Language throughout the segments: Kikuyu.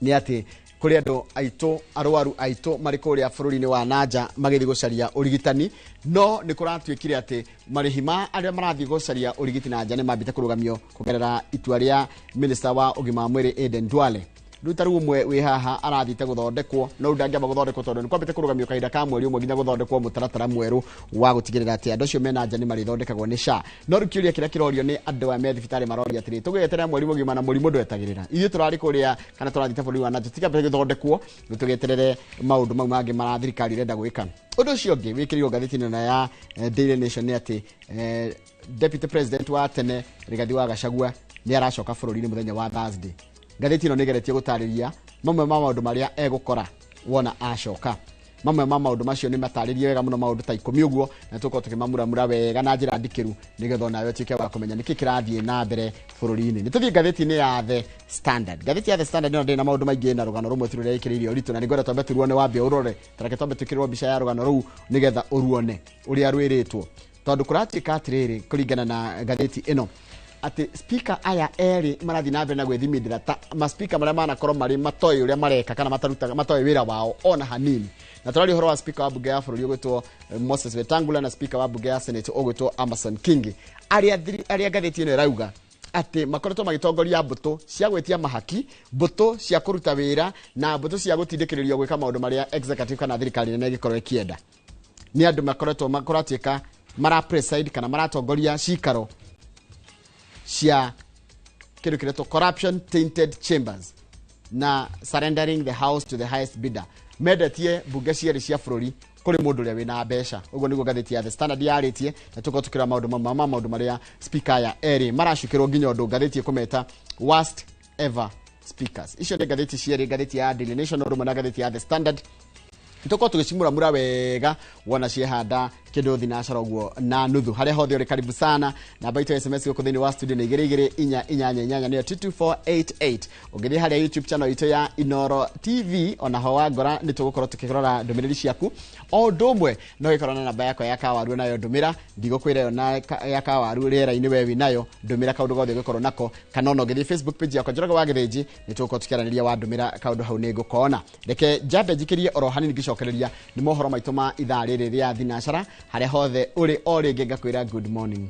Nĩ atĩ kũrĩ andũ aitũ arwaru aitũ marĩ kũrĩa bũrũri-inĩ wa nanja magĩthiĩ gũcaria ũrigitani, no nĩ kũratuĩkire atĩ marĩhi ma arĩa marathiĩ gũcaria ũrigiti na nja nĩ mambĩte kũrũgamio kũgerera itua rĩa minista wa ũgima wa mwĩrĩ Aden Duale. Rĩu ta rĩu ũmwe wĩ haha arathiĩte gũthondekwo, no rĩu ndangĩamba gũthondekwo tondũ nĩ kwambĩte kũrũgamio kahinda ka mweri ũmwe nginya gũthondekwo mũtaratara mwerũ wa gũtigĩrĩra atĩ andũ acio mena nja nĩ marĩthondekagwo nĩ SHA. No rĩu kĩũria kĩrĩa kĩrorio nĩ andũ aya me thibitarĩ maroria atĩrĩ, tũgĩeterera mweri mũgima na mũrimũ ndwetagĩrĩra, ithuĩ tũrarĩ kũrĩa kana tũrathiĩte bũrũri wa nanja tũtikambĩte gũthondekwo, rĩu tũgĩeterere maũndũ mau mangĩ mara thirikari ĩrenda gwĩka. Ũndũ ũcio ũngĩ wĩkĩrĩirwo ngathĩti-inĩ ĩno ya Daily Nation nĩ atĩ Deputy President wa tene Rigathi wa Gachagua nĩ aracoka bũrũri-inĩ mũthenya wa Thursday. Ngathĩti ĩno nĩ ĩgeretie gũtarĩria mamwe ma maũndũ marĩa egũkora wona acoka. Mamwe ma maũndũ macio nĩ matarĩrie wega mũno, maũndũ ta 10 ũguo, na tũkorwo tũkĩmamuramura wega na njĩra ndikĩru nĩgetha onawe ũtuĩke wa kũmenya nĩkĩ kĩrathiĩ na mbere bũrũri-inĩ. Nĩ tũthiĩ ngathĩti-inĩ ya The Standard. Ngathĩti ya The Standard ĩno ndĩrĩ na maũndũ maingĩ na rũgano rũmwe tu rũrĩa ĩkĩrĩirie ũritũ, na nĩngwenda twambe tũruone, wambe ũrore. Tareke twambe twĩkĩrĩrwo mbica ya rũgano rũu nĩgetha ũruone ũrĩa rwĩrĩtwo, tondũ kũratuĩka atĩrĩrĩ kũringana na ngathĩti ĩno atĩ speaker aya erĩ marathiĩ na mbere na gwĩthimindĩra ta ma speaker marĩa manakorwo marĩ matoĩ ũrĩa mareka kana matarutaga matoĩ wĩra wao ona hanini. Na tũraria ũhoro wa speaker wa bunge ya bũrũri ũgwĩtwo Moses Wetangula na speaker wa bunge ya Senate ũgwĩtwo Amason Kingi, arĩa ngathĩti ĩno ĩrauga atĩ makoretwo magĩtongoria mbũtũ cia gwĩtia mahaki, mbũtũ cia kũruta wĩra na mbũtũ cia gũtindĩkĩrĩrio gwĩka maũndũ marĩa executive kana thirikari nene ĩgĩkorwo ĩkĩenda. Nĩ andũ makoretwo kũratuĩka mara preside kana maratongoria cikaro cia kĩndũ kĩretwo corruption tainted chambers na surrendering the house to the highest bidder. Mendetie mbunge cierĩ cia bũrũri kũrĩ mũndũ ũrĩa wĩna mbeca. Ũguo nĩguo ngathĩti ya The Standard yarĩtie, na tũkorwo tũkĩrora maũndũ mamwe ma maũndũ marĩa speaker aya erĩ maracukĩrwo nginya ũndũ ngathĩti ĩkũmeta worst ever speakers. Icio nĩ ngathĩti cierĩ, ngathĩti ya Daily Nation ũndũ ũmwe na ngathĩti ya The Standard. Tũkorwo tũgĩcimuramura wega wona ciehanda kĩndũ thinacara ũguo na nuthu. Harĩa hothe ũrĩ, karibu sana. Namba itũ ya SMS gũkũ thĩinĩ wa studio nĩ igĩrĩ igĩrĩ inya inyanya inyanya, nĩyo 22488. Ũngĩthiĩ harĩa YouTube channel itũ ya Inoro TV, onaho wangora nĩ tũgũkorwo tũkĩrora ndũmĩrĩri ciaku. O ũndũ ũmwe no gĩkorwo na namba yakwa ya kawaru, nayo ndũmĩra, ndigũkwĩra ĩyo na ya kawaru rĩera-inĩ, we wĩ nayo, ndũmĩra kaũndũ gothe ũngĩkorwo nako. Kana ona ũngĩthiĩ Facebook page yakwa Njoroge wa Gĩthĩnji, nĩ tũgũkorwo tũkĩaranĩria, wandũmĩra kaũndũ hau nĩ ngũkona. Reke njambe njikĩrie oro hanini ngĩcokereria nĩ mohoro maitũ ma ithaa rĩrĩ rĩa thinacara. Harĩa hothe ũrĩ, o rĩngĩ ngakwĩra good morning.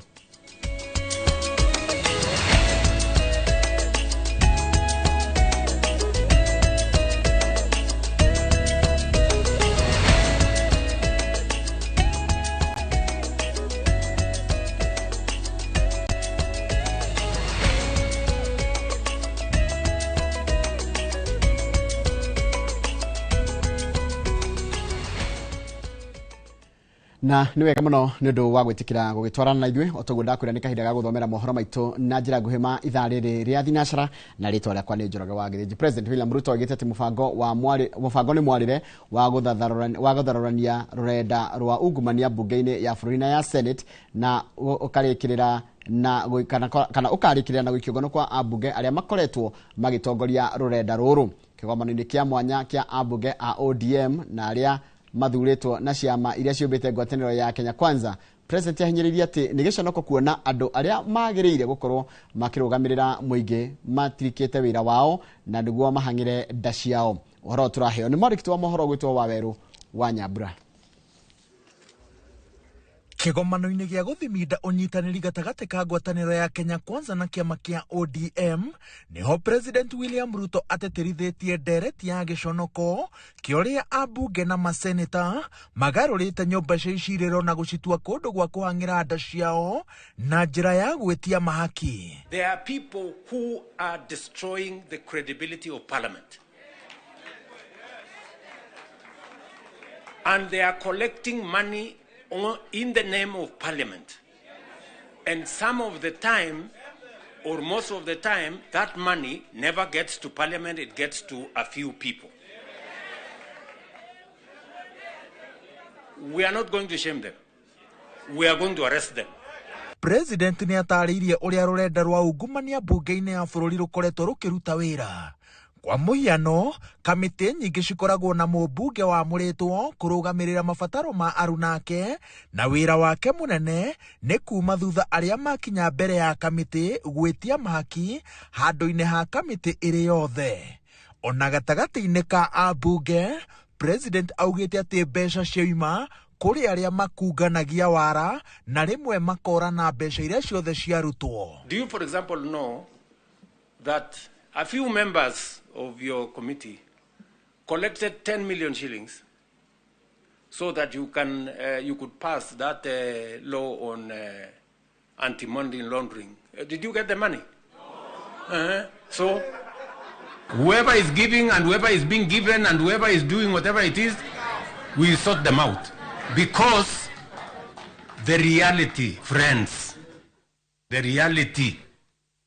Na nĩ wega mũno nĩ ũndũ wa gwĩtĩkĩra gũgĩtwarana na ithuĩ. O toguo ndakwĩra, nĩ kahinda ga gũthomera mohoro maitũ na njĩra nguhĩ ma ithaa rĩrĩ rĩa thinacara, na rĩtwa rĩakwa nĩ Njoroge wa Gĩthĩnji. President William Ruto oigĩte atĩ mũbango wa mwarĩ mũbango nĩ mwarĩre wa gũtharũrania rũrenda rwa ungumania mbunge-inĩ ya bũrũri na ya Senate, na ũkarĩkĩrĩra na kana ũkarĩkĩrĩra na gũikio ngono kwa ambunge arĩa makoretwo magĩtongoria rũrenda rũrũ. Kĩgomano-inĩ kĩa mwanya kĩa ambunge a ODM na arĩa mathurĩtwo na ciama iria ciũmbĩte ngwatanĩro ya Kenya Kwanza, President ahinyĩrĩirie atĩ nĩ gĩconoko kuona andũ arĩa magĩrĩire gũkorwo makĩrũgamĩrĩra mũingĩ matirikĩte wĩra wao na nĩguo mahang'ĩre nda ciao. Ũhoro ũyũ tũraheo nĩ mwandĩki wa mohoro gwĩtwo Wawerũ wa Nyambura. Kĩgomano-inĩ gĩa gũthiminda ũnyitanĩri gatagatĩ ka ngwatanĩro ya Kenya Kwanza na kĩama kĩa ODM, nĩho President William Ruto atĩtĩrithĩtie ndereti ya gĩconoko kĩa ũrĩa ambunge na maseneta magarũrĩte nyũmba cia icirĩro na gũcitua kũndũ gwa kũhang'ĩra nda ciao na njĩra ya gwĩtia mahaki. There are people who are destroying the credibility of Parliament. And they are collecting money in the name of Parliament. And some of the time, or most of the time, that money never gets to Parliament, it gets to a few people. We are not going to shame them. We are going to arrest them. President nĩ atarĩirie ũrĩa rũrenda rwa ungumania mbunge-inĩ ya bũrũri rũkoretwo rũkĩruta wĩra. Kwa mũhiano, kamĩtĩ nyingĩ cikoragwo na mũmbunge wamũrĩtwo kũrũgamĩrĩra mabataro ma arunake, na wĩra wake mũnene nĩ kuma thutha arĩa makinya mbere ya kamĩtĩ gwĩtia mahaki handũ-inĩ ha kamĩtĩ ĩrĩ yothe. Ona gatagatĩ-inĩ ka ambunge, President augĩte atĩ mbeca cioima kũrĩ arĩa makunganagia wara na rĩmwe makora na mbeca iria ciothe ciarutwo. Do you, for example, know that a few members of your committee collected 10 million shillings so that you could pass that law on anti-money laundering? Did you get the money? No. So whoever is giving and whoever is being given and whoever is doing whatever it is, we sort them out. Because the reality, friends, the reality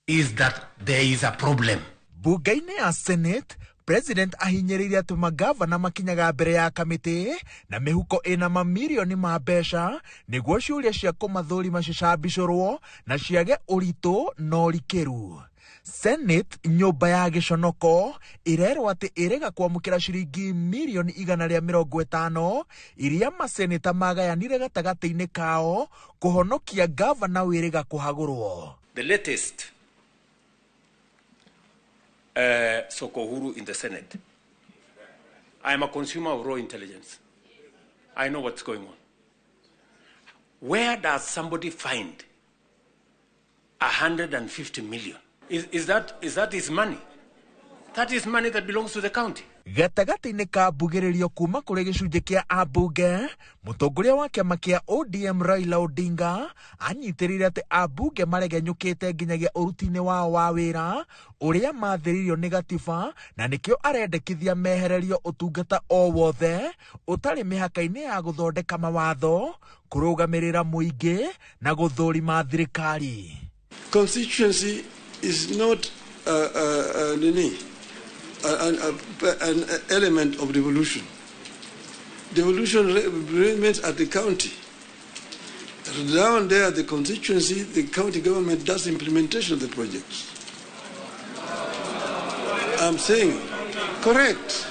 is that there is a problem. Bunge-inĩ ya Senate, President ahinyĩrĩirie atĩ magavana makinyaga mbere ya kamĩtĩ na mĩhuko ĩna mamirioni ma mbeca nĩguo ciũria cia kũmathũrima cicambicũrwo na ciage ũritũ na ũrikĩru. Senate, nyũmba ya gĩconoko, ĩrerwo atĩ ĩrega kwamũkĩra ciringi mirioni 150 iria maseneta magayanire gatagatĩ-inĩ kao kũhonokia gavana wĩrĩga kũhagũrwo. The latest Soko Huru in the Senate. I am a consumer of raw intelligence. I know what's going on. Where does somebody find 150 million? Is that his money? That is money that belongs to the county. Gatagatĩ-inĩ ka mbugĩrĩrio kuma kũrĩ gĩcunjĩ kĩa ambunge, mũtongoria wa kĩama kĩa ODM Raila Odinga anyitĩrĩire atĩ ambunge maregenyũkĩte nginyagia ũruti-inĩ wao wa wĩra ũrĩa mathĩrĩirio nĩ gatiba, na nĩkĩo arendekithia mehererio ũtungata o wothe ũtarĩ mĩhaka-inĩ ya gũthondeka mawatho, kũrũgamĩrĩra mũingĩ na gũthũrima thirikari. Constituency is not nini, an element of devolution. Devolution remains at the county. Down there at the constituency, the county government does implementation of the projects. I'm saying, correct.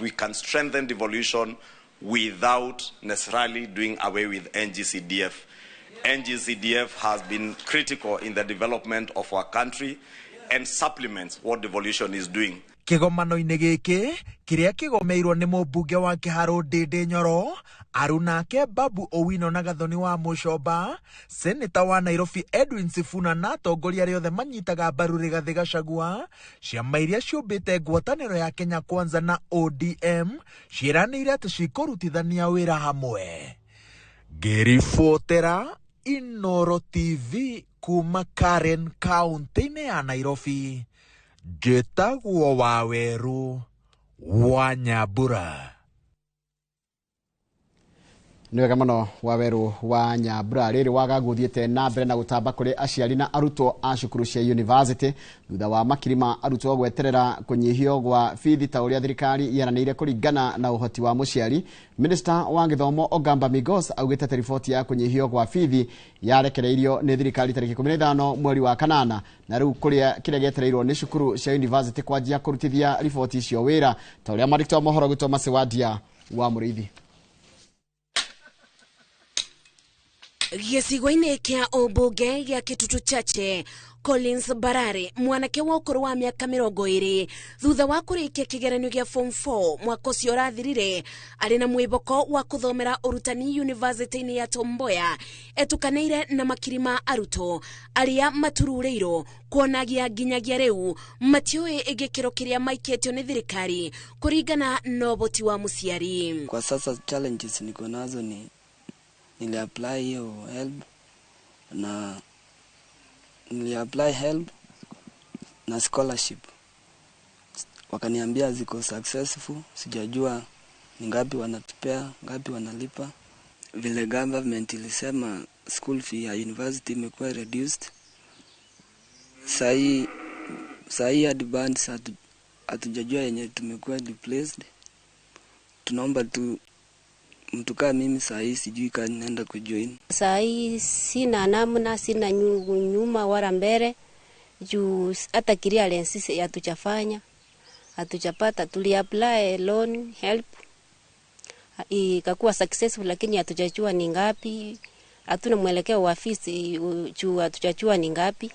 We can strengthen devolution without necessarily doing away with NGCDF. NGCDF has been critical in the development of our country and supplements what devolution is doing. Kĩgomano-inĩ gĩkĩ kĩrĩa kĩgomeirwo nĩ mũmbunge wa Kĩharũ Ndĩndĩ Nyoro, arunake Babu Owino na Gathoni wa Mũcomba, seneta wa Nairobi Edwin Sifuna na atongoria arĩa othe manyitaga mbaru Rigathĩ Gachagua, ciama iria ciũmbĩte ngwatanĩro ya Kenya Kwanza na ODM ciĩranĩire atĩ cikũrutithania wĩra hamwe. Ngĩribotera Inoro TV kuma Karen, kaunti-inĩ ya Nairobi, njĩtagwo Waweru wa Nyambura. Nĩ wega mũno, Waweru wa Nyambura. Rĩrĩ wagagu ũthiĩte na mbere na gũtamba kũrĩ aciari na arutwo a cukuru cia university thutha wa makiri ma arutwo gweterera kũnyihio gwa bithi ta ũrĩa thirikari yeranĩire kũringana na ũhoti wa mũciari. Minista wa gĩthomo Ogamba Migos augĩte atĩ riboti ya kũnyihio gwa bithi yarekereirio nĩ thirikari tarĩki 15 mweri wa kanana, na rĩu kũrĩa kĩrĩa gĩetereirwo nĩ cukuru cia university kwanjia kũrutithia riboti icio wĩra, ta ũrĩa mwandĩki wa mohoro gwitũ Masiwadia wa Mũrĩithi. Gĩcigo-inĩ kĩa ũmbunge gĩa Kitutu Chache, Collins Barare, mwanake wa ũkũrũ wa mĩaka 20, thutha wa kũrĩkia kĩgeranio gĩa form 4 mwaka ũcio ũrathirire, arĩ na mwĩboko wa kũthomera ũrutani yunivasĩtĩ-inĩ ya Tom Mboya, etukanĩire na makiri ma arutwo arĩa matururĩirwo kuonagia nginyagia rĩu matiũĩ gĩkĩro kĩrĩa maikĩtio nĩ thirikari kũringana na ũhoti wa mũciari. Kwa sasa challenges niko nazo ni niliapply hiyo HELB na niliapply HELB na scholarship, wakaniambia ziko successful. Sijajua ni ngapi wanatupea, ngapi wanalipa. Vile government ilisema school fee ya university imekuwa reduced, sahii hadi bands hatujajua yenye tumekuwa replaced. Tunaomba tu mtu kaa mimi sahii sijui kaa naenda kujoin. Saa hii sina namna, sina nyuma wala mbele, juu hata clearance hatujafanya, hatujapata. Tuli apply loan HELB ikakuwa successful, lakini hatujajua ni ngapi. Hatuna mwelekeo wa fees juu hatujajua ni ngapi.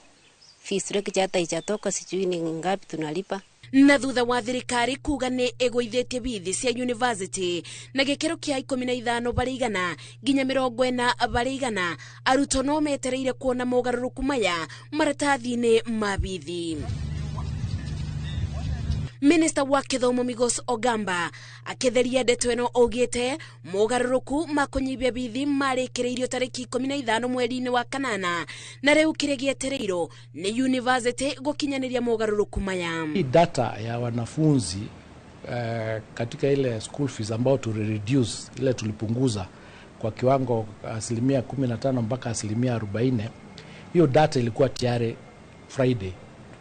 Fees structure hata ijatoka, sijui ni ngapi tunalipa. Na thutha wa thirikari kuga nĩ ĩgũithĩtie bithi cia university na gĩkĩro kĩa 15% nginya 40%, arutwo no metereire kuona mogarũrũku maya maratathi-inĩ ma bithi. Minister wa Kithomo Migos Ogamba akitheria ndeto ĩno augĩte mogarũrũku ma kũnyihia bithi marĩkĩrĩirio tarĩki 15 mweri-inĩ wa kanana, na rĩu kĩrĩa gĩetereirwo nĩ university gũkinyanĩria mogarũrũku maya. Hii data ya wanafunzi katika ile school fees ambao tulireduce, ile tulipunguza kwa kiwango 15% mpaka 40%, hiyo data ilikuwa tayari Friday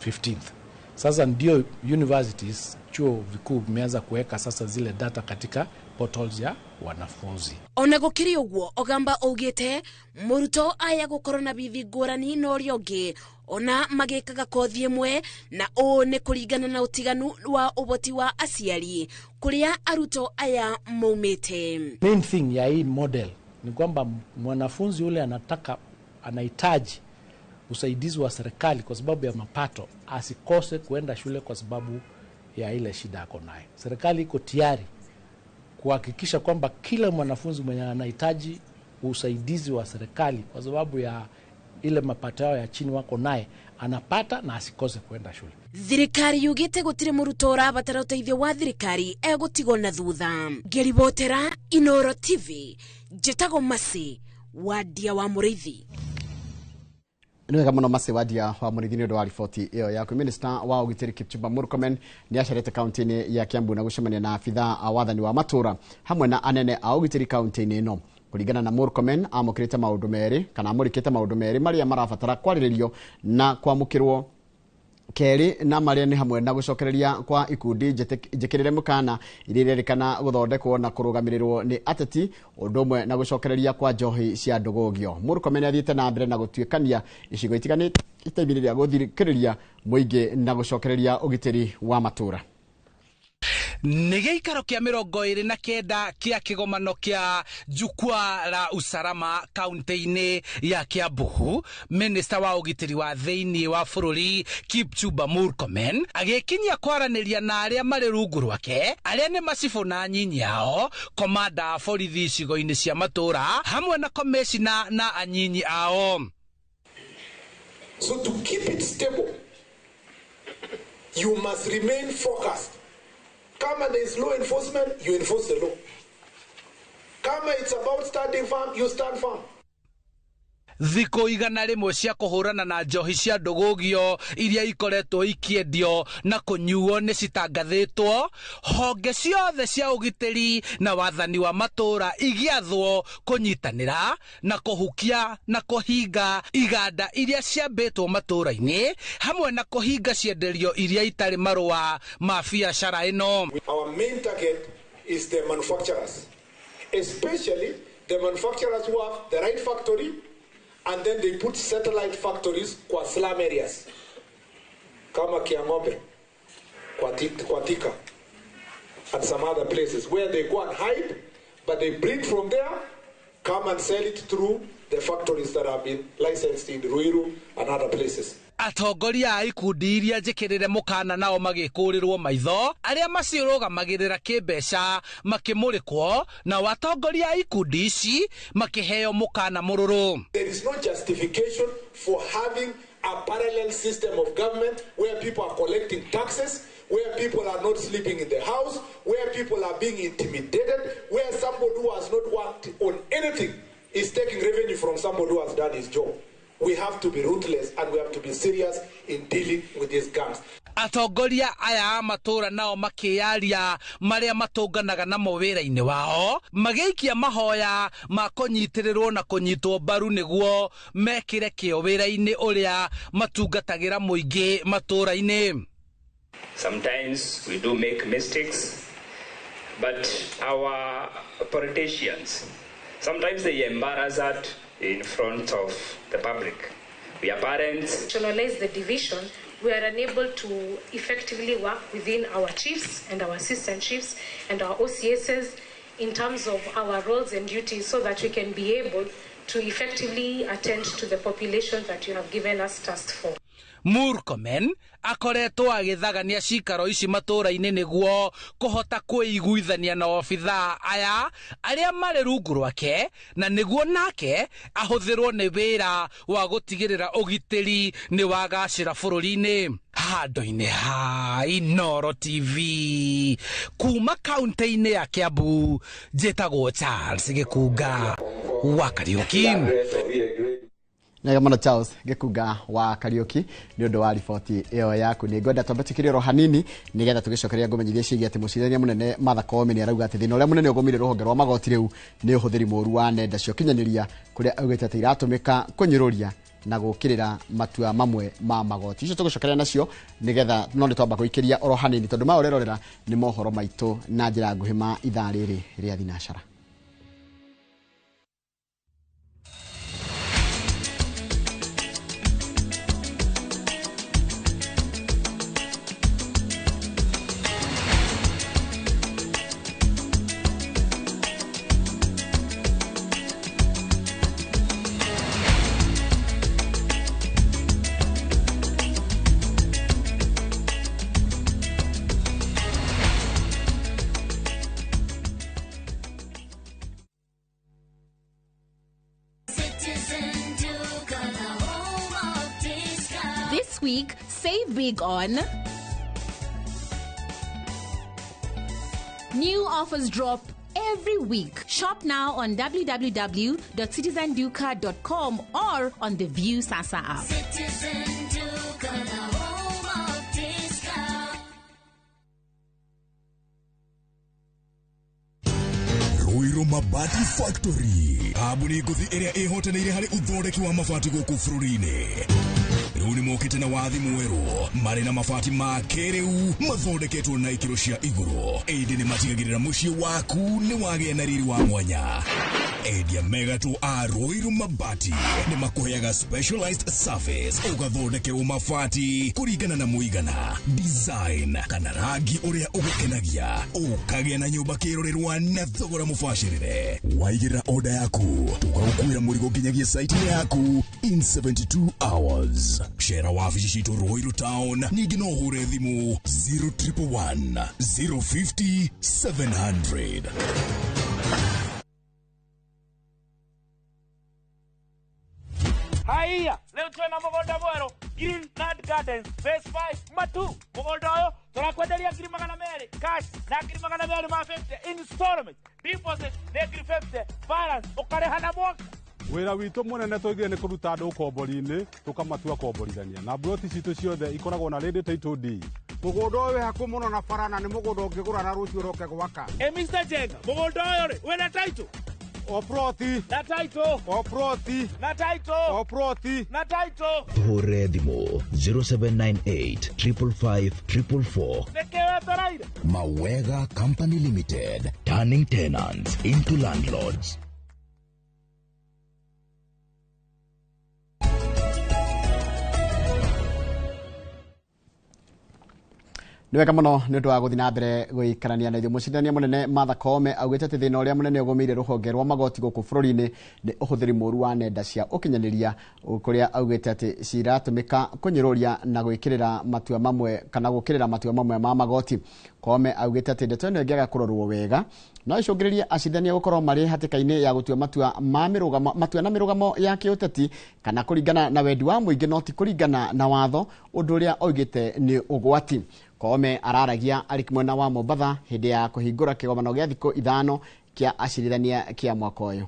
15th. Sasa ndio universities, chuo vikuu vimeanza kuweka sasa zile data katika portals ya wanafunzi. Ona gũkĩrĩ ũguo, Ogamba augĩte mũrutwo aya gũkorwo na bithi ngũrani na ũrĩa ũngĩ ona magĩkaga kothi ĩmwe, na ũũ nĩ kũringana na ũtiganu wa ũhoti wa aciari kũrĩa arutwo aya maumĩte. Main thing ya hii model ni kwamba mwanafunzi yule anataka, anahitaji usaidizi wa serikali kwa sababu ya mapato, asikose kuenda shule kwa sababu ya ile shida ako nayo. Serikali iko tayari kuhakikisha kwamba kila mwanafunzi mwenye anahitaji usaidizi wa serikali kwa sababu ya ile mapato yao ya chini wako naye anapata na asikose kuenda shule. Thirikari yugite gutire mũrutwo ũrabatara ũteithio wa thirikari egũtigwo na thutha. Ngĩribotera Inoro TV, njĩtagwo Masi Wadia wa Mũrĩithi. Nĩ wega mũno Masi Wadia wa Mũrĩithi nĩ ũndũ wa riboti ĩyo yaku. Minister wa ũgitĩri Kipchumba Murkomen nĩ acerete kaunti-inĩ ya Kiambu na gũcemania na abithaa a wathani wa matũra hamwe na anene a ũgitĩri kaunti-inĩ ĩno. Kũringana na Murkomen, amũkĩrĩte maũndũ merĩ kana amũrĩkĩte maũndũ merĩ marĩa marabatara kwarĩrĩrio na kwamũkĩrwo kerĩ, na marĩa nĩ hamwe na gũcokereria kwa ikundi njĩkĩrĩre mũkana iria irerĩkana gũthondekwo na kũrũgamĩrĩrwo nĩ ateti, ũndũ ũmwe na gũcokereria kwa njohi cia ndũgũgio. Murkomen athiĩte na mbere na gũtuĩkania icigo itiganĩte itemi rĩa gũthikĩrĩria mũingĩ na gũcokereria ũgitĩri wa matũra. Nĩ gĩikaro kĩa 29 kĩa kĩgomano kĩa jukwaa la usalama kaunti-inĩ ya Kiambu, Minister wa ũgitĩri wa thĩinĩ wa bũrũri Kipchumba Murkomen agĩkinyia kwaranĩria na arĩa marĩ rungu rwake, arĩa nĩ macibũ na anyinyi ao, komanda a borithi icigo-inĩ cia matũra hamwe na komishina na anyinyi ao. So to keep it stable, you must remain focused. Kama there is law enforcement, you enforce the law. Kama it's about standing firm, you stand firm. Thikũ 100 cia kũhũrana na njohi cia ndũgũgio iria ikoretwo ikĩendio na kũnyuo nĩ citangathĩtwo, honge ciothe cia ũgitĩri na wathani wa matũra igĩathwo kũnyitanĩra na kũhukia na kũhinga iganda iria ciambĩtwo matũra-inĩ hamwe na kũhinga cienderio iria itarĩ marũa ma biacara ĩno. Our main target is the manufacturers, especially the manufacturers who have the right factory, and then they put satellite factories kwa slum areas kama Kiang'ombe, kwa Thika, and some other places where they go and hide, but they bring from there, come and sell it through the factories that have been licensed in Ruiru and other places. Atongoria a ikundi iria njĩkĩrĩre mũkana nao magĩkũrĩrwo maitho, arĩa maciũrũgamagĩrĩra kĩmbeca makĩmũrĩkwo, nao atongoria a ikundi ici makĩheo mũkana mũrũrũ. There is no justification for having a parallel system of government where people are collecting taxes, where people are not sleeping in the house, where people are being intimidated, where somebody who has not worked on anything is taking revenue from somebody who has done his job. We have to be ruthless and we have to be serious in dealing with these gangs. Atongoria aya a matũra nao makĩyaria marĩa matũnganaga namo wĩra-inĩ wao, magĩikia mahoya ma kũnyitĩrĩrwo na kũnyitwo mbaru nĩguo mekĩre kĩo wĩra-inĩ ũrĩa matungatagĩra mũingĩ matũra-inĩ. Sometimes we do make mistakes, but our politicians, sometimes they embarrass us in front of the public. We are parents. Rationalize the division, we are unable to effectively work within our chiefs and our assistant chiefs and our OCSs in terms of our roles and duties so that we can be able to effectively attend to the population that you have given us task for. Murkomen akoretwo agĩthagania cikaro ici matũũra-inĩ nĩguo kũhota kwĩiguithania na obithaa aya arĩa marĩ rungu rwake, na nĩguo nake ahũthĩrwo nĩ wĩra wa gũtigĩrĩra ũgitĩri nĩ wagacĩra bũrũri-inĩ. Handũ-inĩ ha Inooro TV kuma kaunti-inĩ ya Kiambu, njĩtagwo Charles Gĩkunga wa Kariũki. Nega mũno Charles Gĩkunga wa Kariũki nĩ ũndũ wa riboti ĩyo yaku. Nĩ ngwenda twambe tũkĩrie oro hanini nĩgetha tũgĩcokeria ngũmenyithie ciĩgiĩ atĩ mũcirithania mũnene Martha Koome nĩ arauga atĩ thĩna ũrĩa mũnene ũgũmĩire rũhonge rwa magoti rĩu nĩ ũhũthĩri mũru wa nenda cia ũkinyanĩria, kũrĩa augĩte atĩ iratũmĩka kũnyũrũria na gũkĩrĩra matua mamwe ma magoti. Icio tũgũcokeria nacio nĩgetha no nĩ twamba gũikĩria oro hanini tondũ ma ũrerorera nĩ mohoro maitũ na njĩra nguhĩ ma ithaa rĩrĩ rĩa thinacara. This week, save big on new offers drop every week. Shop now on www.citizenduka.com or on the View Sasa app. Citizen Duka, the home of discount. Ruiru Mabati Factory kambuni ngũthi ĩrĩa ĩhotanĩire harĩ ũthondeki wa mabati gũkũ bũrũri-inĩ. Rĩu nĩ mokĩte na wathi mwerũ marĩ na mabati ma kĩrĩu mathondeketwo na ikĩro cia igũrũ, ĩndĩ nĩ matigagĩrĩra mũciĩ waku nĩ wagĩa na riri wa mwanya. Endia megatũ a Ruiru Mabati nĩ makũheaga specialized service ũgathondekerwo mabati kũringana na mũigana, design kana rangi ũrĩa ũgũkenagia, ũkagĩa na nyũmba kĩrorerwa na thogora mũbacĩrĩre. Waigĩrĩra order yaku tũgagũkuĩra mũrigo nginyagia site-inĩ yaku in 72 hours. Cera wabici citũ Ruiru Town, ningĩ no ũhũre thimũ 0111 050 700. Haiya, leo twena mũgũnda mwerũ Green Land Gardens Phase 5 Matu. Mũgũnda ũyũ tũrakwenderia 200,000 cash na 250 installment, deposit nĩ 50, balance ũkarĩha na mwaka. Wĩra witũ mũnene tũigire nĩ kũruta andũ ũkombori-inĩ tũkamatua komborithania, na mburoti citũ ciothe ikoragwo na ready title deed. Mũgũnda ũyũ wĩ hakuhĩ mũno na bara na nĩ mũgũnda ũngĩgũra na rũciũ ũroke gwaka. Mr. Jenga, mũgũnda ũyũ rĩ wĩna title? O ploti na title, o ploti na title, o ploti na title. Tuhũrĩre thimũ 0798 555 444. Nĩkĩ wetereire? Mawega Company Limited, turning tenants into landlords. Nĩ wega mũno nĩ ũndũ wa gũthiĩ na mbere gũikarania na ithuĩ. Mũcindania mũnene Martha Koome augĩte atĩ thĩna ũrĩa mũnene ũgũmĩire rũhonge rwa magoti gũkũ bũrũri-inĩ nĩ ũhũthĩri mũru wa nenda cia ũkinyanĩria, kũrĩa augĩte atĩ ciratũmĩka kũnyũrũria na gwĩkĩrĩra matua mamwe kana gũkĩrĩra matua mamwe ma magoti. Koome augĩte atĩ ndeto ĩno ĩngĩaga kũrorwo wega no icũngĩrĩrie acindania gũkorwo marĩ hatĩka-inĩ ya gũtua matua ma mĩrũgamo, matua na mĩrũgamo ya kĩũteti kana kũringana na wendi wa mũingĩ no ti kũringana na watho, ũndũ ũrĩa oigĩte nĩ ũgwati. Koome araragia arĩ mwena wa Mombatha hĩndĩ ya kũhingũra kĩgomano gĩa thikũ 5 kĩa acirithania kĩa mwaka ũyũ.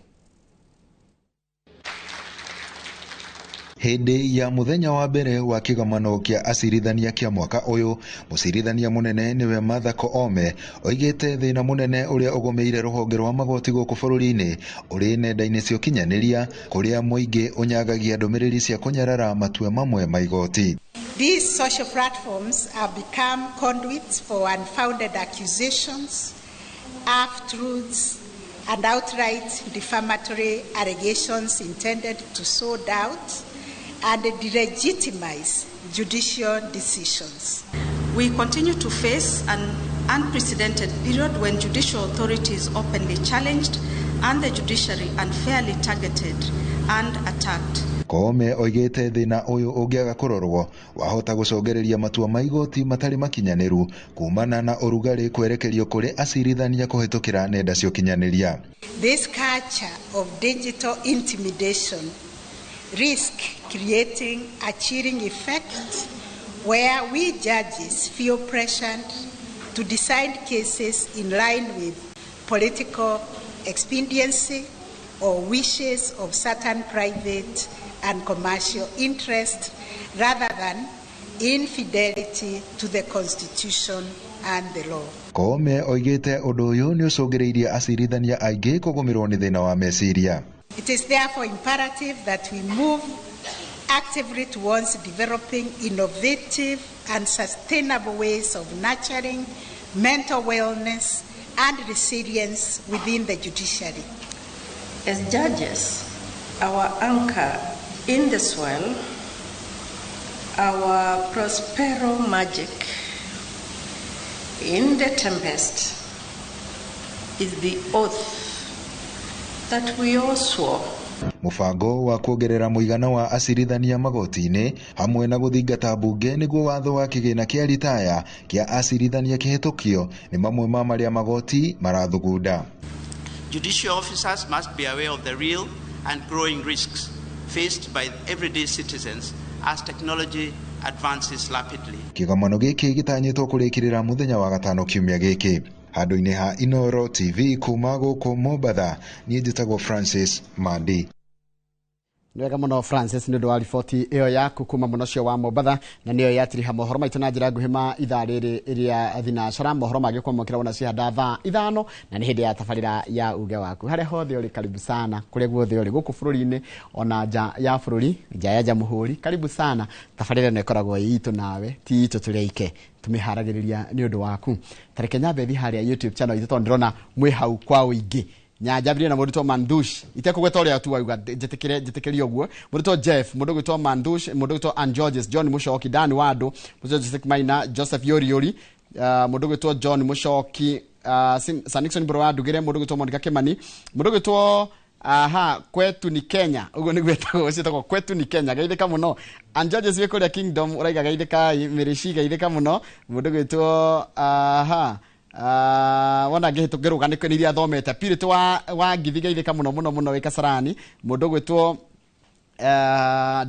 Hĩndĩ ya mũthenya wa mbere wa kĩgomano kĩa acirithania kĩa mwaka ũyũ, mũcirithania mũnene nĩwe Martha Koome oigĩte thĩna mũnene ũrĩa ũgũmĩire rũhonge rwa magoti gũkũ bũrũri-inĩ ũrĩ nenda-inĩ cia ũkinyanĩria, kũrĩa mũingĩ ũnyagagia ndũmĩrĩri cia kũnyarara matua mamwe ma igoti. These social platforms have become conduits for unfounded accusations, half-truths, and outright defamatory allegations intended to sow doubt and delegitimize judicial decisions. We continue to face an unprecedented period when judicial authority is openly challenged and the judiciary unfairly targeted and attacked. Koome oigĩte thĩna ũyũ ũngĩaga kũrorwo wahota gũcũngĩrĩria matua ma igoti matarĩ makinyanĩru kumana na ũrugarĩ kwerekerio kũrĩ acirithania kũhĩtũkĩra nenda cia ũkinyanĩria. This culture of digital intimidation risk creating a chilling effect where we judges feel pressured to decide cases in line with political expediency or wishes of certain private and commercial interests rather than infidelity to the Constitution and the law. Koome oigĩte ũndũ ũyũ nĩ ũcũngĩrĩirie acirithania aingĩ kũgũmĩrwo nĩ thĩna wa meciria. It is therefore imperative that we move actively towards developing innovative and sustainable ways of nurturing mental wellness and resilience within the judiciary. As judges, our anchor in the soil, our Prospero magic in the tempest is the oath that we all swore. Mũbango wa kuongerera mũigana wa acirithania magoti-inĩ hamwe na gũthingata mbunge nĩguo watho wa kĩgĩna kĩa ritaya kĩa acirithania kĩhĩtũkio nĩ mamwe ma marĩa magoti marathugunda. Judicial officers must be aware of the real and growing risks faced by everyday citizens as technology advances rapidly. Kĩgomano gĩkĩ gĩtanyĩtwo kũrĩkĩrĩra mũthenya wa gatano kiumia gĩkĩ. Handũ-inĩ ha Inoro TV kuma gũkũ Mombatha, niĩ njĩtagwo Francis Mandi. Nĩ wega mũno Francis nĩ ũndũ wa riboti ĩyo yaku kuma mũno ũcio wa Mombatha, na nĩyo yatiriha mohoro maitũ na njĩra nguhĩ ma ithaa rĩrĩ rĩa thinacara. Mohoro mangĩ kwamũkĩra wona cihanda thaa 5 na nĩ hĩndĩ ya tabarĩra ya uge waku. Harĩa hothe ũrĩ karibu sana, kũrĩa guothe ũrĩ gũkũ bũrũri-inĩ ona nja ya bũrũri, nja ya jamhuri, karibu sana. Tabarĩra ĩno ĩkoragwo ĩ itũ nawe, ti itũ tũrĩ aike, tũmĩharagĩrĩria nĩ ũndũ waku. Tareke nyambe thiĩ harĩa YouTube channel itũ tondũ ndĩrona mwĩ hau kwa ũingĩ. Nyanjambire na mũrutwo Mandush itekũgweta ũrĩa tu wauga, njĩtĩkĩre njĩtĩkĩrie ũguo. Mũrutwo Jeff, mũndũ ũgwĩtwo Mandush, mũndũ ũgwĩtwo Ann Georges, John Mũcoki, Dan Wandũ, mũrutwo Joseph Maina, Joseph Yoriori, mũndũ ũgwĩtwo John Mũcoki, Sir Nixon Mbũrũ wa Ndugĩre, mũndũ ũgwĩtwo Monica Kimani, mũndũ ũgwĩtwo aha kwetu ni Kenya, ũguo nĩguo ĩtagwo, ũcio ĩtagwo kwetu ni Kenya, geithĩka mũno. Ann Georges wĩ kũrĩa Kingdom ũraiga geithĩka, Mĩrĩci geithĩka mũno. Mũndũ ũgwĩtwo aha wona ngĩhĩtũkĩrũga nĩ iria thomete. Purity wa Ngithi geithĩka mũno mũno mũno wĩ Kasarani. Mũndũ ũgwĩtwo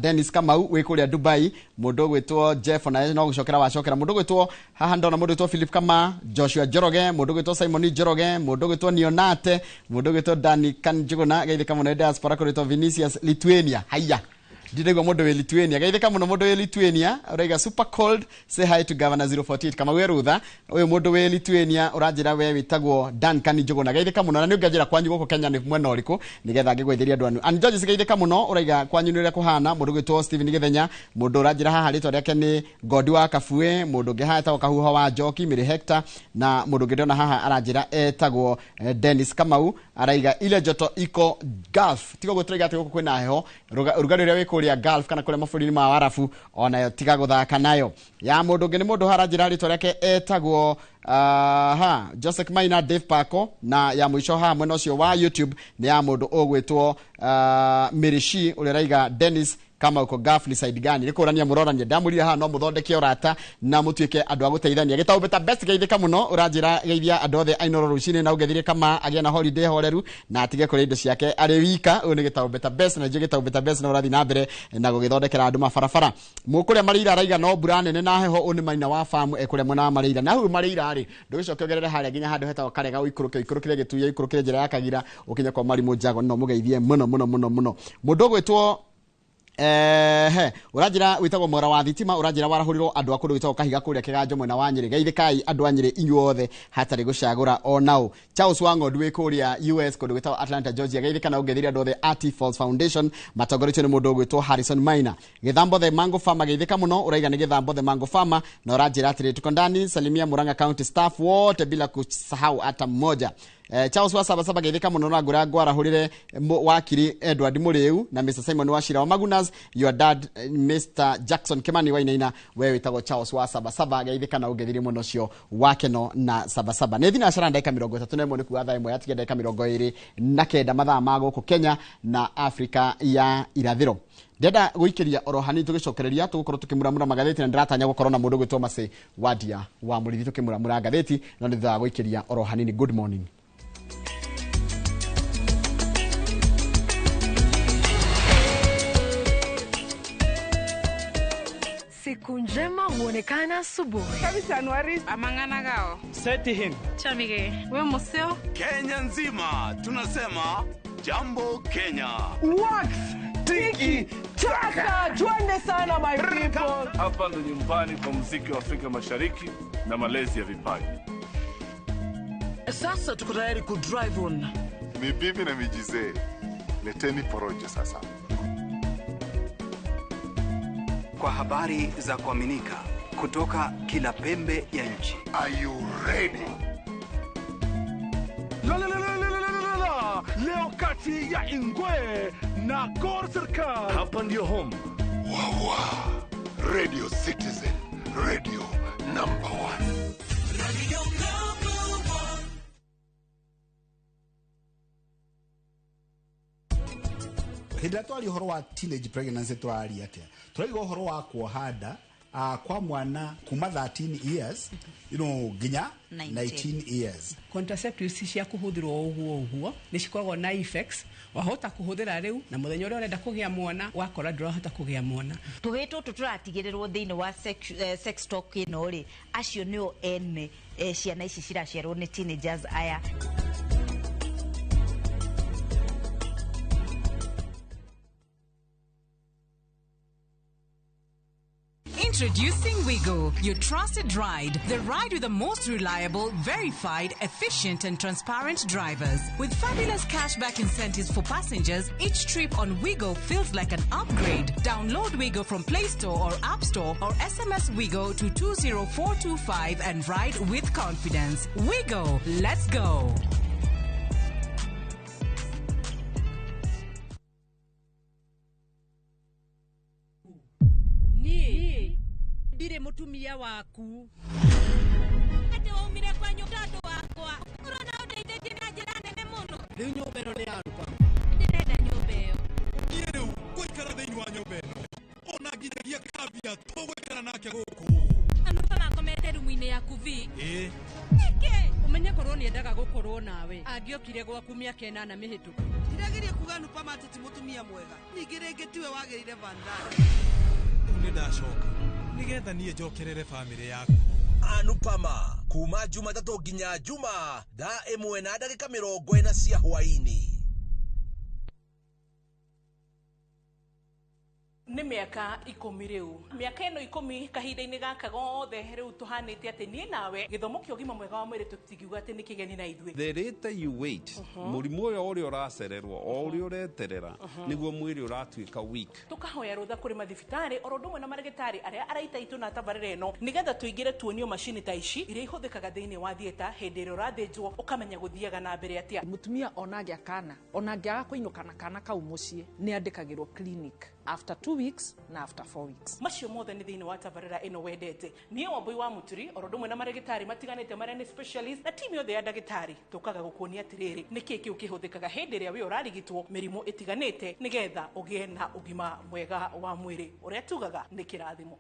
Dennis Kamau wĩ kũrĩa Dubai. Mũndũ ũgwĩtwo Jeff ona no gũcokera wacokera. Mũndũ ũgwĩtwo haha ndona mũndũ ũgwĩtwo Philip Kama, Joshua Njoroge, mũndũ ũgwĩtwo Simon Njoroge, mũndũ ũgwĩtwo Nionate, mũndũ ũgwĩtwo Dani Kanjuguna geithĩka mũno diaspora kũrĩtwo Vinicius Lithuania. Haiya, ndindaigua mũndũ wĩ Lithuania, geithĩka mũno mũndũ wĩ Lithuania ũraiga super cold, say hi to governor 048 Kamau Rutha. Ũyũ mũndũ wĩ Lithuania ũranjĩra we wĩtagwo Duncan Njuguna, geithĩka mũno. Na nĩ ũngĩanjĩra kwanyu gũkũ Kenya nĩ mwena ũrĩkũ nĩgetha ngĩgwetheria andũ anyu. Ann Georges geithĩka mũno ũraiga kwanyu nĩ ũrĩa kũhana. Mũndũ ũgwĩtwo Steven Gĩthenya, mũndũ ũranjĩra haha rĩtwa rĩake nĩ Godi wa Kabue, mũndũ ũngĩ haha etagwo Kahuho wa Njoki, Mary Hector, na mũndũ ũngĩ ndĩrona haha aranjĩra etagwo Dennis Kamau, araiga ile joto iko Gulf. Tiga ũguo tũraiga atĩ gũkũ kwĩna heho, ũrugarĩ ũrĩa wĩ kũrĩa Gulf kana kũrĩa mabũrũri-inĩ ma Arabu onayo tiga gũthaka nayo. Ya mũndũ ũngĩ nĩ mũndũ haranjĩra rĩtwa rĩake etagwo ha Joseph Maina, Dave Paco, na ya mũico haha mwena ũcio wa YouTube nĩ ya mũndũ ũgwĩtwo Mirishi ũrĩa ũraiga Dennis kama uko Gulf ni side gani. Nĩ kũrania mũrorania ndamũrire haha no mũthondeke ũrata na mũtuĩke andũ a gũteithania. Gĩtaũmbĩ ta best geithĩka mũno ũranjĩra geithia andũ othe Ainoro rũcinĩ na ũngethire kama agĩe na holiday horeru na atige kũrĩa indo ciake arĩ wika. Ũyũ nĩ gĩtaũmbĩ ta best, na njũĩ gĩtaũmbĩ ta best na ũrathiĩ na mbere na gũgĩthondekera andũ mabarabara. Mũkũrĩa Marĩira araiga no mbura nene na heho. Ũyũ nĩ Maina wa famu ekũrĩa mwena wa Marĩira. Na hau Marĩira rĩ, ndũgĩcoke ũgerere harĩa nginya handũ hetagwo Karega, ũikũrũke ũikũrũkĩre Gĩtuya, ũikũrũkĩre njĩra ya Kagira ũkinye kwa Marimũ Njago, no mũgeithie mũno mũno mũno mũno. Mũndũ ũgwĩtwo ũranjĩra wĩtagwo Mwera wa Thitima, ũranjĩra warahũrirwo andũ a kũndũ gwĩtagwo Kahiga kũrĩa Kĩganjo mwena wa Nyĩrĩ. Geithĩkai andũ a Nyĩrĩ inyuothe hatarĩ gũcagũra onao. Charles wa Ng'ondu wĩ kũrĩa US kũndũ gwĩtagwo Atlanta Georgia, geithĩka na ũngeithĩrie andũ othe a T Falls Foundation matongoretio nĩ mũndũ ũgwĩtwo Harrison Maina. Gĩthambo the Mango Farmer geithĩka mũno, ũraiga nĩ Gĩthambo the Mango Farmer, na ũranjĩra atĩrĩ tuko ndani, salimia Murang'a County staff wote bila kusahau hata mmoja. Charles wa Sabasaba geithĩka mũno na ngũra ngwarahũrĩre wakiri Edward Mũrĩu na Mr Simon Wachira wa Magunas, your dad Mr Jackson Kimani Wainaina. We wĩtagwo Charles wa Sabasaba, geithĩka na ũngeithirie mũno ũcio wakeno na Sabasaba. Nĩ thinacara ndagĩka 31 nĩ kuga thaa 1 yatigia ndagĩka 29 mathaa ma gũkũ Kenya na Afrika ya irathĩro. Ndĩrenda gũikĩria oro hanini tũgĩcokereria tũgũkorwo tũkĩmuramura magathĩti, na ndĩratanya gũkorwo na mũndũ gwĩtwo Mercy Wadia wa Mũrĩithi tũkĩmuramura ngathĩti, no nĩ thutha wa gũikĩria oro hanini. Good morning. Siku njema huonekana asubuhi. Amang'ana gao. Seti him. Chamige. We museo. Kenya nzima tunasema jambo Kenya. Wax tiki taka, twende sana my people. Hapa ndo nyumbani kwa muziki wa Afrika Mashariki na malezi ya vipaji. Sasa tuko tayari ku drive on. Ni bibi na mijizee. Leteni porojo sasa. Kwa habari za kuaminika kutoka kila pembe ya nchi. Are you ready? La la la la la la la. Leo kati ya Ingwe na Gor Serikal. Hapa ndio home. Wawa. Radio Citizen, radio number 1. Radio number 1. Hĩndĩ ĩrĩa twaria ũhoro wa teenage pregnancy tũraria atĩa? Tũraiga ũhoro wa kuoha nda kwa mwana kuma 13 years nginya 19 years. Contraceptives cia kũhũthĩrwo ũguo ũguo nĩ cikoragwo na effects, wahota kũhũthĩra rĩu na mũthenya ũrĩa ũrenda kũgĩa mwana wakora ndũrahota kũgĩa mwana. Tũhĩ tũtũ tũratigĩrĩrwo thĩinĩ wa sex talk ĩno rĩ, acio nĩo ene ciana ici ciraciarwo nĩ teenagers aya. Introducing Wigo, your trusted ride. The ride with the most reliable, verified, efficient and transparent drivers. With fabulous cashback incentives for passengers, each trip on Wigo feels like an upgrade. Download Wigo from Play Store or App Store or SMS Wigo to 20425 and ride with confidence. Wigo, let's go. Ndire mutumia waku ati waumire kwa nyumba andu wakwa urona undeithĩtie na njĩra nene mũno. Rĩu nyũmba ĩno nĩ yaruka. Ndĩrenda nyũmba ĩyo. Niĩ rĩu ngũikara thĩinĩ wa nyũmba ĩno ona nginyagia kambia tũgũikara nake gũkũ. Anupa makomete rumu-inĩ yaku vi. Ĩĩ. Nĩkĩ? Ũmenye korwo nĩendaga gũkorwo nawe angĩokire gwaku mĩaka 8 mĩhĩtũku. Ndirageria kuga Anupa mate ti mũtumia mwega, ningĩ rĩngĩ tiwe wagĩrĩire Vandana. Rĩu nĩ ndacoka nigetha niĩ njokerere famĩlĩ yaku. Anupama kuma Jumatatũ nginya Juma thaa 1:40 cia hwaini. Nĩ mĩaka 10 rĩu, mĩaka ĩno 10 kahinda-inĩ gaka gothe rĩu tũhanĩte atĩ niĩ nawe gĩthomo kĩa ũgima mwega wa mwĩrĩ tũtingiuga atĩ nĩ kĩgeni na ithuĩ. The later you wait, mũrimũ ũyũ ũrĩa ũracererwo o ũrĩa ũreterera nĩguo mwĩrĩ ũratuĩka weak. Tũkahoya rũtha kũrĩ mathibitarĩ oro ũndũ ũmwe na marĩgĩtarĩ arĩa araita itũ na tabarĩra ĩno nĩgetha tũingĩre tuonio macini ta ici iria ihũthĩkaga thĩinĩ wa theatre hĩndĩ ĩrĩa ũrathĩnjwo ũkamenya gũthiaga na mbere atĩa. Mũtumia ona angĩa kana ona angĩaga kũinũka na kana kau mũciĩ nĩ andĩkagĩrwo clinic after 2 weeks na after 4 weeks. Macio mothe nĩ thĩinĩ wa tabarĩra ĩno wendete. Niĩ Wambui wa Mũturi oro ũndũ ũmwe na marĩgĩtarĩ matiganĩte marĩa nĩ specialist na timu yothe ya ndagĩtarĩ tũkaga gũkuonia atĩrĩrĩ nĩkĩĩ kĩu kĩhũthĩkaga hĩndĩ ĩrĩa wĩ ũrarigitwo mĩrimũ ĩtiganĩte nĩgetha ũgĩe na ũgima mwega wa mwĩrĩ ũrĩa tugaga nĩ kĩrathimo.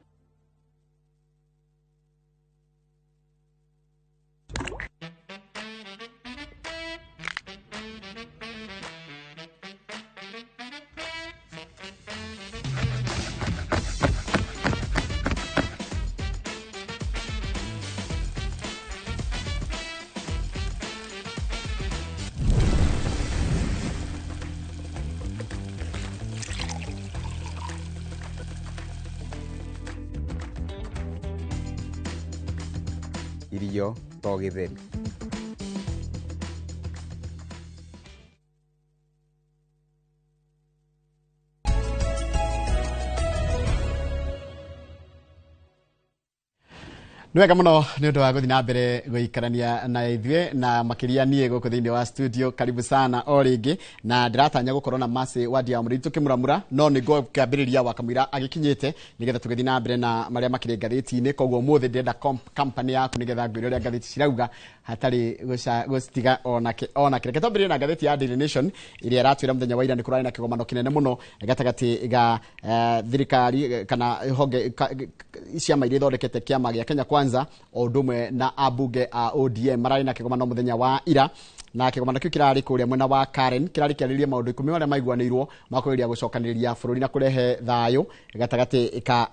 Irio to gĩtheri. Nĩ wega mũno nĩ ũndũ wa gũthiĩ na mbere gũikarania na ithuĩ na makĩria niĩ gũkũ thĩinĩ wa studio. Karibu sana o rĩngĩ, na ndĩratanya gũkorwo na Mercy Wandia wa Mũrĩithi tũkĩmũramũra, no nĩ ngũkĩambĩrĩria wakamũira agĩkinyĩte nĩgetha tũgĩthiĩ na mbere na marĩa makĩrĩ ngathĩti-inĩ. Koguo ũmũthĩ ndĩrenda company yaku nĩgetha ngwĩre ũrĩa ngathĩti cirauga hatarĩ gũcitiga onake onake. Reke twambĩrĩrie na ngathĩti ya Daily Nation ĩrĩa ĩratwĩra mũthenya wa ira nĩ kũrarĩ na kĩgomano kĩnene mũno gatagatĩ ga thirikari kana honge ciama iria ithondekete kĩama gĩa Kenya Kwanza o ũndũ ũmwe na ambunge a ODM. Mararĩ na kĩgomano mũthenya wa ira, na kĩgomano kĩu kĩrarĩ kũrĩa mwena wa Karen, kĩrarĩ kĩarĩrĩria maũndũ 10 marĩa maiguanĩirwo ma kũgeria gũcokanĩrĩria bũrũri na kũrehe thayũ gatagatĩ ka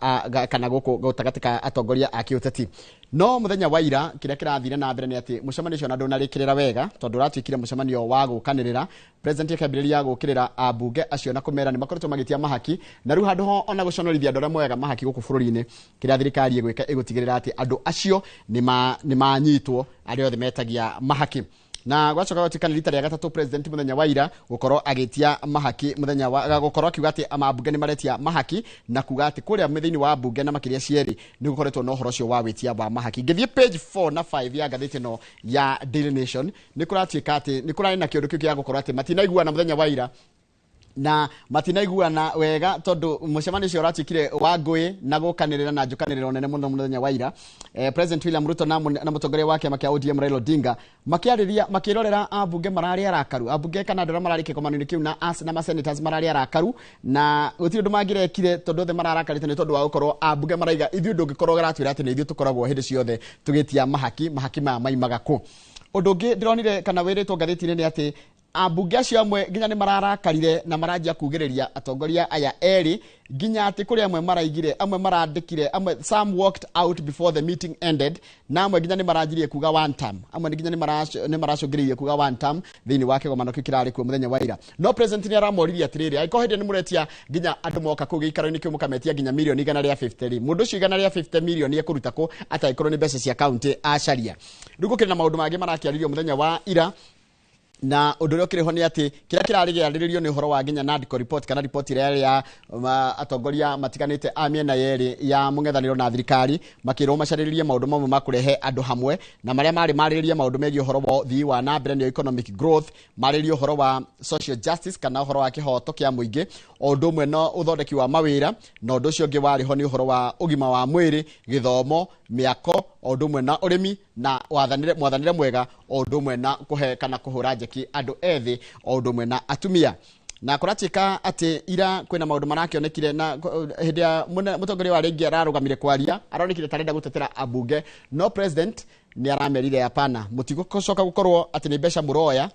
kana gũkũ gatagatĩ ka atongoria a kĩũteti. No mũthenya wa ira kĩrĩa kĩrathire na mbere nĩ atĩ mũcemanio ũcio ona ndũnarĩkĩrĩra wega, tondũ ũratuĩkire mũcemanio wa gũkanĩrĩra. President akĩambĩrĩria gũkĩrĩra ambunge acio na kũmera nĩ makoretwo magĩtia mahaki, na rĩu handũ ho ona gũconorithia andũ arĩa moyaga mahaki gũkũ bũrũri-inĩ, kĩrĩa thirikari ĩgwĩka ĩgũtigĩrĩra atĩ andũ acio nĩ manyitwo arĩa othe metagia mahaki. Na gwacoka gwatuĩka nĩ rita rĩa gatatũ president mũthenya wa ira gũkorwo agĩtia mahaki, mũthenya wa gũkorwo akiuga atĩ ambunge nĩ maretia mahaki, na kuga atĩ kũrĩa thĩinĩ wa mbunge na makĩria cierĩ nĩ gũkoretwo na ũhoro ũcio wa wĩtia wa mahaki. Ngĩthiĩ page 4 na 5 ya ngathĩti ĩno ya Daily Nation, nĩ kũratuĩka atĩ nĩ kũrarĩ na kĩũndũ kĩu gĩa gũkorwo atĩ matinaiguana mũthenya wa ira, na matinaiguana wega tondũ mũcemanio ũcio ũratuĩkire wa ngũĩ na gũkanĩrĩra na njũkanĩrĩro nene mũno mũthenya wa ira. President William Ruto na mũtongoria wa kĩama kĩa ODM Raila Odinga makĩarĩria makĩrorera ambunge mararĩ arakaru, ambunge kana andũ arĩa mararĩ kĩgomano-inĩ kĩu na as na ma-senators mararĩ arakaru, na gũtirĩ ũndũ mangĩrekire tondũ othe mararakarĩte nĩ tondũ wa gũkorwo ambunge maraiga ithuĩ ndũngĩkorwo ũratwĩra atĩ nĩ ithuĩ tũkoragwo hĩndĩ ciothe tũgĩtia mahaki, mahaki maya maimaga kũ. Ũndũ ũngĩ ndĩronire kana wĩrĩtwo ngathĩti-inĩ nĩ atĩ ambunge acio amwe nginya nĩ mararakarire na maranjia kugĩrĩria atongoria aya erĩ, nginya atĩ kũrĩ amwe maraigire, amwe marandĩkire, amwe some walked out before the meeting ended, na amwe nginya nĩ maranjirie kuga one term, amwe nginya nĩ maracũngĩrĩirie kuga one term thĩinĩ wa kĩgomano kĩu kĩrarĩ kuo mũthenya wa ira. No president nĩ aramoririe atĩrĩrĩ, angĩkorwo hĩndĩ nĩ mũretia nginya andũ moka kũu gĩikaro-inĩ kĩu mũkametia nginya mirioni 150 rĩ, mũndũ ũcio 150 mirioni ekũruta kũ atangĩkorwo nĩ mbeca cia kaunti acaria. Rĩu gũkĩrĩ na maũndũ mangĩ marakĩarĩrio mũthenya wa ira, na ũndũ ũrĩa ũkĩrĩ ho nĩ atĩ kĩrĩa kĩrarĩ gĩarĩrĩrio nĩ ũhoro wa nginya NADCO report kana report ĩrĩa yarĩ ya atongoria matiganĩte a mĩena yerĩ ya mũng'ethanĩro na thirikari, makĩrwo macarĩrĩrie maũndũ mamwe ma kũrehe andũ hamwe, na marĩa marĩ marĩrĩrie maũndũ megiĩ ũhoro wa ũthii wa na mbere nĩyo economic growth, marĩrĩrie ũhoro wa social justice kana ũhoro wa kĩhoto kĩa mũingĩ, o ũndũ ũmwe na ũthondeki wa mawĩra, na ũndũ ũcio ũngĩ warĩ ho nĩ ũhoro wa ũgima wa mwĩrĩ, gĩthomo, mĩako, o ũndũ ũmwe na ũrĩmi na mwathanĩre mwega, o ũndũ ũmwe na kũhe kana kũhũra njeki andũ ethĩ, o ũndũ ũmwe na atumia. Na kũratuĩka atĩ ira kwĩna maũndũ marakĩonekire, na hĩndĩ ya mũtongoria wa rĩngĩ ararũgamire kwaria, aronekire ta arenda gũtetera ambunge, no president nĩ aramerire hapana, mũtigũcoka gũkorwo atĩ nĩ mbeca mũroya,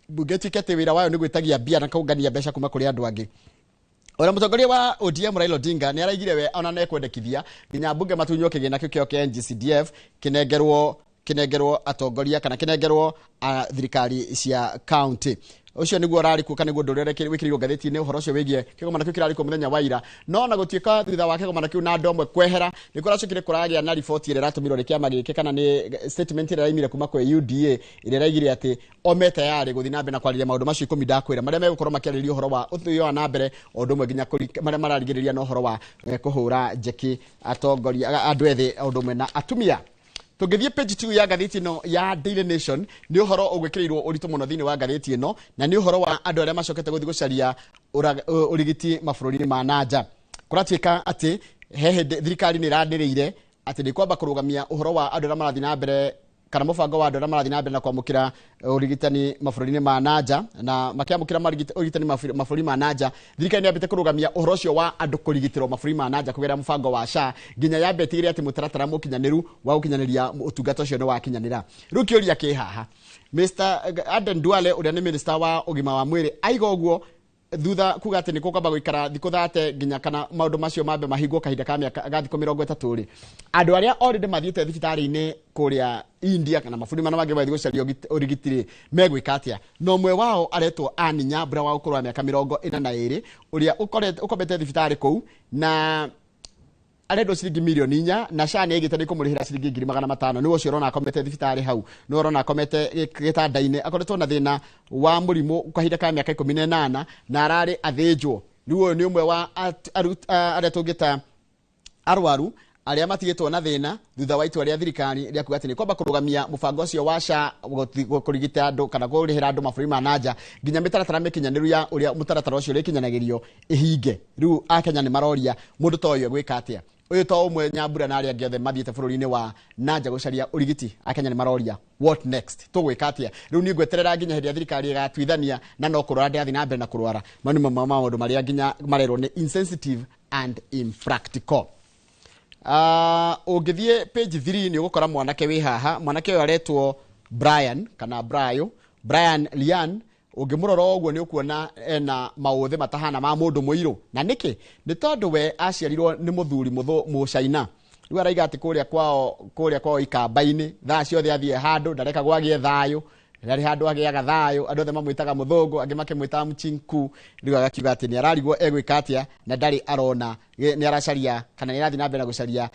mbunge ĩtuĩke atĩ wĩra wayo nĩ gwĩtagia mbia na kũngania mbeca kuma kũrĩ andũ angĩ. Ona mũtongoria wa ODM Raila Odinga nĩ araigire we ona nĩ ekwendekithia nginya mbunge matunywo kĩgĩna kĩu kĩo kĩa NGCDF kĩnengerwo atongoria kana kĩnengerwo thirikari cia county. Ũcio nĩguo ũrarĩ kuo kana nĩguo ũndũ ũrĩa wĩkĩrĩirwo ngathĩti-inĩ ũhoro ũcio wĩgiĩ kĩgomano kĩu kĩrarĩ kuo mũthenya wa ira. No ona gũtuĩka thutha wa kĩgomano kĩu na andũ amwe kwehera, nĩ kũracokire kũragĩa na riboti ĩrĩa ĩratũmirwo nĩ kĩama gĩkĩ kana nĩ statement ĩrĩa ĩraimire kuma kwĩ UDA ĩrĩa ĩraigire atĩ o me tayarĩ gũthiĩ na mbere na kwarĩria maũndũ macio 10 ndakwĩra, marĩa megũkorwo makĩarĩrĩria ũhoro wa ũthii wa na mbere, o ũndũ ũmwe nginya marĩa mararigĩrĩria na ũhoro wa kũhũra njeki atongoria andũ ethĩ, o ũndũ ũmwe na atumia. Tũngĩthiĩ page 2 ya ngathĩti ĩno ya Daily Nation, nĩ ũhoro ũgwĩkĩrĩirwo ũritũ mũno thĩinĩ wa ngathĩti ĩno, na nĩ ũhoro wa andũ arĩa macokete gũthiĩ gũcaria ũrigiti mabũrũri-inĩ ma na nja. Kũratuĩka atĩ he hĩndĩ thirikari nĩ ĩranĩrĩire atĩ nĩ kwamba kũrũgamia ũhoro wa andũ arĩa marathiĩ na mbere kana mũbango wa andũ arĩa marathiĩ na mbere na kwamũkĩra ũrigitani mabũrũri-inĩ ma na nja, na makĩamũkĩra ũrigitani mabũrũri ma na nja, thirikari nĩ yambĩte kũrũgamia ũhoro ũcio wa andũ kũrigitĩrwo mabũrũri ma na nja kũgerera mũbango wa SHA, nginya yambe ĩtigĩrĩre atĩ mũtaratara mũkinyanĩru wa gũkinyanĩria ũtungata ũcio nĩ wakinyanĩra. Rĩu kĩũria kĩ haha, Mr. Aden Duale ũrĩa nĩ minister wa ũgima wa mwĩrĩ aiga ũguo thutha kuga atĩ nĩ gũkwamba gũikara thikũ 30 nginya kana maũndũ macio mambe mahingwo kahinda ka mĩaka ga thikũ 30 rĩ, andũ arĩa already mathiĩte thibitarĩ-inĩ kũrĩa India kana mabũrũri marĩa mangĩ mathiĩ gũcaria ũrigiti rĩ, megwĩka atĩa? Na ũmwe wao aretwo Ann Nyambura wa ũkũrũ wa mĩaka 42 ũrĩa ũkomete thibitarĩ kũu na arendwo ciringi mirioni 4 na SHA nĩ ĩgĩte nĩ kũmũrĩhĩra ciringi 500,000. Nĩwe ũcio ũrona akomete thibitarĩ hau, nĩwe ũrona akomete gĩtanda-inĩ, akoretwo na thĩna wa mũrimũ kahinda ka mĩaka 18 na ararĩ athĩnjwo. Rĩu ũyũ nĩ ũmwe wa arĩa tũngĩta arwaru arĩa matigĩtwo na thĩna thutha wa itua rĩa thirikari rĩa kuga atĩ nĩ kwamba kũrũgamia mũbango ũcio wa SHA kũrigita andũ kana kũrĩhĩra andũ mabũrũri ma nanja nginya mĩtaratara mĩkinyanĩru ya ũrĩa mũtaratara ũcio ũrĩkinyanagĩrio ĩhinge. Rĩu Akenya nĩ maroria mũndũ ta ũyũ egwĩka atĩa? Ũyũ to ũmwe Nyambura na arĩa angĩ othe mathiĩte bũrũri-inĩ wa nanja gũcaria ũrigiti. Akenya nĩ maroria what next, tũgwĩka atĩa? Rĩu niĩ ngweterera nginya hĩndĩ ya thirikari ĩgatuithania na no kũrwara ndĩrathiĩ na mbere na kũrwara. Mau nĩ mamwe ma maũndũ marĩa nginya marerwo nĩ insensitive and impractical. Ũngĩthiĩ page 3 nĩ ũgũkora mwanake wĩ haha. Mwanake ũyũ aretwo Brian kana Brayo, Brian Lian. Ũngĩmũrora ũguo nĩ ũkuona ena maũthĩ matahana ma mũndũ mũirũ. Na nĩkĩ? Nĩ tondũ we aciarirwo nĩ mũthuri mũcaina. Rĩu araiga atĩ kũrĩa kwao ikamba-inĩ thaa ciothe athiĩ handũ ndarekagwo agĩe thayũ, ndarĩ handũ agĩaga thayũ, andũ othe mamwĩtaga mũthũngũ, angĩ makĩmwĩtaga mchinku. Rĩu agakiuga atĩ nĩ ararigwo egwĩka atĩa na ndarĩ arona, nĩ aracaria kana nĩ arathiĩ na mbere na gũcaria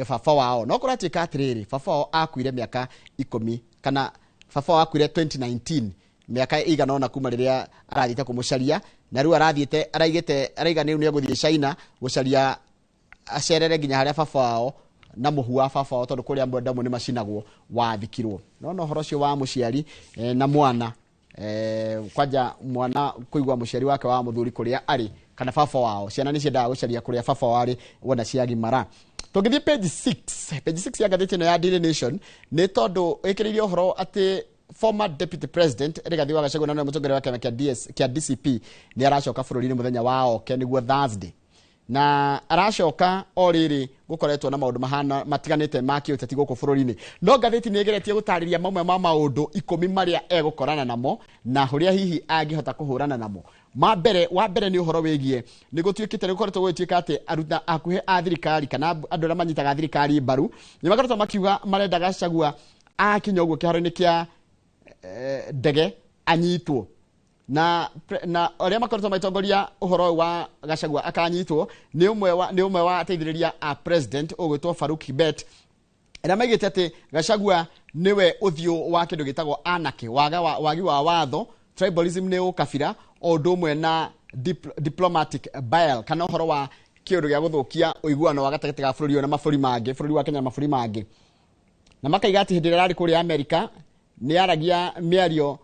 baba wao. No kũratuĩka atĩrĩrĩ, baba wao akuire mĩaka 10 kana baba wao akuire 2019, mĩaka ĩigana ũna kuma rĩrĩa arathiĩte kũmũcaria, na rĩu arathiĩte araigĩte araiga rĩu nĩ egũthiĩ China gũcaria acerere nginya harĩa baba wao na mũhu wa baba wao, tondũ kũrĩa andũ nĩ macinagwo wathikirwo. No no ũhoro ũcio wa mũciari na mwana, kwanja mwana kũigua mũciari wake wa mũthuri kũrĩa arĩ kana baba wao, ciana nĩ ciendaga gũcaria kũrĩa baba wao arĩ wona ciagimara. Tũngĩthiĩ page 6, page 6 ya ngathĩti ĩno ya Daily Nation nĩ tondũ ĩkĩrĩirie ũhoro atĩ former deputy president Rigathi wa Gachagua na nĩwe mũtongoria wa kĩama kĩa DCP nĩ aracoka bũrũri-inĩ mũthenya wa oke nĩguo Thursday. Na aracoka o rĩrĩ gũkoretwo na maũndũ mahana matiganĩte ma kĩũteti gũkũ bũrũri-inĩ. No ngathĩti nĩ ĩgeretie gũtarĩria mamwe ma maũndũ 10 marĩa egũkorana namo na ũrĩa hihi angĩhota kũhũrana namo. Wa mbere nĩ ũhoro wĩgiĩ nĩ gũtuĩkĩte nĩ gũkoretwo gũgĩtuĩka atĩ aruta hakuhĩ a thirikari kana andũ arĩa manyitaga thirikari mbaru nĩ makoretwo makiuga marenda Gachagua akinya ũguo kĩharo-inĩ kĩa ndege anyitwo. Na arĩa makoretwo magĩtongoria ũhoro wa Gachagua akanyitwo nĩ ũmwe wa ateithĩrĩria a president ũgwĩtwo Farouk Kibet, arĩa maigĩte atĩ Gachagua nĩwe ũthiũ wa kĩndũ gĩtagwo anarchy, wagi wa watho, tribalism nĩ ũkabira, o ũndũ ũmwe na diplomatic bile kana ũhoro wa kĩũndũ gĩa gũthũkia ũiguano wa gatagatĩ ga bũrũri ũyũ na mabũrũri mangĩ, bũrũri wa Kenya na mabũrũri mangĩ. Na makaiga atĩ hĩndĩ ĩrĩa ararĩ kũrĩa Amerika nĩ aragia mĩario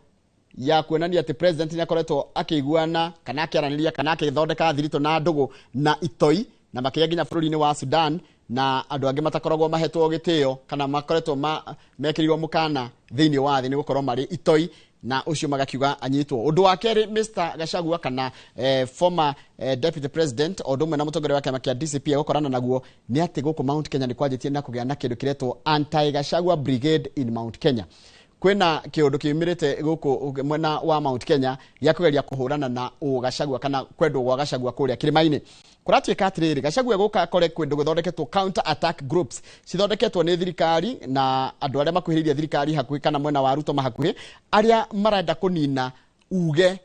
ya kuonania atĩ president nĩ akoretwo akĩiguana kana akĩaranĩria kana akĩthondeka thiritũ na ndũgũ na itoi na makĩria nginya bũrũri-inĩ wa Sudan na andũ angĩ matakoragwo mahetwo gĩtĩo kana makoretwo mekĩrĩirwo mũkana thĩinĩ wa thĩ nĩ gũkorwo marĩ itoi, na ũcio magakiuga anyitwo. Ũndũ wa kerĩ Mr Gachagua kana former deputy president o ũndũ ũmwe na mũtongoria wa kĩama kĩa DCP egũkorana naguo nĩ atĩ gũkũ Mount Kenya nĩ kwanjĩtie na kũgĩa na kĩndũ kĩretwo anti Gachagua Brigade in Mount Kenya. Kwĩna kĩũndũ kiumĩrĩte gũkũ mwena wa Mount Kenya gĩa kũgeria kũhũrana na Gachagua kana kwendwo gwa Gachagua kũrĩa kĩrĩma-inĩ. Kũratuĩka atĩrĩrĩ, Gachagua gũka kore kũndũ gũthondeketwo counter attack groups cithondeketwo nĩ thirikari na andũ arĩa makuhĩrĩirie thirikari hakuhĩ kana mwena wa Ruto mahakuhĩ arĩa marenda kũnina uge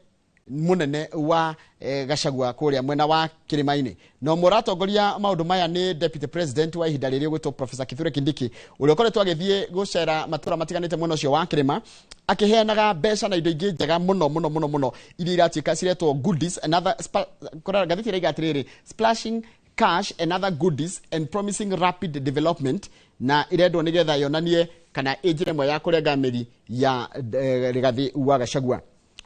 munene wa Gachagua kũrĩa mwena wa kĩrĩma-inĩ. No mũratongoria maũndũ maya nĩ deputy president wa ihinda rĩrĩ ũgwĩtwo Professor Kithure Kindiki ũrĩa ũkoretwo agĩthiĩ gũcera matũra matiganĩte mwena ũcio wa kĩrĩma akĩheanaga mbeca na indo ingĩ njega mũno mũno mũno mũno iria iratuĩka ciretwo goodies and other ngathĩti ĩraiga atĩrĩrĩ, splashing cash and other goodies and promising rapid development, na irendwo nĩgetha yonanie kana ĩ njĩra ĩmwe ya kũrenga mĩri ya Rigathi wa Gachagua.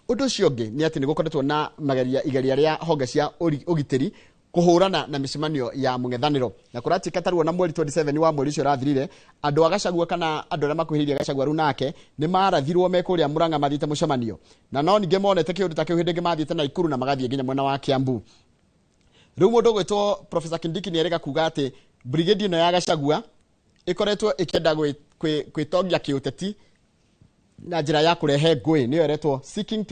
Ũndũ ũcio ũngĩ nĩ atĩ nĩ gũkoretwo na mageria igeria rĩa honge cia ũgitĩri kũhũrana na mĩcemanio ya mũng'ethanĩro, na kũratuĩka ta ruo na mweri 27 wa mweri ũcio ũrathirire andũ a Gachagua kana andũ arĩa makuhĩrĩirie Gachagua rĩu nake nĩ marathirwo me kũrĩa Murang'a mathiĩte mũcemanio, na no ningĩ monete kĩũndũ ta kĩu hĩndĩ ĩngĩ mathiĩte Naikuru na magathiĩ nginya mwena wa Kiambu. Rĩu mũndũ ũgwĩtwo Professor Kindiki nĩ erĩga kuga atĩ brigade ĩno ya Gachagua ĩkoretwo ĩkĩenda gwĩtongia kĩũteti na njĩra ya kũrehe ngũĩ, nĩyo ĩretwo seeking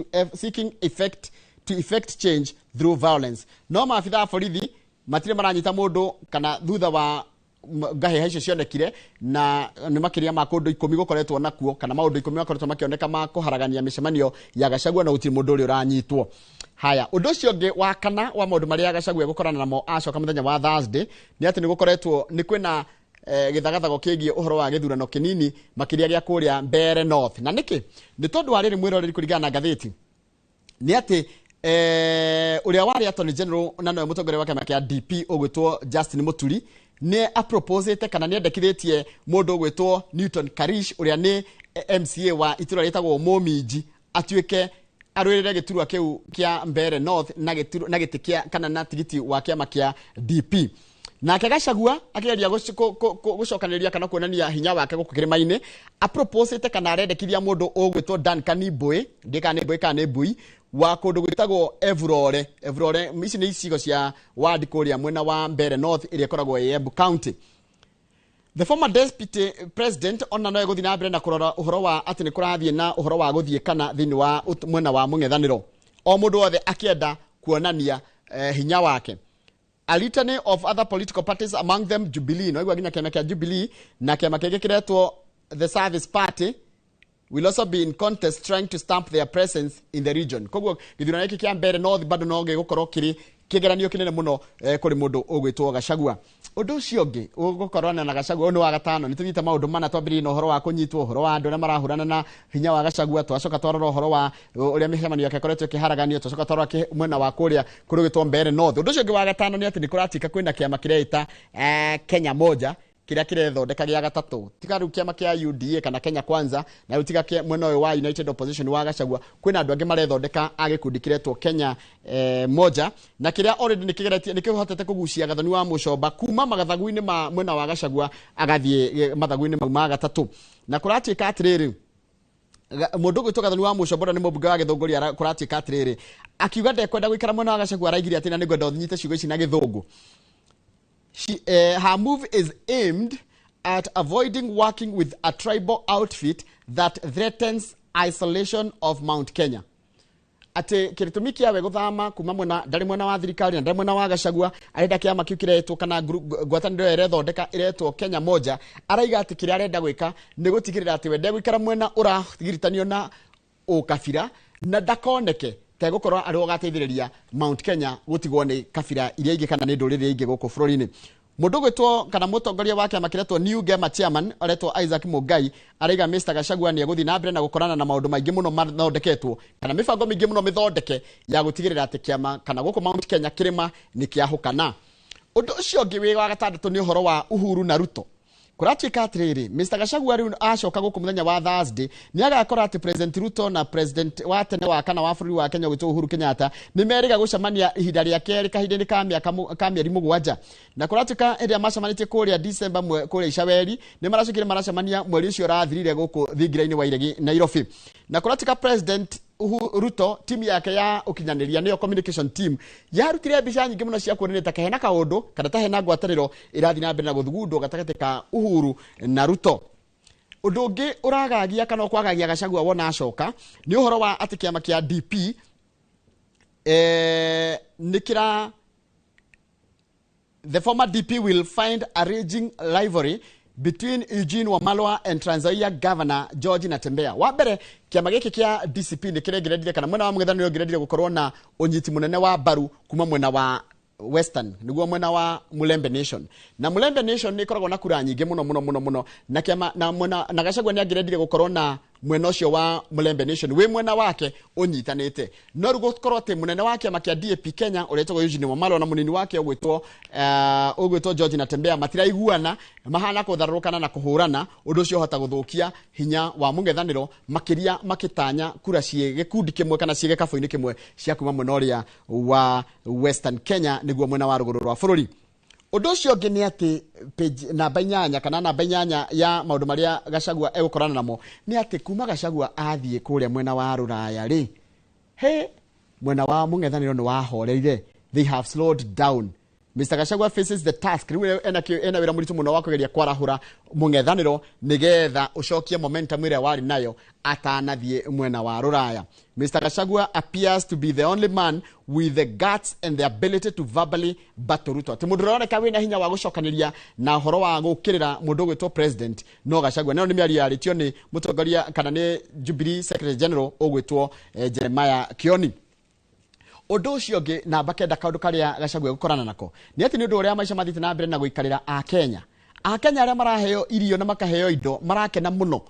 to effect change through violence. No maabitha a borithi matirĩ maranyita mũndũ kana thutha wa ngahĩha icio cionekire, na nĩ makĩria ma kũndũ 10 gũkoretwo nakuo kana maũndũ 10 makoretwo makĩoneka ma kũharagania mĩcemanio ya Gachagua na gũtirĩ mũndũ ũrĩa ũranyitwo. Haya, ũndũ ũcio ũngĩ wa kana wa maũndũ marĩa Gachagua egũkorana namo acoka mũthenya wa Thursday nĩ atĩ nĩ gũkoretwo nĩ kwĩna gĩthagathago kĩgiĩ ũhoro wa gĩthurano kĩnini makĩria gĩa kũrĩa Mbeere North. Na nĩkĩ? Nĩ tondũ wa rĩrĩ mwĩroreri kũringana na ngathĩti nĩ atĩ ũrĩa warĩ Attorney General na nowe mũtongoria wa kĩama kĩa DP ũgwĩtwo Justin Muturi Nĩ aproposete kana nĩ endekithĩtie mũndũ ũgwĩtwo Newton Karish, ũrĩa nĩ MCA wa itũra rĩtagwo Mũminji, atuĩke arũĩrĩre gĩturwa kĩu kĩa Mbeere North na gĩturwa na gĩtĩ kĩa kana na tigiti wa kĩama kĩa DP. Nake Gachagua akĩgeria gũcokanĩrĩria kana kuonania hinya wake gũkũ kĩrĩma-inĩ, aproposete kana arendekithia mũndũ ũgwĩtwo Duncan Mbui, ndiĩ kana nĩ Mbui kana nĩ Mbui, wa kũndũ gwĩtagwo Evurore. Evurore ici nĩ icigo cia ward kũrĩa mwena wa Mbeere North ĩrĩa ĩkoragwo ĩ Embu County. The former deputy president ona no egũthiĩ na mbere na kũrora ũhoro wa atĩ nĩ kũrathiĩ na ũhoro wa gũthiĩ kana thĩinĩ wa mwena wa mũng'ethanĩro, o mũndũ wothe akĩenda kuonania hinya wake. A litany of other political parties, among them Jubilee, no igua nginya kĩama kĩa Jubilee na kĩama kĩngĩ kĩretwo the Service Party, will also be in contest trying to stamp their presence in the region. Koguo gĩthurano gĩkĩ kĩa Mbeere North bado no gĩgũkorwo kĩrĩ kĩgeranio kĩnene mũno kũrĩ mũndũ ũgwĩtwo Gachagua. Ũndũ ũcio ũngĩ ũgũkorwo na Gachagua, ũyũ nĩ wa gatano, nĩ tũthiĩte maũndũ mana, twambĩrĩirie na ũhoro wa kũnyitwo, ũhoro wa andũ arĩa marahũrana na hinya wa Gachagua, twacoka twarora ũhoro wa ũrĩa mĩcemanio yake ĩkoretwo ĩkĩharaganio, twacoka twarora mwena wa kũrĩa kũrĩ gwĩtwo Mbeere North. Ũndũ ũcio ũngĩ wa gatano nĩ atĩ nĩ kũratuĩka kwĩna kĩama kĩreita Kenya Moja kĩrĩa kĩrethondeka gĩa gatatũ, tiga rĩu kĩama kĩa UDA kana Kenya Kwanza, na rĩu tiga mwena ũyũ wa United Opposition wa Gachagua, kwĩna andũ angĩ marethondeka a gĩkundi kĩretwo Kenya Moja, na kĩrĩa already nĩ kĩgeretie nĩ kĩhotete kũgucia Gathoni wa Mũcomba kuma magathagu-inĩ ma mwena wa Gachagua agathiĩ mathagu-inĩ mau ma gatatũ. Na kũratuĩka atĩrĩrĩ, mũndũ ũgwĩtwo Gathoni wa Mũcomba ũrĩa nĩ mũmbunge wa Gĩthũngũri, kũratuĩka atĩrĩrĩ, akiuga ndekwenda gũikara mwena wa Gachagua, araigire atĩ na nĩngwenda ũnyite ciugo ici na Gĩthũngũ. Her move is aimed at avoiding working with a tribal outfit that threatens isolation of Mount Kenya. Atĩ kĩrĩtũmi kĩawe gũthama kuma mwena, ndarĩ mwena wa thirikari na ndarĩ mwena wa Gachagua, arenda kĩama kĩu kĩretwo kana ngwatanĩro ĩrĩa ĩrethondeka ĩretwo Kenya Moja, araiga atĩ kĩrĩa arenda gwĩka nĩ gũtigĩrĩra atĩ we ndegũikara mwena ũragirithanio na ũkabira na ndakoneke tegũkorwo arĩ we ũgateithĩrĩria Mount Kenya gũtigwo nĩ kabira iria ingĩ kana nĩ ndũrĩrĩ ingĩ gũkũ bũrũri-inĩ. Mũndũ ũgwĩtwo kana mũtongoria wa kĩama kĩretwo New Gema chairman aretwo Isaac Mungai araiga Mr Gachagua nĩ egũthiĩ na mbere na gũkorana na maũndũ maingĩ mũno mathondeketwo kana mĩbango mĩingĩ mũno mĩthondeke ya gũtigĩrĩra atĩ kĩama kana gũkũ Mount Kenya kĩrĩma nĩ kĩahũkana. Ũndũ ũcio ũngĩ wĩ wa gatandatũ nĩ ũhoro wa Uhuru na Ruto. Kũratuĩka atĩrĩrĩ, Mr Gachagua rĩu acoka gũkũ mũthenya wa Thursday nĩ agakora atĩ President Ruto na President wa tene wa kana wa bũrũri wa Kenya ũgwĩtwo Uhuru Kenyatta nĩ merĩga gũcemania ihinda rĩa kerĩ kahinda-inĩ ka mĩaka ka mĩeri 7. Na kũratuĩka hĩndĩ ĩrĩa macemanĩtie kũrĩa December kũrĩa Icaweri, nĩ maracokire maracemania mweri ũcio ũrathirire gũkũ thingira-inĩ wa Iregi Nairobi. Na kũratuĩka President Uhuru Ruto timu yake ya ũkinyanĩria nĩyo communication team yarutire mbica nyingĩ mũno cia kuonania ta hena kaũndũ kana ta hena ngwatanĩro ĩrathiĩ na mbere na gũthugundwo gatagatĩ ka Uhuru na Ruto. Ũndũ ũngĩ ũragagia kana ũkwagagia Gachagua wona acoka nĩ ũhoro wa atĩ kĩama kĩa DP nĩ kĩra the former DP will find a raging rivalry between Eugene Wamalwa and Trans Nzoia Governor George Natembeya. Wa mbere kĩama gĩkĩ kĩa DCP nĩ kĩrengereire kana mwena wa mũng'ethanĩro ũngereire gũkorwo na ũnyiti mũnene wa mbaru kuma mwena wa Western, nĩguo mwena wa Mulembe Nation. Na Mulembe Nation nĩ ĩkoragwo na kura nyingĩ mũno mũno mũno mũno, na kĩama na mwena na Gachagua nĩ angĩrendire gũkorwo na mwena ũcio wa Mulembe Nation wĩ mwena wake ũnyitanĩte. No rĩu gũkorwo atĩ mũnene wa kĩama kĩa DAP Kenya ũrĩa wĩtagwo Eugene Wamalwa na mũnini wake ũgwĩtwo George Natembeya matiraiguana, mahana kũtharũrũkana na kũhũrana, ũndũ ũcio ũhota gũthũkia hinya wa mũng'ethanĩro makĩria makĩtanya kura ciĩ gĩkundi kĩmwe kana ciĩ gĩkabũ-inĩ kĩmwe cia kuma mwena ũrĩa wa Western Kenya, nĩguo mwena wa rũgũrũ rwa bũrũri. Ũndũ ũcio ũngĩ nĩ atĩ page namba 8 kana namba 8 ya maũndũ marĩa Gachagua egũkorana namo nĩ atĩ kuma Gachagua athiĩ kũrĩa mwena wa rũraya rĩ, he mwena wa mũng'ethanĩro nĩ wahoreire, they have slowed down. Mr Gachagua faces the task rĩu ena wĩra mũritũ mũno wa kũgeria kwarahũra mũng'ethanĩro nĩgetha ũcokie momentum ĩrĩa warĩ nayo atanathiĩ mwena wa rũraya. Mr Gachagua appears to be the only man with the guts and the ability to verbally battle Ruto. Atĩ mũndũ ũroneka wĩna hinya wa gũcokanĩria na ũhoro wa gũũkĩrĩra mũndũ ũgwĩtwo president no Gachagua. Nayo nĩ mĩario yarĩtio nĩ mũtongoria kana nĩ Jubilee Secretary General ũgwĩtwo Jeremiah Kioni. Ũndũ ũcio ũngĩ namba 9 kaũndũ karĩa Gachagua egũkorana nako nĩ atĩ nĩ ũndũ ũrĩa maica mathiĩte na mbere na gũikarĩra Akenya. Akenya arĩa maraheo irio na makaheo indo marakena mũno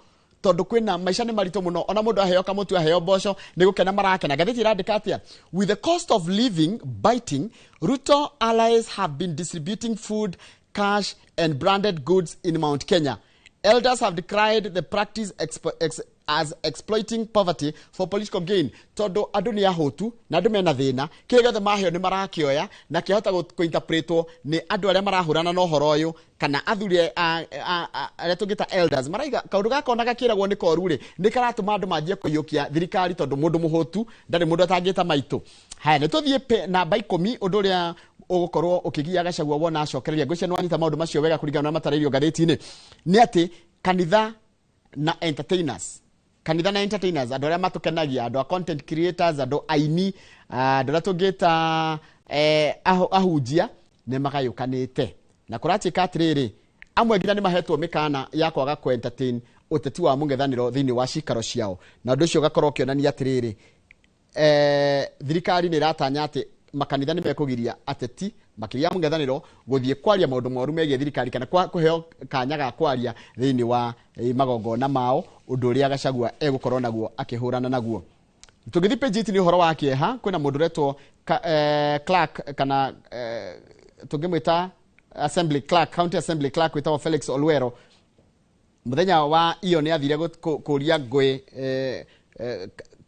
tondũ kwĩna maica nĩ maritũ mũno, ona mũndũ aheo kamũtu aheo mboco nĩ gũkena marakena. Ngathĩti ĩrandĩka atĩa? With the cost of living biting, Ruto allies have been distributing food cash and branded goods in Mount Kenya. Elders have decried the practice as exploiting poverty for political gain. Tondu andu ni ahotu na andu mena thina, kĩrĩa gĩothe maheo nĩ marakĩoya na kĩahota kũinterpretwo nĩ andũ arĩa marahũrana na ũhoro ũyũ kana athuri arĩa tũngĩta elders maraiga kaũndũ gaka ona gakĩragwo nĩ koru rĩ nĩ karatũma andũ manjie kũiyũkia thirikari tondũ mũndũ mũhũtu ndarĩ mũndũ atangĩta maitũ. Haya, nĩ tũthiĩ namba 10 ũndũ ũrĩa ũgũkorwo ũkĩgia Gachagua wona acokereria. Ngwĩciria nĩ wanyita maũndũ macio wega kũringana na matarĩrio ngathĩti-inĩ. Nĩ atĩ kanitha na entertainers, kanitha na entertainers, andũ arĩa matũkenagia, andũ a content creators, andũ aini, andũ arĩa tũngĩta ahunjia nĩ magayũkanĩte. Na kũratuĩka atĩrĩrĩ, amwe nginya nĩ mahetwo mĩkana ya kwaga kũ entertain ũteti wa mũng'ethanĩro thĩinĩ wa cikaro ciao, na ũndũ ũcio ũgakorwo ũkĩonania atĩrĩrĩ, thirikari nĩ ĩratanya atĩ makanitha nĩ mekũgiria ateti makĩria mũng'ethanĩro gũthiĩ kwaria maũndũ moru megiĩ thirikari kana kũheo kanya ga kwaria thĩinĩ wa magongona mao, ũndũ ũrĩa Gachagua egũkorwo naguo akĩhũrana naguo. Tũngĩthiĩ page 8 nĩ ũhoro wa kĩeha, kwĩna mũndũ ũretwo clerk kana tũngĩmwĩta assembly clerk, county assembly clerk wĩtagwo Felix Olwero. Mũthenya wa iyo nĩ athire kũria ngũĩ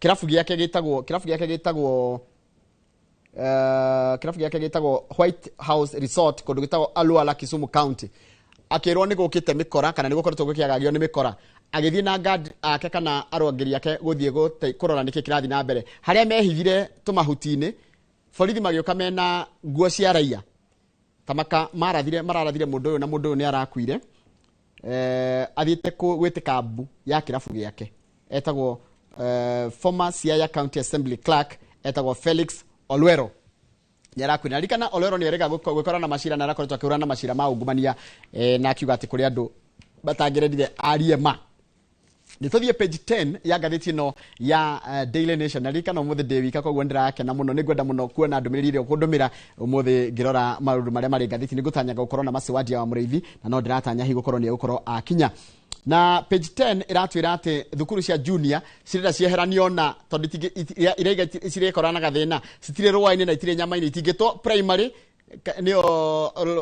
kĩrabu gĩake gĩtagwo kĩrabu gĩake gĩtagwo White House Resort kũndũ gĩtagwo Aluala, Kisumu County. Akĩrwo nĩ gũkĩte mĩkora kana nĩ gũkoretwo gũkĩagagio nĩ mĩkora, agĩthiĩ na guard ake kana arũangĩri ake gũthiĩ kũrora nĩkĩ kĩrathiĩ na mbere. Harĩa mehithire tũmahuti-inĩ, borithi magĩũka mena nguo cia raia tamaka mararathire mũndũ ũyũ na mũndũ ũyũ nĩ arakuire. Athiĩte gwĩtĩka mbu ya kĩrabu gĩake, etagwo former Siaya County Assembly clerk etagwo Felix Olwero. Nĩarakuire. Ririkana Olwero nĩ erĩga gwĩkora na macira na arakoretwo akĩhũrana na macira ma ungumania, na akiuga atĩ kũrĩ andũ batangĩrendire arie ma. Nĩ tũthiĩ page 10 ya ngathĩti ĩno ya Daily Nation. Na ririkana ũmũthĩ ndĩ wika, koguo nĩndĩrakena mũno, nĩngwenda mũno kuona ndũmĩrĩri ĩrĩa ũkũndũmĩra ũmũthĩ ngĩrora maũndũ marĩa marĩ ngathĩti. Nĩngũtanyaga gũkorwo na Mercy Wandia wa Mũrĩithi, na no ndĩratanya hihi gũkorwo nĩ egũkorwo akinya. Na page 10 ĩratwĩra atĩ thukuru cia junior cirenda cieheranio na tondũ iraiga cirekorana gathĩna, citirĩ rũa-inĩ na itirĩ nyama-inĩ, itingĩtwo primary nĩyo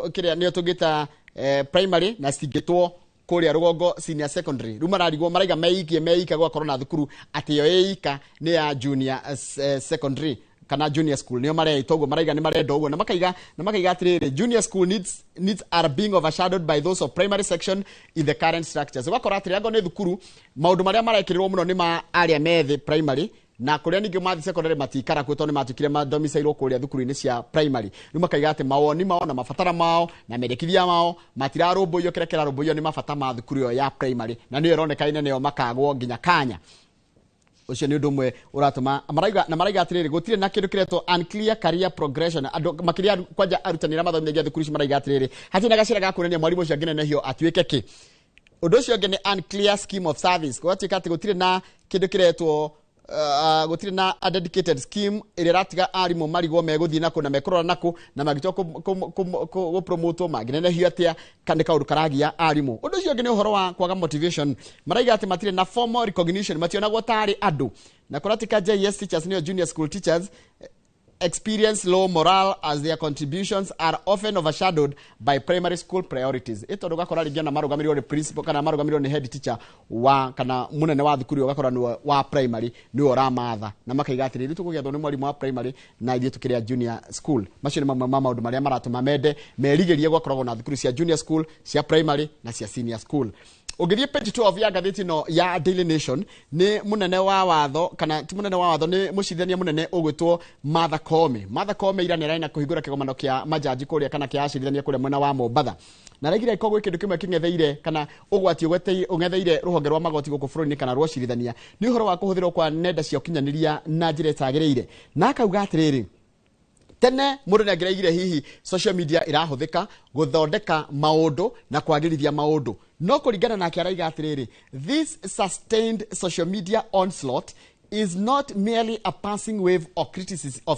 kĩrĩa nĩyo tũngĩta primary na citingĩtwo kũrĩa rũgongo senior secondary. Rĩu mararigwo maraiga meikie meika gwakorwo na thukuru atĩ yo ĩika nĩ ya junior secondary kana junior school, nĩo mareita ũguo, maraiga nĩ marenda ũguo, na makaiga atĩrĩrĩ, junior school needs are being overshadowed by those of primary section in the current structures. Ũgakora atĩrĩ, angorwo nĩ thukuru maũndũ marĩa marekĩrĩrwo mũno nĩ ma arĩa methĩ primary, na kũrĩa ningĩ mathiĩ secondary matikara kuo tondũ nĩ matuĩkire madomicilwo kũrĩa thukuru-inĩ cia primary. Rĩu makaiga atĩ mawoni mao na mabatara mao na mendekithia mao matirarũmbũiyo, kĩrĩa kĩrarũmbũiyo nĩ mabata ma thukuru ĩyo ya primary, na nĩyo ĩroneka nĩyo makagwo nginya kanya. Ũcio nĩ ũndũ ũmwe ũratũma maraiga, na maraiga atĩrĩrĩ, gũtirĩ na kĩndũ kĩretwo unclear career progression. Andũ makĩria kwanja arutani arĩa mathomithagia thukuru ici maraiga atĩrĩrĩ, hatirĩ na gacĩra ga kuonania mwarimũ ũcio angĩnenehio atuĩke kĩ. Ũndũ ũcio ũngĩ nĩ unclear scheme of service, gũgatuĩka atĩ gũtirĩ na kĩndũ kĩretwo gũtirĩ na a dedicated scheme ĩrĩa ĩratiga arimũ marigwo megũthiĩ nakũ na mekũrora nakũ na mangĩtua gũpromotwo mangĩnenehio atĩa, nĩ kaũndũ karagia arimũ. Ũndũ ũcio ũngĩ nĩ ũhoro wa kwaga motivation, maraiga atĩ matirĩ na formal recognition, mationagwo tarĩ andũ. Na kũratika JS teachers nĩo junior school teachers experience low morale as their contributions are often overshadowed by primary school priorities. Ĩ tondũ ũgakora rĩngĩ ona marũgamĩrĩrwo nĩ principal kana marũgamĩrĩrwo nĩ head teacher wa kana mũnene wa thukuru ũgakora nĩwe wa primary nĩwe ũramatha, na makaiga atĩrĩrĩ, rĩu tũkũgĩathwo nĩ mwarimũ wa primary na ithuĩ tũkĩrĩ a junior school. Macio nĩ mamwe ma maũndũ marĩa maratũma mende merigĩrie gwakoragwo na thukuru cia junior school, cia primary na cia senior school. Ũngĩthiĩ page 12 ya ngathĩti ĩno ya Daily Nation, nĩ mũnene wa watho kana ti mũnene wa watho, nĩ mũcirithania mũnene ũgwĩtwo Martha Koome. Martha Koome ira nĩ ararĩ na kũhingũra kĩgomano kĩa majaji kũrĩa kana kĩa acirithania kũrĩa mwena wa Mombatha, na araigire angĩkorwo gwĩ kĩndũ kĩmwe kĩng'etheire kana ũgwati ũng'etheire rũhonge rwa magoti gũkũ bũrũri-inĩ kana rwa ũcirithania nĩ ũhoro wa kũhũthĩrwo kwa nenda cia ũkinyanĩria na njĩra ĩtagĩrĩire. Na akauga atĩrĩrĩ, tene mũndũ nĩ angĩraigire hihi social media ĩrahũthĩka gũthondeka maũndũ na kwagĩrithia maũndũ, no kũringana nake araiga atĩrĩrĩ, this sustained social media onslaught is not merely a passing wave of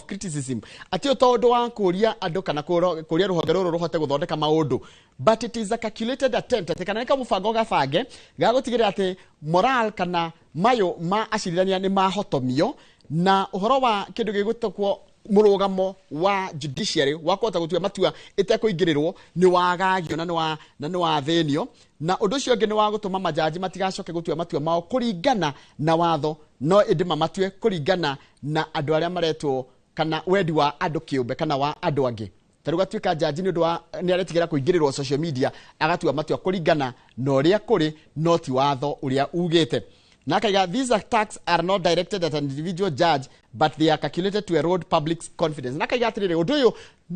criticism, atĩ to ũndũ wa kũria andũ kana kũria rũhonge rũrũ rũhote gũthondeka maũndũ, but it is a calculated attempt, atĩ kana nĩ kamũbango gabange ga gũtigĩrĩra atĩ moral kana mayũ ma acirithania nĩ mahotomio, na ũhoro wa kĩndũ gĩgwĩtwo Mũrũgamo wa judiciary wa kũhota gũtua matua ĩtekũingĩrĩrwo nĩ wagagio na nĩ wathĩnio. Na ũndũ ũcio ũngĩ nĩ wa gũtũma majaji matigacoke gũtua matua mao kũringana na watho, no ĩndĩ mamatue kũringana na andũ arĩa maretwo kana wendi wa andũ kĩũmbe kana wa andũ angĩ. Ta rĩu gatuĩka jaji nĩ ũndũ wa nĩ aretigĩra kũingĩrĩrwo social media, agatua matua kũringana na ũrĩa kũrĩ, no ti watho ũrĩa ugĩte. Na akaiga, "These attacks are not directed at an individual judge, but they are calculated to erode public confidence." Na akaiga atĩrĩrĩ, ũndũ ũyũ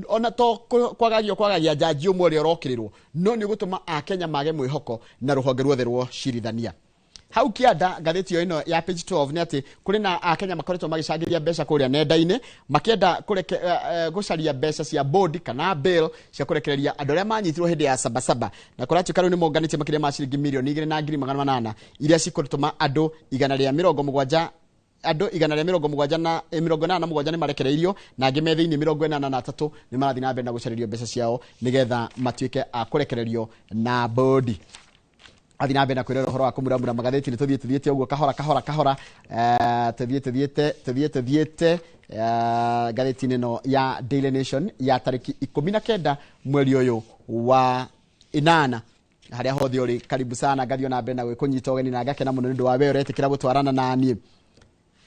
ona to kwagagio kwagagia jaji ũmwe ũrĩa ũrokĩrĩrwo, no nĩ ũgũtũma Akenya mage mwĩhoko na rũhonge ruothe rwa ũcirithania. Hau kĩanda ngathĩti ĩyo ĩno ya page 12 nĩ atĩ kũrĩ na Akenya makoretwo magĩcangĩria mbeca kũrĩa nenda-inĩ, makĩenda gũcaria mbeca cia bond kana bail cia kũrekereria andũ arĩa manyitirwo hĩndĩ ya Sabasaba. Na kũratuĩka rĩu nĩ monganĩtie makĩria ma ciringi 2,800,000 iria cikũtũma andũ 170, andũ 170 na 87 nĩ marekereirio, na angĩ me thĩinĩ 83 nĩ marathiĩ na mbere na gũcarĩrio mbeca ciao nĩgetha matuĩke a kũrekererio na bond. Athiĩ na mbere na kwĩrora ũhoro wa kũmuramura magathĩti. Nĩ tũthiĩ tũthiĩte ũguo kahora kahora kahora, tũthiĩ tũthiĩte tũthiĩ tũthiĩte ngathĩti-inĩ ĩno ya Daily Nation ya tarĩki 19 mweri ũyũ wa 8. Harĩa hothe ũrĩ, karibu sana. Ngathiĩ na mbere na gwĩkũnyita ũgeni na ngakena mũno nĩ ũndũ wa we ũretĩkĩra gũtwarana na niĩ.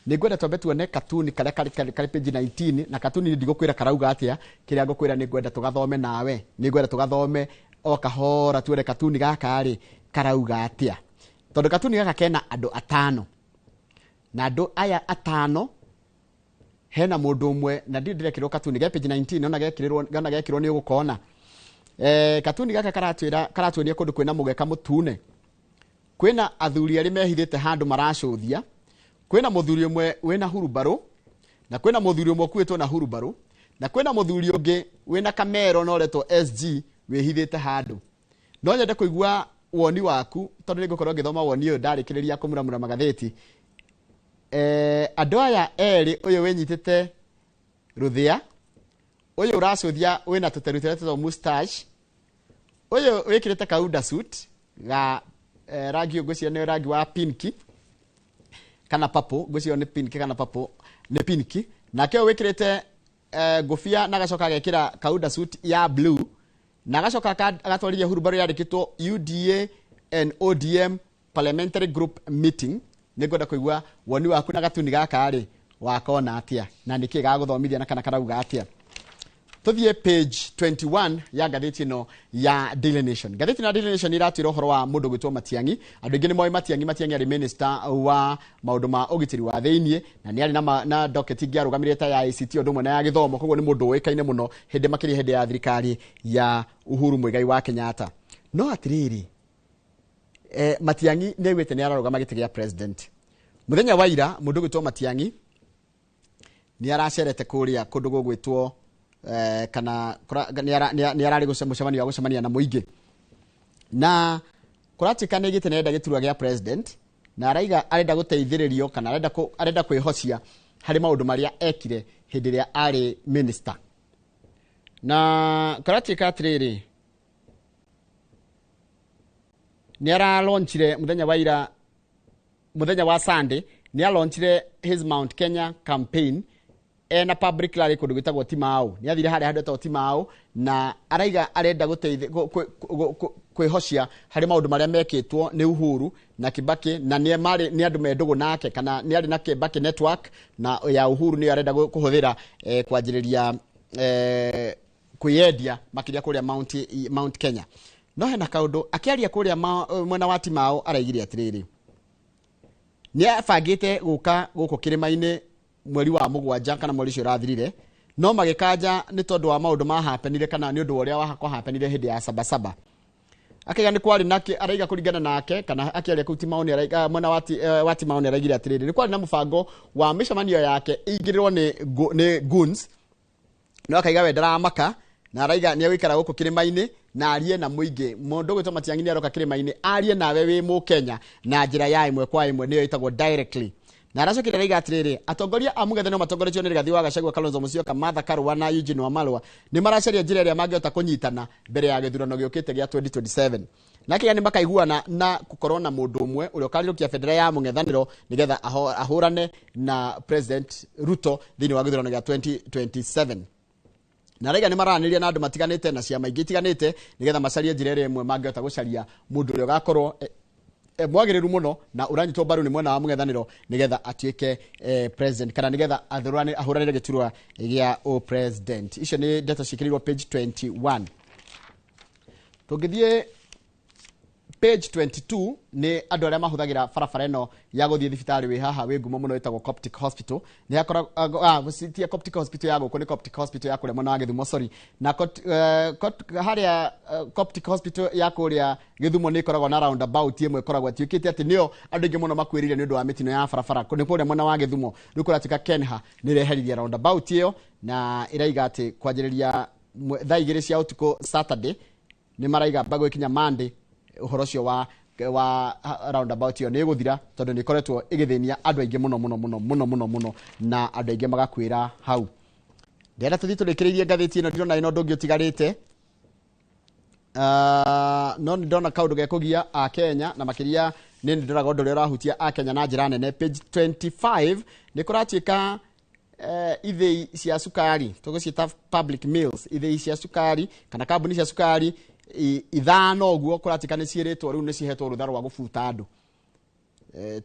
Nĩ ngwenda twambe tuone katuni karĩa karĩ page 19. Na katuni ndigũkwĩra karauga atĩa. Kĩrĩa ngũkwĩra, nĩ ngwenda tũgathome nawe, nĩ ngwenda tũgathome o kahora, tuone katuni gaka rĩ karauga atĩa, tondũ katuni gaka kena andũ atano, na andũ aya atano hena mũndũ ũmwe na ndirĩ ndĩrekĩrwo katuni ge page 19. Ona gekĩrĩrwo, ona gekĩrwo nĩ ũgũkona. Katuni gaka karatwĩra, karatuonia kũndũ kwĩna mũgeka mũtune, kwĩna athuri erĩ mehithĩte handũ maracũthia, kwĩna mũthuri ũmwe wĩna hurubarũ, na kwĩna mũthuri ũmwe ũkuĩtwo na hurubarũ, na kwĩna mũthuri ũngĩ wĩna kamero na ũretwo SG wĩhithĩte handũ. No nyende kũigua woni waku, tondũ nĩ ngũkorwo ngĩthoma woni ũyũ ndarĩkĩrĩria kũmuramura magathĩti. Andũ aya erĩ, ũyũ wĩnyitĩte rũthĩa, ũyũ ũracũthia wĩna tũteru tũrĩa twĩtagwo mustache, ũyũ wĩkĩrĩte kaunda suit ga rangi ũyũ ngwĩciria nĩ rangi wa pinki kana purple, ngwĩciria nĩ pinki kana purple, nĩ pinki, nake ũyũ wĩkĩrĩte ngũbia na agacoka agekĩra kaunda suit ya blue na agacoka agatwarithia hurubarũ yandĩkĩtwo UDA and ODM parliamentary group meeting. Nĩ ngwenda kũigua woni waku na gatuni gaka rĩ wakona atĩa, na nĩkĩ gagũthomithia na kana karauga atĩa. Tuthiĩ page 21 ya ngathĩti ĩno ya Daily Nation. Ngathĩti ĩno ya Daily Nation iratwĩra ũhoro wa mũndũ gwĩtwo Matiang'i. Andũ aingĩ nĩ moĩ Matiang'i. Matiang'i arĩ minister wa maũndũ ma ũgitĩri wa thĩiniĩ, na nĩ arĩ na docket ingĩ arũgamĩrĩre ta ya ICT ũndũ ũmwe na ya gĩthomo. Koguo nĩ mũndũ ũĩkaine mũno hĩndĩ, makĩria hĩndĩ ya thirikari ya Uhuru Muigai wa Kenyatta. No atĩrĩrĩ, Matiang'i nĩ augĩte nĩ ararũgama gĩtĩ gĩa president. Mũthenya wa ira mũndũ gwĩtwo Matiang'i nĩ aracerete kũrĩa kũndũ gũgwĩtwo kana nĩ ararĩ mũcemanio wa gũcemania na mũingĩ, na kũratuĩka nĩ gĩtĩ nĩarenda gĩturwa gĩa president, na araiga arenda gũteithĩrĩrio kana arenda kwĩhocia harĩ maũndũ marĩa ekire hĩndĩ ĩrĩa arĩ minister. Na kũratuĩka atĩrĩrĩ, nĩ aralaunchire mũthenya wa ira, mũthenya wa Sunday, nĩ alaunchire his Mount Kenya campaign ena public rally kũndũ gwĩtagwo Timau. Nĩ athire harĩa handũ hetagwo Timau, na araiga arenda kwĩhocia harĩ maũndũ marĩa mekĩtwo nĩ Uhuru na Kibaki, na nĩ marĩ nĩ andũ me ndũgũ nake, kana nĩ arĩ na Kibaki network na ya Uhuru nĩyo arenda kũhũthĩra kwanjĩrĩria kwĩyendia makĩria kũrĩa Mount Kenya. No hena kaũndũ akĩaria kũrĩa mwena wa Timau, araigire atĩrĩrĩ, nĩ abangĩte gũka gũkũ kĩrĩma-inĩ mweri wa 7 kana mweri ũcio ũrathirire, no magĩkanja nĩ tondũ wa maũndũ mahapenire kana nĩ ũndũ wa ũrĩa kwahapenire hĩndĩ ya Sabasaba. Akaiga nĩ kwarĩ na araiga kũringana nake kana akĩaria kũu Timau, nĩ araiga mwena wa Timau, nĩ araigire atĩrĩrĩ, nĩ kwarĩ na mũbango wa mĩcemanio yake ĩingĩrĩrwo nĩ goons, no akaiga we ndaramaka, na araiga nĩ egũikara gũkũ kĩrĩma-inĩ na arie na mũingĩ. Mũndũ ũgwĩtwo Matiang'i nĩ aroka kĩrĩma-inĩ arie nawe wĩ Mũkenya na njĩra ya ĩmwe kwa ĩmwe, nĩyo ĩtagwo directly. Na aracokire araiga atĩrĩrĩ, atongoria a mũng'ethanĩro matongoretio nĩ Rigathĩ wa Gachagua, Kalonzo Musyoka, Martha Karua na Eugene Wamalwa nĩ maracaria njĩra ĩrĩa mangĩhota kũnyitana mbere ya gĩthurano gĩũkĩte gĩa 2027. Na kĩga nĩ makaiguana na gũkorwo na mũndũ ũmwe ũrĩa ũkarirũkia bendera ya mũng'ethanĩro nĩgetha ahũrane na President Ruto thĩinĩ wa gĩthurano gĩa 2027. Na raiga nĩ maranĩria na andũ matiganĩte na ciama ingĩ itiganĩte nĩgetha macarie njĩra ĩrĩa ĩmwe mangĩhota gũcaria mũndũ ũrĩa ũgakorwo mwagĩrĩru mũno na ũranyitwo mbaru nĩ mwena wa mũng'ethanĩro nĩgetha atuĩke president kana nĩgetha ahũranĩre gĩturwa gĩa o-president. Icio nĩ ndeto ciĩkĩrĩirwo page 21. Tũngĩthiĩ page 22 nĩ andũ arĩa mahũthagĩra barabara ĩno ya gũthiĩ thibitarĩ wĩ haha wĩ ngumo mũno ĩtagwo Coptic Hospital. Nĩ hakoragwo ti Coptic Hospital ya gũkũ, nĩ Coptic Hospital ya kũrĩa mwena wa Gĩthumo, sorry. Na harĩa Coptic Hospital ya kũrĩa Gĩthumo nĩ ĩkoragwo na roundabout ĩmwe ĩkoragwo ĩtuĩkĩte atĩ nĩyo andũ aingĩ mũno makuĩrĩire nĩ ũndũ wa mĩtino ya barabara. Nĩ kũrĩa mwena wa Gĩthumo. Rĩu kũratuĩka Kenha nĩ ĩreheririe roundabout ĩyo na ĩraiga atĩ kwanjĩrĩria thaa 2 cia ũtukũ Saturday nĩ maraiga mpaka gũgĩkinya Monday ũhoro ũcio wa roundabout ĩyo nĩ ĩgũthira tondũ nĩ ĩkoretwo ĩgĩthĩnia andũ aingĩ mũno mũno mũno mũno mũno mũno na andũ aingĩ magakuĩra hau. Ndĩrenda tũthiĩ tũrĩkĩrĩirie ngathĩti ĩno, ndirona ĩno ũndũ ũngĩ ũtigarĩte. No nĩ ndona kaũndũ gekũgia a Kenya na makĩria nĩ ndoraga ũndũ ũrĩa ũrahutia a Kenya na njĩra nene. Page 25 nĩ kũratuĩka ithĩi cia cukari, tũgũciĩta public mills, ithĩi cia cukari kana kambuni cia cukari ithano ũguo kũratuĩka nĩ ciĩrĩtwo rĩu nĩ cihetwo rũtha rwa gũbuta andũ.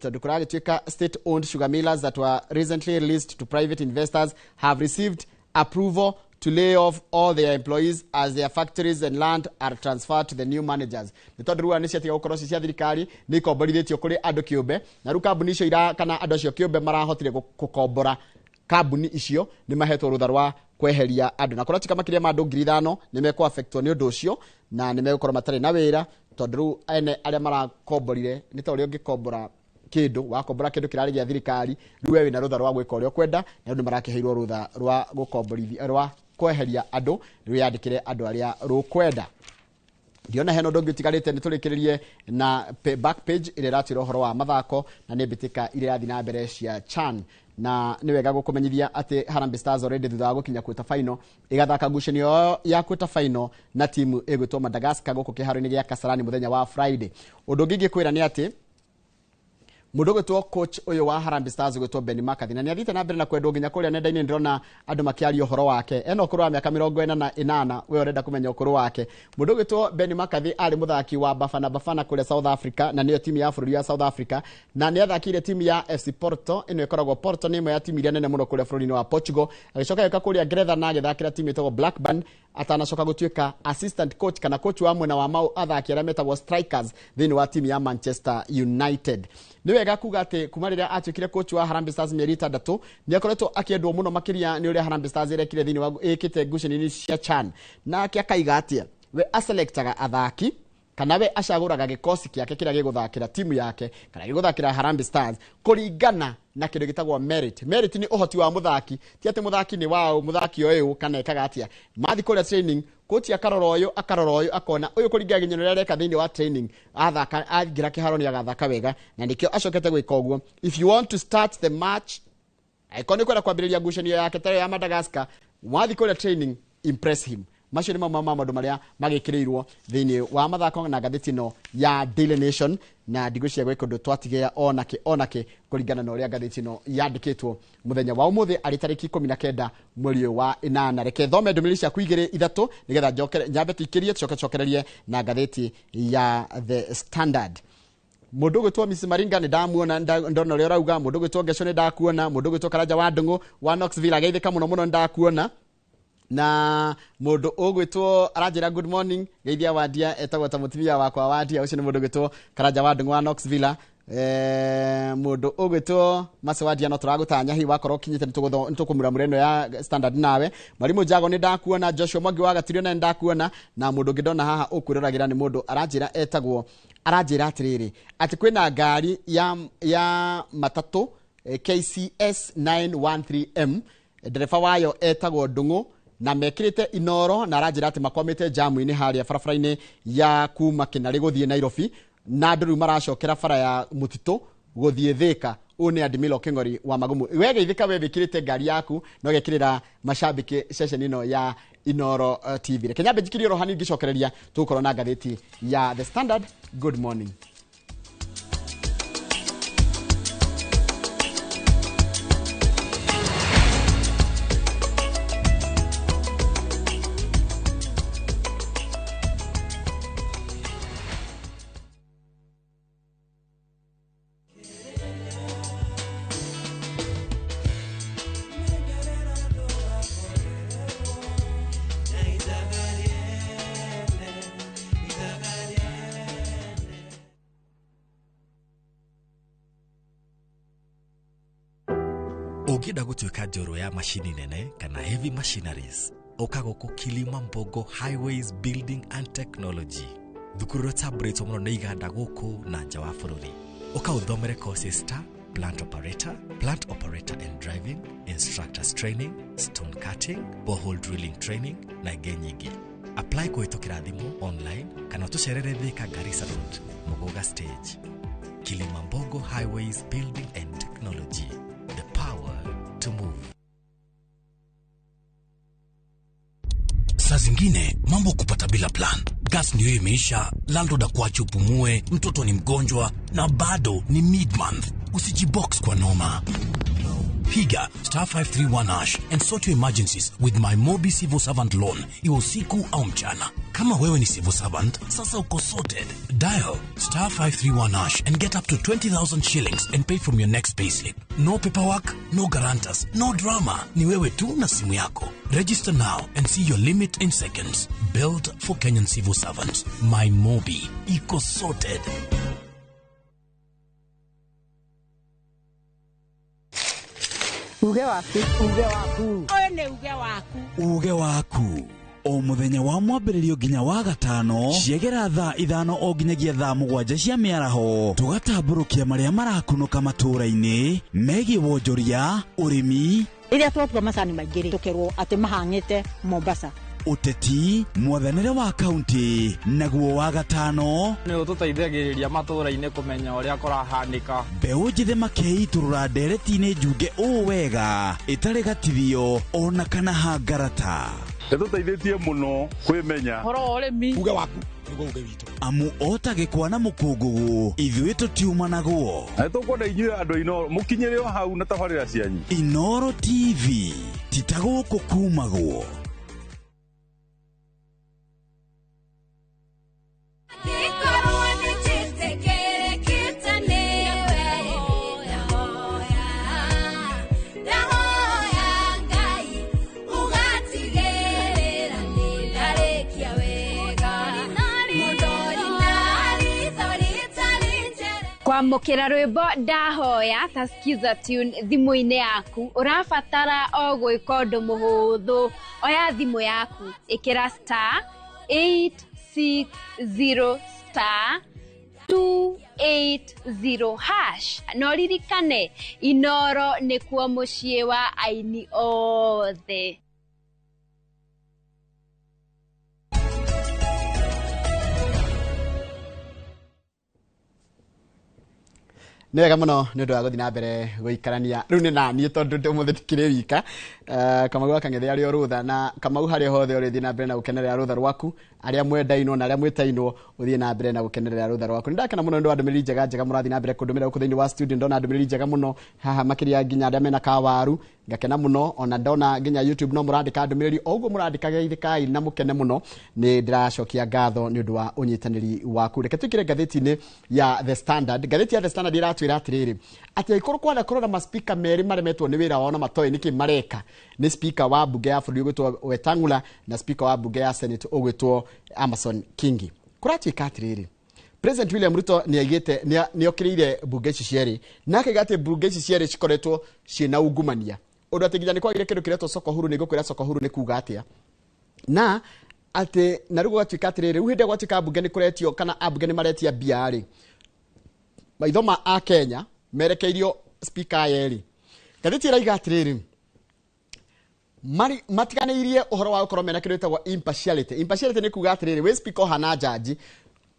Tondũ kũragĩtuĩka state owned sugar millers that were recently released to private investors have received approval to lay off all their employees as their factories and land are transferred to the new managers. Nĩ tondũ rĩu nĩ ciatiga gũkorwo ci cia thirikari, nĩ ikomborithĩtio kũrĩ andũ kĩũmbe, na rĩu kambuni icio kana andũ acio kĩũmbe marahotire gũkombora kambuni icio nĩ mahetwo rũtha rwa kweheria andũ. Na kũratuĩka makĩria ma andũ 5,000 nĩ mekũ-affectwo nĩ ũndũ ũcio na nĩ megũkorwo matarĩ na wĩra tondũ rĩu ene arĩa marakomborire nĩ ta ũrĩa ũngĩkombora kĩndũ, wakombora kĩndũ kĩrarĩ gĩa thirikari, rĩu we wĩna rũtha rwa gwĩka ũrĩa ũkwenda, na rĩu nĩ marakĩheirwo rũtha rwa gũkomborithia, rwa kweheria andũ, rĩu yandĩkĩre andũ arĩa rũkwenda. Ndiona hena ũndũ ũngĩ ũtigarĩte, nĩ tũrĩkĩrĩrie na back page ĩrĩa ĩratwĩra ũhoro wa mathako na nĩ mbĩtĩka iria irathiĩ na mbere cia CHAN. Na nĩ wega gũkũmenyithia atĩ Harambee Stars already thutha wa gũkinya quarter final ĩgathaka ngucanio ya quarter final na timu ĩgwĩtwo Madagascar gũkũ kĩharo-inĩ gĩa Kasarani mũthenya wa Friday. Ũndũ ũngĩ ingĩkwĩra nĩ atĩ mũndũ ũgwĩtwo coach ũyũ wa Harambee Stars ũgwĩtwo Ben McCarthy na nĩ athiĩte na mbere na kwendwo nginya kũrĩa nenda-inĩ, ndĩrona andũ makĩaria ũhoro wake. Ena ũkũrũ wa mĩaka 48, we ũrenda kũmenya ũkũrũ wake. Mũndũ ũgwĩtwo Ben McCarthy arĩ mũthaki wa Bafana Bafana kũrĩa South Africa na nĩyo timu ya bũrũri wa South Africa, na nĩ athakĩire timu ya FC Porto, ĩno ĩkoragwo Porto nĩ ĩmwe ya timu iria nene mũno kũrĩa bũrũri-inĩ wa Portugal. Agĩcoka agĩũka kũrĩa Ngeretha na agĩthakĩra timu ĩtagwo Blackburn atanacoka gũtuĩka assistant coach kana coach wa mwena wa mau athaki arĩa metagwo strikers thĩinĩ wa timu ya Manchester United. Nĩ wega kuga atĩ kuma rĩrĩa atuĩkire coach wa Harambee Stars mĩeri 6 nĩ akoretwo akĩendwo mũno makĩria nĩ ũrĩa Harambee Stars ĩrekire thĩinĩ wa ĩkĩte ngucanio-inĩ cia CHAN. Nake akaiga atĩa, we aselectaga athaki kana we acagũraga gĩkosi kĩake kĩrĩa gĩgũthakĩra timu yake kana gĩgũthakĩra Harambee Stars kũringana na kĩndũ gĩtagwo merit. Merit nĩ ũhoti wa mũthaki, ti atĩ mũthaki nĩ waũ, mũthaki ũyũ kana ekaga atĩa. Mathi kũrĩa training, coach akarora ũyũ, akarora ũyũ, akona ũyũ kũringana nginya ũrĩa areka thĩinĩ wa training, athaka aingĩra kĩharo nĩ agathaka wega, na nĩkĩo acokete gwĩka ũguo. If you want to start the match, angĩkorwo nĩ kwenda kwambĩrĩria ngucanio yake ta ĩyo ya Madagascar, wathi kũrĩa training, impress him. Macio nĩ mamwe ma maũndũ marĩa magĩkĩrĩirwo thĩinĩ wa mathako na ngathĩti ĩno ya Daily Nation, na ndigwĩciria gwĩ kũndũ twatigĩa onakĩ kũringana na ũrĩa ngathĩti ĩno yandĩkĩtwo mũthenya wa ũmũthĩ arĩ tarĩki 19 mweri ũyũ wa 8. Reke thome ndũmĩrĩri ciaku 2 3 nĩgetha njokere nyambe tũikĩrie tũcoke tũcokererie na ngathĩti ya The Standard. Mũndũ ũgwĩtwo Miss Maringa nĩ ndamuona, ndona ũrĩa ũrauga. Mũndũ ũgwĩtwo Ngeco nĩ ndakuona. Mũndũ ũgwĩtwo Karanja wa Ndũng'ũ wa Knoxville ageithĩka mũno mũno nĩ ndakuona. Na mũndũ ũgwĩtwo aranjĩra good morning, geithia Wandia, etagwo ta mũtumia wakwa Wandia, ũcio nĩ mũndũ ũgwĩtwo Karanja wa Ndũng'ũ wa Knoxville. Mũndũ ũgwĩtwo Mase Wandia no tũragũtanya hihi wakorwo ũkinyĩte nĩtũkũmuramura ĩno ya Standard nawe. Mwarimu Jago nĩ ndakuona, Joshua Mwangi wa Gaturio na nĩ ndakuona. Na mũndũ ũngĩ ndona haha ũkwĩroragĩra nĩ mũndũ aranjĩra etagwo, aranjĩra atĩrĩrĩ atĩ kwĩna ngari ya matatũ KCS 913M, ndereba wayo etagwo Ndũng'ũ na mekĩrĩte inoro, na aranjĩra atĩ makwamĩte jamu-inĩ harĩa barabara-inĩ ya kuma Kĩnarĩ gũthiĩ Nairobi, na andũ rĩu maracokera bara ya mũtitũ gũthiĩ Thĩka. Ũyũ nĩ Admilo Kĩng'ori wa Magumu. We geithĩka, we wĩkĩrĩte ngari yaku na ũgekĩrĩra macambĩki ceceni ĩno ya Inoro TV. Reke nyambe njikirie oro hanini ngĩcokereria tũgũkorwo na ngathĩti ya The Standard. Good morning. Ũngĩenda gũtuĩka njorua ya macini nene kana heavy machineries, ũka gũkũ Kilimambogo Highways Building and Technology, thukuru ũrĩa ũtambũrĩtwo mũno nĩ iganda gũkũ na nja wa bũrũri. Ũka ũthomere courses ta plant operator, plant operator and driving, instructors training, stone cutting, borehole drilling training na ingĩ nyingĩ. Apply kũhĩtũkĩra thimũ, online kana ũtũcerere Thika Garissa Road, Muguga Stage. Kilimambogo Highways Building and Technology, the power to move. Saa zingine mambo kupata bila plan. Gas ndiyo imeisha, landlord akuache upumue, mtoto ni mgonjwa na bado ni mid-month. Usijibox kwa noma. Piga star 531 hash and sort your emergencies with my Mobi Civil Servant Loan, iwe usiku au mchana. Kama wewe ni civil servant, sasa uko sorted. Dial star 531 hash and get up to 20,000 shillings and pay from your next payslip. No paperwork, no guarantors, no drama. Ni wewe tu na simu yako. Register now and see your limit in seconds. Built for Kenyan civil servants. My Mobi. Iko sorted. Uge waku. Uge waku. Ũyũ nĩ uge waku. Uge waku. O mũthenya wa mwambĩrĩrio nginya wa gatano ciegera thaa 5 o nginyagia thaa 7 cia mĩaraho tũgatambũrũkia marĩa marakunũka matũũra-inĩ megiĩ wonjoria, ũrĩmi. Rĩrĩa twatua macani maingĩ rĩ, tũkerwo atĩ mahang'ĩte Mombasa. Ũteti, mwathanĩre wa kaunti, naguo wa gatano nĩ ũtũteithagĩrĩria matũũra-inĩ kũmenya ũrĩa kũrahanĩka. Mbeũ njĩthĩ makeitũrũra ndereti-inĩ njunge ũũ wega ĩtarĩ gatithio ona kana hangarata. Ĩtũteithĩtie mũno kwĩmenya ũhoro wa ũrĩmi. Uge waku nĩguo uge witũ. Amu ota gĩkwa na mũkũngũgũ ithuĩ tũtiumanagwo. Na nĩtũkwenda inyuĩ andũ a Inooro mũkinyĩre o hau na tabarĩra cianyu. Inooro TV ti ta gũkũ kumagwo. Kwamũkĩra rwĩmbo ndahoya ta Skiza Tune thimũ-inĩ yaku ũrabatara o gwĩka ũndũ mũhũthũ. Oya thimũ yaku, ĩkĩra star 860 star 280 hash na ũririkane Inooro nĩkuo mũciĩ wa aini othe. Nĩ wega mũno nĩ ũndũ wa gũthiĩ na mbere gũikarania rĩu nĩ naniĩ tondũ ũmũthĩ ndikĩrĩ wika. Kamau wa Kang'ethe arĩ o rũtha na Kamau harĩa hothe ũrĩthiĩ na mbere na gũkenerera rũtha rwaku, arĩa mwendainwo na arĩa mwĩtainwo ũthiĩ na mbere na gũkenerera rũtha rwaku. Nĩ ndakena mũno nĩ ũndũ wa ndũmĩrĩri njega njega mũrathiĩ na mbere kũndũmĩra gũkũ thĩinĩ wa studio. Ndona ndũmĩrĩri njega mũno haha makĩria nginya arĩa mena kawaru ngakena mũno, ona ndona nginya YouTube no mũrandĩka ndũmĩrĩri o ũguo mũrandĩka geithĩkai na mũkene mũno. Nĩ ndĩracokia ngatho nĩ ũndũ wa ũnyitanĩri waku. Reke tũingĩre ngathĩti-inĩ ya The Standard. Ngathĩti ya The Standard ĩratwĩra atĩrĩrĩ atĩ angĩkorwo kwanakorwo na maspika merĩ maremetwo nĩ wĩra wao na matoĩ nĩkĩ mareka, nĩ speaker wa mbunge ya bũrũri ũgwĩtwo Wetang'ula na speaker wa mbunge ya Senate ũgwĩtwo Amason Kingi. Kũratuĩka atĩrĩrĩ, President William Ruto nĩ aigĩte nĩ okĩrĩire mbunge ici cierĩ na akaiga atĩ mbunge ici cierĩ cikoretwo ciĩna ungumania ũndũ atĩ nginya nĩ kwagire kĩndũ kĩretwo soko huru. Nĩ ngũkwĩra soko huru nĩ kuga atĩa na atĩ na rĩu gũgatuĩka atĩrĩrĩ, rĩu hĩndĩ ĩrĩa gwatuĩka mbunge nĩ kũretio kana ambunge nĩ maretia mbia rĩ, maitho ma a Kenya merekeirio speaker aya erĩ. Ngathĩti ĩraiga atĩrĩrĩ, matiganĩirie ũhoro wa gũkorwo mena kĩndũ gĩtagwo impartiality. Impartiality nĩ kuga atĩrĩrĩ, wĩ speaker ũhana jaji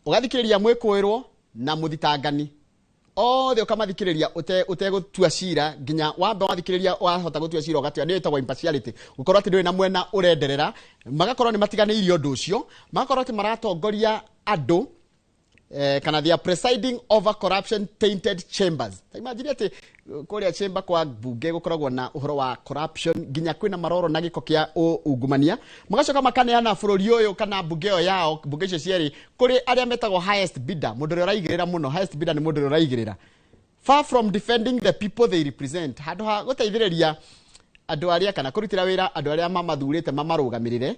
ũgathikĩrĩria mwĩkũĩrwo na mũthitangani Othe ũkamathikĩrĩria ũtegũtua cira nginya wamba wathikĩrĩria wahota gũtua cira ũgatua, nĩyo ĩtagwo impartiality, gũkorwo atĩ ndũrĩ na mwena ũrenderera. Magakorwo nĩ matiganĩirie ũndũ ũcio, magakorwo atĩ maratongoria andũ kana they are presiding over corruption tainted chambers. Ta imagine atĩ kũrĩa chamber kwa bunge gũkoragwo na ũhoro wa corruption, nginya kwĩna maroro na gĩko kĩa ungumania. Magacoka makaneana bũrũri ũyũ kana bunge ĩyo yao, bunge icio cierĩ, kũrĩ arĩa metagwo highest bidder, mũndũ ũrĩa ũraigĩrĩra mũno. Highest bidder nĩ mũndũ ũrĩa ũraigĩrĩra. Far from defending the people they represent, handũ ha gũteithĩrĩria andũ arĩa kana kũrutĩra wĩra andũ arĩa mamathurĩte mamarũgamĩrĩre.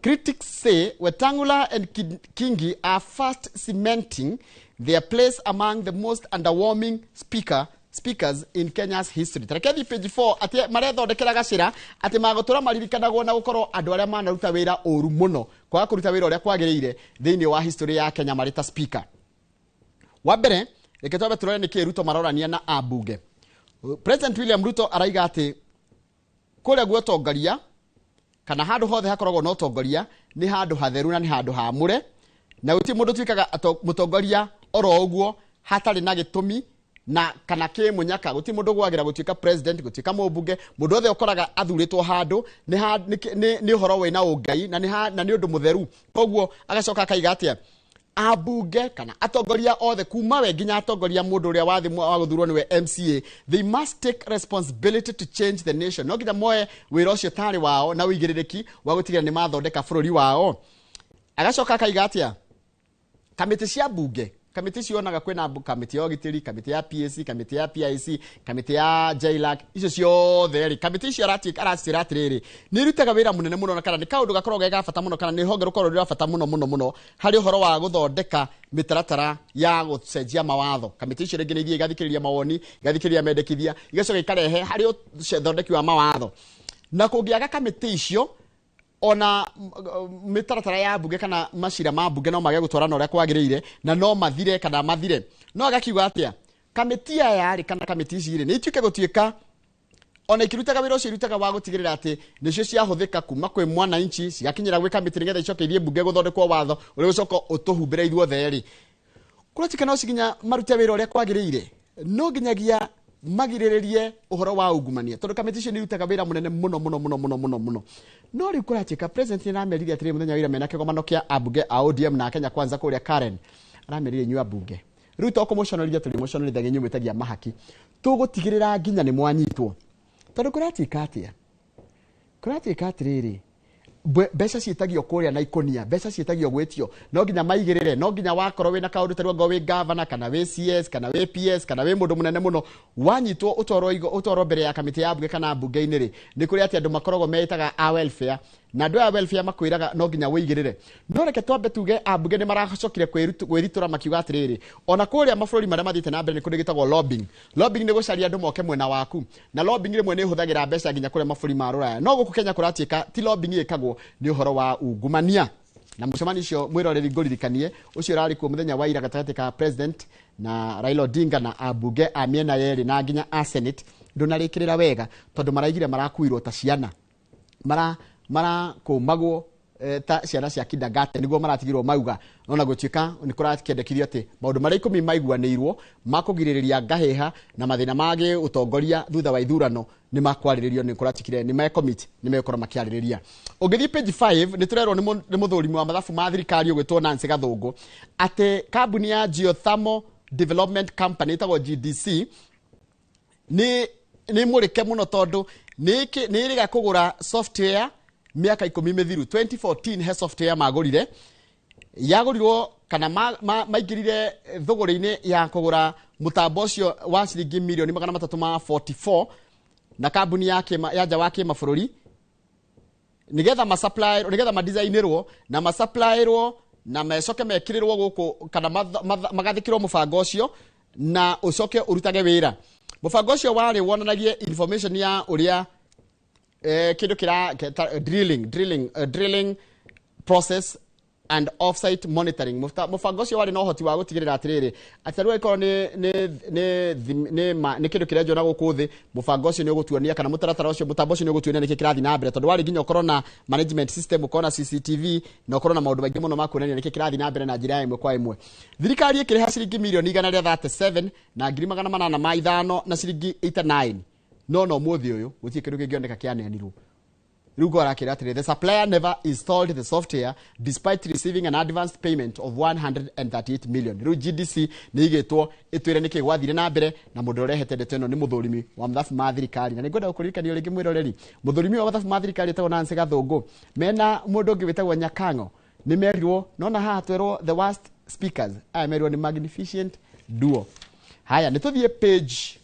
Critics say Wetangula and Kingi are fast cementing their place among the most underwhelming speakers in Kenya's history. Tarekethi page 4 atĩ marethondekera gacĩra atĩ magũtũra maririkanagwo na gũkorwo andũ arĩa manaruta wĩra ũru mũno, kwaga kũruta wĩra ũrĩa kwagĩrĩire thĩinĩ wa history ya Kenya marĩ ta speaker. Wa mbere, reke twambe tũrore nĩkĩ Ruto marorania na ambunge. President William Ruto araiga atĩ kũrĩa guotongoria kana handũ hothe hakoragwo na ũtongoria nĩ handũ hatheru na nĩ handũ haamũre, na gũtirĩ mũndũ ũtuĩkaga mũtongoria oro ũguo hatarĩ na gĩtũmi na kana kĩmũnyaka. Gũtirĩ mũndũ ũgwagĩra gũtuĩka president, gũtuĩka mũmbunge. Mũndũ othe ũkoraga athurĩtwo handũ nĩ ũhoro wĩna ũngai na nĩ ũndũ mũtheru. Koguo agacoka akaiga atĩa, ambunge kana atongoria othe kuma we nginya atongoria mũndũ ũrĩa wathi wa gũthurwo nĩwe MCA, they must take responsibility to change the nation. No nginya moe wĩra ũcio tarĩ wao na ũigĩrĩrĩki wa gũtigĩrĩra nĩ mathondeka bũrũri wao. Agacoka akaiga atĩa, kamĩtĩ cia mbunge, kamĩtĩ cionaga kwĩna kamĩtĩ ya ũgitĩri, kamĩtĩ ya PAC, kamĩtĩ ya PIC, kamĩtĩ ya JLAC, icio ciothe rĩ, kamĩtĩ icio aracĩra atĩrĩrĩ, nĩ irutaga wĩra mũnene mũno, na kana nĩ kaũndũ gakoragwo ge ga bata mũno, kana nĩ honge rũkoragwo rwĩ rwa bata mũno mũno mũno harĩ ũhoro wa gũthondeka mĩtaratara ya gũcenjia mawatho. Kamĩtĩ icio rĩngĩ nĩ ithiĩ igathikĩrĩria mawoni, igathikĩrĩria mendekithia, igacoka ikarehe harĩ ũthondeki wa mawatho. Na kũngĩaga kamĩtĩ icio, ona mĩtaratara ya mbunge kana macira ma mbunge no mage gũtwarana ũrĩa kwagĩrĩire na no mathire kana mathire. No agakiuga atĩa, kamĩtĩ aya rĩ kana kamĩtĩ ici rĩ nĩ ituĩke gũtuĩka ona ikirutaga wĩra ũcio irutaga wa gũtigĩrĩra atĩ nĩcio ciahũthĩka kuma kwĩ mwananchi cigakinyĩra gwĩ kamĩtĩ nĩgetha icoke ithiĩ mbunge gũthondekwo watho ũrĩa ũcoka ũtũhumbĩre ithuothe rĩ, kũratuĩka no ciginya marute wĩra ũrĩa kwagĩrĩire, no nginyagia magirĩrĩrie ũhoro wa ungumania, tondũ kamĩtĩ icio nĩ irutaga wĩra mũnene mũno mũno mũno mũno mũno mũno. No rĩu kũratuĩka president nĩ aramerire atĩrĩ mũthenya wa ira mena kĩgomano kĩa ambunge a ODM na Kenya Kwanza kũrĩa Karen, aramerire inyuĩ ambunge rĩu to kũmũconorithia tũrĩmũconorithagia inyuĩ mwĩtagia mahaki, tũgũtigĩrĩra nginya nĩ mwanyitwo. Tondũ kũratuĩka atĩa, kũratuĩka atĩrĩrĩ, mbeca ciĩtagio kũrĩa na ikũnia, mbeca ciĩtagio gwĩtio, no nginya maigĩrĩre, no nginya wakorwo wĩna kaũndũ ta rĩu angorwo wĩ governor kana wĩ CS kana wĩ PS kana wĩ mũndũ mũnene mũno, wanyitwo ũtwarwo mbere ya kamĩtĩ ya mbunge kana mbunge-inĩ rĩ, nĩ kũrĩ atĩ andũ makoragwo meĩtaga a welfare, na andũ aya welfare makwĩraga no nginya wĩigĩrĩre. No reke twambe tuge ambunge nĩ maracokire kwĩritũra makiuga atĩrĩrĩ, ona kũrĩa mabũrũri marĩa mathiĩte na mbere nĩ kũrĩ gĩtagwo lobbying. Lobbying nĩ gũcaria andũ moke mwena waku, na lobbying rĩmwe nĩ ĩhũthagĩra mbeca nginya kũrĩa mabũrũri ma rũraya. No gũkũ Kenya kũratuĩka ti lobbying ĩkagwo, nĩ ũhoro wa ungumania. Na mũcemanio ũcio mwĩroreri ngũririkanie ũcio ũrarĩ kuo mũthenya wa ira gatagatĩ ka president na Raila Odinga na ambunge a mĩena yerĩ na nginya a Senate ndũnarĩkĩrĩra wega, tondũ maraigire marakuirwo ta ciana, marakũmagwo ta ciana cia kindergarten nĩguo maratigirwo mauga. No na gũtuĩka nĩ kũrakĩendekithio atĩ maũndũ marĩa 10 maiguanĩirwo ma kũgirĩrĩria ngahĩha na mathĩna ma gĩũtongoria thutha wa ithurano nĩ makwarĩrĩrio, nĩ kũratikire nĩ mekomiti nĩ megũkorwo makĩarĩrĩria. Ũngĩthiĩ page 5 nĩ tũrerwo nĩ mũthũrimi wa mathabu ma thirikari ũgwĩtwo Nancy Gathũngũ atĩ kambuni ya Geothermal Development Company ĩtagwo GDC nĩ mũrĩke mũno, tondũ nĩ ĩrĩga kũgũra software miaka 10 mĩthiru. 2014 he software magũrire, yagũrirwo kana maingĩrire thũgũrĩ-inĩ ya kũgũra mũtambo ũcio wa ciringi mirioni 344 na kambuni ya nja wa kĩmabũrũri, nĩgetha ma-supply, nĩgetha ma-designĩrwo na ma-supplyĩrwo na mecoke mekĩrĩrwo gũkũ kana magathĩkĩrwo mũbango ũcio na ũcoke ũrutage wĩra. Mũbango ũcio warĩ wonanagie information ya ũrĩa kĩndũ kĩra drilling process and offsite monitoring. Mũbango ũcio warĩ na ũhoti wa gũtigĩrĩra atĩrĩrĩ atĩ rĩu angĩkorwo nĩ kĩndũ kĩrenjwo na gũkũ thĩ, mũbango ũcio nĩ ũgũtuonia kana mũtaratara ũcio, mũtambo ũcio nĩ ũgũtuonia nĩkĩ kĩrathiĩ na mbere, tondũ warĩ nginya ũkorwo na management system, ũkorwo na CCTV na ũkorwo na maũndũ maingĩ mũno ma kuonania nĩkĩ kĩrathiĩ na mbere na njĩra ya ĩmwe kwa ĩmwe. Thirikari ĩkĩrĩha ciringi mirioni 137 na 805 na ciringi 89, no no mũthĩ ũyũ gũtirĩ kĩndũ kĩngĩoneka kĩaneanirwo. Rĩu arakĩra atĩrĩ, the supplier never installed the software despite receiving an advanced payment of 138 million. Rĩu GDC nĩ igĩtwo ĩtwĩre nĩkĩ gwathire na mbere, na mũndũ ũrehete ndeto ĩno nĩ mũthũrimi wa mathabu ma thirikari. Na nĩngwenda gũkũririkania rĩngĩ mwĩroreri, mũthũrimi wa mathabu ma thirikari etagwo Nancy Gathũngũ mena mũndũ ũngĩ wĩtagwo Nyakang'o nĩ merirwo, nona haha twerwo the worst speakers, aya merirwo nĩ magnificent duo. Haya, nĩ tũthiĩ page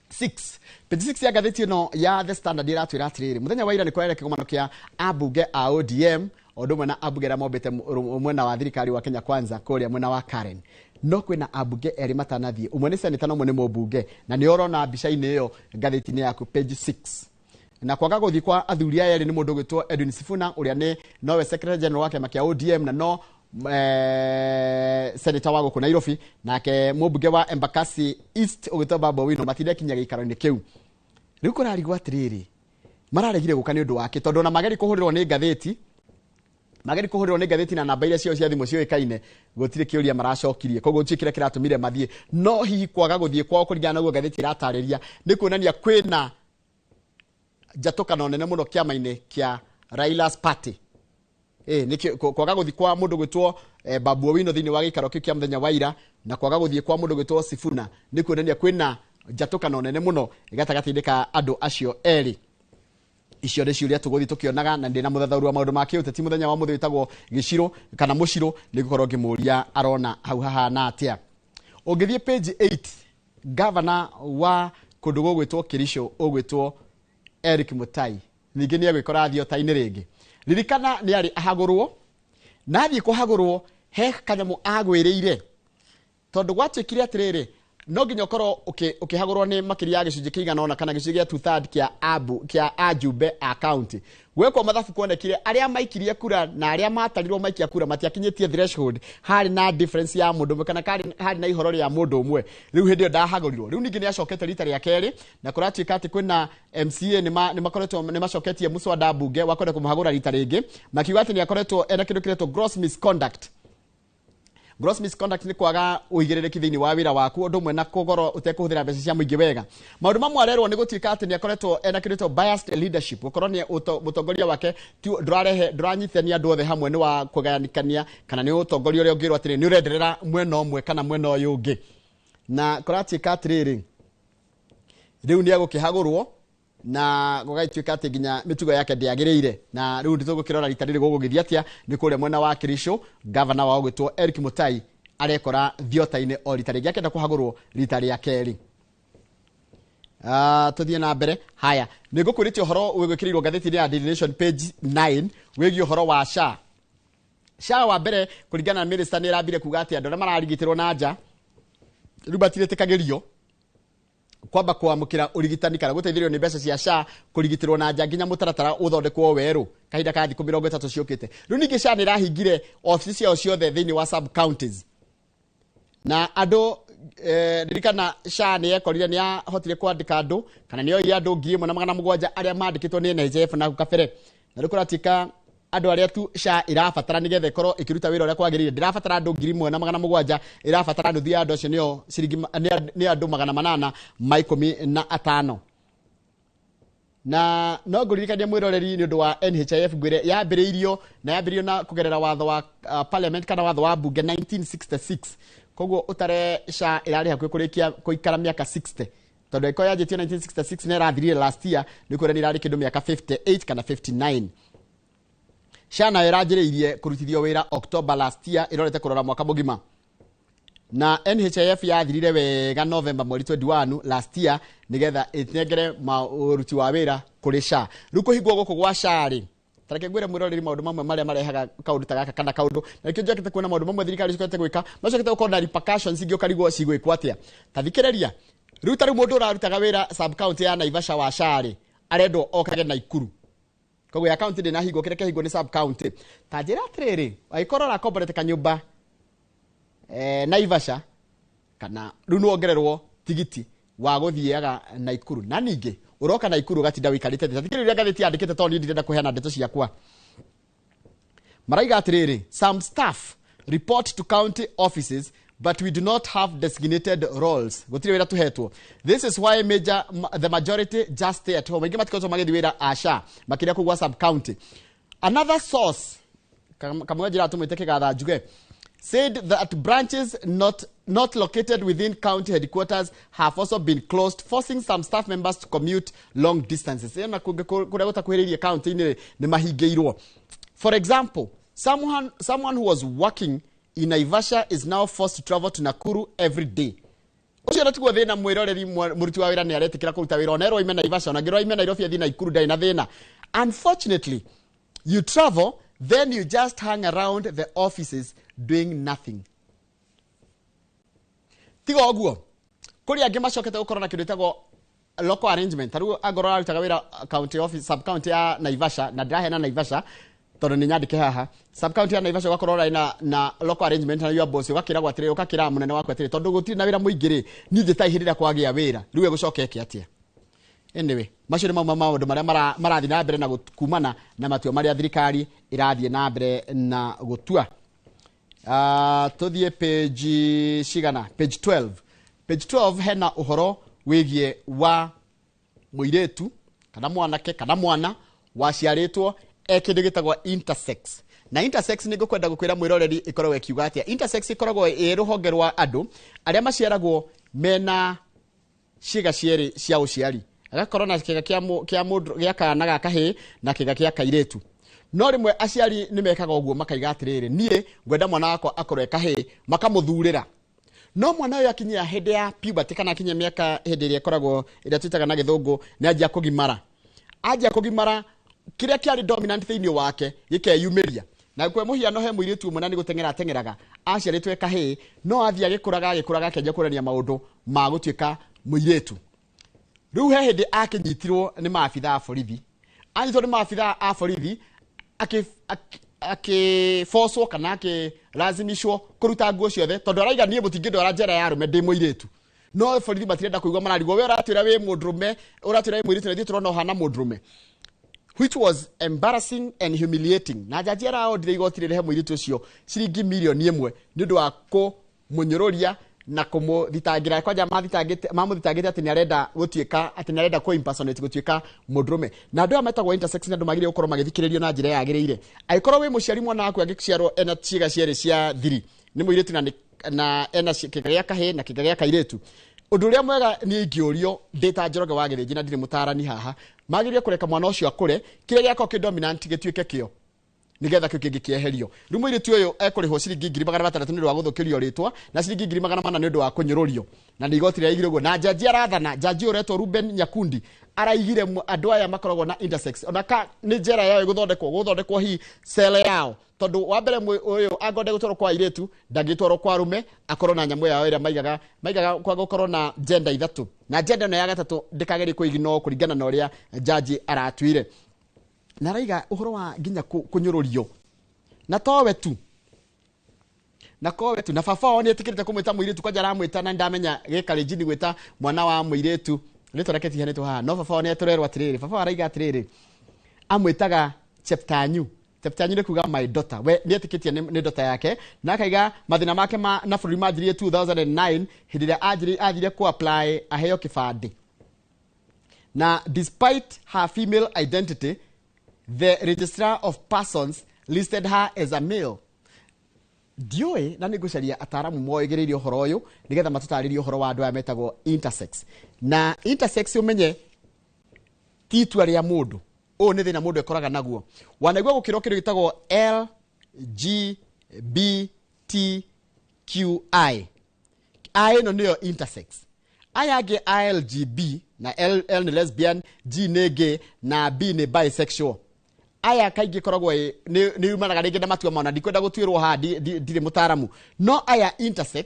6. Page 6 ya ngathĩti ĩno ya The Standard ĩratwĩra atĩrĩrĩ, mũthenya wa ira nĩ kwarĩ kĩgomano kĩa ambunge a ODM o ũndũ ũmwe na ambunge arĩa mombĩte mwena wa thirikari wa Kenya Kwanza kũrĩa mwena wa Karen. No kwĩna ambunge erĩ matanathiĩ, ũmwe nĩ seneta na ũmwe nĩ mũmbunge, na nĩ ũrona mbica-inĩ ĩyo ngathĩti-inĩ yaku page 6. Na kwaga gũthiĩ kwa athuri aya erĩ nĩ mũndũ ũgwĩtwo Edwin Sifuna ũrĩa nĩ nowe secretary general wa kĩama kĩa ODM na no senator wa gũkũ Nairobi, nake mũmbunge wa Embakasi East ũgĩtwo Babu Owino matindekinya gĩikaro-inĩ kĩu. Rĩu kũrarigwo atĩrĩrĩ, mararegire gũka nĩ ũndũ wake, tondũ ona mageri kũhũrĩrwo nĩ ngathĩti, mageri kũhũrĩrwo nĩ ngathĩti na namba iria ciao cia thimũ ciũĩkaine, gũtirĩ kĩũria maracokirie, koguo gũtirĩ kĩrĩa kĩratũmire mathiĩ. No hihi kwaga gũthiĩ kwao kũringana na ũguo ngathĩti ĩratarĩria nĩ kuonania kwĩna njatũkano nene mũno kĩama-inĩ kĩa Raila's Party. Nĩkĩo kwaga gũthiĩ kwa mũndũ gwĩtwo Babu Owino thĩinĩ wa gĩikaro kĩu kĩa mũthenya wa ira, na kwaga gũthiĩ kwa mũndũ gwĩtwo Sifuna nĩ kuonania kwĩna njatũkano nene mũno gatagatĩ-inĩ ka andũ acio erĩ. Icio nĩ ciũria tũgũthiĩ tũkĩonaga, na ndĩna mũthathaũri wa maũndũ ma kĩũteti mũthenya wa mũthĩ wĩtagwo Gĩcirũ kana Mũcirũ, nĩ ngũkorwo ngĩmũria arona hau hahana atĩa. Ũngĩthiĩ page 8, gavana wa kũndũ gũgwĩtwo Kericho ũgwĩtwo Eric Mutai ningĩ nĩ egwĩkora thiota-inĩ rĩngĩ. Ririkana nĩ arĩ ahagũrwo, na athiĩ kũhagũrwo he kanyamũ agwĩrĩire, tondũ gwatuĩkire atĩrĩrĩ, no nginya ũkorwo ũkĩhagũrwo nĩ makĩria ya gĩcunjĩ kĩigana ũna kana gĩcunjĩ gĩa 2/3 kĩa abu kĩa ajumbe a county. Gwekwo mathabu kuonekire arĩa maikirie kura na arĩa matarirwo maikia kura matiakinyĩtie threshold, harĩ na difference ya mũndũ ũmwe kana harĩ na ihoro rĩa mũndũ ũmwe. Rĩu hĩndĩ ĩyo ndahagũrirwo. Rĩu ningĩ nĩ acokete rita rĩa kerĩ, na kũratuĩka atĩ kwĩna MCA nĩ nĩ macoketie mũswada mbunge wa kwenda kũmũhagũra rita rĩngĩ, makiuga atĩ nĩ akoretwo ena kĩndũ kĩretwo gross misconduct. Gross misconduct nĩ kwaga ũigĩrĩrĩki thĩinĩ wa wĩra waku, ũndũ ũmwe na kũgorwo ũtekũhũthĩra mbeca cia mũingĩ wega. Maũndũ mamwe arerwo nĩ gũtuĩka atĩ nĩ akoretwo ena kĩndũ gĩtagwo biased leadership, gũkorwo nĩ mũtongoria wake ndũrarehe, ndũranyitithania andũ othe hamwe, nĩ wa kũgayanĩkania, kana nĩ ũtongoria ũrĩa ũngĩrwo atĩrĩ nĩ ũrenderera mwena ũmwe kana mwena ũyũ ũngĩ. Na kũratuĩka atĩrĩrĩ, rĩu nĩ egũkĩhagũrwo na gũgatuĩka atĩ nginya mĩtugo yake ndĩagĩrĩire. Na rĩu nĩ tũgũkĩrora rita rĩrĩ gũgũgĩthiĩ atĩa. Nĩ kũrĩa mwena wa Kericho, gavana wao gwĩtwo Eric Mutai arekora thiota-inĩ o rita rĩngĩ, akĩenda kũhagũrwo rita rĩa kerĩ. Tũthiĩ na mbere. Haya, nĩ ngũkwĩrĩte ũhoro wĩgwĩkĩrĩirwo ngathĩti-inĩ ya Daily Nation page 9 wĩgiĩ ũhoro wa SHA. SHA wa mbere kũringana na minister nĩ ĩrambire kuga atĩ andũ arĩa mararigitĩrwo na nja rĩu matirĩtĩkagĩrio kwamba kwamũkĩra ũrigitani kana gũteithĩrĩrio nĩ mbeca cia SHA kũrigitĩrwo na nja nginya mũtaratara ũthondekwo werũ kahinda ka thikũ 30 ciũkĩte. Rĩu ningĩ SHA nĩ ĩrahingire obici ciao ciothe thĩinĩ wa sub counties, na andũ ririkana SHA nĩ yekorire nĩ yahotire kwandĩka andũ kana nĩ yoire andũ 1700 arĩa mandĩkĩtwo nĩ NHIF na hau kabere. Na rĩu kũratuĩka andũ arĩa tu SHA ĩrabatara nĩgetha ĩkorwo ĩkĩruta wĩra ũrĩa kwagĩrĩire, ndĩrabatara andũ 1700, ĩrabatara nuthu ya andũ acio nĩo ciringi nĩ andũ 815. Na no ngũririkanie mwĩroreri nĩ ũndũ wa NHIF ngwĩre yambĩrĩirio na yambĩrĩirio na kũgerera watho wa parliament kana watho wa bunge 1966. Koguo ũtare SHA ĩrarĩ hakuhĩ kũrĩkia kũikara mĩaka 60, tondũ ĩkorwo yanjĩtio 1966 na ĩrathirire last year, nĩ kuonania ĩrarĩ kĩndũ mĩaka 58 kana 59. SHA nayo ĩranjĩrĩirie kũrutithio wĩra October last year, ĩrorete kũrora mwaka mũgima. Na NHIF yathirire wega November mweri 21 last year, nĩgetha ĩnengere ũruti wa wĩra kũrĩ SHA. Rĩu kũhingwo gũkũ gwa SHA rĩ, ta reke ngwĩre mwĩroreri maũndũ mamwe marĩa marehaga kaũndũ ta gaka kana kaũndũ, na nĩkĩo njakĩte kuona maũndũ mamwe thirikari cikoretwo gwĩka, macokete gũkorwo na repercussions ingĩ ũkarigwo cigwĩkwo atĩa. Ta thikĩrĩria, rĩu ta rĩu mũndũ ũrarutaga wĩra sub county ya Naivasha wa SHA rĩ, arendwo okage Naikuru. Koguo ya county ndĩnahingwo, kĩrĩa kĩahingwo nĩ sub county. Ta njĩra atĩrĩrĩ, angĩkorwo ũrakomborete kanyũmba Naivasha, kana rĩu nĩwongererwo tigiti wa gũthiaga Naikuru, na ningĩ ũroka Naikuru ũgatinda wĩikarĩte thĩ. Ta thikĩrĩria ngathĩti yandĩkĩte, tondũ niĩ ndirenda kũheana ndeto ciakwa. Maraiga atĩrĩrĩ, some staff report to county offices but we do not have designated roles. Gũtirĩ wĩra tũhetwo. This is why the majority just stay at home. Aingĩ matikoretwo magĩthiĩ wĩra aca, makĩria kũu gwa sub county. Another source, kamwe njĩra tũmwĩte kĩgatha njuge, said that branches not located within county headquarters have also been closed, forcing some staff members to commute long distances. Ĩyo na kũngĩ kũrĩa gũtakuhĩrĩirie county-inĩ nĩ mahingĩirwo. For example, someone who was working in Naivasha is now forced to travel to Nakuru every day. Ũcio natiguo thĩna, mwĩroreri, mũruti wa wĩra nĩ aretĩkĩra kũruta wĩra ona erwo oime Naivasha, ona angĩrwo oime Nairobi athiĩ Nakuru ndarĩ na thĩna. Unfortunately, you travel, then you just hang around the offices doing nothing. Tiga ũguo, kũrĩ angĩ macokete gũkorwo na kĩndũ gĩtagwo local arrangement. Ta rĩu angorwo ararutaga wĩra county office, sub county ya Naivasha, na ndĩraheana Naivasha tondũ nĩ nyandĩke haha, sub county ya Naivasha, ũgakorwo ũrarĩ na local arrangement na your boss, ũgakĩragwo atĩrĩrĩ, ũgakĩra mũnene waku atĩrĩrĩ, tondũ gũtirĩ na wĩra mũingĩ rĩ, niĩ njĩta hĩndĩ ĩrĩa kwagĩa wĩra, rĩu egũcoka eke atĩa? Anyway, macio nĩ mamwe ma maũndũ marĩa marathiĩ na mbere na kumana na matua marĩa thirikari ĩrathiĩ na mbere na gũtua. Tũthiĩ page cigana? Page 12. Page 12 hena ũhoro wĩgiĩ wa mũirĩtu kana mwanake kana mwana waciarĩtwo e kĩndũ gĩtagwo intersex. Na intersex nĩ ngũkwenda gũkwĩra, mwĩroreri, ĩkoragwo ĩkiuga atĩa. Intersex ĩkoragwo ĩ rũhonge rwa andũ arĩa maciaragwo mena ciĩga cierĩ cia ũciari, agakorwo na kĩga kĩa mũndũ gĩa kana ga kahĩĩ na kĩga kĩa kairĩtu. No rĩmwe aciari nĩ mekaga ũguo, makaiga atĩrĩrĩ, niĩ ngwenda mwana wakwa akorwo e kahĩĩ, makamũthurĩra. No mwana ũyũ akinyia hĩndĩ ya puberty, kana akinyia mĩaka hĩndĩ ĩrĩa ĩkoragwo ĩrĩa twĩtaga na gĩthũngũ nĩ anjia kũgimara, anjia kũgimara, kĩrĩa kĩarĩ dominant thĩinĩ wake gĩkeyumĩria. Na kwa mũhiano, he mũirĩtu ũmwe na nĩ gũteng'era ateng'eraga, aciarĩtwo e kahĩĩ, no athiĩ agĩkũraga agĩkũraga, akĩanjia kuonania maũndũ ma gũtuĩka mũirĩtu. Rĩu he hĩndĩ akĩnyitirwo nĩ maabitha a borithi. Anyitwo nĩ maabitha a borithi, akĩbocwo kana akĩlazimishwo kũruta nguo ciothe, tondũ araiga, niĩ mũtingĩndwara njera ya arũme ndĩ mũirĩtu. No borithi matirenda kũigua, mararigwo, we ũratwĩra wĩ mũndũrũme, ũratwĩra wĩ mũirĩtu, na ithuĩ tũrona ũhana mũndũrũme, which was embarrassing and humiliating. Na jaji araondire igoti rĩrehe mũirĩtu ũcio ciringi mirioni 1 nĩ ũndũ wa kũmũnyũrũria na kũmũthitangĩra, kwanja mamũthitangĩte atĩ nĩ arenda gũtuĩka, atĩ nĩ arenda kũ impersonate gũtuĩka mũndũrũme. Na andũ aya metagwo intersex nĩ andũ magĩrĩire gũkorwo magĩthikĩrĩrio na njĩra yagĩrĩire. Angĩkorwo wĩ mũciari, mwana waku angĩciarwo ena ciĩga cierĩ cia thiri, nĩ mũirĩtu na ena kĩga gĩa kahĩĩ na kĩga gĩa kairĩtu, ũndũ ũrĩa mwega niĩ ingĩũrio ndĩ ta Njoroge wa Gĩthĩnji, na ndirĩ mũtarani haha, magĩrĩire kũreka mwana ũcio akũre, kĩrĩa gĩakorwo kĩ dominant gĩtuĩke kĩo, nigetha kĩu kĩngĩ kĩeherio. Rĩu mũirĩtu ũyũ ekũrĩhwo ciringi 600,000 nĩ ũndũ wa gũthũkĩrio rĩtwa, na ciringi 400,000 nĩ ũndũ wa kũnyũrũrio. Na nĩ igoti rĩraigire ũguo, na jaji arathana, jaji ũretwo Ruben Nyakundi araigire andũ aya makoragwo na intersex, ona ka nĩ njera yao ĩgũthondekwo, gũthondekwo hi cell yao, tondũ wa mbere ũyũ angĩenda gũtwarwo kwa airĩtu ndangĩtwarwo kwa arũme, akorwo na nyamũ yao ĩrĩa maigaga kwa gũkorwo na gender ithatũ, na gender ĩno ya gatatũ ndĩkagĩrie kũignore kũringana na ũrĩa jaji aratuire. Na araiga ũhoro wa nginya kũnyũrũrio, na towe tu, na kowe tu, na baba wao nĩ etĩkĩrĩte kũmwĩta mũirĩtu, kwanja aramwĩta, na ndamenya gĩkarĩnjini gwĩta mwana wa mũirĩtu, rĩtwa rĩake tihanĩtwo haha, no baba wao nĩ atũrerwo atĩrĩrĩ, baba wao araiga atĩrĩrĩ, amwĩtaga Cheptanyu. Cheptanyu nĩ kuga my daughter. We nĩ etĩkĩtie nĩ daughter yake, na akaiga mathĩna make na bũrũri manjirie 2009, hĩndĩ ĩrĩa athire kũ apply aheo kĩbandĩ, na despite her female identity, the registrar of persons listed her as a male. Ndiũĩ, na nĩ ngũcaria ataaramu moĩgĩrĩire ũhoro ũyũ nĩgetha matũtarĩrie ũhoro wa andũ aya metagwo intersex. Na intersex, ũmenye ti itua rĩa mũndũ, ũyũ nĩ thĩna mũndũ ekoraga naguo. Wanaigua gũkĩrwo kĩndũ gĩtagwo LGBTQI, I ĩno nĩyo intersex. Aya angĩ ILGB, na L, L nĩ lesbian, G nĩ gay na B nĩ bisexual. Aya kaingĩ koragwo nĩ yumanaga rĩngĩ na matua mao, na ndikwenda gũtuĩrwo haha, ndirĩ mũtaaramu. No aya intersex,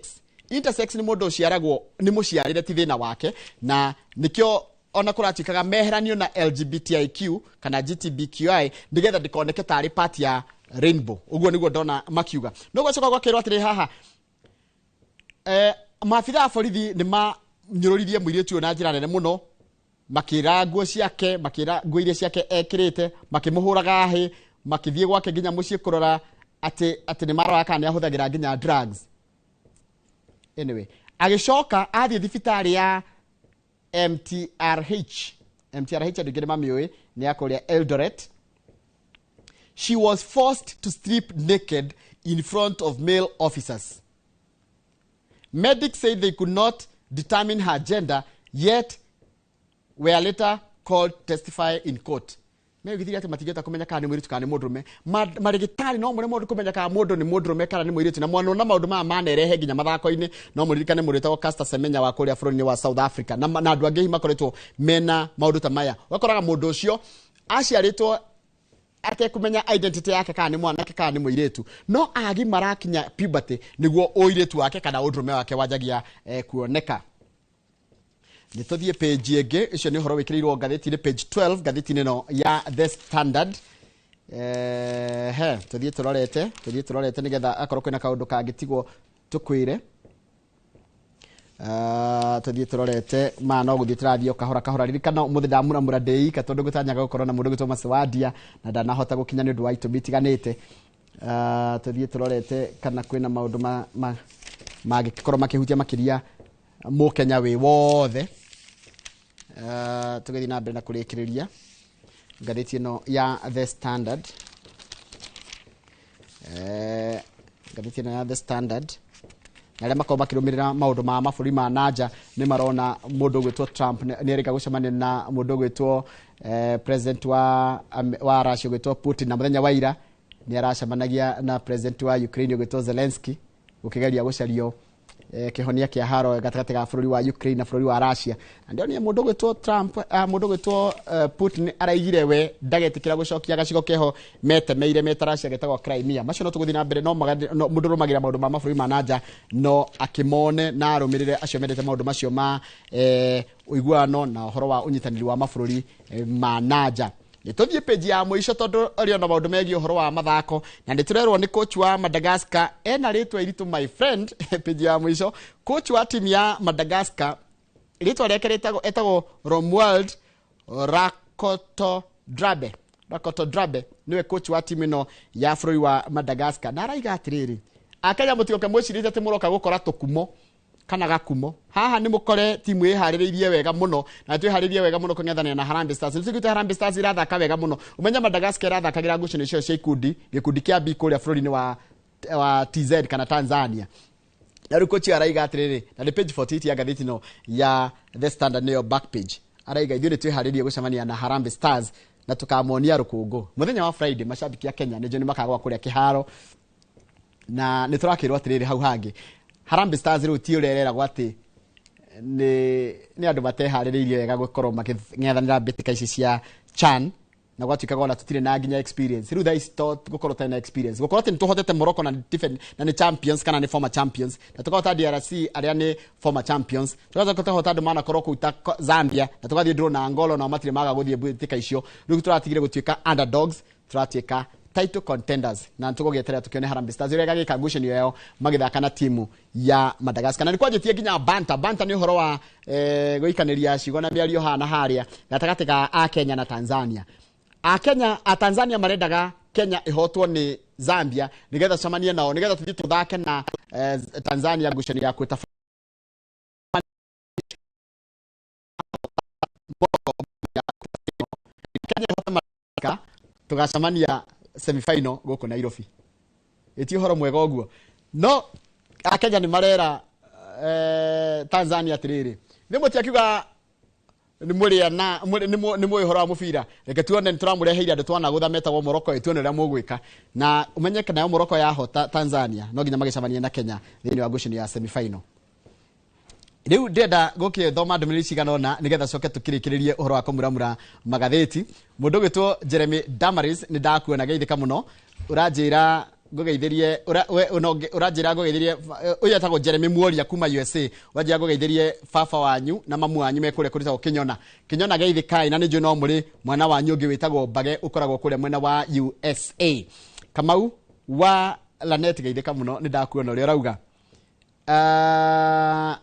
intersex nĩ mũndũ ũciaragwo nĩ mũciarĩre, ti thĩna wake, na nĩkĩo Ona kũratuĩkaga meheranio na LGBTIQ kana GTBQI nĩgetha ndĩkoneke tarĩ part ya rainbow. Ũguo nĩguo ndona makiuga. No gwacoka gwakĩrwo atĩrĩ haha, maabitha a borithi nĩ manyũrũririe mũirĩtu ũyũ na njĩra nene mũno, makĩra nguo ciake, makĩra nguo iria ciake ekĩrĩte, makĩmũhũraga hĩ, makĩthiĩ gwake nginya mũciĩ kũrora atĩ nĩ maroraga kana nĩ ahũthagĩra nginya drugs. Anyway, agĩcoka athiĩ thibitarĩ ya MTRH. MTRH andũ aingĩ nĩ mamĩũĩ, nĩ ya kũrĩa Eldoret. She was forced to strip naked in front of male officers. Medics say they could not determine her gender, yet were later called to testify in court. Megithire atĩ matingĩhota kũmenya kana nĩ mũirĩtu kana nĩ mũndũrũme. Marĩgĩtarĩ no mũremwo kũmenya kana mũndũ nĩ mũndũrũme kana nĩ mũirĩtu, na mwana na maũndũ maya manerehe nginya mathako-inĩ. No mũririkane mũndũ wĩtagwo Caster Semenya wa kũrĩa bũrũri-inĩ wa South Africa na andũ angĩ hihi makoretwo mena maũndũ ta maya. Ũgakoraga mũndũ ũcio aciarĩtwo atekũmenya identity yake kana nĩ mwanake kana nĩ mũirĩtu, no agimara akinya puberty nĩguo ũirĩtu wake kana ũndũrũme wake wanjagia kuoneka. Nĩ tũthiĩ page ĩngĩ. Ũcio nĩ ũhoro wĩkĩrĩirwo ngathĩti-inĩ page 12 ngathĩti-inĩ ĩno ya The Standard. He tũthiĩ tũrorete nĩgetha akorwo kwĩna kaũndũ kangĩtigwo tũkwĩre. Tũthiĩ tũrorete ma no gũthiĩ tũrathiĩ o kahora kahora. Ririkana ũmũthĩ ndamuramura ndĩ ika tondũ ngũtanyaga gũkorwo na mũndũ gwĩtwo Macewadia na ndanahota gũkinya nĩ ũndũ wa itũmi itiganĩte. Tũthiĩ tũrorete kana kwĩna maũndũ mangĩkorwo makĩhutia makĩria mũkenya wĩ wothe. Tũgĩthiĩ na mbere na kũrĩkĩrĩria ngathĩti ĩno ya The Standard. Ngathĩti ĩno ya The Standard, na arĩa makorwo makĩrũmĩrĩra maũndũ ma mabũrũri ma nanja nĩ marona mũndũ ũgwĩtwo Trump nĩ erĩga gũcemania na mũndũ ũgwĩtwo president wa Russia ũgwĩtwo Putin, na mũthenya wa ira nĩ aracemanagia na president wa Ukraine ũgwĩtwo Zelensky, gũkĩgeria gũcario kĩhonia kĩa haro gatagatĩ ga bũrũri wa Ukraine na bũrũri wa Russia. Na ndĩronire mũndũ ũgwĩtwo Trump, mũndũ ũgwĩtwo Putin araigire we ndagetĩkĩra gũcokia gacigo keho metemeire meta Russia getagwo Crimea. Macio no tũgũthiĩ na mbere no mũndũ ũrũmagĩrĩra maũndũ ma mabũrũri ma nanja no akĩmone na arũmĩrĩre acio mendete maũndũ macio ma ũiguano na ũhoro wa ũnyitanĩri wa mabũrũri ma nanja. Nĩ tũthiĩ page ya mũico tondũ rĩo na maũndũ megiĩ ũhoro wa mathako, na nĩ tũrerwo nĩ coach wa Madagascar ena rĩtwa iritũ, my friend. Page ya mũico, coach wa timu ya Madagascar rĩtwa rĩake etagwo Romuald Rakotodrabe. Rakotodrabe niwe coach wa timu ĩno ya bũrũri wa Madagascar, na araiga atĩrĩrĩ, Akenya mũtigoke mwĩcirĩtie atĩ mũroka gũkora tũkumo kana gakumo haha. Nĩ mũkore timu ĩharĩrĩirie wega mũno na twĩharĩrie wega mũno kũng'ethanĩra na Harambee Stars. Nĩ tũiguĩte Harambee Stars irathaka wega mũno. Ũmenye Madagascar irathakagĩra ngucanio cio cia ikundi, gĩkundi kĩa B kũrĩa bũrũri-inĩ wa TZ kana Tanzania. Na rĩu kochi araiga atĩrĩrĩ, na nĩ page 48 ya ngathĩti ĩno ya The Standard, nĩyo back page, araiga ithuĩ nĩ twĩharĩrie gũcemania na Harambee Stars na tũkamonia rũkũngũ mũthenya wa Friday. Macambĩki a Kenya nĩnjũĩ nĩ makagwa kũrĩa kĩharo, na nĩ tũrakĩrwo atĩrĩrĩ, hau hangĩ Harambee Stars rĩu ti ũrĩa ĩreragwo atĩ nĩ andũ mateharĩrĩirie wega gũkorwo makĩng'ethanĩra mbĩtĩka ici cia CHAN, na gwatuĩkaga ona tũtirĩ na nginya experience. Rĩu thaa ici to gũkorwo tũtarĩ na experience, gũkorwo atĩ nĩ tũhotete Morocco na na nĩ champions kana nĩ former champions, na tũkahota DRC arĩa nĩ former champions, tũgacoka tũkahota andũ manakorwo kũu ta Zambia, na tũgathiĩ draw na Angola, nao matirĩ maga gũthiĩ mbĩtĩka icio. Rĩu tũratigire gũtuĩka underdogs, tũratuĩka title contenders, na tũgũgĩeterera tũkĩone Harambee Stars ũrĩa ĩgagĩka ngucanio yao magĩthaka na timu ya Madagascar. Na nĩ kwanjĩtie nginya banta banta nĩ ũhoro wa gũikanĩria ciugo na mĩario haha na harĩa gatagatĩ ga a Kenya na Tanzania. A Kenya a Tanzania marendaga Kenya ihotwo nĩ Zambia nĩgetha tũcemanie nao, nĩgetha tũthiĩ tũthake na Tanzania ngucanio ya kwĩta Kenya ihote Madagascar, tũgacemania semifinal gũkũ Nairobi. Ĩti ũhoro mwega ũguo, no Akenya nĩ marera Tanzania atĩrĩrĩ, nĩ mũtiakiuga nĩ mũrĩa na nĩ mũĩ ũhoro wa mũbira, reke tuone. Nĩ tũramũreheire andũ twanagũtha metagwo Morocco, ĩ tuone ũrĩa mũgwĩka. Na ũmenye nayo Morocco yahota Tanzania no nginya magĩcemanie na Kenya thĩinĩ wa ngucanio ya semifinal. Rĩu ndĩrenda gũkĩthoma ndũmĩrĩri cigana ũna nĩgetha coke tũkĩrĩkĩrĩrie ũhoro wa kũmuramura magathĩti. Mũndũ ũgwĩtwo Jeremy Damaris, nĩ ndakuona, geithĩka mũno. Ũranjĩra Ngũgeithĩrie ũranjĩra ngũgeithĩrie ũyũ etagwo Jeremy Muoria kuma USA, ũranjĩra ngũgeithĩrie baba wanyu na mamu wanyu me kũrĩa kũrĩtagwo Kĩnyona. Kĩnyona geithĩkai, na nĩ njũĩ no mũrĩ mwana wanyu ũngĩ wĩtagwo Mbage ũkoragwo kũrĩa mwena wa USA. Kamau wa Lanet geithĩka mũno, nĩ ndakuona ũrĩa ũrauga.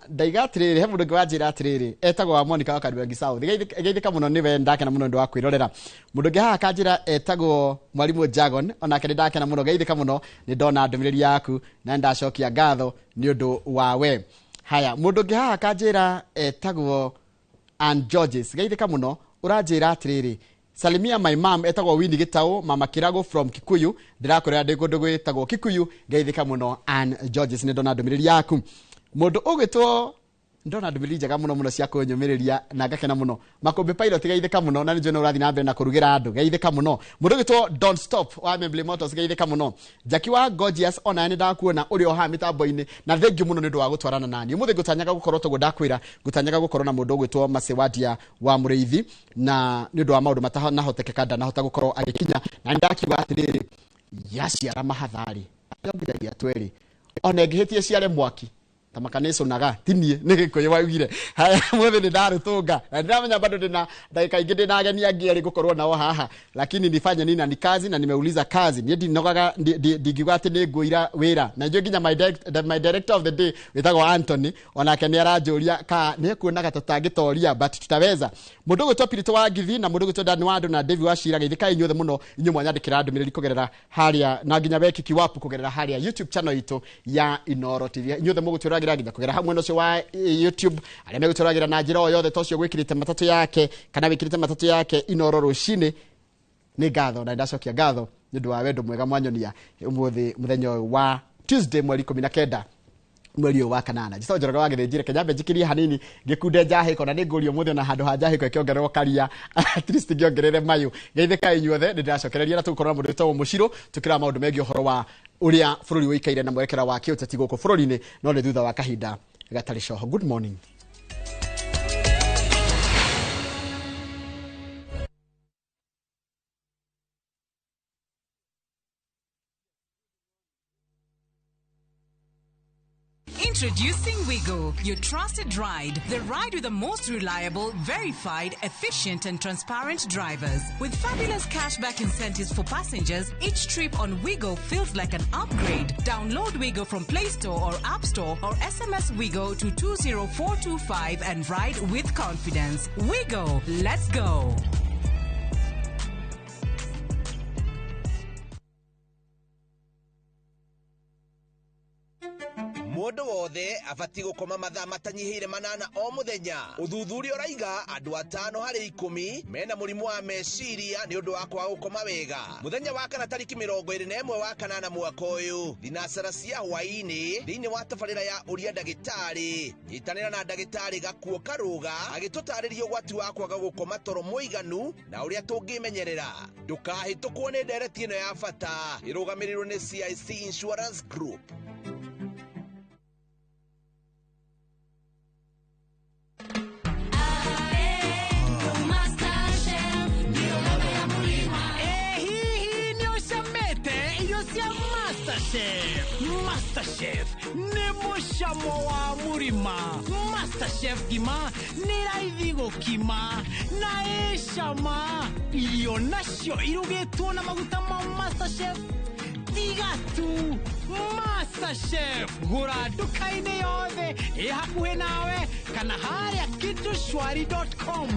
Ndaiga atĩrĩrĩ, he mũndũ ũngĩ wanjĩra atĩrĩrĩ etagwo wa Monica wa Kariobangi South, geithĩka mũno, nĩwe ndakena mũno nĩ ũndũ wa kwĩrorera. Mũndũ ũngĩ haha akanjĩra etagwo mwarimũ Jagon, onake nĩ ndakena mũno, geithĩka mũno, nĩ ndona ndũmĩrĩri yaku na nĩ ndacokia ngatho nĩ ũndũ wa we. Haya, mũndũ ũngĩ haha akanjĩra etagwo Ann Georges, geithĩka mũno, ũranjĩra atĩrĩrĩ, salimia my mom etagwo Winnie Gitau, mama Kirago from Kikuyu, ndĩrakorera ndĩ kũndũ gwĩtagwo Kikuyu, geithĩka mũno Ann Georges, nĩ ndona ndũmĩrĩri yaku. Mũndũ ũgwĩtwo, ndona ndũmĩrĩri njega mũno mũno cia kũnyũmĩrĩria na ngakena mũno. Makũmbĩ Pilot geithĩka mũno, na nĩ njũĩ no ũrathiĩ na mbere na kũrugĩra andũ, geithĩka mũno. Mũndũ ũgwĩtwo Don't Stop wa Membley Motors, geithĩka mũno. Jackie wa Gorgeous, ona nĩ ndakuona ũrĩ o haha mĩtambo-inĩ, na thengiũ mũno nĩ ũndũ wa gũtwarana nani ũmũthĩ. Ngũtanyaga gũkorwo toguo ndakwĩra, ngũtanyaga gũkorwo na mũndũ ũgwĩtwo Masewadia wa Mũrĩithi, na nĩ ũndũ wa maũndũ matanahotekeka ndanahota gũkorwo agĩkinya, na nĩ ndakiuga atĩrĩrĩ, yaciara mahatharĩ yongithagia twerĩ, ona ĩngĩhĩtie ciare mwaki ta makanĩcũnaga tinie nĩ Gĩkũyũ waugire. Haya, mũthĩ nĩ ndarũtũnga na ndĩramenya bado ndĩna ndagĩka ingĩ, ndĩna ageni angĩ erĩ ngũkorwo nao haha, lakini nifanye nini na ni kazi na nimeuliza kazi. Niĩ ndinogaga, ndingiuga atĩ nĩ ngũira wĩra, na njũĩ nginya my director of the day wĩtagwo Anthony, onake nĩ aranjũria ka nĩ ekuonaga tũtangĩtoria, but tutaweza. Mũndũ ũgwĩtwo Pirito wa Ngithi na mũndũ ũgwĩtwo Dan Wando na David wa Cira, geithĩkai inyuothe mũno, inyuĩ mwanyandĩkĩra ndũmĩrĩri kũgerera harĩa, na nginya wekiki wapu kũgerera harĩa YouTube channel itũ ya Inooro TV. Inyuothe mũgũtwĩragĩra nginya kũgerera hau mwena ũcio wa YouTube, arĩa megũtwĩragĩra na njĩra o yothe, ta ũcio gwĩkĩrĩte matatũ yake kana wĩkĩrĩte matatũ yake Inooro rũcinĩ, nĩ ngatho na ndacokia ngatho nĩ ũndũ wa wendo mwega mwanyonia ũmũthĩ mũthenya ũyũ wa Tuesday, mweri 19 mweri ũyũ wa kanana. Njĩtagwo Njoroge wa Gĩthĩnjire, Kenya mbe njikĩrie hanini ngĩkunde njahĩko, na nĩ ngũrio ũmũthĩ ona handũ ha njahĩko ĩkĩongererwo karia, at least ngĩongerere mayũ. Geithĩkai inyuothe, nĩ ndĩracokereria na tũgũkorwo na mũndũ wĩtagwo Mũcirũ tũkĩrora maũndũ megiĩ ũhoro wa ũrĩa bũrũri ũikaire na mwerekera wa kĩũteti gũkũ bũrũri-inĩ, no nĩ thutha wa kahinda gatarĩ coho. Good morning. Introducing Wigo, your trusted ride. The ride with the most reliable, verified, efficient, and transparent drivers. With fabulous cashback incentives for passengers, each trip on Wigo feels like an upgrade. Download Wigo from Play Store or App Store or SMS Wigo to 20425 and ride with confidence. Wigo, let's go. Mũndũ wothe abatiĩ gũkoma mathaa matanyihĩire 8 o mũthenya. Ũthuthuria ũraiga andũ 5 harĩ 10 mena mũrimũ wa meciria nĩ ũndũ wa kwaga gũkoma wega. Mũthenya wa kana tarĩki 21 wa kanana mwaka ũyũ, thinacara cia hwaĩ-inĩ thĩinĩ wa tabarĩra ya ũria ndagĩtarĩ, nyitanĩra na ndagĩtarĩ Gakuo Karũga agĩtũtarĩria ũgwati wa kwaga gũkoma toro mũiganu na ũrĩa tũngĩmenyerera. Ndũkahĩtũkwo nĩ ndereti ĩno ya bata ĩrũgamĩrĩirwo nĩ CIC Insurance Group. MasterChef nĩ mũcamo wa mũrima. MasterChef ngima nĩ raithi gũkima na ĩcama. Irio nacio irugĩtwo na maguta ma MasterChef tiga tu. MasterChef gũra nduka-inĩ yothe ĩ hakuhĩ nawe kana harĩa kitushwari.com.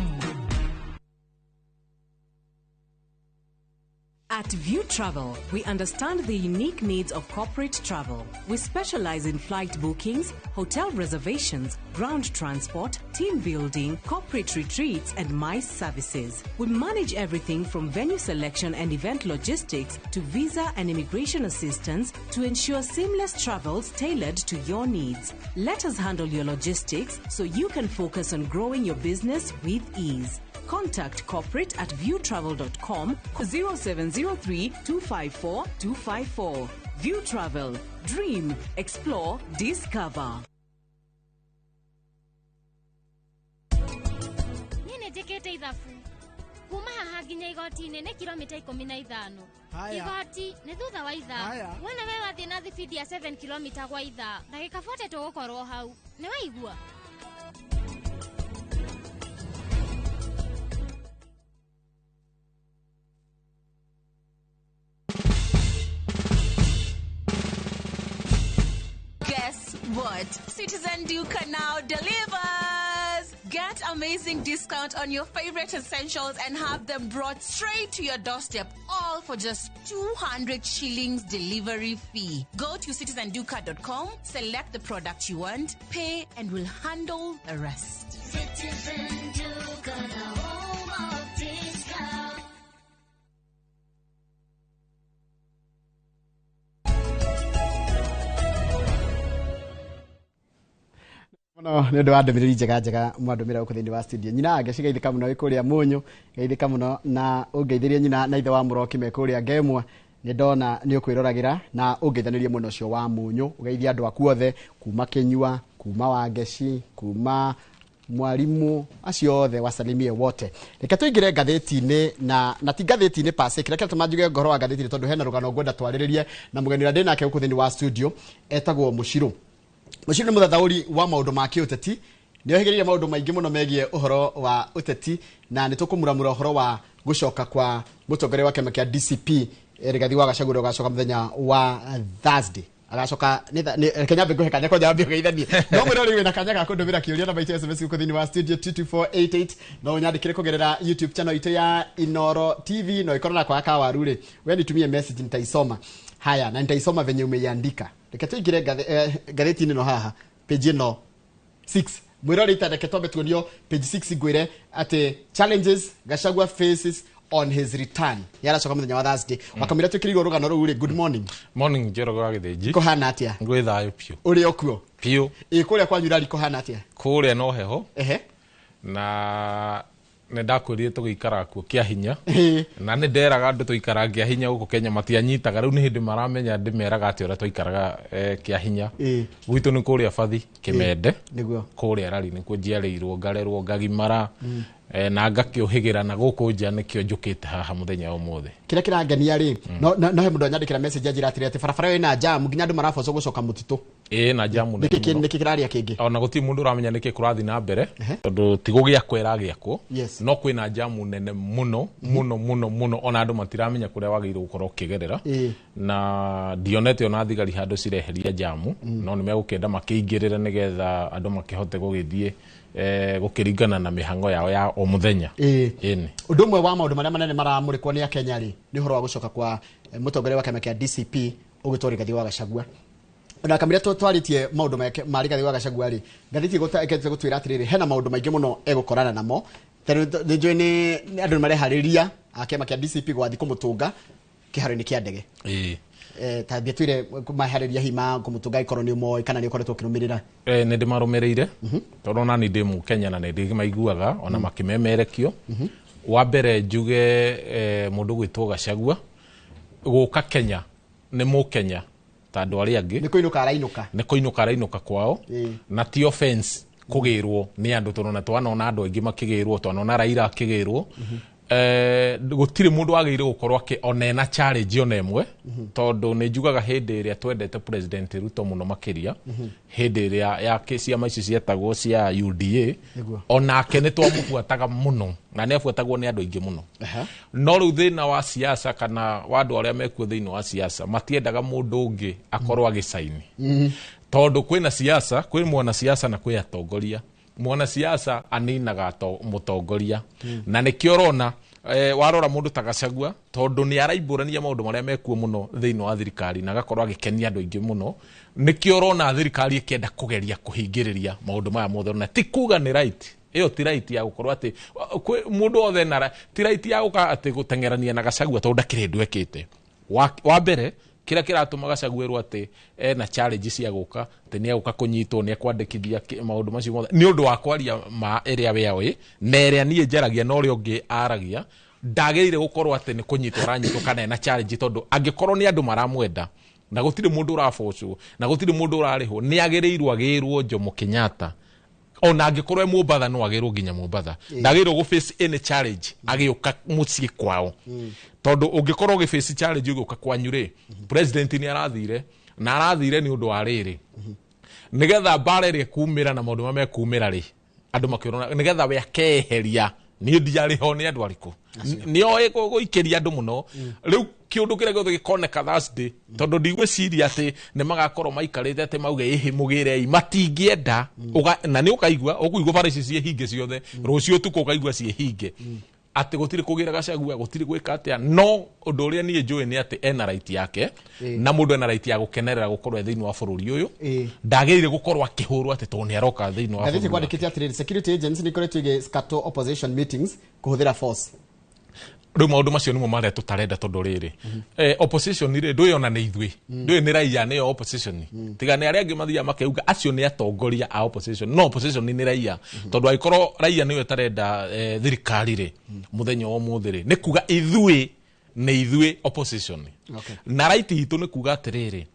At View Travel, we understand the unique needs of corporate travel. We specialize in flight bookings, hotel reservations, ground transport, team building, corporate retreats, and MICE services. We manage everything from venue selection and event logistics to visa and immigration assistance to ensure seamless travels tailored to your needs. Let us handle your logistics so you can focus on growing your business with ease. Contact corporate at viewtravel.com 0703 254 254. View Travel. Dream, explore, discover. Niĩ nĩ njĩkĩte ithabu. Kuma haha nginya igoti-inĩ nĩ kilomita 15. Igoti nĩ thutha wa ithaa. Wona we wathiĩ na thibindi ya 7 kilomita gwa ithaa, ndagĩka 40 tũgũkorwo hau. Nĩ waigua? Guess what? Citizen Duka now delivers! Get amazing discount on your favorite essentials and have them brought straight to your doorstep, all for just 200 shillings delivery fee. Go to citizenduka.com, select the product you want, pay, and we'll handle the rest. Citizen Duka, the home of discount. Muno nä å ndå wa ndå mä rä ri njega njega mwandå mä ra gå kå thä inä wa studio nyina ngecigeithä må no wä kå rä a må nyå geithä må no na å ngeithä rie nyina na ithe wa må roki me kå rä a ngemwa nä ndona nä å kwä roragä ra na å ngeithanä rie mwena å cio wa må nyå å geithie andå aku othe kuma Kĩnyua, kuma Wangeci, kuma mwarimu acio othe wasalimie wote. Reke tũingĩre ngathĩti-inĩ na ti ngathĩti-inĩ pase kĩrĩa kĩratũma njuge ngoro wa ngathĩti-inĩ tondũ hena rũgano ngwenda twarĩrĩrie na mũgeni ũrĩa ndĩ nake gũkũ thĩinĩ wa studio etagwo Mũcirũ. Mũcirũ nĩ mũthathaũri wa maũndũ ma kĩũteti, nĩ ohĩgĩrĩire maũndũ maingĩ mũno megiĩ ũhoro wa ũteti na nĩ tũkũmuramura ũhoro wa gũcoka kwa mũtongoria wa kĩama kĩa DCP Rigathi wa Gachagua ũrĩa ũgacoka mũthenya wa Thursday. Agacoka reke nyambe ngũhe kanya kwanja wambe ũgeithanie. No mwĩroreri wĩna kanya ga kũndũmĩra kĩũria na maitũ SMS gũkũ thĩinĩ wa studio 22488 no ũnyandĩkĩre kũgerera YouTube channel itũ ya Inoro TV no ĩkorwo na kwa kawaru rĩ we nitumie message nitaisoma. Haya, na nitaisoma venye umeiandika. Reke tũingĩre ngathĩti-inĩ ĩno haha page ĩno 6. Mwĩroreri ta reke twambe tuonio page 6 ngwĩre atĩ challenges Gachagua faces on his return. Yaracoka mũthenya wa Thursday. Wakamwĩra twĩkĩrĩirwo rũgano rũu rĩ, good morning. Morning Njoroge wa Gĩthĩnji. Kũhana atĩa? Gwĩ thayũ piũ. Ũrĩ o kuo? Piũ. Ĩ kũrĩa kwanyu rari kũhana atĩa? Kũrĩa no heho. Ehe. Na nĩ ndakwĩrire tũgĩikaraga kuo kĩa hinya. Na nĩ nderaga andũ tũikaraga kĩa hinya gũkũ Kenya matianyitaga, rĩu nĩ hĩndĩ maramenya ndĩmeraga atĩ ũrĩa twaikaraga kĩa hinya. Gwitũ nĩ kũrĩa Bathi Kĩmende. Nĩguo. Kũrĩa rari nĩkuo njiarĩirwo, ngarerwo, ngagimara. Na ngakĩũhĩgĩra na gũkũ nja nĩkĩo njũkĩte haha mũthenya wa ũmũthĩ. Kĩrĩa kĩrangenia rĩ, no he mũndũ anyandĩkĩra message anjĩra atĩrĩ atĩ barabara ĩyo ĩna jam nginya andũ marabocwo gũcoka mũtitũ. Ĩĩ na jamu nene Nĩkĩ mũno. nĩkĩ kĩraria kĩngĩ? Ona gũtirĩ mũndũ ũramenya nĩkĩ kũrathiĩ na mbere tondũ ti gũgĩakwo ĩragĩakwo. Yes. No kwĩna jamu nene mũno mũno mũno mũno ona andũ matiramenya kũrĩa wagĩrĩirwo gũkorwo ũkĩgerera. Na ndionete ona thigari handũ cireheria jamu no nĩ megũkĩenda makĩingĩrĩre nĩgetha andũ makĩhote gũgĩthiĩ gũkĩringana na mĩhang'o yao ya o mũthenya. Ĩni. Ũndũ ũmwe wa maũndũ marĩa manene maramũrĩkwo nĩ Akenya rĩ nĩ ũhoro wa gũcoka kwa mũtongoria wa kĩama kĩa DCP ũgĩtwo Rigathi wa Gachagua. Na kamĩra twarĩtie maũndũ ma Rigathi wa Gachagua rĩ, ngathĩti ĩgũtwĩra atĩrĩrĩ hena maũndũ maingĩ mũno egũkorana namo. Tondũ nĩ njũĩ nĩ andũ nĩ mareharĩria a kĩama kĩa DCP gwathiĩ kũmũtũnga kĩharo-inĩ kĩa ndege. Ta thiĩ twĩre maharĩria hihi ma kũmũtũnga ĩkorwo nĩ ũmoĩ kana nĩ ũkoretwo ũkĩrũmĩrĩra. Nĩ ndĩmarũmĩrĩire tondũ ona niĩ ndĩ Mũkenya na nĩ ndĩmaiguaga ona makĩmemerekio. Wa mbere njuge mũndũ gwĩtwo Gachagua gũka Kenya nĩ Mũkenya ta andũ arĩa angĩ. Nĩ kũinũka arainũka. Nĩ kũinũka arainũka kwao. Na ti offense kũgĩrwo nĩ andũ tondũ na twanona andũ aingĩ makĩgĩrwo, twanona Raila akĩgĩrwo. Gũtirĩ mũndũ wagĩrĩire gũkorwo ona ena challenge ona ĩmwe tondũ nĩ njugaga hĩndĩ ĩrĩa twendete President Ruto mũno makĩria hĩndĩ ĩrĩa ya ciama ici cietagwo cia UDA onake nĩ twamũbuataga mũno na nĩ abuatagwo nĩ andũ aingĩ mũno. No rĩu thĩna wa siasa kana wa andũ arĩa mekuo thĩinĩ wa siasa matiendaga mũndũ ũngĩ akorwo agĩcaini tondũ kwĩna siasa, kwĩ mwana siasa na kwĩ atongoria. Mwana siasa aninaga mũtongoria na nĩkĩo ũrona warora mũndũ ta Gachagua tondũ nĩ araimbũrania maũndũ marĩa mekuo mũno thĩinĩ wa thirikari na agakorwo agĩkenia andũ aingĩ mũno, nĩkĩo ũrona thirikari ĩkĩenda kũgeria kũhingĩrĩria maũndũ maya mothe. Na ti kuga nĩ right, ĩyo ti right ya gũkorwo atĩ mũndũ othe na ti right ya gũka atĩ gũteng'erania na Gachagua tondũ ndakĩrĩ ũndũ ekĩte. Wa mbere kĩrĩa kĩratũma Gachagua erwo atĩ ena challenge cia gũka atĩ nĩ egũka kũnyitwo nĩ ekwandĩkithia maũndũ macio mothe nĩ ũndũ wa kwaria ma ĩrĩa we oĩ na ĩrĩa niĩ njaragia na ũrĩa ũngĩ aragia, ndagĩrĩire gũkorwo atĩ nĩ kũnyitwo aranyitwo kana ena challenge tondũ angĩkorwo nĩ andũ maramwenda na gũtirĩ mũndũ ũrabocwo na gũtirĩ mũndũ ũrarĩhwo nĩ agĩrĩirwo agĩrwo Jomo Kenyatta Ona angĩkorwo e Mombatha no agĩrwo nginya Mombatha. Ndagĩrĩirwo gũ face any challenge agĩũka mũciĩ kwao. Tondũ ũngĩkorwo ũgĩ face challenge ũgĩũka kwanyu rĩ, president nĩ arathire na arathire nĩ ũndũ wa rĩrĩ, nĩgetha mbara ĩrĩa ĩkumĩra na maũndũ marĩa mekumĩra rĩ, andũ makĩrona nĩgetha we akeheria niĩ ndiarĩ ho nĩ andũ arĩkũ nĩoĩ gũikĩria andũ mũno. Rĩu kĩũndũ kĩrĩa gĩothe gĩkoneka Thursday, tondũ ndigwĩciria atĩ nĩ magakorwo maikarĩte atĩ mauge ĩhĩ mũgĩrei, matingĩenda. Na nĩ ũkaigua ũkũigua bara ici ciĩ hinge ciothe rũciũ ũtukũ, ũkaigua ciĩ hinge atĩ gũtirĩ kũgĩra Gachagua, gũtirĩ gwĩka atĩa. No ũndũ ũrĩa niĩ njũĩ nĩ atĩ ena right yake, na mũndũ ena right ya gũkenerera gũkorwo e thĩinĩ wa bũrũri ũyũ. Ndagĩrĩire gũkorwo akĩhũrwo atĩ tondũ nĩ aroka thĩinĩ wa Ngathĩti bũrũri wake. kwandĩkĩte atĩrĩrĩ, security agents nĩ ikoretwo igĩ opposition meetings kũhũthĩra force. Rĩu maũndũ macio nĩmo marĩa tũtarenda, tondũ rĩrĩ, opposition rĩ, ndũĩ ona nĩ ithuĩ, ndũĩ nĩ raia nĩyo opposition. Tiga nĩ arĩa angĩ mathiaga makeuga acio nĩ atongoria a opposition, no opposition nĩ raia, tondũ angĩkorwo raia nĩyo ĩtarenda thirikari rĩ, mũthenya wa ũmũthĩ rĩ, nĩ kuga ithuĩ nĩ ithuĩ opposition. Na right itũ nĩ kuga atĩrĩrĩ,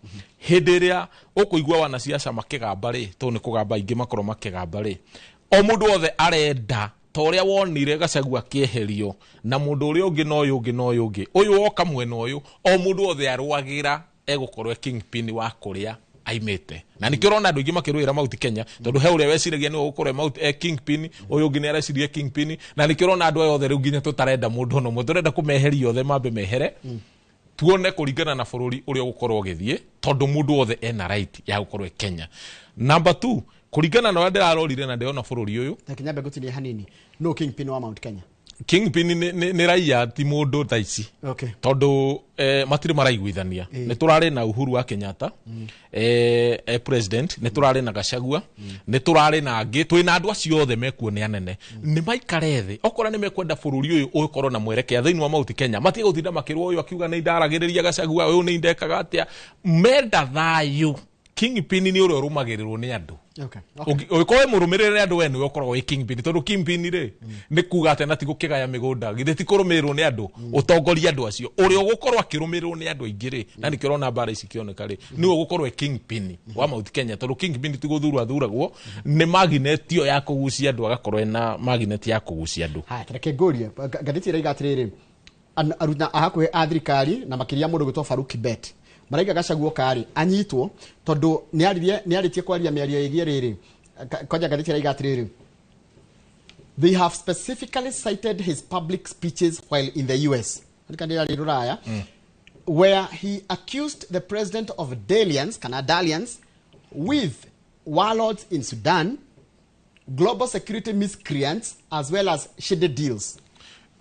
hĩndĩ ĩrĩa ũkũigua wanasiasa makĩgamba rĩ, tondũ nĩ kũgamba aingĩ makorwo makĩgamba rĩ, o mũndũ wothe arenda ta ũrĩa wonire Gachagua akĩeherio na mũndũ ũrĩa ũngĩ na ũyũ ũngĩ na ũyũ ũngĩ ũyũ woka mwena ũyũ, o mũndũ wothe arũagĩra egũkorwo e kingpin wa kũrĩa aimĩte. Na nĩkĩo ũrona andũ aingĩ makĩrũĩra Mount Kenya, tondũ he ũrĩa weciragia nĩwe ũgũkorwo e Mount kingpin, ũyũ ũngĩ nĩ areciria kingpin. Na nĩkĩo ũrona andũ aya othe rĩu nginya tũtarenda mũndũ ona ũmwe, tũrenda kũmeheria othe, mambe mehere, tuone kũringana na bũrũri ũrĩa ũgũkorwo ũgĩthiĩ, tondũ mũndũ wothe ena right ya gũkorwo e Kenya. Number 2, kũringana na ũrĩa ndĩrarorire na ndĩrona bũrũri ũyũ. Reke nyambe ngũtinie hanini, no kingpin wa Mount Kenya? Kingpin nĩ raia, ti mũndũ thaa ici, tondũ matirĩ maraiguithania. Nĩ tũrarĩ na Uhuru wa Kenyatta president, nĩ tũrarĩ na Gachagua, nĩ tũrarĩ na angĩ, twĩna andũ acio othe mekuo nĩ anene. Nĩ maikare thĩ, okorwo nĩ mekwenda bũrũri ũyũ ũkorwo na mwerekea thĩinĩ wa Mount Kenya, matige gũtinda makĩrwo ũyũ akiuga nĩ ndaragĩrĩria Gachagua, ũyũ nĩ ndekaga atĩa. Menda thayũ, kingpin nĩ ũrĩa ũrũmagĩrĩrwo nĩ andũ. Ũngĩkorwo wĩ mũrũmĩrĩre nĩ andũ, we nĩwe ũkoragwo wĩ kingpin, tondũ kingpin rĩ, nĩ kuga atĩ na ti gũkĩgaya mĩgũnda, githĩ ti kũrũmĩrĩrwo nĩ andũ, ũtongoria andũ acio. Ũrĩa ũgũkorwo akĩrũmĩrĩrwo nĩ andũ aingĩ rĩ, na nĩkĩo ũrona mbara ici ikĩoneka rĩ, nĩwe ũgũkorwo e kingpin wa Mount Kenya, tondũ kingpin ti gũthurwo athuragwo, nĩ magnet ĩyo ya kũgucia andũ, agakorwo ena magnet ya kũgucia andũ. Haya, reke ngũrie, ngathĩti ĩraiga atĩrĩrĩ, arutani a hakuhĩ a thirikari na makĩria mũndũ gwĩtwo Farouk Kibet maraiga Gachagua karĩ anyitwo tondũ nĩarĩtie kwaria mĩario ĩgiĩ rĩrĩ. Kwanja ngathĩti ĩraiga atĩrĩrĩ, they have specifically cited his public speeches while in the US, andĩka nĩ arĩ rũraya, where he accused the president of dalliance, kana dalliance with warlords in Sudan, global security miscreants, as well as shady deals.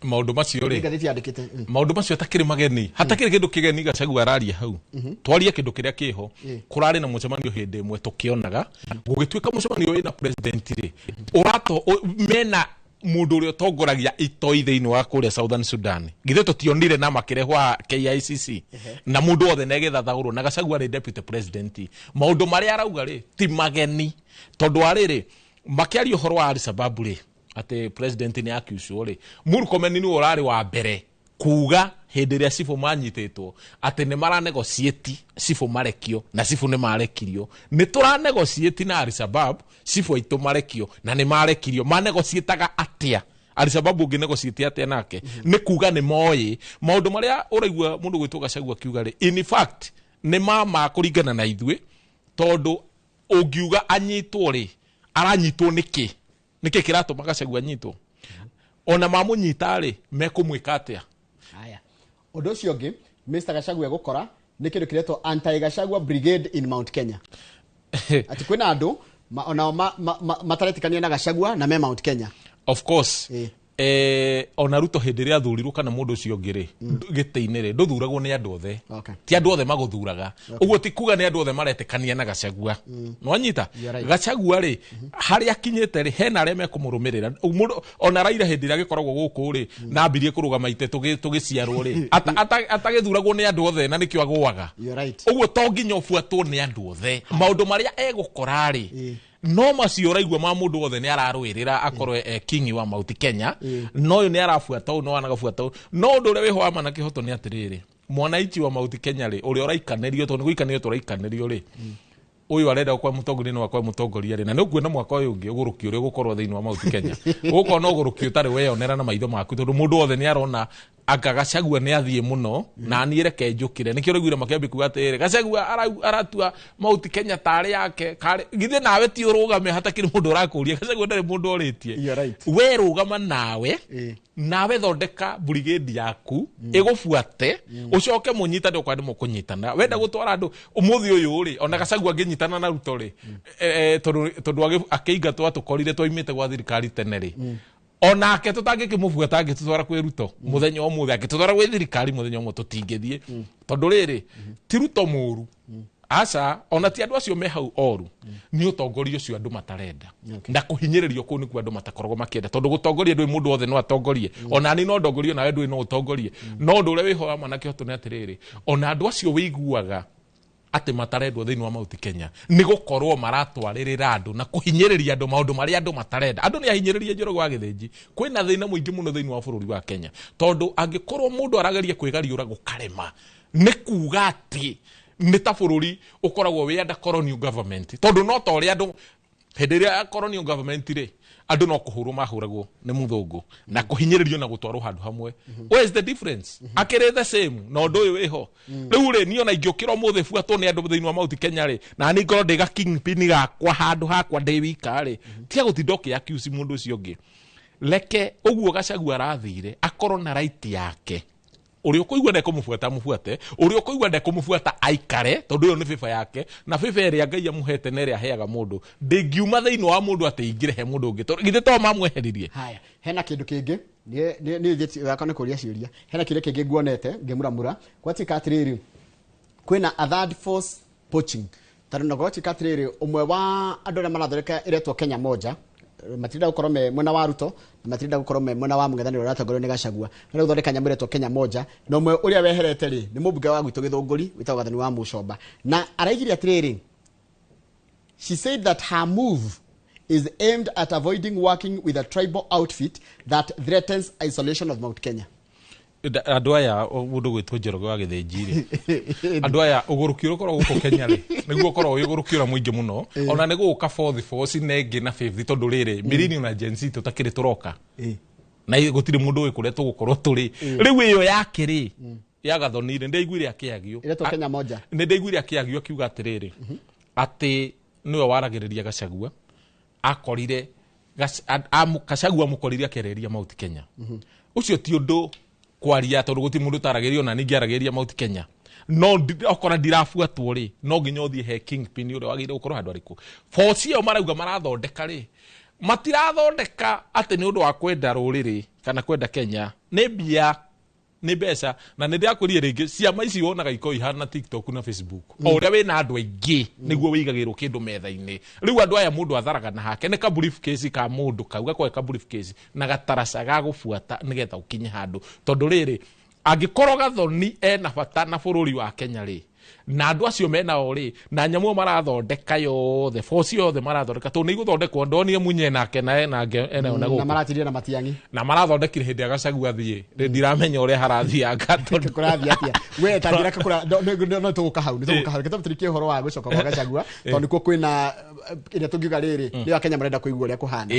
Maũndũ macio rĩ, Ngathĩti yandĩkĩte. Maũndũ macio hatakĩrĩ mageni, hatakĩrĩ kĩndũ kĩgeni Gachagua araria hau. Twarie kĩndũ kĩrĩa kĩho. Kũrarĩ na mũcemanio hĩndĩ ĩmwe tũkĩonaga gũgĩtuĩka mũcemanio wĩna president rĩ, ũrato mena mũndũ ũrĩa ũtongoragia itoi thĩinĩ wa kũrĩa Southern Sudan. Githĩ tũtionire na makĩrehwo haha KICC na mũndũ wothe negĩthathaũrwo, na Gachagua nĩ deputy president. Maũndũ marĩa arauga rĩ, ti mageni, tondũ wa rĩrĩ, makĩaria ũhoro wa Al-Shabaab rĩ, atĩ president nĩ accused rĩ, Murkomen nĩwe ũrarĩ wa mbere kuga hĩndĩ ĩrĩa cibũ manyitĩtwo atĩ nĩ maranegotiate cibũ marekio, na cibũ nĩ marekirio. Nĩ tũranegotiate na Al-Shabaab cibũ aitũ marekio, na nĩ marekirio. Manegotiataga atĩa? Al-Shabaab ũngĩnegotiate atĩa nake? Nĩ kuga nĩ moĩ maũndũ marĩa ũraigua mũndũ gwĩtwo Gachagua akiuga rĩ, in fact nĩ mama kũringana na ithuĩ, tondũ ũngiuga anyitwo rĩ, aranyitwo nĩkĩ? Nĩkĩ kĩratũma Gachagua anyitwo? Ona mamũnyita rĩ, mekũmwĩka atĩa? Haya, ũndũ ũcio ũngĩ Mr Gachagua egũkora nĩ kĩndũ kĩretwo anti Gachagua brigade in Mount Kenya, atĩ kwĩna andũ onao mataretĩkania na Gachagua na me Mount Kenya. Of course. Ona Ruto hĩndĩ ĩrĩa athurirwo kana mũndũ ũcio ũngĩ rĩ, gĩtĩ-inĩ rĩ, ndũthuragwo nĩ andũ othe. Ti andũ othe magũthuraga. Ũguo ti kuga nĩ andũ othe maretĩkania na Gachagua. Nĩwanyita? You're right. Gachagua rĩ, harĩa akinyĩte rĩ, hena arĩa mekũmũrũmĩrĩra. Mũndũ ona Raila hĩndĩ ĩrĩa agĩkoragwo gũkũ rĩ, na ambirie kũrũgama ite tũgĩciarwo rĩ, atagĩthuragwo nĩ andũ othe, na nĩkĩo agũaga. You're right. Ũguo to nginya ũbuatwo nĩ andũ othe. Maũndũ marĩa egũkora rĩ, no macio ũraigua ma mũndũ wothe nĩ ararũĩrĩra akorwo e king wa Mount Kenya, no ũyũ nĩ arabuata ũũ, no anagabuata ũũ. No ũndũ ũrĩa wĩho wa ma na kĩhoto nĩ atĩrĩrĩ, mwananchi wa Mount Kenya rĩ, ũrĩa ũraikanĩrio, tondũ nĩ gũikanĩrio tũraikanĩrio rĩ, Ũyũ arenda gũkorwo mũtongoria no akorwo mũtongoria rĩ, na nĩ ũkuona mwaka ũyũ ũngĩ ũgũrũki ũrĩa ũgũkorwo thĩinĩ wa Mount Kenya. Ũgũkorwo na ũgũrũki ũtarĩ weyonera na maitho maku, tondũ mũndũ wothe nĩ arona anga Gachagua nĩ athiĩ mũno na niĩ reke njũkĩre. Nĩkĩo ũraiguire makĩambia kuga atĩrĩrĩ, Gachagua aratua Mount Kenya tarĩ yake, karĩ githĩ nawe ti ũrũgame hatakĩrĩ mũndũ ũrakũria. Gachagua ndarĩ mũndũ orĩtie. Right. We rũgama nawe, nawe thondeka brigade yaku ĩgũbuate, ũcoke mũnyitane okorwo nĩ mũkũnyitana. Wenda gũtwara andũ ũmũthĩ ũyũ rĩ, ona Gachagua angĩnyitana na Ruto rĩ, tondũ akĩingatwo atũkorire twaimĩte gwa thirikari tene rĩ, onake tũtangĩkĩmũbuata angĩtũtwara kwĩ Ruto mũthenya ũmũthĩ, angĩtũtwara gwĩ thirikari mũthenya ũmwe tũtingĩthiĩ, tondũ rĩrĩ ti Ruto mũru, aca, ona ti andũ acio me hau oru, nĩ ũtongoria ũcio andũ matarenda na kũhinyĩrĩrio kũu nĩkuo andũ matakoragwo makĩenda, tondũ gũtongoria ndũĩ mũndũ wothe no atongorie, ona niĩ no ndongorie, nawe ndũĩ no ũtongorie. No ũndũ ũrĩa wĩho wa ma na kĩhoto nĩ atĩrĩrĩ, ona andũ acio wĩiguaga atĩ matarendwo thĩinĩ wa Mount Kenya nĩ gũkorwo maratwarĩrĩra andũ na kũhinyĩrĩria andũ maũndũ marĩa andũ matarenda. Andũ nĩ ahinyĩrĩrie Njoroge wa Gĩthĩnji. Kwĩna thĩna mũingĩ mũno thĩinĩ wa bũrũri wa Kenya, tondũ angĩkorwo mũndũ arageria kwĩgariũra gũkarema, nĩ kuga atĩ nĩ ta bũrũri ũkoragwo wĩ under colonial government, tondũ no ta ũrĩa andũ hĩndĩ ĩrĩa colonial government rĩ, andũ no kũhũrwo mahũragwo nĩ mũthũngũ na kũhinyĩrĩrio na gũtwarwo handũ hamwe. Where is the difference? Akĩrĩ the same na ũndũ ũyũ wĩho rĩu rĩ, niĩ ona ingĩũkĩra ũmũthĩ buatwo nĩ andũ thĩinĩ wa Mount Kenya rĩ, na niĩ ngorwo ndĩ ga kingpin gakwa handũ hakwa ndĩ wika rĩ, tiga gũtinda ũkĩ accuse mũndũ ũcio ũngĩ. Reke ũguo Gachagua arathire akorwo na right yake, ũrĩa ũkũigua ndekũmũbuata mũbuate, ũrĩa ũkũigua ndekũmũbuata aikare, tondũ ĩyo nĩ favor yake, na favor ĩrĩa Ngai amũhete na ĩrĩa aheaga mũndũ ndĩngiuma thĩinĩ wa mũndũ atĩ ingĩre he mũndũ ũngĩ, tondũ githĩ to mamweheririe. Haya, hena kĩndũ kĩngĩ niĩ wakwa nĩ kũria ciũria, hena kĩũria kĩngĩ nguonete ngĩmuramura gwatuĩka atĩrĩrĩ, kwĩna a third force poaching, tondũ na gwatuĩka atĩrĩrĩ, ũmwe wa andũ arĩa marathondeka ĩretwo Kenya Moja, matirenda gũkorwo me mwena wa Ruto na matirenda gũkorwo me mwena wa mũng'ethanĩro ũrĩa ũratongorio nĩ Gachagua, marenda gũthondeka nyamũ ĩretwo Kenya Moja, na ũmwe ũrĩa weherete rĩ nĩ mũmbunge wa gwitũ Gĩthũngũri wĩtagwo Gathoni wa Mũcomba, na araigire atĩrĩrĩ, she said that her move is aimed at avoiding working with a tribal outfit that threatens isolation of Mount Kenya. Andũ aya mũndũ gwĩtwo Njoroge wa Gĩthĩnji rĩ, andũ aya ũgũrũki ũrĩa ũkoragwo gũkũ Kenya rĩ, nĩguo ũkoragwo wĩ ũgũrũki ũrĩa mũingĩ mũno, ona nĩ gũgũka fourth force na ĩngĩ na fifth, tondũ rĩrĩ millennium na Gen Z tũtakĩrĩ tũroka na gũtirĩ mũndũ ũĩ kũrĩa tũgũkorwo tũrĩ. Rĩu ĩyo yake rĩ ya Gathoni rĩ, nĩndaiguire akĩagio, ĩretwo Kenya Moja, nĩndaiguire akĩagio akiuga atĩrĩrĩ, atĩ nĩwe waragĩrĩria Gachagua, akorire Gachagua amũkorire akĩarĩria Mount Kenya. Ũcio ti ũndũ kwaria, tondũ gũtirĩ mũndũ ũtaragĩrio, na ningĩ aragĩria Mount Kenya, no okorwo ndirabuatwo rĩ, no nginya ũthiĩ he kingpin ũrĩa wagĩrĩire gũkorwo handũ arĩkũ. Force ĩyo marauga marathondeka rĩ, matirathondeka atĩ nĩ ũndũ wa kwenda rũrĩrĩ kana kwenda Kenya, nĩ mbia, nĩ mbeca. Na nĩ ndĩrakwĩrire rĩngĩ, ciama ici wonaga ikoragwo ihana TikTok na Facebook, o ũrĩa wĩna andũ aingĩ nĩguo wĩigagĩrwo kĩndũ metha-inĩ. Rĩu andũ aya mũndũ atharaga na hake, nĩ ka briefcase ka mũndũ kau, gakoragwo ka briefcase na gataraca ga gũbuata nĩgetha ũkinye handũ, tondũ rĩrĩ angĩkorwo Gathoni ena bata na bũrũri wa Kenya rĩ, na andũ acio menao rĩ, na nyamũ ĩyo marathondeka yothe, force yothe marathondeka, tondũ nĩ igũthondekwo, ndonire Munye nake na ena enayo na na gũkũ maratirie na Matiang'i na marathondekire hĩndĩ ya Gachagua athiĩ rĩ, ndiramenya ũrĩa harathianga tondũ kũrathiĩ atĩa. We tangira kũra no tũgũka hau, nĩ tũgũka hau, reke tũrikie ũhoro wa gũcoka kwa Gachagua, tondũ nĩkuo kwĩna ĩrĩa tũngiuga rĩrĩ nĩyo Akenya marenda kũigua ũrĩa kũhana.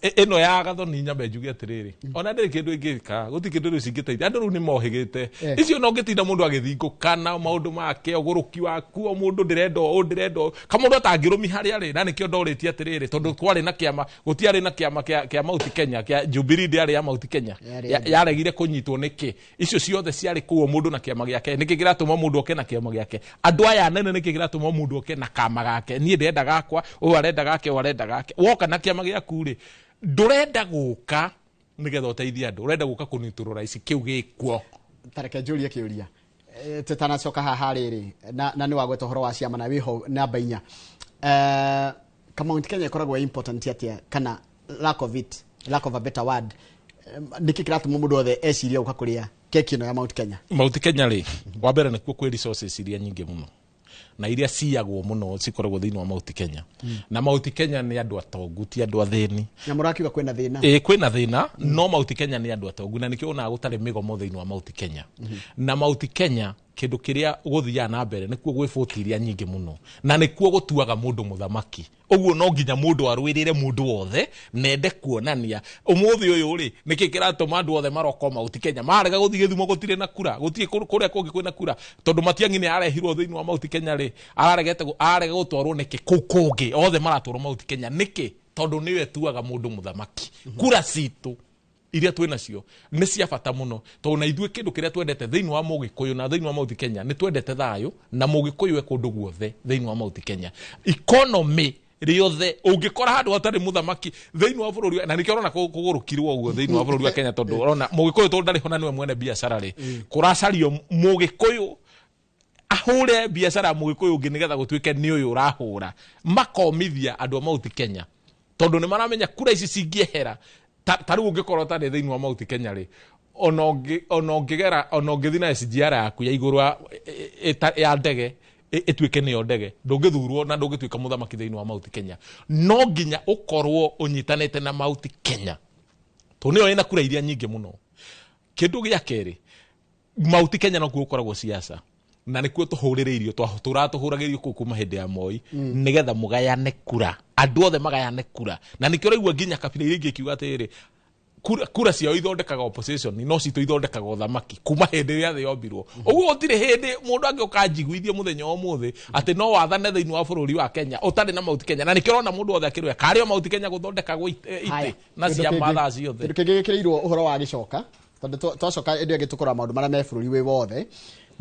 Ĩno ya Gathoni nyambe njuge atĩrĩrĩ, ona ndĩrĩ kĩndũ ĩngĩka, gũtirĩ kĩndũ rĩu cingĩteithia andũ, rĩu nĩ mohĩgĩte icio, no ngĩtinda mũndũ agĩthingũka na maũndũ make, ũgũrũki waku, o mũndũ ndĩrenda ũũ, ndĩrenda ũũ, kamũndũ atangĩrũmi harĩa rĩ, na nĩkĩo ndorĩtie atĩrĩrĩ, tondũ kwarĩ na kĩama, gũtiarĩ na kĩama kĩa Mount Kenya, kĩa Jubilee ndĩarĩ ya Mount Kenya, yaregire kũnyitwo nĩkĩ? Icio ciothe ciarĩ kũu, o mũndũ na kĩama gĩake. Nĩkĩ kĩratũma mũndũ oke na kĩama gĩake? Andũ aya anene, nĩkĩ kĩratũma mũndũ oke na kama gake? Niĩ ndĩrenda gakwa, ũyũ arenda gake, ũyũ arenda gake. Woka na kĩama gĩaku rĩ, ndũrenda gũka nĩgetha ũteithie andũ, ũrenda gũka kũnitũrũra ici kĩu gĩkuo. Tareke njũrie kĩũria tũtanacoka haha rĩrĩ, na nĩ wagweta ũhoro wa ciama na wĩho namba 4, ka Mount Kenya ĩkoragwo ĩ important atĩa, kana lack of it, lack of a better word, nĩkĩ kĩratũma mũndũ wothe ecirie gũka kũrĩa keki ĩno ya Mount Kenya? Mount Kenya rĩ, wa mbere nĩkuo kwĩ resources iria nyingĩ mũno, Na iria ciyagwo mũno cikoragwo thĩinĩ wa Mount Kenya. Na Mount Kenya nĩ andũ atongu, ti andũ athĩni. Na mũrakiuga kwĩna thĩna. Ĩĩ, kwĩna thĩna, no Mount Kenya nĩ andũ atongu, na nĩkĩo wonaga gũtarĩ mĩgomo thĩinĩ wa Mount Kenya. Na Mount Kenya kĩndũ kĩrĩa gũthiaga na mbere nĩkuo gwĩ bũti iria nyingĩ mũno, na nĩkuo gũtuaga mũndũ mũthamaki. Ũguo no nginya mũndũ arũĩrĩre mũndũ wothe nende kuonania ũmũthĩ ũyũ rĩ nĩkĩ kĩratũma andũ othe maroka Mount Kenya marega gũthiĩ Gĩthumo gũtirĩ na kura, gũtirĩ kũrĩa kũngĩ kwĩna kura, tondũ Matiang'i nĩ arehirwo thĩinĩ wa Mount Kenya rĩ, ararega gũtwarwo nĩkĩ kũu kũngĩ othe maratwarwo Mount Kenya nĩkĩ? Tondũ nĩwe tuaga mũndũ mũthamaki. Kura citũ iria twĩ nacio nĩ cia bata mũno, tondũ na ithuĩ kĩndũ kĩrĩa twendete thĩinĩ wa Mũgĩkũyũ na thĩinĩ wa Mount Kenya nĩ twendete thayũ, na Mũgĩkũyũ e kũndũ guothe thĩinĩ wa Mount Kenya. Economy rĩothe ũngĩkora handũ hatarĩ mũthamaki thĩinĩ wa bũrũri, na nĩkĩo ũrona kũgũrũkirwo ũguo thĩinĩ wa bũrũri wa Kenya, tondũ ũrona Mũgĩkũyũ tondũ ndarĩ ho na nĩwe mwene biacara rĩ, kũracario Mũgĩkũyũ ahũre biacara ya Mũgĩkũyũ ũngĩ nĩgetha gũtuĩke nĩ ũyũ ũrahũra. Makomithia andũ a Mount Kenya tondũ nĩ maramenya kura ici cingĩehera ta rĩu ũngĩkorwo ũtarĩ thĩinĩ wa Mount Kenya rĩ, ona ũngĩgera ona ũngĩthiĩ na SGR yaku ya igũrũ ya ndege ĩtuĩke nĩyo ndege, ndũngĩthurwo na ndũngĩtuĩka mũthamaki thĩinĩ wa Mount Kenya. No nginya ũkorwo ũnyitanĩte na Mount Kenya tondũ nĩyo ĩna kura iria nyingĩ mũno. Kĩndũ gĩa kerĩ, Mount Kenya nokuo gũkoragwo siasa, na nĩkuo tũhũrĩrĩirio, tũratũhũragĩrio kũu kuma hĩndĩ ya Moi, nĩgetha mũgayane kura, andũ othe magayane kura. Na nĩkĩo ũraigua nginya kabira iria ingĩ ikiuga atĩrĩrĩ, kura ciao ithondekaga opposition, no citũ ithondekaga ũthamaki kuma hĩndĩ ĩrĩa thĩ yombirwo. Ũguo gũtirĩ hĩndĩ mũndũ angĩũka anjiguithie mũthenya wa ũmũthĩ atĩ no wathane thĩinĩ wa bũrũri wa Kenya ũtarĩ na Mount Kenya. Na nĩkĩo ũrona mũndũ wothe akĩrũa karĩ o Mount Kenya gũthondekagwo itĩ na ciama thaa ciothe. Kĩndũ kĩngĩ gĩkĩrĩirwo ũhoro wa gĩcoka, tondũ twacoka hĩndĩ ĩngĩ tũkũrora maũndũ marĩa me bũrũri wĩ wothe,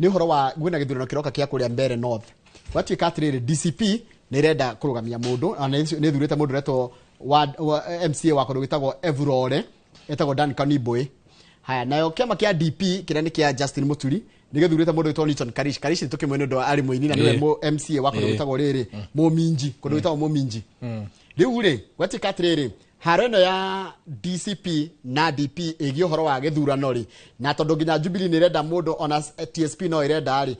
nĩ ũhoro wa gwĩna gĩthurano kĩroka kĩa kũrĩa Mbeere North. Gwatuĩka atĩrĩrĩ, DCP nĩ ĩrenda kũrũgamia mũndũ, na nĩ ĩthurĩte mũndũ ũretwo wa MCA wa kũndũ gwĩtagwo Evurore, etagwo Dan Kaniboe. Haya, nayo kĩama kĩa DP kĩrĩa nĩ kĩa Justin Muturi nĩ gĩthurĩte mũndũ wĩtwo Newton Karish. Karish nĩtũkĩmũĩ nĩ ũndũ arĩ mũini na nĩwe MCA wa kũndũ gwĩtagwo rĩrĩ Mũminji, kũndũ gwĩtagwo Mũminji. Rĩu rĩ, gwatuĩka atĩrĩrĩ, haro ĩno ya DCP na DP ĩgiĩ ũhoro wa gĩthurano rĩ, na tondũ nginya Jubilee nĩ ĩrenda mũndũ, ona TSP no ĩrenda rĩ,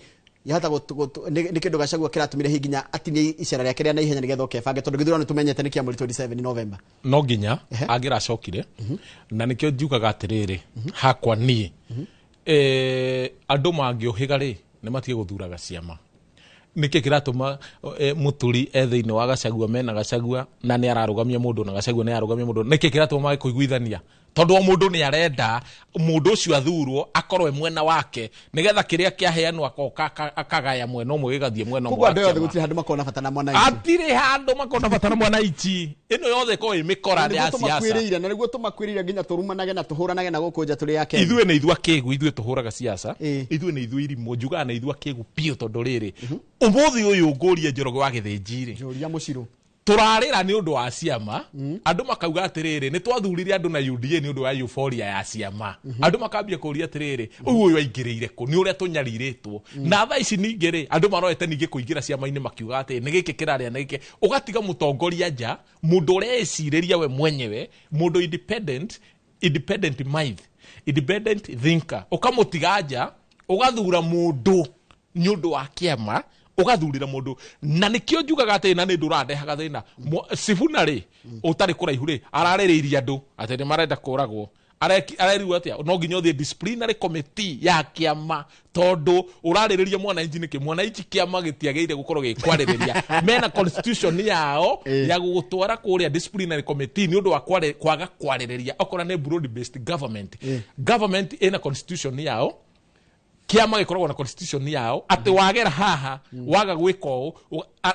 yahota nĩ kĩndũ Gachagua kĩratũmire hihi nginya atinie icera rĩake rĩa naihenya nĩgetha oke ebange, tondũ gĩthurano tũmenyete nĩ kĩa mweri 27 November. No nginya angĩracokire, na nĩkĩo njugaga atĩrĩrĩ, hakwa niĩ andũ mangĩũhĩga rĩ, nĩ matige gũthuraga ciama. Nĩkĩ kĩratũma Muturi e thĩinĩ wa Gachagua, mena Gachagua na nĩ ararũgamia mũndũ, na Gachagua nĩ ararũgamia mũndũ, nĩkĩ kĩratũma mage kũiguithania? Tondũ o mũndũ nĩ arenda mũndũ ũcio athurwo akorwo e mwena wake, nĩgetha kĩrĩa kĩaheanwo akoka akagaya mwena ũmwe gĩgathiĩ mwena ũmwe. Koguo andũ othe gũtirĩ handũ makona bata na mwananchi. Hatirĩ handũ makona bata na mwananchi. Ĩno yothe ĩkoragwo ĩ mĩkora ya siasa. Na nĩguo tũmakuĩrĩire nginya tũrumanage na tũhũranage na gũkũ nja tũrĩ a Kenya. Ithuĩ nĩ ithuĩ akĩgu, ithuĩ tũhũraga siasa. Ithuĩ nĩ ithuĩ irimũ, njugaga nĩ ithuĩ akĩgu biũ, tondũ rĩrĩ ũmũthĩ ũyũ ngũrie Njoroge wa Gĩthĩnji rĩ, Njũria Mũcirũ, tũrarĩra nĩ ũndũ wa ciama. Andũ makauga atĩrĩrĩ, nĩ twathurire andũ na UDA nĩ ũndũ wa euphoria ya ciama. Andũ makambia kũria atĩrĩrĩ, ũyũ aingĩrĩire kũ? Nĩ ũrĩa tũnyarirĩtwo. Na thaa ici ningĩ rĩ, andũ maroete ningĩ kũingĩra ciama-inĩ makiuga atĩ nĩ gĩkĩ kĩrarĩa, nĩ gĩkĩ. Ũgatiga mũtongoria nja, mũndũ ũrĩa ecirĩria we mwenyewe, mũndũ independent mind, independent thinker, ũkamũtiga nja, ũgathura mũndũ nĩ ũndũ wa kĩama, ũgathurĩra mũndũ. Na nĩkĩo njugaga atĩ na nĩ ndũrandehaga thĩna. Sifuna rĩ, ũtarĩ kũraihu rĩ, ararĩrĩirie andũ atĩ nĩ marenda kũragwo. Arerirwo atĩa? No nginya ũthiĩ disciplinary committee ya kĩama, tondũ ũrarĩrĩria mwananchi nĩkĩ? Mwananchi kĩama gĩtiagĩrĩire gũkorwo gĩkwarĩrĩria. Mena constitution yao ya gũgũtwara kũrĩa disciplinary committee nĩ ũndũ wa kwaga kwarĩrĩria. Okorwo nĩ broad based government, government ĩna constitution yao, kĩama gĩkoragwo na constitution yao, atĩ wagera haha waga gwĩka ũũ,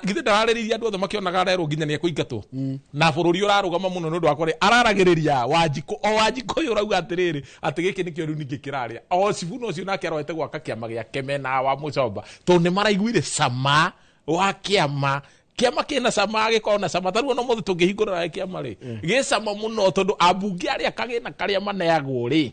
githĩ ndararĩrĩria andũ othe makĩonaga arerwo nginya nĩ ekũingatwo. Na bũrũri ũrarũgama mũno nĩ ũndũ wa kwarĩ araragĩrĩria Wanjikũ, o Wanjikũ ũyũ ũrauga atĩrĩrĩ, atĩ gĩkĩ nĩkĩo rĩu ningĩ kĩrarĩa. O Sifuna ũcio nake aroete gwaka kĩama gĩake mena wa Mũcomba, tondũ nĩ maraiguire cama wa kĩama. Kĩama kĩna cama, gĩkoragwo na cama. Ta rĩu ona ũmũthĩ tũngĩhingũra kĩama rĩ, gĩ cama mũno, tondũ ambunge arĩa kagĩna karĩa maneagwo rĩ,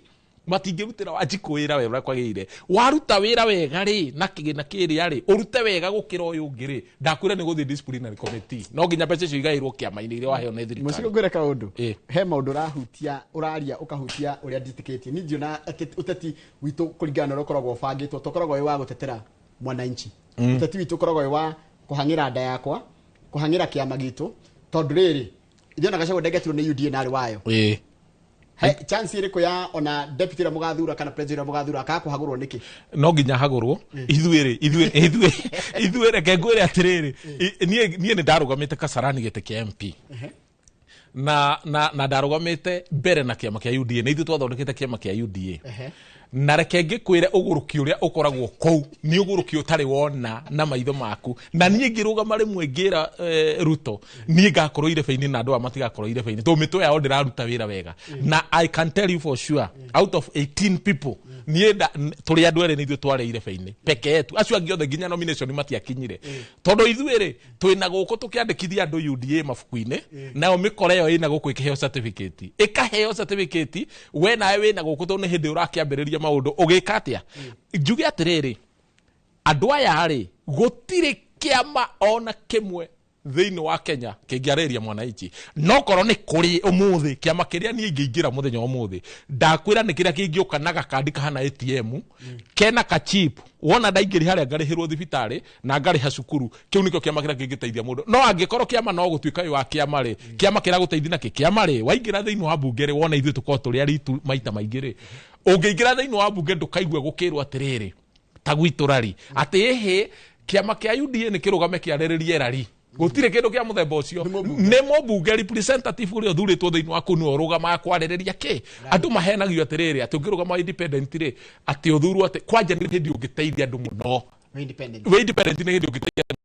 matingĩrutĩra Wanjikũ wĩra wega ũrĩa kwagĩrĩire. Waruta wĩra wega rĩ, na kĩgĩna kĩrĩa rĩ, ũrute wega gũkĩra ũyũ ũngĩ rĩ, ndakwĩra nĩ gũthiĩ disciplinary committee. No nginya mbeca icio igaĩrwo kĩama-inĩ iria waheo nĩ thirikari. Mũcigo ngwĩre kaũndũ. He maũndũ ũrahutia, ũraria ũkahutia ũrĩa njĩtĩkĩtie. Niĩ ndiona atĩ ũteti witũ kũringana na ũrĩa ũkoragwo ũbangĩtwo, tũkoragwo wĩ wa gũtetera mwananchi. Ũteti witũ ũkoragwo wĩ wa kũhang'ĩra nda yakwa, kũhang'ĩra kĩama gitũ, tondũ rĩrĩ ithuĩ ona Gachagua ndengetirwo nĩ UDA na arĩ wayo. He chance ĩrĩkũ ya ona deputy ũrĩa mũgathura kana president ũrĩa mũgathura akaga kũhagũrwo nĩkĩ? No nginya hagũrwo. Ithuĩ rĩ, ithuĩ reke ngwĩre atĩrĩrĩ, niĩ nĩ ndarũgamĩte Kasarani gĩtĩ kĩa MP na ndarũgamĩte mbere na kĩama kĩa UDA, na ithuĩ twathondekete kĩama kĩa UDA. Na reke ngĩkwĩre ũgũrũki ũrĩa ũkoragwo kũu nĩ ũgũrũki ũtarĩ wona na maitho maku. Na niĩ ngĩrũgama rĩmwe ngĩra Ruto niĩ ngakorwo irebe-inĩ na andũ aya matigakorwo irebe-inĩ, tondũ mĩtwe yao ndĩraruta wĩra wega. Na I can tell you for sure, out of 18 people niĩ tũrĩ andũ erĩ nĩ ithuĩ twarĩ irebe-inĩ peke yetu, acio angĩ othe nginya nomination matiakinyire. Tondũ ithuĩ rĩ twĩna gũkũ tũkĩandĩkithia andũ UDA mabuku-inĩ, nayo mĩkora ĩyo ĩna gũkũ ĩkĩheo certificate, ĩkaheo certificate, we nawe wĩna gũkũ tondũ nĩ hĩndĩ ũrakĩambĩrĩria maũndũ ũgĩka atĩa. Njuge atĩrĩrĩ, andũ aya rĩ gũtirĩ kĩama ona kĩmwe thĩinĩ wa Kenya kĩngĩarĩria mwananchi. No korwo nĩ kũrĩ ũmũthĩ kĩama kĩrĩa niĩ ingĩingĩra mũthenya wa ũmũthĩ, ndakwĩra nĩ kĩrĩa kĩngĩũka na gakandi kahana ATM kena ka chip, wona ndaingĩri harĩa ngarĩhĩrwo thibitarĩ na ngarĩha cukuru, kĩu nĩkĩo kĩama kĩrĩa kĩngĩteithia mũndũ. No angĩkorwo kĩama no gũtuĩka wĩ wa kĩama rĩ, kĩama kĩragũteithia nakĩ? Kĩama rĩ, waingĩra thĩinĩ wa mbunge rĩ, wona ithuĩ tũkorwo tũrĩ aritu maita maingĩ rĩ, ũngĩingĩra thĩinĩ wa mbunge ndũkaigue gũkĩrwo atĩrĩrĩ ta gwitũ rari atĩ ĩhĩ kĩama kĩa UDA nĩ kĩrũgame kĩarĩrĩrie rari. Gũtirĩ kĩndũ kĩa mũthemba ũcio. Nĩ mũmbunge representative ũrĩa ũthurĩtwo thĩinĩ wa kũu nĩwe ũrũgamaga kwarĩrĩria kĩ. Andũ mahenagio atĩrĩrĩ atĩ ũngĩrũgama independent rĩ, atĩ ũthurwo atĩ kwanja nĩ hĩndĩ ũngĩteithia andũ mũno. Wĩ independent. Wĩ independent nĩ hĩndĩ ũngĩteithia andũ.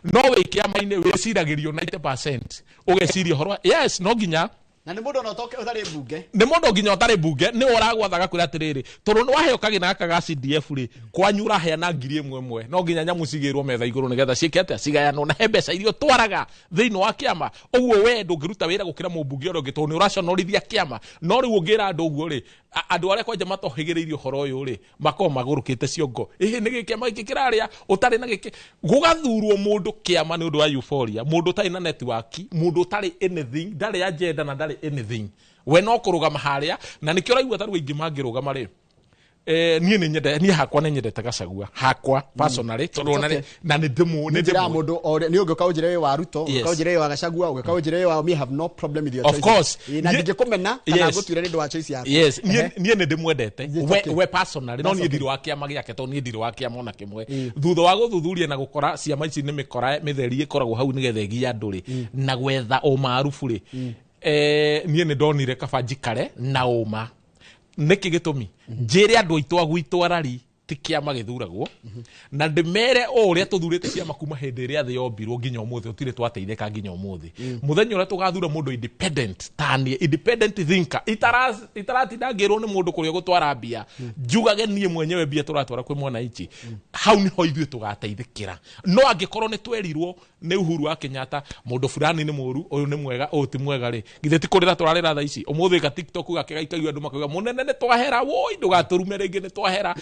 No wĩ kĩama-inĩ wĩciragĩrio 90% ũgeciria ũhoro yes no nginya na nĩ mũndũ ona ũtarĩ mbunge, nĩ mũndũ nginya ũtarĩ mbunge nĩ ũragwathaga kwĩra atĩrĩrĩ tondũ nĩ waheo kagĩna gaka ga CDF rĩ, kwanyu ũraheana ngiri ĩmwe ĩmwe, no nginya nyamũ cigĩrwo metha igũrũ nĩgetha ciĩke atĩa, cigayanwo, na he mbeca iria ũtwaraga thĩinĩ wa kĩama. Ũguo we ndũngĩruta wĩra gũkĩra mũmbunge ũrĩa ũngĩ tondũ nĩ ũraconorithia kĩama. No rĩu ũngĩra andũ ũguo rĩ, andũ arĩa kwanja matohĩgĩrĩirie ũhoro ũyũ rĩ, makoragwo magũrũkĩte ciongo. Ĩhĩ nĩ gĩkĩ kĩama gĩkĩ kĩrarĩa ũtarĩ na gĩkĩ. Gũgathurwo mũndũ kĩama nĩ ũndũ wa euphoria, mũndũ ũtarĩ na network, mũndũ ũtarĩ anything, ndarĩ agenda na ndarĩ anything. We no kũrũgama harĩa, na nĩkĩo ũraigua ta rĩu aingĩ mangĩrũgama rĩ, niĩ nĩ nyendete, niĩ hakwa nĩ nyendete Gachagua hakwa personally, tondũ ona na nĩ ndĩmũ, nĩ Njĩra ndĩmũ. mũndũ o ũrĩa, nĩ ũngĩũka ũnjĩre wĩ wa Ruto, ũngĩũka ũnjĩre wĩ wa Gachagua, ũngĩũka ũnjĩre wĩ wa, me have no problem with your Of choices. course. Na ndingĩkũmena kana ngũtuĩre nĩ ũndũ wa choice yaku. Yes, niĩ nĩ ndĩmwendete. We personally, no That's niĩ okay. ndirĩ wa kĩama gĩake, tondũ niĩ ndirĩ wa kĩama ona kĩmwe. Thutha wa gũthuthuria na gũkora ciama ici nĩ mĩkora mĩtheri ĩkoragwo hau nĩgetha ĩgie andũ rĩ, na gwetha ũmaarubu rĩ, niĩ nĩ ndonire kaba njikare na ũma. Nĩkĩ gĩtũmi? Njĩre andũ aitũ a gwitũ arari ti kĩama gĩthuragwo, na ndĩmere o ũrĩa tũthurĩte ciama kuma hĩndĩ ĩrĩa thĩ yombirwo nginya ũmũthĩ, tũtirĩ twateithĩka nginya ũmũthĩ. Mũthenya ũrĩa tũgathura mũndũ independent ta niĩ, independent thinker, itaratinda ngĩrwo nĩ mũndũ kũrĩa ũgũtwara mbia, njugage niĩ mwenyewe mbia tũratwara kwĩ mwananchi, hau nĩho ithuĩ tũgateithĩkĩra. No angĩkorwo nĩ twerirwo nĩ Uhuru wa Kenyatta mũndũ fulani nĩ mũru, ũyũ nĩ mwega, ũyũ ti mwega rĩ, githĩ ti kũrĩra tũrarĩra thaa ici? Ũmũthĩ ga TikTok gakĩgaikagio andũ makauga mũnene nĩ twahera, woi ndũgatũrume rĩngĩ nĩ twahera.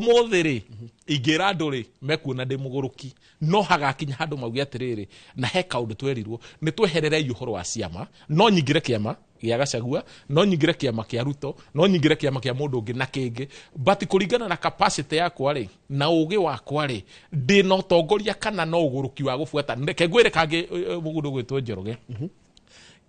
Ũmũthĩ rĩ, ingĩra andũ rĩ, mekuona ndĩ mũgũrũki, no hagakinya handũ mauge atĩrĩrĩ, na he kaũndũ twerirwo nĩ twehererei ũhoro wa ciama, no nyingĩre kĩama gĩa Gachagua, no nyingĩre kĩama kĩa Ruto, no nyingĩre kĩama kĩa mũndũ ũngĩ na kĩngĩ, but kũringana na capacity yakwa rĩ, na ũgĩ wakwa rĩ, ndĩ na ũtongoria kana na ũgũrũki wa gũbuata. Reke ngwĩre kangĩ, mũgũnda ũgwĩtwo Njoroge.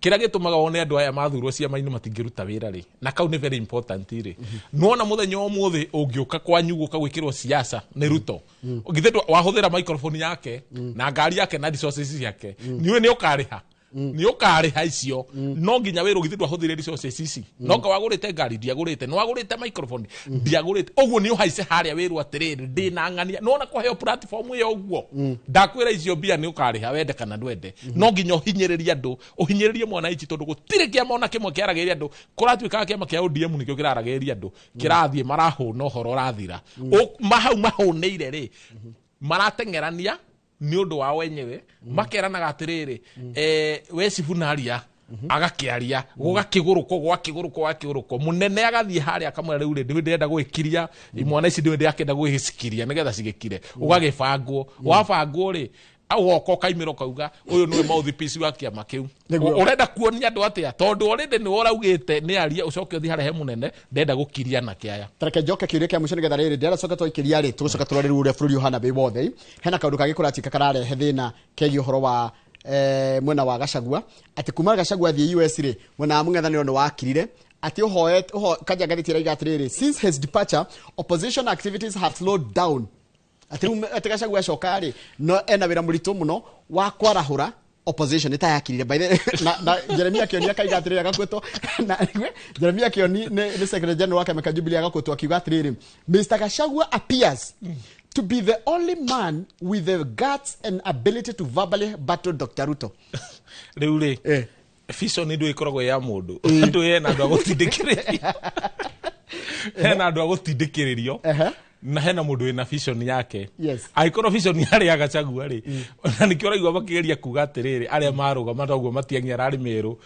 Kĩrĩa gĩtũmaga wone andũ aya mathurwo ciama-inĩ matingĩruta wĩra rĩ, na kau nĩ very important rĩ, nĩwona mũthenya wa ũmũthĩ ũngĩũka kwanyu gũka gwĩkĩrwo siasa nĩ Ruto, githĩ wahũthĩra microphone yake na ngari yake na resources ciake, niwe nĩ ũkarĩha. Nĩ ũkarĩha icio. No nginya wĩrwo githĩ ndwahũthĩrire resources ici. No nga wagũrĩte ngari ndiagũrĩte, nĩ wagũrĩte microphone ndiagũrĩte. Ũguo nĩ ũhaice harĩa wĩrwo atĩrĩrĩ, ndĩ na ng'ania. Nĩwona kũheo platform ĩyo ũguo. Ndakwĩra icio mbia nĩ ũkarĩha wende kana ndwende. No nginya ũhinyĩrĩrie andũ, ũhinyĩrĩrie mwananchi tondũ gũtirĩ kĩama ona kĩmwe kĩaragĩrĩria andũ. Kũratuĩkaga kĩama kĩa ODM nĩkĩo kĩraragĩrĩria andũ. Kĩrathiĩ marahũna ũhoro ũrathira. Mahau mahũnĩire rĩ, marateng'erania nĩ ũndũ wao wenyewe, makeranaga atĩrĩrĩ, we Sifuna aria, agakĩaria, gũgakĩgũrũkwo, gwakĩgũrũkwo, gwakĩgũrũkwo. Mũnene agathiĩ harĩa akamwĩra rĩu rĩ, ndĩrĩ ndĩrenda gwĩkiria, imwana ici ndĩrĩ ndĩrakĩenda gwĩcikiria nĩgetha cigĩkire. Ũgagĩbangwo. Wabangwo rĩ, Ũgoka ũkaimĩra ũkauga ũyũ nĩwe mouthpiece wa kĩama kĩu. Ũrenda kuonia andũ atĩa? Tondũ already nĩwe ũraugĩte nĩ arie, ũcoke ũthiĩ harĩa he mũnene, ndenda gũkiria anake aya. Tareke njoke kĩũria kĩa mũico nĩgetha rĩrĩ ndĩracoka twaikĩria rĩ tũgũcoka tũrore rĩu ũrĩa bũrũri ũhana wĩ wothe. Hena kaũndũ kangĩ kũratuĩka kararehe thĩna kegiĩ ũhoro wa mwena wa Gachagua, atĩ kuma Gachagua athiĩ US rĩ, mwena wa mũng'ethanĩro nĩ wakirire atĩ kanja ngathĩti ĩraiga atĩrĩrĩ, since his departure opposition activities have slowed down. Atĩ rĩu atĩ Gachagua acoka rĩ, no ena wĩra mũritũ mũno wa kwarahũra opposition ĩtayakirire. By the na Jeremia Kioni akaiga atĩrĩrĩ, agakwĩtwo na Jeremia Kioni nĩ secretary general wa kĩama kĩa Jubilee, agakwĩtwo akiuga atĩrĩrĩ, Mr Gachagua appears to be the only man with the guts and ability to verbally battle Dr. Ruto. Rĩu rĩ, vision ndũ ĩkoragwo ya mũndũ, andũ hena andũ a gũtindĩkĩrĩrio, hena andũ a gũtindĩkĩrĩrio, na hena mũndũ wĩna vision yake. Angĩkorwo vision yarĩ ya Gachagua rĩ, na nĩkĩo ũraigua makĩgeria kuga atĩrĩrĩ, arĩa marũgama toguo Matiang'i ararĩ Meru,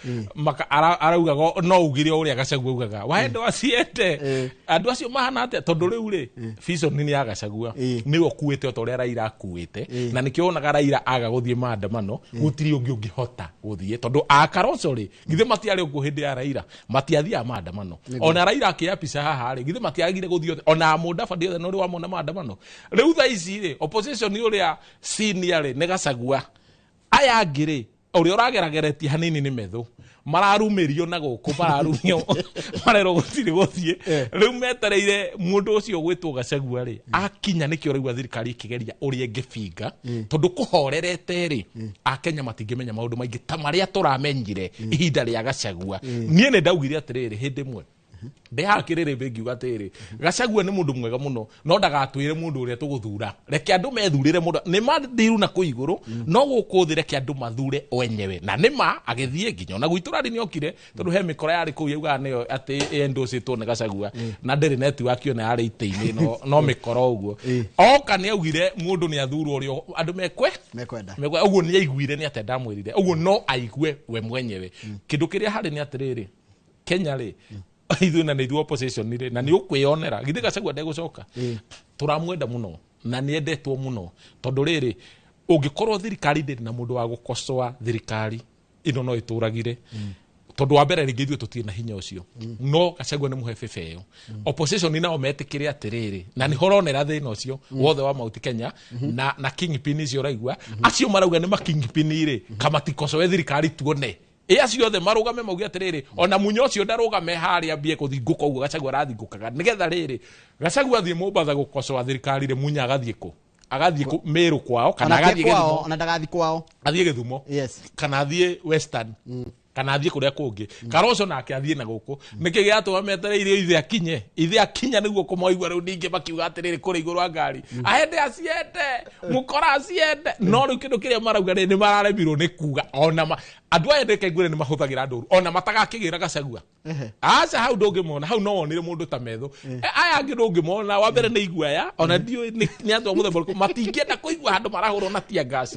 araugaga no ugire ũrĩa Gachagua augaga, waende waciende andũ acio mahana atĩa? Tondũ rĩu rĩ, vision nĩ ya Gachagua, nĩwe ũkuĩte o ta ũrĩa Raila akuĩte, na nĩkĩo wonaga Raila aga gũthiĩ maandamano, gũtirĩ ũngĩ ũngĩhota gũthiĩ, tondũ a Kalonzo rĩ, githĩ matiarĩ ũguo hĩndĩ ya Raila, matiathiaga maandamano. Ona Raila akĩapica haha rĩ, githĩ matiagire gũthiĩ othe, ona Mũdavadi othe nĩ wamona maandamano. Rĩu thaa ici rĩ, opposition ũrĩa senior rĩ nĩ Gachagua, aya angĩ rĩ, ũrĩa ũragerageretie hanini nĩ Methu, mararumĩrio na gũkũ, mararumio marerwo gũtirĩ gũthiĩ. Rĩu metereire mũndũ ũcio ũgwĩtwo Gachagua rĩ akinya, nĩkĩo ũraigua thirikari ĩkĩgeria ũrĩa ĩngĩbinga, tondũ kũhorerete rĩ, Akenya matingĩmenya maũndũ maingĩ ta marĩa tũramenyire ihinda rĩa Gachagua. Niĩ nĩ ndaugire atĩrĩrĩ hĩndĩ ĩmwe ndĩhaha kĩrĩrĩmbĩ ngiuga atĩrĩrĩ, Gachagua nĩ mũndũ mwega mũno, no ndagatwĩre mũndũ ũrĩa tũgũthura, reke andũ methurĩre mũndũ, nĩ mathiru na kũu igũrũ, no gũkũ thĩ reke andũ mathure wenyewe. Na nĩ ma agĩthiĩ nginya ona gwitũ rari nĩ okire, tondũ he mĩkora yarĩ kũu yaugaga nĩyo atĩ ĩendocĩtwo nĩ Gachagua, na ndĩrĩ network ona yarĩ itĩ-inĩ, no mĩkora ũguo. Oka nĩ augire mũndũ nĩ athurwo ũrĩa andũ mekwenda, ũguo nĩ aiguire nĩ atĩa ndamwĩrire ũguo, no aigue we mwenyewe. Kĩndũ kĩrĩa harĩ nĩ atĩrĩrĩ, Kenya rĩ, ithuĩ na nĩ ithuĩ opposition rĩ, na nĩ ũkwĩyonera githĩ Gachagua ndegũcoka, tũramwenda mũno na nĩ endetwo mũno, tondũ rĩrĩ, ũngĩkorwo thirikari ndĩrĩ na mũndũ wa gũkocoa thirikari ĩno no ĩtũragire, tondũ wa mbere rĩngĩ ithuĩ tũtirĩ na hinya ũcio, no Gachagua nĩ mũhe bebe ĩyo. Opposition nao metĩkĩre atĩrĩrĩ, na nĩho ũronera thĩna ũcio wothe wa Mount Kenya na kingpin icio ũraigua, acio marauga nĩ ma kingpin rĩ, kamatikocoe thirikari tuone. Ĩ acio othe marũgame mauge atĩrĩrĩ, ona munya ũcio ndarũgame harĩa ambie kũthingũka ũguo Gachagua arathingũkaga, nĩgetha rĩrĩ Gachagua athiĩ Mombatha gũkocoa thirikari rĩ, Munya agathiĩ kũ? Agathiĩ kũ Meru kwao, kana agathiĩ Gĩthumo, ona ndagathiĩ kwao, athiĩ Gĩthumo, kana athiĩ Western, kana athiĩ kũrĩa kũngĩ. Kalonzo nake athiĩ na gũkũ. Nĩkĩ gĩatũma metereire ithe akinye? Ithe akinya nĩguo kũmoigua rĩu ningĩ makiuga atĩrĩrĩ kũrĩa igũrũ wa ngari, ahende aciende, mũkora aciende. No rĩu kĩndũ kĩrĩa marauga rĩ, nĩ mararemirwo nĩ kuga. Ona andũ aya ndĩke ngwĩre nĩ mahũthagĩra andũ ũru, ona matagakĩgĩra Gachagua. Aca hau ndũngĩmona, hau no wonire mũndũ ta Methu. Aya angĩ ndũngĩmona, wa mbere nĩ iguaya, ona ndiũĩ nĩ andũ a mũthemba ũrĩkũ, matingĩenda kũigua handũ marahũrwo na tear gas.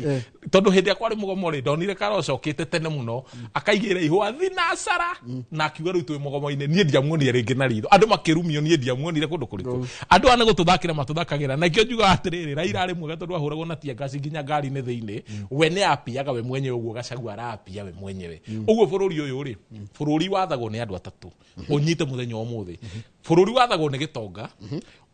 Tondũ hĩndĩ ĩrĩa kwarĩ mũgomo rĩ, ndonire Kalonzo okĩte tene mũno, akaigĩra ihũa thinacara, na akiuga rĩu twĩ mũgomo-inĩ, niĩ ndiamuonire rĩngĩ na ritho. Andũ makĩrumio, niĩ ndiamuonire kũndũ kũrĩkũ. Andũ aya nĩ gũtũthakĩra matũthakagĩra, na ikĩo njugaga atĩrĩrĩ, Raila arĩ mwega tondũ ahũragwo na tear gas nginya ngari-inĩ thĩinĩ, we nĩ apiaga we mwenyewe ũguo Gachagua arapia we mwenyewe. Ũguo bũrũri ũyũ rĩ, bũrũri wathagwo nĩ andũ atatũ, ũnyite mũthenya wa ũmũthĩ. Bũrũri wathagwo nĩ gĩtonga,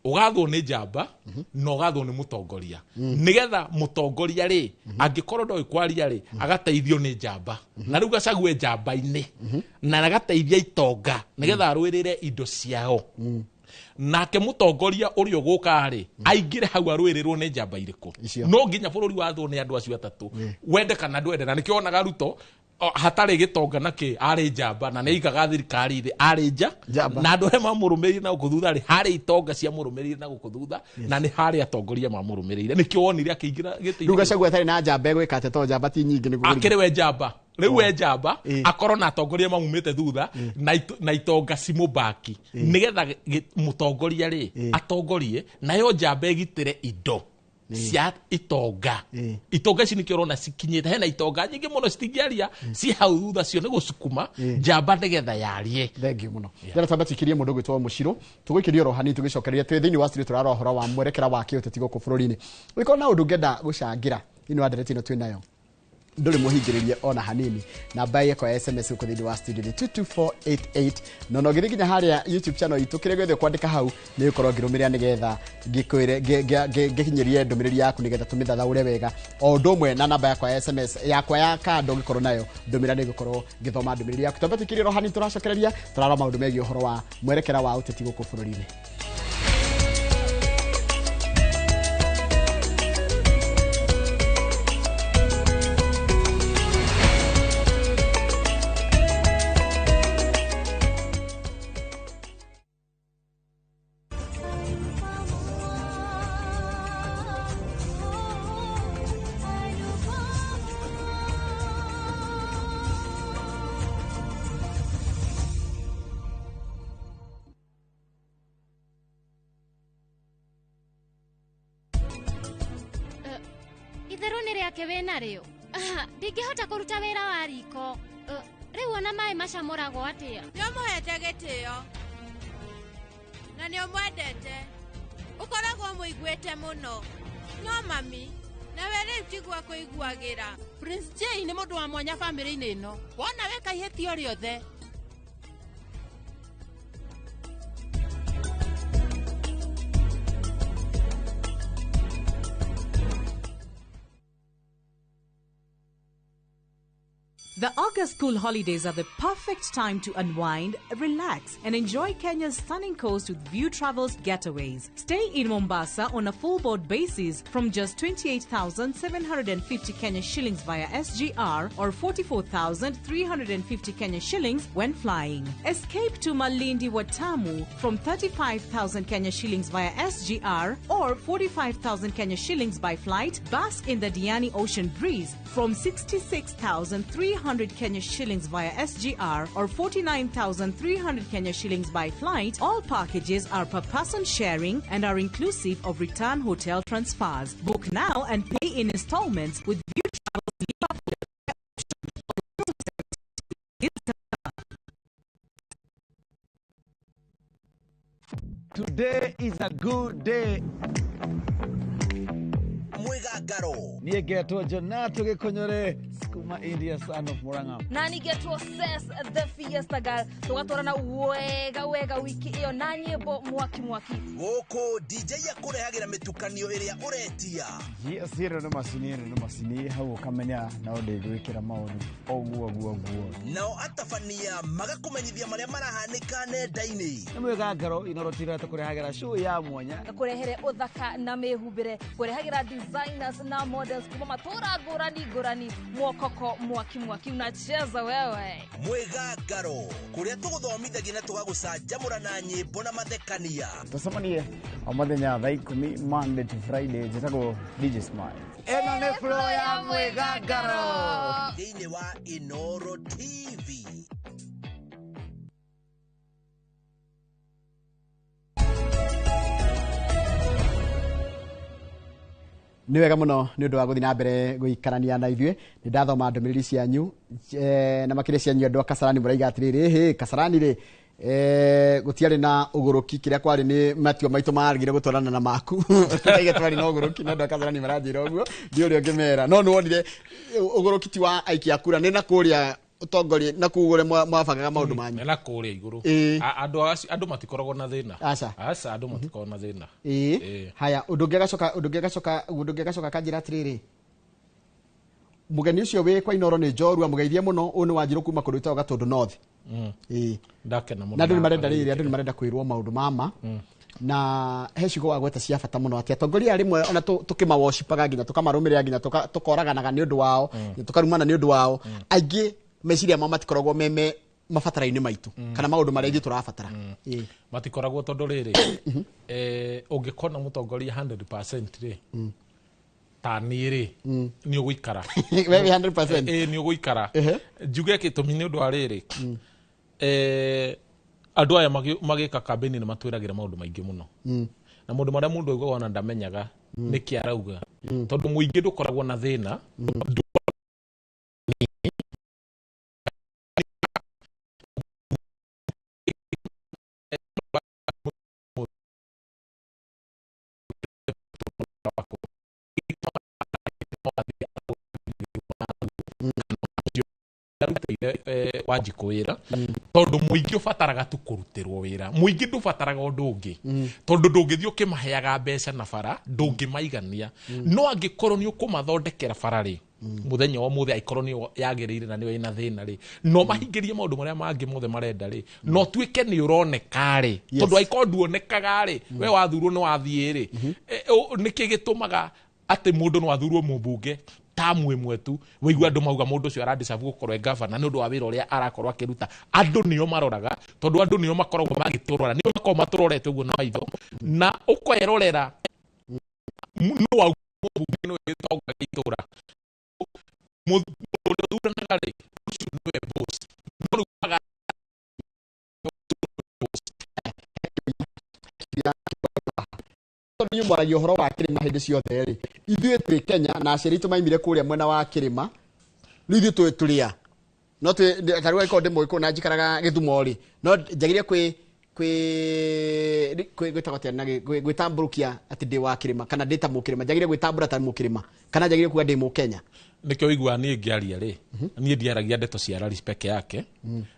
ũgathwo nĩ njamba, na ũgathwo nĩ mũtongoria. Nĩgetha mũtongoria rĩ, angĩkorwo ndoĩ kwaria rĩ, agateithio nĩ njamba. Na rĩu Gachagua njamba-inĩ, na agateithia itonga, nĩgetha arũĩrĩre indo ciao. Nake mũtongoria ũrĩa ũgũka rĩ, aingĩre hau arũĩrĩrwo nĩ njamba irĩkũ. No nginya bũrũri wathwo nĩ andũ acio atatũ, wende kana ndwende. Na nĩkĩo wonaga Ruto hatarĩ gĩtonga na kĩ, arĩ njamba, na nĩ aigaga thirikari thĩ, arĩ njamba. Na andũ arĩa mamũrũmĩrĩire na gũkũ thutha rĩ, harĩ itonga ciamũrũmĩrĩire na gũkũ thutha, na nĩ harĩ atongoria mamũrũmĩrĩire. Nĩkĩo wonire akĩingĩra gĩtĩ-inĩ. Rĩu Gachagua atarĩ na njamba egwĩka atĩa, tondũ njamba ti nyingĩ nĩguo akĩrĩ we njamba. Rĩu we njamba akorwo na atongoria mamumĩte thutha, na itonga cimũbaki, nĩgetha mũtongoria rĩ atongorie, nayo njamba ĩgitĩre indo cia itonga. Itonga ici nĩkĩo ũrona cikinyĩte, hena itonga nyingĩ mũno citingĩaria, ci hau thutha cio nĩ gũcukuma njamba nĩgetha yarie. Thank you mũno. Ndĩrenda twambe tũikĩrie mũndũ ũgwĩtwo Mũcirũ, tũgũikĩrie oro hanini tũgĩcokereria twĩ thĩinĩ wa studio tũrarora ũhoro wa mwerekera wa kĩũteti gũkũ bũrũri-inĩ. Ũngĩkorwo na ũndũ ũngĩenda gũcangĩra Thĩinĩ wa ndereti ĩno twĩ nayo ndũrĩ mũhingĩrĩrie ona hanini. Namba yakwa ya SMS gũkũ thĩinĩ wa studio nĩ 22488, no no gĩthiĩ nginya harĩa YouTube channel itũ, kĩrĩa gĩothe kwandĩka hau nĩ gũkorwo ngĩrũmĩrĩra nĩgetha ngĩkwĩre ngĩkinyĩrie ndũmĩrĩri yaku nĩgetha tũmĩthathaũre wega. O ũndũ ũmwe na namba yakwa ya SMS yakwa ya kando ũngĩkorwo nayo ndũmĩra, nĩ ngũkorwo ngĩthoma ndũmĩrĩri yaku. Twambe tũikĩrie ro hanini, tũracokereria tũrarora maũndũ megiĩ ũhoro wa mwerekera wa ũteti gũkũ bũrũri-inĩ. Itherũ nĩ rĩake wĩ narĩo. Ndingĩhota kũruta wĩra wa riko. Rĩu ona maĩ macamũragwo atĩa? Nĩ ũmũhete gĩtĩo na nĩ ũmwendete, ũkoragwo mũiguĩte mũno. No mami, nawe rĩu tiguo kũiguagĩra. Prince J nĩ mũndũ wa mwanya bamĩrĩ-inĩ ĩno. Wona weka ihĩtia rĩothe. The August school holidays are the perfect time to unwind, relax, and enjoy Kenya's stunning coast with View Travels Getaways. Stay in Mombasa on a full board basis from just 28,750 Kenya shillings via SGR or 44,350 Kenya shillings when flying. Escape to Malindi Watamu from 35,000 Kenya shillings via SGR or 45,000 Kenya shillings by flight. Bask in the Diani Ocean breeze from 66,300 Kenya shillings via SGR or 49,300 Kenya shillings by flight. All packages are per person sharing and are inclusive of return hotel transfers. Book now and pay in installments with View Travels. Today is a good day. Mwigagaro. Niĩ ngetwo Jonato Gĩkũnyore kuma India, son of Murang'a. Na nĩngetwo Ses the Fiesta Girl, tũgatwarana wega wega wiki ĩyo na nyĩmbo mwaki mwaki. Gũkũ DJ akũrehagĩra mĩtukanio ĩrĩa ũretia. Yes, ĩno nĩ macini, ĩno nĩ macini hau ũkamenya no ndĩgwĩkĩra maũndũ ũguo ũguo ũguo. Nao atabania magakũmenyithia marĩa marahanĩka nenda-inĩ. Nĩ mwĩgangaro inorotira tũkũrehagĩra show ya mwanya. Kũrehere ũthaka na mĩhumbĩre, kũrehagĩra designers na models kuma matũra ngũrani ngũrani, mwokoko mwaki mwaki unacheza wewe. Mwĩgangaro kũrĩa tũgũthomithagia na tũgagũcanjamũra na nyĩmbo na mathekania. Tũcemanie o mũthenya thaa 10 Monday to Friday. Njĩtagwo DJ Smile. Ĩno nĩ flow ya mwĩgangaro thĩinĩ wa Inoro TV. Nĩ wega mũno nĩ ũndũ wa gũthiĩ na mbere gũikarania na ithuĩ. Nĩ ndathoma ndũmĩrĩri cianyu na makĩria cianyu andũ a Kasarani, mũraiga atĩrĩrĩ, hĩ Kasarani rĩ, gũtiarĩ na ũgũrũki, kĩrĩa kwarĩ nĩ matua maitũ maragire gũtwarana na maku. Tũraiga twarĩ na ũgũrũki, na andũ a Kasarani maranjĩra ũguo, ndiũ ũrĩa ũngĩmera. No nĩ wonire ũgũrũki ti wa aikia kura, nĩ na kũrĩa ũtongoria na kũu ũrĩa mwabangaga maũndũ manyu. Na kũrĩa igũrũ. Andũ matikoragwo na thĩna. Aca. Aca, andũ matikoragwo na thĩna. Haya, ũndũ ũngĩ agacoka akanjĩra atĩrĩrĩ, mũgeni ũcio wĩ kwa Inoro nĩ njorua, mũgeithie mũno, ũyũ nĩ Wanjirũ kuma kũndũ gwĩtagwo Gatũndũ North. Ndakena mũno. Na andũ nĩ marenda rĩrĩ, andũ nĩ marenda kwĩrwo maũndũ mama. Na he ciugo wagweta cia bata mũno atĩ atongoria rĩmwe ona tũkĩmawoshipaga nginya tũkamarũmĩrĩra nginya tũkoraganaga nĩ ũndũ wao, tũkarumana nĩ ũndũ wao, aingĩ meciria mao matikoragwo meme mabatara-inĩ maitũ kana maũndũ marĩa ithuĩ tũrabatara. Matikoragwo tondũ rĩrĩ, ũngĩkona mũtongoria 100% rĩ, ta niĩ rĩ, nĩ ũgũikara. We wĩ 100%? Nĩ ũgũikara. Njuge gĩtũmi nĩ ũndũ wa rĩrĩ, andũ aya magĩka kambĩini nĩ matwĩragĩra maũndũ maingĩ mũno. Na maũndũ marĩa mũndũ aiguaga ona ndamenyaga nĩkĩ arauga. Tondũ mũingĩ ndũkoragwo na thĩna. ndarutĩire Wanjikũ wĩra, tondũ mũingĩ ũbataraga tu kũrutĩrwo wĩra. Mũingĩ ndũbataraga ũndũ ũngĩ, tondũ ndũngĩthiĩ ũkĩmaheaga mbeca na bara, ndũngĩmaigania. No angĩkorwo nĩ ũkũmathondekera bara rĩ, muthenya wa muthe aikorwo nĩ yagĩrĩire na nĩyo ĩna thĩna rĩ, no mahingĩrie maũndũ marĩa mangĩ mothe marenda rĩ, no tuĩke nĩ ũroneka rĩ, tondũ aikorwo nduonekaga rĩ, we wathurwo nĩ wathiĩ rĩ, nĩkĩ gĩtũmaga atĩ mũndũ no athurwo mũmbunge tamu ĩmwe tu, wĩigua andũ mauga mũndũ ũcio aradeserve gũkorwo e gavana nĩ ũndũ wa wĩra ũrĩa arakorwo akĩruta. Andũ nĩo maroraga, tondũ andũ nĩo makoragwo magĩtũrora, nĩo makoragwo matũrorete ũguo na maitho, na ũkerorera nũ wauga mũmbunge nĩwe gĩtonga gĩa itũra, mũndũ ũrĩa ũthuranaga rĩ, ũcio nĩwe boss. No rĩu waga boss. Tondũ inyuĩ mwaragia ũhoro wa kĩrĩma hĩndĩ ciothe rĩ, ithuĩ twĩ Kenya na aciari aitũ maimire kũrĩa mwena wa kĩrĩma, rĩu ithuĩ twĩ tũrĩa no twĩ ta rĩu angĩkorwo ndĩ Mũgĩkũyũ na njikaraga Gĩthumo rĩ, no njagĩrĩire kwĩ kwĩ kwĩ gwĩtagwo atĩa na gwĩtambũrũkia atĩ ndĩ wa kĩrĩma kana ndĩ ta mũkĩrĩma, njagĩrĩire gwĩtambũra ta mũkĩrĩma kana njagĩrĩire kuga ndĩ Mũkenya? Nĩkĩo ũiguaga niĩ ngĩaria rĩ, niĩ ndiaragia ndeto cia Larry peke yake,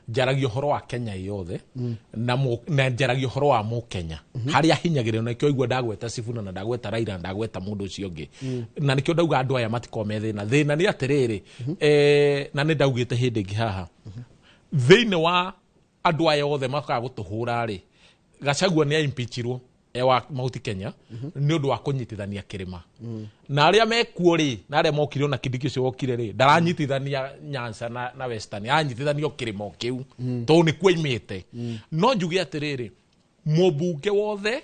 njaragia ũhoro wa Kenya yothe, na njaragia ũhoro wa Mũkenya harĩa hinyagĩrĩrio. Na nĩkĩo ũigua ndagweta Sifuna na ndagweta Raila na ndagweta mũndũ ũcio ũngĩ, na nĩkĩo ndauga andũ aya matikorwo me thĩna. Thĩna nĩ atĩrĩrĩ, na nĩ ndaugĩte hĩndĩ ĩngĩ haha, thĩinĩ wa andũ aya othe makaga gũtũhũra rĩ, Gachagua nĩ aimpeachirwo e wa Mount Kenya nĩ ũndũ wa kũnyitithania kĩrĩma, na arĩa mekuo rĩ, na arĩa mokire ona Kindiki ũcio wokire rĩ, ndaranyitithania Nyanza na Western, aranyitithania o kĩrĩma o kĩu, tondũ nĩkuo aimĩte. No njuge atĩrĩrĩ, mũmbunge wothe,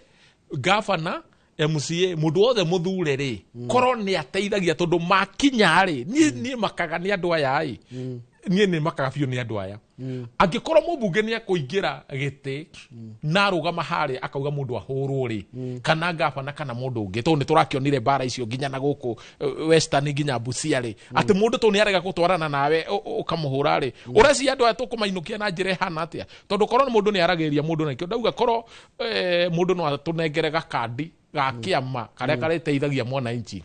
gavana, MCA, mũndũ wothe mũthure rĩ, korwo nĩ ateithagia, tondũ makinya rĩ, niĩ makaga nĩ andũ aya ĩ, niĩ nĩ makaga biũ nĩ andũ aya. Angĩkorwo mũmbunge nĩ ekũingĩra gĩtĩ na arũgama harĩa akauga mũndũ ahũrwo rĩ, kana gavana kana mũndũ ũngĩ, tondũ nĩ tũrakĩonire mbara icio nginya na gũkũ Western nginya Busia rĩ, atĩ mũndũ tondũ nĩ arega gũtwarana nawe ũkamũhũra rĩ, ũreciria andũ aya tũkũmainũkia na njĩra ĩhana atĩa? Tondũ korwo mũndũ nĩ aragĩrĩria mũndũ, na nĩkĩo ndauga korwo mũndũ no atũnengere gakandi ga kĩama karĩa karĩteithagia mwananchi.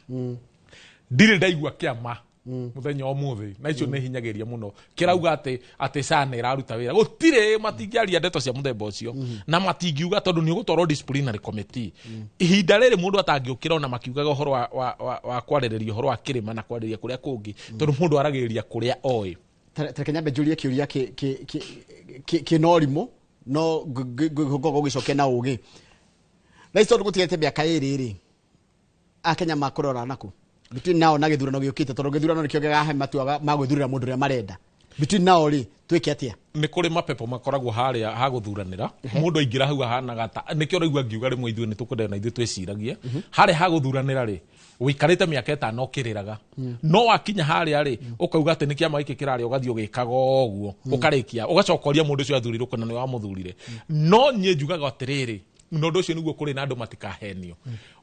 Ndirĩ ndaigua kĩama muthenya wa mũthĩ, na icio nĩ hinyagĩria mũno, kĩrauga atĩ SHA nĩ ĩraruta wĩra. Gũtirĩ, matingĩaria ndeto cia mũthemba ũcio, na matingiuga tondũ nĩ ũgũtwarwo disciplinary committee. Ihinda rĩrĩ mũndũ atangĩũkĩra ona makiugaga ũhoro wa kwarĩrĩria ũhoro wa kĩrĩma na kwarĩrĩria kũrĩa kũngĩ, tondũ mũndũ aragĩrĩria kũrĩa oĩ. Tareke nyambe njũrie kĩũria kĩna ũrimũ, no ngũkorwo gũgĩcokia na ũgĩ. Thaa ici tondũ gũtigĩte mĩaka ĩrĩ rĩ, Akenya makũrora nakũ between now na gĩthurano gĩũkĩte, tondũ gĩthurano nĩkĩo gĩkahe matua ma gwĩthurĩra mũndũ ũrĩa marenda. Between now rĩ, twĩke atĩa? Nĩ kũrĩ mapepo makoragwo harĩa ha gũthuranĩra, mũndũ aingĩra hau ahanaga ta nĩkĩo ũraigua ngiuga rĩmwe ithuĩ nĩ tũkwenda na ithuĩ twĩciragie harĩa ha gũthuranĩra rĩ, ũikarĩte mĩaka ĩtano ũkĩrĩraga, no wakinya harĩa rĩ, ũkauga atĩ nĩ kĩama gĩkĩ kĩrarĩa, ũgathiĩ ũgĩkaga ũguo, ũkarĩkia, ũgacoka ũria mũndũ ũcio athurirwo kana nĩwe wamũthurire. No niĩ njugaga atĩrĩrĩ, na ũndũ ũcio nĩguo kũrĩ na andũ matikahenio.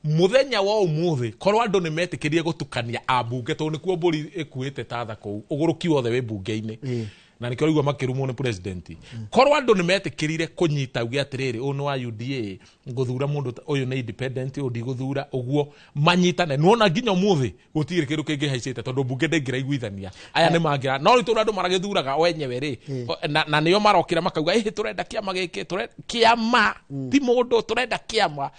Mũthenya wa ũmũthĩ korwo andũ nĩ metĩkĩrie gũtukania ambunge, tondũ nĩkuo mbũri ĩkuĩte ta tha kũu, ũgũrũki wothe wĩ mbunge-inĩ, na nĩkĩo ũraigua makĩrumwo nĩ president. Korwo andũ nĩ metĩkĩrire kũnyita uge atĩrĩrĩ, ũyũ nĩ wa UDA, ngũthura mũndũ ũyũ nĩ independent, ũyũ ndigũthura, ũguo manyitane. Nĩwona nginya ũmũthĩ gũtirĩ kĩndũ kĩngĩhaicĩte, tondũ mbunge ndĩngĩraiguithania, aya nĩ mangĩra, no rĩu tondũ andũ maragĩthuraga o enyewe rĩ, na nĩo marokĩra makauga ĩhĩ tũrenda kĩama gĩkĩ, kĩama ti mũndũ, tũrenda kĩama.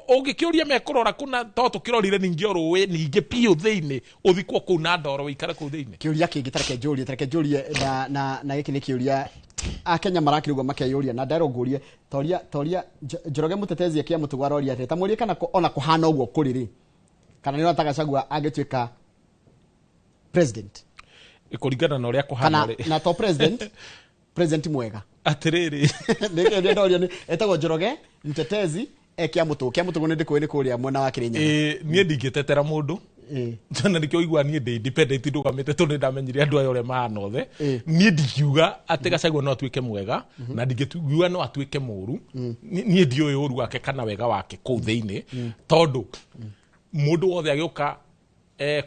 Ũngĩkĩũria mekũrora kũna, to tũkĩrorire ningĩ o rũĩ ningĩ biũ thĩinĩ, ũthikwo kũu na ndoro ũikare kũu thĩinĩ. Kĩũria kĩngĩ tareke njũrie, tareke njũrie na gĩkĩ nĩ kĩũria Akenya marakĩrugwo makeyũria, na nderwo ngũrie toria Njoroge Mũtetezi akĩa mũtugo aroria atĩ ta mũrie kana ona kũhana ũguo kũrĩ rĩ, kana nĩ ũrona Gachagua angĩtuĩka president kũringana na ũrĩa kũhana rĩ. Na to president mwega atĩrĩrĩ. Nĩkĩo ndoria nĩ etagwo Njoroge Mtetezi ekia mũtũ, kia mũtũ nĩ ndĩkũĩ nĩ kũrĩa mwena wa Kĩrĩnyaga. Niĩ ndingĩtetera mũndũ, na nĩkĩo ũiguaga niĩ ndĩ independent ndũgamĩte, tondũ nĩndamenyire andũ aya ũrĩa mahana othe. Niĩ ndingiuga atĩ Gachagua no atuĩke mwega, na ndingĩkiuga no atuĩke mũũru. Niĩ ndiũĩ ũru wake kana wega wake kũu thĩinĩ, tondũ mũndũ wothe agĩũka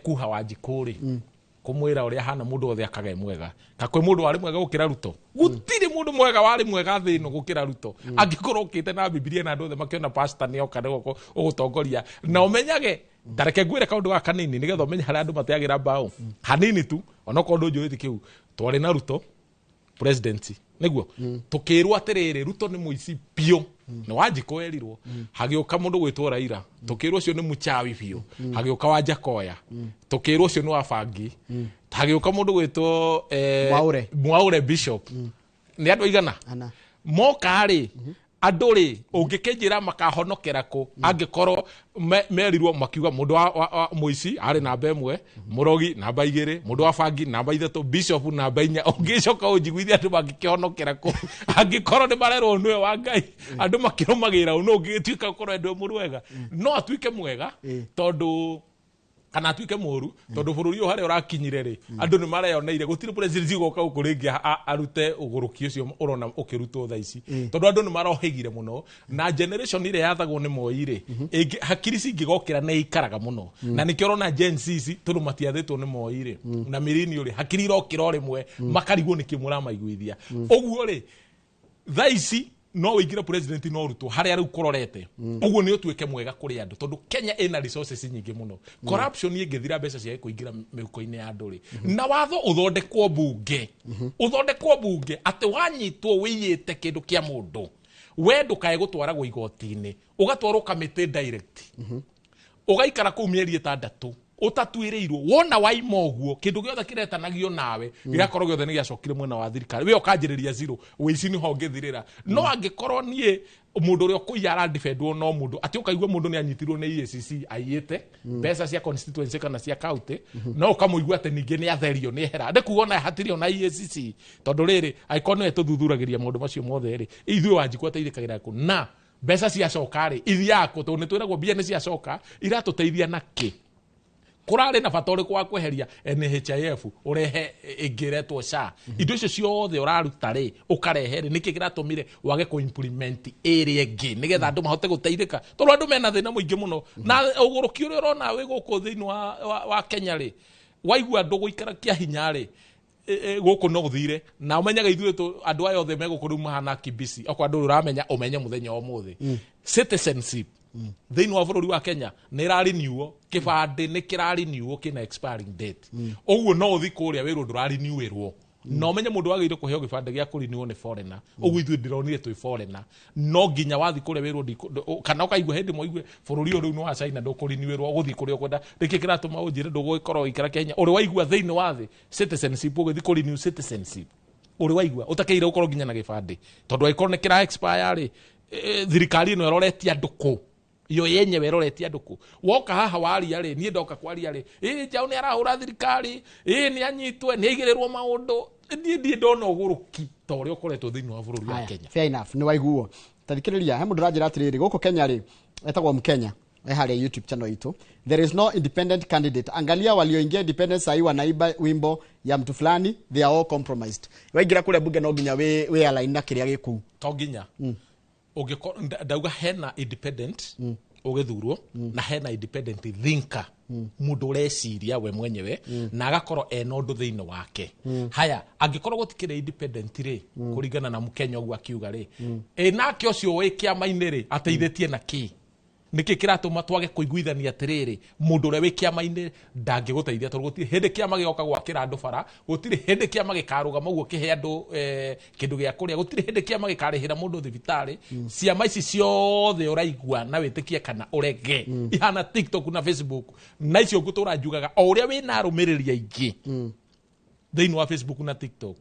kuha Wanjikũ rĩ, kũmwĩra ũrĩa ahana, mũndũ wothe akaga e mwega. Ka kwĩ mũndũ warĩ mwega gũkĩra Ruto? Gũtirĩ mũndũ mwega warĩ mwega thĩ ĩno gũkĩra Ruto. Angĩkorwo ũkĩte na Bibilia na andũ othe makĩona pastor nĩ oka nĩwe ũgũtongoria, na ũmenyage Tareke ngwĩre kaũndũ gaka kanini nĩgetha ũmenye harĩa andũ mateagĩra mbaũ hanini tu, onokorwo ndũnjũrĩtie kĩu. Twarĩ na Ruto presidency nĩguo tũkĩrwo atĩrĩrĩ, Ruto nĩ mũici biũ, nĩ Wanjikũ erirwo. Hagĩũka mũndũ gwĩtwo Raila, tũkĩrwo ũcio nĩ mũchawi biũ. Hagĩũka Wanjakoya, tũkĩrwo ũcio nĩ wa bangi. Hagĩũka mũndũ gwĩtwo Mwaure. Mwaure Bishop. Nĩ andũ aigana Ana. Moka rĩ, andũ rĩ, ũngĩkĩnjĩra makahonokera kũ angĩkorwo merirwo makiuga mũndũ wa mũici arĩ namba 1, mũrogi namba 2, mũndũ wa bangi namba 3, bishop namba 4? Ũngĩcoka ũnjiguithie andũ mangĩkĩhonokera kũ angĩkorwo nĩ marerwo nĩwe wa Ngai? Andũ makĩrũmagĩrĩra ũ? No ũngĩgĩtuĩka ũkorwo ndwe mũrwega, no atuĩke mwega tondũ kana atuĩke mũru, tondũ bũrũri ũyũ harĩa ũrakinyire rĩ, andũ nĩ mareyoneire gũtirĩ president ũgoka gũkũ rĩngĩ arute ũgũrũki ũcio ũrona ũkĩrutwo thaa ici, tondũ andũ nĩ marohĩgire mũno na generation ĩrĩa yathagwo nĩ Moi rĩ, hakiri cingĩgokĩra nĩ ikaraga mũno. Na nĩkĩo ũrona Gen Z ici, tondũ matiathĩtwo nĩ Moi rĩ na millennial rĩ, hakiri irokĩra o rĩmwe, makarigwo nĩkĩ mũramaiguithia ũguo rĩ. Thaa ici no wĩingĩre president no Ruto harĩa rĩu kũrorete ũguo nĩ ũtuĩke mwega kũrĩ andũ, tondũ Kenya ĩna resources nyingĩ mũno. Corruption ĩngĩthira, mbeca ciage kũingĩra mĩhuko-inĩ ya andũ rĩ, na watho ũthondekwo bunge atĩ wanyitwo wĩiyĩte kĩndũ kĩa mũndũ, we ndũkae gũtwaragwo igoti-inĩ, ũgatwarwo kamĩtĩ direct, ũgaikara kũu mĩeri 6 ũtatuĩrĩirwo. Wona waima ũguo, kĩndũ gĩothe kĩretanagio nawe gĩgakorwo gĩothe nĩ gĩacokire mwena wa thirikari, we ũkanjĩrĩria zero. Wĩici nĩho ũngĩthirĩra. No angĩkorwo niĩ mũndũ ũrĩa ũkũiya aradefendwo, no mũndũ atĩ ũkaigua mũndũ nĩ anyitirwo nĩ EACC aiyĩte mbeca cia constituency kana cia county, no ũkamũigua atĩ ningĩ nĩ atherio, nĩ ehera, nĩ kuga ona hatirĩ ona EACC, tondũ rĩrĩ, angĩkorwo nĩwe tũthuthuragĩria maũndũ macio mothe rĩ, ithuĩ Wanjikũ ateithĩkagĩra kũ? Na mbeca ciacoka rĩ, ithiaga kũ? Tondũ nĩ twĩragwo mbia nĩ ciacoka, iratũteithia na kĩ? Kũrarĩ na bata ũrĩkũ wa kweheria NHIF ũrehe ĩngĩ ĩretwo SHA? Indo icio ciothe ũraruta rĩ, ũkarehe rĩ, nĩkĩ kĩratũmire wage kũ implement ĩrĩa ĩngĩ nĩgetha andũ mahote gũteithĩka? Tondũ andũ mena thĩna mũingĩ mũno na ũgũrũki ũrĩa ũrona wĩ gũkũ thĩinĩ wa Kenya rĩ, waigua andũ gũikara kĩa hinya rĩ, gũkũ no ũthire na ũmenyaga ithuĩ andũ aya othe me gũkũ rĩu mahana kibisi. Okorwo andũ ũramenya, ũmenye mũthenya wa ũmũthĩ citizenship thĩinĩ wa bũrũri wa Kenya nĩ ĩrarinewwo, kĩbandĩ nĩ kĩrarinewwo, kĩna expiring date. Ũguo no ũthi kũrĩa wĩrwo ndũrarinewĩrwo, na ũmenye mũndũ wagĩrĩire kũheo gĩbandĩ gĩa kũrinewwo nĩ foreigner. Ũguo ithuĩ ndĩronire twĩ foreigner, no nginya wathi kũrĩa wĩrwo kana ũkaigua hĩndĩ ĩmwe ũigue bũrũri ũyũ rĩu nĩ wa China, ndũkũrinewĩrwo, ũgũthiĩ kũrĩa ũkwenda. Nĩkĩ kĩratũma ũnjĩre ndũgũgĩkorwo ũgĩikara Kenya? Ũrĩ waigua thĩinĩ wa thĩ citizenship ũgĩthiĩ kũrenew citizenship? Ũrĩ waigua ũtakĩire gũkorwo nginya na gĩbandĩ, tondũ angĩkorwo nĩ kĩra expire rĩ, thirikari ĩno ĩroretie andũ kũ? Yo yenyewe ĩroretie andũ kũ? Woka haha waria rĩ, niĩ ndoka kwaria rĩ, ĩ njaũ nĩ arahũra thirikari, ĩ nĩ anyitwe, nĩ aigĩrĩrwo maũndũ. Niĩ ndirĩ ndona ũgũrũki ta ũrĩa ũkoretwo thĩinĩ wa bũrũri wa Haya, Kenya. Fair enough, nĩ waiguo. Tathikĩrĩria, he mũndũ ũranjĩra atĩrĩrĩ, gũkũ Kenya rĩ, etagwo Mkenya, harĩa YouTube channel itũ, there is no independent candidate. Angalia walioingia independent sahii wanaiba wimbo ya mtu fulani, they are all compromised. Waingĩra kũrĩa bunge no nginya wĩ align na kĩrĩa gĩkũu. To nginya. Ũngĩkorwo ndauga hena independent ũgĩthurwo na hena independent thinker, mũndũ ũreciria we mwenyewe na agakorwo ena ũndũ thĩinĩ wake. Haya, angĩkorwo gũtikĩrĩ independent rĩ, kũringana na Mũkenya ũguo akiuga rĩ, ĩ nake ũcio wĩ kĩama-inĩ rĩ, ateithĩtie na kĩ? Nĩkĩ kĩratũma twage kũiguithania atĩrĩrĩ, mũndũ ũrĩa wĩ kĩama-inĩ ndangĩgũteithia, tondũ gũtirĩ hĩndĩ kĩama gĩgoka gwakĩra andũ bara, gũtirĩ hĩndĩ kĩama gĩkarũgama ũguo kĩhe andũ kĩndũ gĩa kũrĩa, gũtirĩ hĩndĩ kĩama gĩkarĩhĩra mũndũ thibitarĩ. Ciama ici ciothe ũraigua, na wĩtĩkie kana ũrege, ihana TikTok na Facebook na icio ngũtũra njugaga, o ũrĩa wĩna arũmĩrĩri aingĩ thĩinĩ wa Facebook na TikTok,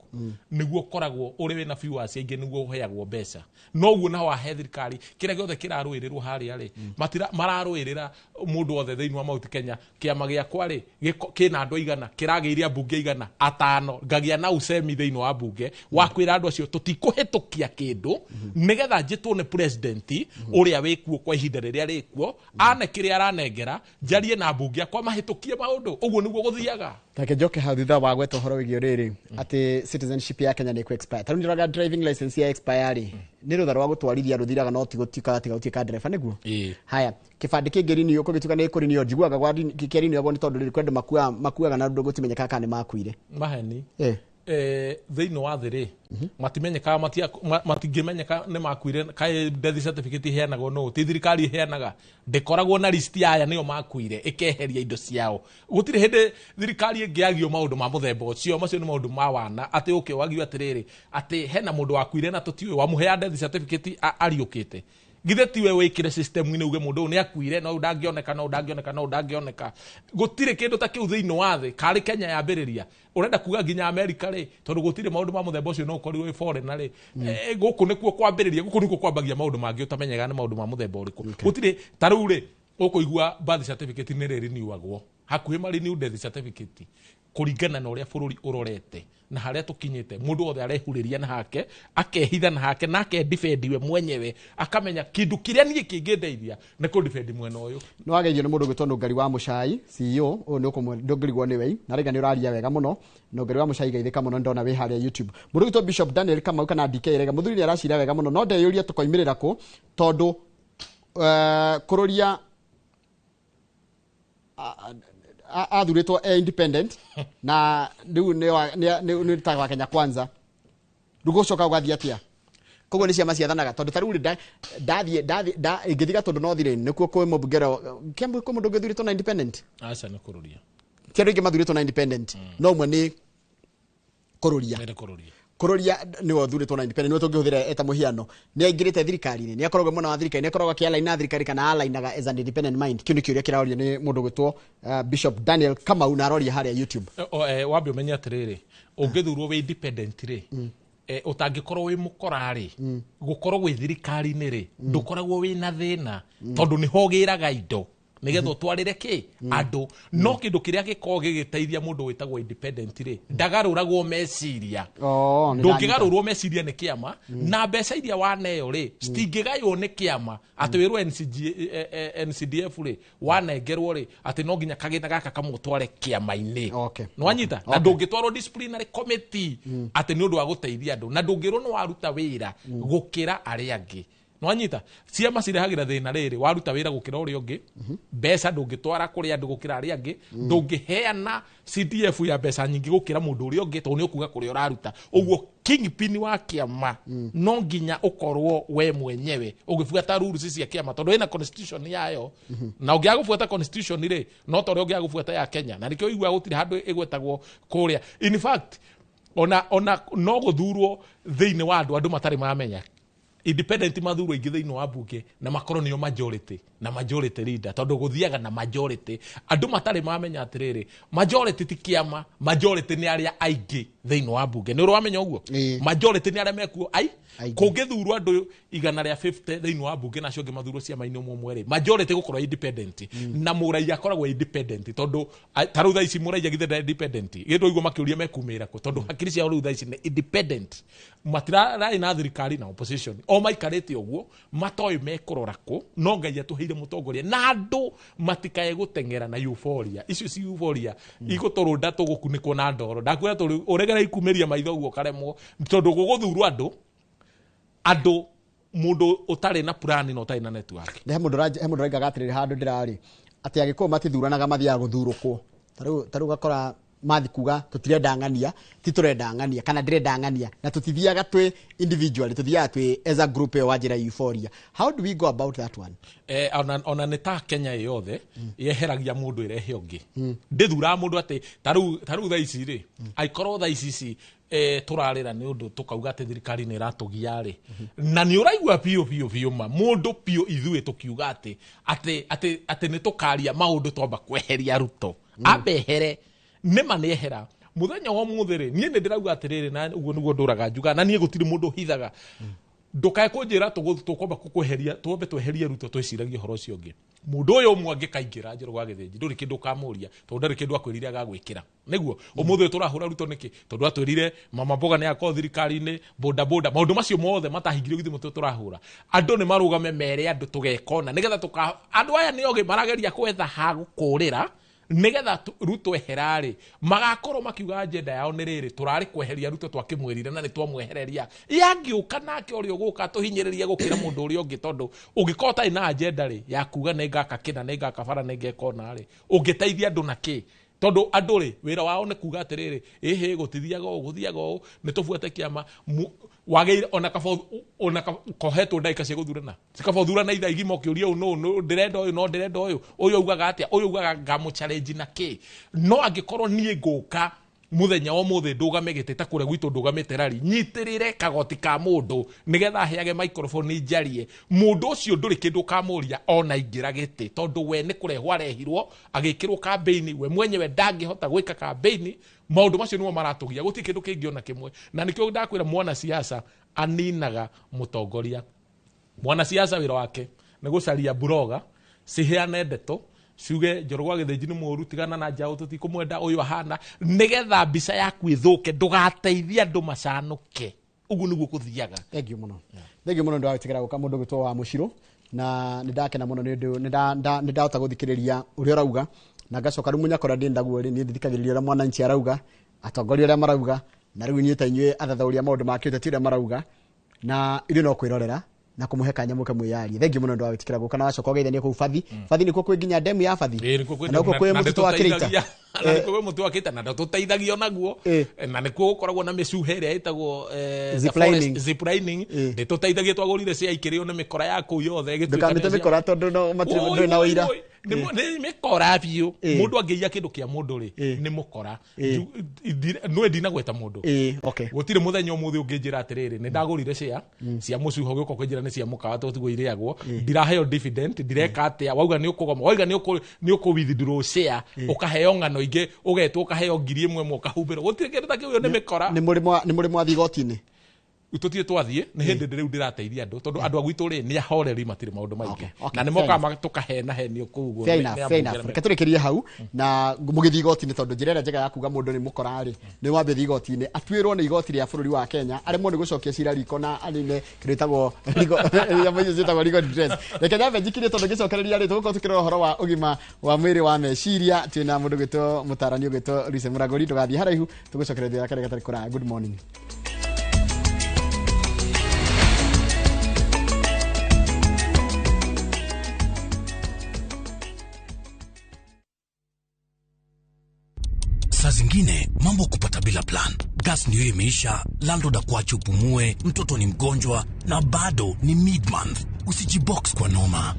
nĩguo ũkoragwo ũrĩ wĩna viewers aingĩ, nĩguo ũheagwo mbeca. Noguo naho wahe thirikari kĩrĩa gĩothe kĩrarũĩrĩrwo harĩa rĩ, matira mararũĩrĩra mũndũ wothe thĩinĩ wa Mount Kenya. Kĩama gĩakwa rĩ, kĩna andũ aigana, kĩragĩire ambunge igana atano, ngagĩa na usemi thĩinĩ wa bunge wa kwĩra andũ acio tũtikũhĩtũkia kĩndũ nĩgetha njĩtwo nĩ president ũrĩa wĩkuo kwa ihinda rĩrĩa rĩkuo, ane kĩrĩa aranengera, njarie na mbunge akwa mahĩtũkie maũndũ. Ũguo nĩguo gũthiaga. Take njoke hau thutha wa gweta ũhoro wĩgiĩ rĩrĩ atĩ citizenship ya Kenya nĩ ĩkũ expire. Tarĩu nĩroraga driving license ya expire rĩ, nĩ rũtha rwa gũtwarithia rũthiraga, no ti gũtuĩka tiga gũtuĩka ndereba nĩguo. Haya, kĩbandĩ kĩngĩ renew kũgĩtuĩka nĩ kũrenew, njiguaga gwa kĩarinewagwo nĩ tondũ rĩrĩ kwĩ andũ makuaga na ũndũ gũtimenyekaga kana nĩ makuire. Maheni. Thĩinĩ wa thĩ rĩ, matimenyekaga, matingĩmenyeka nĩ makuire. Kaĩ death certificate iheanagwo nũ? Ti thirikari iheanaga? Ndĩkoragwo na list ya aya nĩo makuire ĩkeheria indo ciao. Gũtirĩ hĩndĩ thirikari ĩngĩagio maũndũ ma mũthemba ũcio. Macio nĩ maũndũ ma wana, atĩ ũke wagio atĩrĩrĩ, atĩ hena mũndũ wakuire na tũtiũĩ wamũhea death certificate ariũkĩte. Githĩ tiwe wĩkĩre system-inĩ uge mũndũ ũyũ nĩ akuire, no ũyũ ndangĩoneka, no ũyũ ndangĩoneka, no ũyũ ndangĩoneka? Gũtirĩ kĩndũ ta kĩu thĩinĩ wa thĩ. Karĩ Kenya yambĩrĩria, ũrenda kuga nginya America rĩ? Tondũ gũtirĩ maũndũ ma mũthemba ũcio. No ũkorirwo wĩ foreigner rĩ, gũkũ nĩkuo kwambĩrĩria, gũkũ nĩkuo kwambagia maũndũ mangĩ ũtamenyaga nĩ maũndũ ma mũthemba ũrĩkũ. Gũtirĩ. Ta rĩu rĩ, ũkũigua birth certificate nĩ rĩ-renewagwo hakuhĩ, ma renew death certificate kũringana na ũrĩa bũrũri ũrorete na harĩa tũkinyĩte. Mũndũ wothe arehurĩria na hake, akehitha na hake, na akedefend we mwenyewe, akamenya kĩndũ kĩrĩa niĩ kĩngĩndeithia nĩ kũdefend mwena ũyũ. Nĩ wageithio nĩ mũndũ ũgwĩtwo Nũngari wa Mũcai CEO. Ũyũ nĩ ndũngĩrigwo nĩwe, na rĩga nĩ ũraria wega mũno. Nũngari wa Mũcai, geithĩka mũno, ndona wĩ harĩa YouTube. Mũndũ ũgwĩtwo Bishop Daniel Kamau kana DK rega, mũthuri nĩ aracira wega mũno, no ndeyũria tũkoimĩrĩra kũ, tondũ kũrũria athurĩtwo e independent na rĩu nĩ ta wa Kenya Kwanza. Rĩu gũcoka gũgathiĩ atĩa? Koguo nĩ ciama ciathanaga, tondũ ta rĩu rĩ, ndathiĩ ingĩthiĩ Gatũndũ North rĩ, nĩkuo kwĩ mũmbunge Kiambu, kwĩ mũndũ ũngĩ ũthurĩtwo na independent? Aca, nĩ kũrũria. Ti andũ aingĩ mathurĩtwo na independent, no ũmwe nĩ kũrũria. Nĩ kũrũria. Kũrũria nĩwe ũthurĩtwo na independent, nĩwe tũngĩhũthĩra eta mũhiano. Nĩ aingĩrĩte thirikari-inĩ, nĩ akoragwo mwena wa thirikari, nĩ akoragwo akĩalign na thirikari kana alainaga as an independent mind? Kĩu nĩ kĩũria kĩraũrio nĩ mũndũ ũgwĩtwo Bishop Daniel Kamau, na aroria harĩa YouTube. Wambe ũmenye atĩrĩrĩ, ũngĩthurwo wĩ independent rĩ, ũtangĩkorwo wĩ mũkora rĩ, gũkorwo wĩ thirikari-inĩ rĩ, ndũkoragwo wĩ na thĩna, tondũ nĩho ũgĩraga indo nĩgetha ũtwarĩre kĩ andũ. No kĩndũ kĩrĩa gĩkoragwo gĩgĩteithia mũndũ wĩtagwo independent rĩ, ndagarũragwo meciria. Oh, nĩ Ndũngĩgarũrwo meciria nĩ kĩama, na mbeca iria waneo rĩ, citingĩgaywo nĩ kĩama, atĩ wĩrwo NCG, NCDF rĩ, wanengerwo rĩ, atĩ no nginya kagĩna gaka kamũtware kĩama-inĩ. Nĩwanyita? Na ndũngĩtwarwo disciplinary committee atĩ nĩ ũndũ wa gũteithia andũ, na ndũngĩrwo nĩ waruta wĩra gũkĩra arĩa angĩ. Nĩwanyita? Ciama cirehagĩra thĩna rĩrĩ, waruta wĩra gũkĩra ũrĩa ũngĩ, mbeca ndũngĩtwara kũrĩ andũ gũkĩra arĩa angĩ, ndũngĩheana CDF ya mbeca nyingĩ gũkĩra mũndũ ũrĩa ũngĩ, tondũ nĩ ũkuga kũrĩa ũraruta. Ũguo kingpin wa kĩama no nginya ũkorwo we mwenyewe ũgĩbuata rules cia kĩama, tondũ ĩna constitution yayo, na ũngĩaga gũbuata constitution rĩ, no ta ũrĩa ũngĩaga gũbuata ya Kenya. Na nĩkĩo ũiguaga gũtirĩ handũ ĩgwetagwo kũrĩa. In fact, ona no gũthurwo thĩinĩ wa andũ matarĩ mamenya independent, mathurwo aingĩ thĩinĩ wa bunge na makorwo nĩo majority na majority leader, tondũ gũthiaga na majority. Andũ matarĩ mamenya atĩrĩrĩ, majority ti kĩama, majority nĩ arĩa aingĩ thĩinĩ wa bunge. Nĩ ũrĩ wamenya ũguo? Majority nĩ arĩa mekuo ai kũngĩthurwo andũ 150 thĩinĩ wa bunge na acio angĩ mathurwo ciama-inĩ ũmwe ũmwe rĩ, majority gũkorwo independent, na mũraiya akoragwo independent, tondũ ta rĩu thaa ici mũraiya githĩ ndarĩ independent? Gĩtũ igua makĩũria mekumĩra kũ, tondũ hakiri ciao rĩu thaa ici nĩ independent, matirarĩ na thirikari na opposition, o maikarĩte ũguo matoĩ mekũrora kũ. No Ngai atũheire mũtongoria, na andũ matikae gũteng'era na euphoria icio. Ci euphoria igũtũrũnda, tũgũkunĩkwo na ndoro. Ndakwĩra tũrĩ ũregera ikumĩria maitho ũguo ũkaremwo, tondũ gũgũthurwo andũ mũndũ ũtarĩ na plan na ũtarĩ na network. He mũndũ ũraigaga atĩrĩrĩ, handũ ndĩrarĩ atĩ Agĩkũyũ matithuranaga, mathiaga gũthurũkwo. Ta rĩu ũgakora mathi kuga tũtirenda ng'ania, ti tũrenda ng'ania kana ndĩrenda ng'ania, na tũtithiaga twĩ individually, tũthiaga twĩ as a group. Ĩyo wanjĩra euphoria, how do we go about that one? Ona nĩ ta Kenya ĩ yothe yeheragia mũndũ ĩrehe ũngĩ. Ndĩthuraga mũndũ atĩ ta rĩu thaa ici rĩ, angĩkorwo thaa ici ici tũrarĩra nĩ ũndũ tũkauga atĩ thirikari nĩ ĩratũgia rĩ, na nĩ ũraigua biũ biũ biũ ma mũndũ biũ, ithuĩ tũkiuga atĩ nĩ tũkaria maũndũ, twamba kweheria Ruto, ambehere nĩma nĩ ehera mũthenya wa ũmũthĩ rĩ, niĩ nĩ ndĩrauga atĩrĩrĩ, na ũguo nĩguo ndũraga njuga, na niĩ gũtirĩ mũndũ hithaga. Ndũkae kũnjĩra tũkwamba kũkweheria, twambe tweherie Ruto, twĩciragie ũhoro ũcio ũngĩ. Mũndũ ũyũ ũmwe angĩkaingĩra Njoroge wa Gĩthĩnji, ndũrĩ kĩndũ ũkamũria, tondũ ndarĩ kĩndũ akwĩrire agagwĩkĩra. Nĩguo ũmũthĩ ũyũ tũrahũra Ruto nĩkĩ? Tondũ atwĩrire mama mboga nĩ akorwo thirikari-inĩ, boda boda, maũndũ macio mothe matahingire. Githĩ mũtwe tũrahũra andũ nĩ marũgame mere andũ tũgekona nĩgetha tũka andũ aya nĩ ogĩ marageria gwetha ha gũkũrĩra nĩgetha Ruto ehera-rĩ, magakorwo makiuga agenda yao nĩ rĩrĩ, tũrarĩ kweheria Ruto, twakĩmwĩrire na nĩ twamwehereria. Yangĩũka nake ũrĩa ũgũka tũhinyĩrĩrie gũkĩra mũndũ ũrĩa ũngĩ, tondũ ũngĩkorwo ũtarĩ na agenda rĩ ya kuga nĩ ngaka kĩna, nĩ ngaka bara, nĩ ngeka ũna rĩ, ũngĩteithia andũ na kĩ? Tondu andu ri wira wao ni kuga atiriri ihi gutithiaga uu guthiaga uu ni tubuate kiama wagire ona kaba ona kohetwo ndagika cia guthurana cikaba thurana ithaa igima ukiuria uu no ndirenda uyu no ndirenda uyu uyu augaga atia uyu augaga ngamu challenge na ki no angikorwo nie nguka muthenya wa muthe ndugame gite ta kuria gwitu ndugamite rari nyitirire kagoti ka mundu nigetha heage microphone njarie mundu ucio nduri kindu kamuria ona ingira giti tondu we ni kurehwo arehirwo agikirwo campaign we mwenyewe ndangihota gwika campaign maundu macio nimo maratugia guti kindu kingi ona kimwe na nikio ndakwira mwana siasa aninaga mutongoria mwana siasa wira wake ni gucaria buroga ciheane ndeto ciuge Njoroge wa Githinji ni mũru tigana na njaũ tũtikũmwenda ũyũ ahana nĩgetha mbica yaku ĩthũke ndũgateithie andũ macanũke ũguo nĩguo kũthiaga. Thank you mũno. Thank you mũno nĩ wagĩtigĩra gũka mũndũ gwĩtwo wa Mũcirũ na nĩ ndakena mũno nĩ ũndũ nĩ ndahota gũthikĩrĩria ũrĩa ũrauga na ngacoka rĩu mũnyakora ndĩ ndaguo rĩ niĩ ndithikagĩrĩria ũrĩa mwananchi arauga atongoria ũrĩa marauga na rĩu inyuĩ ta inyuĩ athathaũri a maũndũ ma kĩũteti ũrĩa marauga na ithuĩ no kwĩrorera na kumuhe kanya muke mwiyarie. Thank you muno ndo wagitikira guka na wacoka ugeithanie kuu Bathi. Bathi nikuo kwi nginya demu ya Bathi na uko kwi mutu wa Kirita na nikuo kwi mutu wa Kirita na ndututeithagia onaguo na nikuo gukoragwo na micuhe ĩrĩa ĩtagwo ziplining ndituteithagia twagũrire cia ikĩrĩo nĩ mĩkora ya kũu yothe ĩgĩtuĩka ndukamĩte mĩkora tondũ no matirĩ ndũrĩ na ũira nĩ mĩkora biũ mũndũ angĩiya kĩndũ kĩa mũndũ rĩ nĩ mũkora nĩ ndinagweta mũndũ gũtirĩ mũthenya ũmũthĩ ũngĩnjĩra atĩrĩrĩ nĩ ndagũrire cia cia mũcuho gĩũka ũkĩnjĩra nĩ cia mũkawa tũtiguo irĩagwo ndiraheo dividend ndireka atĩa wauga nĩ ũkũgoma wauga nĩ ũkũ withdraw share ũkaheo ng'ano ingĩ ũgetwo ũkaheo 1000 ũkahumbĩrwo gũtirĩ kĩndũ ta kĩu ĩyo nĩ mĩkora. Nĩ mũrĩ mwathiĩ igoti-inĩ? Tũtirĩ twathiĩ nĩ hĩndĩ rĩu ndĩrateithia andũ tondũ andũ a gwitũ rĩ nĩ ahoreri matirĩ maũndũ maingĩ na nĩ mokaga tũkahenahenio kũu ũguo. Reke tũrĩkĩrie hau na mũgĩthiĩ igoti-inĩ tondũ njĩra ĩrĩa njega ya kuga mũndũ nĩ mũkora rĩ nĩ wambe thiĩ igoti-inĩ atuĩrwo nĩ igoti rĩa bũrũri wa Kenya aremwo nĩ gũcokia cira riko na anine kĩndũ gĩtagwo nyamũ icio ciĩtagwo legal redress. Reke nyambe njikirie tondũ ngĩcokereria rĩ tũgũkorwo tũkĩrora ũhoro wa ũgima wa mwĩrĩ wa meciria twĩna mũndũ gwĩtwo mũtarani ũgwĩtwo Lucy Mũragũri. Ndũgathiĩ haraihu tũgũcokereria karĩa gatarĩ kũraya. Good morning. Saa zingine mambo kupata bila plan. Gas ndio imeisha, landlord akuache upumue, mtoto ni mgonjwa na bado ni mid-month. Usijibox kwa noma.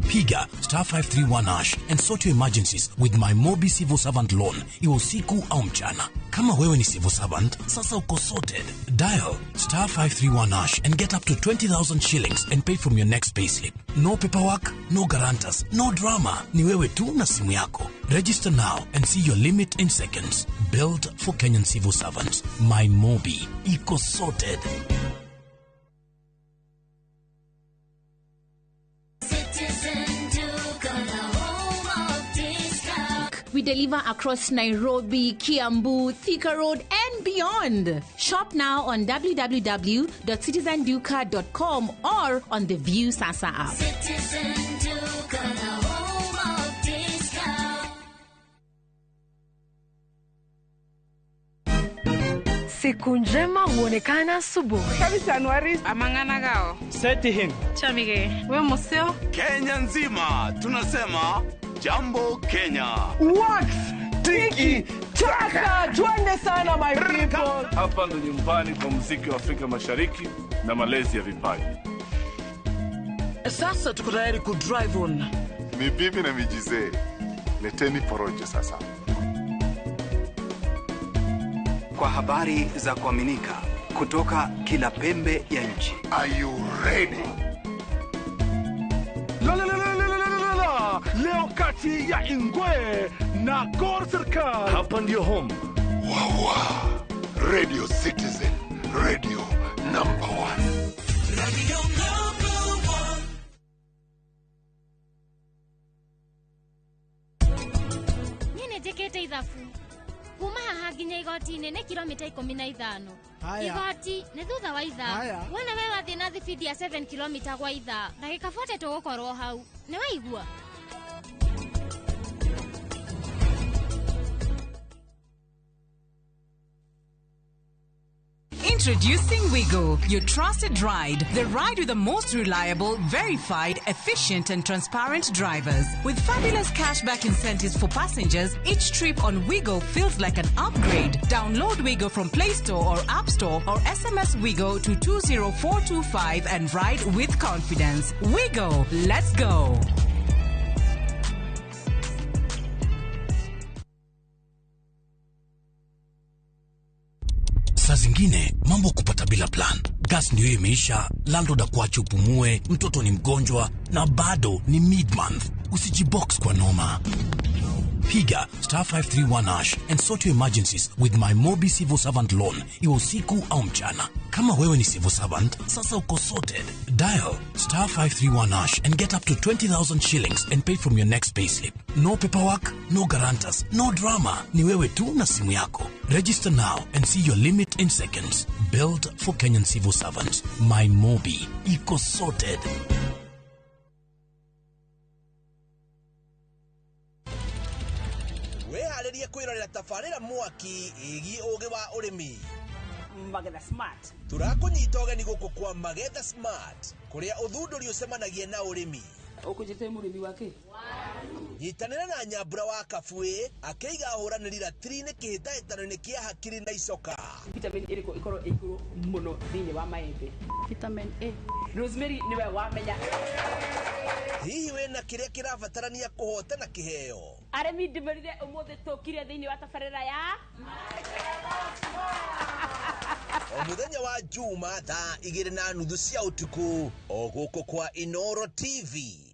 Piga *531# and sort your emergencies with my Mobi Civil Servant Loan. Iwe usiku au mchana. Kama wewe ni civil servant, sasa uko sorted. Dial *531# and get up to 20,000 shillings and pay from your next payslip. No paperwork, no guarantors, no drama. Ni wewe tu na simu yako. Register now and see your limit in seconds. Built for Kenyan civil servants. My Mobi. Iko sorted. We deliver across Nairobi, Kiambu, Thika Road, and beyond. Shop now on www.citizenduka.com or on the View Sasa app. Citizen Duka, the home of discount. Siku njema huonekana asubuhi. Kabisa Anuari amangana gao. Seti him. Chamige. We museo. Kenya nzima tunasema Jambo Kenya. Wax tiki taka twende sana my people. Hapa ndo nyumbani kwa muziki wa Afrika Mashariki na malezi ya vipaji. Sasa tuko tayari ku drive on. Ni bibi na mijize. Leteni porojo sasa. Kwa habari za kuaminika kutoka kila pembe ya nchi. Are you ready? La la la la la la la. Leo kati ya Ingwe na Gor Serikali. Hapa ndio home. Wawa. Radio Citizen, radio number 1. Radio number 1. Nini njikite ithabu kuma haha nginya igoti-inĩ nĩ kilomita 15. Igoti nĩ thutha wa ithaa. Wona we wathiĩ na thibindi ya 7 kilomita gwa ithaa ndagĩka 40 tũgũkorwo hau. Nĩ waigua? Introducing Wigo, your trusted ride. The ride with the most reliable, verified, efficient, and transparent drivers. With fabulous cashback incentives for passengers, each trip on Wigo feels like an upgrade. Download Wigo from Play Store or App Store or SMS Wigo to 20425 and ride with confidence. Wigo, let's go. Saa zingine mambo kupata bila plan. Gas ndio imeisha, landlord akuache upumue, mtoto ni mgonjwa na bado ni mid-month. Usijibox kwa noma. Piga star 531 hash and sort your emergencies with my Mobi Civil Servant Loan, iwe usiku au mchana. Kama wewe ni civil servant, sasa uko sorted. Dial star 531 hash and get up to 20,000 shillings and pay from your next payslip. No paperwork, no guarantors, no drama. Ni wewe tu na simu yako. Register now and see your limit in seconds. Built for Kenyan civil servants. My Mobi. Iko sorted. Wĩharĩrie kwĩrorera tabarĩra mwaki ĩgiĩ ũgĩ wa ũrĩmi. Magetha Smart. Tũrakũnyita ũgeni gũkũ kwa Magetha Smart kũrĩa ũthundũri ũcemanagia na ũrĩmi. Ũkũnjĩte mũrĩmi wa kĩ? Nyitanĩra na Nyambura wa Kabuĩ akĩiga ahũranĩri ratiri-inĩ kĩhĩtahĩtano-inĩ kĩa hakiri na icoka. Vitamin ĩrĩkũ ĩkorwo ĩ igũrũ mũno thĩinĩ wa maembe? Vitamin A. Rosemary nĩwe wamenya. Hihi wĩna kĩrĩa kĩrabatarania kũhotana kĩheo? Arĩmi ndĩmerire ũmũthĩ tũkire thĩinĩ wa tabarĩra ya O mũthenya wa Juma thaa 2:30 cia ũtukũ o gũkũ kwa Inoro TV.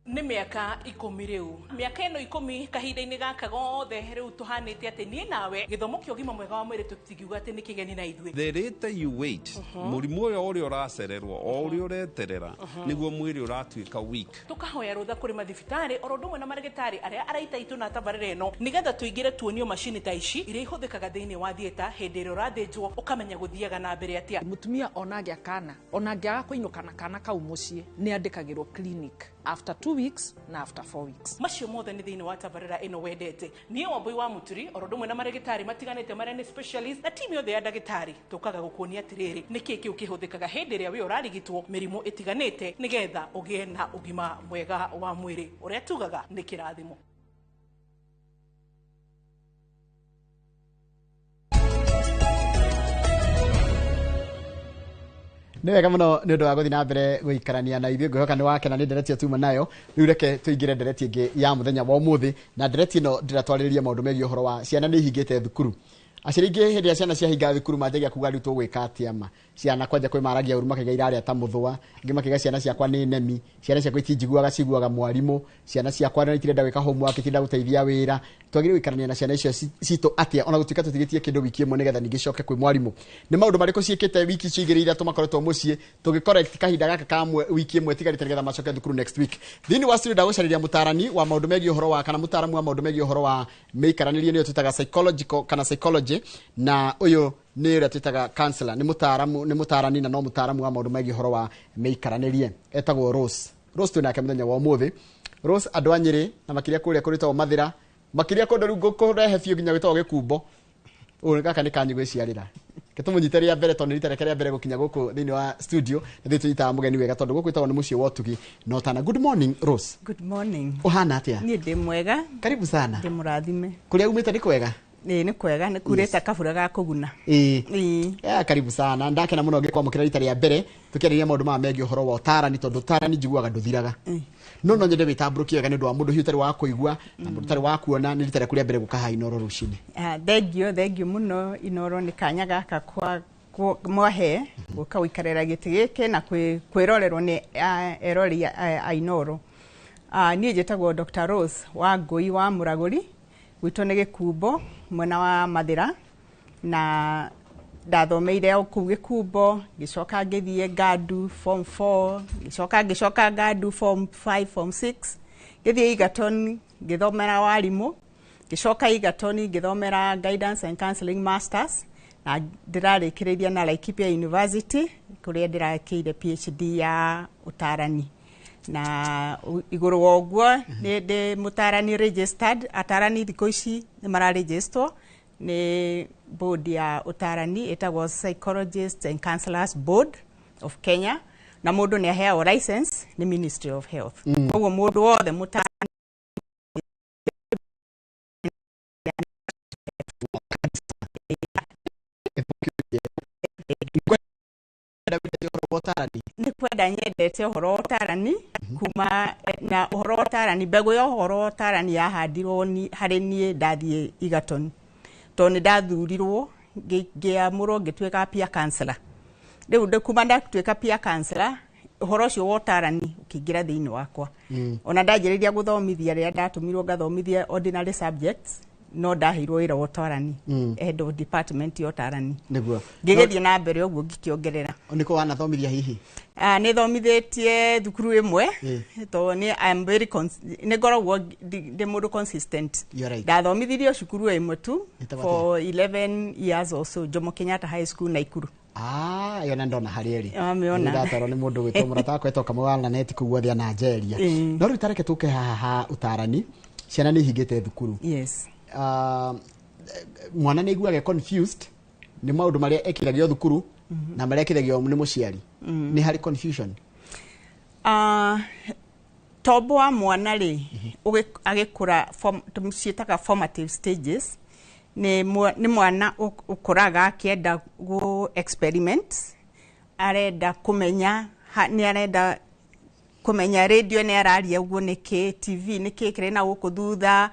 Nĩ mĩaka 10 rĩu. Mĩaka ĩno 10 kahinda-inĩ gaka gothe rĩu tũhanĩte atĩ niĩ nawe gĩthomo kĩa ũgima mwega wa mwĩrĩ tũtingiuga atĩ nĩ kĩgeni na ithuĩ. The later you wait, mũrimũ ũyũ ũrĩa ũracererwo o ũrĩa ũreterera nĩguo mwĩrĩ ũratuĩka weak. Tũkahoya rũtha kũrĩ mathibitarĩ oro ũndũ ũmwe na marĩgĩtarĩ arĩa araita itũ na tabarĩra ĩno nĩgetha tũingĩre tuonio macini ta ici iria ihũthĩkaga thĩinĩ wa theatre hĩndĩ ĩrĩa ũrathĩnjwo ũkamenya gũthiaga na mbere atĩa. Mũtumia ona angĩa kana ona angĩaga kũinũka na kana kau mũciĩ nĩ andĩkagĩrwo clinic after 2 weeks na after 4 weeks. Macio mothe nĩ thĩinĩ wa tabarĩra ĩno wendete. Niĩ Wambui wa Mũturi oro ũndũ ũmwe na marĩgĩtarĩ matiganĩte marĩa nĩ specialist na timu yothe ya ndagĩtarĩ tũkaga gũkuonia atĩrĩrĩ nĩkĩ kĩu kĩhũthĩkaga hĩndĩ ĩrĩa wĩ ũrarigitwo mĩrimũ ĩtiganĩte nĩgetha ũgĩe na ũgima mwega wa mwĩrĩ ũrĩa tugaga nĩ kĩrathimo. Nĩ wega mũno nĩ ũndũ wa gũthiĩ na mbere gũikarania na ithuĩ ngwĩhoka nĩ wakena nĩ ndereti ĩyo tuma nayo. Rĩu reke tũingĩre ndereti ĩngĩ ya mũthenya wa ũmũthĩ na ndereti ĩno ndĩratwarĩrĩria maũndũ megiĩ ũhoro wa ciana nĩ ihingĩte thukuru. Aciari aingĩ hĩndĩ ĩrĩa ciana ciahinga thukuru manjagia kuga rĩu tũgwĩka atĩa ma. Ciana kwanja kwĩ maragia ũru makaiga irarĩa ta mũthũa, angĩ makaiga ciana ciakwa nĩ nemi, ciana ciakwa itinjiguaga ciguaga mwarimũ, ciana ciakwa nĩ itirenda gwĩka homework, itirenda gũteithia wĩra. Twagĩrĩirwo gũikarania na ciana icio citũ atĩa ona gũtuĩka tũtigĩtie kĩndũ wiki ĩmwe nĩgetha ningĩ cicoke kwĩ mwarimũ. Nĩ maũndũ marĩkũ ciĩkĩte wiki icio igĩrĩ iria tũmakoretwo mũciĩ tũgĩ correct kahinda gaka ka wiki ĩmwe ĩtigarĩte nĩgetha macoke thukuru next week. Thĩinĩ wa studio ndagũcarĩria mũtarani wa maũndũ megiĩ ũhoro wa kana mũtaaramu wa maũndũ megiĩ ũhoro wa mĩikaranĩrie nĩyo twĩtaga psychological kana psychology, na ũyũ nĩ ũrĩa twĩtaga counselor, nĩ mũtaaramu, nĩ mũtarani na no mũtaaramu wa maũndũ megiĩ ũhoro wa mĩikaranĩrie, etagwo Rose. Rose twĩ nake mũthenya wa ũmũthĩ. Rose andũ a Nyĩrĩ na makĩria kũrĩa kũrĩtagwo Mathĩra, makĩria kũndũ rĩu ngũkũrehe biũ nginya gwĩtagwo Gĩkumbo. Ũyũ gaka nĩ kanyu gwĩciarĩra. Reke tũmũnyite rĩa mbere tondũ nĩ rita rĩake rĩa mbere gũkinya gũkũ thĩinĩ wa studio, na ithuĩ tũnyitaga mũgeni wega tondũ gũkũ gwĩtagwo nĩ mũciĩ wa ũtugi na ũtana. Good morning Rose. Good morning. Ũhana atĩa? Niĩ ndĩ mwega. Karibu sana. Ndĩ mũrathime. Kũrĩa umĩte nĩ kwega? Ĩĩ nĩ kwega, nĩ kurĩte kabura ga kũguna. Ĩĩ. Karibu sana. Ndakena mũno ngĩkwamũkĩra rita rĩa mbere tũkĩarĩria maũndũ maya megiĩ ũhoro wa ũtarani tondũ ũtarani njiguaga ndũthiraga. No no nyende wĩtambũrũkie wega nĩ ũndũ wa mũndũ hihi ũtarĩ wa kũigua na mũndũ ũtarĩ wa kuona, nĩ rita rĩaku rĩa mbere gũka haha Inooro rũcinĩ. Thengio, thengio mũno Inooro nĩ kanya gaka kwa mwahe gũka gũikarĩra gĩtĩ gĩkĩ na kwĩrorerwo nĩ erori a Inooro. Niĩ njĩtagwo Dr. Rose wa Ngũi wa Mũragũri, gwitũ nĩ Gĩkumbo mwena wa Mathĩra, na ndathomeire o kũu Gĩkumbo, ngĩcoka ngĩthiĩ Ngandu form 4, ngĩcoka ngĩcoka Ngandu form 5, form 6, ngĩthiĩ Egerton ngĩthomera warimũ, ngĩcoka Egerton ngĩthomera guidance and counseling masters, na ndĩrarĩkĩrĩria na Laikipia University kũrĩa ndĩrakĩire PhD ya ũtarani. Na igũrũ wa ũguo nĩ ndĩ mũtarani registered, atarani thikũ ici nĩ mararegisterwo Nĩ board ya ũtarani ĩtagwo Psychologists and Counselors Board of Kenya, na mũndũ nĩ aheagwo license nĩ Ministry of Health. Koguo mũndũ wothe mũtarani Ũhoro wa ũtarani. Nĩ kwenda nyendete ũhoro wa ũtarani kuma na ũhoro wa ũtarani, mbegũ ya ũhoro wa ũtarani yahandirwo harĩ niĩ ndathiĩ Egerton, tondũ nĩ ndathurirwo ngĩamũrwo ngĩtuĩka peer counselor. Rĩu kuma ndatuĩka peer counselor, ũhoro ũcio wa ũtarani ũkĩingĩra thĩinĩ wakwa. Ona ndanjĩrĩria gũthomithia, rĩrĩa ndatũmirwo ngathomithie ordinary subjects, no ndaheirwo wĩra wa ũtarani, head of department ya ũtarani. Ngĩgĩthiĩ na mbere ũguo ngĩkĩongerera. Nĩkũ wanathomithia hihi? Ah, nĩ thomithĩtie thukuru ĩmwe, tondũ nĩ I am very nĩ ngoragwo ndĩ mũndũ consistent. You're right. Ndathomithirio cukuru ĩmwe tu Ĩtagwo for 11 years or so, Jomo Kenyatta High School, Naikuru. Ah, ĩyo na ndona harĩa ĩrĩ. Wamĩona. Ndatarwo nĩ mũndũ gwĩtwo mũrata wakwa etwo Kamau wa Laneti kũu guothe Nigeria. No rĩu tareke tũke haha ha ũtarani, ciana nĩ ihingĩte thukuru. Ah, mwana nĩ aiguaga confused nĩ maũndũ marĩa ekithagio thukuru na marĩa ekithagio nĩ mũciari. Nĩ harĩ confusion? Ah, tombo wa mwana rĩ, agĩkũra ciĩtaga formative stages, nĩ mwana ũkũraga akĩenda gũ experiment, arenda kũmenya nĩ arenda kũmenya radio nĩ araria ũguo nĩkĩ, TV nĩkĩ kĩrĩ na gũkũ thutha,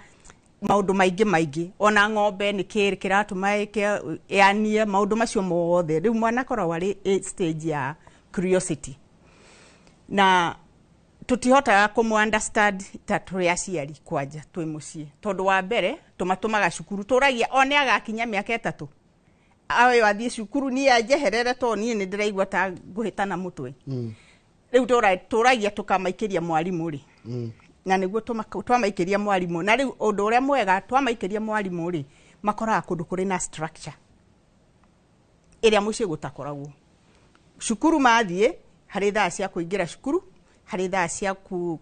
maũndũ maingĩ maingĩ, ona ng'ombe nĩkĩ kĩratũma ĩke yanie, maũndũ macio mothe. Rĩu mwana akoragwo arĩ stage ya curiosity, na tũtihotaga kũmũ understand ta tũrĩ aciari kwanja twĩ mũciĩ, tondũ wa mbere tũmatũmaga cukuru, tũragia o nĩ agakinya mĩaka 3 ayo athiĩ cukuru, niĩ anjeherere tondũ niĩ nĩ ndĩraigua ta ngũhĩtana mũtwe. Rĩu tũragia tũkamaikĩria mwarimũ rĩ, na nĩguo twamaikĩria mwarimũ, na rĩu ũndũ ũrĩa mwega twamaikĩria mwarimũ rĩ, makoraga kũndũ kũrĩ na structure ĩrĩa mũciĩ gũtakoragwo. Cukuru mathiĩ, harĩ thaa cia kũingĩra cukuru, harĩ thaa cia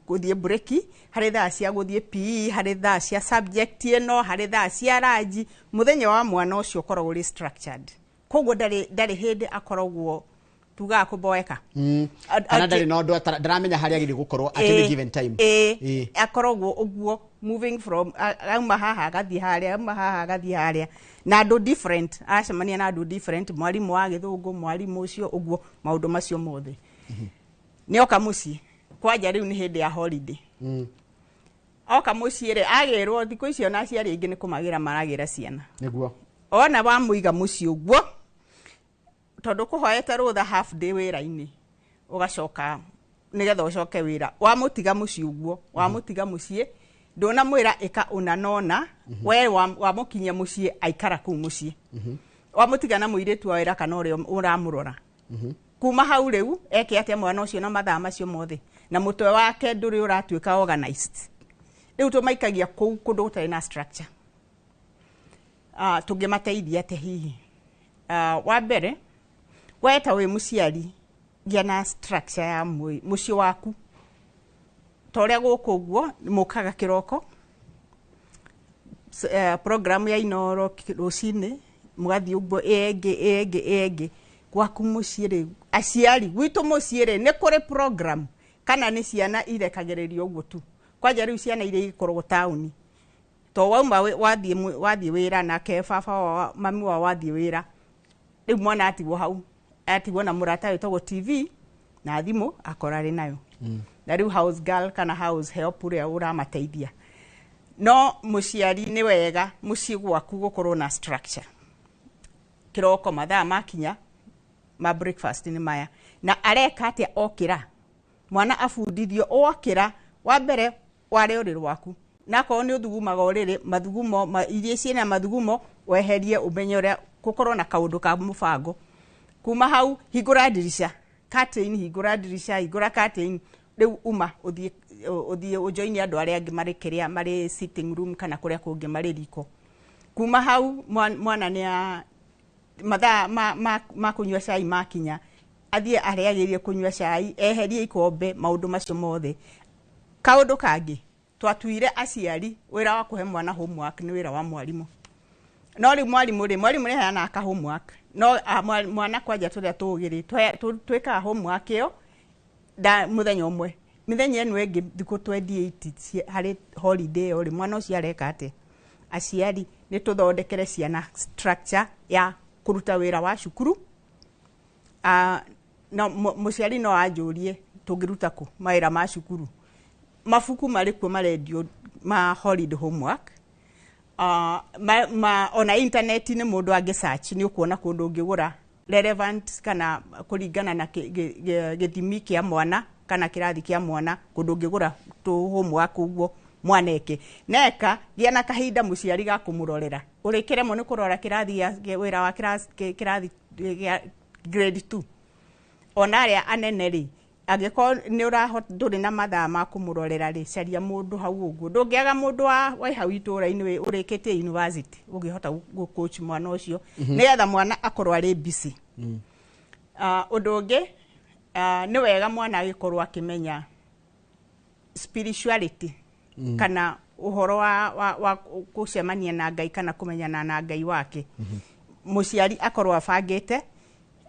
gũthiĩ breki, harĩ thaa cia gũthiĩ PE, harĩ thaa cia subject ĩno, harĩ thaa cia ranji. Mũthenya wa mwana ũcio ũkoragwo ũrĩ structured, koguo ndarĩ hĩndĩ akoragwo tugaga kũboeka. Kana ndarĩ na ũndũ ndaramenya harĩa agĩrĩire gũkorwo at any given time. Akoragwo ũguo moving from auma haha agathiĩ harĩa, auma haha agathiĩ harĩa, na andũ different, aracemania na andũ different, mwarimũ wa gĩthũngũ, mwarimũ ũcio, ũguo maũndũ macio mothe. Nĩ oka mũciĩ kwanja, rĩu nĩ hĩndĩ ya holiday. Oka mũciĩ rĩ, agĩrwo thikũ icio na aciari aingĩ nĩ kũmagĩra maragĩra ciana. Ona wamũiga mũciĩ ũguo, tondũ kũhoete rũtha half day wĩra-inĩ, ũgacoka nĩgetha ũcoke wĩra, wamũtiga mũciĩ ũguo, wamũtiga mũciĩ, ndũnamwĩra ĩka ũna nona, we wamũkinyia mũciĩ aikara kũu mũciĩ, wamũtiga na mũirĩtu wa wĩra kana ũrĩa ũramũrora. Kuma hau rĩu eke atĩa mwana ũcio na mathaa macio mothe, na mũtwe wake ndũrĩ ũratuĩka organized? Rĩu tũmaikagia kũu kũndũ gũtarĩ na structure. Ah, tũngĩmateithia atĩa hihi? Ah, wa mbere, we ta wĩ mũciari, gĩa na structure ya mũciĩ waku, ta ũrĩa gũkũ ũguo mũkaga kĩroko, program ya Inoro rũcinĩ, mũgathiĩ ũguo ĩngĩ ĩngĩ ĩngĩ gwaku mũciĩ rĩ, aciari gwitũ mũciĩ rĩ, nĩ kũrĩ program kana nĩ ciana irekagĩrĩrio ũguo tu? Kwanja rĩu ciana iria ikoragwo taũni, to wauma wathiĩ wĩra, nake baba wao, mami wao wathiĩ wĩra, rĩu mwana atigwo hau, atigwo na mũrata wĩtagwo TV na thimũ akora arĩ nayo, na rĩu house girl kana house help ũrĩa ũramateithia. No mũciari nĩ wega mũciĩ gwaku gũkorwo na structure. Kĩroko mathaa makinya ma breakfast nĩ maya, na areka atĩa okĩra, mwana abundithio okĩra wa mbere ware ũrĩrĩ waku, na akorwo nĩ ũthugumaga ũrĩrĩ, mathugumo iria ciĩna mathugumo weherie, ũmenye ũrĩa gũkorwo na kaũndũ ka mũbango. Kuma hau hingũra ndirica, curtain, hingũra ndirica, hingũra curtain, rĩu uma ũthiĩ ũjoini andũ arĩa angĩ marĩ kĩrĩa marĩ sitting room kana kũrĩa kũngĩ marĩ riko. Kuma hau mwana nĩ a mathaa ma kũnyua cai makinya, athiĩ arĩagĩrie kũnyua cai, eherie ikombe, maũndũ macio mothe. Kaũndũ kangĩ twatuire aciari, wĩra wa kũhe mwana homework nĩ wĩra wa mwarimũ. No rĩu mwarimũ rĩ, mwarimũ nĩ aheanaga ka homework, no mwana kwanja tũrĩa tũgĩrĩ twĩkaga homework ĩyo da mũthenya ũmwe, mĩthenya ĩno ĩngĩ thikũ 28 harĩ holiday ĩyo rĩ, mwana ũcio areka atĩa? Aciari nĩ tũthondekere ciana structure ya kũruta wĩra wa cukuru. No mũciari no anjũrie, tũngĩruta kũ mawĩra ma cukuru? Mabuku marĩ kuo marendio ma holiday homework. Ona internet-inĩ mũndũ angĩ search nĩ ũkuona kũndũ ũngĩgũra relevant kana kũringana na gĩthimi kĩa mwana kana kĩrathi kĩa mwana, kũndũ ũngĩgũra tũ homework ũguo mwana eke neka. Gĩa na kahinda mũciari ga kũmũrorera. Ũrĩkĩremwo nĩ kũrora kĩrathi wĩra wa kĩrathi gĩa grade 2, ona arĩa anene rĩ, angĩkorwo nĩ ũrahota, ndũrĩ na mathaa ma kũmũrorera rĩ, caria mũndũ hau ũguo. Ndũngĩaga mũndũ wa hau itũũra-inĩ ũrĩkĩtie university ũngĩhota gũ-coach mwana ũcio, nĩgetha mwana akorwo arĩ busy. Ũndũ ũngĩ, nĩ wega mwana agĩkorwo akĩmenya spirituality kana ũhoro wa gũcemania na Ngai kana kũmenyana na Ngai wake. Mũciari akorwo abangĩte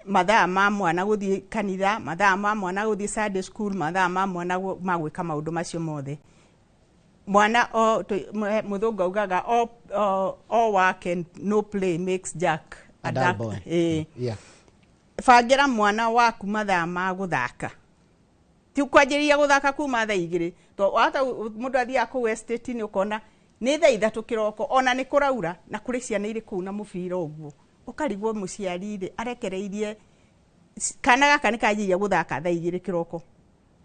mathaa ma mwana gũthiĩ kanitha, mathaa ma mwana gũthiĩ Sunday school, mathaa ma mwana ma gwĩka maũndũ macio mothe. Mwana o mũthũngũ augaga, "All work and no play makes Jack a dull boy." Ĩĩ. Bangĩra mwana waku mathaa ma gũthaka, ti kwanjĩrĩria gũthaka kuma thaa 2, to wahota mũndũ athiaga kũu estate-inĩ ũkona nĩ thaa 3 kĩroko, ona nĩ kũraura na kũrĩ ciana irĩ kũu na mũbira ũguo, ũkarigwo mũciari rĩ arekereirie kana gaka nĩ kanjĩrĩria gũthaka thaa 2 kĩroko,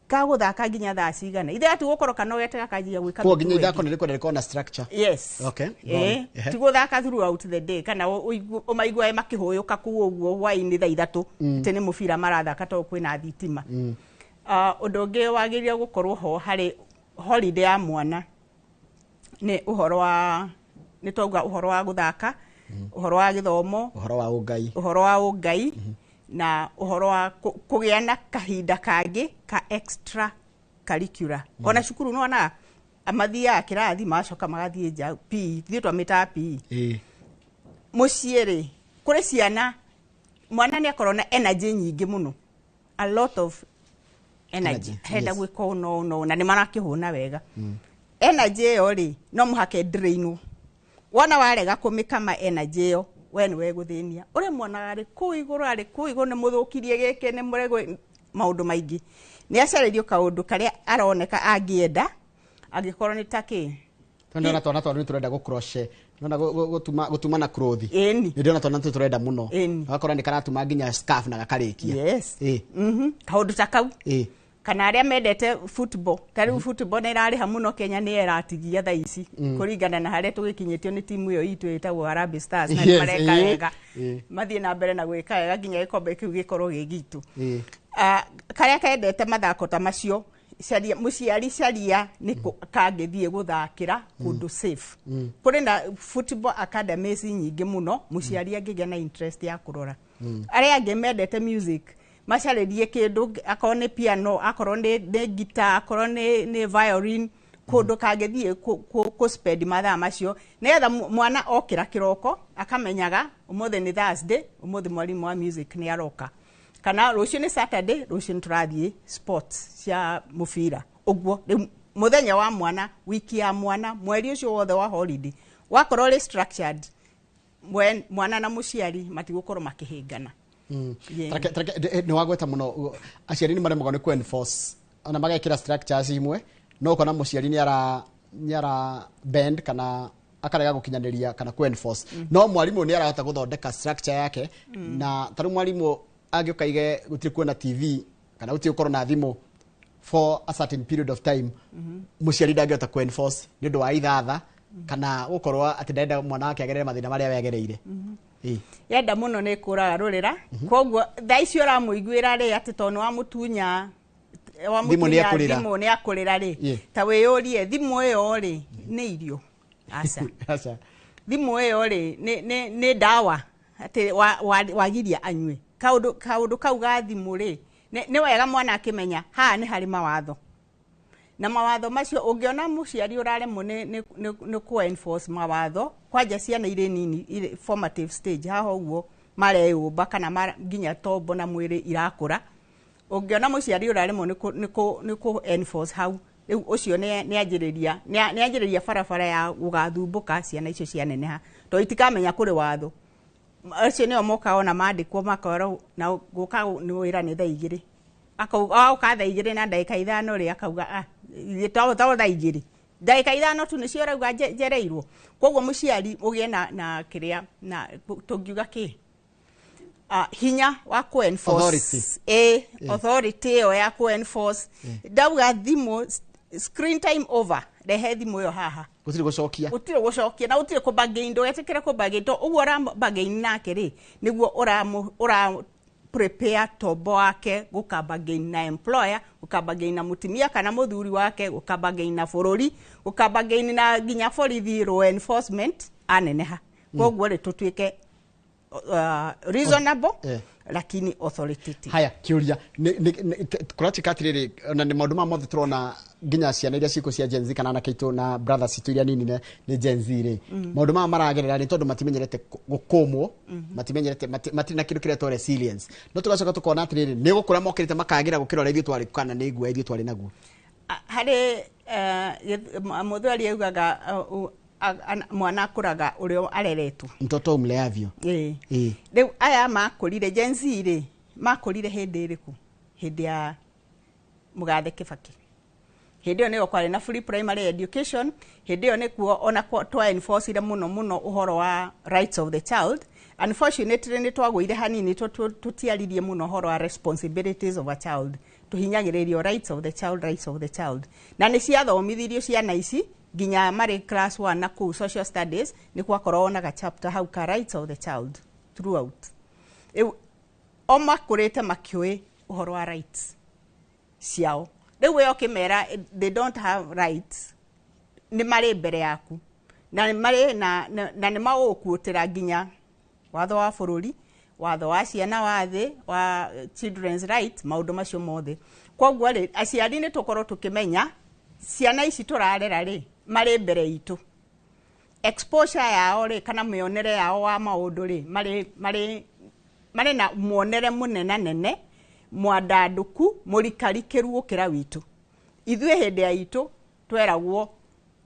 kagũthaka nginya thaa cigana? Ithe ati gũkorwo kanogete gakanjia gwĩka Koguo nginya mĩtugo ithako ĩngĩ. nĩ rĩkwenda rĩkorwo na structure. Yes. Okay. Ĩĩ, ti gũthaka throughout the day kana ũmaiguage makĩhũyũka kũu ũguo hwaĩ-inĩ thaa 3, atĩ nĩ mũbira marathaka tondũ kwĩna thitima. Ũndũ ũngĩ wagĩrĩire gũkorwo ho harĩ holiday ya mwana nĩ ũhoro wa, nĩ twauga ũhoro wa gũthaka, ũhoro wa gĩthomo, ũhoro wa ũngai, ũhoro wa ũngai na ũhoro wa kũgĩa na kahinda kangĩ ka extra curricular. Ona cukuru nĩwonaga mathiaga kĩrathi, magacoka magathiĩ nja PE, ithuĩ twamĩtaga PE. Mũciĩ rĩ, kũrĩ ciana, mwana nĩ akorwo na energy nyingĩ mũno, a lot of energy, Energy, henda gwĩka ũũ na ũũ na ũũ, na nĩ marakĩhũna wega. Energy ĩyo rĩ, no mũhaka ĩdrainwo. Wona warega kũmĩkama energy ĩyo, we nĩwe gũthĩnia ũrĩa mwana arĩ kũu igũrũ, arĩ kũu igũrũ, nĩ mũthũkirie gĩkĩ, nĩ mũregũ maũndũ maingĩ. Nĩ acarĩrio kaũndũ karĩa aroneka angĩenda, angĩkorwo nĩ ta kĩ. Tondũ twana twanyu tũrenda gũ crochet, nona gũtuma na cloth. Ĩni. Nĩ ndĩrona twana tũtũ tũrenda mũno. Ĩni. Agakora nĩ karatuma nginya scarf na gakarĩkia. Yes. Kaũndũ ta kau. Kana arĩa mendete football, ta rĩu football nĩ ĩrarĩha mũno Kenya, nĩ ĩratigia thaa ici, kũringana na harĩa tũgĩkinyĩtio nĩ timu ĩyo itũ ĩtagwo Harambee Stars, na nĩ mareka wega. Mathiĩ na mbere na gwĩka wega nginya gĩkombe kĩu gĩkorwo gĩ gitũ. Karĩa kendete mathako ta macio, caria mũciari, caria nĩ kũ kangĩthiĩ gũthakĩra kũndũ safe. Kũrĩ na football academies nyingĩ mũno, mũciari angĩgĩa na interest ya kũrora. Arĩa angĩ mendete music, macarĩrie kĩndũ, akorwo nĩ piano, akorwo nĩ guitar, akorwo nĩ violin, kũndũ kangĩthiĩ kũ spend mathaa macio, nĩgetha mwana okĩra kĩroko akamenyaga ũmũthĩ nĩ Thursday, ũmũthĩ mwarimũ wa music nĩ aroka, kana rũciũ nĩ Saturday, rũciũ nĩ tũrathiĩ sports cia mũbira ũguo. Rĩu mũthenya wa mwana, wiki ya mwana, mweri ũcio wothe wa holiday wakorwo ũrĩ structured, mwana na mũciari matigũkorwo makĩhĩngana. Yeah. Nĩ wagweta mũno, aciari nĩ maremagwo nĩ ku enforce ona magekĩra structures imwe, no ũkona mũciari nĩ ara bend kana akarega gũkinyanĩria kana ku enforce, no mwarimũ nĩ arahota gũthondeka structure yake. Na ta rĩu mwarimũ angĩũka ige gũtirĩ kuona TV kana gũtirĩ gũkorwo na thimũ for a certain period of time, mũciari ndangĩhota ku enforce nĩ ũndũ wa ithatha kana gũkorwo atĩ ndarenda mwana wake agerere mathĩna marĩa we agereire. Yenda mũno nĩ kũraga rũrĩra, koguo thaa icio ũramũiguĩra rĩ, atĩ tondũ nĩ wamũtunya Thimũ nĩ ekũrĩra. Thimũ nĩ akũrĩra rĩ, ta wĩyũrie, thimũ ĩyo rĩ, nĩ irio? Aca. Aca. Thimũ ĩyo rĩ, nĩ ndawa atĩ wagiria anyue? Kaũndũ kau ga thimũ rĩ, nĩ wega mwana akĩmenya haha nĩ harĩ mawatho. Na mawatho macio ũngĩona mũciari ũraremwo nĩ kũ enforce mawatho kwanja ciana irĩ nini, irĩ formative stage haha ũguo mareyũmba kana nginya tombo na mwĩrĩ irakũra, ũngĩona mũciari ũraremwo nĩ kũ enforce hau, rĩu ũcio nĩ anjĩrĩria barabara ya gũgathumbũka ciana icio cianeneha, tondũ itikamenya kũrĩ watho. Acio nĩo mokaga ona mandĩkwo makorwo na gũka nĩ wĩra nĩ thaa 2, agoka thaa 2 na ndagĩka 5 rĩ, akauga, "Ah, to thaa 2 ndagĩka 5 tu nĩcio ũrauga njereirwo." Koguo mũciari ũgĩe na kĩrĩa na tũngiuga kĩ hinya wa kũ enforce. Authority. Ĩ, authority ĩyo ya kũ enforce. Ndauga thimũ, screen time over, rehe thimũ ĩyo haha. Gũtirĩ gũcokia. Gũtirĩ gũcokia na gũtirĩ kũbargain. Ndũgetĩkĩre kũbargain, to ũguo ũra nake rĩ, nĩguo ũra prepare tombo wake gũkabargain na employer, gũkabargain na mũtumia kana mũthuri wake, gũkabargain na bũrũri, gũkabargain na nginya borithi, law enforcement aneneha. Koguo rĩ, tũtuĩke reasonable lakini authoritative. Haya, kiuria kũratuĩka atĩrĩrĩ, ona nĩ maũndũ maya mothe tũrona nginya ciana iria ciĩkũ cia Gen Z kana anake aitũ na brothers citũ iria nini nĩ Gen Z rĩ, maũndũ maya maragerera nĩ tondũ matimenyerete gũkũmwo, matimenyerete, matirĩ na kĩndũ kĩretwo resilience. No tũgacoka tũkona atĩrĩrĩ, nĩ gũkũra mokĩrĩte makagĩra gũkĩra ũrĩa ithuĩ twarĩ, kana nĩ guoya ithuĩ twarĩ naguo. Harĩ mũthweri augaga mwana akũraga ũrĩa areretwo. Mtoto umleavyo. Ĩĩ. Ĩĩ. Rĩu aya makũrire, Gen Z rĩ, makũrire hĩndĩ ĩrĩkũ? Hĩndĩ ya mũgathe Kĩbakĩ. Hĩndĩ ĩyo nĩyo kwarĩ na free primary education. Hĩndĩ ĩyo nĩkuo ona twa enforcire mũno mũno ũhoro wa rights of the child. Unfortunately nĩ twagũire hanini, tũtiaririe mũno ũhoro wa responsibilities of a child. Tũhinyagĩrĩrio rights of the child, rights of the child, na nĩ ciathomithirio ciana ici nginya marĩ class 1 na kũu social studies nĩ gwakoragwo na ga chapter hau ka rights of the child throughout. Rĩu o makũrĩte makĩũĩ ũhoro wa rights ciao. Rĩu we ũkĩmera they don't have rights, nĩ marĩ mbere yaku na nĩ marĩ na nĩ magũgũkuũtĩra nginya watho wa bũrũri, watho wa ciana wa thĩ wa children's right, maũndũ macio mothe. Koguo rĩ, aciari nĩ tũkorwo tũkĩmenya ciana ici tũrarera rĩ, marĩ mbere itũ. Exposure yao rĩ, kana mĩonere yao wa maũndũ rĩ, marĩ na muonere mũnenanene, mwandandũku, mũrikarikĩru gũkĩra witũ. Ithuĩ hĩndĩ ya itũ tweragwo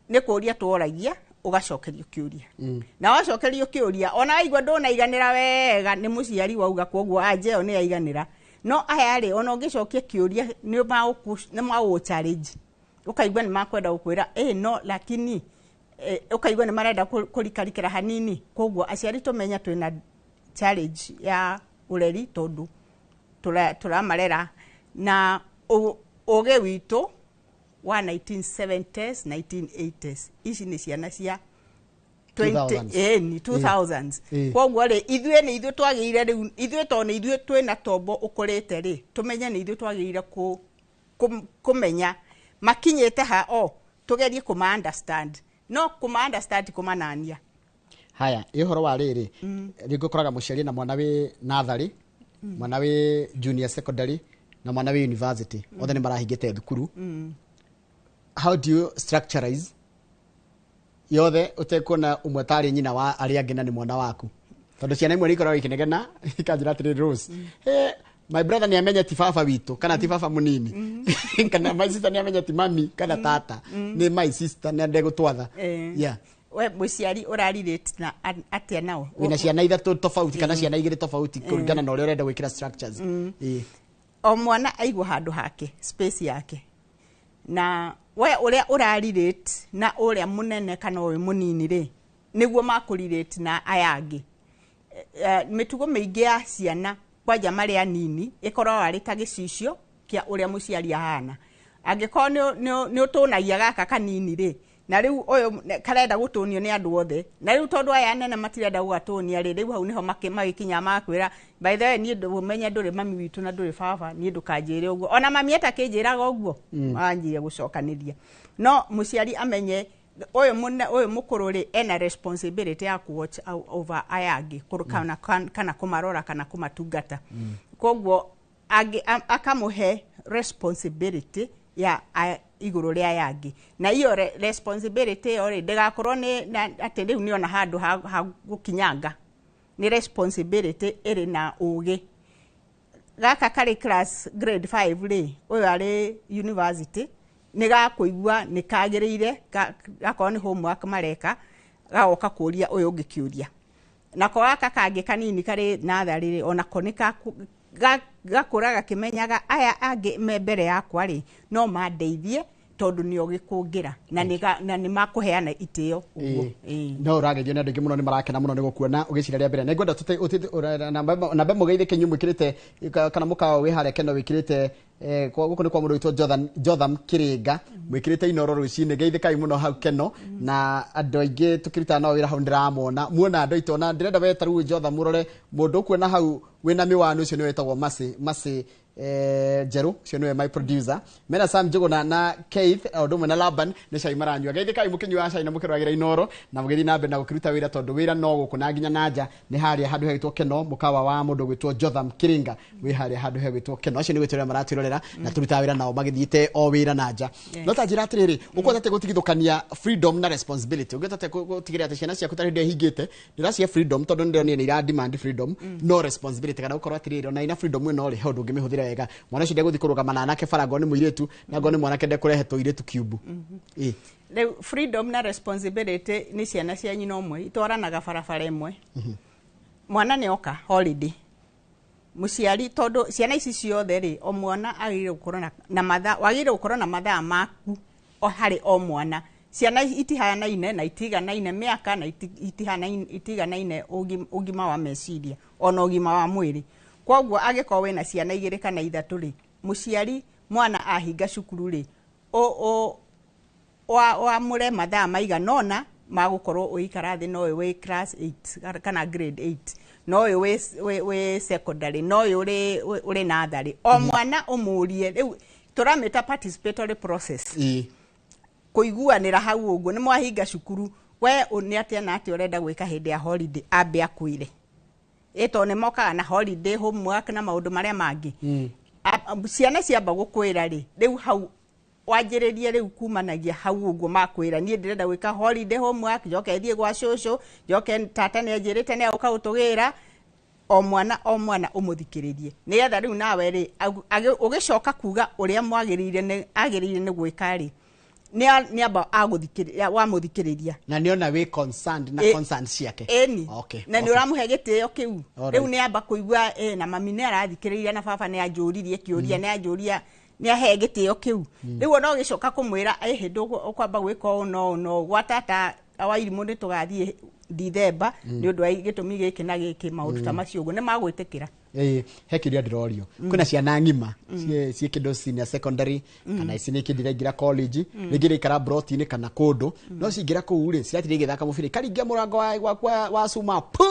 nĩ kũria tworagia, ũgacokerio kĩũria, na wacokerio kĩũria ona waigua ndũnaiganĩra wega, nĩ mũciari wauga, koguo anja ĩyo nĩ yaiganĩra. No aya rĩ, ona ũngĩcokia kĩũria nĩ magũgũ challenge, ũkaigua nĩ makwenda gũkwĩra ĩ no lakini ũkaigua nĩ marenda kũrikarikĩra hanini. Koguo aciari tũmenye twĩna challenge ya ũreri, tondũ tũramarera na ũgĩ witũ wa 1970s, 1980s. Ici nĩ ciana cia 20 2000s. Ĩni 2000s. Koguo rĩ, ithuĩ nĩ ithuĩ twagĩrĩire rĩu, ithuĩ tondũ nĩ ithuĩ twĩna tombo ũkũrĩte rĩ, tũmenye nĩ ithuĩ twagĩrĩire kũmenya makinyĩte ha, o tũgerie kũma understand, no kũma understand ti kũmanania. Haya, ĩ ũhoro wa rĩrĩ, rĩngĩ ũkoraga mũciari na mwana wĩ natharĩ, mwana wĩ junior secondary na mwana wĩ university, othe nĩ marahingĩte thukuru. How do you structureize yothe ũtekuona ũmwe tarĩ nyina wa arĩa angĩ na nĩ mwana waku? Tondũ ciana imwe nĩ ikoragwo ikĩnegena ikanjĩra atĩrĩrĩ, "Rose, hey, my brother nĩ amenye ti baba witũ kana ti baba mũnini, kana my sister nĩ amenye ti mami kana tata, nĩ my sister na ndegũtwatha." Yeah. We mũciari ũrarelate na atĩa nao? Wĩna ciana ithatũ tofauti kana ciana igĩrĩ tofauti kũringana na ũrĩa ũrenda gwĩkĩra structures. Ĩĩ. O mwana aigwo handũ hake, space yake, na we ũrĩa ũrarelate na ũrĩa mũnene kana ũyũ mũnini rĩ, nĩguo makũrelate na aya angĩ. Mĩtugo mĩingĩ ya ciana kwanja marĩ anini ĩkoragwo arĩ ta gĩcicio kĩa ũrĩa mũciari ahana. Angĩkorwo nĩ ũtũnagia gaka kanini rĩ, na rĩu ũyũ karenda gũtũnio nĩ andũ othe, na rĩu tondũ aya anene matirenda gũgatũnia rĩ, rĩu hau nĩho magĩkinya magakwĩra, "By the way, niĩ ũmenye ndũrĩ mami witũ na ndũrĩ baba, niĩ ndũkanjĩre ũguo." Ona mami atakĩnjĩraga ũguo, manjie gũcokanĩria. No mũciari amenye ũyũ ũyũ mũkũrũ rĩ, ena responsibility ya ku watch over aya angĩ, kana kũmarora kana kũmatungata. Koguo akamũhe responsibility ya Igũrũ rĩa yangĩ na iyo responsibility ĩyo rĩ, ndĩgakorwo nĩ atĩ rĩu nĩona handũ ha gũkinyanga. Nĩ responsibility ĩrĩ na ũgĩ. Gaka karĩ class grade 5 rĩ, ũyũ arĩ university, nĩ gakũigua nĩ kagĩrĩire. Gakorwo nĩ homework mareka, gagoka kũria ũyũ ũngĩ kĩũria. Nako gaka kangĩ kanini karĩ natharĩ rĩ, onako nĩ gakũra gakĩmenyaga aya angĩ me mbere yakwa rĩ, no mandeithie tondũ nĩ ogĩ kũngĩra na nĩ makũheana itĩo ũguo. No ũrageithio nĩ andũ aingĩ mũno, nĩ marakena mũno nĩ gũkuona ũgĩcira rĩa mbere. Na ngwenda namba ĩmwe geithĩke inyuĩ mwĩkĩrĩte kana mũkawa wĩ harĩa Keno wĩkĩrĩte gũkũ nĩ kwa mũndũ wĩtwo Jotham Kĩrĩnga, mwĩkĩrĩte Inoro rũcinĩ. Geithĩkai mũno hau Keno, na andũ aingĩ tũkĩrutaga nao wĩra hau ndĩramona muona andũ aitũ. Ona ndĩrenda we ta rĩu Jotham ũrore mũndũ ũkuona hau wĩna mĩwani, ũcio nĩwe wĩtagwo Mercy Njerũ, ũcio nĩwe my producer. Mena Sam Njũgũna na Keith o ũndũ ũmwe na Laban, nĩ cai maranyua. Geithĩkai mũkĩnyuaga cai na mũkĩroragĩra Inoro na mũgĩthiĩ na mbere na gũkĩruta wĩra, tondũ wĩra no gũkũ na nginya na nja. Nĩ harĩa handũ hegwĩtwo Keno, mũkawa wa mũndũ gwĩtwo Jotham Kĩrĩnga wĩ harĩa handũ hegwĩtwo Keno. Acio nĩ gwĩtũrĩra maratwĩrorera na tũrutaga wĩra nao magĩthiĩte o wĩra na nja. No ta njĩra atĩrĩrĩ, ũkwenda atĩa gũtigithũkania freedom na responsibility? Ũngĩhota atĩa gũtigĩrĩra atĩ ciana ciaku ta hĩndĩ ĩrĩa ihingĩte nĩ ũracihe freedom, tondũ nĩ ndĩronire nĩ ira demand freedom no responsibility, kana gũkorwo atĩrĩrĩ, ona ina freedom ĩno rĩ, he ũndũ ũngĩmĩhũthĩra wega, mwana ũcio ndegũthiĩ kũrũgama na anake bara angorwo nĩ mũirĩtu, na angorwo nĩ mwanake ndekũrehe tũirĩtu kiumbu? Ĩ. Rĩu freedom na responsibility nĩ ciana cia nyina ũmwe, itwaranaga barabara ĩmwe. Mwana nĩ oka holiday, mũciari, tondũ ciana ici ciothe rĩ, o mwana agĩrĩire gũkorwo na mathaa, wagĩrĩire gũkorwo na mathaa maku o harĩ o mwana. Ciana itihanaine na itiganaine mĩaka na itiganaine ũgima wa meciria ona ũgima wa mwĩrĩ. Koguo angĩkorwo wĩna ciana igĩrĩ kana ithatũ rĩ, mũciari mwana ahinga cukuru rĩ, wamũre mathaa maigana ũna ma gũkorwo ũgĩikara thĩ na ũyũ wĩ class 8 kana grade 8, na ũyũ wĩ secondary, na ũyũ ũrĩ natharĩ. O mwana ũmũrie. Rĩu tũramĩta participatory process, kũiguanĩra hau ũguo. Nĩ mwahinga cukuru, we nĩ atĩa na atĩa ũrenda gwĩka hĩndĩ ya holiday? Ambe akwĩre, ĩ tondũ nĩ mokaga na holiday homework na maũndũ marĩa mangĩ. Ciana ciamba gũkwĩra rĩ, rĩu hau wanjĩrĩrie, rĩu kumanagia hau ũguo makwĩra, niĩ ndĩrenda gwĩka holiday homework, njoke thiĩ gwa cũcũ, njoke tata nĩ anjĩrĩte nĩ agũka gũtũgĩra. O mwana o mwana ũmũthikĩrĩrie, nĩgetha rĩu nawe rĩ, ũgĩcoka kuga ũrĩa mwagĩrĩire nĩ agĩrĩire nĩ gwĩka rĩ, nĩ amba agũthikĩrĩria, wamũthikĩrĩria. Na nĩona wĩ concerned na concern ciake. Ĩni. Na nĩ ũramũhe gĩtĩo kĩu. Rĩu nĩ amba kũigua na mami nĩ arathikĩrĩria, na baba nĩ anjũririe kĩũria, nĩ anjũria, nĩ ahe gĩtĩo kĩu. Rĩu ona ũgĩcoka kũmwĩra, ĩ hĩndĩ ũkwamba gwĩka ũũ na ũũ na ũũ, gwa tata Wairimũ nĩ tũgathiĩ Dithemba nĩ ũndũ wa gĩtũmi gĩkĩ na gĩkĩ, maũndũ ta macio ũguo nĩ magwĩtĩkĩra. Ĩĩ, he kĩũria ndĩrorio. Kwĩna ciana ng'ima ciĩ kĩndũ senior secondary kana ici nĩ kĩndũ iraingĩra college, rĩngĩ iraikara broti-inĩ kana kũndũ, no cingĩra kũu rĩ, ciratinda igĩthaka mũbira, ikaringia mũrango wa cuma pu.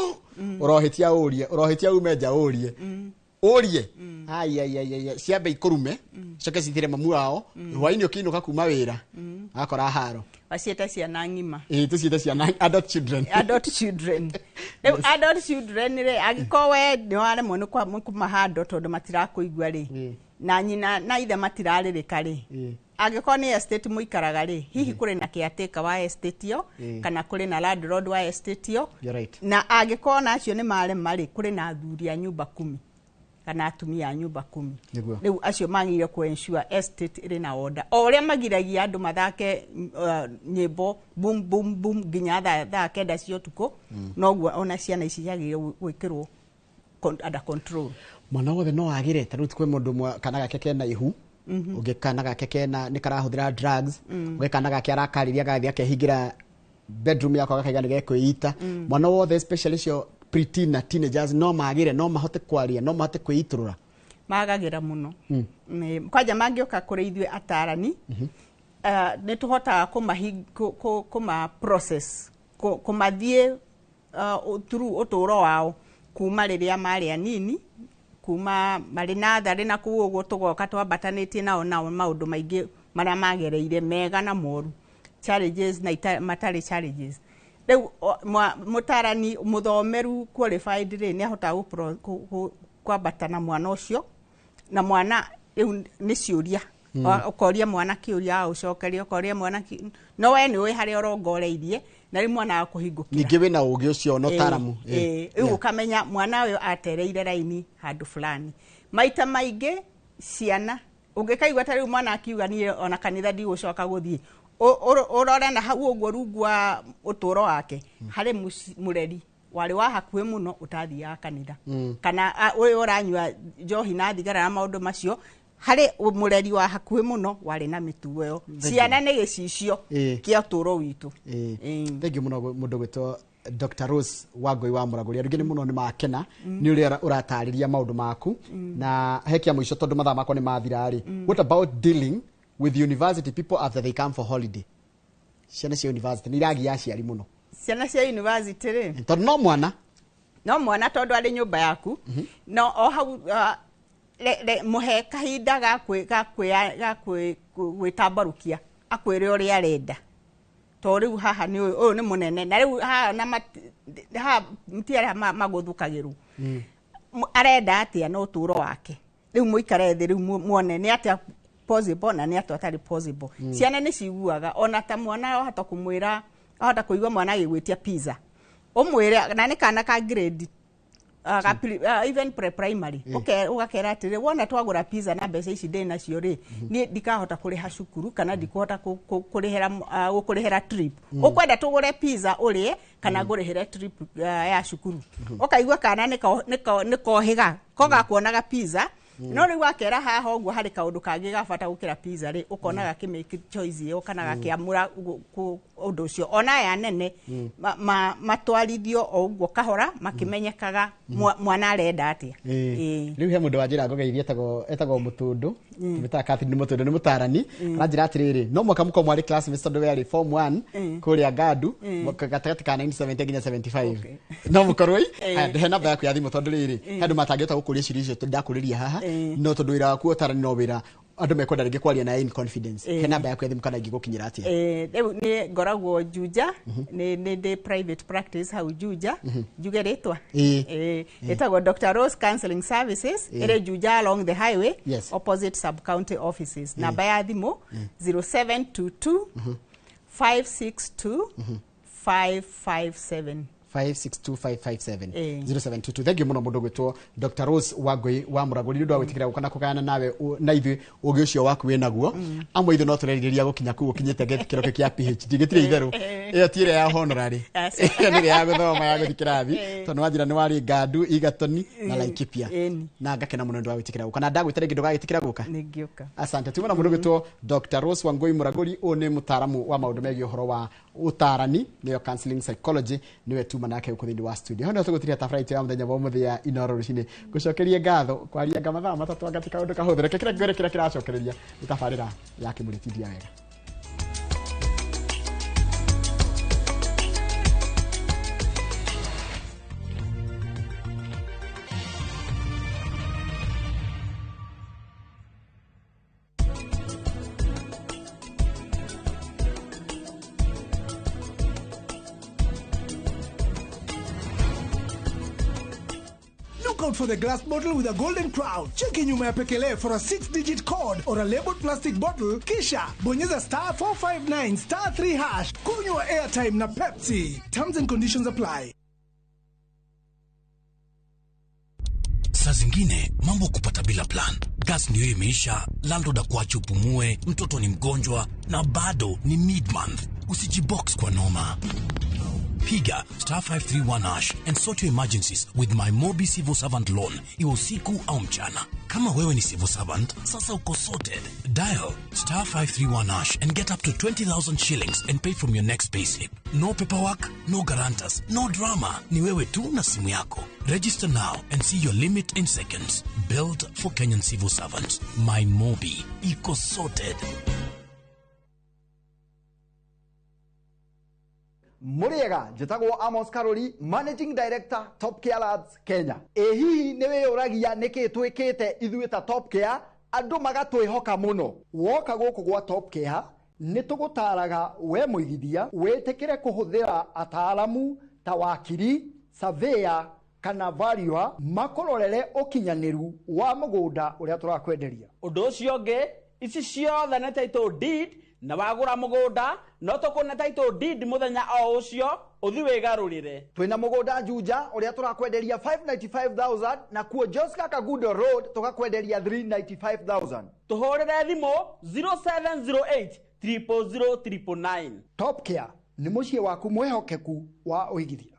Ũrohĩtia ũrie, ũrohĩtia ume nja ũrie, ũrie ai ai ai ai, ciambe ikũrume, coke cithire mamu wao. Hwainĩ ũkĩinũka kuma wĩra, agakora haro. Waciĩta ciana ng'ima? Ĩĩ, tũciĩte ciana, adult children. Adult children. Rĩu adult children rĩ, angĩkorwo we nĩ waremwo nĩ kũmahando tondũ matirakũigua rĩ, na nyina na ithe matirarĩrĩka rĩ, angĩkorwo nĩ estate mũikaraga rĩ, hihi kũrĩ na caretaker wa estate ĩyo kana kũrĩ na landlord wa estate ĩyo. You're right. Na angĩkorwo na acio nĩ marema rĩ, kũrĩ na athuri a nyumba kumi kana atumia a nyumba kumi. Rĩu acio magĩrĩire kũ ensure estate ĩrĩ na order, o ũrĩa magiragia andũ mathake nyĩmbo boom boom boom nginya thaa 9 cia ũtukũ, noguo ona ciana ici ciagĩrĩire gwĩkĩrwo under control. Mwana wothe no agĩre? Ta rĩu kwĩ mũndũ ũmwe kana gake kena ihu, ũngĩ kana gake kena nĩ karahũthĩra drugs, ũngĩ kana gake arakarĩria agathiĩ akehingĩra bedroom yakwa gakaiga nĩ gekwĩita. Mwana wothe, especially cio preteen na teenagers, no magĩre, no mahote kwaria, no mahote kwĩitũrũra? Magagĩra mũno. Kwanja mangĩũka kũrĩ ithuĩ atarani, nĩ tũhotaga kũma process, kũmathiĩ through ũtũũro wao kuma rĩrĩa marĩ anini, kuma marĩ natharĩ na kũu ũguo, tũgoka twambatanĩtie nao maũndũ maingĩ marĩa magereire, mega na moru, challenges na matarĩ challenges. Rĩu mũtarani mũthomeru, qualified rĩ, nĩ ahotaga kwambata na mwana ũcio, na mwana rĩu nĩ ciũria Ũkoria mwana kĩũria agũcokeria, ũkoria mwana no we nĩ ũĩ harĩa ũrongoreirie na rĩu mwana akũhingũkĩra. Ningĩ wĩna ũgĩ ũcio na ũtaaramu. Rĩu ũkamenya mwana ũyũ atereire raini handũ fulani. Maita maingĩ ciana ũngĩkaigua ta rĩu mwana akiuga niĩ ona kanitha ndigũcoka gũthiĩ, ũrore na hau ũguo rungu wa ũtũũro wake harĩ mũreri warĩ wa hakuhĩ mũno ũtathiaga kanitha, kana ũyũ ũranyua njohi na thigara na maũndũ macio, harĩ mũreri wa hakuhĩ mũno warĩ na mĩtugo ĩyo. Ciana nĩ gĩcicio kĩa ũtũũro witũ. Thengiũ mũno mũndũ gwĩtwo Dr. Rose Wangui wa Mũragũri. Andũ aingĩ nĩ mũno nĩ makena nĩ ũrĩa ũratarĩria maũndũ maku, na he kĩa mũico tondũ mathaa makwa nĩ mathira rĩ. What about dealing with university people after they come for holiday? Ciana cia university nĩ iragia aciari mũno. Ciana cia university rĩ, tondũ no mwana tondũ arĩ nyũmba yaku, no o hau mũhe kahinda ga gwĩtambarũkia akwĩre ũrĩa arenda. To rĩu haha nĩ ũyũ nĩ mũnene, na rĩu haha na haha mtiara magũthũkagĩrwo. Arenda atĩa na ũtũũro wake. Rĩu mũikare thĩ rĩu muone nĩ atĩa possible na nĩ atĩa atarĩ possible. Ciana nĩ ciguaga ona ta mwana ahota kũmwĩra, ahota kũigua mwana agĩgwĩtia pizza, ũmwĩre na nĩ kana ka grade even pre-primary, ũgakera atĩrĩ, wona twagũra pizza na mbeca ici ndĩ nacio rĩ, niĩ ndikahota kũrĩha cukuru kana ndikũhota gũkũrĩhĩra trip. Ũkwenda tũgũre pizza ũrĩe kana ngũrĩhĩre trip ya cukuru. Ũkaigua kana nĩ kohĩga ko gakuonaga pizza, no rĩu wakera haha ũguo harĩ kaũndũ kangĩ ga bata gũkĩra pizza rĩ, ũkona gakĩmake choice ĩyo kana gakĩamũra ũndũ ũcio. Ona aya nene matwarithio o ũguo kahora makĩmenyekaga mwana arenda atĩa. Rĩu he mũndũ wanjĩra ngũgeithie etagwo Mũtũndũ, tũmĩtaga Catherine Mũtũndũ, nĩ mũtarani. Aranjĩra atĩrĩrĩ, no mwaka mũkorwo mwarĩ classmates tondũ we arĩ form 1 kũrĩa Ngandu gatagatĩ ka 1970 nginya 75. No mũkorwo he namba yaku ya thimũ tondũ rĩrĩ he andũ matangĩhota gũkũria ciũria icio ndakũrĩria haha, no tondũ wĩra waku ũtarani no wĩra andũ mekwenda rĩngĩ kwaria na in confidence. He namba yaku ya thimũ kana ingĩgũkinyĩra atĩa? Rĩu nĩ ngoragwo Juja, nĩ ndĩ private practice hau Juja. Njuge rĩtwa? Ĩtagwo Dr. Rose Counseling Services, ĩrĩ Juja along the highway, opposite sub county offices. Namba ya thimũ 0722 562 557. 562557 0722. Thank you muno mundu gwitwo Dr. Rose Wangui wa Mũragũri nĩ ũndũ wa gwĩtĩkĩra gũka na kũgayana nawe na ithuĩ ũgĩ ũcio waku wĩ naguo. Amwe ithuĩ no tũrerirĩria gũkinya kũu ũkinyĩte gĩkĩro kĩu kĩa PhD gĩtirĩ itherũ, ĩyo ti ĩrĩa ya honorary, ĩyo nĩ ĩrĩa ya gũthoma ya gũthiĩ kĩrathi, tondũ wanjĩra nĩ warĩ Ngandu, Egerton na Laikipia, na ngakena mũno nĩ ũndũ wa gwĩtĩkĩra gũka, na ndagwĩta rĩngĩ ndũgagĩtĩkĩra gũka. Nĩngĩũka. Asante. Tuma na mũndũ gwĩtwo Dr. Rose Wangui Mũragũri, ũyũ nĩ mũtaaramu wa maũndũ megiĩ ũhoro wa ũtarani, nĩyo counseling psychology, nĩwe tuma nake gũkũ thĩinĩ wa studio. Hau nĩho tũgũtiria tabarĩra ya mũthenya wa ũmũthĩ ya Inooro rũcinĩ. Ngũcokerie ngatho kwaria nga mathaa matatũ anga ti kaũndũ kahũthũ. Reke kĩrĩa ngwĩre kĩrĩa kĩracokereria nĩ tabarĩra ya Kĩmũrĩ Wega. Out for the glass bottle with a golden crown. Cheki nyuma ya pekele for a 6-digit code or a labeled plastic bottle. Kisha bonyeza star 459 star 3 hash. Kunywa airtime na Pepsi. Terms and conditions apply. Saa zingine mambo kupata bila plan. Gas ndio imeisha, landlord akuache upumue, mtoto ni mgonjwa na bado ni mid-month. Usijibox kwa noma. Piga star 531 hash and sort your emergencies with my Mobi Civil Servant Loan. Iwe usiku au mchana. Kama wewe ni civil servant, sasa uko sorted. Dial star 531 hash and get up to 20,000 shillings and pay from your next payslip. No paperwork, no guarantors, no drama. Ni wewe tu na simu yako. Register now and see your limit in seconds. Built for Kenyan civil servants. My Mobi. Iko sorted. Muriega njĩtagwo Amos Karori, Managing Director Top Care Labs Kenya. Ĩ hihi nĩ wĩyũragia nĩkĩ twĩkĩte ithuĩ ta Top Care andũ magatwĩhoka mũno? Woka gũkũ gwa Top Care nĩ tũgũtaraga we mũigithia wĩtĩkĩre kũhũthĩra ataaramu ta wakiri, surveyor kana valuer makũrorere ũkinyanĩru wa mũgũnda ũrĩa tũrakwenderia. Ũndũ ũcio ũngĩ Ici ciothe nĩ title deed na wagũra mũgũnda no tũkũne title deed mũthenya o ũcio ũthi wĩgarũrĩre. Twina mugunda Juja uria turakwenderia 595,000 na kuo Joska Kagudo Road tukakwenderia 395,000. Tũhũrĩre thimũ 0708 000 999. Top Care ni muciĩ waku mwihokeku wa uigithia.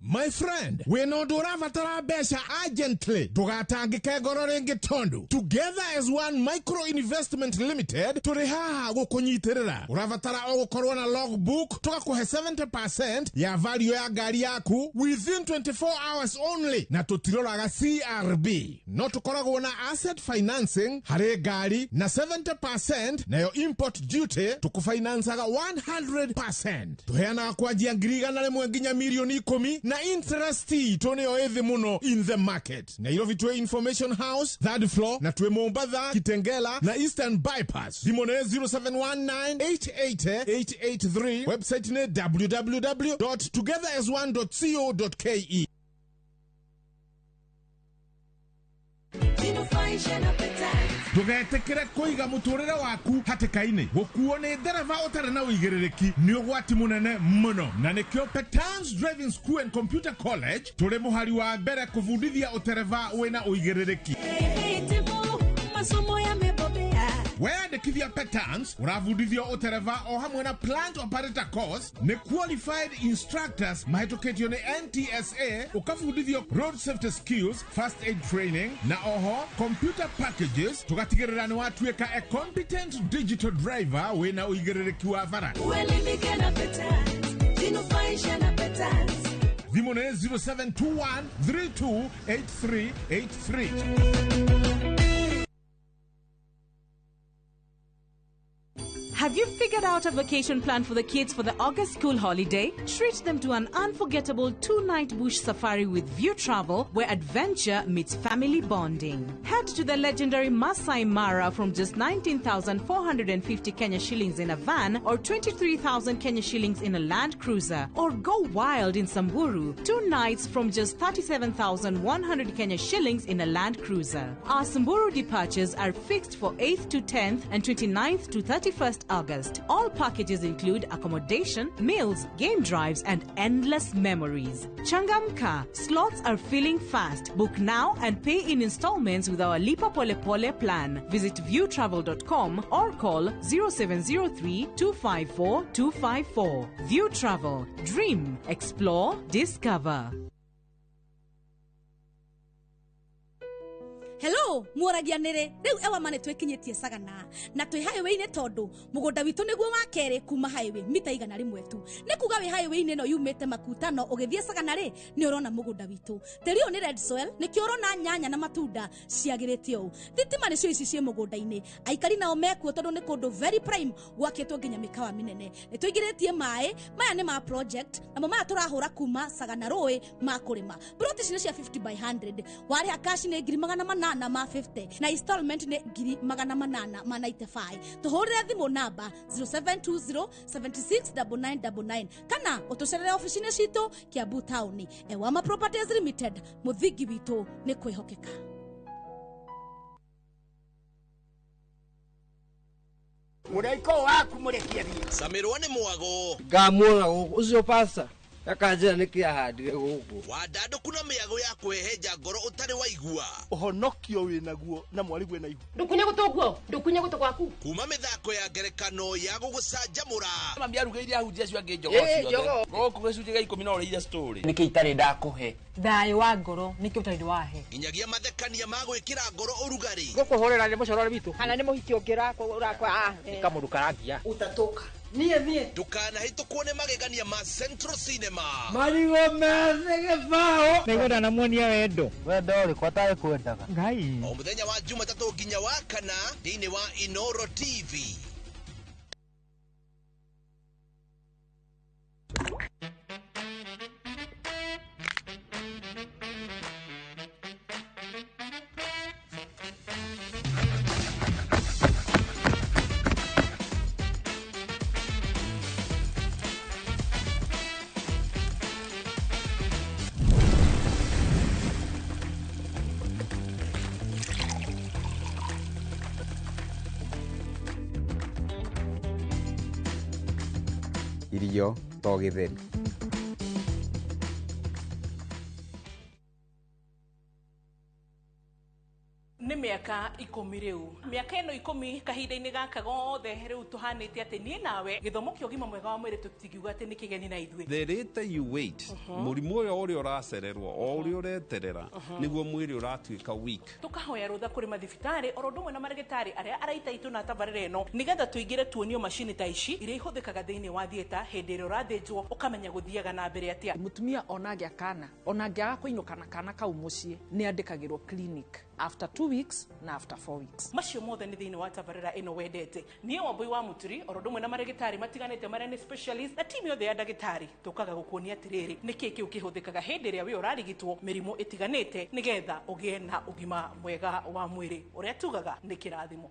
My friend, wĩna ũndũ ũrabatara mbeca urgently, ndũgatangĩke ngoro rĩngĩ tondũ Together as One Micro Investment Limited tũrĩ haha gũkũnyitĩrĩra. Ũrabatara o gũkorwo na logbook, tũgakũhe 70% ya value ya ngari yaku within 24 hours only, na tũtiroraga CRB. No tũkoragwo na asset financing harĩ ngari na 70% nayo import duty tũkũfinancaga 100%. Tũheanaga kwanjia 100,000 nginya 10,000,000 na interest itũ nĩyo ĩthĩ mũno in the market. Nairobi twĩ Information House third floor, na twĩ Mombatha, Kitengela na Eastern Bypass. Thimũ nĩ 0719888883, website nĩ www.togetherasone.co.ke. Ndũgetĩkĩre kũiga mũtũrĩre waku hatĩka-inĩ. Gũkuo nĩ ndereba ũtarĩ na ũigĩrĩrĩki nĩ ũgwati mũnene mũno, na nĩkĩo Petans Driving School and Computer College tũrĩ mũhari wa mbere kũbundithia ũtereba wĩna ũigĩrĩrĩki. Weyandĩkithia Petans ũrabundithio ũtereba o hamwe na plant operator course nĩ qualified instructors mahĩtũkĩtio nĩ NTSA, ũkabundithio road safety skills, first aid training na oho computer packages, tũgatigĩrĩra nĩ watuĩka a competent digital driver wĩna ũigĩrĩrĩki wa bara. Thimũ nĩ 0721 328383. Have you figured out a vacation plan for the kids for the August school holiday? Treat them to an unforgettable 2-night bush safari with View Travel, where adventure meets family bonding. Head to the legendary Masai Mara from just 19,450 Kenya shillings in a van or 23,000 Kenya shillings in a Land Cruiser. Or go wild in Samburu, 2 nights from just 37,100 Kenya shillings in a Land Cruiser. Our Samburu departures are fixed for 8th to 10th and 29th to 31st August. All packages include accommodation, meals, game drives, and endless memories. Changamka, slots are filling fast. Book now and pay in installments with our Lipa Pole Pole plan. Visit viewtravel.com or call 0703 254 254. View Travel. Dream, explore, discover. Hello, muoragia nĩrĩ rĩu ewa mane twĩkinyĩtie Sagana na twĩ highway-inĩ tondũ mũgũnda witũ nĩguo wa kerĩ kuma highway mita 100 tu. Nĩ kuga wĩ highway-inĩ no yumĩte Makutano ũgĩthiĩ Sagana rĩ nĩ ũrona mũgũnda witũ. Tĩri ũyũ nĩ red soil, nĩkĩo ũrona nyanya na matunda ciagĩrĩte ũũ. Thitima nĩcio ici ciĩ mũgũnda-inĩ. Aikari nao mekuo tondũ nĩ kũndũ very prime gwakĩtwo nginya mĩkawa mĩnene. Nĩ tũingĩrĩtie maĩ, maya nĩ ma project namo maya tũrahũra kuma Sagana rũĩ ma kũrĩma. Plot ici nĩ cia 50 by 100. Warĩha cash nĩ 800 na ma 50 na installment nĩ 895. Tũhũrĩre thimũ namba 0720 769999 kana ũtũcerere ofici-inĩ citũ Kiambu Town. Ewama Properties Limited, mũthingi witũ nĩ kwĩhokeka. Mũraiko waku mũrekia thiĩ. Samirwo nĩ mwago. Ngamuona gũkũ ũcio pasta akanjĩra nĩkĩ ahandire gũkũ. Wandandũku na mĩago ya kwĩhenja ngoro ũtarĩ waigua. Ũhonokio wĩnaguo na mwarigwe na ihu. Ndũkunye gũtũ guo, ndũkunye gũtũ gwaku. Kuma mĩthako ya ngerekano ya gũgũcanjamũra. Mami arugĩire ahunjia acio angĩ njogoo ciothe. Gũkũ gĩcunjĩ gĩa 10 no ũrĩire story. Nĩkĩ itarĩ ndakũhe? Thayũ wa ngoro nĩkĩ ũtarĩ wahe? Nginyagia mathekania ma gwĩkĩra ngoro ũrugarĩ. Gũkũhũrĩra nĩ mũcorore witũ. Kana nĩ mũhiki ũngĩ ũrakwa. Nĩ kamũndũ karangia. Utatoka. Niĩ niĩ. Ndũkanahĩtũkwo nĩ magegania ma Central Cinema. Marigũ methĩ gĩbaũ. Nĩngwenda namuonia wendo. Wendo ũrĩkũ atarĩ kwendaga? Ngai. O mũthenya wa Jumatatũ nginya wa kana thĩinĩ wa Inoro TV. Irio to gĩtheri. Nĩ mĩaka 10 rĩu, mĩaka ĩno 10 kahinda-inĩ gaka gothe rĩu tũhanĩte atĩ niĩ nawe gĩthomo kĩa ũgima mwega wa mwĩrĩ tũtingiuga atĩ nĩ kĩgeni na ithuĩ. The later you wait, mũrimũ ũyũ ũrĩa ũracererwo o ũrĩa ũreterera nĩguo mwĩrĩ ũratuĩka weak. Tũkahoya rũtha kũrĩ mathibitarĩ oro ũndũ ũmwe na marĩgĩtarĩ arĩa araita itũ na tabarĩra ĩno nĩgetha tũingĩre tuonio macini ta ici iria ihũthĩkaga thĩinĩ wa theatre hĩndĩ ĩrĩa ũrathĩnjwo ũkamenya gũthiaga na mbere atĩa. Mũtumia ona agĩa kana ona angĩaga kũinũka na kana kau mũciĩ nĩ andĩkagĩrwo clinic after 2 weeks na after 4 weeks. Macio mothe nĩ thĩinĩ wa tabarĩra ĩno wendete. Niĩ Wambui wa Mũturi oro ũndũ ũmwe na marĩgĩtarĩ matiganĩte marĩa nĩ specialist na timu yothe ya ndagĩtarĩ tũkaga gũkuonia atĩrĩrĩ nĩkĩĩ kĩu kĩhũthĩkaga hĩndĩ ĩrĩa wĩ ũrarigitwo mĩrimũ ĩtiganĩte nĩgetha ũgĩe na ũgima mwega wa mwĩrĩ ũrĩa tugaga nĩ kĩrathimo.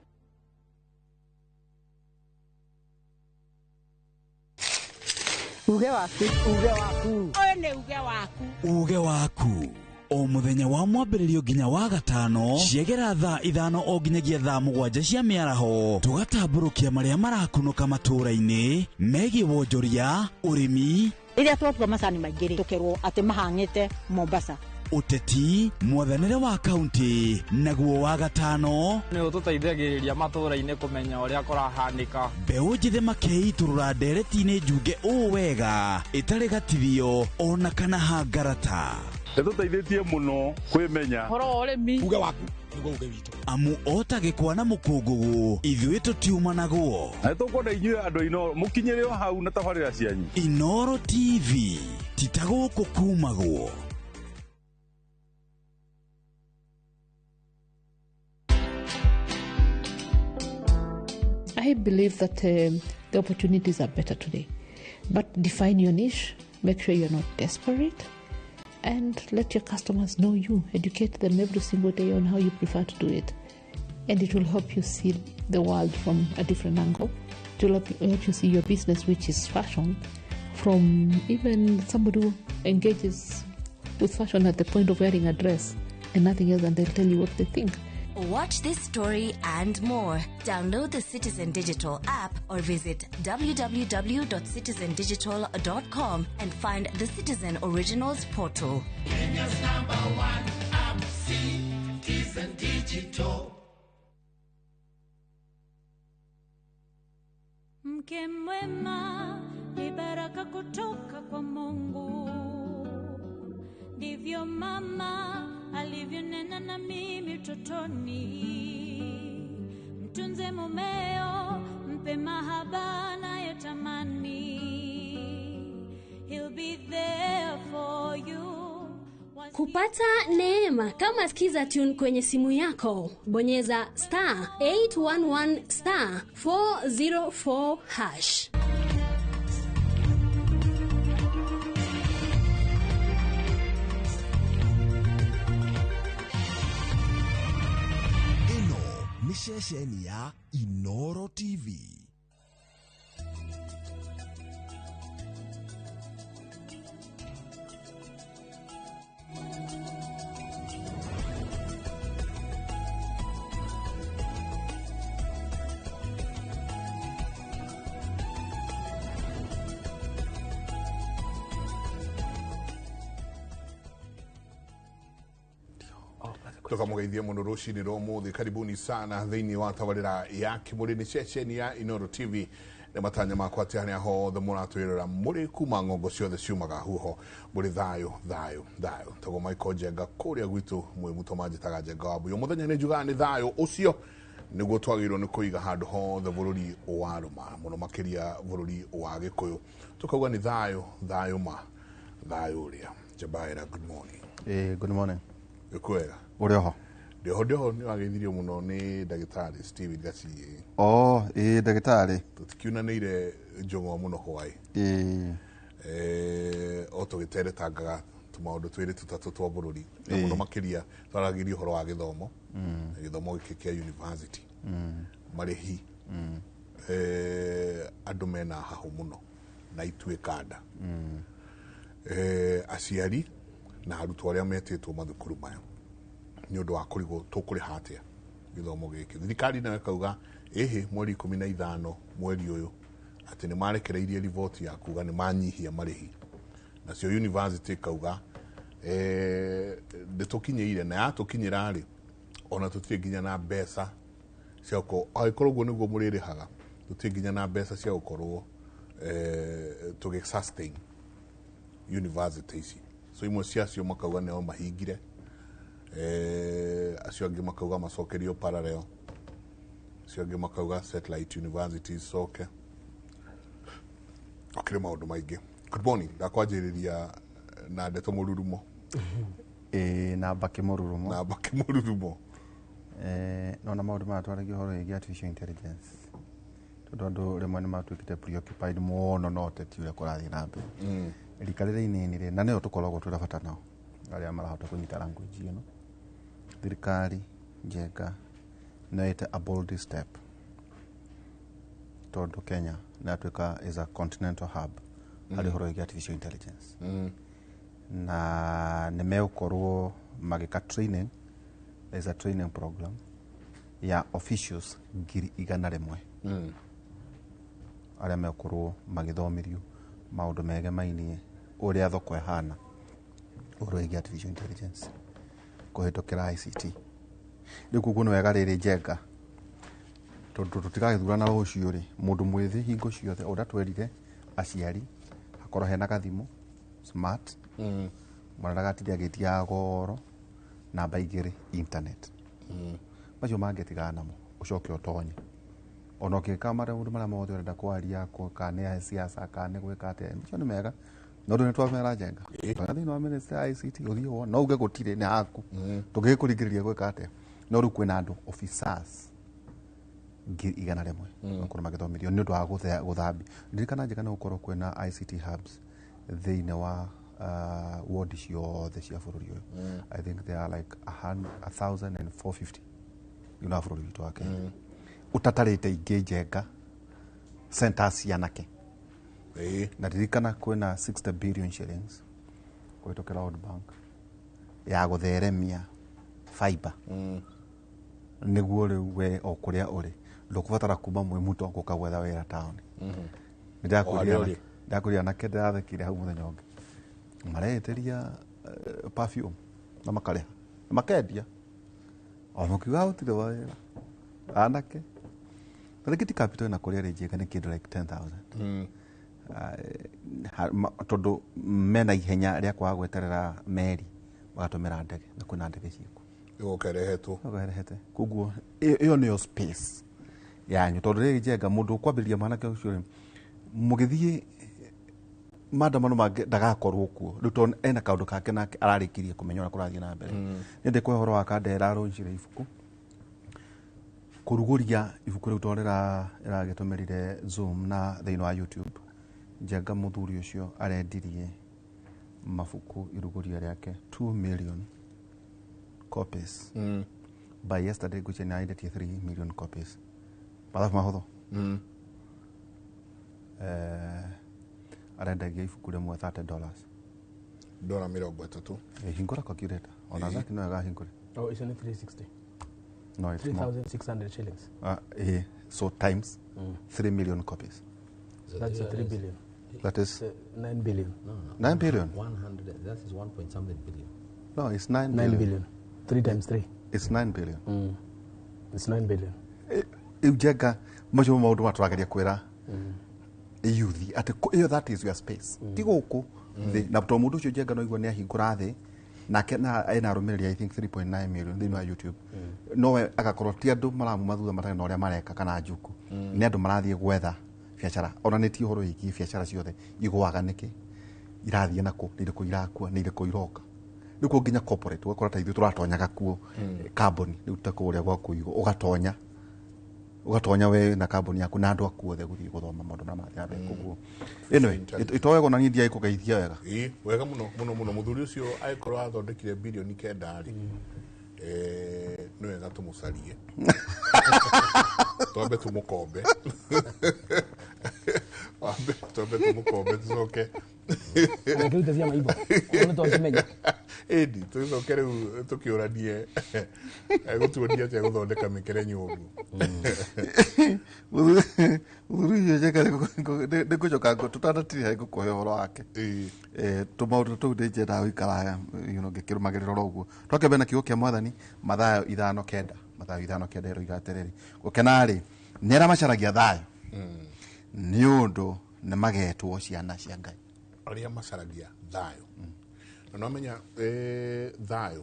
Uge waku, uge waku. Ũyũ nĩ uge waku. Uge waku. O mũthenya wa mwambĩrĩrio nginya wa gatano ciegera thaa 5 o nginyagia thaa 7 cia mĩaraho tũgatambũrũkia marĩa marakunũka matũũra-inĩ megiĩ wonjoria, ũrĩmi, rĩrĩa twatua macani maingĩ rĩ tũkerwo atĩ mahang'ĩte Mombasa, ũteti, mwathanĩre wa kaunti, naguo wa gatano nĩ ũtũteithagĩrĩria matũũra-inĩ kũmenya ũrĩa kũrahanĩka. Mbeũ njĩthĩ makeitũrũra ndereti-inĩ njunge ũũ wega ĩtarĩ gatithio ona kana hangarata. Nĩtũteithĩtie mũno kwĩmenya ũhoro wa ũrĩmi. Uge waku nĩguo uge witũ. Amu ota gĩkwa na mũkũngũgũ ithuĩ tũtiumanagwo. Na nĩtũkwenda inyuĩ andũ a Inooro mũkinyĩre o hau na tabarĩra cianyu. Inooro TV ti ta gũkũ kumagwo. I believe that the opportunities are better today. But define your niche, make sure you're not desperate, and let your customers know you. Educate them every single day on how you prefer to do it. And it will help you see the world from a different angle. It will help you see your business, which is fashion, from even somebody who engages with fashion at the point of wearing a dress and nothing else, and they'll tell you what they think. Watch this story and more. Download the Citizen Digital app or visit www.citizendigital.com and find the Citizen Originals portal. Kenya's #1 app, Citizen Digital. Mke mwema ni baraka kutoka kwa Mungu. Ndivyo mama alivyonena na mimi utotoni. Mtunze mumeo, mpe mahaba anayotamani. He'll be there for you. Kupata neema kama Skiza Tune kwenye simu yako, bonyeza *811 *404#. Nĩ ceceni ya Inooro TV. Tukamũgeithia mũno rũcinĩ rwa ũmũthĩ. Karibuni sana thĩinĩ wa tabarĩra ya Kĩmũrĩ nĩ ceceni ya Inooro TV. Nĩ matanya makwa atĩ harĩa hothe mũratwĩrora mũrĩ kuma ng'ongo ciothe ciumaga huho mũrĩ thayũ thayũ thayũ. Tagwo Michael Njenga kũrĩa gwitũ mwĩ mũtoma njĩtaga Njenga wa Mbuyu. Mũthenya nĩ njugaga nĩ thayũ ũcio nĩguo twagĩrĩirwo nĩ kũiga handũ hothe bũrũri wa rũma, mũno makĩria bũrũri wa Gĩkũyũ. Tũkauga nĩ thayũ thayũ ma thayũ ũrĩa. Njebaĩra, good morning. Good morning. Kwega. Ũrĩ oho? Ndĩho ndĩho, nĩ wageithirio mũno nĩ ndagĩtarĩ Steven Gaciĩ. Oh, ĩĩ ndagĩtarĩ. Tũtikiunanĩire njũng'wa mũno hwaĩ. Ĩĩ. O tũgĩteretangaga tũmaũndũ twĩrĩ tũtatũ twa bũrũri. Na mũno makĩria twaragĩria ũhoro wa gĩthomo. Gĩthomo gĩkĩ kĩa university. Marĩhi. Andũ mena hahũ mũno na ituĩka nda. Aciari na arutwo arĩa metĩtwo mathukuru maya nĩ ũndũ wa kũrigwo tũkũrĩha atĩa gĩthomo gĩkĩ. Thirikari nayo ĩkauga ĩhĩ mweri 15 mweri ũyũ Atĩ nĩ marekereirie riboti ya kuga nĩ manyihia marĩhi. Nacio university kauga ndĩtũkinyĩire na yatũkinyĩra rĩ ona tũtirĩ nginya na mbeca cia gũkorwo angĩkorwo ũguo nĩguo mũrĩrĩhaga tũtirĩ nginya na mbeca cia gũkorwo tũgĩ sustain university ici. So imwe ciacio makauga nĩo mahingire, acio angĩ makauga macokerio parallel, acio angĩ makauga satellite universities coke. Okire maũndũ maingĩ. Good morning. Ndakwanjĩrĩria na ndeto mũrurumo. Na mbakĩ mũrurumo. Na mbakĩ mũrurumo. Nona maũndũ maya twaragia ũhoro wĩgiĩ artificial intelligence. Tondũ andũ rĩmwe nĩ matuĩkĩte preoccupied mũno na ũteti ũrĩa kũrathiĩ na mbere. Rika rĩrĩa inini rĩ, na nĩo tũkoragwo twĩna bata nao arĩa marahota kũnyita language ĩno. Thirikari njega no ĩte a bold step tondũ Kenya nĩ yatuĩka is a continental hub harĩ ũhoro wĩgiĩ artificial intelligence. Na nĩ megũkorwo magĩka training. There is a training program ya officials 100,000 arĩa megũkorwo magĩthomithio maũndũ megemainie ũrĩa thoko ĩhana ũhoro wĩgiĩ artificial intelligence kũhĩtũkĩra ICT. Rĩu koguo nĩ wega rĩrĩ njenga tondũ tũtigagĩthurana rũciũ rĩ, mũndũ mwĩthĩ hingo ciothe ũrĩa twerire aciari hakorwo hena gathimũ smart, mwana ndagatinde agĩtia goro, namba 2 internet. Macio mangĩtigana namo ũcoke ũtonye ona ũngĩka maũndũ marĩa mothe ũrenda kwaria kana nĩ siasa kana nĩ gwĩka atĩa, macio nĩ mega no ndũ nĩ twamera njenga tonya thĩinĩ wa ministry ya ICT ũthiĩ wone no uge gũtirĩ nĩ haku tũngĩgĩkũringĩrĩria gwĩka atĩa, no rĩu kwĩna andũ officers 100,000 makorwo magĩthomithio nĩ ũndũ wa gũthambia. Ndirikana njega nĩ gũkorwo kwĩna ICT hubs thĩinĩ wa ward ciothe cia bũrũri ũyũ. I think there are like 1,450 thĩinĩ wa bũrũri witũ wa Kenya. Ũtatarĩte ingĩ njenga centers cia anake. Na ndirikana kwĩna 60 billion shillings kũhĩtũkĩra World Bank ya gũtheremia fiber. Nĩguo rĩu we o kũrĩa ũrĩ ndũkũbatara kuma mwĩ mũto gũka gwetha wĩra taũni. Ndakũria anake ndĩrathekire hau mũthenya ũngĩ mareĩtĩria perfume na makarĩha na makendia o mũkiuga gũtirĩ wĩra anake na rĩngĩ ti capital ĩna kũrĩa rĩ njega nĩ kĩndũ like 10,000 tondũ mena ihenya rĩa kwaga gweterera meri magatũmĩra ndege na kwĩna ndege ciĩkuo ĩgoka ĩrehetwo ĩrehete. Koguo ĩyo nĩyo space yanyu tondũ rĩrĩ njenga mũndũ ũkwambĩrĩria mwanake ũcio rĩ mũgĩthiĩ maandamano mangĩ ndagakorwo kuo rĩu tondũ ena kaũndũ kake nake ararĩkirie kũmenya ũrĩa kũrathiĩ na mbere. Nĩ ndĩkũhe ũhoro wa Kandera arũnjire ibuku kũrugũria ibuku rĩu tondũ rĩragĩtũmĩrire Zoom na thĩinĩ wa YouTube. Njenga mũthuri ũcio arendirie mabuku irugũria rĩake 2 million copies. By yesterday ngwĩciria nĩ arendetie 3 million copies. Mathabu mahũthũ. Arendagia ibuku rĩmwe $30. Dora 30. Hingũra calculator. Ona zaki no agahingũre. Oh, it's only 360. No, it's 3,600 shillings. So times 3 million copies. So that's a 3 billion. That is 9 billion. No, no. 9 billion. 100. That is 1 point something billion. No, it's 9 billion. 9 billion. 3 times 3. It's 9 billion. It's 9 billion. Njenga macio maũndũ matũrageria kwĩra youth atĩ ĩyo that is your space. Ti gũkũ thĩ na tondũ mũndũ ũcio njenga no igua nĩ ahingũra thĩ nake na ena arũmĩrĩri I think 3.9 million thĩinĩ wa YouTube. No we agakorwo ti andũ maramuma thutha matarĩ na ũrĩa mareka kana njuku. Nĩ andũ marathiĩ gwetha biacara ona nĩ ti ũhoro wĩgiĩ biacara ciothe igũaga nĩkĩ irathiĩ nakũ nĩ irĩkũ irakua nĩ irĩkũ iroka. Rĩu kũu nginya corporate ũgakora ta ithuĩ tũratonyaga kuo kambuni rĩu ta kũrĩa gwa kũigwo ũgatonya we na kambuni yaku na andũ aku othe gũthiĩ gũthoma maũndũ marĩa marathiĩ na mbere koguo. Anyway, itoe ona niĩ ndiaĩ kũgeithia wega. Ĩĩ, wega mũno mũno mũno mũthuri ũcio angĩkorwo athondekire bilioni 9 rĩ, nĩ wega tũmũcarie twambe tũmũkombe. Wambe twambe tũmũkombe tũcoke Reke cia maitho nĩ twakĩmenya. Ĩndi tũcoke rĩu tũkĩũranie egũtuonia atĩa gũthondeka mĩkere nyũmũ. Mũthuri ũcio Njenga nĩngũcoka tũtanatiriha ngũkũhe ũhoro wake. Tũmaũndũ tũu nĩnjendaga gũikara ngĩkĩrũmagĩrĩra oro ũguo. Twakĩambia na kiugo kĩa Mwathani Mathayo 5:9. Mathayo 5:9 ĩroiga atĩrĩrĩ, gũkena-rĩ nĩ arĩa macaragia thayũ, nĩ ũndũ nĩ magetwo ciana cia Ngai. Arĩa macaragia thayũ. Na nomenya thayũ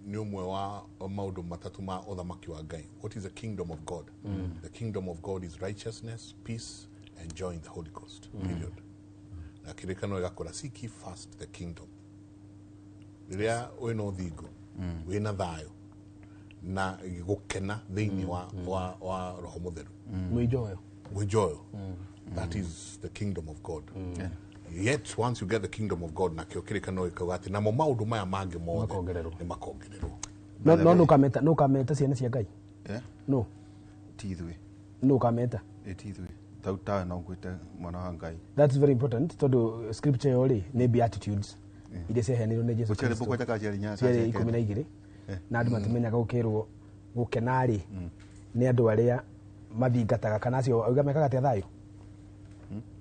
nĩ ũmwe wa maũndũ matatũ ma ũthamaki wa Ngai. What is the kingdom of God? The kingdom of God is righteousness, peace and joy in the Holy Ghost. Period. Na kĩrĩkanĩro gĩgakũra, seek ye first the kingdom. Rĩrĩa wĩna ũthingu, wĩna thayũ na gũkena thĩinĩ wa Roho Mũtheru. Mwĩnjoyo. Mwĩnjoyo. That is the kingdom of God. Yet once you get the kingdom of God, nakĩo kĩrĩkanĩro gĩkauga atĩ namo maũndũ maya mangĩ mothe nĩ makongererwo. No nũkameta ciana cia Ngai. No. Ti ithuĩ. Nũkameta. Ti ithuĩ. Tau tawe no ngwĩte mwana wa Ngai. That's very important tondũ scripture ĩyo rĩ nĩ beatitudes iria ciaheanirwo nĩ Jesu Kristo. Ciarĩ 12 na andũ matimenyaga gũkĩrwo gũkena rĩ nĩ andũ arĩa mathingataga kana acio oiga mekaga atĩa thayũ.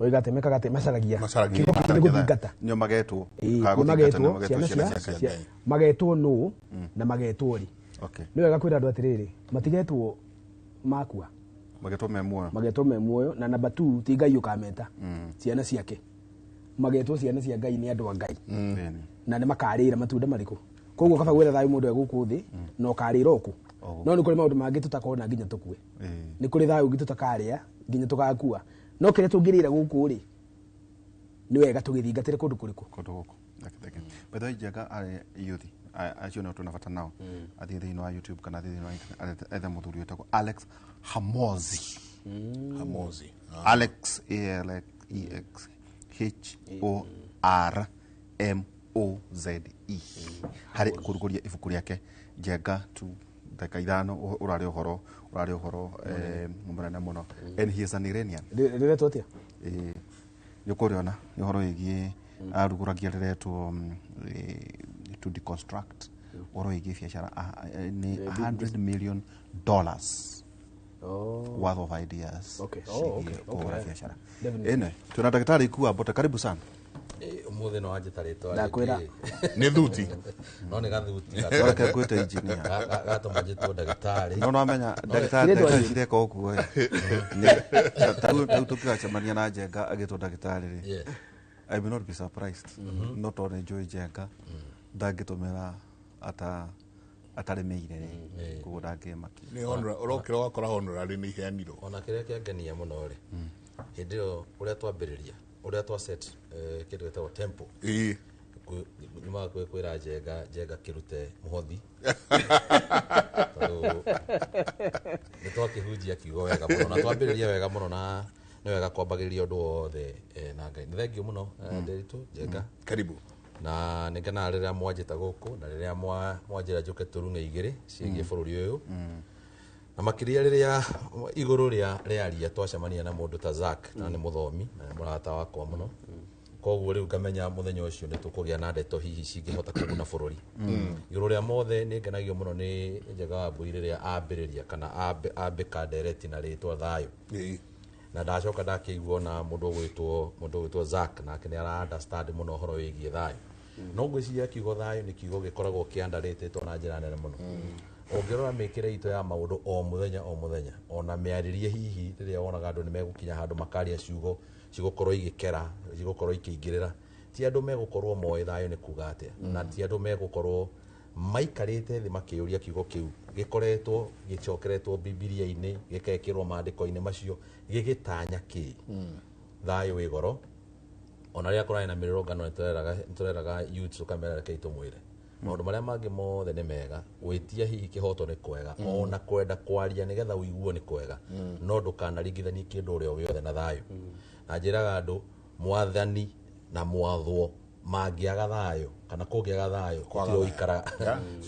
Oiga atĩ mekaga atĩ macaragia. Kiugo nĩ gũthingata. Nĩo magetwo. Nĩ magetwo ciana cia magetwo nũ na magetwo rĩ. Nĩ wega kwĩra andũ atĩrĩrĩ, matigetwo makua. Magetwo me muoyo. Magetwo me muoyo na namba 2 ti Ngai ũkameta ciana ciake. Magetwo ciana cia Ngai nĩ andũ a Ngai. Na nĩ makarĩra matunda marĩkũ. Koguo kaba gwetha thayũ mũndũ e gũkũ thĩ na ũkarĩra ũkũ. No nĩ kũrĩ maũndũ mangĩ tũtakona nginya tũkue. Nĩ kũrĩ thayũ ũngĩ tũtakarĩa nginya tũgakua. No kĩrĩa tũngĩrĩra gũkũ rĩ nĩ wega tũgĩthingatĩre kũndũ kũrĩkũ. Kũndũ gũkũ. By the way, Njenga arĩ youth acio nĩo twĩna bata nao. Athiĩ thĩinĩ wa YouTube kana athiĩ thĩinĩ wa internet ethe mũthuri wĩtagwo Alex Hamozi. Hamozi. Alex A L E X H O R M O Z E. Harĩ kũrugũria ibuku rĩake Njenga tu ndagĩka 5 ũrarĩ ũhoro mũnene mũno. And he is an Iranian. Rĩretwo atĩa? Nĩ ũkũrĩona nĩ ũhoro wĩgiĩ arugũragia rĩretwo to deconstruct ũhoro wĩgiĩ biacara nĩ $100 million worth of ideas. Kũhũra biacara. Ĩno twĩna ndagĩtarĩ Ikua Mbote, karibu sana. Ũmũthĩ no wanjĩta rĩtwa Ndakwĩra. Nĩ thuti. No nĩ gathuti. Reke ngwĩte engineer. Gatũma njĩtwo ndagĩtarĩ. No namenya ndagĩtarĩ cireka ũguo ĩ. Tau tũkĩgacemania na Njenga agĩtwo ndagĩtarĩ rĩ. I will not be surprised. Not only njũĩ Njenga ndangĩtũmĩra atarĩmĩire rĩ. Koguo ndangĩmakia. Nĩ honorary ũrokĩra ũgakora honorary nĩ iheanirwo. Ona kĩrĩa kĩangenia mũno rĩ. Hĩndĩ ĩyo ũrĩa twambĩrĩria ũrĩa twa set kĩndũ gĩtagwo tempo. Nyumaga kwĩra Njenga kĩrute mũhothi. Tondũ nĩ twakĩhunjia kiugo wega mũno na twambĩrĩria wega mũno na nĩ wega kwambagĩrĩria ũndũ wothe na Ngai. Nĩ thengiũ mũno Nderitu Njenga. Karibu. Na nĩ ngenaga rĩrĩa mwanjĩta gũkũ na rĩrĩa mwanjĩra njũke tũrung'e igĩrĩ ciĩgiĩ bũrũri ũyũ. Na makĩria rĩrĩa igũrũ rĩa rĩaria twacemania na mũndũ ta Zack na nĩ mũthomi na nĩ mũrata wakwa mũno. Koguo rĩu ngamenya mũthenya ũcio nĩ tũkũgĩa na ndeto hihi cingĩhota kũguna bũrũri. Igũrũ rĩa mothe nĩ ngenagio mũno nĩ Njenga wa Mbui rĩrĩa ambĩrĩria kana ambĩka ndereti na rĩtwa thayũ. Na ndacoka ndakĩiguo na mũndũ ũgwĩtwo Zack nake nĩ ara understand mũno ũhoro wĩgiĩ thayũ. No ngwĩciria kiugo thayũ nĩ kiugo gĩkoragwo kĩandarĩtĩtwo na njĩra nene mũno. Ũngĩrora mĩkĩre itũ ya maũndũ o mũthenya o mũthenya ona mĩarĩrie hihi rĩrĩa wonaga andũ nĩ megũkinya handũ makaria ciugo cigũkorwo igĩkera cigũkorwo ikĩingĩrĩra ti andũ megũkorwo moĩ thayũ nĩ kuga atĩa na ti andũ megũkorwo maikarĩte thĩ makĩũria kiugo kĩu gĩkoretwo gĩcokeretwo Bibilia-inĩ gĩkekĩrwo maandĩko-inĩ macio gĩgĩtanya kĩ thayũ wĩ goro. Ona rĩrĩa kũrarĩ na mĩrũrũngano nĩtũreraga youths ũkamera reke tũmwĩre maũndũ marĩa mangĩ mothe nĩ mega gwĩtia hihi kĩhoto nĩ kwega ona kwenda kwaria nĩgetha ũiguo nĩ kwega no ndũkanaringithanie kĩndũ ũrĩa gĩothe na thayũ. Na njĩraga andũ mwathani na mwathwo mangĩaga thayũ kana kũngĩaga thayũ gũtirĩ ũikara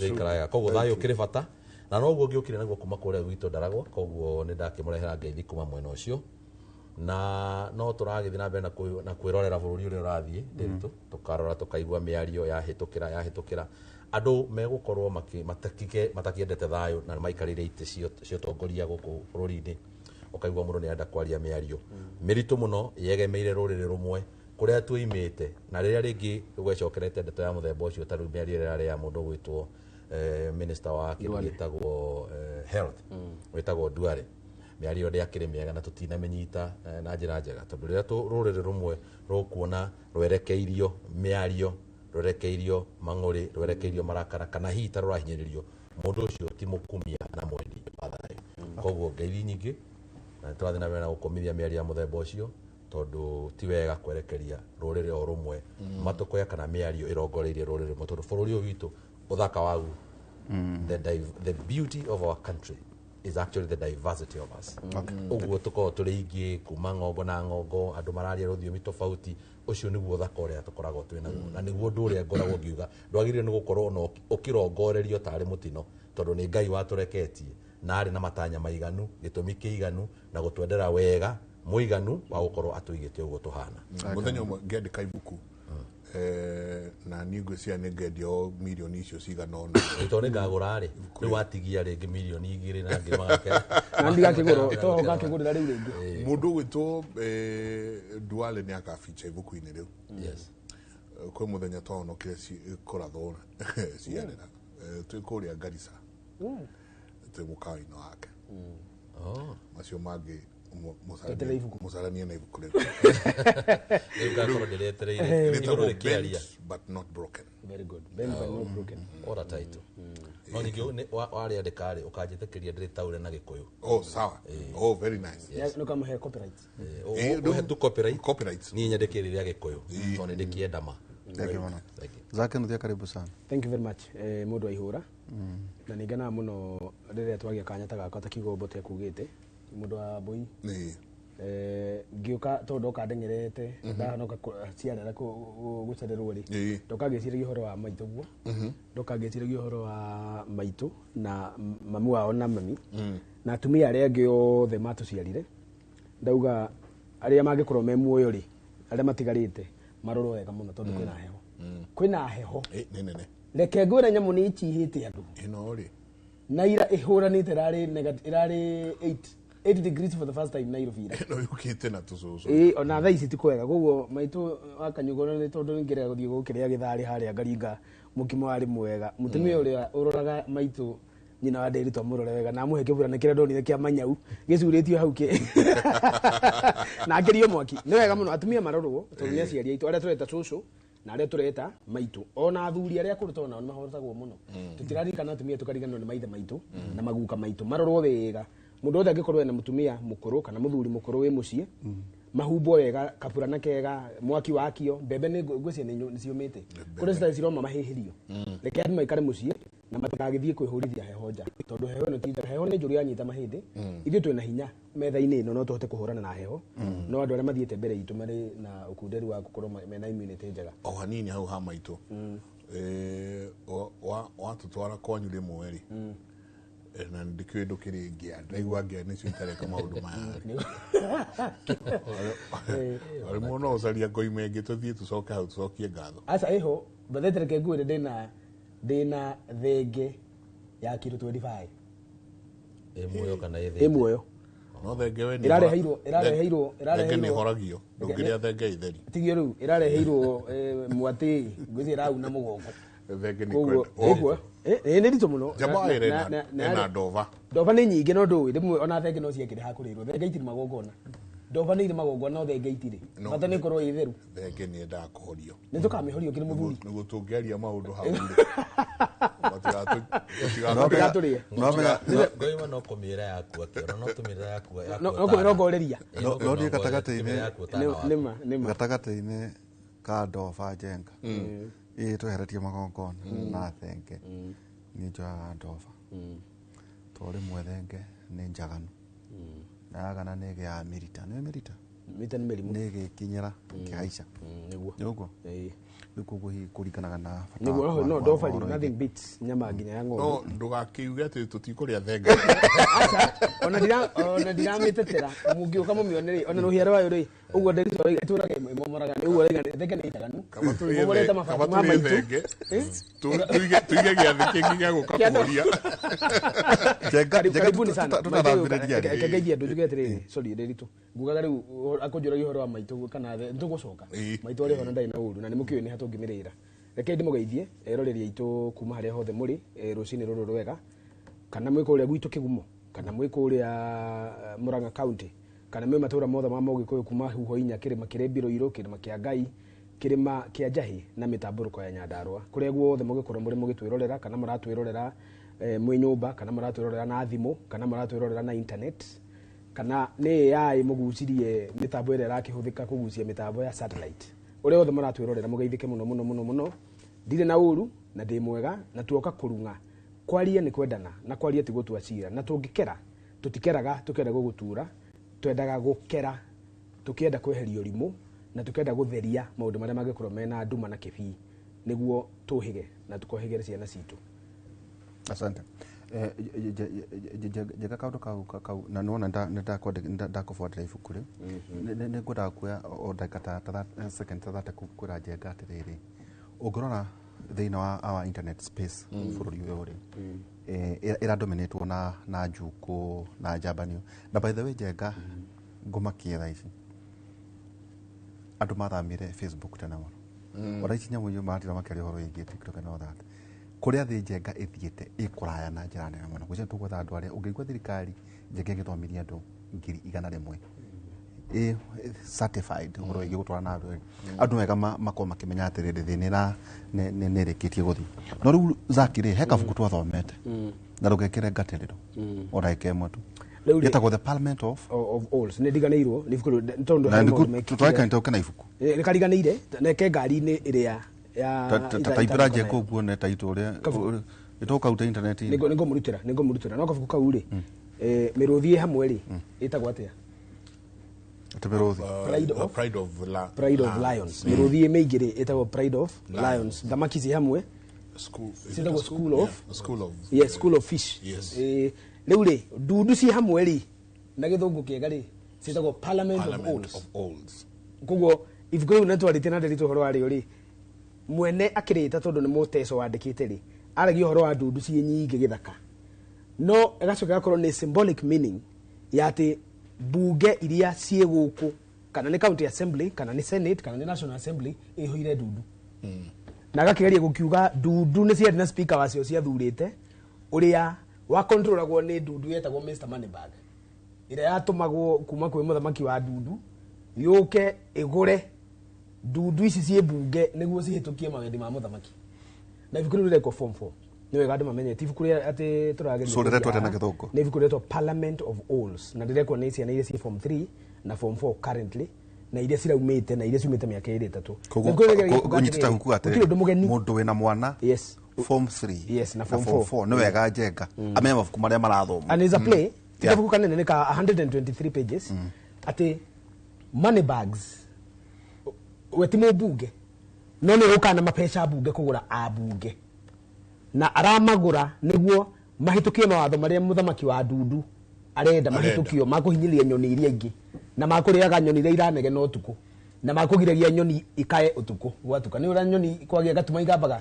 wega. Koguo thayũ ũkĩrĩ bata na noguo ngĩũkire naguo kuma kũrĩa gwitũ Ndaragwa. Koguo nĩ ndakĩmũrehera ngeithi kuma mwena ũcio Na no tũragĩthiĩ na mbere na kwĩrorera bũrũri ũrĩa ũrathiĩ ndĩritũ, tũkarora tũkaigua mĩario yahĩtũkĩra andũ megũkorwo matakĩendete thayũ na maikarĩire itĩ cia ũtongoria gũkũ bũrũri-inĩ. Ũkaigua mũndũ nĩarenda kwaria mĩario mĩritũ mũno yegemeire rũrĩrĩ rũmwe kũrĩa tuimĩte, na rĩrĩa rĩngĩ ũgwecokerete ndeto ya mũthemba ũcio ta rĩu mĩario ĩrĩa ĩrarĩ ya mũndũ ũgwĩtwo minister wa kĩndũ gĩtagwo health wĩtagwo Duale, mĩario ndĩakĩrĩ mĩega na tũtinamĩnyita na njĩra njega, tondũ rĩrĩa rũrĩrĩ rũmwe rũkuona rwerekeirio mĩario, rwerekeirio mang'ũrĩ, rwerekeirio marakara kana hihi ta rũrahinyĩrĩrio, mũndũ ũcio ti mũkumia na mwendi wa thayũ. Koguo ngeithi nyingĩ na nĩtũrathiĩ na mbere na gũkũmithia mĩario ya mũthemba ũcio, tondũ ti wega kwerekeria rũrĩrĩ o rũmwe matũkũya kana mĩario ĩrongoreirie rũrĩrĩ rũmwe, tondũ bũrũri ũyũ witũ ũthaka waguo, the beauty of our country is actually the diversity of us. Ũguo tũkoragwo tũrĩ aingĩ kuma ng'ongo na ng'ongo, andũ mararia rũthiomi tofauti, ũcio nĩguo ũthaka ũrĩa tũkoragwo twĩ naguo, na nĩguo ũndũ ũrĩa ngoragwo ngiuga ndwagĩrĩire nĩ gũkorwo ona ũkĩrongorerio tarĩ mũtino, tondũ nĩ Ngai watũreketie na arĩ na matanya maiganu, gĩtũmi kĩiganu na gũtwendera wega mũiganu wa gũkorwo atũigĩte ũguo tũhana. Mũthenya ũmwe ngĩandĩka ibuku na niĩ ngwĩciria nĩ ngendio mirioni icio cigana ũna. Tondũ nĩ ngagũra rĩ, rĩu watigia rĩngĩ mirioni 2 na ngiri magana Na ndigakĩgũra, toho ngakĩgũrĩra rĩu rĩngĩ. Mũndũ ũgwĩtwo Duale nĩ akabicha ibuku-inĩ rĩu. Yes. Kwĩ mũthenya twahonokire kũrathwo ciarĩra twĩ kũrĩa Garissa, twĩ mũkawa-inĩ wake. Macio mangĩ mũcaranie na ibuku rĩu. Rĩu ngakorwo ndĩretereire igũrũ rĩkĩaria. But not broken. Very good. Bent but not broken. What a title. No ningĩ warĩandĩka rĩ, ũkanjĩtĩkĩria ndĩrĩtaũre na Gĩkũyũ. Oh, sawa. Oh, very nice. Nĩ ũkamũhe copyright. Ũhe tu copyright. Copyright. Niĩ nyandĩke rĩrĩa Gĩkũyũ tondũ nĩ ndĩkĩenda ma. Thank you mũno. Zake Muthia, karibu sana. Thank you very much. Mũndũ wa ihũra. Na nĩ ngenaga mũno rĩrĩa twagĩa kanya ta gaka ta kiugo Mbote akugĩte mũndũ wa mbui. Ngĩũka tondũ ndoka ndeng'erete ndahonoka ciarera gũcererwo rĩ, ndoka ngĩciragia ũhoro wa maitũ guo, ndoka ngĩciragia ũhoro wa maitũ na mamu wao na mami na atumia arĩa angĩ othe matũciarire. Ndauga arĩa mangĩkorwo me muoyo rĩ, arĩa matigarĩte marorwo wega mũno tondũ kwĩna heho. Kwĩna heho. Nĩ nene. Reke ngwĩre nyamũ nĩ ichihĩte andũ. Ĩno rĩ na ira ĩhũranĩte ĩrarĩ 8 degrees for the first time Nairobi ira. Ĩno yũkĩte na tũcũcũ. Ona thaa ici ti kwega. Koguo maitũ wa Kanyugoro nĩ tondũ nĩngĩrega gũthiĩ gũkĩrĩa gĩtharĩ harĩa ngaringa mũkimo warĩ mwega. Mũtumia ũrĩa ũroraga maitũ nyina wa Nderitu amũrore wega na amũhe kĩburana kĩrĩa ndonire kĩa manyau gĩcurĩtio hau kĩ na akĩrio mwaki. Nĩ wega mũno atumia marorwo tondũ nĩ aciari aitũ arĩa tũreta cũcũ na arĩa tũreta maitũ, ona athuri arĩa akũrũ tondũ nao nĩ mahotagwo mũno. Tũtiraririkana atumia tũkariganĩrwo nĩ maithe maitũ na maguka maitũ, marorwo wega. Mũndũ wothe angĩkorwo ena mũtumia mũkũrũ kana mũthuri mũkũrũ wĩ mũciĩ, mahumbwo wega, kaburana kega, mwaki wakio, mbembe nĩ ngwĩciria nĩ ciũmĩte, kũrĩa citarĩ ciroma mahĩhĩrio. Reke andũ maikare mũciĩ na matikagĩthiĩ kwĩhũrithia heho nja, tondũ heho ĩno ti njega. Heho nĩ njũru yanyita mahĩndĩ. Ithuĩ twĩna hinya metha-inĩ ĩno no tũhote kũhũrana na heho, no andũ arĩa mathiĩte mbere itũ marĩ na ũkunderu wa gũkorwo mena immunity njega. O hanini hau ha maitũ, watũtwara kwanyu rĩmwe rĩ, na ndikĩũĩ ndũkĩrĩ ngĩa, ndaigua ngĩa nĩcio itareka maũndũ maya. Rĩmwe no ũcaria ngoima ĩngĩ tũthiĩ tũcoke hau tũcokie ngatho. Aca ĩho bathete, reke ngwĩre ndĩna thenge ya kiro 25. Ĩ muoyo kana ĩ thenge? Ĩ muoyo. No thenge we nĩ ĩrareheirwo thenge nĩ ĩhoragio, ndũngĩrĩa thenge itheri. Tigio rĩu ĩrareheirwo mwatĩ, ngwĩciria ĩrauna mũgongo. Thenge nĩ kwenda. Nĩ ritũ mũno. Njamba ĩna ndova. Ndova nĩ nyingĩ no ndũĩ rĩmwe ona thenge no ciekĩre hakũrĩrwo. Thenge itirĩ magongona. Ndova nĩ irĩ magongona no thenge itirĩ. Bata nĩ ĩkorwo ĩ theru. Thenge nĩ yendaga kũhorio. Nĩ tũkamĩhorio kĩrĩ mũthuri. Nĩguo tũngĩaria maũndũ hau rĩ. Matigatũrĩe. Ngoima no kũmĩra yakua kĩoro, no tũmĩra yakua. No kũmĩrongoreria. No niĩ gatagatĩ-inĩ. Nĩma nĩma. Gatagatĩ-inĩ ka ndova njenga. Ĩ tweheretie magongona na thenge. Niĩ njoyaga ndova. Tondũ rĩmwe thenge nĩ njaganu. Na yagana nĩ ĩgĩaga mĩrita. Nĩ mĩrita? Mĩrita nĩ mĩrimũ. Nĩ ĩgĩkinyĩra ĩkĩhaica. Nĩguo. Nĩ ũguo? Rĩu koguo hihi kũringanaga na bata Nĩguo no ndobari ũhoro nothing wĩgiĩ. beats nyama nginya ya No ng'ombe. ndũgakiuge atĩ tũtikũrĩa thenge. Ona ndira ona ndiraمیtetera mũngĩũka mũmĩone rĩ, ona rũhĩa rwayo rĩ, ũguo ndĩrĩ ĩtũraga ĩmomoraga ũguo raiga thenge nĩ njaganu. Kaba tũrĩe Ĩmomorete the- mabati kaba ma tũrĩe maitũ. thenge. Tuige gĩathĩ kĩngĩ gĩa gũka kũhoria. Njenga- Njenga Karibuni sana. tũtathambĩrĩria rĩ. Reke ngeithie andũ njuge atĩrĩrĩ, sorry Nderitu, ngugaga rĩu akũnjũragia ũhoro wa maitũ kana nĩtũgũcoka maitũ arĩ ho na ndarĩ na ũru na nĩmũkĩũĩ nĩ ha tũngĩmĩrĩra. Reke ndĩmũgeithie eroreri aitũ kuma harĩa hothe mũrĩ, rũcinĩ rũrũ rwega, kana mwĩ kũrĩa gwitũ Kĩgumo, kana mwĩ kũrĩa Murang'a County, kana mwĩ matũra mothe ma Mũgĩkũyũ kuma huho inya, kĩrĩma kĩrĩ Mbirũirũ, kĩrĩma kĩa Ngai, kĩrĩma kĩa Njahĩ na mĩtambũrũko ya Nyandarũa, kũrĩa guothe mũgĩkorwo mũrĩ mũgĩtwĩrorera, kana mũratwĩrorera mwĩ nyũmba, kana mũratwĩrorera na thimũ, kana mũratwĩrorera na internet, kana nĩ AI mũgucirie mĩtambo ĩrĩa ĩrakĩhũthĩka kũgucia mĩtambo ya satellite, ũrĩa wothe mũratwĩrorera mũgeithĩke mũno mũno mũno mũno. Ndirĩ na ũru na ndĩ mwega, na tuoka kũrung'a. Kwaria nĩ kwendana na kwaria ti gũtua cira, na tũngĩkera tũtikeraga tũkĩenda gũgũtura, twendaga gũkera tũkĩenda kweheria ũrimũ na tũkĩenda gũtheria maũndũ marĩa mangĩkorwo mena nduma na kĩbii, nĩguo tũhĩge na tũkohĩgĩre ciana citũ. Asante. Njega kaũndũ kau na nĩwona ndakũbuatĩra ibuku rĩu. Nĩ ngwendaga kuoya o ndagĩka ta second ta 30 kwĩra Njenga atĩrĩrĩ, ũngĩrora thĩinĩ wa our internet space bũrũri ũyũ rĩ, ĩradominatwo na njukũ na njambanio. Na by the way Njenga, ngũmakie thaa ici andũ mathamire Facebook tene mũno. Ona ici nyamũ iria maratira makĩaria ũhoro wĩgiĩ TikTok and all that, kũrĩa thĩ Njenga ĩthiĩte ĩkũraya na njĩra nene mũno. Gwĩciria tũgwetha andũ arĩa ũngĩigua thirikari Njenga ĩgĩthomithia andũ 100,000 ĩ certified ũhoro wĩgiĩ gũtwara na andũ andũ wega makorwo makĩmenya atĩrĩrĩ thĩ nĩ ĩrĩkĩtie gũthiĩ. No rĩu Zaki rĩ, he kabuku twathomete na ndũgekĩre ngatĩrĩro o ndagĩka ĩmwe tu, Rĩu rĩ- gĩtagwo The Parliament of of Owls. Nĩ ndiganĩirwo nĩ ibuku rĩu tondũ na harĩ maũndũ mekĩkire. tũraika nĩ na ibuku. Nĩ kariganĩire neke ngari-inĩ ĩrĩa ya ta taipĩra Njenga ũguo ne taitũ ũrĩa Kabuku. ĩtũkauta intaneti-inĩ. Nĩngũmũrutĩra no kabuku kau rĩ, mĩrũthi ĩ hamwe rĩ, ĩtagwo atĩa? Atĩ mĩrũthi. Pride of- Pride of Pride of Lions. Mĩrũthi ĩ mĩingĩ rĩ, ĩtagwo Pride of Lions. Thamaki ci hamwe School, is it ciĩtagwo a School of Yeah, school of yes, School of Fish. Yes. Rĩu rĩ, ndundu ci hamwe rĩ, na gĩthũngũ kĩega rĩ, ciĩtagwo Parliament of Parliament Owls. of Owls. Koguo ibuku rĩu nĩtwarĩtie na Nderitu ũhoro warĩo rĩ, mwene akĩrĩta tondũ nĩ mũteco wandĩkĩte rĩ, aragia ũhoro wa ndundu ciĩ nyingĩ gĩthaka, no ĩgacoka ĩgakorwo nĩ symbolic meaning ya atĩ mbunge iria ciĩ gũkũ, kana nĩ county assembly, kana nĩ senate, kana nĩ national assembly, ĩihũire ndundu. Na agakĩgeria gũkiuga ndundu nĩ ciarĩ na speaker wacio ciathurĩte, ũrĩa wakontrolagwo nĩ ndundu yetagwo Mr Moneybag, ĩrĩa yatũmagwo kuma kwĩ mũthamaki wa ndundu yũke ĩgũre ndundu ici ciĩ mbunge nĩguo cihĩtũkie mawendi ma mũthamaki. Na ibuku rĩu rĩrekwo form 4, nĩ wega andũ mamenye ti ibuku rĩa atĩ tũrageria So rĩretwo kwendia atĩa na gĩthũngũ? Nĩ ibuku rĩretwo Parliament of Owls, na rĩrekwo nĩ ciana iria ciĩ form 3 na form 4 currently, na iria ciraumĩte na iria ciumĩte mĩaka ĩrĩ ĩtatũ. Koguo Ibuku rĩu rĩgeragia kuga ũnyitĩte atĩrĩrĩ, huku atĩrĩrĩ, gũtirĩ ũndũ mũgeni. Mũndũ wĩna mwana yes form 3 yes na form 4 4 nĩ wega Njenga amenye mabuku marĩa marathoma. And it's a play. Ti Yeah. kabuku kanene, nĩ ka 123 pages, atĩ money bags we ti mũmbunge no nĩ ũkaga na mabeca mbunge kũgũra ambunge, na aramagũra nĩguo mahĩtũkie mawatho marĩa mũthamaki wa ndundu arenda mahĩtũkio, makũhinyĩrĩria nyoni iria ingĩ, na makũrĩaga nyoni iria iranegena ũtukũ, na makũgiragia nyoni ikae ũtukũ gwatuka. Nĩ ũrĩa nyoni kwagia gatuma igambaga.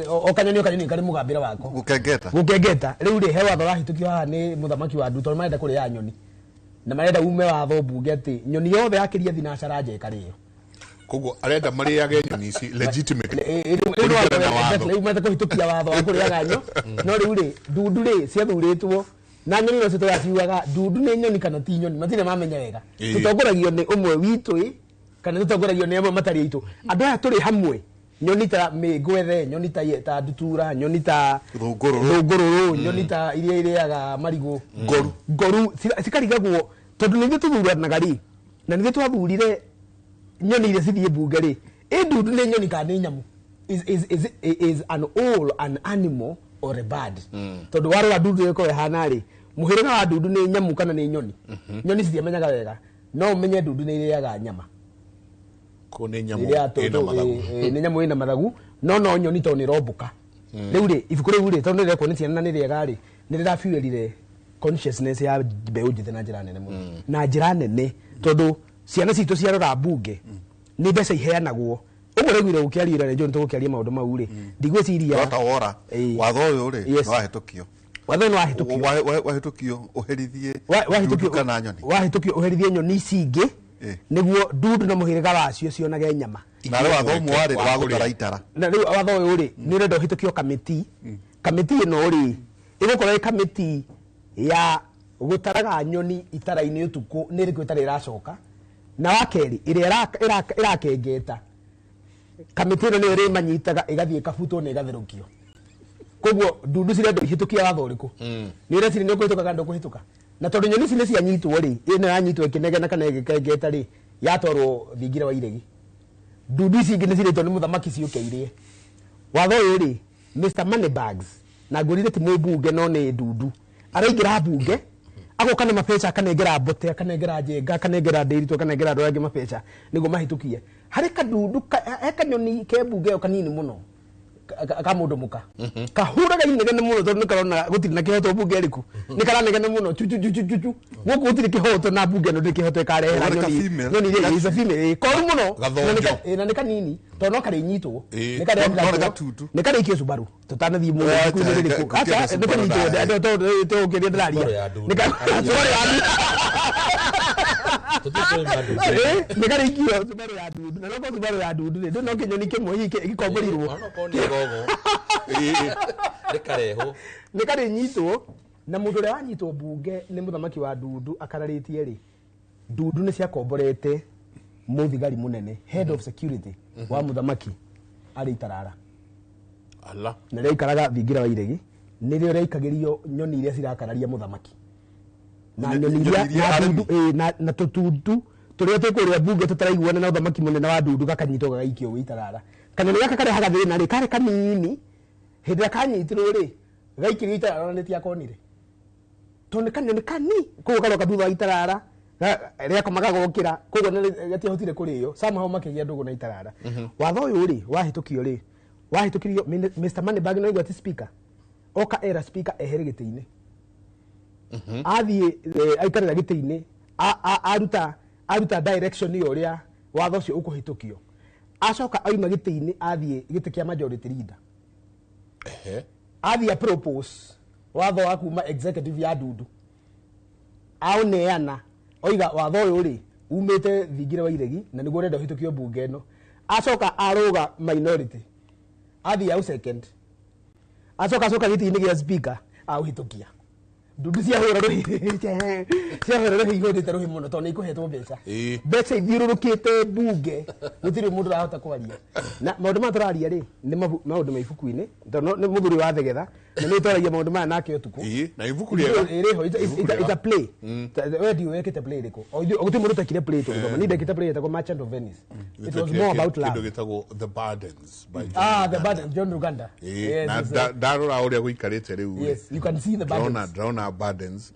O kanyoni o kanyoni karĩ mũgambĩre wako gũkengeta. Gũkengeta. Rĩu rĩ, he watho ũrahĩtũkio haha nĩ mũthamaki wa ndundu tondũ marenda kũrĩa nyoni, na marenda ume watho mbunge atĩ nyoni yothe yakĩria thinacara nja ĩkarĩo. Koguo arenda marĩage nyoni ici legitimately kũringana na watho. Rĩu mete kũhĩtũkia watho wa kũrĩaga nyo. No rĩu rĩ, ndundu rĩ ciathurĩtwo na nyoni no citũraciugaga ndundu nĩ nyoni kana ti nyoni, matirĩ mamenya wega. Tũtongoragio nĩ ũmwe witũ ĩ, kana tũtongoragio nĩ amwe matarĩ aitũ. Andũ aya tũrĩ hamwe, nyoni ta mĩngwethe, nyoni ta ndutura, nyoni ta thũngũrũrũ, nyoni ta iria irĩaga marigũ, ngoru, ngoru cikarigagwo tondũ nĩ ithuĩ tũthuranaga rĩ, na nĩ ithuĩ twathurire nyoni iria cithiĩ mbunge rĩ, ĩ ndundu nĩ nyoni kana nĩ nyamũ? Is an owl an animal or a bird? Tondũ warora ndundu ĩkorwo ĩhana rĩ, mũhĩrĩga wa ndundu nĩ nyamũ kana nĩ nyoni? Nyoni citiamenyaga wega, no ũmenye ndundu nĩ irĩaga nyama. Ko nĩ nyamũ Rĩrĩa ĩna mathagu. Nĩ nyamũ ĩna mathagu no no nyoni tondũ nĩ ĩrombũka. Rĩu rĩ ibuku rĩu rĩ tondũ nĩ rĩrekwo nĩ ciana na nĩ rĩega rĩ, nĩ rĩrafuelire consciousness ya mbeũ njĩthĩ na njĩra nene mũno, na njĩra nene tondũ ciana citũ ciarora mbunge nĩ mbeca iheanagwo ũguo raiguire gũkĩaria ira nĩ tũgũkĩaria maũndũ mau rĩ, ndigwĩciria Wata wora watho ũyũ rĩ Yes. nĩ wahĩtũkio. Watho nĩ wahĩtũkio. Wahĩtũkio ũherithie wahĩtũkio ndundu kana nyoni. Wahĩtũkio ũherithie nyoni ici ingĩ nĩguo ndundu na mũhĩrĩga wacio cionage nyama. Na rĩu watho ũmwe warĩ wa gũtara itara. Na rĩu watho ũyũ rĩ nĩ ũrenda ũhĩtũkio kamĩti. Kamĩti ĩno rĩ ĩgũkorwo ĩ kamĩti ya gũtaraga nyoni itara-inĩ ũtukũ nĩ ĩrĩkũ ĩtarĩ ĩracoka, na wa kerĩ ĩrĩa ĩrakengeta kamĩtĩ ĩno nĩyo ĩrĩmanyitaga ĩgathiĩ ĩkabutwo na ĩgatherũkio. Koguo ndundu cirenda ihĩtũkia watho ũrĩkũ? Nĩ ũreciria nĩ ũkũhĩtũka kana ndũkũhĩtũka? Na tondũ nyoni ici nĩ cianyitwo rĩ, ĩno yanyitwo ĩkĩnegena kana ĩgĩkengeta rĩ, yatwarwo thingira wa iregi. Ndundu ici ingĩ nĩ cirĩtwo nĩ mũthamaki ciũke irĩe. Watho ũyũ rĩ, Mr Moneybags, na ngwĩrire ti mũmbunge no nĩ ndundu, araingĩra mbunge agoka na mabeca, akanengera Mbote, akanengera Njenga, akanengera Ndĩritũ, akanengera andũ arĩa angĩ mabeca nĩguo mahĩtũkie. Harĩ kadundu he kanyoni ke mbunge ĩyo kanini mũno ka mũndũ mũka kahũraga inegene mũno tondũ nĩkarona gũtirĩ na kĩhoto mbunge ĩrĩkũ, nĩkaranegena mũno chu chu chu chu chu chu, gũkũ gũtirĩ kĩhoto na mbunge ĩno ndĩrĩ kĩhoto ĩkarehera Ũrĩ ka nyoni female. nyoni iria is a female, koru mũno. Gathonjo. Na nĩ kanini tondũ no karĩnyitwo. Ĩĩ. Nĩ karĩa No nĩ gatutu. nĩ karĩikio Subaru tũtanathiĩ mũno Wacha, ibuku-inĩ rĩrĩkũ. gũtienda Acha, nĩ Subaru kanyitwo, ndahe. tũgũkĩria ndĩraria. Subaru ya ndundu. Nĩ Subaru ya ndundu. Nĩ karĩikio Subaru ya ndundu, na nokorwo Subaru ya ndundu rĩ, ndũ no kĩnyoni kĩmwe hihi gĩkomborirwo. Onokorwo nĩ gogo rĩkarehwo. Nĩ karĩnyitwo na mũndũ ũrĩa wanyitwo mbunge nĩ mũthamaki wa ndundu akararĩtie rĩ, ndundu nĩ ciakomborete mũthigari mũnene, head of security wa mũthamaki arĩ itarara. Ala. Na rĩaikaraga thingira wa iregi, nĩrĩo rĩaikagĩrio nyoni iria cirakararia mũthamaki na nyoni iria nyoni iria na arĩmi. ndundu, na tũtundu tũrĩa twĩ kũrĩa mbunge tũtaraiguana na ũthamaki mũnene wa ndundu gakanyitwo gagaikio gwĩ itarara. Kanyoni gaka karehaga thĩna rĩ, karĩ kanini, hĩndĩ ĩrĩa kanyitirwo rĩ, gaikirio itarara na nĩtiakonire tondũ nĩ kanyoni kani, koguo karoka thutha wa itarara rĩakomaga gokĩra, koguo gatiahotire kũrĩo, somehow makĩgĩa ndũgũ na itarara. Watho ũyũ rĩ wahĩtũkio rĩ, wahĩtũkirio Mr Moneybag no aigua ti speaker, oka era speaker ehere gĩtĩ-inĩ, athiĩ aikarĩra gĩtĩ-inĩ, aruta direction ya ũrĩa watho ũcio ũkũhĩtũkio, acoka auma gĩtĩ-inĩ athiĩ gĩtĩ kĩa majority leader, athiĩ a propose watho wa kuma executive ya ndundu, aũneana oiga watho ũyũ rĩ umĩte thingira wa iregi na nĩguo ũrenda ũhĩtũkio mbunge ĩno, acoka arũga minority athiĩ au second, acoka acoka gĩtĩ-inĩ gĩa speaker aũhĩtũkia. Ndundu ciahũra rũhĩ, ciahũra rũhĩ ihũrĩte rũhĩ mũno tondũ nĩ ikũhetwo mbeca. Mbeca ithiũrũrũkĩte mbunge gũtirĩ mũndũ ũrahota kwaria. Na maũndũ maya tũraria rĩ nĩ maũndũ ma ibuku-inĩ, tondũ nĩ mũthuri wa thegetha na nĩ twaragia maũndũ maya nake ũtukũ. Na ibuku rĩega. Ĩrĩho, Ibuku it's a rĩega. play. We ndiũĩ wĩkĩte play ĩrĩkũ? O ithuĩ- gũtirĩ mũndũ ũtekire play tũgĩthoma. Niĩ ndekĩte play ĩtagwo Merchant of Venice. It was more about love. Kĩndũ gĩtagwo The Burdens by John The Ruganda. Burdens, John Ruganda. Yes, Na yes, ndarora ũrĩa gũikarĩte rĩu rĩ, Yes, you can see the burdens. Ndĩrona burdens.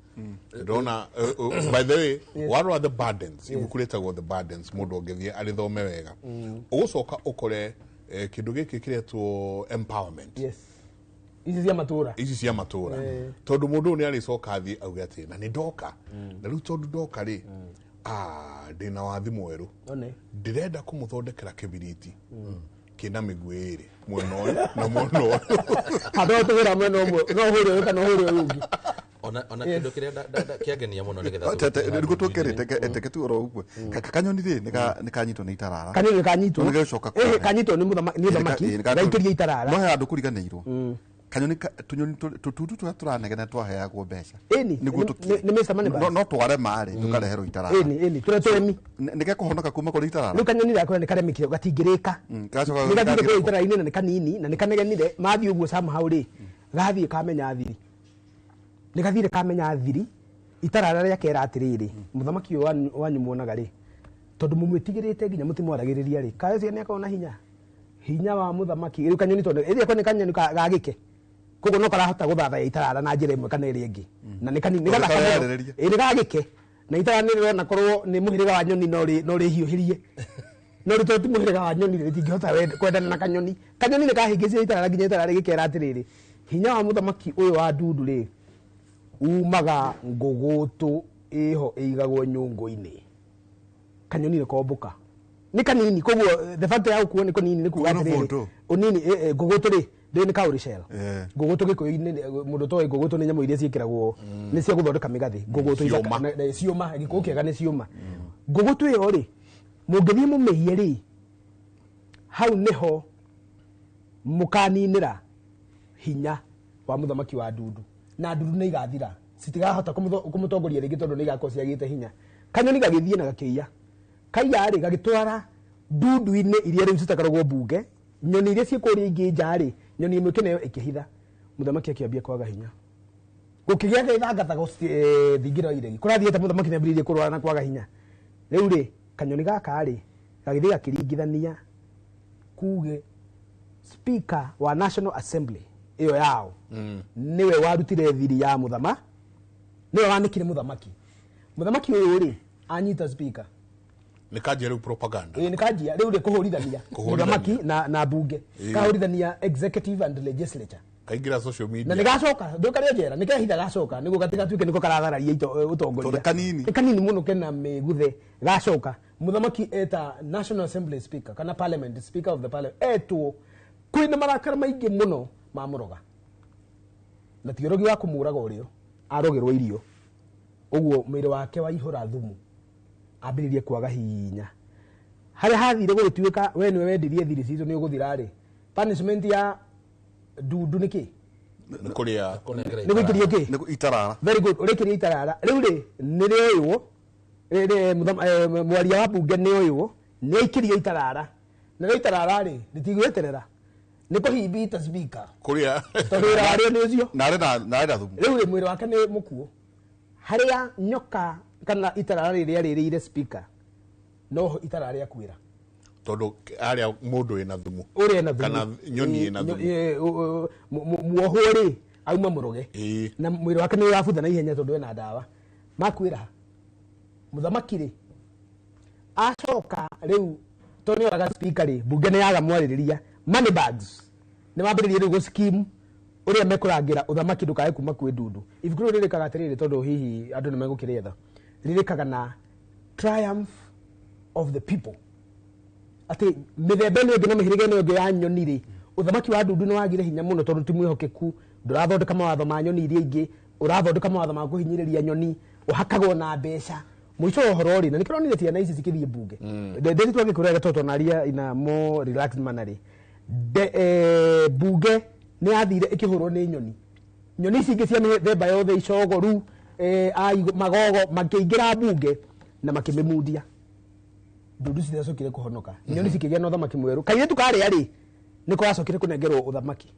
Ndĩrona, by the way, warora The Burdens, ibuku rĩtagwo The Burdens, mũndũ ũngĩthiĩ arĩthome wega. Ũgũcoka ũkore kĩndũ gĩkĩ kĩretwo empowerment. Yes. Ici cia matũra. Ici cia matũra. Tondũ mũndũ ũyũ nĩ arĩcoka athiĩ auge atĩ na nĩ ndoka. Na rĩu tondũ ndoka rĩ, ndĩna wathi mwerũ. One. Ndĩrenda kũmũthondekera kĩbiriti kĩna mĩguĩ ĩrĩ, mwena ũyũ na mwena ũyũ. Handũ ha gũtũmĩra mwena ũmwe, no ũhũre ũyũ kana ũhũre ũyũ ũngĩ. Ona Yes. kĩndũ kĩrĩa kĩangenia mũno nĩgetha Tete, tũgĩkinya nĩguo handũ twĩkĩrĩte teke tu oro ũguo. Kanyoni rĩ nĩ kanyitwo nĩ itarara. Kanyoni nĩ kanyitwo. No nĩgagĩcoka kuone. Kanyitwo nĩ mũthamaki, gaikĩrio itarara. No he handũ kũriganĩirwo. Kanyoni tũnyoni tũtundu tũrĩa tũranegena twaheagwo mbeca. Ĩni, Nĩguo tũkire. nĩ Mr Moneybags. No tware marĩ tũkareherwo itarara. Ĩni, ĩni, tũrĩa tũremi. Nĩgekũhonoka kuma kũrĩ itarara. Rĩu kanyoni gakwa nĩ karemekire gatingĩrĩka. Gacoka Nĩ gathire gakĩrĩkwo. kũrĩa itarara-inĩ na nĩ kanini na nĩ kanegenire, mathiĩ ũguo somehow rĩ, gathiĩ kamenya thiri. Nĩ gathire kamenya thiri, itarara rĩakera atĩrĩrĩ, mũthamaki ũyũ wanyu muonaga rĩ, tondũ mũmwĩtigĩrĩte nginya mũtimwaragĩrĩria rĩ, kaĩ ũcio nĩakoragwo na hinya. Hinya wa mũthamaki, rĩu kanyoni tondũ, ĩrĩa nĩ kanyoni ga gĩke. Koguo no karahota gũthathaiya itarara na njĩra ĩmwe kana ĩrĩa ĩngĩ. Na nĩ kanini, nĩ Tondũ gathaka mũno. kareyarĩrĩria. Ĩĩ, nĩ gagĩke. Na itarara nĩ rĩrona korwo nĩ mũhĩrĩga wa nyoni no rĩhiũhĩrie. No rĩ tondũ ti mũhĩrĩga wa nyoni rĩ rĩtingĩhota kwendana na kanyoni. Kanyoni nĩ kahĩngĩcire itarara nginya itarara rĩgĩkera atĩrĩrĩ, hinya wa mũthamaki ũyũ wa ndundu rĩ umaga ngũgũtũ ĩho ĩigagwo nyũngũ-inĩ. Kanyoni nĩ kombũka. Nĩ kanini koguo the fact ya gũkuo nĩ kanini nĩ kuga atĩrĩrĩ ũnini ngũgũtũ rĩ ndĩ nĩ cowrie shell. Ngũgũtũ gĩkũyũ-inĩ mũndũ toĩ ngũgũtũ nĩ nyamũ iria ciĩkĩragwo nĩ cia gũthondeka mĩgathĩ. Ngũgũtũ ciũma gĩkũyũ kĩega nĩ ciũma. Ngũgũtũ ĩyo rĩ mũngĩthiĩ mũmĩiye rĩ hau nĩho mũkaninĩra hinya wa mũthamaki wa ndundu na ndundu nĩ igathira citigahota kũmũtongoria rĩngĩ tondũ nĩ igakorwo ciagĩte hinya. Kanyoni gagĩthiĩ na gakĩiya kaiya rĩ gagĩtwara ndundu-inĩ iria rĩu citakoragwo mbunge nyoni iria ciĩ kũrĩa ingĩ nja rĩ nyoni ĩmwe ĩkĩneo ĩkĩhitha mũthamaki akĩambia kwaga hinya gũkĩgĩa gĩthangathago thingira wa iregi kũrathiĩte mũthamaki nĩambĩrĩirie kũrwara na kwaga hinya. Rĩu rĩ kanyoni gaka rĩ gagĩthiĩ gakĩringithania kuge speaker wa National Assembly ĩyo yao nĩwe warutire thiri ya mũthama nĩwe wanĩkire mũthamaki. Mũthamaki ũyũ rĩ anyita speaker nĩ kanjia rĩu propaganda nĩ kanjia rĩu rĩ kũhũrithania mũthamaki na bunge kahũrithania executive and legislature kaingĩra social media na nĩgacoka ndũkarĩo njera nĩkehitha gacoka nĩguo gatigatuĩke nĩko karathararia ũtongoria nĩ kanini mũno kena mĩguthe gacoka mũthamaki eta National Assembly speaker kana parliament speaker of the parliament etwo kwĩna marakara maingĩ mũno ma mũroga na ti ũrogi wa kũmũraga ũrĩo arogerwo irio ũguo mwĩrĩ wake waihũra thumu ambĩrĩrie kwaga hinya harĩa hathire gũgĩtuĩka we nĩwe wendirie thiri citũ nĩ ũgũthira rĩ punishment ya ndundu nĩ kĩ nĩ kũrĩa nĩ gũikĩrio kĩ itarara. Very good ũrĩkĩrio itarara rĩu rĩ nĩ rĩoywo mwaria wa mbunge nĩ oywo nĩ aikĩrio itarara na rĩo itarara rĩ rĩtigweterera nĩ kũhimbita speaker kũrĩa tondũ wĩra warĩo nĩ ũcio na arĩ na thumu. Rĩu rĩ mwĩrĩ wake nĩ mũkuũ harĩa nyoka kana itarara rĩrĩa rĩrĩire speaker noho itarara rĩakuĩra tondũ harĩa mũndũ wĩna thumu ũrĩa ena thumu kana nyoni ĩna thumu muohwo rĩ auma mũroge na mwĩrĩ wake nĩ ũrabutha na ihenya tondũ ena ndawa makuĩra mũthamaki rĩ acoka rĩu tondũ nĩoraga speaker rĩ mbunge nĩ yaga mwarĩrĩria money bags nĩ mambĩrĩrie rĩu gũ scheme ũrĩa mekũrangĩra ũthamaki ndũkae kuma kwĩ ndundu. Ibuku rĩu rĩrĩkaga atĩrĩrĩ tondũ hihi andũ nĩ megũkĩrĩetha rĩrĩkaga na triumph of the people atĩ mĩthemba ĩno ĩngĩ na mĩhĩrĩga ĩno ĩngĩ ya nyoni rĩ ũthamaki wa ndundu nĩ wagire hinya mũno tondũ ti mwĩhokeku ndũrathondeka mawatho ma nyoni iria ingĩ ũrathondeka mawatho ma kũhinyĩrĩria nyoni ũhakagwo na mbeca mũico wa ũhoro rĩ na nĩkĩronire ciana ici cikĩthiĩ mbunge ndĩthi twagĩkũrega tondũ tonaria in a more relaxed manner rĩ mbunge nĩ yathire ĩkĩhũrwo nĩ nyoni nyoni ici ingĩ cia mĩthemba yothe icogoru magogo makĩingĩra mbunge na makĩmĩmundia ndundu citiacokire kũhonoka nyoni cikĩgĩa na ũthamaki mwerũ kairĩtu karĩa rĩ nĩko gacokire kũnengerwo ũthamaki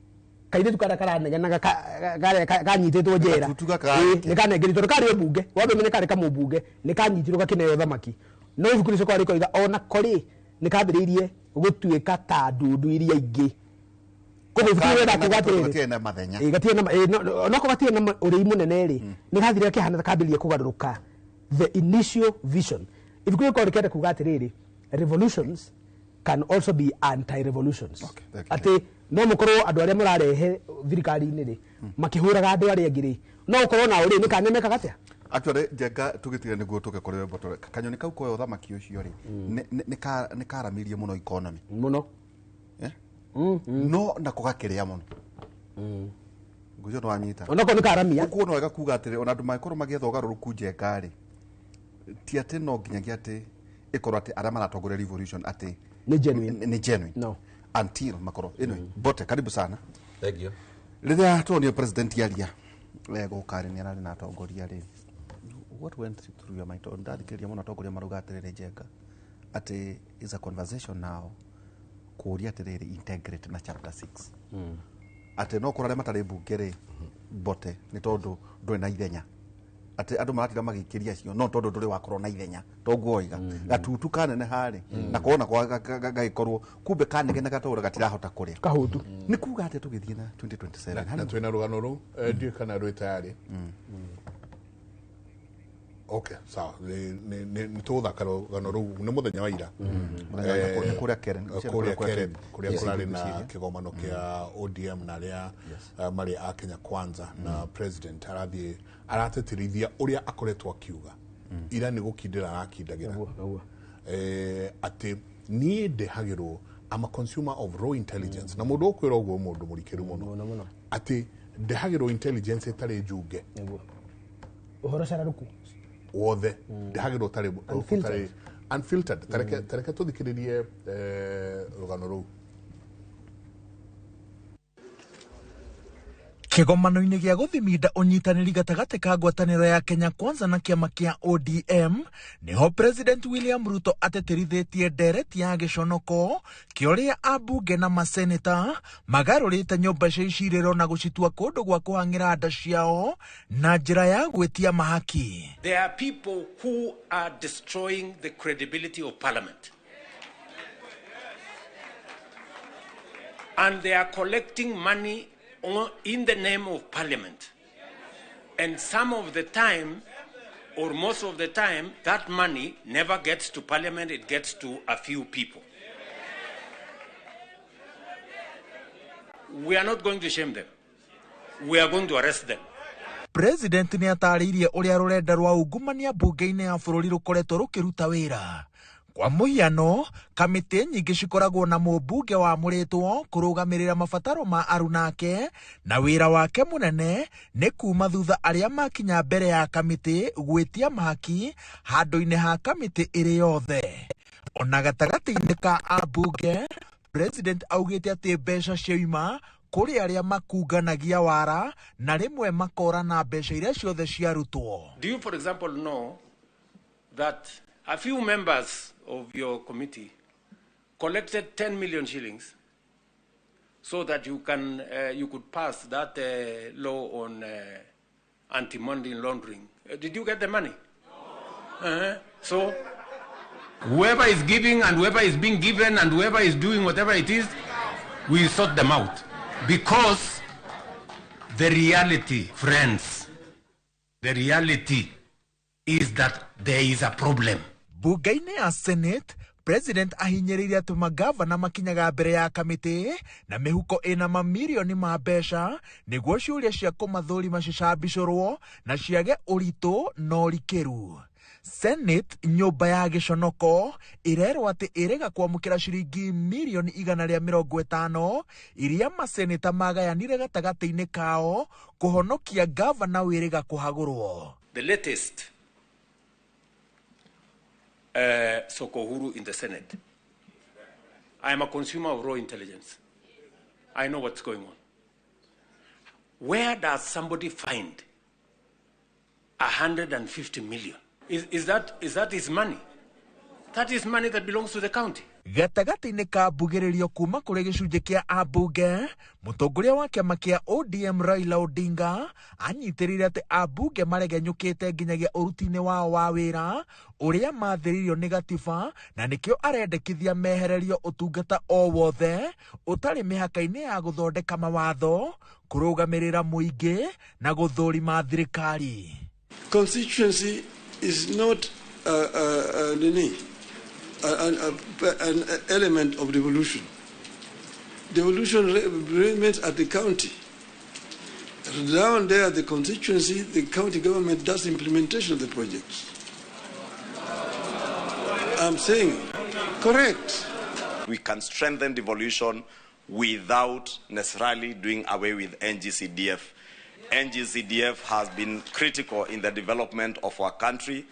kairĩtu karĩa karanegenaga karĩa kanyitĩtwo njera nĩ kanengerirwo tondũ karĩ o mbunge wambe ũmenye karĩ kamũmbunge nĩ kanyitirwo gakĩneo ũthamaki no ibuku rĩcoka rĩkoiga ona ko rĩ nĩ kambĩrĩirie gũtuĩka ta ndundu iria ingĩ koguo ibuku rĩrenda kuga atĩrĩrĩ gatirĩ na onako gatirĩ na ũrĩi mũnene rĩ nĩ gathire gakĩhana ta kambĩrĩria kũgarũrũka the initial vision ibuku rĩkorwo rĩkĩenda kuga atĩrĩrĩ revolutions can also be anti-revolutions. Atĩ no mũkorwo andũ arĩa mũrarehe thirikari-inĩ rĩ makĩhũraga andũ arĩa angĩ rĩ no ũkorwo nao rĩ nĩ kana mekaga atĩa. Actually Njenga tũgĩtiga nĩguo tũke kũrĩ we kanyoni kau koya ũthamaki ũcio rĩ nĩ karamirie mũno economy mũno no nako gakĩrĩa mũno ngũcio nĩwanyita onako nĩ karamia ũguo no wega kuga atĩrĩ ona andũ mangĩkorwo magĩetha ũgarũrũku Njenga rĩ ti atĩ no nginyagia atĩ ĩkorwo atĩ arĩa maratongoria revolution atĩ nĩ genuine nĩ genuine no until makorwo anyway Bote karibu sana. Thank you. Rĩrĩa tuonio president yaria gũka rĩ nĩ ararĩ na atongoria rĩ what went through your mind ndathikĩrĩria mũno atongoria marauga atĩrĩrĩ Njenga atĩ is a conversation now kũũria atĩrĩrĩ integrate na chapter 6 atĩ no kũrĩa arĩa matarĩ mbunge rĩ Bote nĩ tondũ ndũrĩ na ithenya atĩ andũ maratira magĩikĩria acio no tondũ ndũrĩ wakorwo na ithenya toguo oiga gatutu kanene harĩ na kona gagĩkorwo kumbe kanegene gatũra gatirahota kũrĩa kahutu nĩ kuga atĩ tũgĩthiĩ na 2027 na twĩna rũgano rũu ndiũĩ kana rwĩ tayarĩ. Okay, sawa. Nĩ tũgũthaka rũgano rũu nĩ mũthenya wa ira. Mũthenya wa ira, nĩ kũrĩa Karen. Kũrĩa Karen, kũrĩa Yes. kũrarĩ na kĩgomano kĩa ODM na arĩa marĩ a Kenya Kwanza, na president arathiĩ arateterithia ũrĩa akoretwo akiuga ira nĩ gũkindĩra arakindagĩra atĩ niĩ ndehagĩrwo, I'm a consumer of raw intelligence, na mũndũ ũkwĩra ũguo mũndũ mũrikĩru mũno atĩ ndehagĩrwo intelligence ĩtarĩ njunge. Ũhoro cararuku wothe ndehagĩrwo ũtarĩ Unfiltered. Ũtarĩ unfiltered. Tareke tũthikĩrĩrie rũgano rũu. Kĩgomano-inĩ gĩa gũthiminda ũnyitanĩri gatagatĩ ka ngwatanĩro ya Kenya Kwanza na kĩama kĩa ODM nĩho President William Ruto ateterithĩtie ndereti ya gĩconoko kĩa ũrĩa ambunge na maseneta magarũrĩte nyũmba cia icirĩro na gũcitua kũndũ gwa kũhang'ĩra nda ciao na njĩra ya gwĩtia mahaki. There are people who are destroying the credibility of Parliament. And they are collecting money in the name of Parliament. And some of the time, or most of the time, that money never gets to Parliament, it gets to a few people. We are not going to shame them. We are going to arrest them. President nĩ atarĩirie ũrĩa rũrenda rwa ungumania mbunge-inĩ ya bũrũri rũkoretwo rũkĩruta wĩra. Kwa mũhiano, kamĩtĩ nyingĩ cikoragwo na mũmbunge wamũrĩtwo kũrũgamĩrĩra mabataro ma arunake, na wĩra wake mũnene nĩ kuma thutha arĩa makinya mbere ya kamĩtĩ gwĩtia mahaki handũ-inĩ ha kamĩtĩ ĩrĩ yothe. Ona gatagatĩ-inĩ ka ambunge, President augĩte atĩ mbeca cioima kũrĩ arĩa makunganagia wara na rĩmwe makora na mbeca iria ciothe ciarutwo. Do you, for example, know that a few members of your committee collected 10 million shillings so that you could pass that law on anti-money laundering? Did you get the money? No. Uh-huh. So whoever is giving and whoever is being given and whoever is doing whatever it is, we sort them out. Because the reality, friends, the reality is that there is a problem. Bunge-inĩ ya Senate, President ahinyĩrĩirie atĩ magavana makinyaga mbere ya kamĩtĩ na mĩhuko ĩna mamirioni ma mbeca nĩguo ciũria cia kũmathũrima cicambicũrwo na ciage ũritũ na ũrikĩru. Senate, nyũmba ya gĩconoko, ĩrerwo atĩ ĩrega kwamũkĩra ciringi mirioni 150 iria maseneta magayanire gatagatĩ-inĩ kao kũhonokia gavana wĩrĩga kũhagũrwo. The latest Sokohuru in the Senate. I am a consumer of raw intelligence. I know what's going on. Where does somebody find 150 million? Is that his money? That is money that belongs to the county. Gatagatĩ-inĩ ka mbugĩrĩrio kuma kũrĩ gĩcunjĩ kĩa ambunge, mũtongoria wa kĩama kĩa ODM Raila Odinga anyitĩrĩire atĩ ambunge maregenyũkĩte nginyagia ũruti-inĩ wao wa wĩra ũrĩa mathĩrĩirio nĩ gatiba, na nĩkĩo arendekithia mehererio ũtungata o wothe ũtarĩ mĩhaka-inĩ ya gũthondeka mawatho, kũrũgamĩrĩra mũingĩ na gũthũrima thirikari. Constituency is not an element of devolution. Devolution remains at the county. Down there at the constituency, the county government does implementation of the projects. I'm saying, correct. We can strengthen devolution without necessarily doing away with NGCDF. NGCDF has been critical in the development of our country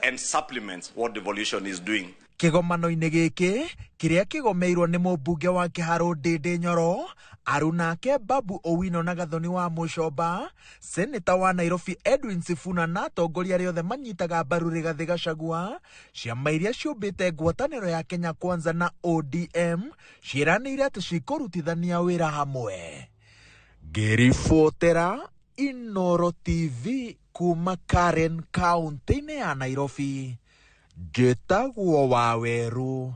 and supplements what devolution is doing. Kĩgomano-inĩ gĩkĩ kĩrĩa kĩgomeirwo nĩ mũmbunge wa Kĩharũ Ndĩndĩ Nyoro, arunake Babu Owino na Gathoni wa Mũcomba, seneta wa Nairobi Edwin Sifuna na atongoria arĩa othe manyitaga mbaru Rigathĩ Gachagua, ciama iria ciũmbĩte ngwatanĩro ya Kenya Kwanza na ODM ciĩranĩire atĩ cikũrutithania wĩra hamwe. Ngĩribotera Inoro TV kuma Karen kaunti-inĩ ya Nairobi, njĩtagwo Waweru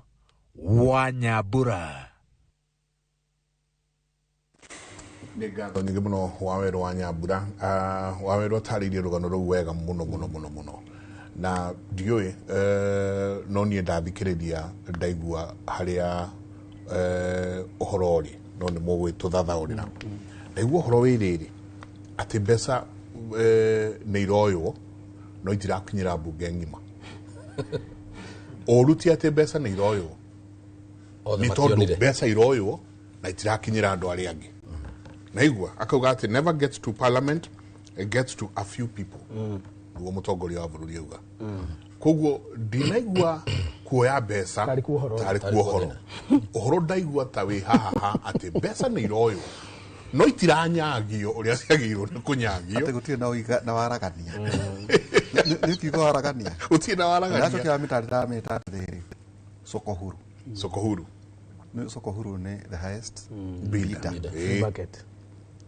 wa Nyambura. Nĩ ngatho nyingĩ mũno Waweru wa Nyambura. Waweru atarĩirie rũgano rũu wega mũno mũno mũno mũno, Na ndiũĩ no niĩ ndathikĩrĩria ndaigua harĩa ũhoro ũrĩ, no nĩ mũgwĩtũthathaũrĩra. Ndaigua ũhoro wĩ rĩrĩ atĩ mbeca nĩ iroywo no itirakinyĩra mbunge ng'ima. Ũru ti atĩ mbeca nĩ iroywo, Othe nĩ tondũ mationire. mbeca iroywo na itirakinyĩra andũ arĩa angĩ. Naigua akauga atĩ never gets to parliament, it gets to a few people. Nĩguo mũtongoria wa bũrũri auga. Koguo ndinaigua kuoya mbeca Tarĩ kuo ũhoro. tarĩ kuo ũhoro. Ũhoro ndaigua ta wĩ haha ha atĩ mbeca nĩ iroywo no itiranyagio ũrĩa ciagĩrĩirwo nĩ kũnyagio. Atĩ gũtirĩ na ũiga na waragania. Nĩ kiugo waragania. Gũtirĩ na waragania. Ndacokera mĩtarĩra mĩta atĩrĩrĩ. Soko huru. Soko huru. Nĩ soko huru nĩ the highest Bidder. bidder. Free market.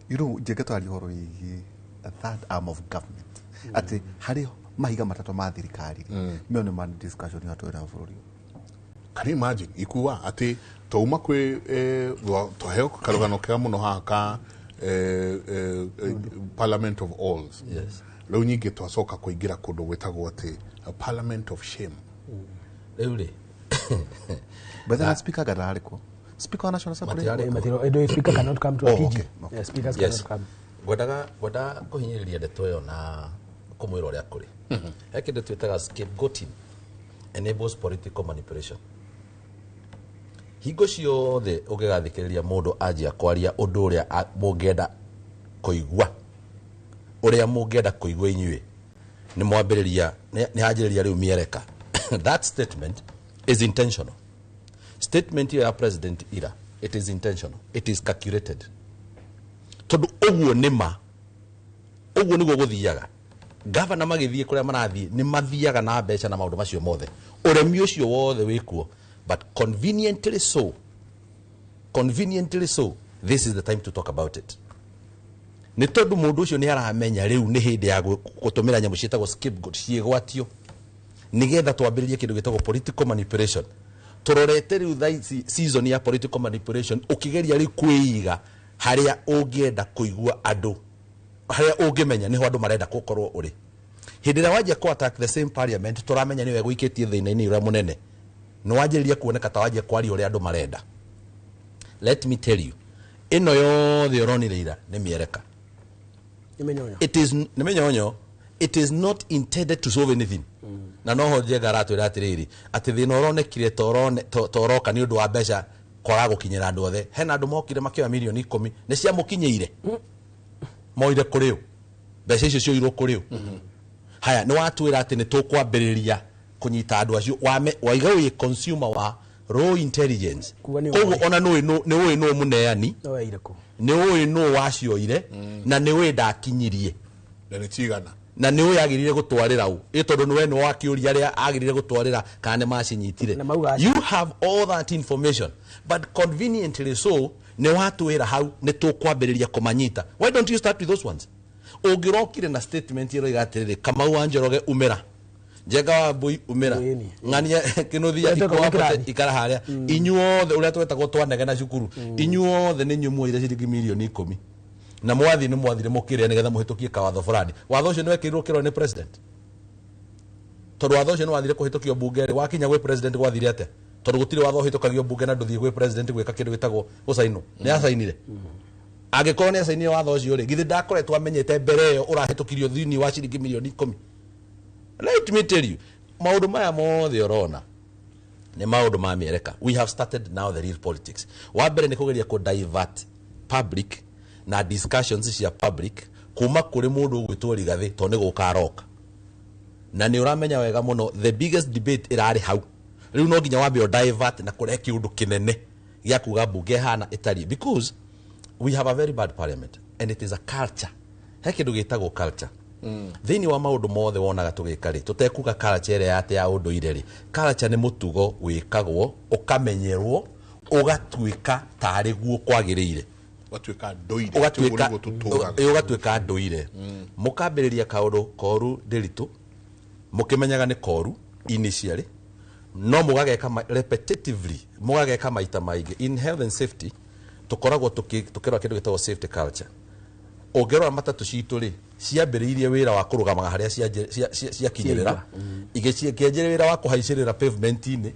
You know, njenge twaria ũhoro wĩgiĩ the third arm of government. Atĩ harĩ mahiga matatũ ma thirikari rĩ, mĩo nĩ ma discussion ya twĩra bũrũri. Can you imagine ikua atĩ twauma kwĩ twaheo karũgano kega mũno haha ka parliament of alls. Yes. Rĩu nyingĩ twacoka kũingĩra kũndũ gwĩtagwo atĩ a parliament of shame. Rĩu rĩ But then speaker ndararĩ kuo. Speaker wa National Assembly. Matiarĩ kuo. Edo speaker cannot come to a Oh, PG. okay, okay. Yeah, speakers Yes. cannot come. Ngwendaga kũhinyĩrĩria ndeto ĩyo na kũmwĩra ũrĩa kũrĩ. He kĩndũ twĩtaga scapegoating enables political manipulation. Hingo ciothe ũngĩgathikĩrĩria mũndũ anjia kwaria ũndũ ũrĩa mũngĩenda kũigua, ũrĩa mũngĩenda kũigua inyuĩ, nĩ mwambĩrĩria nĩ hanjĩrĩria rĩu mĩereka. That statement is intentional. Statement ĩyo ya president ira, it is intentional, it is calculated. Tondũ ũguo nĩ ma, ũguo nĩguo gũthiaga. Gavana magĩthiĩ kũrĩa marathiĩ nĩ mathiaga na mbeca na maũndũ macio mothe, ũremi ũcio wothe wĩkuo, but conveniently so, this is the time to talk about it. Nĩ tondũ mũndũ ũcio nĩ aramenya rĩu nĩ hĩndĩ ya gũtũmĩra nyamũ ciĩtagwo scapegoat ciĩgwatio, nĩgetha twambĩrĩrie kĩndũ gĩtagwo political manipulation. Tũrorete rĩu thaa ici season ya political manipulation, ũkĩgeria rĩu kwĩiga harĩa ũngĩenda kũigua andũ, harĩa ũngĩmenya nĩho andũ marenda gũkorwo ũrĩ. Hĩndĩ ĩrĩa wanjia kũ attack the same parliament, tũramenya nĩwe gũikĩtie thĩna-inĩ ũrĩa mũnene. Nĩ wanjĩrĩria kuoneka ta wanjia kwaria ũrĩa andũ marenda. Let me tell you, ĩno yothe ũronire ira nĩ mĩereka. It is nĩ mĩnyonyo. It is not intended to solve anything. Na noho Njenga aratwĩra atĩrĩrĩ, atĩ thĩna ũronekire ta ũroka nĩ ũndũ wa mbeca kwaga gũkinyĩra andũ othe. Hena andũ mokire makĩoya mirioni 10 nĩ ciamũkinyĩire, moire kũrĩ ũ, mbeca icio cioirwo kũrĩ ũ. Haya, nĩ watwĩra atĩ nĩ tũkwambĩrĩria kũnyita andũ acio, waiga wĩ consumer wa raw intelligence. Koguo ona nĩ ũĩ nũ mũneani, nĩ ũĩ nũ wacioire, na nĩ ũĩ ndakinyirie, na nĩ cigana, na nĩ ũĩ agĩrĩire gũtwarĩra ũ, ĩ tondũ nĩwe nĩ wakĩũria arĩa agĩrĩire gũtwarĩra kana nĩ macinyitire. You have all that information, but conveniently so nĩ watwĩra hau nĩ tũkwambĩrĩria kũmanyita. Why don't you start with those ones? Ũngĩrokire na statement ĩroiga atĩrĩrĩ, Kamau wa Njoroge umĩra, Njenga wa Mbui umĩra, Ng'ania Kĩnũthia ikwa ikara harĩa, inyuothe ũrĩa twetagwo twanegena cukuru, inyuothe nĩ inyuĩ muoire ciringi mirioni 10 na mwathi nĩ mwathire mũkĩrĩa nĩgetha mũhĩtũkie kawatho fulani. Watho ũcio nĩ wekĩrirwo kĩrore nĩ president, tondũ watho ũcio nĩ wathire kũhĩtũkio mbunge rĩ, wakinya gwĩ president gwathire atĩa? Tondũ gũtirĩ watho ũhĩtũkagio mbunge na ndũthiĩ gwĩ president gwĩka kĩndũ gĩtagwo gũcainwo. Nĩ acainire. Angĩkorwo nĩ acainire watho ũcio rĩ, githĩ ndakoretwo amenyete mbere ĩyo ũrahĩtũkirio thĩinĩ wa ciringi mirioni 10? Let me tell you, maũndũ maya mothe ũrona nĩ maũndũ ma mĩereka. We have started now the real politics. Wa mbere nĩ kũgeria kũ divert public na discussions cia public kuma kũrĩ mũndũ ũgwĩtwo Rigathĩ, tondũ nĩ gũka aroka. Na nĩ ũramenya wega mũno the biggest debate ĩrarĩ hau. Rĩu no nginya wambe divert na kũrehe kĩũndũ kĩnene gĩa kuga mbunge ĩhana ĩtariĩ, because we have a very bad parliament and it is a culture. He kĩndũ gĩtagwo culture. Thĩinĩ wa maũndũ mothe wonaga tũgĩka rĩ, tũtekuga culture ĩrĩa atĩ ya ũndũire rĩ, culture nĩ mũtugo wĩkagwo ũkamenyerwo ũgatuĩka tarĩ guo kwagĩrĩire, ũgatuĩka ndũire, ũgatuĩka ndũire. Mũkambĩrĩria kaũndũ koru ndĩritũ, mũkĩmenyaga nĩ koru initially, no mũgageka repetitively, mũgageka maita maingĩ. In health and safety tũkoragwo tũkĩrora kĩndũ gĩtagwo safety culture. Ũngĩrora matatũ citũ rĩ, Ciambĩrĩirie wĩra wa kũrũgamaga harĩa ciakinyĩrĩra, igĩkĩanjĩrĩria wĩra wa kũhaicĩrĩra pavement-inĩ.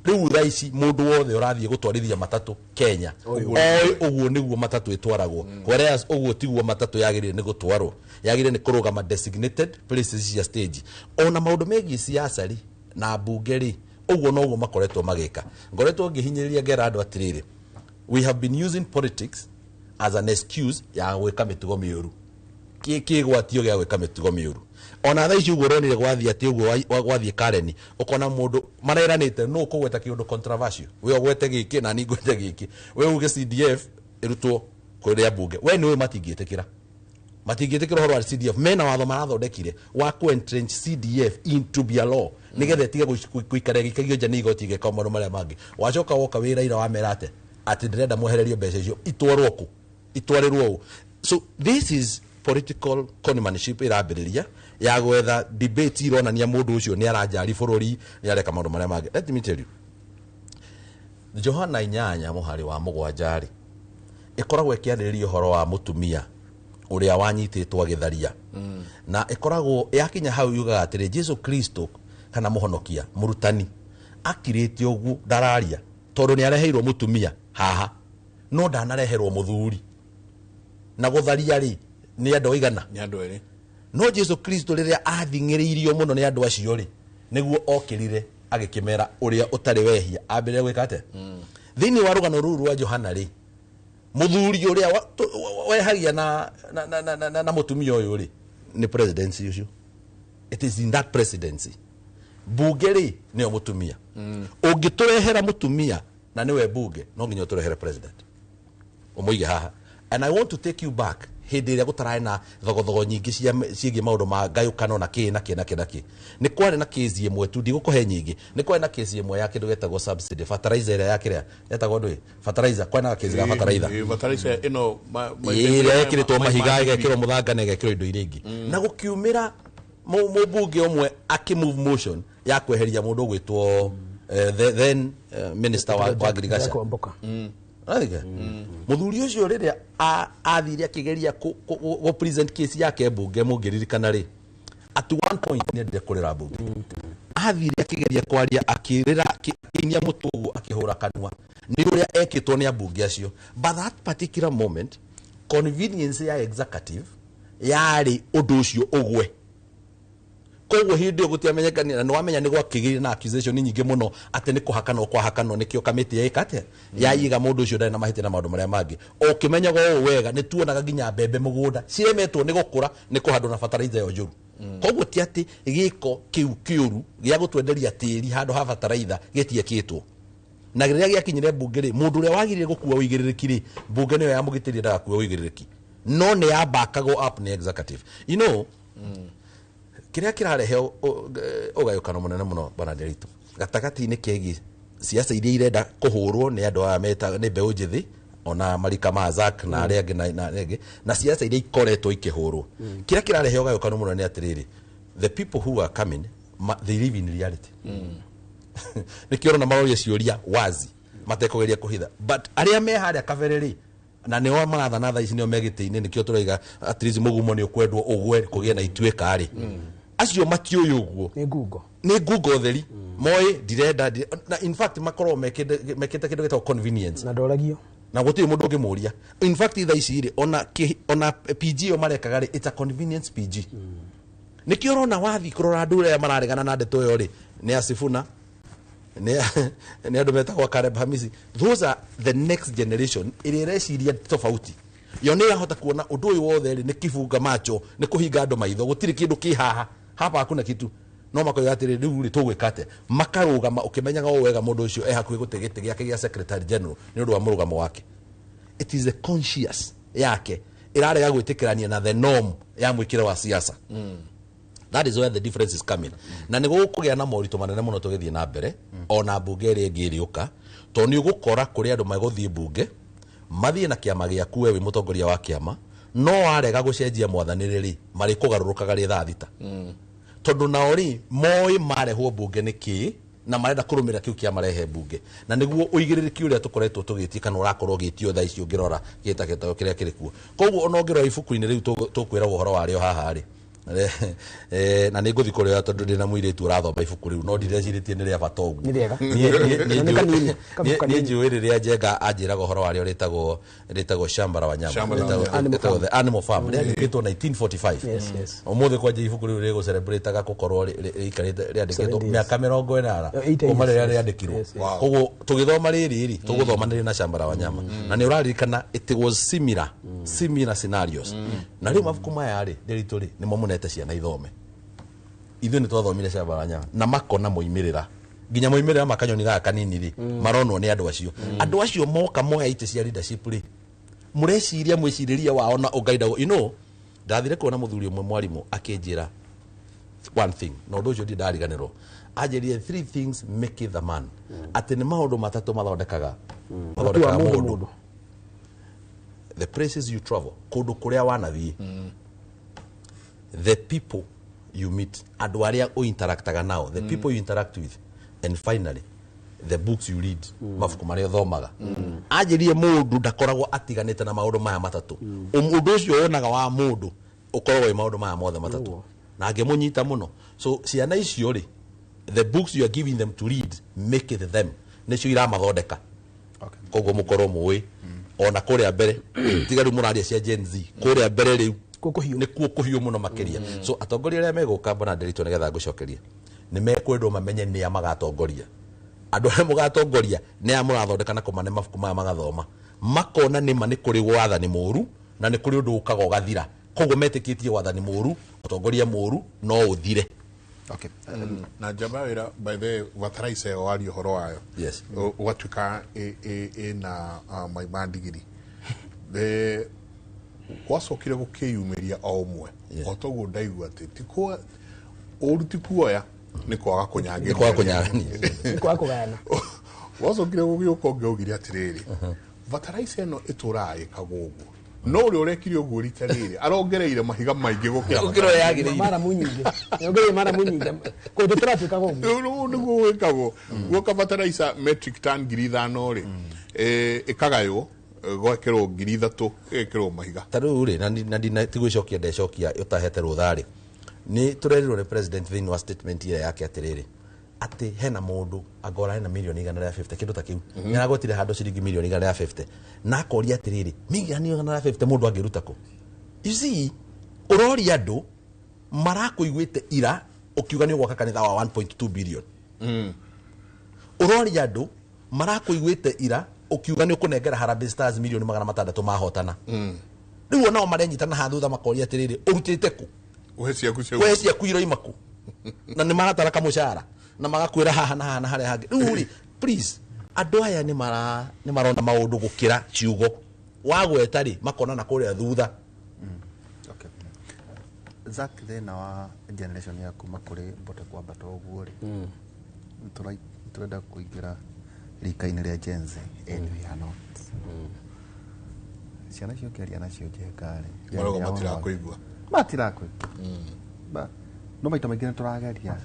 Rĩu thaa ici mũndũ wothe ũrathiĩ gũtwarithia matatũ Kenya oĩ ũguo nĩguo matatũ ĩtwaragwo, whereas ũguo tiguo matatũ yagĩrĩire nĩ gũtwarwo. Yagĩrĩire nĩ kũrũgama designated places cia stage. Ona maũndũ megiĩ siasa rĩ na mbunge rĩ, ũguo noguo makoretwo magĩka. Ngoretwo ngĩhinyĩrĩria ngera andũ atĩrĩrĩ, we have been using politics as an excuse ya gwĩka mĩtugo mĩũru, kĩgwatio gĩa gwĩka mĩtugo mĩũru. Ona thaa ici ũguo ũronire gwathiĩ atĩ ũguo gwathiĩ Karen, ũkona mũndũ mareranĩte nũ ũkũgweta kĩũndũ controversial, we ũgwete gĩkĩ na niĩ ngwete gĩkĩ, we uge CDF ĩrutwo kũrĩa mbunge. We nĩ ũĩ matingĩtĩkĩra ũhoro wa CDF. Mena watho marathondekire wa ku entrench CDF into be a law nĩgetha ĩtige gũikara ĩgĩikagio nja nĩ igoti ĩgeka maũndũ marĩa mangĩ. Wacoka woka wĩ Raila wamera atĩ ndĩrenda mwehererio mbeca icio, itwarwo kũ, itwarĩrwo ũ? So this is political conmanship ĩrambĩrĩria ya gwetha debate ironania mũndũ ũcio nĩ aranjari bũrũri, nĩ areka maũndũ marĩa mangĩ. Let me tell you, Johana 8 mũhari wa 7 rĩ, ĩkoragwo ĩkĩarĩrĩria ũhoro wa mũtumia ũrĩa wanyitĩtwo agĩtharia, na ĩkoragwo yakinya hau yugaga atĩrĩ, Jesu Kristo kana mũhonokia mũrutani akirĩte ũguo ndararia tondũ nĩ areheirwo mũtumia haha no ndanareherwo mũthuri, na gũtharia rĩ nĩ andũ aigana? Nĩ andũ erĩ. No Jesu Kristo rĩrĩa athing'ĩrĩirio mũno nĩ andũ acio rĩ, nĩguo okĩrire agĩkĩmera ũrĩa ũtarĩ wehia ambĩrĩre gwĩka atĩa. Thĩinĩ wa rũgano rũu rwa Johana rĩ, mũthuri ũrĩa wehagia na mũtumia ũyũ rĩ, nĩ presidency ũcio. It is in that presidency. Bunge rĩ, nĩyo mũtumia. Ũngĩtũrehera mũtumia na nĩwe bunge, no nginya ũtũrehere president ũmũige haha. And I want to take you back hĩndĩ ĩrĩa gũtararĩ na thogothogo nyingĩ ciĩgiĩ maũndũ ma ngayũkano na kĩ na kĩ na kĩ na kĩ. Nĩ kwarĩ na kĩsi ĩmwe tu, ndigũkũhe nyingĩ. Nĩ kwarĩ na kĩsi ĩmwe ya kĩndũ gĩtagwo subsidy fertilizer ĩrĩa ya kĩrĩa yetagwo ndũĩ fertilizer, kwarĩ na kĩsi ga fertilizer. Ĩ, fertilizer ĩno ĩrĩa ĩkĩrĩtwo mahiga, ĩgekĩrwo mũthanga na ĩgekĩrwo indo iria ingĩ, na gũkiumĩra mũmbunge ũmwe akĩ-move motion ya kweheria mũndũ ũgwĩtwo then minister wa agriculture. Jack Wamboka. Ũrathika? Mũthuri ũcio rĩrĩa athire akĩgeria gũ present case yake mbunge, mũngĩririkana rĩ, at one point nĩ endire kũrĩra mbunge. Athire akĩgeria kwaria akĩrĩra, akĩinia mũtwe ũguo, akĩhũra kanua nĩ ũrĩa ekĩtwo nĩ ambunge acio. But that particular moment, convenience ya executive yarĩ ũndũ ũcio ũgwe. Koguo hĩndĩ ĩyo gũtiamenyekania, na nĩwamenya nĩ gwakĩgĩire na accusation nyingĩ mũno atĩ nĩ kũhakanwo kwahakanwo, nĩkĩo kamĩtĩ yeka atĩa yaiga mũndũ ũcio ndarĩ na mahĩtia na maũndũ marĩa mangĩ. Ũkĩmenyaga ũũ wega, nĩ tuonaga nginya mbembe mũgũnda ciremetwo nĩ gũkũra nĩ kũhandwo na bataraitha ĩyo njũru. Koguo ti atĩ gĩko kĩu kĩũru gĩa gũtwenderia tĩri handũ ha bataraitha gĩtiekĩtwo. Na rĩrĩa gĩakinyire mbunge rĩ, mũndũ ũrĩa wagĩrĩire gũkua ũigĩrĩrĩki rĩ, mbunge nĩyo yamũgitĩrire ndagakue ũigĩrĩrĩki, no nĩ yabakagwo up nĩ executive. Kĩrĩa kĩrarehe ũgayũkano mũnene mũno, bwana Nderitu, gatagatĩ-inĩ kegiĩ ciaca iria irenda kũhũrwo nĩ andũ aya meta nĩ mbeũ njĩthĩ ona marika ma Zack na arĩa angĩ na arĩa angĩ, na ciaca iria ikoretwo ikĩhũrwo, kĩrĩa kĩrarehe ũgayũkano mũno nĩ atĩrĩrĩ, the people who are coming they live in reality. Nĩkĩo ũrona maroria ciũria wazi matekũgeria kũhitha, but arĩa me harĩa kabere rĩ, na nĩo marathana thaa ici, nĩo me gĩtĩ-inĩ, nĩkĩo tũraiga at least mũgumo nĩ ũkwendwo ũgwe kũgĩe na ituĩka rĩ, acio matiũĩ ũguo. Nĩ ngungo. Nĩ ngungo theri moĩ ndirenda na in fact makoragwo mekĩte kĩndũ gĩtagwo convenience. Na ndoragio. Na gũtirĩ mũndũ ũngĩmũria. In fact thaa ici rĩ, ona PG ĩyo marekaga rĩ, it's a convenience PG. Nĩkĩo ũrona wathiĩ kũrora andũ arĩa mararegana na ndeto ĩyo rĩ, nĩ Asifuna, nĩ andũ metagwo Caleb Hamisi. Those are the next generation ĩrĩa ĩreciria tofauti. Yo nĩ ĩrahota kuona ũndũ ũyũ wothe rĩ nĩ kibunga macho, nĩ kũhinga andũ maitho, gũtirĩ kĩndũ kĩ haha hapa, hakuna kitu. No makoiga atĩrĩ, rĩu rĩ tũgwĩka atĩa? Makarũgama ũkĩmenyaga o wega mũndũ ũcio e hakuhĩ gũte gĩtĩ gĩake gĩa secretary general nĩ ũndũ wa mũrũgamo wake. It is the conscious yake ĩrarega gwĩtĩkĩrania na the norm ya mwĩkĩre wa siasa. That is where the difference is coming. Na nĩ gũkũgĩa na moritũ manene mũno tũgĩthiĩ na mbere, ona mbunge ĩrĩa ĩngĩ ĩrĩũka, tondũ nĩ ũgũkora kũrĩ andũ megũthiĩ mbunge mathiĩ na kĩama gĩaku, we wĩ mũtongoria wa kĩama, no warega gũcenjia mwathanĩre rĩ, marĩkũgarũrũkaga rĩ thaa 6, tondũ nao rĩ moĩ marehwo mbunge nĩ kĩĩ. Na marenda kũrũmĩrĩra kĩu kĩamarehe mbunge, na nĩguo ũigĩrĩrĩki ũrĩa tũkoretwo tũgĩtie kana ũrakorwo ũgĩtio thaa ici ũngĩrora gĩtagĩtago kĩrĩa kĩrĩ kuo. Koguo ona ũngĩrora ibuku-inĩ rĩu tũkwĩragwo ũhoro warĩo haha rĩ, na nĩ ngũthiĩ kũrĩoya tondũ ndĩ na mũirĩtu ũrathoma ibuku rĩu, no ndirecirĩtie nĩ rĩa bata ũguo. Nĩ rĩega. Niĩ Na nĩ kanini, kabuku niĩ kanini. njũĩ rĩrĩa Njenga anjĩraga ũhoro warĩo, rĩtagwo Shamba la Wanyama. Shamba la Wanyama. Rĩtagwo The Animal Farm, rĩandĩkĩtwo 1945. Yes. Ũmũthĩ kwanja ibuku rĩu rĩgũcelebrataga gũkorwo rĩikarĩte rĩandĩkĩtwo 70 years. mĩaka 80 80 kuma years, rĩrĩa yes. rĩandĩkirwo. Yes. Koguo tũgĩthoma rĩrĩ rĩ, tũgũthoma nĩrĩ na Shamba la Wanyama, na nĩ ũraririkana it was similar scenarios. Na rĩu mabuku maya rĩ, ndĩritũ rĩ, nĩmo mũnete ciana ithome. Ithuĩ nĩ twathomire Shamba la Wanyama na makona moimĩrĩra, nginya moimĩrĩra makanyoni gaka kanini rĩ, maronwo nĩ andũ acio. Andũ acio moka moya itĩ cia leadership rĩ, mũreciria mwĩcirĩrie wao na ũngaidagwo. Ndathire kuona mũthuri ũmwe mwarimũ, akĩnjĩra one thing, na ũndũ ũcio ndirĩ ndariganĩrwo. Anjĩrire, "Three things make the man," atĩ nĩ maũndũ matatũ mathondekaga mũndũ. Mũndũ, the places you travel, kũndũ kũrĩa wanathiĩ, the people you meet, andũ arĩa ũinteractaga nao, the people you interact with, and finally the books you read, mabuku marĩa ũthomaga. Anjĩrire mũndũ ndakoragwo atiganĩte na maũndũ maya matatũ. Ũndũ ũcio wonaga wa mũndũ ũkoragwo wĩ maũndũ maya mothe matatũ, na ngĩmũnyita mũno. So ciana icio rĩ, the books you are giving them to read make it them, nĩcio iramathondeka. Koguo mũkorwo mũĩ ona kũrĩa mbere, tiga rĩu mũraria cia Gen Z, kũrĩa mbere rĩu nĩ kuo kũhiũ mũno makĩria. So atongoria arĩa megũka, mbona ndĩritũ, nĩgetha ngũcokerie, nĩ mekwendwo mamenye nĩa magatongoria. Andũ arĩa mũgatongoria nĩ aya mũrathondeka na kũmane mabuku maya magathoma, makona nĩma nĩ kũrĩ wathani mũru na nĩ kũrĩ ũndũ ũkaga ũgathira. Koguo metĩkĩtie wathani mũru, ũtongoria mũru no ũthire. Okay. Na njamba ya wĩra, by the way, bataraitha ĩyo waria ũhoro wayo, ũgatuĩka ĩna maima ndigiri. Gwacokire gũkĩyumĩria o ũmwe o toguo ndaigua atĩ ti ũru ti kuoya, nĩ kwaga kũnyangĩria. Nĩ kwaga kũnyagania. Nĩ kwaga kũgayana. Gwacokire gũgĩũka ũngĩ augire atĩrĩrĩ, bataraitha ĩno ĩtũraga ĩkagwo ũguo, no ũrĩa ũrekire ũguo rita rĩrĩ arongereire mahiga maingĩ gũkĩra Gũkĩra ũrĩa yagĩrĩire. Maramu nyingĩ, ongereire maramu nyingĩ kũndũ tũratuĩkaga ũguo. Rĩu nĩguo gwĩkagwo guoka bataraitha metric ton 5,000 rĩ, ĩkagaywo, gwekĩrwo 3,000, ĩgekĩrwo mahiga. Ta rĩu rĩ, na ti gwĩcokia ndecokia ũtahete rũtha rĩ, nĩ tũrerirwo nĩ president thĩinĩ wa statement ĩrĩa yake atĩrĩrĩ, atĩ hena mũndũ angora hena mirioni 150, kĩndũ ta kĩu. Nĩ aragwetire handũ ciringi mirioni 150, na akoria atĩrĩrĩ, mirioni 150 mũndũ angĩruta kũ? You see, ũroria andũ marakũiguĩte ira ũkiuga nĩ ũgwaka kanitha wa 1.2 billion. Ũroria andũ marakũiguĩte ira ũkiuga nĩ ũkũnengera Harambee Stars mirioni 600 mahotana. Rĩu onao marenyitana haha thutha makoria atĩrĩrĩ, ũrutĩte kũ? Ũhe ciaku cia we ciaku iroima kũ? Na nĩ maratara kamũcara na magakwĩra haha na haha na harĩa hangĩ. Rĩu rĩ, please, andũ aya nĩ marona maũndũ gũkĩra ciugo wagweta rĩ, makona na kũrĩa thutha. Okay. Zack, thĩna wa generation ya kuma kũrĩ mbote kwambata ũguo rĩ, tũrenda kũingĩra rika-inĩ rĩa Gen Z and we are not. Ciana icio ũngĩaria nacio, Njenga rĩ, Marauga matirakũigua. Matirakũigua. No maita maingĩ nĩ tũrageria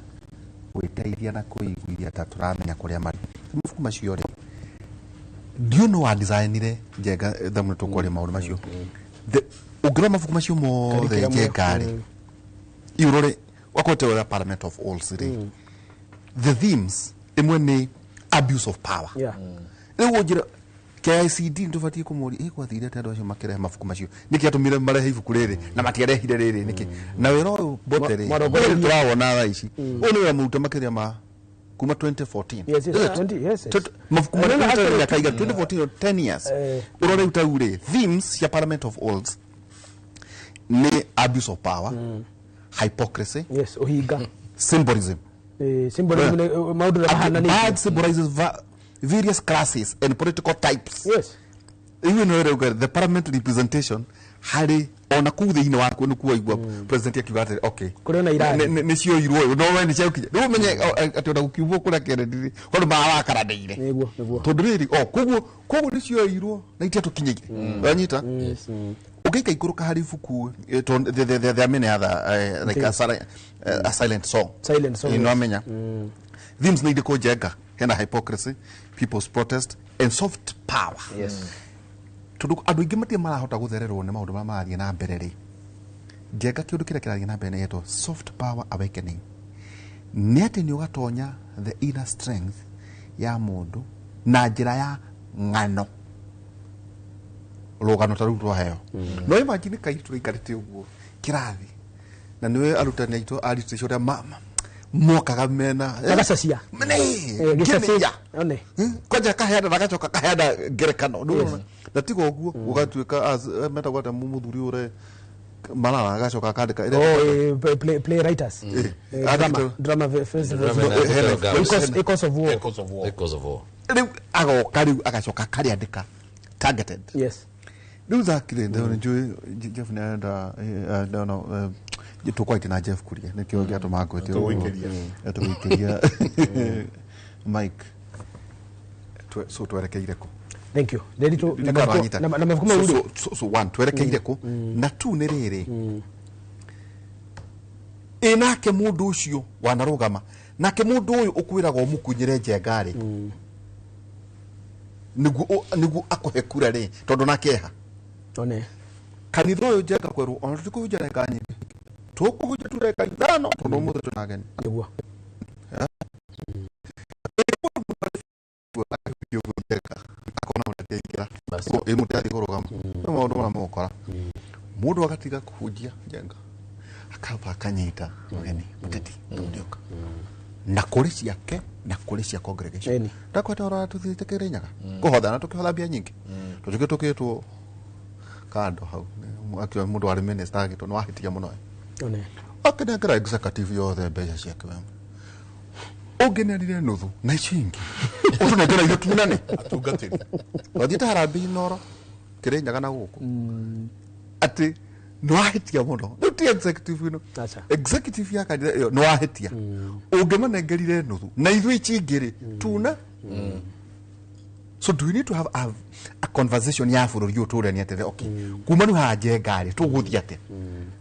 gwĩteithia na kwĩiguithia ta tũramenya kũrĩa marĩ. Mabuku macio rĩ, ndiũ no wa designire, Njenga, thamũ tũkwaria maũndũ macio. Ũngĩrora mabuku macio mothe, Curriculum. Njenga rĩ, iũrore wakorwo ũrĩa Parliament of Owls rĩ, the themes ĩmwe nĩ abuse of power. Rĩu ũnjĩra KICD nĩ tũbatiĩ kũmũria ĩ gwathire atĩa andũ acio makĩrehe mabuku macio, nĩkĩ atũmire marehe ibuku rĩrĩ na matiarehire rĩrĩ nĩkĩ? Na wĩra ũyũ bote rĩ, Marongoreirie. ũyũ tũrawona thaa ici, ũyũ nĩ wĩra mũrute makĩria ma kuma 2014. Yes, Is it? 20, yes. Mabuku No, marĩa actually, mĩaka igana 2014 or 10 years. Ũrore rĩu tau rĩ, themes cia Parliament of Owls nĩ abuse of power, hypocrisy, yes, ũhinga, symbolism. Symbolism nĩ maũndũ ũrĩa mahananĩtio. Bad symbolizes various classes and political types. Yes. Iwe no rĩu the parliament representation harĩ ona kũu thĩinĩ wakuo nĩ kuo igua president akiuga atĩrĩ, okay, Kũrĩ ona irathi. Nĩ cioirwo ũyũ no we nĩ ciakinya rĩu ũmenye atĩ ona gũkiumwo kũrĩa Kennedy rĩ, tondũ marakaranĩire Nĩguo, nĩguo. Tondũ rĩrĩ o koguo nĩ cioirwo na itiatũkinyĩire, wanyita ũngĩika ikũrũka harĩ ibuku, tondũ there are many other, like a silent song. Silent song, Nĩ yes. wamenya Themes nĩ irĩkũ Njenga? Hena hypocrisy, people's protest and soft power. Yes. Tondũ andũ aingĩ matirĩ marahota gũthererwo nĩ maũndũ marĩa marathiĩ na mbere rĩ, Njenga, kĩũndũ kĩrĩa kĩrathiĩ na mbere nĩ gĩtwo soft power awakening, nĩ atĩ nĩ ũgatonya the inner strength ya mũndũ na njĩra ya ng'ano, rũgano ta rũu rwaheo. No imagine kairĩtu gaikarĩte ũguo kĩrathi na nĩwe arutani aitũ a literature ũrĩa mokaga mena Magacacia. Nĩ, gĩcaci. ngĩmenya. One. Kwanja kaheana na gacoka kaheana ngerekano. Nĩ na tiga ũguo ũgatuĩka metagwo atĩa mũthuri ũrĩa Malala agacoka akandĩka Oh, play writers. Drama, drama festival. Drama na Echoes of War. Echoes of War. Echoes of War. Rĩu agoka rĩu agacoka akarĩandĩka targeted. Yes. Rĩu thakire nĩ njũĩ Jeff nĩ arenda no no tũkwaite na Jeff Kuria nĩkĩo gĩatũma ngwĩte ũguo. Tũgũikĩria. Tũgũikĩria Mike. So twerekeire kũ? Thank you. Ndĩritũ na Ndikana mabuku wanyita. na mabuku mau So- rĩ. so one, twerekeire kũ? Na two, nĩ rĩrĩ, ĩ nake mũndũ ũcio wanarũgama nake mũndũ ũyũ ũkwĩraga ũmũkunyĩre Njenga rĩ, nĩguo akũhe kura rĩ, tondũ nake eha One. Kanitha ũyũ, Njenga, kwerwo ona tũtikũhunjia ndagĩka nyingĩ, tũkũhunjia tu ndagĩka 5 tondũ ũmũthĩ twĩna ageni. Nĩguo. Njenga akona mũteti aingĩra ĩ mũteti athiĩ kũrũgama nĩ maũndũ marĩa mũgũkora mũndũ agatiga kũhunjia, Njenga, akamba akanyita mũgeni mũteti nĩoka na kũrĩ ciake na kũrĩ cia congregation. Ĩni. Ndakweta ũrora tũthiĩte Kĩrĩnyaga kũhotha na tũkĩhotha mbia nyingĩ, tũtuĩke tũkĩtwo kando hau. Akiuga mũndũ warĩ minister agĩtwo nĩ wahĩtia mũno. One. Akĩnengera executive yothe mbeca ciake, we ũngĩnerire nuthu na icio ingĩ ũtũnengera ithuĩ tunane. Atungatĩri. Wathiĩte harambee Inoro, Kĩrĩnyaga na gũkũ atĩ nĩ wahĩtia mũno. Rĩu ti executive ĩno, Aca. executive ya kanitha ĩyo nĩ wahĩtia, ũngĩmanengerire nuthu na ithuĩ ici ingĩ rĩ tuna. So do we need to have a conversation ya bũrũri ũyũ tũrania atĩrĩ, okay, kuma rĩu haha Njenga rĩ, tũgũthiĩ atĩa?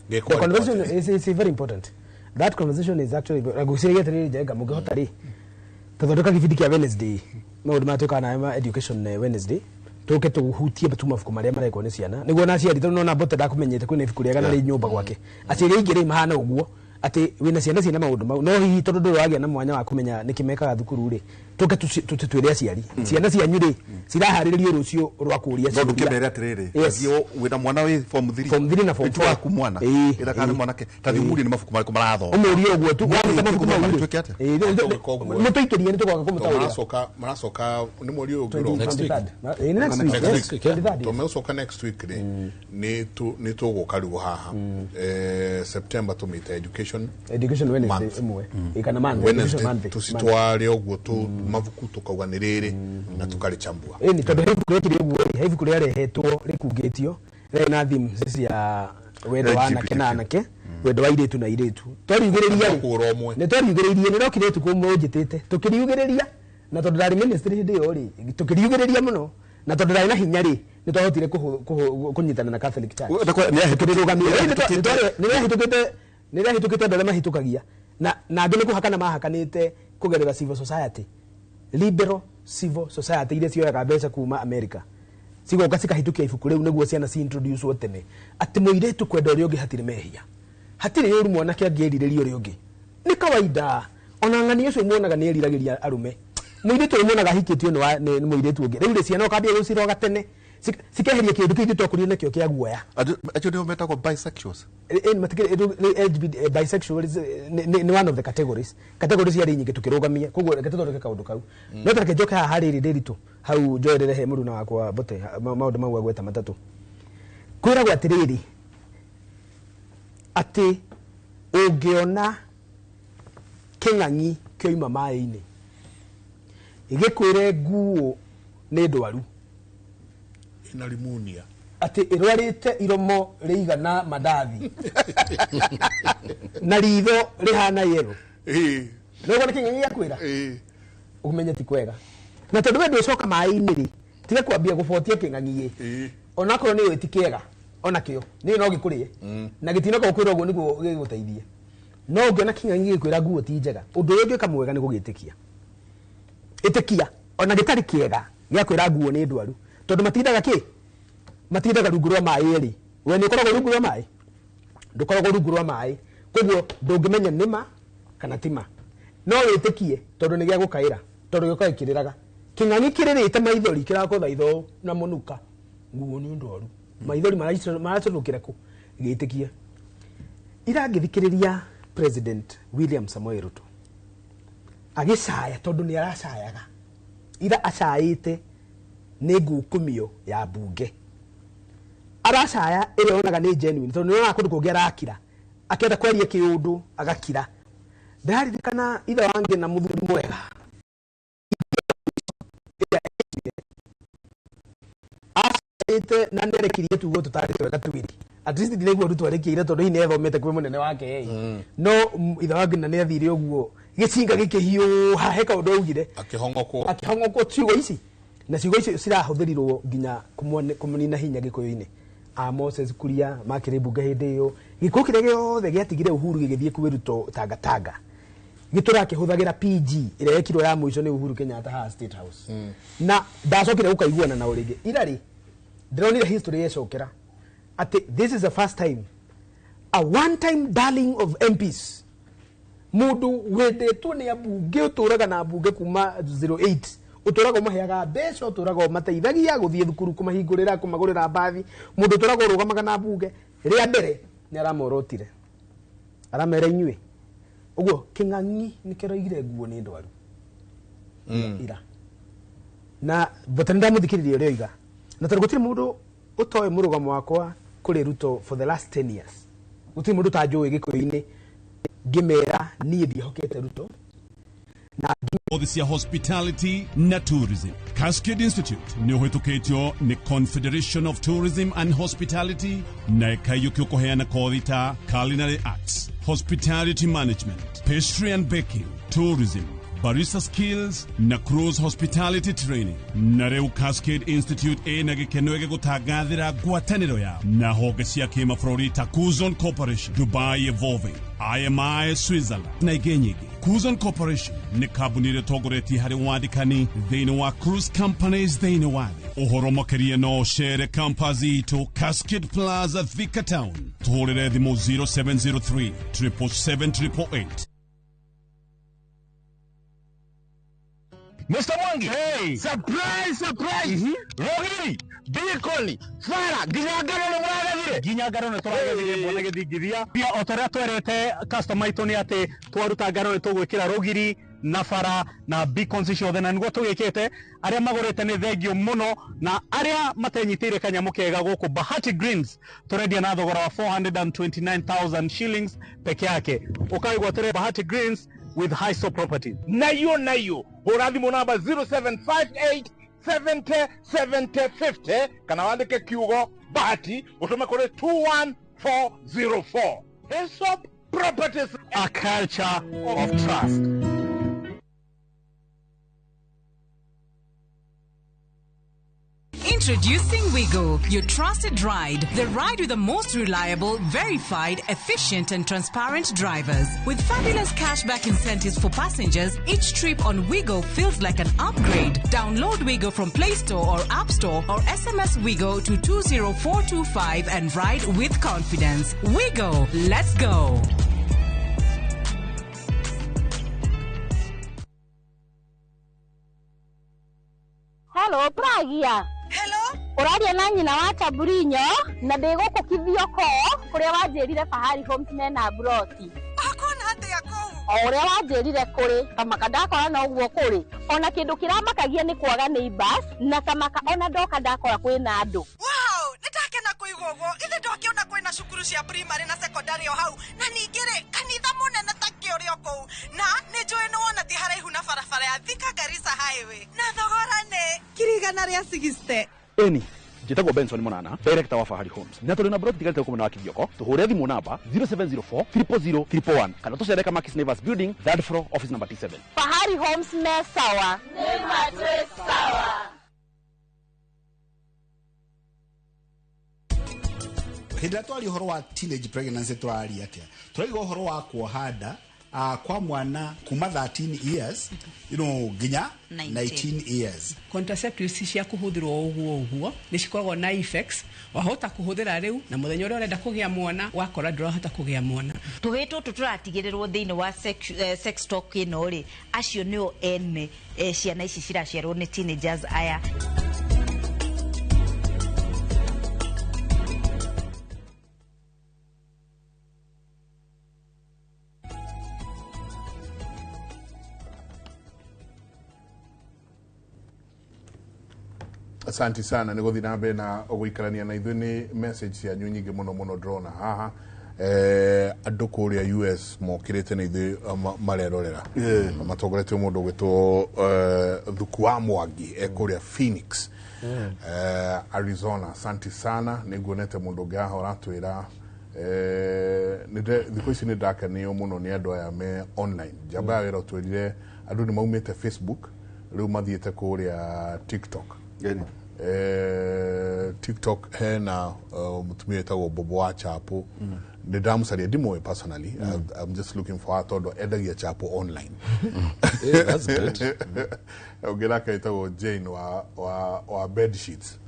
The conversation is very important. That conversation is actually ngwĩciria atĩrĩrĩ, Njenga, mũngĩhota rĩ, tũthondeka gĩbindi kĩa Wednesday, maũndũ maya twĩkaga nayo ma education, Wednesday tũke tũhutie tu mabuku marĩa marekwo nĩ ciana, nĩguo na aciari, tondũ nona mbote ndakũmenyete kwĩna ibuku rĩega na rĩ nyũmba gwake. Aciari aingĩ rĩ mahana ũguo atĩ wĩna ciana ciĩna maũndũ mau, no hihi tondũ ndũrĩ wagĩa na mwanya wa kũmenya nĩkĩ mekaga thukuru rĩ, tũke twĩre aciari ciana cianyu rĩ ciraharĩrĩrio rũciũ rwa kũũria No ciũria. ndũkĩmere atĩrĩrĩ, Yes. athiĩ wĩna mwana wĩ form 3, Form 3 na form 4 4. Waku mwana ĩra kana nĩ mwanake, ta thiĩ ũmũrie nĩ mabuku marĩkũ marathoma. Ũmũrie ũguo tu. Mwana Mabuku mau rĩ. tuĩke atĩa? Mũtũikĩrie nĩ tũgoka kũmũtaũrĩra. Maracoka nĩ mweri ũyũ ũngĩ ũroka. Next week. Nĩ next week, yes. 23rd, yes. Tũmegũcoka next week rĩ, nĩ tũgũka rĩu haha September tũmĩte education Education Wednesday month. ĩmwe. Ĩ, kana month, education Wednesday month. tũcitware ũguo tu mabuku tũkauga nĩ rĩrĩ na tũkarĩchambua. Ĩni tondũ he ibuku rĩekire ũguo rĩ, he ibuku rĩarehetwo rĩkungĩtio rĩarĩ na theme cia wendo wa anake na anake, wendo wa airĩtu na airĩtu. Twariugĩrĩria rĩ, Kũgũra ũmwe. Nĩ twariugĩrĩirie, nĩ rokire ũtukũ ũmwe ũnjĩtĩte tũkĩriugĩrĩria, na tondũ ndarĩ ministry hĩndĩ ĩyo rĩ, tũkĩriugĩrĩria mũno, na tondũ ndarĩ na hinya rĩ, nĩ twahotire kũnyitana na Catholic Church. Tũkĩrĩrũgamia. Nĩ rĩahĩtũkĩte andũ arĩa mahĩtũkagia na angĩ nĩ kũhakana mahakanĩte kũgerera civil society, liberal civil society iria cioyaga mbeca kuma America, cigoka cikahĩtũkia ibuku rĩu nĩguo ciana ci-introduce tene atĩ mũirĩtu kwenda ũrĩa ũngĩ hatirĩ mehia, hatirĩ ũru, mwanake angĩerirĩria ũrĩa ũngĩ nĩ kawaida. Ona ng'ani ũcio muonaga nĩ eriragĩria arũme, mũirĩtu ũyũ muonaga ahikĩtio nĩ mũirĩtu ũngĩ, rĩu rĩ ciana ũkambia gũciroga tene cikeheria kĩndũ kĩu ithuĩ twakũrire nakĩo kĩa guoya. Acio nĩo metagwo bisexuals. Matikĩrĩ bisexual nĩ one of the categories. Categories ciarĩ nyingĩ tũkĩrũgamia, koguo reke tũthondeke kaũndũ kau. No tareke njoke haha harĩ rĩ ndĩritũ hau njoerere he mũruna wakwa Mbote maũndũ mau agweta matatũ. Kwĩragwo atĩrĩrĩ, atĩ ũngĩona kĩng'ang'i kĩoima maĩ-inĩ gĩkwĩre nguo nĩ ndwaru, ina rimunia, atĩ ĩrwarĩte iromo rĩigana mandathi na ritho rĩhana yellow, no wona kĩng'ang'i gĩakwĩra, ũmenye ti kwega. Na tondũ we ndwĩcoka maĩ-inĩ rĩ, tiga kwambia gũbotia kĩng'ang'i ĩ, onakorwo nĩ ũĩ ti kĩega, onakĩo nĩ no gĩkũrĩe na gĩtinoka gũkwĩra ũguo nĩguo gĩgũteithie. No ũngĩona kĩng'ang'i gĩkwĩra nguo ti njega, ũndũ ũrĩa ũngĩka mwega nĩ gũgĩtĩkia. Ĩtĩkia ona gĩtarĩ kĩega gĩa kwĩra nguo nĩ ndwaru tondũ matindaga kĩ matindaga rungu rwa maĩ ĩrĩ we nĩ ũkoragwo rungu rwa maĩ ndũkoragwo rungu rwa maĩ koguo ndũngĩmenya nĩma kana tima no wĩtĩkie tondũ nĩ gĩa gũkaĩra tondũ gĩũkaga kĩrĩraga kĩng'ang'i kĩrĩrĩte maithori kĩrakũtha itho na mũnuka nguo nĩ ndwaru maithori maracũrũkĩra kũ gĩtĩkie irangĩthikĩrĩria President William Samoei Ruto agĩcaya tondũ nĩ aracayaga ira acaĩte nĩ ngukumio ya bunge aracaya ĩrĩa onaga nĩ genuine tondũ nĩ onaga kũndũ kũngĩ arakira akĩenda kwaria kĩũndũ agakira ndĩraririkana ithe wange na mũthuri mwega acaĩte na nĩarekirie tugo tũtarĩ twega twĩrĩ at least ndinaigua Ruto arekiire tondũ hihi nĩethomete kwĩ mũnene wake no ithe wange na nĩathire ũguo gĩcinga gĩkĩhiũha he kaũndũ augire akĩhong'okwo ciugo ici na ciugo icio cirahũthĩrirwo nginya kũmũnina hinya gĩkũyũ-inĩ a Moses Kuria makĩrĩ mbunge hĩndĩ ĩyo gĩkũyũ kĩrĩa gĩothe gĩatigire Uhuru gĩgĩthiĩ kwĩ Ruto Tanga Tanga gĩtũra kĩhũthagĩra PG ĩrĩa yekirwo ya mũico nĩ Uhuru Kenyatta haha State House na ndacokire gũkaiguana nao rĩngĩ ira rĩ ndĩronire history yecokera atĩ this is the first time a one time darling of MPs mundu wendetwo nĩ ambunge ũtũraga na ambunge kuma 08 ũtũraga ũmaheaga mbeca ũtũraga ũmateithagia gũthiĩ thukuru kũmahingũrĩra kũmagũrĩra mbathi mũndũ ũtũraga ũrũgamaga na mbunge rĩa mbere nĩ aramorotire aramera inyuĩ ũguo kĩng'ang'i nĩ kĩroigire nguo nĩ ndwaru ira na but nĩ ndamũthikĩrĩria ũrĩa oiga na tondũ gũtirĩ mũndũ ũtoĩ mũrũgamo wakwa kũrĩ Ruto for the last 10 years gũtirĩ mũndũ ũtanjũĩ gĩkũyũ-inĩ ngĩmera niĩ ndiĩhokete Ruto na Othisia Hospitality na Tourism. Cascade Institute nĩ ũhĩtũkĩtio nĩ Confederation of Tourism and Hospitality na ĩkaiyũkio kũheana kothi ta Culinary Arts, Hospitality Management, Pastry and Baking, Tourism, Barista Skills na Cruise Hospitality Training. Na rĩu Cascade Institute ĩna gĩkeno gĩgũtangathĩra ngwatanĩro yao na honge cia kĩmabũrũri ta Kuzon Corporation, Dubai Evolving, IMI Switzerland na ingĩ nyingĩ. Kuzon Corporation nĩ kambuni ĩrĩa ĩtongoretie harĩ wandĩkani thĩinĩ wa cruise companies thĩinĩ wa thĩ. Ũhoro makĩria no ũcere campus itũ Cascade Plaza, Thika Town. Tũhũrĩre thimũ 0703 777 888. Mr. Mwangi, hey. Surprise, surprise. Rogiri, Bikoli, Fara, nginya ngano nĩ mũragethire. Nginya ngano nĩ tũragethire mbona gĩthingithia. Pia o ta ũrĩa twerete customer aitũ nĩ atĩ twaruta ngano nĩ tũgwĩkĩra rũgiri na bara na beacons ciothe na nĩguo tũgĩkĩte arĩa magũrĩte nĩ thengio mũno na arĩa matenyitĩire kanyamũ kega gũkũ Bahati Greens tũrendia na thogora wa 429,000 shillings peke yake. Ũkaigwatĩre Bahati Greens with Hiso Properties. Nayo nayo hũra thimũ namba 0758 70 70 50 kana wandĩke kiugo Bahati ũtũme kũrĩ 21404. Hiso Properties, a culture of trust. Introducing Wigo, your trusted ride. The ride with the most reliable, verified, efficient and transparent drivers. With fabulous cashback incentives for passengers, each trip on Wigo feels like an upgrade. Download Wigo from Play Store or App Store or SMS Wigo to 20425 and ride with confidence. Wigo, let's go. Hello, Pragia. Hello. Ũraria na nyina wa Taburinyo na ndĩ gũkũ Kithioko kũrĩa wanjĩrire Fahari Homes mena broti. Akona atĩa kũu? O ũrĩa wanjĩrire kũrĩ kamaka ndakora no ũguo kũrĩ. Ona kĩndũ kĩramakagia nĩ kwaga neighbors na kamaka ona ndoka ndakora kwĩna andũ. Wow, nĩndakena kũigua ũguo. Ithe ndwakĩona kwĩna cukuru cia primary na secondary o hau na ningĩ rĩ kanitha mũnene ta kĩũrĩ o kũu na nĩ njũĩ nĩ wona ti haraihu na barabara ya Thika Garissa Highway na thogora nĩ 160,000. Eni njĩtagwo Benson Monana, director wa Fahari Homes. Na tũrĩ na broti tigarĩte gũkũ mwena wa Kithioko. Tũhũre thimũ namba 0704 000 111 kana tũcere Kamakis Neighbors Building, third floor, office number T7. Fahari Homes me sawa. Nĩ matwĩ sawa. Hĩndĩ ĩrĩa twaria ũhoro wa teenage pregnancy tũraria atĩa? Tũraiga ũhoro wa kuoha nda Kwa mwana kuma 13 years nginya 19 years. Contraceptives cia kũhũthĩrwo ũguo ũguo nĩ cikoragwo na effects, wahota kũhũthĩra rĩu na mũthenya ũrĩa ũrenda kũgĩa mwana wakora ndũrahota kũgĩa mwana. Tũhĩ tũtũ tũratigĩrĩrwo thĩinĩ wa sex talk ĩno rĩ, acio nĩo ene ciana ici ciraciarwo nĩ teenagers aya. Asante sana nä gå thiä na mbere na gå ikarania na ithuä nä message cianyu nyingä må no må no ndĩrona haha andå kå rä a US mokä rä te na ithuä marerorera matongoretio må ndå gwä Thuku wa Mwangi kå rä a Phoenix, Arizona. Asante sana nä nguonete må ndå å ngä haha å ratwä ra thikå ici nä ndakenio må no nä andå aya me online. Njamba ya wä ra å twä rire andå nä maumä te Facebook rä u mathiä te kå rä a TikTok. TikTok hena mutumia wĩtagwo Bobo wa Chapo. Nĩ ndamucaria ndimũĩ personally. I'm just looking for her tondũ endagia chapo online. Yeah, that's good. Ũngĩ nake wĩtagwo Jane wa bed sheets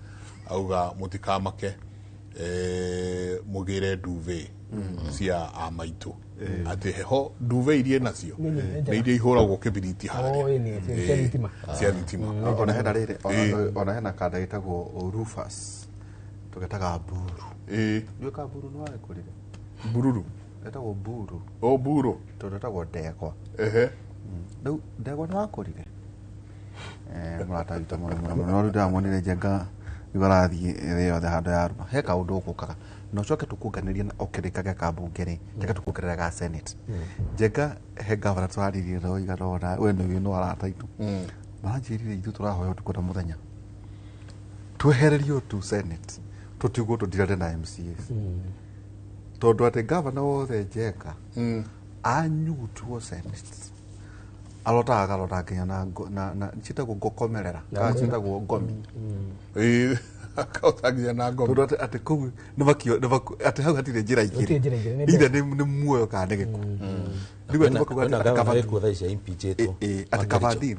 auga mũtikamake mũgĩre duvet cia amaitũ atĩ heho duvet iria nacio nĩ iria ihũragwo kĩbiriti harĩa cia thitima. Ona hena rĩrĩ, ona hena kanda gĩtagwo Rufus tũgetaga mburu. Ndiũĩ ka mburu nĩ wagĩkũrire? Mbururu ĩtagwo mburu. O mburu tondũ ĩtagwo ndegwa. Rĩu ndegwa nĩ wakũrire? Mũrata witũ mũno mũno mũno no rĩu ndĩramuonire Njenga rĩu arathiĩ thĩ yothe handũ ya ruma he kaũndũ ũgũkaga na ũcoke tũkuonganĩrie na ũkĩrĩkage ka mbunge rĩ reke tũkuongerere ga senate. Njenga he gavana tũraririe nao igana ũna we nĩ no arata aitũ maranjĩrire ithuĩ tũrahoya ũtukũ na mũthenya twehererio tu senate tũtigwo tũndirane na MCAs tondũ atĩ gavana wothe Njenga anyutwo senate arotaga karota nginya na citagwo ngokomerera kana citagwo ngomi. Akarota nginya na ngomi tondũ atĩ kũu nĩ atĩ hau hatirĩ njĩra igĩrĩ either nĩ muoyo kana nĩ gĩkuũ. Rĩu atĩ makuga atĩ Kavadin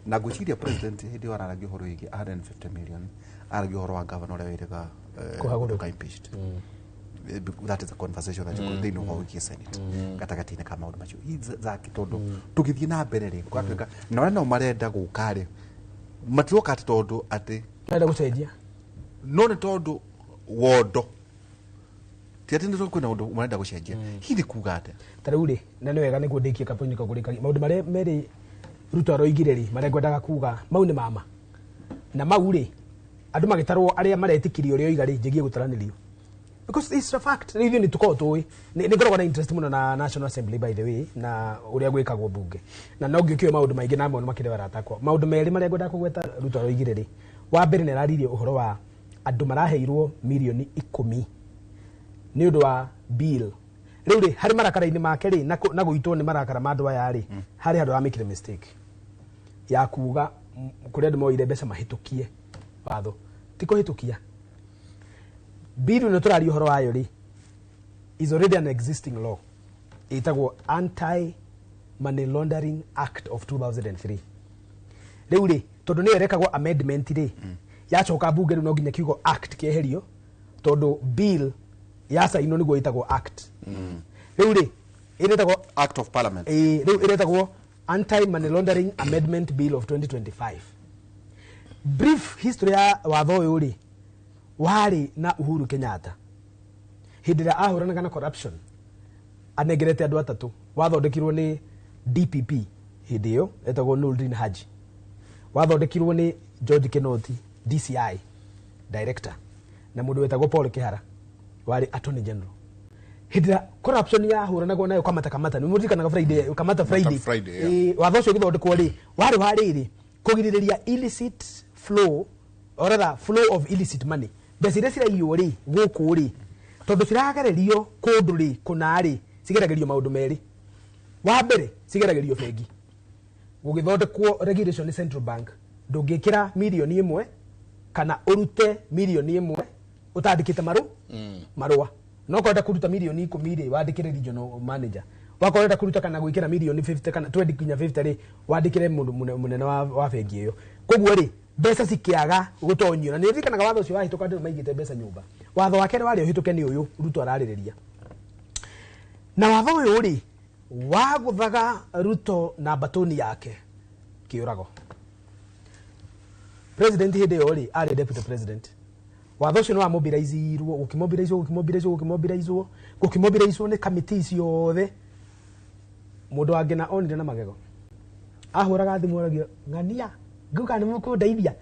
na ngwĩciria president hĩndĩ ĩyo araragia ũhoro wĩgiĩ 150 million aragia ũhoro wa gavana ũrĩa wĩrĩga gũtuĩka impeached. That is a conversation that you could thĩinĩ wa wĩgiĩ senate gatagatĩ-inĩ ka maũndũ macio zaki tondũ tũgĩthiĩ na mbere rĩ gũgatuĩka na arĩa nao marenda gũka rĩ matiroka atĩ tondũ atĩ marenda gũcenjia no nĩ tondũ wondo ti atĩ nĩ tondũ kwĩna ũndũ marenda gũcenjia. Hihi kuga atĩa ta rĩu rĩ na nĩ wega nĩguo ndĩkie kapointi kau kũrĩkagia maũndũ marĩa merĩ Ruto aroigire rĩ marĩa ngwendaga kuga mau nĩ mama na mau rĩ andũ magĩtarwo arĩa maretĩkirie ũrĩa oiga rĩ njĩgie gũtaranĩrio because it's a fact. Rĩu ithuĩ nĩ tũkoragwo tũĩ nĩ ngoragwo na interest mũno na National Assembly by the way na ũrĩa gwĩkagwo mbunge na no ngĩũkĩwe maũndũ maingĩ na amwe makĩrĩ arata akwa. Maũndũ merĩ marĩa ngwendaga kũgweta Ruto aroigire rĩ wa mbere nĩ araririe ũhoro wa andũ maraheirwo mirioni 10 nĩ ũndũ wa bill. Rĩu rĩ harĩ marakara-inĩ make rĩ na gũitwo nĩ marakara ma andũ aya rĩ harĩ handũ aramĩkire mistake ya kuga kũrĩa andũ moire mbeca mahĩtũkie watho ti kũhĩtũkia. Bill ĩno tũraria ũhoro wayo rĩ is already an existing law ĩtagwo Anti Money Laundering Act of 2003. Rĩu rĩ tondũ nĩyo ĩrekagwo amendment rĩ yacoka mbunge rĩu no nginya kiugo act kĩeherio tondũ bill yacainwo nĩguo ĩtagwo act. Rĩu rĩ ĩretagwo Act of Parliament. Rĩu ĩretagwo Anti Money Laundering Amendment Bill of 2025. Brief history ya watho ũyũ rĩ warĩ na Uhuru Kenyatta hĩndĩ ĩrĩa ahũranaga na corruption anengerete andũ atatũ wathondekirwo nĩ DPP hĩndĩ ĩyo etagwo Noordin Haji, wathondekirwo nĩ George Kinoti DCI director na mũndũ wetagwo Paul Kihara warĩ Attorney General. Hĩndĩ ĩrĩa corruption yahũranagwo nayo kamata kamata nĩ mũririkanaga Friday kamata Friday, watho ũcio ũgĩthondekwo rĩ warĩ wa rĩrĩ kũgirĩrĩria illicit flow or rather flow of illicit money mbeca iria ciraiywo rĩ gũkũ rĩ tondũ ciragererio kũndũ rĩ kũna rĩ cigeragĩrio maũndũ merĩ. Wa mbere cigeragĩrio bengi gũgĩthondekwo regulation nĩ Central Bank ndũngĩkĩra mirioni 1 kana ũrute mirioni 1 ũtandĩkĩte marũa no kwenda kũruta mirioni 10 rĩ wandĩkĩre regional manager Wakorwo ũrenda kũruta kana gwĩkĩra mirioni 50 kana 20 nginya 50 rĩ, wandĩkĩre mũndũ mũnene wa bengi ĩyo. Koguo rĩ, mbeca cikĩaga gũtonyio, na nĩ ririkanaga watho ũcio wahĩtũka andũ maigĩte mbeca nyũmba. Watho wa kerĩ warĩ ũhĩtũke nĩ ũyũ Ruto ararĩrĩria, na watho ũyũ rĩ wagũthaga Ruto na mbatũni yake kĩũrago. President hĩndĩ ĩyo rĩ arĩ deputy president. Watho ũcio nĩ wamobilizirwo, gũkĩmobilizwo, gũkĩmobilizwo, gũkĩmobilizwo, gũkĩmobilizwo nĩ kamĩtĩ ciothe. Mũndũ wangĩ na onire na magego ahũraga thimũ oragia ng'ania ngauga nĩ mũkũndeithia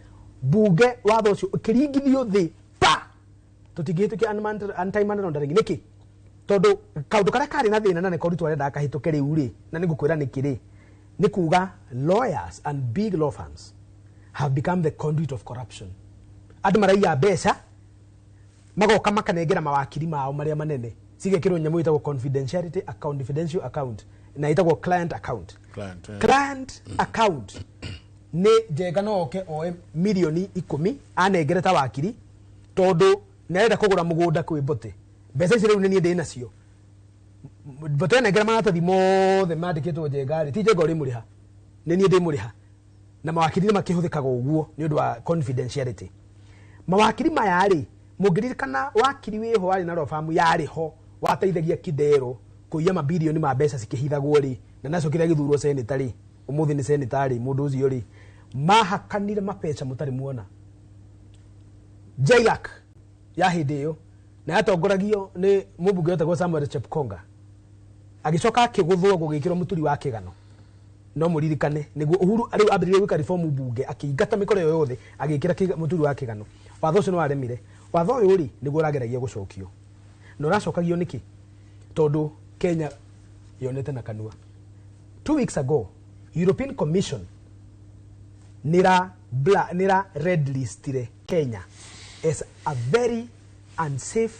bunge. Watho ũcio ũkĩringithio thĩ pa, tũtingĩhĩtũkia anti-money laundering. Nĩkĩ? Tondũ kaũndũ karĩa karĩ na thĩna na nĩko Ruto arendaga kahĩtũke rĩu rĩ, na nĩ ngũkwĩra nĩkĩ rĩ, nĩ kuga lawyers and big law firms have become the conduit of corruption. Andũ maraiya mbeca magoka makanengera mawakiri mao marĩa manene, cigekĩrwo nyamũ ĩtagwo confidentiality account, confidential account, na ĩtagwo client account. Client, eh. Client account nĩ Njenga no oke oe mirioni 10 anengere ta wakiri tondũ nĩ arenda kũgũra mũgũnda kwĩ Mbote. Mbeca ici rĩu nĩ niĩ ndĩ nacio. Mbote anengera maratathi mothe mandĩkĩtwo Njenga rĩ, ti Njenga ũrĩmũrĩha, nĩ niĩ ndĩmũrĩha. Na mawakiri nĩ makĩhũthĩkaga ũguo nĩ ũndũ wa confidentiality. Mawakiri maya rĩ, mũngĩririkana wakiri wĩho warĩ na law firm yarĩ ho wateithagia Kidero kũiya mabirioni ma mbeca cikĩhithagwo rĩ, na nacokire agĩthurwo seneta rĩ, ũmũthĩ nĩ seneta rĩ, mũndũ ũcio rĩ mahakanire mabeca mũtarĩ muona. JLAC ya hĩndĩ ĩyo na yatongoragio nĩ mũmbunge wetagwo Samuel Chepkonga, agĩcoka akĩgũthwo gũgĩkĩrwo mũturi wa kĩgano. No mũririkane nĩguo Uhuru rĩu ambĩrĩrie gwĩka reform bunge, akĩingata mĩkora ĩyo yothe, agĩkĩra mũturi wa kĩgano. Watho ũcio nĩ waremire. Watho ũyũ rĩ nĩguo ũrageragia gũcokio, na ũracokagio nĩkĩ? Tondũ Kenya yonete na kanua. 2 weeks ago European Commission nĩra red listire Kenya as a very unsafe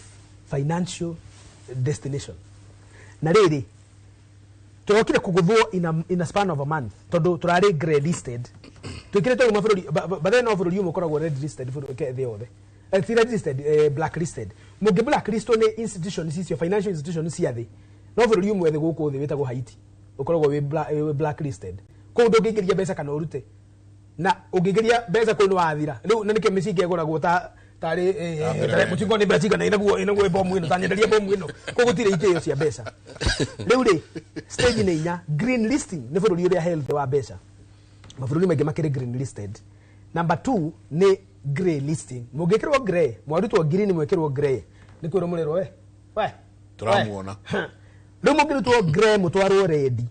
financial destination. Na rĩrĩ tũrokire kũgũthwo in a span of a month, tondũ tũrarĩ grey listed, twĩkĩrĩte ũguo mabũrũri bathe no bũrũri ũmwe ũkoragwo red listed thĩ yothe. Ti red listed, black listed. Mũngĩ black listwo nĩ institutions icio, financial institutions cia thĩ, no bũrũri ũmwe thĩ gũkũ thĩ wĩtagwo Haiti ũkoragwo wĩ black listed. Kũu ndũngĩingĩria mbeca kana ũrute, na ũngĩingĩria mbeca kũu nĩ wathira rĩu. Na nĩkĩo mĩcinga ĩgũragwo ta tarĩ mũcingo nĩ mbeca cigana inaguo bomu ĩno, tanyenderia bomu ĩno. Kũu gũtirĩ itĩo cia mbeca. Rĩu rĩ stage nĩ inya. Green listing nĩ bũrũri ũrĩa healthy wa mbeca, mabũrũri maingĩ makĩrĩ green listed. Number two nĩ grey listing. Mũngĩkĩrwo grey, mwarutwo green mwĩkĩrwo grey, nĩ kwĩrwo mũrĩrwo we we. Tũramuona. Rĩu mũngĩrutwo grey mũtwarwo red,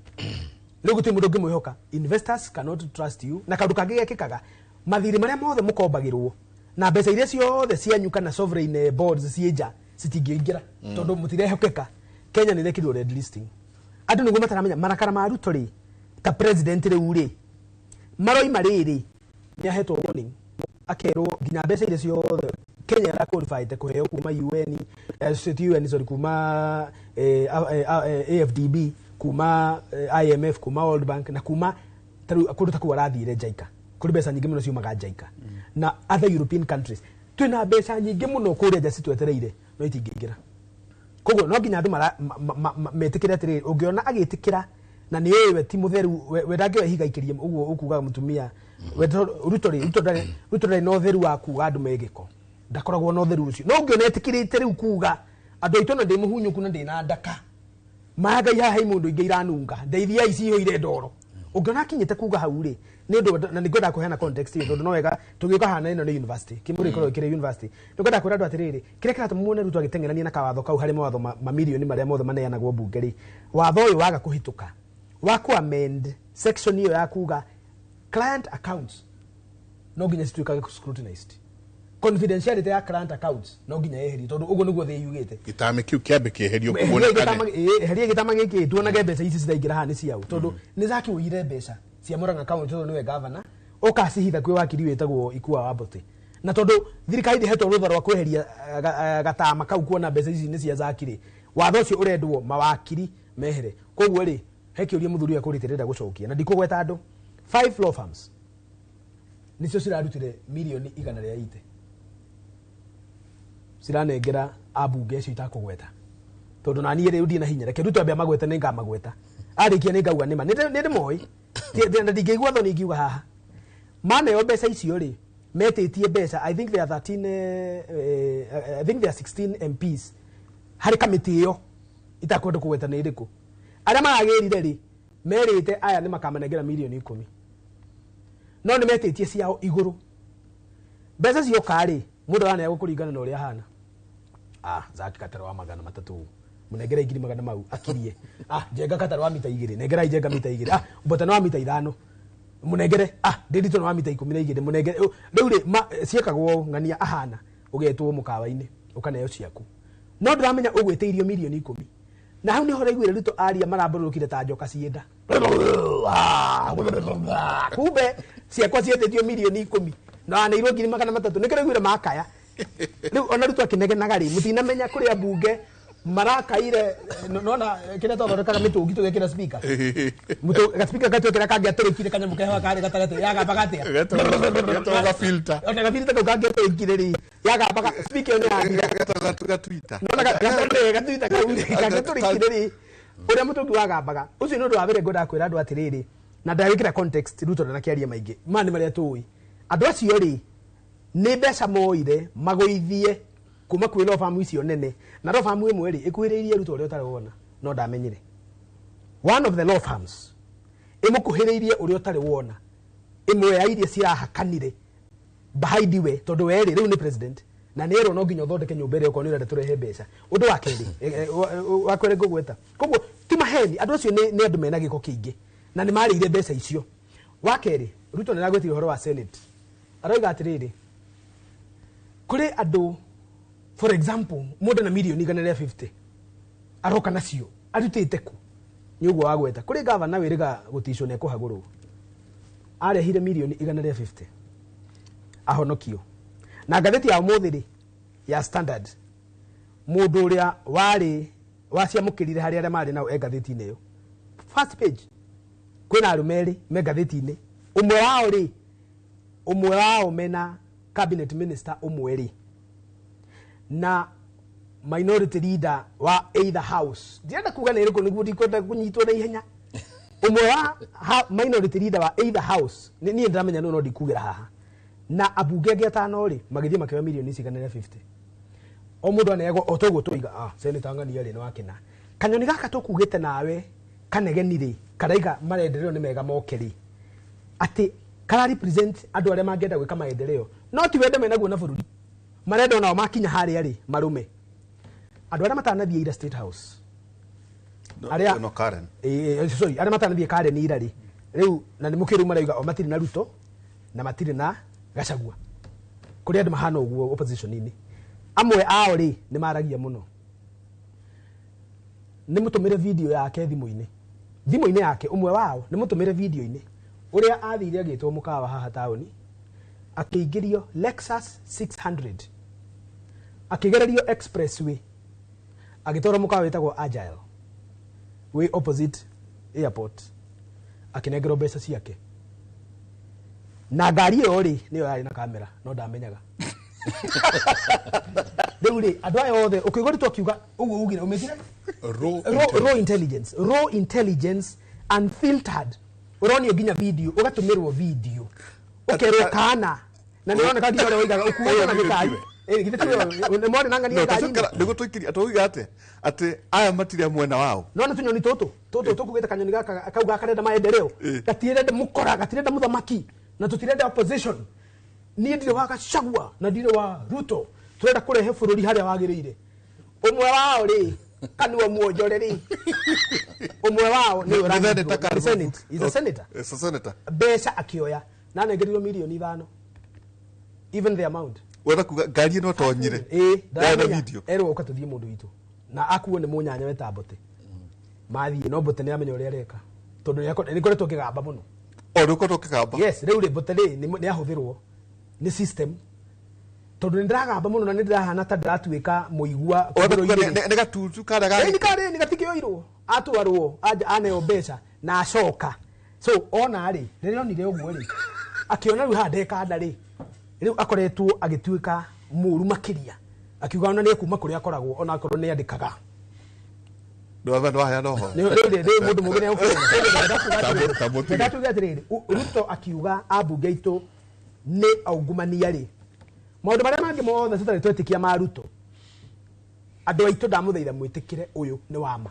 rĩu gũtirĩ mũndũ ũngĩmwĩhoka. Investors cannot trust you. Na kaũndũ kangĩ gekĩkaga, mathirĩ marĩa mothe mũkombagĩrwo na mbeca iria ciothe cianyu kana sovereign bonds ciĩ nja citingĩingĩra, tondũ mũtirehokeka. Kenya nĩ ĩrekirwo red listing. Andũ nĩguo mataramenya marakara ma Ruto rĩ ta president rĩu rĩ maroima rĩrĩ nĩ ahetwo warning, akerwo nginya mbeca iria ciothe Kenya ĩra qualified kũheo kuma UN, ti UN, sorry, kuma AFDB, kuma IMF, kuma World Bank, na kuma tarĩu kũndũ ta kũu arathire JICA. Kũrĩ mbeca nyingĩ mũno ciumaga JICA na other European countries. Twĩna mbeca nyingĩ mũno kũrĩa nja citwetereire, no itingĩingĩra. Koguo no nginya andũ metĩkĩre atĩrĩrĩ, ũngĩona agĩtĩkĩra na nĩ ũĩ we ti mũtheru, we ndangĩoya ihiga ikĩrie ũguo ũkugaga mũtumia we. Ruto rĩ, Ruto ndarĩ na ũtheru wa kuga andũ me gĩko, ndakoragwo na ũtheru ũcio. No ũngĩona etĩkĩrĩte rĩu kuga andũ aitũ na ndĩ mũhunyũku na ndĩ na ndaka maya ngai haha, he mũndũ ingĩ iranunga, ndeithiai cihũire ndoro. Ũngĩona akinyĩte kuga hau rĩ, nĩ ũndũ na nĩ ngwendaga kũheana context ĩyo, tondũ no wega tũgĩũka hana ĩno nĩ university kĩmũrĩ ĩkoragwo ĩkĩrĩ university. Nĩ ngwendaga kwĩra andũ atĩrĩrĩ, kĩrĩa kĩratũma muone Ruto agĩteng'erania na kawatho kau harĩ mawatho mamirioni marĩa mothe maneanagwo mbunge rĩ, watho ũyũ waga kũhĩtũka wa ku amend section ĩyo ya kuga client accounts no nginya cituĩkage scrutinized, confidentiality ya client accounts no nginya yeherio, tondũ ũguo nĩguo thĩ yugĩte. Gĩtame kĩu kĩambe kĩeherio kuonekane. Eheria gĩtama gĩkĩ tuonage mbeca ici ciraingĩra haha nĩ ciaũ, tondũ nĩ zakĩũire mbeca cia Murang'a County, tondũ nĩwe gavana ũkacihitha kwĩ wakiri wĩtagwo Ikua wa Mbote. Na tondũ thirikari ndĩhetwo rũtha rwa kweheria gatama kau kuona mbeca ici nĩ cia Zaki rĩ, watho ũcio ũrendwo mawakiri mehere. Koguo rĩ, he kĩũria mũthuri ũyũ akũrĩte ndĩrenda gũcokia na ndikũgweta andũ. Five law firms nĩcio cirarutire mirioni 180 ciranengera ambunge acio itakũgweta. Tondu na niĩ rĩu ndirĩ na hinya, reke Ruto ambe amagwete nĩ ngamagweta. Arĩkia nĩ ngauga nĩma. Nĩ ndĩmoĩ. Na ndingĩigua thoni ingiuga haha. Maneo mbeca icio rĩ, metĩtie mbeca, I think they are 13, I think they are 16 MPs harĩ kamĩtĩ ĩyo itakwenda kũgweta nĩ ĩrĩkũ. Arĩa maragĩrire rĩ, merĩte aya nĩ makamanengera mirioni 10. No nĩ metĩtie ciao igũrũ. Mbeca cioka rĩ, mũndũ araneagwo kũringana na ũrĩa ahana. Ah, Zaki Kataro wa 300, munengere 1,200 mau akirie. Ah, Njenga Kataro wa mita 2, nengerai Njenga mita 2. Ah, Mbotano wa mita 5, munengere. Ah, Ndiritu wa mita 12, munengere. Rĩu rĩ, ciĩkagwo ng'ania ahana, ũgetwo mũkawa-inĩ, ũkaneo ciaku. No ndĩramenya ũgwĩtĩirio mirioni 10. Na hau nĩho ũraiguire Ruto aria marambũrũkire ta njoka cienda. Kumbe ciakwa cietĩtio mirioni 10. Na aneirwo 300,000. Nĩkĩo ũraiguire makaya. Rĩu ona Ruto akĩnegenaga rĩ, mũtinamenya kũrĩa mbunge marakaire, nona kĩrĩa twathondekaga mĩtũngi tũgekĩra speaker. Ga speaker gatwekĩra kangĩatũrĩkire kanyamũ keho karĩ gatagatĩ, yagambaga atĩa? Getagwo ga filter. Ona ga filter kau kangĩatũrĩkire rĩ, yagambaga speaker ĩyo nĩ yathira. Getagwo ga Twitter. Nona ga Twitter kau rĩ, kangĩatũrĩkire rĩ, ũrĩa mũtũngi wagambaga. Ũcio nĩ ũndũ wa mbere ngwendaga kwĩra andũ atĩrĩrĩ, na ndagwĩkĩra context Ruto ndanakĩaria maingĩ. Maya nĩ marĩa tũĩ. Andũ acio rĩ, nĩ mbeca moire magũithie kuma kwĩ law firm icio nene. Na law firm ĩmwe rĩ, ĩkuhĩrĩirie Ruto ũrĩa ũtarĩ wona, no ndamenyire. One of the law firms ĩmũkuhĩrĩirie ũrĩa ũtarĩ wona, ĩmwe ya iria cirahakanire behind we, tondũ we rĩ, rĩu nĩ president na nĩ erwo no nginya ũthondeke nyũmba ĩrĩa okorwo nĩ ũrenda tũrehe mbeca. Ũndũ wa kerĩ, wa kerĩ ngũgweta, koguo ti maheni, andũ acio nĩ andũ mena gĩko kĩingĩ na nĩ marĩire mbeca icio. Wa kerĩ, Ruto nĩ aragwetire ũhoro wa Senate, aroiga atĩrĩrĩ, kũrĩ andũ, for example, mũndũ na mirioni 150 aroka nacio arutĩte kũ? Nĩ ũguo wagweta. Kũrĩ gavana wĩrĩga gũticwo nĩ ekũhagũrwo, arehire mirioni 150 ahonokio. Na ngathĩti ya ũmũthĩ rĩ, ya Standard, mũndũ ũrĩa warĩ waciamũkĩrire harĩ arĩa marĩ nao e ngathĩti-inĩ ĩyo, first page, kwĩna arũme erĩ me ngathĩti-inĩ, ũmwe wao rĩ, ũmwe wao mena cabinet minister ũmwe rĩ, na minority leader wa either house, ndirenda kuga nĩ ĩrĩkũ nĩguo ndikwenda kũnyitwo na ihenya. Ũmwe wa minority leader wa either house, niĩ ndĩramenya no ndikugĩra haha, na ambunge angĩ atano rĩ, magĩthiĩ makĩoya mirioni 150. O mũndũ aneagwo o toguo tũiga, ah, senator ng'ania rĩ, nĩ wakena. Kanyoni gaka tũkugĩte nawe kanegeni rĩ, karaiga maendeleo nĩ mega moke rĩ, atĩ kara represent andũ arĩa mangĩenda gwĩka maendeleo, no ti wendo menaguo na bũrũri, marenda onao makinya harĩa rĩ marume. Andũ arĩa matanathiĩ ira State House, arĩa no Karen, sorry, arĩa matanathiĩ Karen ira rĩ, rĩu na nĩ mũkĩrũ marauga o matirĩ na Ruto na matirĩ na Gachagua. Kũrĩ andũ mahana ũguo opposition-inĩ, amwe ao rĩ nĩ maragia mũno. Nĩ mũtũmĩre video yake thimũ-inĩ yake, ũmwe wao nĩ mũtũmĩre video-inĩ ũrĩa athire agĩtwo mũkawa haha taũni, akĩingĩrio Lexus 600, akĩgererio expressway, agĩtwarwo mũkawa wĩtagwo Agile wĩ opposite airport, akĩnengerwo mbeca ciake. Na ngari ĩyo rĩ, nĩyo yarĩ na kamera, no ndamenyaga. Rĩu rĩ, andũ aya othe ũkĩigua Ruto akiuga ũguo ugire, ũmĩtire raw intelligence, raw intelligence unfiltered, ũronio nginya video, ũgatũmĩrwo video, ũkerwo kana na nĩ ũroneka nginya ũrĩa woigaga ũkuĩte na gĩkari. Githĩ tiwe nĩ mwarĩ na ng'ania ngari-inĩ? Nĩguo tũikirie tũiga atĩ aya matirĩ mwena wao. No nĩ tũnyoni tũtũ tũtũ tũkugĩte kanyoni gaka kau gakarenda maendeleo, gatirenda mũkora, gatirenda mũthamaki, na tũtirenda opposition. Niĩ ndirĩ wa Gachagua na ndirĩ wa Ruto, tũrenda kũrehe bũrũri harĩa wagĩrĩire. Ũmwe wao rĩ, kanua muonjore rĩ, ũmwe wao nĩ Nĩ senator ũranyitwo. Senate. He's a senator. He's a senator. Mbeca akĩoya na anengerirwo mirioni 5, even the amount. Wenda kuga ngari ĩno tonyire. Ĩĩ, Ndana ndaramenya. video. Erwo ũka tũthiĩ mũndũ witũ, na akuo nĩ mũnyanya weta Mbote, mathiĩ no Mbote nĩ amenya ũrĩa areka, tondũ nĩ koretwo kĩgamba mũno. O nĩ ũkoretwo kĩgamba. Yes, rĩu rĩ, Mbote rĩ, nĩ ahũthĩrwo nĩ system, tondũ nĩ ndĩragamba mũno na nĩ ndĩrahana ta ndĩratuĩka mũigua. Wenda kuga nĩ gatutu karĩa Ĩĩ, nĩ karĩ, nĩ gatikĩoirwo, atwarwo aneo mbeca na acoka. So ona rĩ, rĩrĩa onire ũguo rĩ, akĩona rĩu haha ndekanda rĩ, rĩu akoretwo agĩtuĩka mũru makĩria, akiuga ona nĩ ekuma kũrĩa akoragwo, ona akorwo nĩ andĩkaga. Ndwaheana ũhoro. Rĩu mũndũ mũgĩ nĩegũkĩrega. Tuge atĩrĩrĩ, Ruto akiuga ambunge aitũ nĩ aungumania rĩ, maũndũ marĩa mangĩ mothe tũtarĩ twetĩkia ma Ruto, andũ aitũ ndamũthaitha mwĩtĩkĩre ũyũ nĩ wa ma.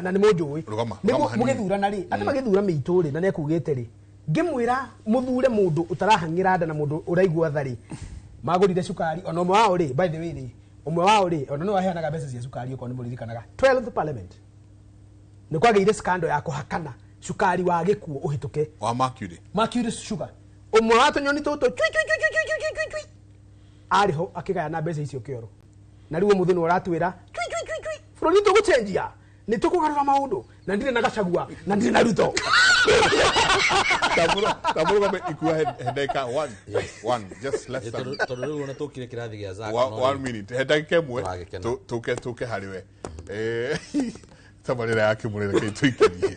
Na nĩ mũnjũĩ. Nĩguo mũgĩthurana rĩ, andũ magĩthura mĩitũ rĩ, na nĩekugĩte rĩ, ngĩmwĩra mũthure mũndũ ũtarahang'ĩra nda na mũndũ ũraigua tha rĩ, magũrire cukari ona ũmwe wao rĩ, by the way rĩ, ũmwe wao rĩ, ona nĩwe waheanaga mbeca cia cukari okorwo nĩ mũririkanaga 12th parliament nĩ kwagĩire scandal ya kũhakana cukari wa gĩkuũ ũhĩtũke wa Mercury, Mercury sugar, ũmwe wa tũnyoni tũtũ cui cui cui cui cui cui cui arĩ ho akĩgayana mbeca icio kĩoro, na rĩu ũmũthĩ nĩ ũratwĩra cui cui cui cui bũrũri tũgũcenjia, nĩ tũkũgarũra maũndũ, na ndirĩ na Gachagua na ndirĩ na Ruto. Tamũrũgame ikua he ndagĩka one just less than tondũ rĩu ona tũkire kĩrathi gĩa Zack 1 minute, he ndagĩka ĩmwe tũke harĩ we tabarĩra ya Kĩmũrĩ reke tũikĩrie.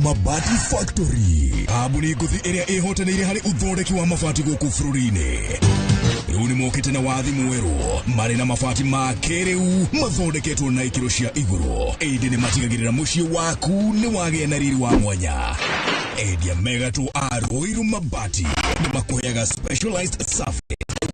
Mabati Factory kambuni ngũthi ĩrĩa ĩhotanĩire harĩ ũthondeki wa mabati gũkũ bũrũri-inĩ. Rĩu nĩ mokĩte na wathi mwerũ marĩ na mabati ma kĩrĩu mathondeketwo na ikĩro cia igũrũ, ĩndĩ nĩ matigagĩrĩra mũciĩ waku nĩ wagĩa na riri wa mwanya. Endia megatũ a Ruiru Mabati nĩ makũheaga specialized service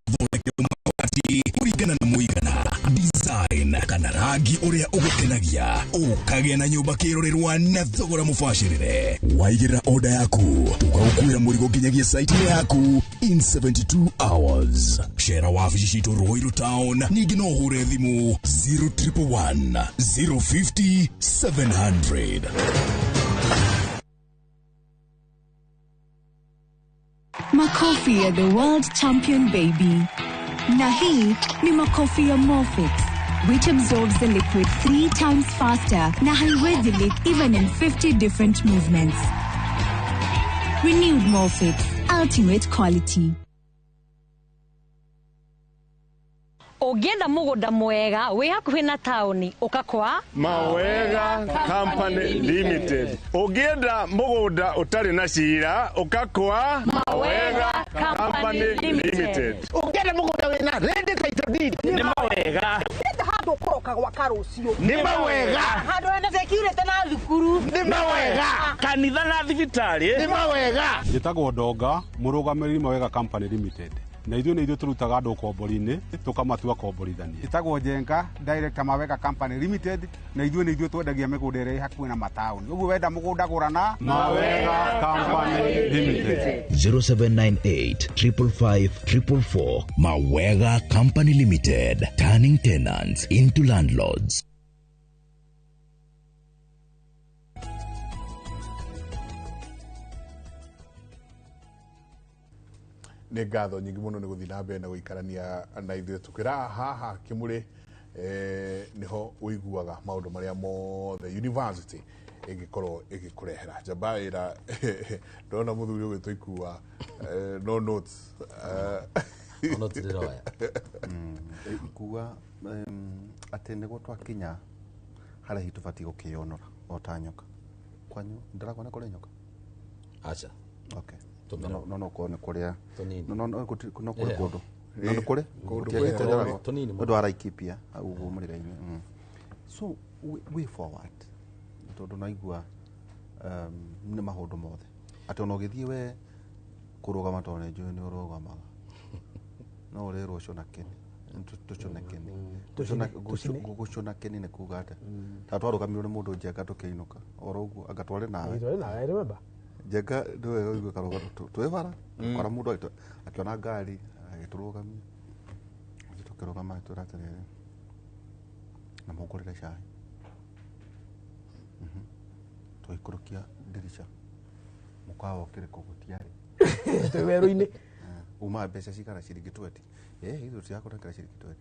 gũthondekerwo mabati kũringana na mũigana, design kana rangi ũrĩa ũgũkenagia, ũkagĩa na nyũmba kĩrorerwa na thogora mũbacĩrĩre. Waigĩrĩra order yaku tũgagũkuĩra mũrigo nginyagia site-inĩ yaku in 72 hours. Cera wabici citũ Ruiru Town, ningĩ no ũhũre thimũ 0111 050 700. Makofi ya the world champion baby. Na hii ni makofi ya Morfix, which absorbs the liquid 3 times faster na haiwezi leak even in 50 different movements. Renewed Morfix, ultimate quality. Ũngĩenda mũgũnda mwega wĩ hakuhĩ na taũni ũka kwa Mawega Company Limited. Ũngĩenda mũgũnda ũtarĩ na cira ũka kwa Mawega Company Limited. Ũngĩenda mũgũnda wĩna ready title deed nĩ Mawega. Ũngĩenda handũ ũkũroka gwaka rũciũ nĩ Mawega. Handũ hena security na thukuru nĩ Mawega. Kanitha na thibitarĩ nĩ Mawega. Njĩtagwo Ndonga, mũrũgamĩrĩri Mawega Company Limited. Na ithuĩ nĩ ithuĩ tũrutaga andũ ũkombori-inĩ tũkamatua komborithania. Ĩtagwo Njenga, director Mawega Company Limited, na ithuĩ nĩ ithuĩ twendagia mĩgũnda ĩrĩa ĩ hakuhĩ na mataũni. Ũguo wenda mũgũnda gũra na Mawega Company Limited. 0798 555 444. Mawega Company Limited, turning tenants into landlords. Nĩ ngatho nyingĩ mũno nĩ gũthiĩ na mbere na gũikarania na ithuĩ tũkĩra haha Kĩmũrĩ, nĩho ũiguaga maũndũ marĩa mothe university ĩngĩkorwo ĩgĩkũrehera. Njamba ĩra ndona mũthuri ũgĩtwo Ikua, no notes. No notes ndĩroya. Ikua atĩ nĩguo twakinya harĩa hihi tũbatiĩ gũkĩyonora o ta nyoka. Kwanyu ndĩrakona kũrĩ nyoka? Aca. Okay. No no no kũrĩa no no no kũrĩ kũndũ no nĩ kũrĩ ũndũ wa Laikipia ũguo mũrĩra-inĩ. So way forward tondũ naigua nĩ maũndũ mothe atĩ ona ũgĩthiĩ we kũrũgama tondũ nĩ njũĩ nĩ ũrũgamaga no ũrĩrwo cũna kĩni tũcũne kĩni gũcũna kĩni nĩ kuga atĩa ta twarũgamirwo nĩ mũndũ Njenga tũkĩinũka oro ũguo anga twarĩ nawe. Njenga nĩwe ũigua karũgano twĩ bara kora mũndũ akĩona ngari agĩtũrũgamia tũkĩrũgama agĩtwĩra atĩrĩrĩ na mũngũrĩre cai. Tũikũrũkia ndirica mũkawa ũkĩrĩ kũ gũtiarĩ twĩ werũ-inĩ. Uma mbeca cigana ciringi 20. Ithuĩ tũtirakũnengera ciringi 20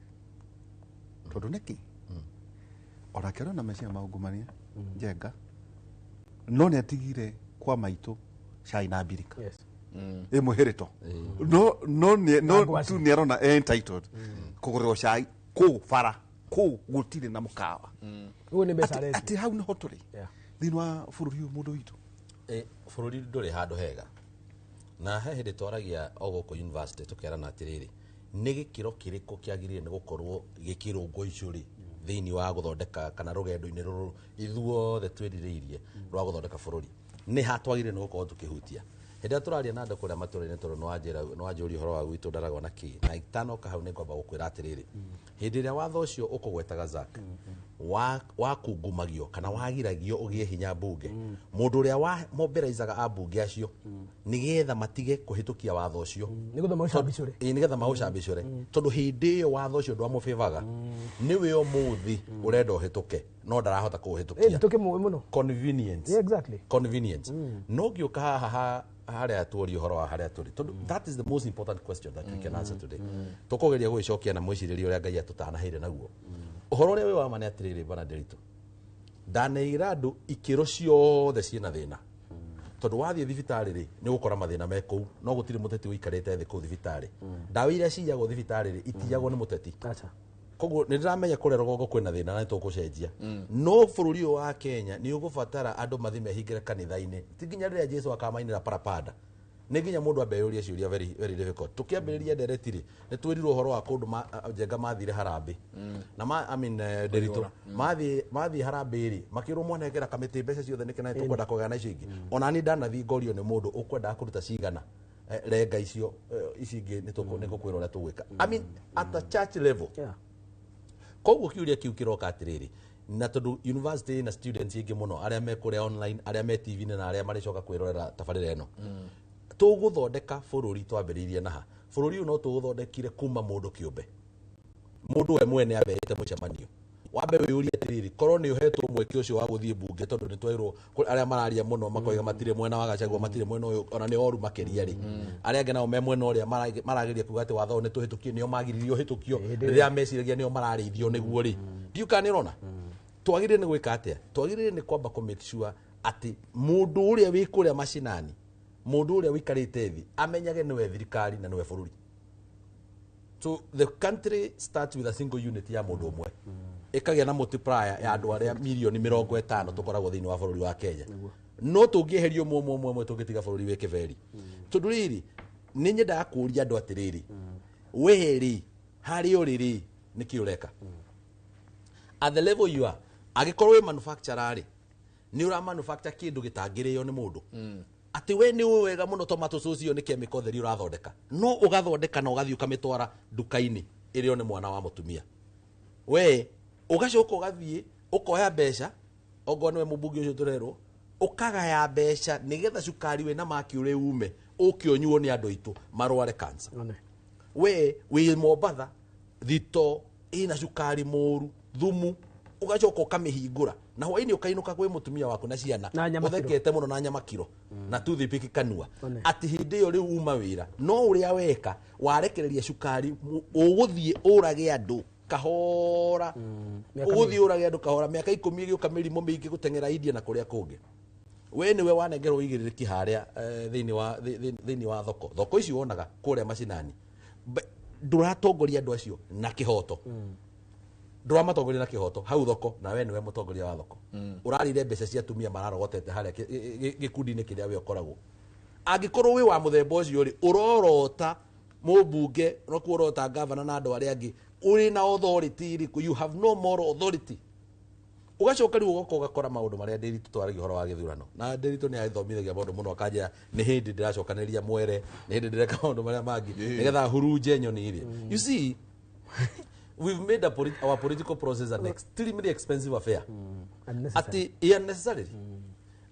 tondũ nĩkĩ Onake arĩ na meciria ma ungumania Njenga, no nĩ atigire kwa maitũ cai na mbirika ĩ mũhĩrĩto, no no nĩ no tu nĩ arona entitled kũgũrĩrwo cai kũu bara kũu gũtirĩ na mũkawa. Ũguo nĩ mbeca aretia. Atĩ hau nĩho tũrĩ thĩinĩ wa bũrũri ũyũ mũndũ witũ. Bũrũri ndũrĩ handũ hega, na he hĩndĩ twaragia o gũkũ university tũkerana atĩrĩrĩ, nĩ gĩkĩro kĩrĩkũ kĩagĩrĩire nĩ gũkorwo gĩkĩrũngwo icũrĩ thĩinĩ wa gũthondeka kana rũgendo-inĩ rũrũ ithuothe twĩrirĩirie rwa gũthondeka bũrũri, nĩ ha twagĩrĩire nĩ gũkorwo tũkĩhutia hĩndĩ ĩrĩa tũraria na andũ kũrĩa matũra-inĩ, tondũ nĩwanjũria ũhoro wa gwitũ ndaragwo na kĩ na itanoka hau, nĩngwamba gũkwĩra atĩrĩrĩ, hĩndĩ ĩrĩa watho ũcio ũkũgwetaga Zack wakungumagio kana wagiragio ũgĩe hinya mbunge, mũndũ ũrĩa wa mobilaizaga ambunge acio nĩgetha matige kũhĩtũkia watho ũcio. Nĩgetha maũcambicũre. Ĩĩ, nĩgetha maũcambicũre, tondũ hĩndĩ ĩyo watho ũcio ndwamũbĩbaga, nĩwe ũmũthĩ ũrenda ũhĩtũke no ndarahota kũũhĩtũkia. Tũkĩmũĩ mũno. Convenience. Yeah, exactly. Convenience. No ngĩũka haha harĩa tuoria ũhoro wa harĩa tũrĩ, tondũ that is the most important question that we can answer today, tũkũgeria gũgĩcokia na mwĩcirĩrie ũrĩa Ngai atũtanaheire naguo. Ũhoro ũrĩa wĩ wa ma nĩ atĩrĩrĩ, bana Nderitu, ndaneira andũ ikĩro ciothe ciĩna thĩna, tondũ wathiĩ thibitarĩ rĩ, nĩ ũgũkora mathĩna me kũu, no gũtirĩ mũteti ũikarĩte thĩ kũu thibitarĩ. Ndawa iria ciyagwo thibitarĩ rĩ, itiyagwo nĩ mũteti. Koguo nĩ ndĩramenya kũrĩa rũgongo kwĩna thĩna na nĩ tũgũcenjia, no bũrũri ũyũ wa Kenya nĩ ũgũbatara andũ mathiĩ mehingĩre kanitha-inĩ, ti nginya rĩrĩa Jesu akamainĩra parapanda, nĩ nginya mũndũ ambe eyũrie ciũria very, very difficult. Tũkĩambĩrĩria ndereti rĩ, nĩ twĩrirwo ũhoro wa kũndũ Njenga mathire harambĩ na ma, I mean, Nderitu mathiĩ harambĩ rĩ, makĩrwo mwanengera kamĩtĩ mbeca ciothe nĩkĩ, na nĩ tũkwenda kũgaya na icio ingĩ. Ona niĩ ndanathiĩ ngorio nĩ mũndũ ũkwendaga kũruta cigana, renga icio, ici ingĩ nĩ ngũkwĩra ũrĩa tũgwĩka, I mean, at a church level. Koguo kiũria kĩu kĩroka atĩrĩrĩ, na tondũ university na students aingĩ mũno arĩa me kũrĩa online, arĩa me TV-inĩ na arĩa marĩcoka kwĩrorera tabarĩra ĩno, tũgũthondeka bũrũri twambĩrĩirie naha? Bũrũri ũyũ no tũũthondekire kuma mũndũ kĩũmbe, mũndũ we mwene ambeĩte mũcemanio wambe wĩyũrie atĩrĩrĩ, korwo nĩ ũhetwo mweke ũcio wa gũthiĩ mbunge, tondũ nĩ twerwo kũrĩ arĩa mararia mũno makoiga matirĩ mwena wa Gachagua, matirĩ mwena ũyũ, ona nĩ oru makĩria rĩ, arĩa angĩ nao me mwena ũrĩa marageria kuga atĩ watho ũyũ nĩ tũhĩtũkie, nĩo magiririo ũhĩtũkio rĩrĩa meciragia nĩo mararĩithio nĩguo rĩ, ndiũ kana nĩ ũrona twagĩrĩire nĩ gwĩka atĩa? Twagĩrĩire nĩ kwamba kũ make sure atĩ mũndũ ũrĩa wĩ kũrĩa macinani, mũndũ ũrĩa ũikarĩte thĩ, amenyage nĩwe thirikari na nĩwe bũrũri. So the country starts with a single unit ya mũndũ ũmwe, ĩkagĩa na multiplier ya andũ arĩa mirioni 50 tũkoragwo thĩinĩ wa bũrũri wa Kenya. No tũngĩeheria ũmwe ũmwe ũmwe ũmwe, tũngĩtiga bũrũri wĩ kĩberi. Tondũ rĩrĩ, nĩ nyendaga kũũria andũ atĩrĩrĩ, we rĩ, harĩa ũrĩ rĩ, nĩkĩ ũreka at the level you are? Angĩkorwo wĩ manufacturer rĩ, nĩ ũra manufacture kĩndũ gĩtangĩrĩo nĩ mũndũ, atĩ we nĩ ũĩ wega mũno tomato sauce ĩyo nĩ chemical theri ũrathondeka, no ũgathondeka na ũgathiĩ ũkamĩtwara nduka-inĩ ĩrĩo nĩ mwana wa mũtumia. We ũgacoka ũgathiĩ ũkoya mbeca, ongorwo nĩwe mũmbunge ũcio tũrerwo, ũkagaya mbeca nĩgetha cukari wĩna mercury ume ũke ũnyuo nĩ andũ aitũ marware cancer. We wĩ Mombatha, thito ĩna cukari mũru, thumu, ũgacoka ũkamĩhingũra na hwainĩ ũkainũka kwĩ mũtumia waku na ciana Na nyama kiro. ũthekete mũno na nyama kiro na toothpick kanua, One. atĩ hĩndĩ ĩyo rĩu uma wĩra, no ũrĩa weka warekereria cukari ũgũthiĩ ũrage andũ kahora. Mĩaka Ũgũthiĩ ũrage andũ kahora, mĩaka 10 ĩgĩũka, mĩrimũ mĩingĩ gũteng'era India na kũrĩa kũngĩ. We nĩwe wanengerwo ũigĩrĩrĩki harĩa thĩinĩ wa thoko ici wonaga kũrĩa macinani. Ndũratongoria andũ acio na kĩhoto, ndũramatongoria na kĩhoto hau thoko, na we nĩwe mũtongoria wa thoko. Ũrarire mbeca cia atumia mararogotete harĩa gĩkundi-inĩ kĩrĩa we ũkoragwo. Angĩkorwo wĩ wa mũthemba ũcio rĩ, ũrorota mũmbunge no kuorota gavana na andũ arĩa angĩ ũrĩ na authority ĩrĩkũ? You have no moral authority. Ũgacoka rĩu ũgoka ũgakora maũndũ marĩa Ndĩritũ twaragia ũhoro wa gĩthurano, na Ndĩritũ nĩ athomithagia maũndũ mũno, akanjĩra nĩ hĩndĩ ndĩracokanĩrĩria mwere, nĩ hĩndĩ ndĩreka maũndũ marĩa mangĩ nĩgetha hurunje nyoni rĩ. You see, we've made our political process an extremely expensive affair. Unnecessary. Atĩ unnecessarily,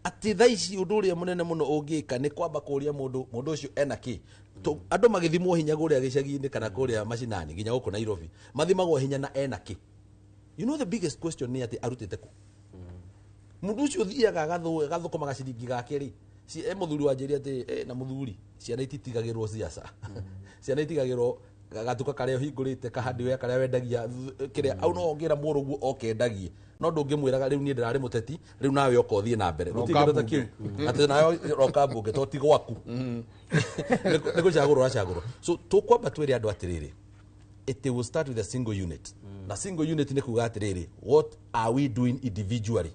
atĩ thaa ici ũndũ ũrĩa mũnene mũno ũngĩka nĩ kwamba kũria mũndũ, mũndũ ũcio ena kĩ. Andũ magĩthimwo hinya kũrĩa gĩcagi-inĩ kana kũrĩa macinani nginya gũkũ Nairobi, mathimagwo hinya na ena kĩ. You know, the biggest question nĩ atĩ arutĩte kũ mũndũ ũcio ũthiaga agathũkũmaga ciringi gake rĩ. E mũthuri wanjĩria atĩ na mũthuri, ciana ititigagĩrwo siasa, ciana itigagĩrwo Gatuka karĩa ũhingũrĩte kahardware karĩa wendagia kĩrĩa au no ũngĩra mũrũguo oke endagie no ndũngĩmwĩraga rĩu niĩ ndĩrarĩ mũteti rĩu nawe oka ũthiĩ na mbere Roka gũtirĩ kĩndũ ta mbunge. kĩu atĩ nawe roka mbunge to ti gwaku nĩ gũcagũrwo ũracagũrwo. So tũkwamba twĩre andũ atĩrĩrĩ, it will start with a single unit, na single unit nĩ kuga atĩrĩrĩ, what are we doing individually?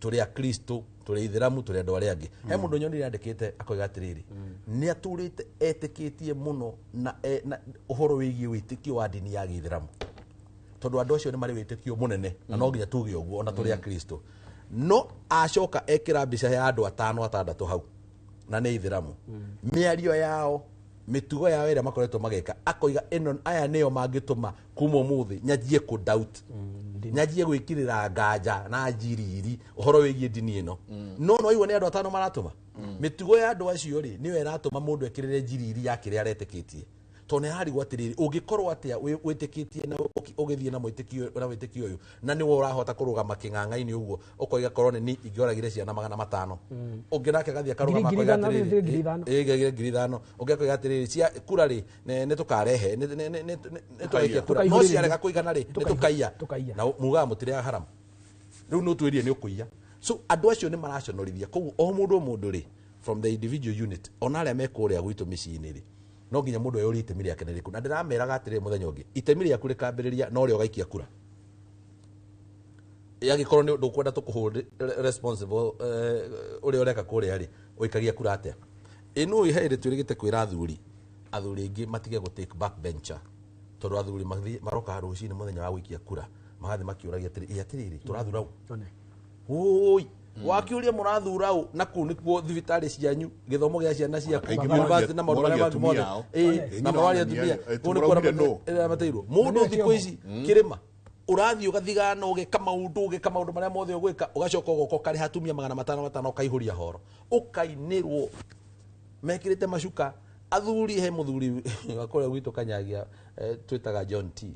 Tũrĩ akristo, tũrĩ ithĩramu, tũrĩ andũ arĩa angĩ. He mũndũ nyonire andĩkĩte akoiga atĩrĩrĩ, nĩ atũrĩte etĩkĩtie mũno na, na ũhoro wĩgiĩ wĩtĩkio wa ndini ya gĩithĩramu, tondũ andũ acio nĩ marĩ wĩtĩkio mũnene na no nginya tuge ũguo ona tũrĩ akristo. No acoka ekĩra mbica ya andũ atano atandatũ hau na nĩ ithĩramu, mĩario yao, mĩtugo yao ĩrĩa makoretwo magĩka, akoiga ĩno aya nĩo mangĩtũma kuma ũmũthĩ nyanjie kũ doubt, nyanjie gwĩkĩrĩra nganja na njiriri ũhoro wĩgiĩ ndini ĩno. No no aigua nĩ andũ atano maratũma mĩtugo ya andũ acio rĩ, nĩyo ĩratũma mũndũ ekĩrĩre njiriri ya kĩrĩa aretĩkĩtie, tondũ nĩ harigwo atĩrĩrĩ, ũngĩkorwo atĩa wĩtĩkĩtie na ũgĩthiĩ na mwĩtĩkio na wĩtĩkio ũyũ na nĩwe ũrahota kũrũgama kĩng'ang'a-inĩ ũguo ũkoiga korwo nĩ ni ingĩoragire ciana 500, ũngĩ nake agathiĩ akarũgama Ngiri akoiga ithano, atĩrĩrĩ, 5,000. ĩ, 5,000, ũngĩ akoiga atĩrĩrĩ, cia kura rĩ nĩ tũkarehe nĩ tũgaikia kura no Tũkaihũrĩrĩria. ciarega kũigana rĩ nĩ tũkaiya Tũkaiya. na mugaga mũtirĩa haramu rĩu nĩ ũtwĩrie nĩ ũkũiya. So andũ acio nĩ maraconorithia koguo o mũndũ o mũndũ rĩ, from the individual unit, ona arĩa me kũrĩa gwitũ mĩciĩ-inĩ rĩ, no nginya mũndũ eyũrie itemi rĩake nĩ rĩrĩkũ. Na ndĩrameraga atĩrĩrĩ, mũthenya ũngĩ itemi rĩaku rĩkambĩrĩria na ũrĩa ũgaikia kura, yagĩkorwo nĩ ndũkwenda tũkũhold responsible ũrĩa ũreka kũrĩa rĩ, ũikagia kura atĩa? Ĩno he hĩndĩ twĩrĩgĩte kwĩra athuri, athuri aingĩ matige gũ take back bencher, tondũ athuri marokaga rũcinĩ mũthenya wa gũikia kura magathiĩ makĩũragia atĩrĩ, "Ĩ atĩrĩrĩ, tũrathura ũ?" Ũi wakiũria mũrathura ũ, na kũu nĩkuo thibitarĩ cianyu, gĩthomo gĩa ciana ciaku, Aingĩ university na maũndũ marĩa moragia mangĩ mothe. atumia ao. Ĩ, Ĩ, na nyina moraria wa ng'ania, atumia ĩ, kũu nĩkuo tũmũraugire nũ? aramatĩirwo mũndũ thikũ ici kĩrĩma ũrathiĩ ũgathigana ũgĩka maũndũ, ũgĩka maũndũ marĩa mothe ũgwĩka, ũgacoka ũgoka ũkarĩha atumia 500 ũkaihũria horo ũkainĩrwo mekĩrĩte macuka. Athuri, he mũthuri wa kũrĩa gwitũ Kanyagia, twĩtaga John T,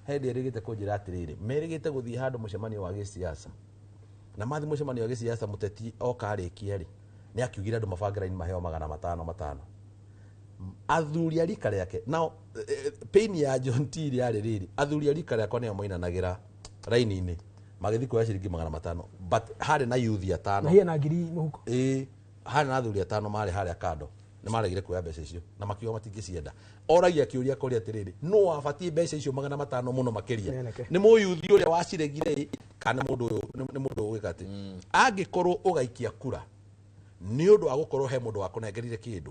he hĩndĩ erĩgĩte kũnjĩra atĩrĩrĩ, merĩgĩte gũthiĩ handũ mũcemanio wa gĩsiasa, na mathi mũcemanio wa gĩsiasa mũteti oka arĩkia rĩ, nĩ akiugire andũ mabange raini maheo 500. Athuri a rika rĩake nao, pain ya John T rĩarĩ rĩrĩ, athuri a rika rĩakwa nĩo moinanagĩra raini-inĩ magĩthiĩ kuoya ciringi 500, but harĩ na yuthi atano Na hiya na ngiri mũhuko. Ĩ, harĩ na athuri atano marĩ harĩa kando nĩ maregire kuoya mbeca icio na makiuga matingĩcienda. Oragia kĩũria kũrĩa atĩrĩrĩ, nũ wabatiĩ mbeca icio 500 mũno makĩria? Nĩ Nĩ mũyuthi ũrĩa waciregire ĩ, kana nĩ mũndũ ũyũ nĩ mũndũ ũgwĩka atĩ angĩkorwo ũgaikia kura nĩ ũndũ wa gũkorwo he mũndũ wakũnengerire kĩndũ,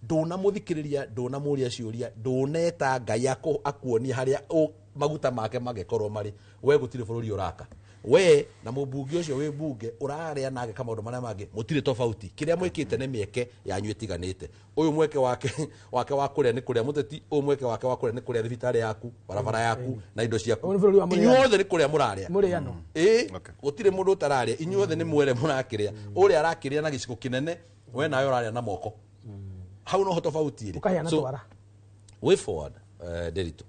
ndũnamũthikĩrĩria, ndũnamũria ciũria, ndũneta Ngai akuonie harĩa maguta make mangĩkorwo marĩ, we gũtirĩ bũrũri ũraka. We na mũmbunge ũcio wĩ mbunge ũrarĩa na ageka maũndũ marĩa mangĩ mũtirĩ tofauti. Kĩrĩa mwĩkĩte nĩ mĩeke yanyu ĩtiganĩte. Ũyũ mweke wake wa kũrĩa nĩ kũrĩa mũteti, ũyũ mweke wake wa kũrĩa nĩ kũrĩa thibitarĩ yaku, barabara yaku na indo ciaku. Ũyũ nĩ bũrũri wa mũrĩano. Inyuothe nĩ kũrĩa mũrarĩa. Mũrĩano. Ĩ, gũtirĩ mũndũ ũtararĩa, inyuothe nĩ mwere mũrakĩrĩa. Ũrĩa arakĩrĩa na gĩciko kĩnene, we nawe ũrarĩa na moko. Hau noho tofauti ĩrĩ. Ũkaheana So, twara. way forward, Nderitu,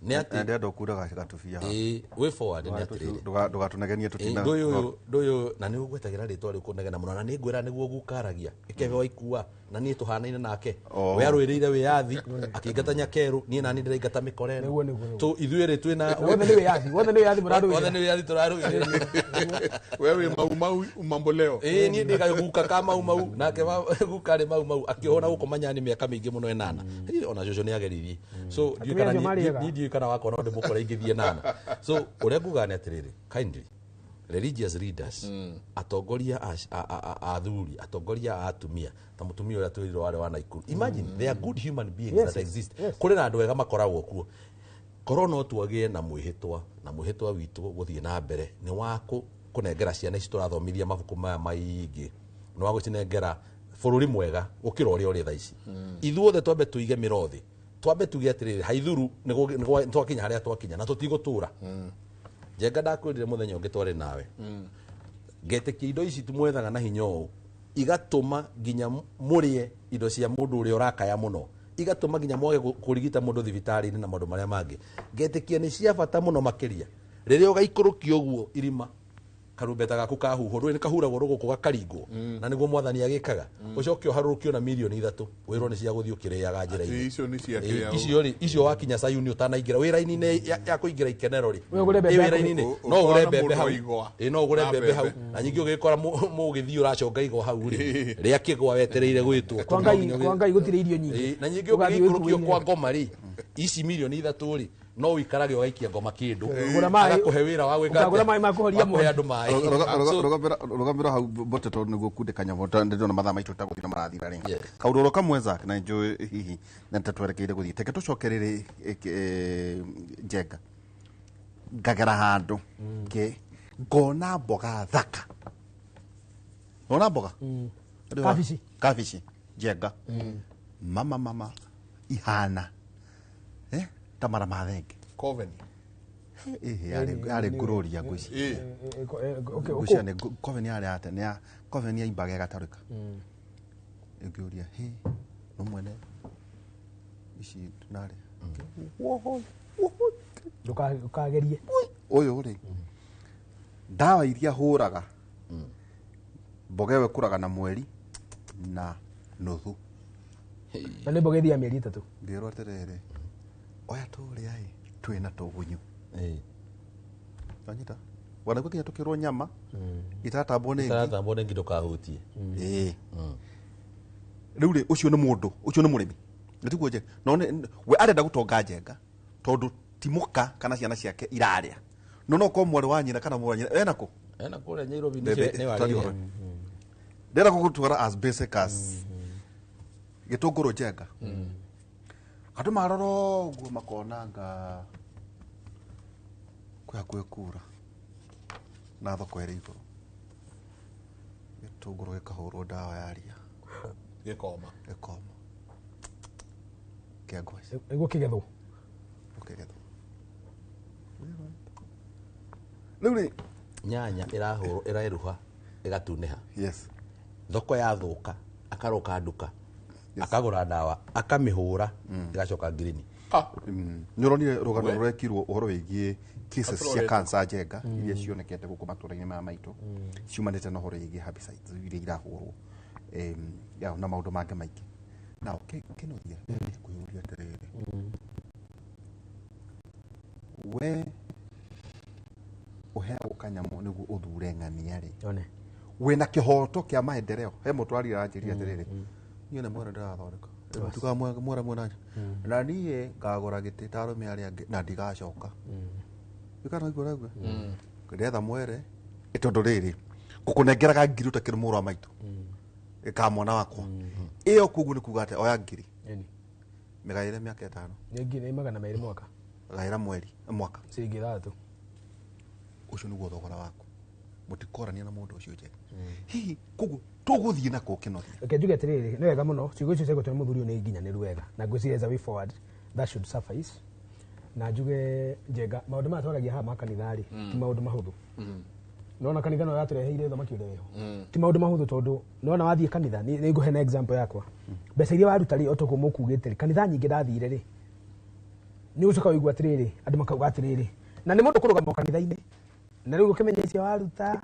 nĩ atĩ ndĩrenda ũkura gatubia haha. Ĩ, way forward nĩ atĩrĩrĩ, Ndũgatũnegenie tũtina. ndũyũ ndũyũ na nĩ ũgwetagĩra rĩtwa rĩu kũnegena mũno, na nĩ ngwĩra nĩguo gukaragia ĩkebe waikua na niĩ tũhanaine nake. Oh. We arũĩrĩire wĩyathi akĩingata nyakerũ, niĩ nani ndĩraingata mĩkora ĩno. Nĩguo, nĩguo, nĩguo. So ithuĩ rĩ twĩna Wothe nĩ wĩyathi, wothe nĩ wĩyathi mũrarũĩrĩra. Wothe nĩ wĩyathi tũrarũĩrĩra. Wewe mau mau mambo leo. Ĩ, niĩ ndĩ guka ka mau mau nake guka rĩ mau mau akĩhona gũkũ manyani mĩaka mĩingĩ mũno ĩnana. Ĩ, ona cũcũ nĩ ageririe. So ndiũĩ Atumia kana acio marĩaga. niĩ ndiũĩ kana wakwa no ndĩmũkore ingĩthiĩ nana. So ũrĩa ngugaga nĩ atĩrĩrĩ, kindly religious leaders, atongoria a athuri, atongoria a atumia, ta mũtumia ũrĩa twĩrirwo warĩ wa Naikuru, imagine they are good human beings Yes, that yes, exist. yes. Kũrĩ na andũ ega makoragwo kuo. Korwo no twagĩe na mwĩhĩtwa, na mwĩhĩtwa witũ gũthiĩ na mbere nĩ wa kũnengera ciana ici tũrathomithia mabuku maya maingĩ, nĩ wa gũcinengera bũrũri mwega gũkĩra ũrĩa ũrĩ thaa ici. Ithuothe twambe tũige mĩro thĩ, twambe tuge atĩrĩrĩ, haithuru nĩ twakinya harĩa twakinya na tũtigũtũra. Njenga, ndakwĩrire mũthenya ũngĩ twarĩ nawe, ngetĩkia indo ici tumwethaga na hinya ũũ igatũma nginya mũrĩe indo cia mũndũ ũrĩa ũrakaya mũno, igatũma nginya mwage kũrigita mũndũ thibitarĩ-inĩ na maũndũ marĩa mangĩ. Ngetĩkia nĩ cia bata mũno makĩria rĩrĩa ũgaikũrũkia ũguo irima. Karumbeta gaku kahuhwo ndũĩ nĩ kahuragwo rũgũkũ gakaringwo na nĩguo mwathani agĩkaga ũcoke ũharũrũkio na mirioni 3 wĩrwo nĩ cia gũthiĩ ũkĩrĩaga njĩra-inĩ. Atĩ icio nĩ cia kĩrĩa Icio rĩ, icio wakinya Sayuni ũtanaingĩra wĩra-inĩ ya kũingĩra ikenero rĩ, We ũgũre mbembe ĩ yaku. wĩra-inĩ no Ũkona ũgũre mbembe mũndũ hau. wa igwa. Ĩ, no ũgũre Na mbembe hau mbembe. na nyingĩ ũgĩkora mũgĩthiĩ ũraconga igwa hau rĩ, rĩa kĩgwa wetereire gwĩtwo. Kwa Ngai, kwa Ngai gũtirĩ irio nyingĩ. Ĩ, na nyingĩ Ũgathiĩ ũgĩikũrũkio wĩkuĩire. kwa ngoma rĩ, ici mirioni 3 rĩ, no ũikarage ũgaikia ngoma kĩndũ Gũra maĩ. agakũhe wĩra wa gwĩka Ũkagũra atĩa? maĩ ma kũhoria Wa kũhe mwaki. andũ maĩ. Rũgamĩra hau mbote tondũ nĩguo kundĩka nyamũ ndĩrona mathaa maitũ ta gũthiĩ na marathira rĩ kaũndũ oro kamwe Zack na njũĩ hihi na nĩ ta twerekeire gũthiĩ teke tũcoke rĩrĩ Njenga ngagera handũ ngĩ ngona mboga thaka, nona mboga Kabici. Kabici Njenga mama mama ihana ta mara ma thenge. Coven. Yarĩ ngũrũria ngwĩciria ngwĩciria nĩ Coven yarĩ ate nĩ ya Coven yaimbaga ĩgatarũka ĩngĩũria hĩ no mwene ici narĩ. Ndũkagerie. Ũyũ rĩ ndawa iria hũraga mboga ĩyo ĩkũraga na mweri na nuthu. Na nĩ mboga ĩthiaga mĩeri 3. Ngĩrwo atĩrĩrĩ, oya tũrĩa ĩ twĩna tũgunyu wanyita wanaigua nginya tũkĩrwo nyama itatambwo nĩ ngi. Itaratambwo nĩ ngi ndũkahutie. Ĩĩ. Rĩu rĩ ũcio nĩ mũndũ ũcio nĩ mũrĩmi nĩtiguo njenga no we arenda gũtonga Njenga tondũ ti mũka kana ciana ciake irarĩa no no korwo mwarĩ wa nyina kana mũrũ wa nyina ena kũ ena kũrĩa Nairobi Mbembe, nĩ twathi warĩire. ũhoro. Ndĩrenda gũgũtwara as basic as gĩtũngũrũ Njenga andũ marora ũguo makona nga kwĩ hakuhĩ kura na thoko ĩrĩ igũrũ gĩtũngũrũ gĩkahũrwo ndawa ya ria Gĩkoma. Gĩkoma kĩa ngwacĩ. Nĩguo kĩgethwo. Ũkĩgethwo rĩu rĩ nyanya ĩrahũrwo ĩreruha ĩgatunĩha. Yes. Thoko yathũka akaroka nduka akagũra ndawa akamĩhũra ĩgacoka ngirini. Nĩ ũronire rũgano rũrekirwo ũhoro wĩgiĩ cases cia Atũrorete. cancer Njenga iria cionekete gũkũ matũra-inĩ maya maitũ ciumanĩte na ũhoro wĩgiĩ herbicides iria irahũrwo ya, na maũndũ mangĩ maingĩ na kĩnoria kwĩyũria atĩrĩrĩ we ũheagwo kanyamũ nĩguo ũthure ng'ania rĩ wĩna kĩhoto kĩa maendeleo he mũtwari aranjĩria atĩrĩrĩ niĩ nĩ mwera ndĩrathondeka tugaga mwera mwena na niĩ ngagũra gĩtĩ ta arũme arĩa angĩ na ndigacoka wĩkana igua raigua ndetha mwere ĩ tondũ rĩrĩ ngũkũnengeraga ngiri ũtakĩrĩ mũrũ wa maitũ ĩka mwana wakwa ĩyo koguo nĩ kuga atĩ oya ngiri mĩgaĩre mĩaka 5. Nĩ ngiri 200 mwaka. Gaĩra mweri mwaka. Ciringi 6. Ũcio nĩguo thogora waku mũtikorania na mũndũ ũcio njega hihi koguo tũgũthiĩ nako kĩnoria. Reke njuge atĩrĩrĩ, nĩ wega mũno ciugo icio ciagwetwo nĩ mũthuri ũyũ nĩ nginyanĩru wega na ngwĩciria as a way forward that should suffice. Na njuge Njenga maũndũ maya twaragia haha ma kanitha rĩ ti maũndũ mahũthũ. Nona kanitha no yatũreheire thamaki ũrĩa wĩho ti maũndũ mahũthũ tondũ nona wathiĩ kanitha nĩ ngũhe na example yakwa mbeca iria waruta rĩ otoguo mũkugĩte rĩ kanitha nyingĩ ndathire rĩ nĩ ũcoka wĩigua atĩrĩrĩ andũ makauga atĩrĩrĩ na nĩ mũndũ kũrũgama o kanitha-inĩ na rĩu ũkĩmenya icio waruta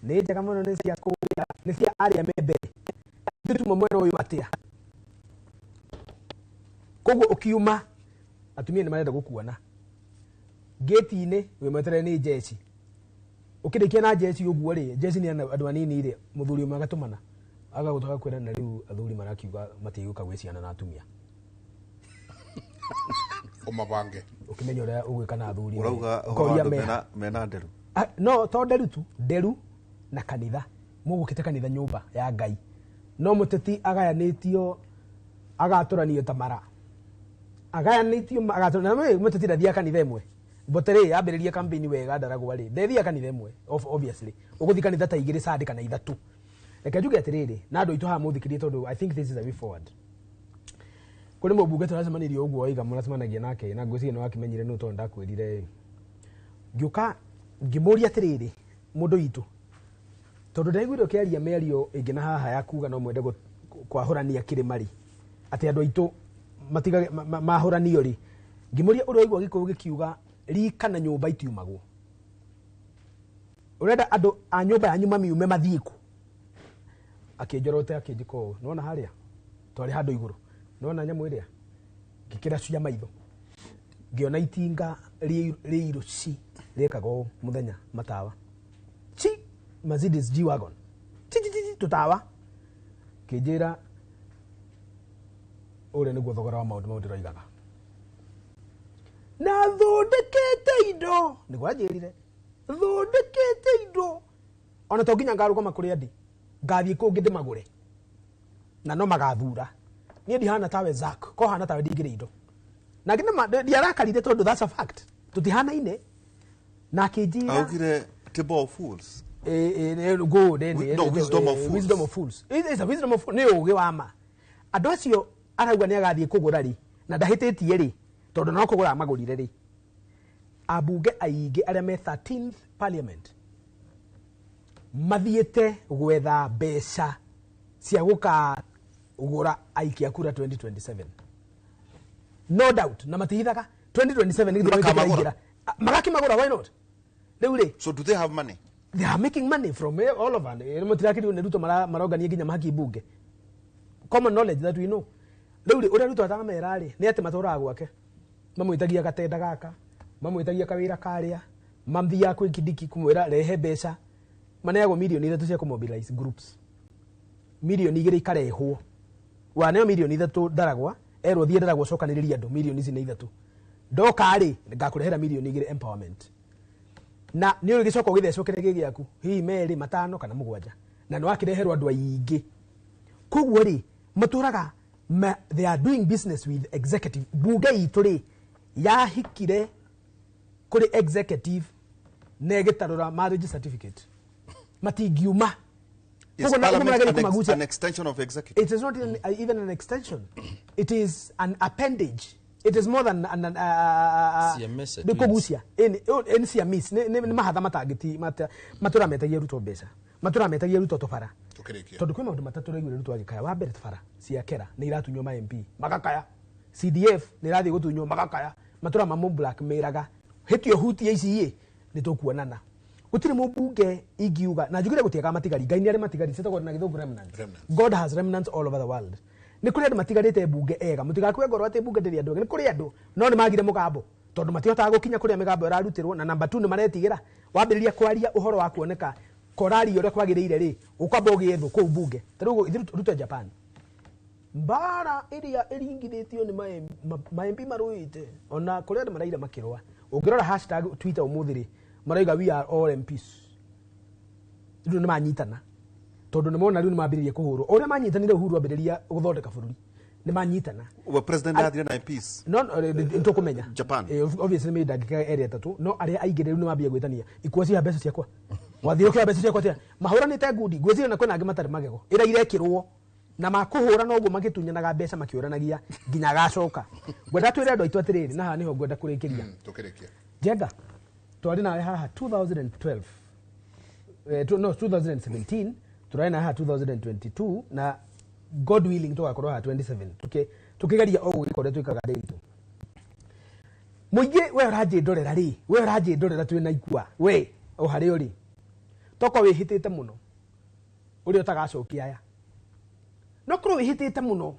nĩ njega mũno nĩ cia kũrĩa nĩ cia arĩa me mbere ithuĩ tuma mwena ũyũ atĩa koguo ũkiuma atumia nĩ marenda gũkuona ngĩti-inĩ wĩ mweterere nĩ njeci ũkĩrĩkia na njeci ũguo rĩ njeci nĩ andũ anini rĩ mũthuri ũmwe agatũmana agagũtwara kwĩra na rĩu athuri marakiuga matigũka gwĩ ciana na atumia. Ũmabange. Ũkĩmenya ũrĩa ũgwĩka na athuri rĩ, Ũrauga ũhoro wa ũkoria andũ meha. mena nderu. Ah, no to nderu tu nderu na kanitha mũgũkĩte kanitha nyũmba ya Ngai no mũteti agayanĩtio agatũranio ta mara agayanĩtio agatũranio na mũteti ndathiaga kanitha ĩmwe mbote rĩ yambĩrĩria campaign wega ndaragwa rĩ ndethiaga kanitha ĩmwe obviously ũgũthiĩ kanitha ta igĩrĩ Sunday kana ithatũ. Reke njuge atĩrĩrĩ na andũ aitũ haha mũthikĩrie tondũ I think this is a way forward. Kũrĩ mũmbunge tũracemanirie ũguo waiga mũracemanagia nake na ngwĩciria nĩ wakĩmenyire nũ tondũ ndakwĩrire ngĩũka ngĩmũria atĩrĩrĩ mũndũ witũ tondũ ndaiguire ũkĩaria mĩario ĩngĩ na haha ya kuga no mwende kwahũrania kĩrĩma rĩ atĩ andũ aitũ matigage mahũranio rĩ ngĩmũria ũrĩa waigua gĩkũyũ gĩkiuga rika na nyũmba itiumagwo. Ũrenda andũ a nyũmba yanyu mamiume mathiĩ kũ? Akĩnjorote akĩnjĩka ũũ, nĩwona harĩa twarĩ handũ igũrũ, nĩwona nyamũ ĩrĩa ngĩkĩra cia maitho, ngĩona itinga rĩirũ ci rĩekaga ũũ mũthenya matawa ci Mercedes G wagon ci ci ci tũtawa, kĩnjĩra ũrĩa nĩguo thogora wa maũndũ mau ndĩroigaga na thondekete indo, nĩguo anjĩrire thondekete indo, ona to nginya ngarũgama kũrĩa ndĩ, ngathiĩ kũngĩ ndĩmagũre na no magathura. Niĩ ndihana tawe Zack, ko hana tawe ndingĩrĩ indo. Na ndiarakarire tondũ that's a fact, tũtihanaine. Na akĩnjĩra Augire table of fools. Good, No, wisdom of fools. Wisdom of fools. It's a wisdom of fools. Nĩ ũgĩ wa ma. Andũ acio arauga nĩ agathiĩ kũgũra rĩ, na ndahĩtĩtie rĩ, tondũ no kũgũra amagũrire rĩ. Ambunge aingĩ arĩa me 13th parliament mathiĩte gwetha mbeca cia gũkagũra aikia kura 2027. No doubt, na matihithaga 2027 nĩ gĩthomo Makamagũra. kĩraingĩra. Magakĩmagũra, why not? Rĩu rĩ, So do they have money? They are making money from all over. Mũtirakĩrwo nĩ Ruto marongania nginya mahaki mbunge. Common knowledge that we know. Rĩu rĩ, ũrĩa Ruto atamera rĩ, nĩ atĩ matũraga gwake. Mamwĩtagia gatenda gaka, mamwĩtagia kawĩra karĩa, mathiaga kwĩ Kindiki kũmwĩra rehe mbeca. Maneagwo mirioni 3 cia kũmobilize groups. Mirioni 2 ikarehwo. Waneo mirioni 3 Ndaragwa, erwo thiĩ Ndaragwa ũcokanĩrĩrie andũ mirioni ici nĩ 3. Ndoka rĩ, ngakũrehera mirioni 2 empowerment. Na nĩ ũrĩgĩcoka ũgĩthecwo kĩrĩa gĩ gĩaku, hihi 2, 5 kana 7, na nĩ wakĩreherwo andũ aingĩ. Koguo rĩ, matũraga they are doing business with executive. Bunge itũ rĩ, yahikire kũrĩ executive na ĩgĩtarũra marriage certificate. Matingiuma. Is Koguo na- parliament ũguo marageria an extension of executive? It is not even an extension. It is an appendage. It is more than an Siamese nĩ twins. kũgucia. Ĩ nĩ Siamese. Nĩ mahatha matangĩti matũra metagia Ruto mbeca, matũra metagia Ruto tũbara. Tũkĩrĩkia. Tondũ kwĩ maũndũ matatũ raiguire Ruto agĩkaya. Wa mbere, tũbara cia kera nĩ iratunywo ma MP magakaya, CDF nĩ irathiĩ gũtunywo magakaya, matũra mamũ blackmail-aga hĩtio hutie ici ĩ nĩ tũkuonana. Gũtirĩ mũmbunge ingiuga na njugire gũtiaga matigari, Ngai nĩ arĩ matigari, ciĩtagwo na gĩthũngũ remnants. God has remnants all over the world. Nĩ kũrĩ andũ matigarĩte mbunge ega, mũtigakue ngoro atĩ mbunge ndĩrĩ andũ ega. Nĩ kũrĩ andũ no nĩ magire mũgambo tondũ matihotaga gũkinya kũrĩa mĩgambo ĩrarutĩrwo, na namba 2 nĩ maretigĩra wambĩrĩria kwaria ũhoro wa kuoneka koraria ũrĩa kwagĩrĩire rĩ, ũkwamba ũgĩe thũ kũu mbunge. Ta rĩu ithuĩ Ruto Japan, mbara ĩrĩa ĩringithĩtio nĩ ma MP marũĩte, ona kũrĩa andũ maraira makĩrũa. Ũngĩrora hashtag Twitter ũmũthĩ rĩ, marauga we are all MPs. Rĩu nĩ manyitana tondũ nĩ mona rĩu nĩ mambĩrĩria kũhũrwo. O ũrĩa manyitanire Uhuru ambĩrĩria gũthondeka bũrũri, nĩ manyitana. Well, president athire na MPs. No, no, nĩ tũkũmenya. Japan. Obviously nĩ ndagĩka ĩrĩ ĩtatũ, no arĩa aingĩ rĩu nĩ mambia gwĩtania ikuo cia mbeca ciakwa, wathiĩ ũkĩoya mbeca ciakwa atĩa? Mahũranĩte ngundi, ngwĩciria na kwĩna angĩ matarĩ magego ĩra irekĩrwo na makũhũra noguo magĩtunyanaga mbeca makĩũranagia nginya agacoka. Ngwenda twĩre andũ aitũ atĩrĩrĩ, na haha nĩho ngwenda kũrĩkĩria. Tũkĩrĩkia. Njenga, twarĩ nawe haha 2012, no 2017, tũrarĩ nawe haha 2022, na God willing tũgakorwo haha 27 tũkĩgeria o gwĩka ũrĩa twĩkaga daily tu. Mũingĩ we ũranjĩndorera rĩ, we ũranjĩndorera twĩna ikua, we o harĩa ũrĩ, toko wĩhĩtĩte mũno ũrĩa ũtagacokia aya, no korwo wĩhĩtĩte mũno,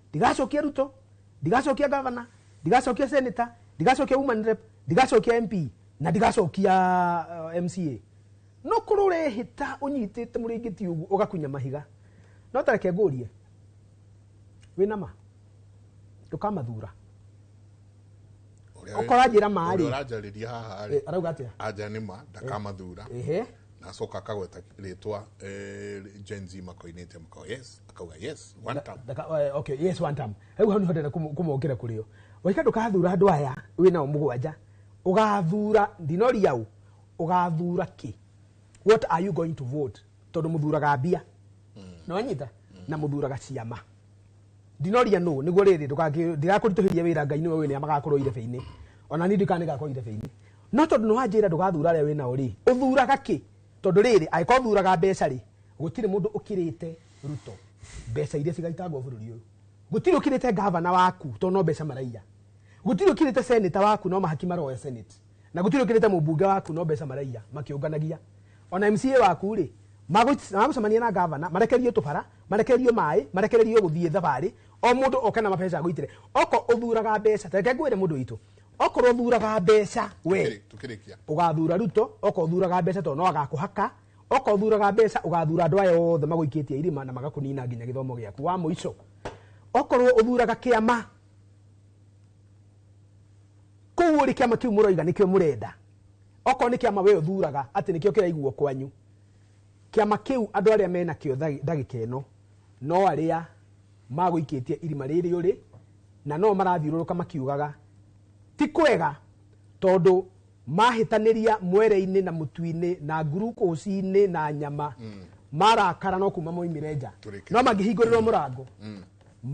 ndigacokia Ruto, ndigacokia governor, ndigacokia senator, ndigacokia woman rep, ndigacokia MP na ndigacokia MCA. No korwo ũrehĩta ũnyitĩte mũrĩngĩti ũguo ũgakunya mahiga, no tareke ngũrie, wĩna ma ndũkamathura. Ũkora njĩra ma rĩ. Ũrĩa ũranjarĩria haha rĩ, Arauga atĩa? Anja nĩ ma ndakamathura. Ehe. Na acoka akagweta rĩtwa Gen Z makoinĩte makauga yes, akauga yes one term. Okay, yes one term. Rĩu hau nĩho ndĩrenda kũmokĩra kũrĩ o. Waika ndũkathura andũ aya wĩ nao 7, ũgathura ndinoria ũ, ũgathura kĩ? What are you going to vote? Tondũ mũthuraga mbia. Nĩ wanyita? Na mũthuraga ciama. Ndinoria nũ, nĩguo rĩrĩ, ndirakũritũhĩria wĩra, Ngai nĩwe ũĩ nĩa magakorwo irebe-inĩ. Ona niĩ ndikana nĩgakorwo irebe-inĩ. No tondũ nĩ wanjĩra ndũgathura arĩa wĩ nao rĩ, ũthuraga kĩ? Tondũ rĩrĩ, angĩkorwo ũthuraga mbeca rĩ, gũtirĩ mũndũ ũkĩrĩte Ruto mbeca iria cigaitangwo bũrũri ũyũ. Gũtirĩ ũkĩrĩte gavana waku tondũ no mbeca maraiya. Gũtirĩ ũkĩrĩte senator waku no mahaki maroya senate. Na gũtirĩ ũkĩrĩte mũmbunge waku no mbeca maraiya makĩũnganagia. Ona MCA waku rĩ, magũcemania na gavana, marekerio tũbara, marekerio maĩ, marekererio gũthiĩ thabarĩ, o mũndũ oke na mabeca agũitĩre. Oko ũthuraga mbeca, ta reke ngwĩre mũndũ witũ, okorwo ũthuraga mbeca we Tukĩrĩkia. Ũgathura Ruto, okorwo ũthuraga mbeca tondũ no agakũhaka, okorwo ũthuraga mbeca ũgathura andũ aya othe magũikĩtie irima na magakũnina nginya gĩthomo gĩaku. Wa mũico, okorwo ũthuraga kĩama kũu ũrĩ, kĩama kĩu mũroiga nĩkĩo mũrenda, okorwo nĩ kĩama we ũthuraga atĩ nĩkĩo kĩraiguo kwanyu, kĩama kĩu andũ arĩa menakĩo ndagĩka ĩno no arĩa magũikĩtie irima rĩrĩ ũrĩ, na no marathiũrũrũka makiugaga ti kwega, tondũ mahĩtanĩria mwere-inĩ na mũtu-inĩ na ngurukũci-inĩ na nyama, marakara no kuma moimire nja, no mangĩhingũrĩrwo mũrango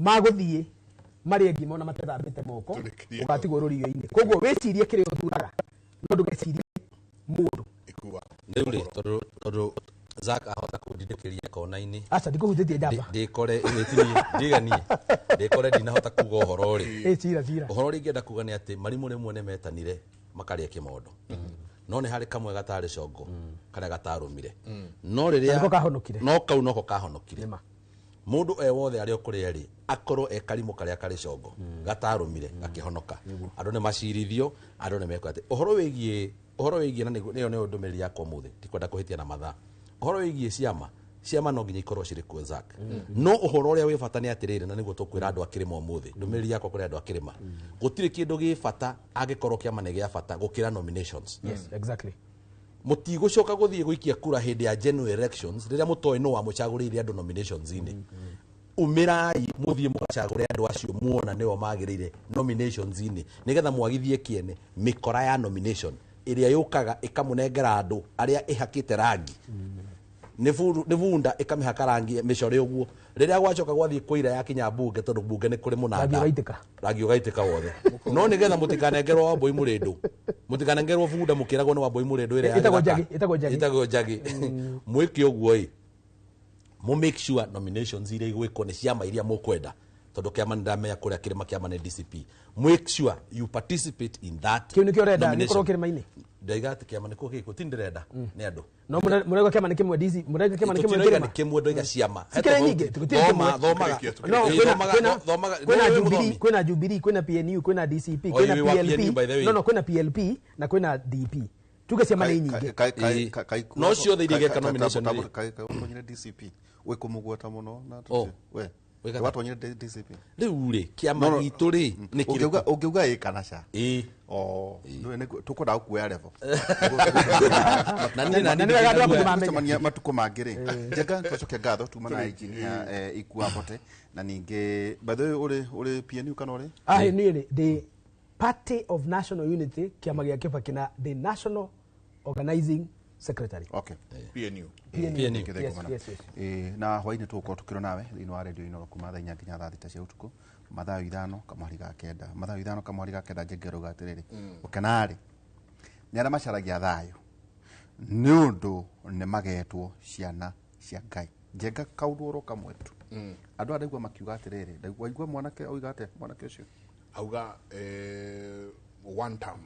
magũthiĩ marĩe ngima ona matethambĩte moko, ũgatigwo rũriũ-inĩ. Koguo wĩcirie kĩrĩa ũthuraga, no ndũgecirie mũndũ. Rĩu rĩ, tondũ Zack ahota kũndindĩkĩria kona-inĩ. Aca, ndikũhutĩtie njamba. Ndĩkore ĩtini ndiganie ndĩkore ndinahota kuga ũhoro rĩ. Ĩ, cira cira. Ũhoro ũrĩa ingĩenda kuga nĩ atĩ marimũ rĩmwe nĩ metanire makarĩa kĩmondo, no nĩ harĩ kamwe gatarĩ congo karĩa gatarũmire, no Na rĩrĩa nĩko kahonokire. No kau noko kahonokire. Mũndũ e wothe arĩa ũkũrĩa rĩ, akorwo e karimũ karĩa karĩ congo gatarũmire gakĩhonoka, andũ nĩ macirithio, andũ nĩ mekwo atĩ ũhoro wĩgiĩ na nĩyo nĩyo ndũmĩrĩri yakwa ũmũthĩ, ndikwenda kũhĩtia na mathaa. Ũhoro wĩgiĩ ciama, ciama no nginya ikorwo cirĩ kuo, Zack, no ũhoro ũrĩa wĩ bata nĩ atĩrĩrĩ, na nĩguo tũkwĩra andũ a kĩrĩma ũmũthĩ, ndũmĩrĩri yakwa kũrĩ andũ a kĩrĩma, gũtirĩ kĩndũ gĩ bata angĩkorwo kĩama nĩ gĩa bata gũkĩra nominations. Yes, exactly. Mũtigũcoka gũthiĩ gũikia kura hĩndĩ ya general elections rĩrĩa mũtoĩ nũ wamũcagũrĩire andũ nominations-inĩ. Umĩrai mũthiĩ mũgacagũre andũ acio muona nĩo magĩrĩire nominations-inĩ, nĩgetha mwagithie kĩene mĩkora ya nomination ĩrĩa yũkaga ĩkamũnengera andũ arĩa ĩhakĩte rangi nĩ bunda, ĩkamĩhaka rangi mĩcore ũguo, rĩrĩa gwacoka gwathiĩ kũira yakinya mbunge, tondũ mbunge nĩ kũrĩ mũnanda. Rangi ũgaitĩka. Rangi ũgaitĩka wothe. No nĩgetha mũtikanengerwo Wambũi mũrĩndũ, mũtikanengerwo bunda mũkĩragwo nĩ Wambũi mũrĩndũ ĩrĩa ya Ĩtagwo gĩthaka. njagi, ĩtagwo njagi. Ĩtagwo njagi. Mwĩke ũguo ĩ, mũ make sure nominations iria igwĩkwo nĩ ciama iria mũkwenda, tondũ kĩama nĩ ndamenya kũrĩa kĩrĩma kĩama nĩ DCP. Make sure you participate in that Kĩu nĩkĩo ũrenda, nĩ nomination. korwo kĩrĩma-inĩ. Ndaiga atĩ kĩama nĩkĩo gĩkũ ti ndĩrenda nĩ andũ. No mũrauga kĩama nĩ kĩmwe DC, mũrauga kĩama nĩ kĩmwe Tũtirauga kĩrĩma. nĩ kĩmwe, ndoiga ciama. He Cikĩrĩ tofauti. nyingĩ, gũtirĩ Thoma, kĩmwe. thomaga. No, Ĩĩ, thomaga. kwĩna Nĩwe Jubilee, mũthomi. kwĩna Jubilee, kwĩna PNU, kwĩna DCP, Oh, kwĩna you were PNU, PLP. by the way. No, kwĩna PLP na kwĩna DP. Tuge ciama nĩ nyingĩ. No ciothe iria igeka nomination rĩ. Watonyire DCP wĩ kũmũgweta mũno na Oh. we Wĩka- watonyire DCP. Rĩu rĩ, kĩama No, no. gitũ rĩ nĩ Ũngĩuga kĩrĩkũ? ũngĩuga ĩ kana ca. Ĩ. Oh, tũkwenda gũkuoya level. Na niĩ na niĩ ndingĩenda Tũcemania matukũ mangĩ rĩ. Njenga twacokia ngatho tuma na engineer Ikua Mbote, na ningĩ by the way ũrĩ PNU kana ũrĩ? Ah, niĩ rĩ, the Party of National Unity, kĩama gĩa Kibaki, na the National Organizing Secretary. Okay. PNU. PNU. Thank you, thank you Yes, mũno. yes. Ĩĩ, na hwainĩ tũgũkorwo tũkĩrwo nawe thĩinĩ wa redio Inooro kuma thaa 4 nginya thaa 6 cia ũtukũ, mathaa 5:45, mathaa 5:45. Njenge rauga atĩrĩrĩ, ũkenarĩ nĩ arĩa macaragia thayũ, nĩ ũndũ nĩ magetwo ciana cia Ngai. Njenga kaũndũ oro kamwe tu, andũ aya ndaigua makiuga atĩrĩrĩ, waigua mwanake oiga atĩa, mwanake ũcio? Auga one term.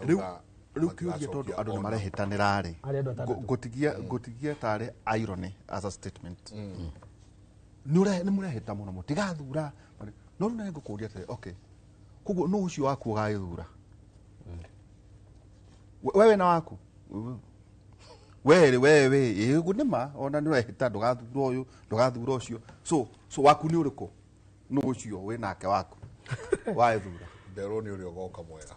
Rĩu Auga rĩu kĩũria, tondũ matigacokia andũ nĩ ona. marehĩtanĩra rĩ, Harĩ andũ atandatũ. ngũtigia tarĩ irony as a statement, nĩ mũrehĩta mũno mũtigathura, no rĩu nĩ ngũkũria atĩrĩ, okay, koguo nũ ũcio waku ũgagĩthura? We wĩna waku we rĩ, we wĩ ĩ ũguo nĩ ma ona nĩ ũrehĩta ndũgathura ũyũ, ndũgathura ũcio, so waku nĩ ũrĩkũ? Nũ ũcio wĩ nake waku wagĩthura? Nderwo nĩ ũrĩa ũgoka mwega.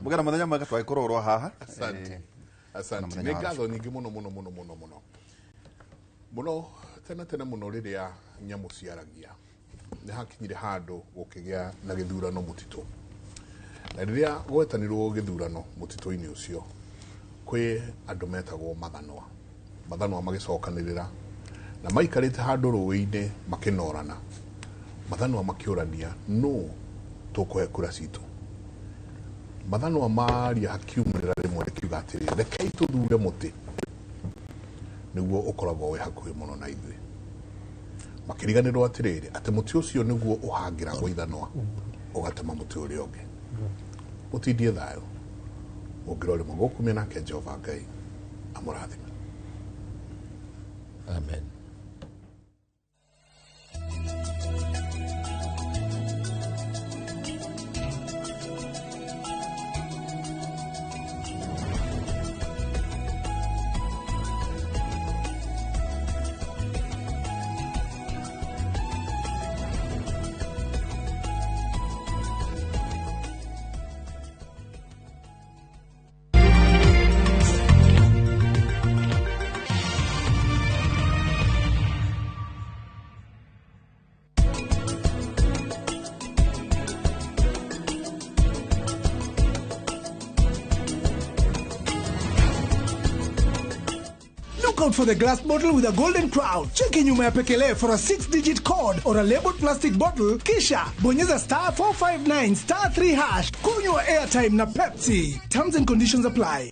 Mũgera mũthenya mwega, twagĩkorwo oro haha. Asante. Eh, na Asante. mũthenya Nĩ wa ngatho nyingĩ mũno mũno mũno mũno mũno mũno, tene tene mũno, rĩrĩa nyamũ ciaragia, nĩ hakinyire handũ gũkĩgĩa na gĩthurano mũtitũ, na rĩrĩa gwetanirwo gĩthurano mũtitũ-inĩ ũcio, kwĩ andũ metagwo mathanwa. Mathanwa magĩcokanĩrĩra na maikarĩte handũ rũĩ-inĩ makĩnorana. Mathanwa makĩũrania, nũ tũkũhe kura citũ? Mathanwa maria, hakiumĩrĩra rĩmwe rĩkiuga atĩrĩ, rekei tũthure mũtĩ nĩguo ũkoragwo wĩ hakuhĩ mũno na ithuĩ. Makĩriganĩrwo atĩrĩrĩ, atĩ mũtĩ ũcio nĩguo ũhangĩragwo ithanwa ũgatema mũtĩ ũrĩa ũngĩ. Mũtindie thayũ. Mũngĩrorĩmwo gũkumia nake Jehova Ngai amũrathime. Amen. Look out for the glass bottle with a golden crown. Cheki nyuma ya pekele for a 6-digit code or a labeled plastic bottle. Kisha bonyeza star 459 star 3 hash. Kunywa airtime na Pepsi. Terms and conditions apply.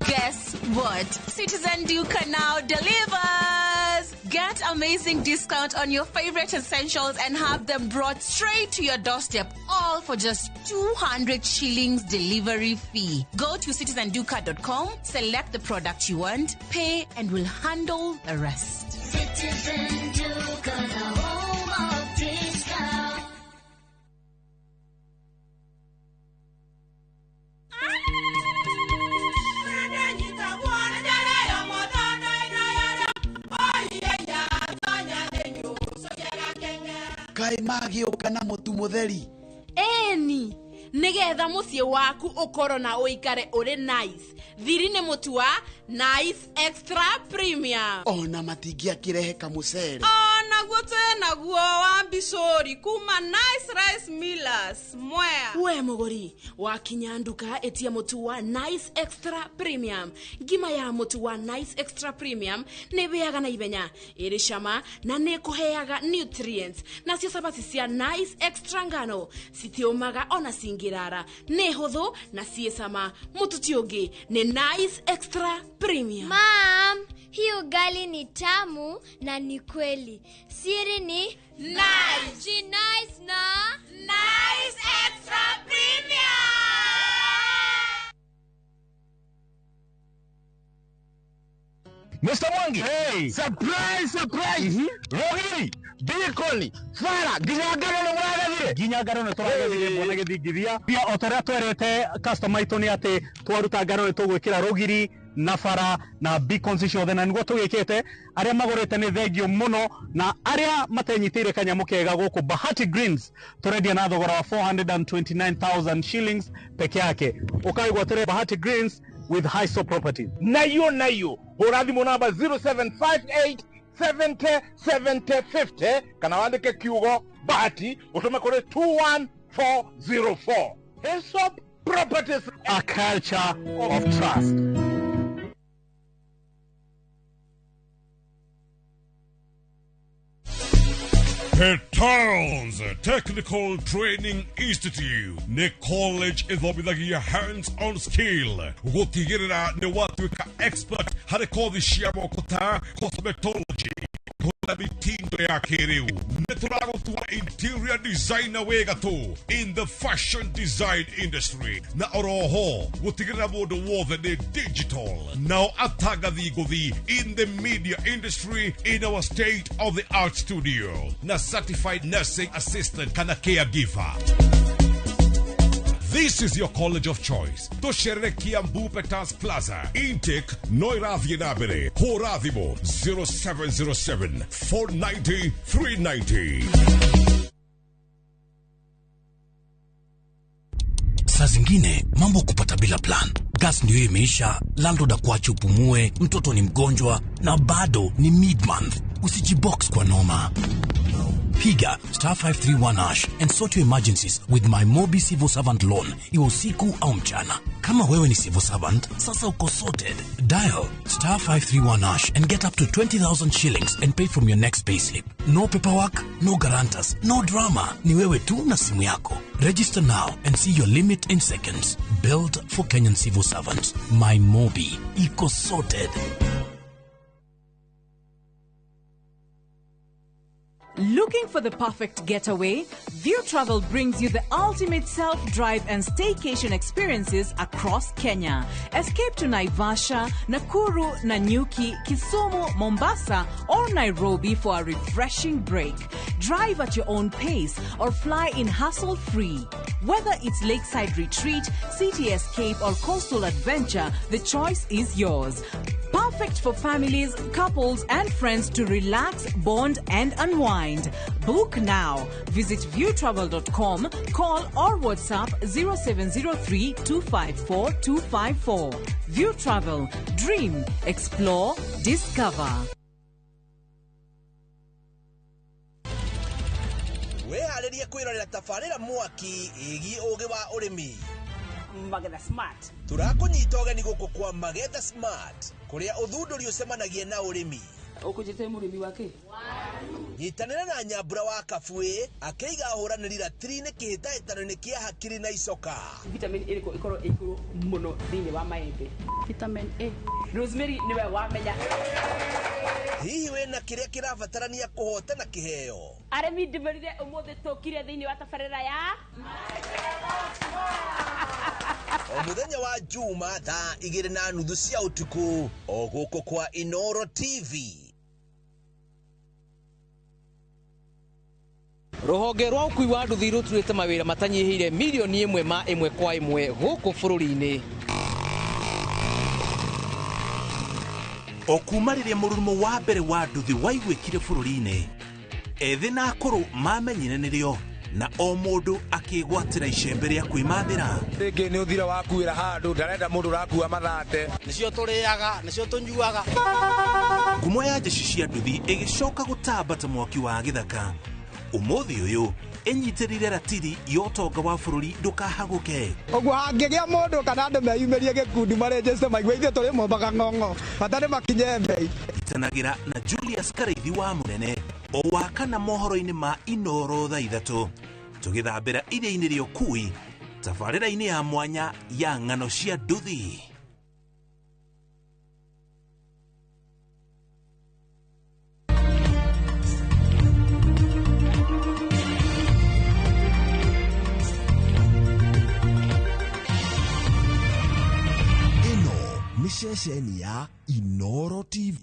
Guess what? Citizen Duka now delivers! Get amazing discount on your favorite essentials and have them brought straight to your doorstep, all for just 200 shillings delivery fee. Go to citizenduka.com, select the product you want, pay, and we'll handle the rest. Citizen Duka, the home of discount. Kaĩ magĩũka na mũtu mũtheri? Ĩni, nĩgetha mũciĩ waku ũkorwo na ũikare ũrĩ nice. Thiri nĩ mũtu wa Nice Extra Premium. Ona matingĩakĩrehe kamũcere. Onaguo twĩ naguo wa mbicũri kuma Nice Rice Millers Mwea. We mũgũri wakinya nduka ĩtia mũtu wa Nice Extra Premium. Ngima ya mũtu wa Nice Extra Premium nĩ ĩhĩaga na ihenya, ĩrĩ cama na nĩ ĩkũheaga nutrients. Nacio cabaci cia Nice Extra ngano citiũmaga ona cingĩrara, nĩ hũthũ na ciĩ cama. Mũtu ti ũngĩ nĩ Nice Extra Premium. Mom, hii ugali ni tamu na ni kweli. Siri ni Nice. Si nice na Nice Extra Premium. Mr. Mwangi. Hey. Surprise, surprise. Rogiri, Bikoni, Fara, nginya ngano nĩ mũragethire. Nginya ngano nĩ tũragethire bwana gĩthingithia. Pia o ta ũrĩa twerĩte customer aitũ nĩ atĩ twaruta ngano nĩ tũgwĩkĩra rũgiri na bara na beacons ciothe, na nĩguo tũgĩkĩte. Arĩa magũrĩte nĩ thengio mũno, na arĩa matenyitĩire kanyamũ kega gũkũ Bahati Greens tũrendia na thogora wa 429,000 shillings peke yake. Ũkaigwatĩre Bahati Greens with Hiso Properties. Nayo nayo hũra thimũ namba 0758 70 70 50 kana wandĩke kiugo Bahati ũtũme kũrĩ 21404. Hyssop Properties, a culture of trust. Petals Technical Training Institute nĩ college ĩthomithagia hands-on skill gũtigĩrĩra nĩ watuĩka expert harĩ kothi cia moko ta cosmetology, kũhũthĩra mitindo ya kĩrĩu. Nĩ tũragũtua interior designer wĩ gatũ in the fashion design industry, na oroho gũtigĩrĩra mũndũ wothe nĩ digital, nao atangathi ngũthi in the media industry in our state of the art studio, na certified nursing assistant kana caregiver. This is your college of choice. Tũcerere Kiambu Petals Plaza. Intake no ĩrathiĩ na mbere. Hũra thimũ 0707 490 390. Saa zingine mambo kupata bila plan. Gas ndio imeisha, landlord akuache upumue, mtoto ni mgonjwa na bado ni mid-month. Usijibox kwa noma. Piga star 531 hash and sort your emergencies with my Mobi Civil Servant Loan, iwe usiku au mchana. Kama wewe ni civil servant, sasa uko sorted. Dial star 531 hash and get up to 20,000 shillings and pay from your next payslip. No paperwork, no guarantors, no drama. Ni wewe tu na simu yako. Register now and see your limit in seconds. Built for Kenyan civil servants. My Mobi. Iko sorted. Looking for the perfect getaway? View Travel brings you the ultimate self-drive and staycation experiences across Kenya. Escape to Naivasha, Nakuru, Nanyuki, Kisumu, Mombasa, or Nairobi for a refreshing break. Drive at your own pace or fly in hassle-free. Whether it's lakeside retreat, city escape, or coastal adventure, the choice is yours. Perfect for families, couples, and friends to relax, bond, and unwind. Book now. Visit viewtravel.com, call or WhatsApp 0703 254 254. View Travel. Dream, explore, discover. Wĩharĩrie kwĩrorera tabarĩra mwaki ĩgiĩ ũgĩ wa ũrĩmi. Magetha Smart. Tũrakũnyita ũgeni gũkũ kwa Magetha Smart kũrĩa ũthundũri ũcemanagia na ũrĩmi. Ũkũnjĩte mũrĩmi wa kĩ? Nyitanĩra na Nyambura wa Kabuĩ akĩiga ahũranĩri ratiri-inĩ kĩhĩtahĩtano-inĩ kĩa hakiri na icoka. Vitamin ĩrĩkũ ĩkorwo ĩ igũrũ mũno thĩinĩ wa maembe? Vitamin A. Rosemary nĩwe wamenya. Hihi wĩna kĩrĩa kĩrabatarania kũhotana kĩheo? Arĩmi ndĩmerire ũmũthĩ tũkire thĩinĩ wa tabarĩra ya O mũthenya wa Juma thaa 2:30 cia ũtukũ o gũkũ kwa Inoro TV. Rũhonge rwa ũkui wa nduthi rũturĩte mawĩra matanyihĩire milioni 1 ma 1 kwa 1 gũkũ bũrũri-inĩ. O kuma rĩrĩa mũrurumo wa mbere wa nduthi waiguĩkire bũrũri-inĩ, ethĩ na akũrũ mamenyire nĩrĩo na o mũndũ akĩgwatĩra icembe rĩa kwĩmathĩra. Rĩngĩ nĩ ũthira wakuĩra handũ ndarenda mũndũ ũrakua mathate. Nĩcio tũrĩaga, nĩcio tũnyuaga. Ngumo ya njeci cia nduthi ĩgĩcoka gũtamba ta mwaki wa gĩthaka. Ũmũthĩ ũyũ ĩnyitĩrĩire ratiri ya ũtonga wa bũrũri ndũkahagũke. Ũguo hangĩgĩa mũndũ kana andũ meyumĩrie gĩkundi marenjeste maigue ithuĩ tũrĩ mombaga ng'ong'o bata nĩ makinye mbei. Itanagĩra na Julius Karaithi wa Mũnene o wa kana mohoro-inĩ ma Inoro thaa 3 tũgĩthambĩra iria-inĩ rĩa ũkui tabarĩra-inĩ ya mwanya ya ng'ano cia nduthi. Nĩ ceceni ya Inoro TV.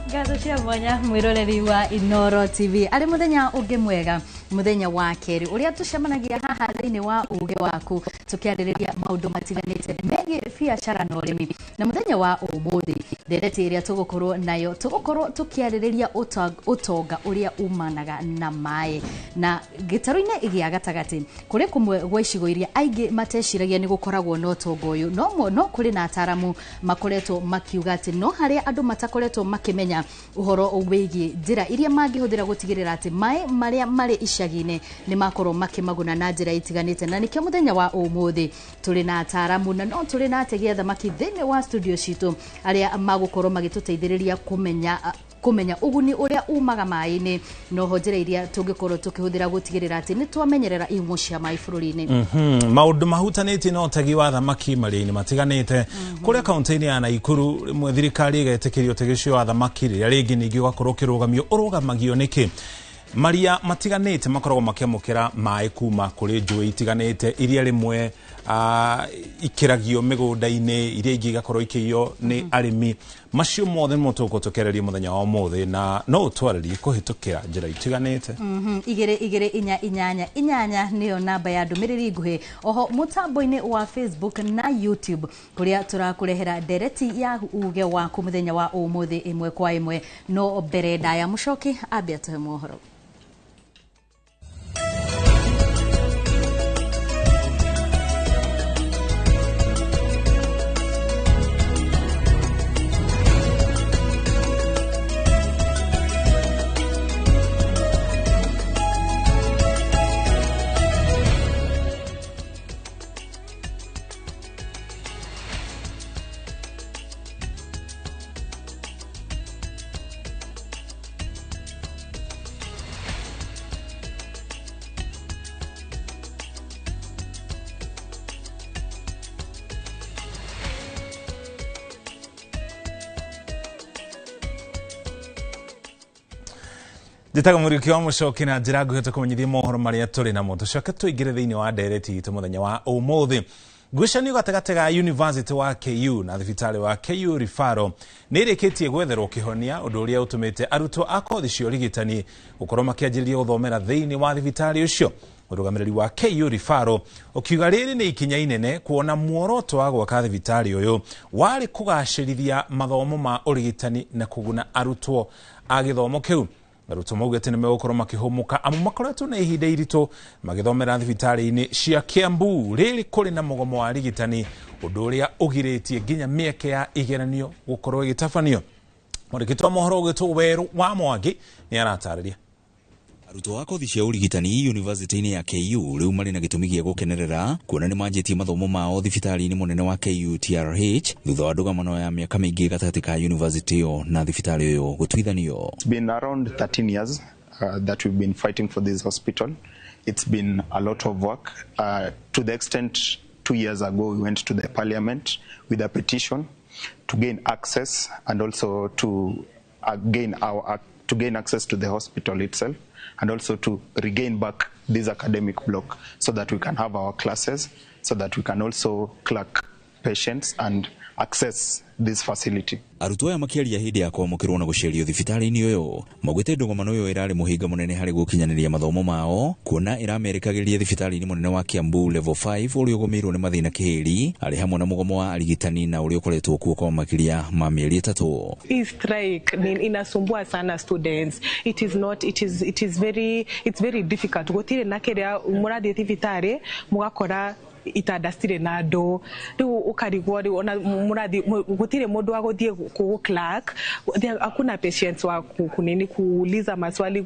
Ngatho cia mwanya mwiroreri wa Inoro TV ari muthenya ungi mwega muthenya wa keri uria tucemanagia haha thiini wa uge waku tukiaririria maundu matiganite megie biacara na urimi na muthenya wa umuthi ndereti iria tugukorwo nayo tugukorwo tukiaririria utonga uria umanaga na mai na gitaru-ini gia gatagati kuri kumwe gwa icigo iria aingi mateciragia ni gukoragwo na utonga uyu no kuri na ataramu makoretwo makiuga ati no haria andu matakoretwo makimenya uhoro wigie njira iria mangihuthira gutigirira ati mai maria mari icagi-inĩ nĩ makorwo makĩmaguna na njĩra itiganĩte na nĩkĩo mũthenya wa ũmũthĩ tũrĩ na ataramu na no tũrĩ na ategi a thamaki thĩinĩ wa studio citũ arĩa magũkorwo magĩtũteithĩrĩria kũmenya ũguni ũrĩa umaga maĩ-inĩ noho njĩra iria tũngĩkorwo tũkĩhũthĩra gũtigĩrĩra atĩ nĩ twamenyerera ihumo cia maĩ bũrũri-inĩ. Maũndũ mahutanĩtie na ũtegi wa thamaki maria-inĩ matiganĩte kũrĩa kaunti-inĩ ya Naikuru rĩmwe thirikari ĩgetĩkĩria ũtegi ũcio wa thamaki rĩrĩa rĩngĩ ningĩ ũgakorwo ũkĩrũgamio ũrũgamagio nĩkĩ? Maria matiganĩte makoragwo makĩamũkĩra maĩ kuma kũrĩ njũĩ itiganĩte iria rĩmwe ikĩragio mĩgũnda-inĩ iria ingĩ igakorwo ikĩiywo nĩ arĩmi. Macio mothe nĩmo tũgũkorwo tũkĩarĩria mũthenya wa ũmũthĩ na no ũtwarĩrie kũhĩtũkĩra njĩra itiganĩte. 2 2 4 8 8 nĩyo namba ya ndũmĩrĩri nguhĩ oho mũtambo-inĩ wa Facebook na YouTube kũrĩa tũrakũrehera ndereti ya uge waku mũthenya wa ũmũthĩ 1 kwa 1 no mbere ndaya mũcoki ambia atũhe mohoro. Njĩtagwo Mũriũki wa Mũcoki na njĩra nguhĩ tũkũmenyithie mohoro marĩa tũrĩ namo tũcoke tũingĩre thĩinĩ wa ndereti itũ mũthenya wa ũmũthĩ. Ngucanio gatagatĩ ga University wa KU na thibitarĩ wa KU Referral nĩ ĩrĩkĩtie gwetherwo kĩhonia, ũndũ ũrĩa ũtũmĩte arutwo a kothi cia ũrigitani gũkorwo makĩanjĩrĩria gũthomera thĩinĩ wa thibitarĩ ũcio. Mũrũgamĩrĩri wa KU Referral ũkiuga rĩrĩ nĩ ikinya inene kuona muoroto wa gwaka thibitarĩ ũyũ warĩ kũgacĩrithia mathomo ma ũrigitani na kũguna arutwo a gĩthomo kĩu. Arutwo maugĩte nĩ megũkorwo makĩhũmũka amu makoretwo na ihinda iritũ magĩthomera thibitarĩ-inĩ cia Kiambu rĩrĩ kũrĩ na mũgomo wa arigitani, ũndũ ũrĩa ũgirĩtie nginya mĩeke ya igeranio gũkorwo ĩgĩtabanio. Mwandĩki wa mohoro ũgĩtwo Werũ wa Mwangi nĩ aratarĩria. Arutwo a kothi cia ũrigitani University-inĩ ya KU rĩu marĩ na gĩtũmi gĩa gũkenerera kuona nĩ manjĩtie mathomo mao thibitarĩ-inĩ mũnene wa KUTRH thutha wa ndũgamano ya mĩaka mĩingĩ gatagatĩ ka university ĩyo na thibitarĩ ũyũ gũtuithanio. It's been around 13 years that we've been fighting for this hospital. It's been a lot of work. To the extent 2 years ago we went to the parliament with a petition to gain access and also to gain access to the hospital itself, and also to regain back this academic block so that we can have our classes, so that we can also clerk patients and access this facility. Arutwo aya makĩaria hĩndĩ ya kwamũkĩrwo na gũcerio thibitarĩ-inĩ ũyũ maugĩte ndũgamano ĩyo ĩrarĩ mũhĩnga mũnene harĩ gũkinyanĩria mathomo mao kuona ĩramerekagĩria thibitarĩ-inĩ mũnene wa Kiambu level 5 ũrĩa ũgũmĩirwo nĩ mathĩna kĩhĩri arĩ hamwe na mũgomo wa arigitani na ũrĩa ũkoretwo kuo kwa makĩria ma mĩeri 3. Hii strike inasumbua sana students. It is not, it is, it is very, it's very difficult. Gũtirĩ na kĩrĩa mũrathiĩ thibitarĩ mũgakora itanda citirĩ na andũ, rĩu ũkarigwo rĩu ona mũrathi gũtirĩ mũndũ wa gũthiĩ kũ clerk, hakuna patients wa kunini kuuliza maswali,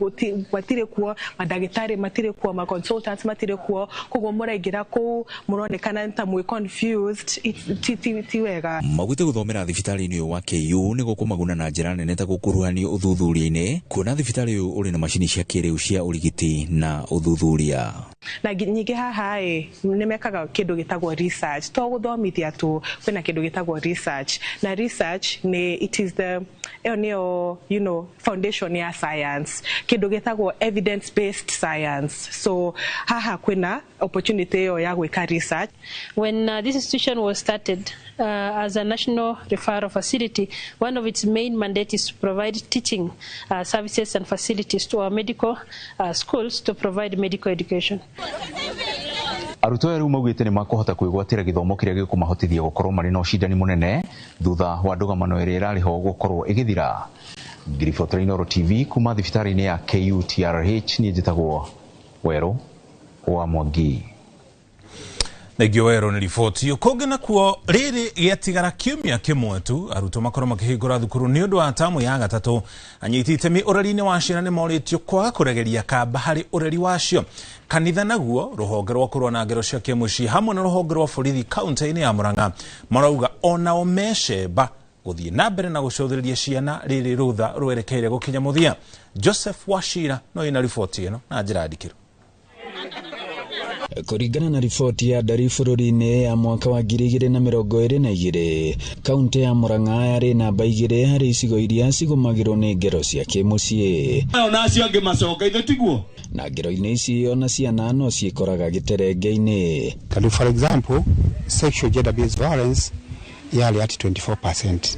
matirĩ kuo, mandagĩtarĩ matirĩ kuo, ma consultants matirĩ kuo, koguo mũraingĩra kũu mũronekana ta mwĩ confused. Ti wega. Maugĩte gũthomera thibitarĩ-inĩ ũyũ wa KU nĩ gũkũmaguna na njĩra nene ta gũkuruhanio ũthuthuria-inĩ kuona thibitarĩ ũyũ ũrĩ na macini cia kĩrĩu cia ũrigiti na ũthuthuria. Na nyingĩ haha ĩ nĩ mekaga kĩndũ gĩtagwo research, to gũthomithia tu, kwĩna kĩndũ gĩtagwo research, na research nĩ it is the ĩyo nĩyo you know foundation ya science, kĩndũ gĩtagwo evidence based science. So haha kwĩna opportunity ĩyo ya gwĩka research. When this institution was started as a national referral facility, one of its main mandates is to provide teaching services and facilities to our medical schools to provide medical education. Arutwo aya rĩu maugĩte nĩ makũhota kwĩgwatĩra gĩthomo kĩrĩa gĩkũmahotithia gũkorwo marĩ na ũcindani mũnene thutha wa ndũgamano ĩrĩa ĩrarĩ ho gũkorwo ĩgĩthira. Ngiribotera Inooro TV kuma thibitarĩ-inĩ ya KUTRH, niĩ njĩtagwo Werũ wa Mwangi. Thengio Werũ nĩ riboti. Kũngĩ nakuo rĩrĩ gĩatigara kiumia kĩmwe tu arutwo makorwo makĩhingũra thukuru nĩ ũndũ wa tamu ya gatatũ. Anyiti itemi ũreri-inĩ wa ciana nĩ morĩtio kwaga kũregeria kamba harĩ ũreri wacio. Kanitha naguo rũhonge rwa kũrũa na ngero cia kĩmũciĩ hamwe na rũhonge rwa borithi kaunti-inĩ ya Murang'a marauga onao mecemba gũthiĩ na mbere na gũcũthĩrĩria ciana rĩrĩ rũtha rwerekeire gũkinya mũthia. Joseph Wachira no ĩna riboti ĩno na njĩra ndikĩru. Kũringana na riboti ya ndari bũrũri-inĩ ya mwaka wa 2022, kaunti ya Murang'a yarĩ namba 2 harĩ icigo iria cigũmagĩrwo nĩ ngero cia kĩmũciĩ. Ona acio angĩ macoka ithe tiguo. Na ngero-inĩ ici ona ciana no ciĩkoraga gĩterenge-inĩ. Tondũ for example, sexual gender based violence yarĩ at 24%.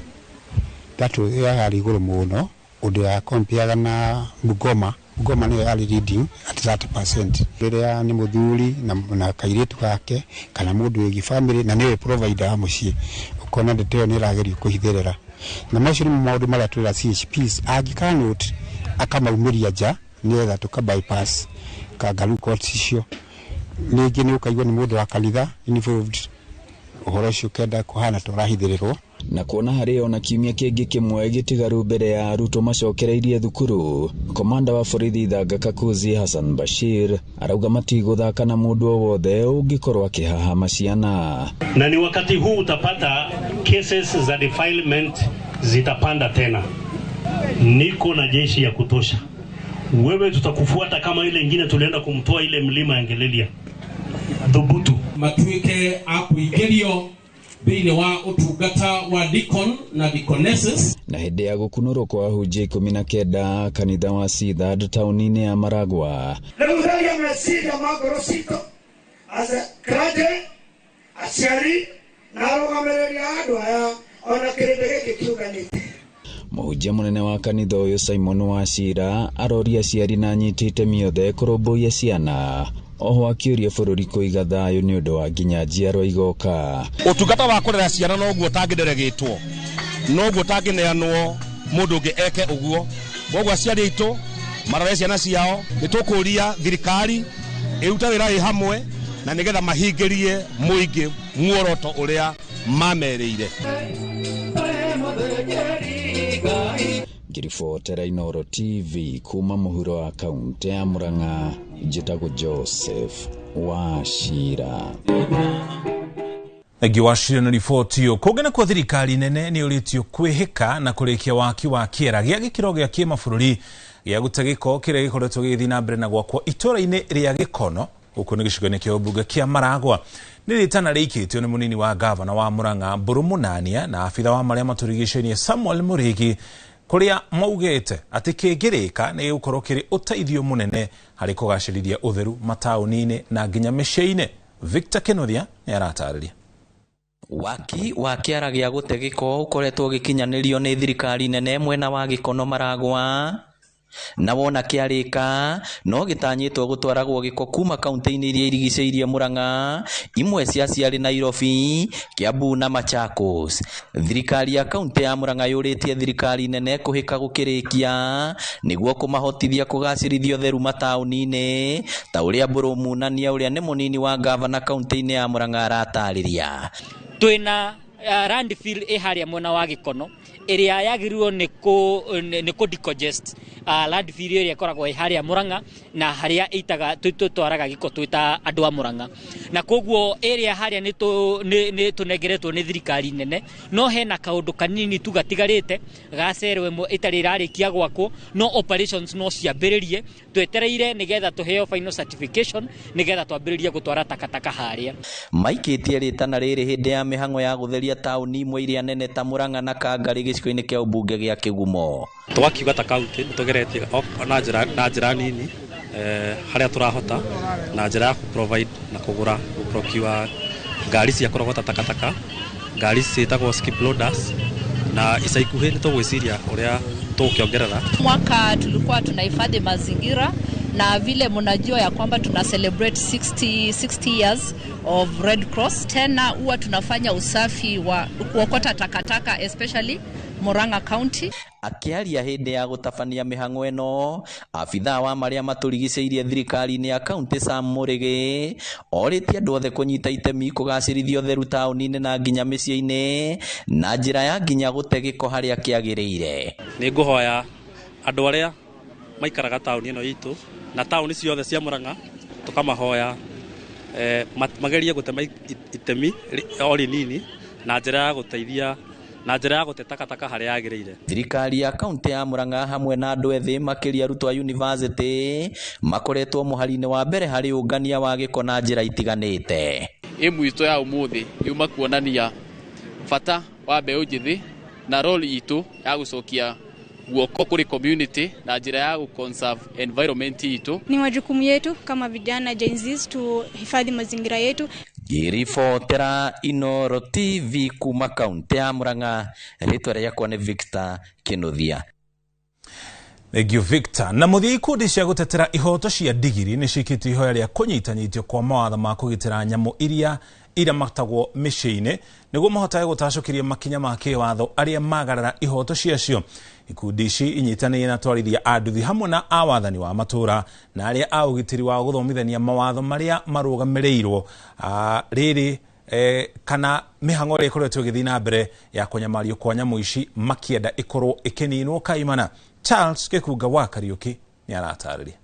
That was yarĩ igũrũ mũno ũndũ ya compare na Bungoma. Bungoma nĩyo yarĩ leading at 30%. Rĩrĩa nĩ mũthuri na kairĩtu gake kana mũndũ wĩgiĩ family na nĩwe provider wa mũciĩ, ũkona ndeto ĩyo nĩ ĩragerio kũhithĩrĩra. Na macio nĩmo maũndũ marĩa twĩra CHPs angĩka akamaumĩria nja nĩgetha tũka bypass kangaroo court icio. Ningĩ nĩ ũkaigua nĩ mũndũ wa kanitha involved, ũhoro ũcio ũkenda kũhana ta ũrahithĩrĩrwo. Na kuona harĩ ona kiumia kĩngĩ kĩmwe gĩtigaru mbere ya arutwo macokereirie thukuru, komanda wa borithi Ithanga Kakuzi Hassan Bashir arauga matigũthaka na mũndũ o wothe ũngĩkorwo akĩhahama ciana. Na ni wakati huu utapata cases za defilement zitapanda tena. Niko na jeshi ya kutosha. Wewe tutakufuata kama ile ingine tulienda kumtoa ile mlima ya Ngelelia. Dhubutu. Matuike akuingĩrio Thĩinĩ wa ũtungata wa deacon na deaconesses. Na hĩndĩ ya gũkunũrwo kwa ahunjia 19 kanitha wa Cithad taũni-inĩ ya Maragwa. Rĩu tharia meciria ma ngoro citũ as a clergy, aciari na arũgamĩrĩri a andũ aya ona kĩrĩndĩ gĩkĩ kĩũnganĩte. Mũhunjia mũnene wa kanitha ũyũ Simon Wachira aroria aciari na anyiti itemi othe kũrũmbũiya ciana, oho akĩũria bũrũri kũiga thayũ nĩ ũndũ wa nginya njiarwa igoka. Ũtungata wa kũrera ciana noguo ũtangĩderegĩtwo, noguo ũtangĩneanwo mũndũ ũngĩ eke ũguo. Koguo aciari aitũ marore ciana ciao, nĩ tũkũria thirikari ĩrute wĩra ĩ hamwe na nĩgetha mahingĩrie mũingĩ muoroto ũrĩa mamerĩire. Ngĩribotera Inooro TV kuma mũhuro wa kaunti ya Murang'a, njĩtagwo Joseph Wachira. Thengi Wachira na riboti ĩyo. Kũngĩ nakuo thirikari nene nĩ yũrĩtio kwĩhĩka na kũrĩkia waki wa kĩera gĩa gĩkĩro gĩa kĩmabũrũri gĩa gũte gĩko kĩrĩa gĩkoretwo gĩgĩthiĩ na mbere na gwakwo itũũra-inĩ rĩa Gĩkono gũkũ nĩ gĩcigo-inĩ kĩa ũmbunge kĩa Maragwa. Nĩ rĩtana rĩikĩtio nĩ mũnini wa gavana wa Murang'a Mbũrũ Mũnania na abitha wa marĩa matũrigicĩirie Samuel Mũrĩgi, kũrĩa maugĩte atĩ kĩngĩrĩka nĩ gĩgũkorwo kĩrĩ ũteithio mũnene harĩ kũgacĩrithia ũtheru mataũni-inĩ na nginya mĩciĩ-inĩ. Victor Kĩnuthia nĩ aratarĩria. Waki wa kĩara gĩa gũte gĩko ũkoretwo ũgĩkinyanĩrio nĩ thirikari nene mwena wa Gĩkono Maragwa, na wona kĩarĩka no gĩtanyĩtwo gũtwaragwo gĩko kuma kaunti-inĩ iria irigicĩirie Murang'a, imwe cia ciarĩ Nairobi, Kiambu na Machakos. Thirikari ya kaunti ya Murang'a yũrĩtie thirikari nene kũhĩka gũkĩrĩkia nĩguo kũmahotithia kũgacĩrithia ũtheru mataũni-inĩ ta ũrĩa Mbũrũ Munania ũrĩa nĩ mũnini wa gavana kaunti-inĩ ya Murang'a aratarĩria. Twĩna landfill ĩ harĩa mwena wa Gĩkono ĩrĩa yagĩrĩirwo nĩ kũ decongest landfill ĩrĩa ĩkoragwo ĩ harĩa Murang'a na harĩa ĩitaga tũtwaraga gĩko twĩ ta andũ a Murang'a, na koguo ĩrĩa harĩa nĩ tũnengeretwo nĩ thirikari nene, no hena kaũndũ kanini tu gatigarĩte ga cero ĩmwe ĩtarĩ ĩrarĩkia gwakwo, no operations no ciambĩrĩrie, twetereire nĩgetha tũheo final certification nĩgetha twambĩrĩrie gũtwara takataka harĩa. Maikĩtie rĩtana rĩrĩ hĩndĩ ya mĩhang'o ya gũtheria taũni imwe iria nene ta Murang'a na Kangarĩ gĩcigo-inĩ kĩa ũmbunge gĩa Kĩgumo. Tũgakiuga ta kaunti nĩ tũgeretie na njĩra nini harĩa tũrahota na njĩra ya provide na kũgũra gũprocure ngari cia kũrogota takataka, ngari ciĩtagwo skip loaders, na ica ikuhĩ nĩ tũgwĩciria ũrĩa tũkĩongerera. Mwaka tulikuwa tunahifadhi mazingira na vile mnajua ya kwamba tuna celebrate 60 years of Red Cross. Tena huwa tunafanya usafi wa kuokota takataka especially Murang'a County. Akĩaria hĩndĩ ya gũtabania mĩhang'o ĩno, abithaa wa marĩa matũrigicĩirie thirikari-inĩ ya kaunti Sam Mũrĩgĩ orĩtie andũ othe kũnyita itemi kũgacĩrithia ũtheru taũni-inĩ na nginya mĩciĩ-inĩ na njĩra ya nginya gũte gĩko harĩa kĩagĩrĩire. Nĩ ngũhoya andũ arĩa maikaraga taũni ĩno itũ na taũni ciothe cia Murang'a tũkamahoya magerie gũtema itemi o rĩnini na njĩra ya gũteithia na njĩra ya gũte takataka harĩa yagĩrĩire. Thirikari ya kaunti ya Murang'a hamwe na andũ ethĩ makĩria arutwo a university makoretwo mũhari-inĩ wa mbere harĩ ũngania wa gĩko na njĩra itiganĩte. Ĩmu itũ ya ũmũthĩ yuma kuonania bata wa mbeũ njĩthĩ na role itũ ya gũcokia guoko kũrĩ community na njĩra ya gũ-conserve environment itũ. Ni majukumu yetu kama vijana Gen Zs tuhifadhi mazingira yetu. Ngĩribotera Inooro TV kuma kaunti ya Murang'a, rĩtwa rĩakwa nĩ Victor Kĩnuthia. Thank you Victor. Na mũthia ikundi cia gũtetera ihoto cia ndigiri nĩ ciĩkĩtio ihoya rĩa kũnyitanyitio kwa mawatho ma kũgitĩra nyamũ iria iramatagwo mĩciĩ-inĩ nĩguo mahotage gũtacũkĩria makinya ma kĩwatho arĩa magarara ihoto ciacio. Ikundi ici inyitanĩire na atwarithia a nduthi hamwe na a wathani wa matũra na arĩa a ũgitĩri wa gũthomithania mawatho marĩa marũgamĩrĩirwo rĩrĩ kana mĩhang'o ĩrĩa ĩkoretwo ĩgĩthiĩ na mbere ya kũnyamario kwa nyamũ ici makĩenda ĩkorwo ĩkĩninwo kaimana. Charles Gĩkunga wa Kariũki nĩ aratarĩria.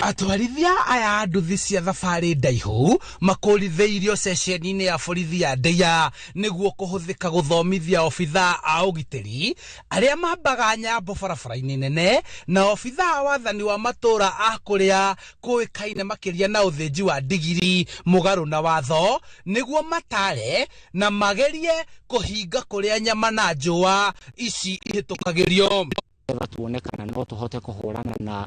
Atwarithia aya a nduthi cia thabarĩ ndaihu makũrithĩirio ceceni-inĩ ya borithi ya Ndeiya nĩguo kũhũthĩka gũthomithia obithaa a ũgitĩri arĩa mambaga nyambo barabara-inĩ nene na obithaa a wathani wa matũra a kũrĩa kũĩkaine makĩria na ũthĩnji wa ndigiri mũgarũ na watho nĩguo matare na magerie kũhinga kũrĩa nyama na njũa ici ihĩtũkagĩrio. Getha tuone kana no tũhote kũhũrana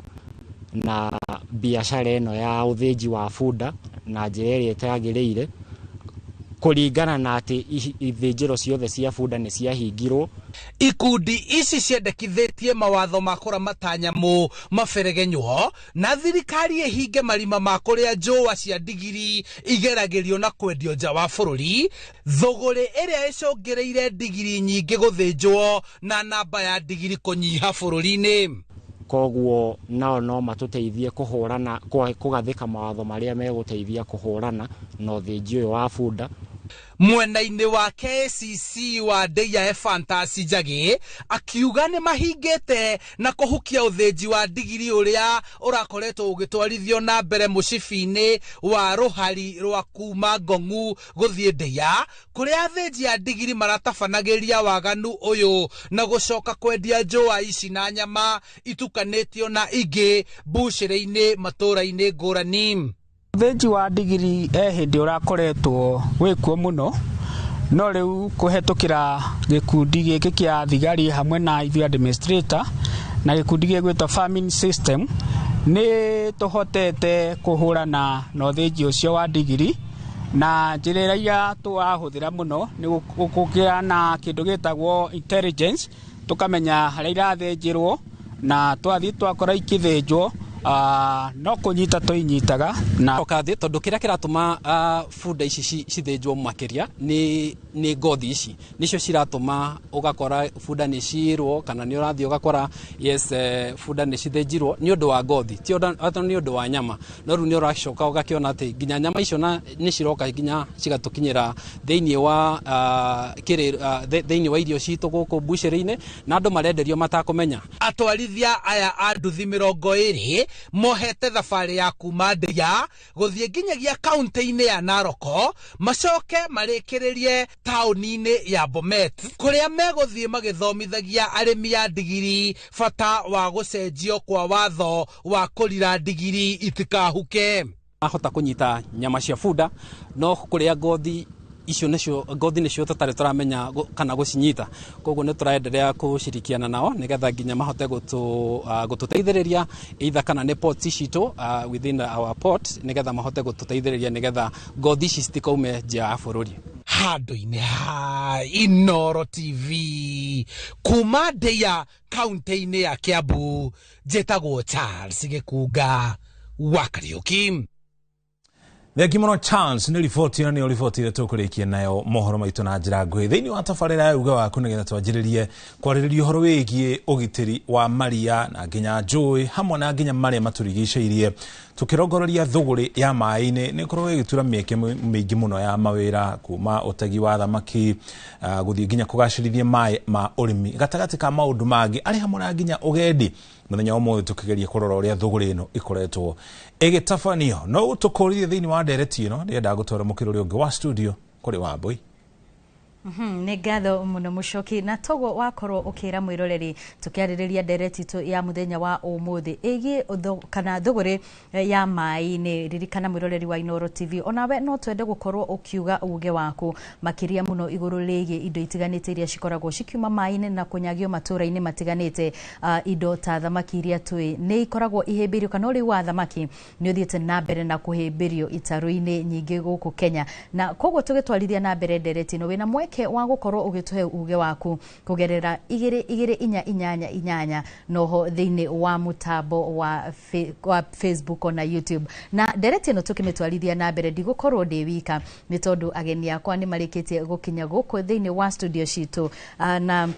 na biacara ĩno ya ũthĩnji wa bunda na njĩra ĩrĩa ĩtagĩrĩire, kũringana na atĩ ithĩnjĩro ciothe cia bunda nĩ ciahingirwo. Ikundi ici ciendekithĩtie mawatho ma kũramata nyamũ maberegenywo na thirikari ĩhinge marima ma kũrĩa njũa cia ndigiri igeragĩrio na kwendio nja wa bũrũri, thũgũrĩ ĩrĩa ĩcũngĩrĩire ndigiri nyingĩ gũthĩnjwo na namba ya ndigiri kũnyiha bũrũri-inĩ. Koguo nao no matũteithie kũhũrana, kũgathĩka mawatho marĩa megũteithia kũhũrana na ũthĩnji ũyũ wa bunda. Mwena-inĩ wa KCC wa Ndeiya Ephantus Njagi akiuga nĩ mahingĩte na kũhukia ũthĩnji wa ndigiri ũrĩa ũrakoretwo ũgĩtwarithio na mbere mũcibi-inĩ wa rũhari rwa kuma Ngong'u gũthiĩ Ndeiya, kũrĩa athĩnji a ndigiri maratabanagĩria waganu ũyũ na gũcoka kwendia njũa ici na nyama itukanĩtio na ingĩ mbucĩrĩ-inĩ matũra-inĩ ngũrani. Ũthĩnji wa ndigiri hĩndĩ ũrakoretwo wĩkuo mũno, no rĩu kũhetũkĩra gĩkundi gĩkĩ kĩa thigari hamwe na ithuĩ administrator na gĩkundi gĩgwĩtwo farming system nĩ tũhotete kũhũrana na ũthĩnji ũcio wa ndigiri, na njĩra ĩrĩa tũrahũthĩra mũno nĩ gũkĩra na kĩndũ gĩtagwo intelligence, tũkamenya harĩa irathĩnjĩrwo na twathiĩ twakora ikĩthĩnjwo no kũnyita tũinyitaga na okathi, tondũ kĩrĩa kĩratũma bunda ici cithĩnjwo makĩria nĩ ngothi ici nĩcio ciratũma ũgakora bunda nĩ ciirwo, kana nĩ ũrathiĩ ũgakora yes bunda nĩ cithĩnjirwo nĩ ũndũ wa ngothi, ti nĩ ũndũ wa nyama. No rĩu nĩ ũracoka ũgakĩona atĩ nginya nyama icio nĩ ciroka nginya cigatũkinyĩra thĩinĩ wa thĩinĩ wa irio citũ gũkũ mbucĩrĩ-inĩ, na andũ marenderio matakũmenya. Atwarithia aya a nduthi 20 mohete thabarĩ ya kuma Ndeiya gũthiĩ nginyagia kaunti-inĩ ya Narok, macoke marĩkĩrĩrie taũni-inĩ ya Bomet kũrĩa megũthiĩ magĩthomithagia arĩmi a ndigiri bata wa gũcenjio kwa watho wa kũrira ndigiri itikahuke. Ahota kũnyita nyama cia bunda, no kũrĩa ngothi icio nĩcio ngothi nĩcio tũtarĩ tũramenya kana gũcinyita, koguo nĩ tũraenderea kũcirikiana nao nĩgetha nginya mahote gũtũteithĩrĩria either kana nĩ port citũ within our port, nĩgetha mahote gũtũteithĩrĩria nĩgetha ngothi ici citikaume nja ya bũrũri. Handũ-inĩ ha Inooro TV kuma Ndeiya kaunti-inĩ ya Kiambu, njĩtagwo Charles Gĩkunga wa Kariũki. Thengi mũno Charles nĩ riboti ĩno nĩyo riboti ĩrĩa tũkũrĩkia nayo mohoro maitũ na njĩra nguhĩ thĩinĩ wa tabarĩra ya uga waku, nĩgetha twanjĩrĩrie kwarĩrĩria ũhoro wĩgiĩ ũgitĩri wa maria na nginya njũĩ hamwe na nginya marĩa matũrigicĩirie, tũkĩrongoreria thũgũrĩ ya maĩ-inĩ nĩ ĩkoragwo ĩgĩtura mĩeke mĩingĩ mũno ya mawĩra, kuma ũtegi wa thamaki gũthiĩ nginya kũgacĩrithia maĩ ma ũrĩmi gatagatĩ ka maũndũ mangĩ arĩ hamwe na nginya ũgendi. Mũthenya wa ũmũthĩ tũkĩgeria kũrora ũrĩa thũgũrĩ ĩno ĩkoretwo ĩgĩtabanio. No ũtũkũrithie thĩinĩ wa ndereti ĩno, ndĩrenda gũtwara mũkĩra ũrĩa ũngĩ wa studio kũrĩ Wambui. Nĩ ngatho mũno Mũcoki, na toguo wakorwo ũkĩra mwĩroreri tũkĩarĩrĩria ndereti itũ ya mũthenya wa ũmũthĩ ĩgiĩ kana thũgũrĩ ya maĩ-inĩ. Ririkana mwĩroreri wa Inooro TV, onawe no twende gũkorwo ũkiuga uge waku makĩria mũno igũrũ rĩgiĩ indo itiganĩte iria cikoragwo cikiuma maĩ-inĩ na kũnyagio matũra-inĩ matiganĩte. Indo ta thamaki iria tũĩ nĩ ikoragwo ihĩmbĩirio, kana ũrĩi wa thamaki nĩ ũthiĩte na mbere na kũhĩmbĩrio itarũ-inĩ nyingĩ gũkũ Kenya, na koguo tũgĩtwarithia na mbere ndereti ĩno wĩna mweke wa gũkorwo ũgĩtũhe uge waku kũgerera 2 2 4 8 8 noho thĩinĩ wa mũtambo wa Facebook ona YouTube. Na ndereti ĩno tũkĩmĩtwarithia na mbere ndigũkorwo ndĩ wika, nĩ tondũ ageni akwa nĩ marĩkĩtie gũkinya gũkũ thĩinĩ wa studio citũ, na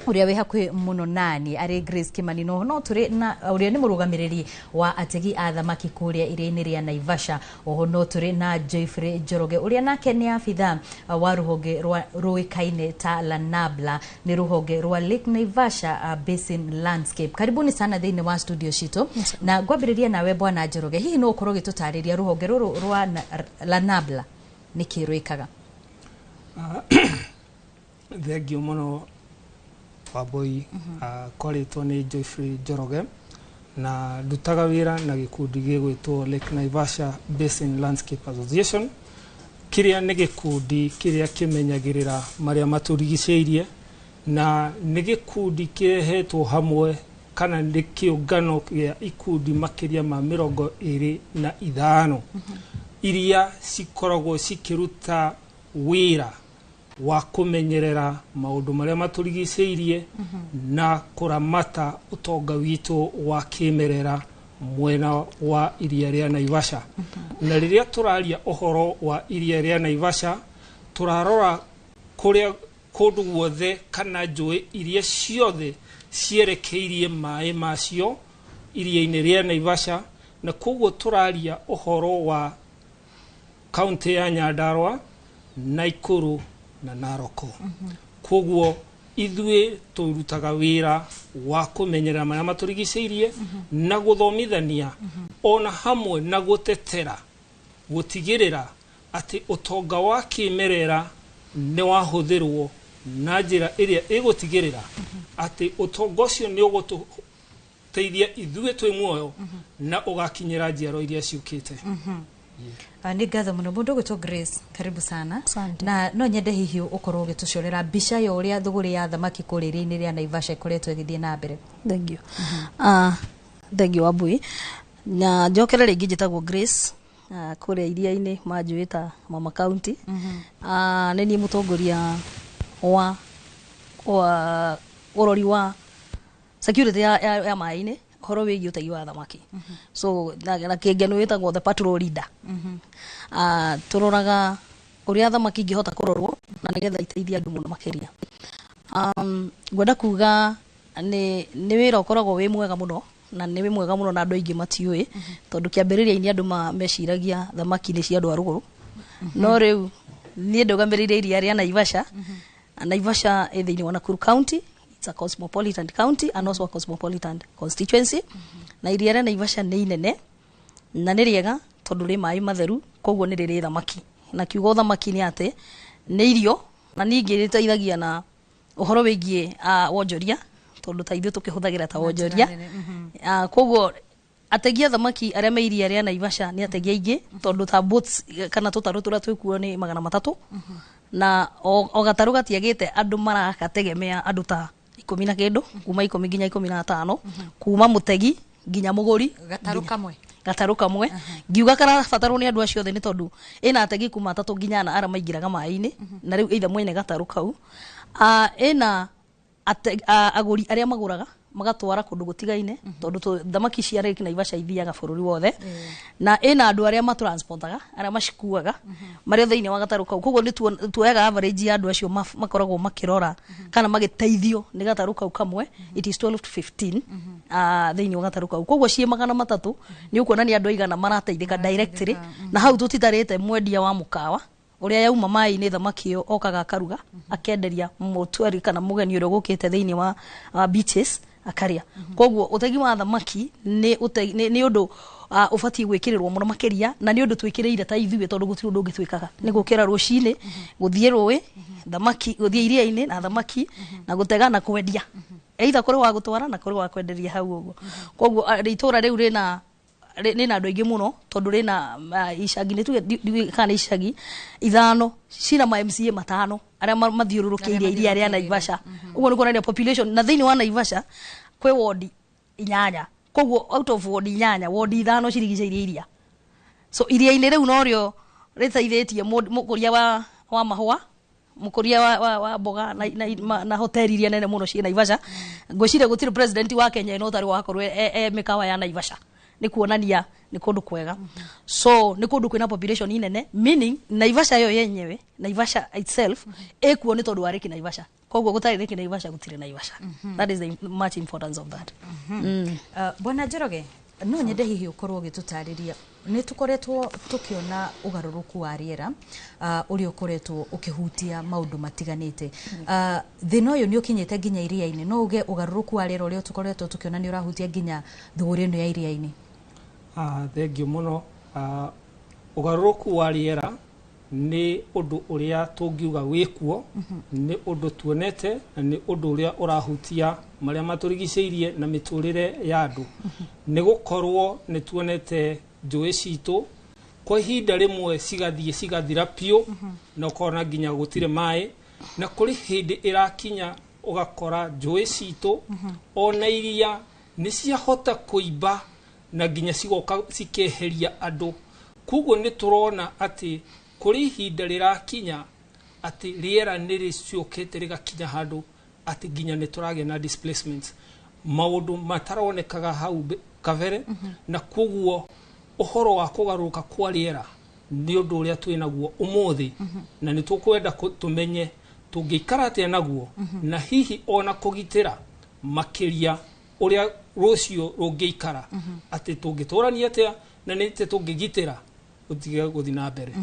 Uria wi hakuhi muno nani ari Grace Kimani no turi na uria ni murugamiriri wa ategi a thamaki kuria iria-inĩ rĩa Naivasha. Oho no turi na Geoffrey Njoroge uria nake ni abitha wa ruhonge rwa ruikaine ta Lanabla, ni ruhonge rwa Lake Naivasha Basin Landscape. Karibuni sana thiini wa studio citu. Na ngwambĩrĩria nawe bwana Njoroge, hihi no ukorwo ũgĩtũtarĩria ruhonge rũrũ rwa Lanabla nĩkĩ rwĩkaga? Thengiũ mũno Wambui. Koretwo nĩ Geoffrey Njoroge na ndutaga wĩra na gĩkundi gĩgwĩtwo Lake Naivasha Basin Landscape Association, kĩrĩa nĩ gĩkundi kĩrĩa kĩmenyagĩrĩra marĩa matũrigicĩirie, na nĩ gĩkundi kĩrehetwo hamwe kana nĩ kĩũngano gĩa ikundi makĩria ma 25 iria cikoragwo cikĩruta wĩra wa kũmenyerera maũndũ marĩa matũrigicĩirie na kũramata ũtonga witũ wa kĩmerera mwena wa iria rĩa Naivasha. Na rĩrĩa tũraria ũhoro wa iria rĩa Naivasha, tũrarora kũrĩa kũndũ guothe kana njũĩ iria ciothe cierekeirie maĩ macio iria-inĩ rĩa Naivasha, na koguo tũraria ũhoro wa kaunti ya Nyandarua, Nakuru na Narok. Koguo ithuĩ tũrutaga wĩra wa kũmenyerera marĩa matũrigicĩirie na gũthomithania ona hamwe na gũtetera gũtigĩrĩra atĩ ũtonga wa kĩmerera nĩ wahũthĩrwo na njĩra ĩrĩa ĩgũtigĩrĩra atĩ ũtonga ũcio nĩ ũgũtũteithia ithuĩ twĩ muoyo na ũgakinyĩra njiaro iria ciũkĩte. Nĩ ngatho mũno mũndũ ũgwĩtwo Grace, karibu sana. Asante. Na no nyende hihi ũkorwo ũgĩtũcorera mbica ya ũrĩa thũgũrĩ ya thamaki kũrĩa iria-inĩ rĩa Naivasha ĩkoretwo ĩgĩthiĩ na mbere. Thank you. Thank you Wambui. Na njokere rĩngĩ, njĩtagwo Grace, kũrĩa iria-inĩ manjũĩ ta Mama County. Nĩ niĩ mũtongoria wa ũrori wa security ya maĩ-inĩ, ũhoro wĩgiĩ ũtegi wa thamaki. So na kĩngeno wĩtagwo the patrol leader. Tũroraga ũrĩa thamaki ingĩhota kũrorwo na nĩgetha iteithie andũ mũno makĩria. Ngwenda kuga nĩ wĩra ũkoragwo wĩ mwega mũno, na nĩ wĩ mwega mũno na andũ aingĩ matiũĩ, tondũ kĩambĩrĩria-inĩ andũ meciragia thamaki nĩ cia andũ a rũgũrũ. No rĩu niĩ ndũgamĩrĩire iria rĩa Naivasha. Naivasha ĩ thĩinĩ wa Nakuru County. It's a cosmopolitan county and also a cosmopolitan constituency. Na iria rĩa Naivasha nĩ inene na nĩ rĩega tondũ rĩ maĩ matheru, koguo nĩ rĩrĩ thamaki. Na kiugo thamaki nĩ atĩ nĩ irio, na ningĩ rĩteithagia na ũhoro wĩgiĩ wonjoria, tondũ ta ithuĩ tũkĩhũthagĩra ta wonjoria. Koguo ategi a thamaki arĩa me iria rĩa Naivasha nĩ ategi aingĩ, tondũ ta boats kana tũtarũ tũrĩa twĩkuo nĩ 300, na o gatarũ gatiagĩte andũ maragategemea andũ ta 10 na kĩndũ, kuma 10 nginya 15, kuma mũtegi nginya mũgũri. Gatarũ kamwe. Gatarũ kamwe. Ngiuga karabatarwo nĩ andũ acio othe nĩ tondũ ĩna ategi kuma 3 nginya 4 arĩa maingĩraga maĩ-inĩ, na rĩu either mwene gatarũ kau. Ĩna agũri arĩa magũraga magatwara kũndũ gũtigaine, tondũ thamaki cia Lake Naivasha ithiaga bũrũri wothe, na ĩna andũ arĩa matransportaga, arĩa macikuaga marĩ thĩinĩ wa gatarũ kau. Koguo nĩ tuoyaga average ya andũ acio makoragwo makĩrora kana magĩteithio nĩ gatarũ kau kamwe, it is 12 to 15 thĩinĩ wa gatarũ kau. Koguo ciĩ 300 nĩ ũkuona nĩ andũ aigana marateithĩka directly, na hau tũtitarĩte mwendia wa mũkawa ũrĩa yauma maĩ-inĩ thamaki ĩyo okaga akaruga akenderia mũtwari kana mũgeni ũrĩa ũgũkĩte thĩinĩ wa beaches akarĩa. Koguo ũtegi wa thamaki nĩ ũndũ ũbatiĩ gwĩkĩrĩrwo mũno makĩria, na nĩ ũndũ twĩkĩrĩire ta ithuĩ, tondũ gũtirĩ ũndũ ũngĩ twĩkaga nĩ gũkĩra rũcinĩ gũthiĩ rũĩ thamaki, gũthiĩ iria-inĩ na thamaki, na gũtega na kwendia, either kũrĩ wa gũtwara na kũrĩ wa kwenderia hau ũguo. Koguo itũra rĩu rĩna andũ aingĩ mũno, tondũ rĩna icagi, nĩ tuge kana nĩ icagi 5 cina ma MCA 5 arĩa mathiũrũrũkĩirie iria rĩa Naivasha. Ũguo nĩ kuonania population, na thĩinĩ wa Naivasha kwĩ wodi 8, koguo out of wodi 8 wodi 5 cirigicĩirie iria. So iria-inĩ rĩu norĩo rĩteithĩtie mũkũria wa mahũa, mũkũria wa mboga na hoteli iria nene mũno ciĩ Naivasha. Ngwĩciria gũtirĩ president wa Kenya ĩno ũtarĩ wakorwo e mĩkawa ya Naivasha. Nĩ kuonania nĩ kũndũ kwega. So nĩ kũndũ kwĩna population inene, meaning Naivasha yo yenyewe, Naivasha itself ĩkuo nĩ tondũ wa Lake Naivasha. Koguo gũtarĩ Lake Naivasha, gũtirĩ Naivasha. That is the much importance of that. Bwana Njoroge, no nyende hihi ũkorwo ũgĩtũtarĩria, nĩ tũkoretwo tũkĩona ũgarũrũku wa rĩera ũrĩa ũkoretwo ũkĩhutia maũndũ matiganĩte. Thĩna ũyũ nĩ ũkinyĩte nginya iria-inĩ? No uge ũgarũrũku wa rĩera ũrĩa tũkoretwo tũkĩona nĩ ũrahutia nginya thũgũrĩ ĩno ya iria-inĩ? Thengiũ mũno. Ũgarũrũku wa rĩera nĩ ũndũ ũrĩa tũngiuga wĩkuo, nĩ ũndũ tuonete na nĩ ũndũ ũrĩa ũrahutia marĩa matũrigicĩirie na mĩtũrĩre ya andũ, nĩ gũkorwo nĩ tuonete njũĩ citũ kwa ihinda rĩmwe cigathiĩ cigathira biũ na ũkona nginya gũtirĩ maĩ, na kũrĩ hĩndĩ ĩrakinya ũgakora njũĩ citũ ona iria nĩ ciahota kũimba na nginya cigoka cikeheria andũ. Koguo nĩ tũrona atĩ kũrĩ ihinda rĩrakinya atĩ rĩera nĩ rĩciũkĩte rĩgakinya handũ atĩ nginya nĩ tũragĩa na displacements, maũndũ mataronekaga hau kabere. Na koguo ũhoro wa kũgarũrũka kwa rĩera nĩ ũndũ ũrĩa twĩ naguo ũmũthĩ, na nĩ tũkwenda tũmenye tũngĩikara atĩa naguo, na hihi ona kũgitĩra makĩria ũrĩa rũciũ rũngĩikara, atĩ tũngĩtũrania atĩa na nĩ atĩa tũngĩgitĩra ũtige gũthiĩ na mbere.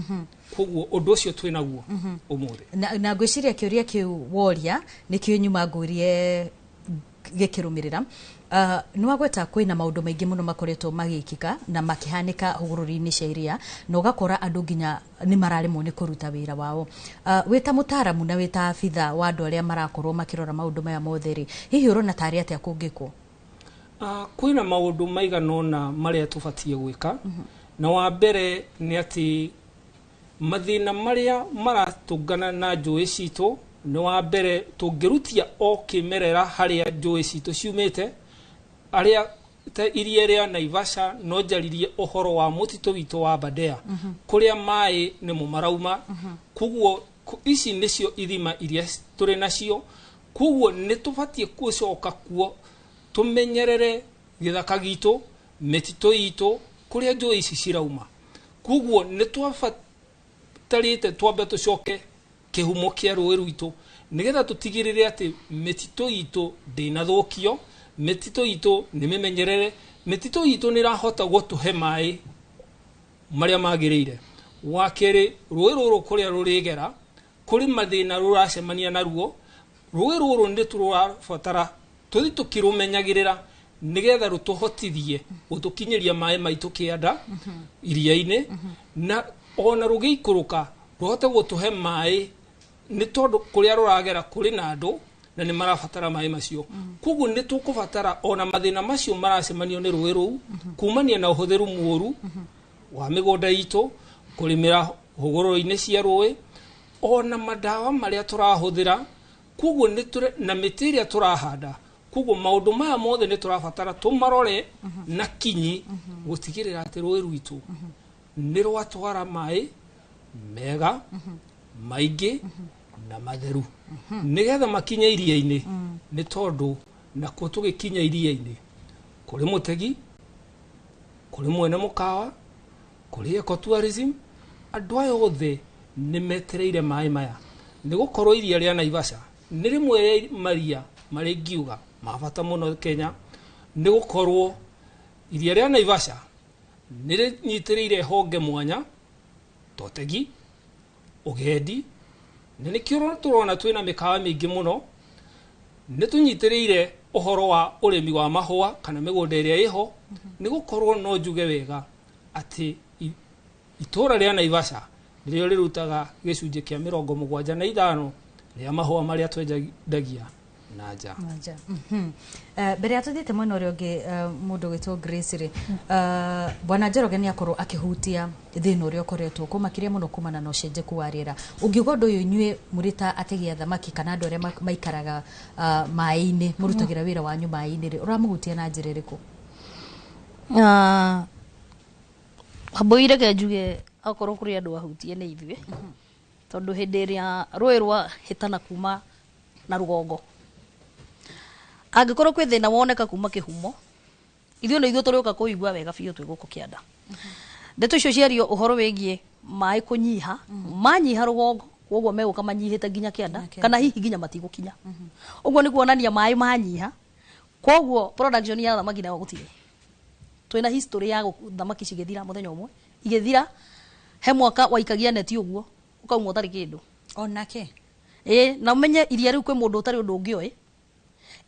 Koguo ũndũ ũcio twĩ naguo ũmũthĩ. Na ngwĩciria kĩũria kĩu woria nĩkĩo nyuma ngũrie gĩkĩrũmĩrĩra. Nĩ wagweta kwĩna maũndũ maingĩ mũno makoretwo magĩkĩka na makĩhanĩka hũgũrũrũ-inĩ cia iria, na ũgakora andũ nginya nĩ mararemwo nĩ kũruta wĩra wao. Wĩ ta mũtaaramu na wĩ ta abitha wa andũ arĩa marakorwo makĩrora maũndũ maya mothe rĩ, hihi ũrona tarĩ atĩa kũngĩkwo? Kwĩna maũndũ maigana ũna marĩa tũbatiĩ gwĩka, na wa mbere nĩ atĩ mathĩna marĩa maratũngana na njũĩ citũ, nĩ wa mbere tũngĩrutia o kĩmerera harĩa njũĩ citũ ciumĩte, arĩa ta iria rĩa Naivasha, no njaririe ũhoro wa mũtitũ witũ wa Aberdare, kũrĩa maĩ nĩmo marauma. Koguo ici nĩcio ithima iria tũrĩ nacio. Koguo nĩ tũbatiĩ gũcoka kuo tũmenyerere gĩthaka gitũ, mĩtitũ itũ, kũrĩa njũĩ ici cirauma. Koguo nĩ twabatarĩte twambe tũcoke kĩhumo kĩa rũĩ rwitũ, nĩgetha tũtigĩrĩre atĩ mĩtitũ itũ ndĩnathũkio, mĩtitũ itũ nĩ mĩmenyerere, mĩtitũ itũ nĩ ĩrahota gũtũhe maĩ marĩa magĩrĩire. Wa kerĩ, rũĩ rũrũ kũrĩa rũrĩgera kũrĩ mathĩna rũracemania naruo. Rũĩ rũrũ nĩ tũrabatara tũthiĩ tũkĩrũmenyagĩrĩra, nĩgetha rũtũhotithie gũtũkinyĩria maĩ maitũ kĩanda iria-inĩ, na ona rũgĩikũrũka rũhote gũtũhe maĩ, nĩ tondũ kũrĩa rũragera kũrĩ na andũ na nĩ marabatara maĩ macio. Koguo nĩ tũkũbatara ona mathĩna macio maracemanio nĩ rũĩ rũu kumania na ũhũthĩru mũũru wa mĩgũnda itũ, kũrĩmĩra hũgũrũrũ-inĩ cia rũĩ, ona madawa marĩa tũrahũthĩra. Koguo nĩ na mĩtĩ ĩrĩa tũrahanda. Koguo maũndũ maya mothe nĩ tũrabatara tũmarore na kinyi, gũtigĩrĩra atĩ rũĩ rwitũ nĩ rwatwara maĩ mega maingĩ na matheru, nĩgetha makinye iria-inĩ, nĩ tondũ nakuo tũgĩkinya iria-inĩ kũrĩ mũtegi, kũrĩ mwene mũkawa, kũrĩ ecotourism, andũ aya othe nĩ metereire maĩ maya, nĩ gũkorwo iria rĩa Naivasha nĩ rĩmwe rĩa maria marĩa ingiuga ma bata mũno Kenya, nĩ gũkorwo iria rĩa Naivasha nĩ rĩnyitĩrĩire honge mwanya ta ũtegi, ũgendi, na nĩkĩo tũrona twĩna mĩkawa mĩingĩ mũno. Nĩ tũnyitĩrĩire ũhoro wa ũrĩmi wa mahũa kana mĩgũnda ĩrĩa ĩho, nĩ gũkorwo no njuge wega atĩ itũra rĩa Naivasha nĩrĩo rĩrutaga gĩcunjĩ kĩa 75 rĩa mahũa marĩa twendagia na nja. Na nja. Mbere ya tuthiĩte mwena ũrĩa ũngĩ, mũndũ ũgwĩtwo Grace rĩ, bwana Njoroge nĩ akorwo akĩhutia thĩna ũrĩa ũkoretwo kuo makĩria mũno kumana na ũcenjeku wa rĩera. Ũngiuga ũndũ ũyũ inyuĩ mũrĩ ta ategi a thamaki kana andũ arĩa maikaraga maĩ-inĩ, mũrutagĩra wĩra wanyu maĩ-inĩ rĩ, ũramũhutia na njĩra ĩrĩkũ? Wambũi, reke njuge akorwo kũrĩ andũ ahutie nĩ ithuĩ, tondũ hĩndĩ ĩrĩa rũĩ rwahĩtana kuma na rũgongo, angĩkorwo kwĩ thĩna woneka kuma kĩhumo, Ithuĩ nĩ ithuĩ tũrĩũka kũigua wega biũ twĩ gũkũ kĩanda. Ndeto icio ciario ũhoro wĩgiĩ maĩ kũnyiha, manyiha rũgongo, koguo megũka manyihĩte nginya kĩanda, kana hihi nginya matigũkinya. Ũguo nĩ kuonania maĩ manyiha, koguo production ya thamaki nayo gũtirĩ. Twĩna history ya thamaki cigĩthira mũthenya ũmwe, igĩthira he mwaka waikagia neti ũguo ũkauma ũtarĩ kĩndũ. Onake? Ĩĩ, na ũmenye iria rĩu kwĩ mũndũ ũtarĩ ũndũ ũngĩ oĩ,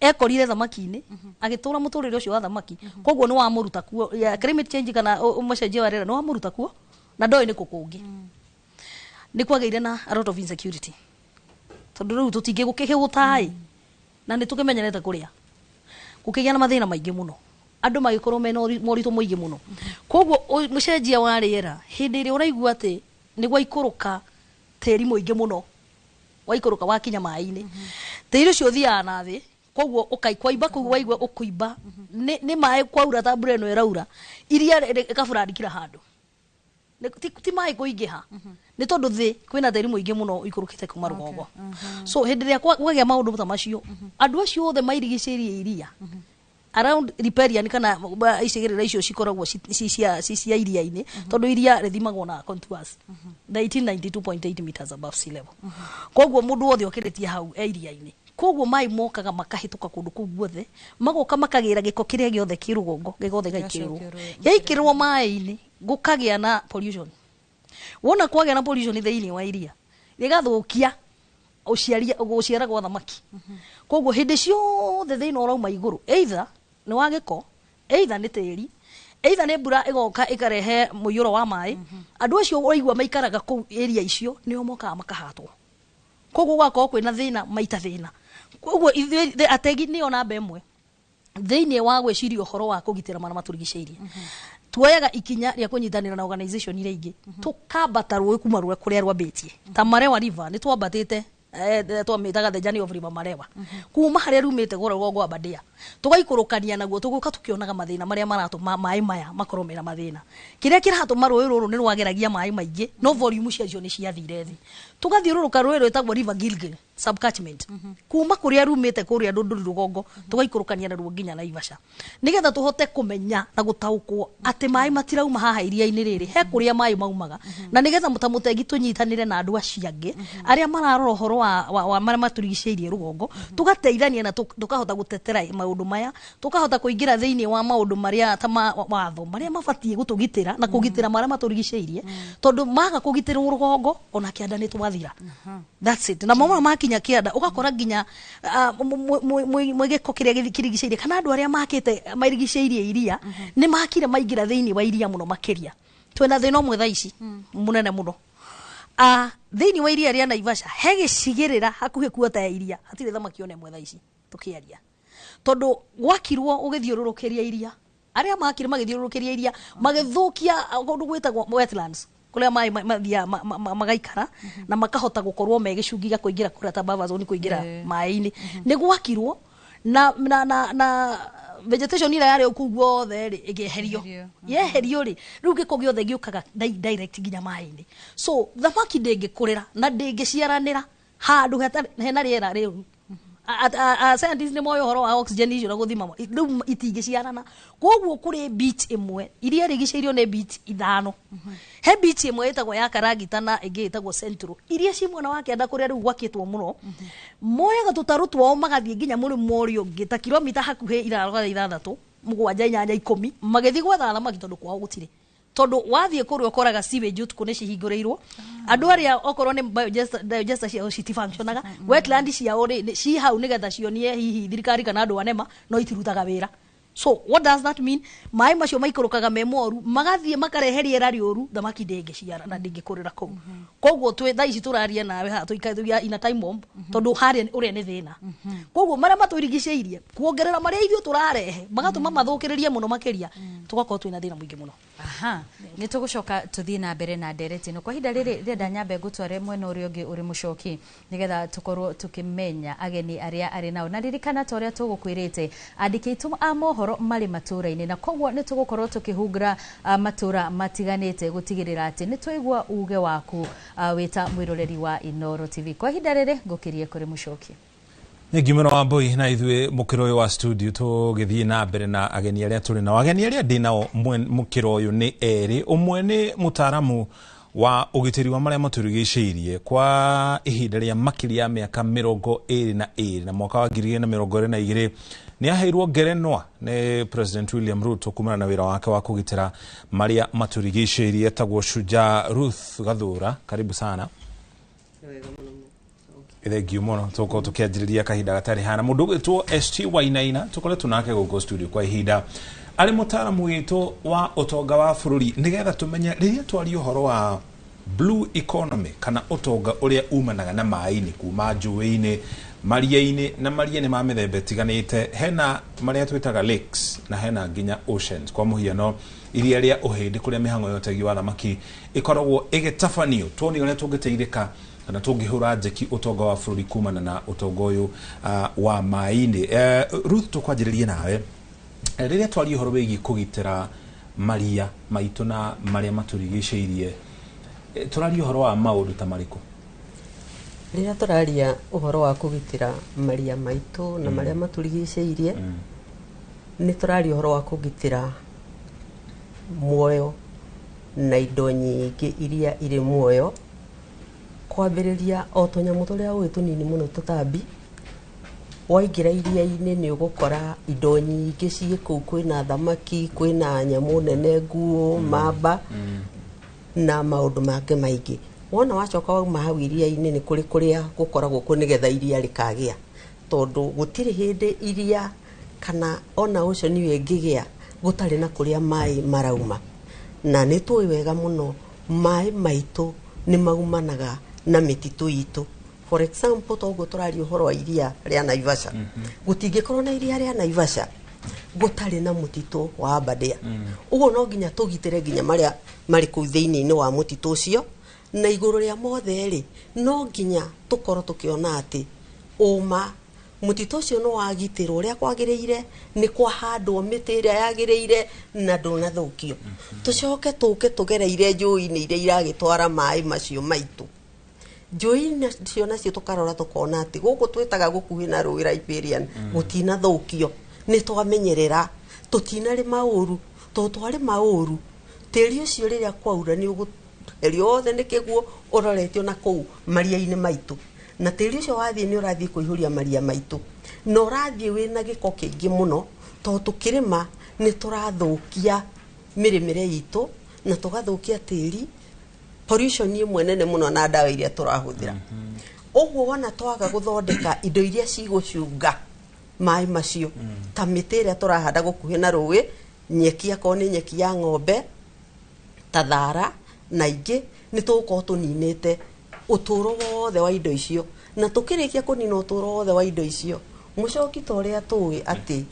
ekorire thamaki-inĩ, agĩtũra mũtũrĩre ũcio wa thamaki, koguo nĩ wamũruta kuo. Ya climate change kana ũcenjia wa rĩera nĩ wamũruta kuo na ndoĩ nĩ kũ kũngĩ. Nĩ kwagĩire na a lot of insecurity, tondũ rĩu tũtingĩgũkĩhũta-ĩ, na nĩ tũkĩmenyerete kũrĩa, gũkĩgĩa na mathĩna maingĩ mũno, andũ magĩkorwo mena moritũ maingĩ mũno. Koguo mũcenjia wa rĩera, hĩndĩ ĩrĩa ũraigua atĩ nĩ gwaikũrũka tĩri mũingĩ mũno, waikũrũka wakinya maĩ-inĩ, tĩri ũcio ũthiaga na thĩ, koguo ũkaikwaimba kũu waigua ũkũimba nĩ maĩ kwaura ta mbura ĩno ĩraura, iria rĩkabũrandi kila handũ. Ti maĩ kũingĩha, nĩ tondũ thĩ kwĩna tĩri mũingĩ mũno ũikũrũkĩte kuma rũgongo. So hĩndĩ ĩrĩa kwagĩa maũndũ ta macio, andũ acio othe mairigicĩirie iria around riparian kana icigĩrĩra icio cikoragwo ci cia iria-inĩ, tondũ iria rĩthimagwo na contours 1992.8 meters above sea level, koguo mũndũ wothe okĩrĩtie hau e iria-inĩ. Koguo maĩ mokaga makahĩtũka kũndũ kũu guothe, magoka makagĩra gĩko kĩrĩa gĩothe kĩ rũgongo gĩgothe gĩgaikĩrĩrwo. Gĩaikĩrĩrwo maĩ-inĩ, gũkagĩa na pollution. Wona kwagĩa na pollution thĩinĩ wa iria, rĩgathũkia ũciari, gũciara gwa thamaki. Koguo hĩndĩ ciothe thĩna ũrauma igũrũ, either nĩ wa gĩko, either nĩ tĩri, either nĩ mbura ĩgoka ĩkarehe mũiyũro wa maĩ. Andũ acio ũraigua maikaraga kũu area icio nĩo mokaga makahatwo, koguo gũgakorwo kwĩna thĩna maita thĩna. Koguo ithuĩ ategi nĩo namba ĩmwe thĩinĩ wa gwĩciria ũhoro wa kũgitĩra marĩa matũrigicĩirie. Tuoyaga ikinya rĩa kũnyitanĩra na organization iria ingĩ, tũkambata rũĩ kuma rũrĩa kũrĩa rwambĩtie ta Marewa River. Nĩ twambatĩte, twamĩtaga the journey of River Marewa, kuma harĩa rumĩte gũra rũgongo wa Aberdare, tũgaikũrũkania naguo, tũgũka tũkĩonaga mathĩna marĩa maratũma maĩ maya makorwo mena mathĩna. Kĩrĩa kĩratũma rũĩ rũrũ nĩ rwageragia maĩ maingĩ, no volume ciacio nĩ ciathire thĩ. Tũgathiũrũrũka rũĩ rwĩtagwo River Gilgil subcatchment, kuma kũrĩa rumĩte kũrĩa Ndũndũri rũgongo, tũgaikũrũkania naruo nginya Naivasha, nĩgetha tũhote kũmenya na gũtaũkwo atĩ maĩ matirauma haha iria-inĩ rĩrĩ, he kũrĩa maĩ maumaga, na nĩgetha ta mũtegi tũnyitanĩre na andũ acio angĩ arĩa mararora ũhoro wa marĩa matũrigicĩirie rũgongo, tũgateithania na tũkahota gũtetera maũndũ maya, tũkahota kũingĩra thĩinĩ wa maũndũ marĩa ta ma watho marĩa mabatiĩ gũtũgitĩra na kũgitĩra marĩa matũrigicĩirie, tondũ maga kũgitĩrwo rũgongo, ona kĩanda nĩ twathira. That's it. Na mamwe makinya kĩanda, ũgakora nginya mwĩ gĩko kĩrĩa kĩrigicĩirie, kana andũ arĩa makĩte marigicĩirie iria nĩ makire maingĩra thĩinĩ wa iria mũno makĩria. Twĩna thĩna ũmwe thaa ici mũnene mũno. Thĩinĩ wa iria rĩa Naivasha he gĩcigĩrĩra hakuhĩ kuota ya iria hatirĩ thamaki ona ĩmwe thaa ici tũkĩaria, tondũ gwakirwo ũgĩthiũrũrũkĩria iria, arĩa makire magĩthiũrũrũkĩria iria magĩthũkia kũndũ gwĩtagwo wetlands, kũrĩa maĩ mathiaga magaikara na makahota gũkorwo me gĩcungi gĩa kũingĩra kũrĩa ta buffer zone, kũingĩra maĩ-inĩ. Nĩ gwakirwo na vegetation ĩrĩa yarĩ kũu guothe rĩ ĩkĩeherio. Yeherio rĩ, rĩu gĩko gĩothe gĩũkaga direct nginya maĩ-inĩ, so thamaki ndĩngĩkũrĩra na ndĩngĩciaranĩra handũ hena rĩera rĩu. Scientists nĩ moĩ ũhoro wa oxygen icio na gũthima, rĩu itingĩciarana. Koguo kũrĩ beach ĩmwe, iria rĩgicĩirio nĩ beach ithano, he beach ĩmwe ĩtagwo ya Karagita na ĩngĩ ĩtagwo Central, iria ci mwena wa kĩanda kũrĩa rĩu gwakĩtwo mũno. Moyaga tũtarũ twao magathiĩ nginya mũrĩmo ũrĩa ũngĩ, ta kilomita hakuhĩ 5, 6, 7, 8, 10, magĩthiĩ gwetha thamaki, tondũ kwao gũtirĩ. Tondũ wathiĩ kũrĩa ũkoraga sewage ũtukũ nĩ cihingũrĩirwo, andũ arĩa okorwo nĩ digester ciao citifunctionaga, wetland ciao rĩ ci hau nĩgetha cionie hihi thirikari kana andũ anema, no itirutaga wĩra. So what does that mean? Maĩ macio maikũrũkaga me moru, magathiĩ makarehe rĩera rĩũru, thamaki ndĩngĩciara na ndĩngĩkũrĩra kũu. Koguo twĩ thaa ici tũraria nawe haha tũikaire ina time bomb, tondũ harĩa ũrĩa nĩ thĩna. Koguo marĩa matũrigicĩirie, kuongerera marĩa ithuĩ tũrarehe, magatũma mathũkĩrĩrie mũno makĩria, tũgakorwo twĩna thĩna mũingĩ mũno. Aha, nĩ tũgũcoka tũthiĩ na mbere na ndereti ĩno. Kwa ihinda rĩrĩ ndĩrenda nyambe ngũtware mwena ũrĩa ũngĩ ũrĩ mũcoki, nĩgetha tũkorwo tũkĩmenya ageni arĩa arĩ nao. Na ririkana ta ũrĩa tũgũkwĩrĩte, andĩki aitũ a mohoro marĩ matũũra-inĩ, na koguo nĩ tũgũkorwo tũkĩhungura matũũra matiganĩte gũtigĩrĩra atĩ nĩ twaigua uge waku wĩ ta mwĩroreri wa Inooro TV. Kwa ihinda rĩrĩ ngũkĩrie kũrĩ mũcoki. Thengiũ mũno Wambui, na ithuĩ mũkĩro ũyũ wa studio tũgĩthiĩ na mbere na ageni arĩa tũrĩ nao. Ageni arĩa ndĩ nao mũkĩro ũyũ nĩ erĩ. Ũmwe nĩ mũtaaramu wa ũgitĩri wa marĩa matũrigicĩirie kwa ihinda rĩa makĩria ya mĩaka 22, na mwaka wa 2022 nĩ aheirwo ngerenwa nĩ President William Ruto kumana na wĩra wake wa kũgitĩra marĩa matũrigicĩirie, etagwo Shujaa Ruth Gathura. Karibu sana. Thengiũ mũno. Tũkorwo tũkĩanjĩrĩria kahinda gatarĩ hana mũndũ ũgwĩtwo ST Wainaina, tũkoretwo nake gũkũ studio kwa ihinda, arĩ mũtaaramu witũ wa ũtonga wa bũrũri, nĩgetha tũmenye rĩrĩa twaria ũhoro wa blue economy kana ũtonga ũrĩa umanaga na maĩ-inĩ, kuma njũĩ-inĩ, maria-inĩ, na maria nĩ ma mĩthemba ĩtiganĩte. Hena marĩa twĩtaga lakes na hena nginya oceans, kwa mũhiano iria rĩa Ũhĩndĩ kũrĩa mĩhang'o ya ũtegi wa thamaki ĩkoragwo ĩgĩtabanio. Tuone ũrĩa tũngĩteithĩka kana tũngĩhũra njeki ũtonga wa bũrũri kumana na ũtonga ũyũ wa maĩ-inĩ. Ruth, tũkwanjĩrĩrie nawe. Rĩrĩa twaria ũhoro wĩgiĩ kũgitĩra maria maitũ na marĩa matũrigicĩirie, tũraria ũhoro wa maũndũ ta marĩkũ? Rĩrĩa tũraria ũhoro wa kũgitĩra maria maitũ na marĩa matũrigicĩirie, nĩ tũraria ũhoro wa kũgitĩra muoyo na indo nyingĩ iria irĩ muoyo, kwambĩrĩria o tũnyamũ tũrĩa ũĩ tũnini mũno, tũtambi. Waingĩra iria-inĩ nĩ ũgũkora indo nyingĩ ciĩ kũu, kwĩna thamaki, kwĩna nyamũ nene, nguo, mamba na maũndũ mangĩ maingĩ. Wona wacoka wauma hau iria-inĩ, nĩ kũrĩ kũrĩa gũkoragwo kuo nĩgetha iria rĩkagĩa, tondũ gũtirĩ hĩndĩ iria kana ona ocean ĩyo ĩngĩgĩa gũtarĩ na kũrĩa maĩ marauma. Na nĩ tũĩ wega mũno maĩ maitũ nĩ maumanaga na mĩtitũ itũ. For example, toguo tũraria ũhoro wa iria rĩa Naivasha, gũtingĩkorwo na iria rĩa Naivasha gũtarĩ na mũtitũ wa Aberdare. Ũguo no nginya tũgitĩre nginya marĩa marĩ kũu thĩinĩ-inĩ wa mũtitũ ũcio. Na igũrũ rĩa mothe rĩ, no nginya tũkorwo tũkĩona atĩ ũma mũtitũ ũcio nĩ wagitĩrwo ũrĩa kwagĩrĩire, nĩ kwahandwo mĩtĩ ĩrĩa yagĩrĩire na ndũnathũkio. Tũcoke tũke tũgereire njũĩ-inĩ iria iragĩtwara maĩ macio maitũ. Njũĩ nacio tũkarora tũkona atĩ gũkũ twĩtaga gũkuhĩ na rũĩ Riparian gũtinathũkio, nĩ twamenyerera, tũtinarĩma ũru, tondũ twarĩma ũru tĩri ũcio rĩrĩa kwaura nĩ ũgũtherio wothe nĩ kĩguũ ũroretio na kũu maria-inĩ maitũ, na tĩri ũcio wathiĩ nĩ ũrathiĩ kũihũria maria maitũ, na ũrathiĩ wĩna gĩko kĩingĩ mũno, tondũ tũkĩrĩma nĩ tũrathũkia mĩrĩmĩre itũ na tũgathũkia tĩri, pollution ĩmwe nene mũno na ndawa iria tũrahũthĩra. Ũguo wona twaga gũthondeka indo iria cigũcunga maĩ macio, ta mĩtĩ ĩrĩa tũrahanda gũkuhĩ na rũĩ, nyeki, akorwo nĩ nyeki ya ng'ombe, ta thara na ingĩ, nĩ tũgũkorwo tũninĩte ũtũũro wothe wa indo icio. Na tũkĩrĩkia kũnina ũtũũro wothe wa indo icio, mũcoki, ta ũrĩa tũĩ atĩ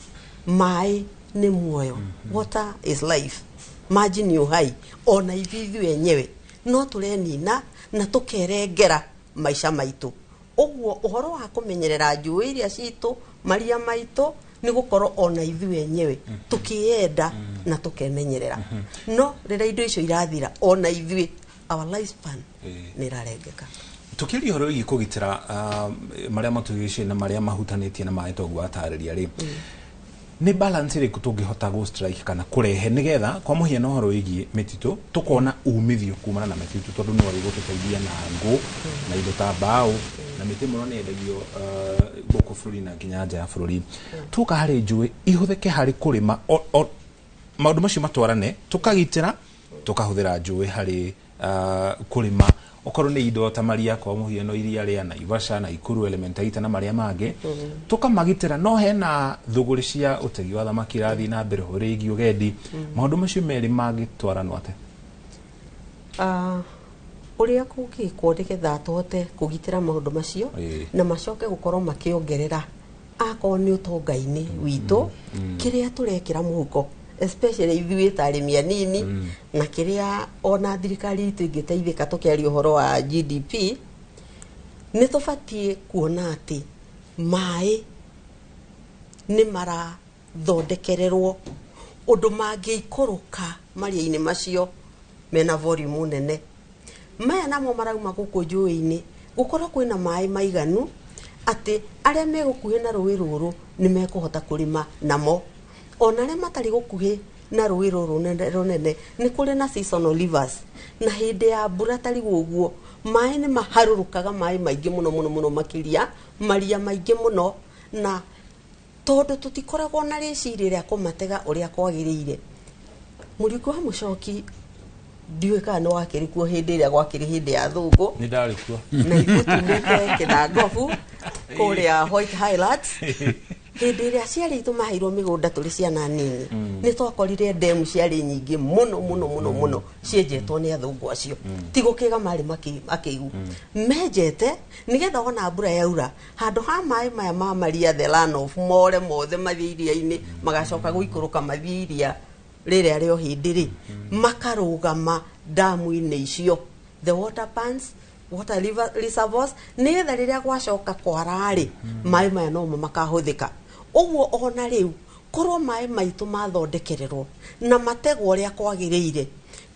maĩ nĩ muoyo, water is life, maji ni uhai, ona ithuĩ ithuĩ enyewe no tũrenina na tũkerengera maica maitũ. Ũguo ũhoro wa kũmenyerera njũĩ iria citũ, maria maitũ, nĩ gũkorwo ona ithuĩ enyewe tũkĩyenda na tũkemenyerera. No rĩrĩa indo icio irathira, ona ithuĩ our lifespan nĩ ĩrarengeka. Tũkĩaria ũhoro wĩgiĩ kũgitĩra marĩa matũrigicĩirie na marĩa mahutanĩtie na maĩ, toguo watarĩria rĩ, nĩ balance ĩrĩkũ tũngĩhota gũ strike kana kũrehe nĩgetha kwa mũhiano ũhoro wĩgiĩ mĩtitũ tũkona umithio kumana na mĩtitũ, tondũ nĩyo ĩgũtũteithia na ngũ na indo ta mbaũ na mĩtĩ mũno nĩ yendagio gũkũ bũrũri na nginya nja ya bũrũri. Tuoka harĩ njũĩ ihũthĩke harĩ kũrĩma, maũndũ macio matwarane, tũkagitĩra, tũkahũthĩra njũĩ harĩ kũrĩma, okorwo nĩ indo ta maria, kwa mũhiano iria rĩa Naivasha, Nakuru, Elementaita na marĩa mangĩ, tũkamagitĩra. No hena thũgũrĩ cia ũtegi wa thamaki irathiĩ na mbere, ũhoro wĩgiĩ ũgendi, maũndũ macio merĩ mangĩtwaranwo atĩa? Ũrĩa kũngĩkwo nĩgetha tũhote kũgitĩra maũndũ macio na macoke gũkorwo makĩongerera akorwo nĩ ũtonga-inĩ witũ, kĩrĩa tũrekĩra mũhuko, especially ithuĩ ta arĩmi anini, na kĩrĩa ona thirikari itũ ĩngĩteithĩka tũkĩaria ũhoro wa GDP, nĩ tũbatiĩ kuona atĩ maĩ nĩ marathondekererwo ũndũ mangĩikũrũka maria-inĩ macio mena volume nene. Maya namo marauma gũkũ njũĩ-inĩ, gũkorwo kwĩna maĩ maiganu Atĩ arĩa me gũkuhĩ na rũĩ rũrũ nĩ mekũhota kũrĩma namo, ona arĩa matarĩ gũkuhĩ na rũĩ rũrũ rũnene nĩ kũrĩ na seasonal rivers, na hĩndĩ ya mbura tarĩ ũguo maĩ nĩ maharũrũkaga, maĩ maingĩ mũno mũno mũno makĩria, maria maingĩ mũno, na tondũ tũtikoragwo na rĩciria rĩa kũmatega ũrĩa kwagĩrĩire. Mũriũki wa Mũcoki, ndiũĩ kana nĩ wakĩrĩ kuo hĩndĩ ĩrĩa gwakĩrĩ hĩndĩ ya thũngũ. Nĩ ndarĩ kuo. Na ithuĩ tumĩte Kĩnangobu kũrĩa White Highlands. Hĩndĩ ĩrĩa aciari aitũ maheirwo mĩgũnda tũrĩ ciana nini, nĩ twakorire ndemu ciarĩ nyingĩ mũno mũno mũno mũno cienjetwo nĩ athũngũ acio. Ti gũkĩga marĩ akĩigu menjete nĩgetha wona mbura yaura, handũ ha maĩ maya ma maria, the runoff, more mothe mathiĩ iria-inĩ, magacoka gũikũrũka mathiĩ iria rĩrĩa rĩo hĩndĩ rĩ makarũgama ndamu-inĩ icio, the water pans, water river reservoirs, nĩgetha rĩrĩa gwacoka kwara-rĩ, maĩ maya nomo makahũthĩka. Ũguo ona rĩu korwo maĩ maitũ mathondekererwo na mategwo ũrĩa kwagĩrĩire,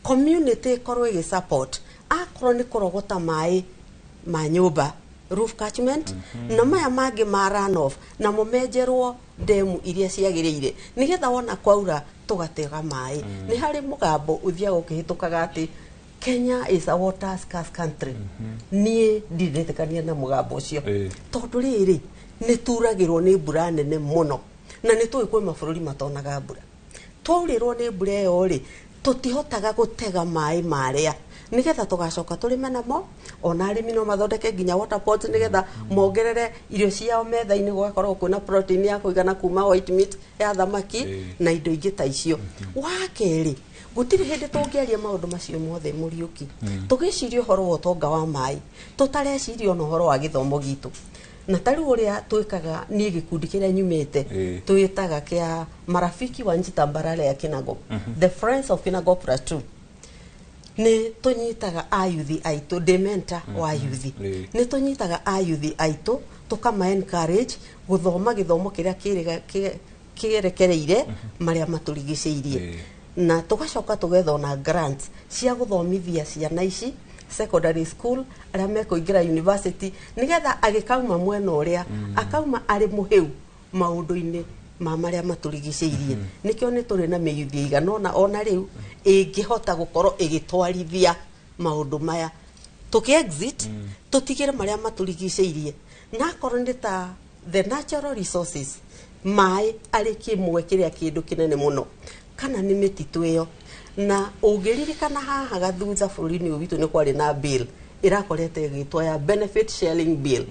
community ĩkorwo ĩgĩ support, akorwo nĩ kũrogota maĩ ma nyũmba, roof catchment, na maya mangĩ ma runoff namo menjerwo ndemu iria ciagĩrĩire, nĩgetha wona kwaura tũgatega maĩ. Nĩ harĩ mũgambo ũthiaga ũkĩhĩtũkaga atĩ Kenya is a water scarce country. Niĩ ndirĩ ndetĩkania na mũgambo ũcio, tondũ rĩrĩ nĩ turagĩrwo nĩ mbura nene mũno, na nĩ tũĩ kwĩ mabũrũri matonaga mbura. Twaurĩrwo nĩ mbura ĩyo rĩ, tũtihotaga gũtega maĩ marĩa nĩgetha tũgacoka tũrĩme namo. Ona arĩmi no mathondeke nginya water pots nĩgetha mongerere irio ciao metha-inĩ, gũgakorwo kwĩna protein ya kũigana kuma white meat ya thamaki na indo ingĩ ta icio. Wa kerĩ, gũtirĩ hĩndĩ tũngĩaria maũndũ macio mothe, Mũriũki, tũgĩciria ũhoro wa ũtonga wa maĩ tũtareciria ona ũhoro wa gĩthomo gitũ. Na ta rĩu ũrĩa twĩkaga, niĩ gĩkundi kĩrĩa nyumĩte twĩtaga kĩa Marafiki wa Nchi Tambarare ya Kinangop, the Friends of Kinangop Plateau, nĩ tũnyitaga ayuthi aitũ, ndĩ mentor wa yuthi, nĩ tũnyitaga ayuthi aitũ tũkama encourage gũthoma gĩthomo kĩrĩa kĩerekereire marĩa matũrigicĩirie, na tũgacoka tũgetha ona grants cia gũthomithia ciana ici secondary school, arĩa mekũingĩra university, nĩgetha agĩkauma mwena ũrĩa akauma arĩ mũhĩu maũndũ-inĩ ma marĩa matũrigicĩirie. Nĩkĩo nĩ tũrĩ na mĩyuthi ĩigana ũna ona rĩu ĩngĩhota gũkorwo ĩgĩtwarithia maũndũ maya tũkĩ exit, tũtigĩre marĩa matũrigicĩirie, na akorwo nĩ ta the natural resources, maĩ arĩ kĩmwe kĩrĩa kĩndũ kĩnene mũno, kana nĩ mĩtitũ ĩyo. Na ũngĩririkana haha gathutha bũrũri-inĩ ũyũ witũ nĩ kwarĩ na bill ĩrakorete ĩgĩtwo ya benefit sharing bill,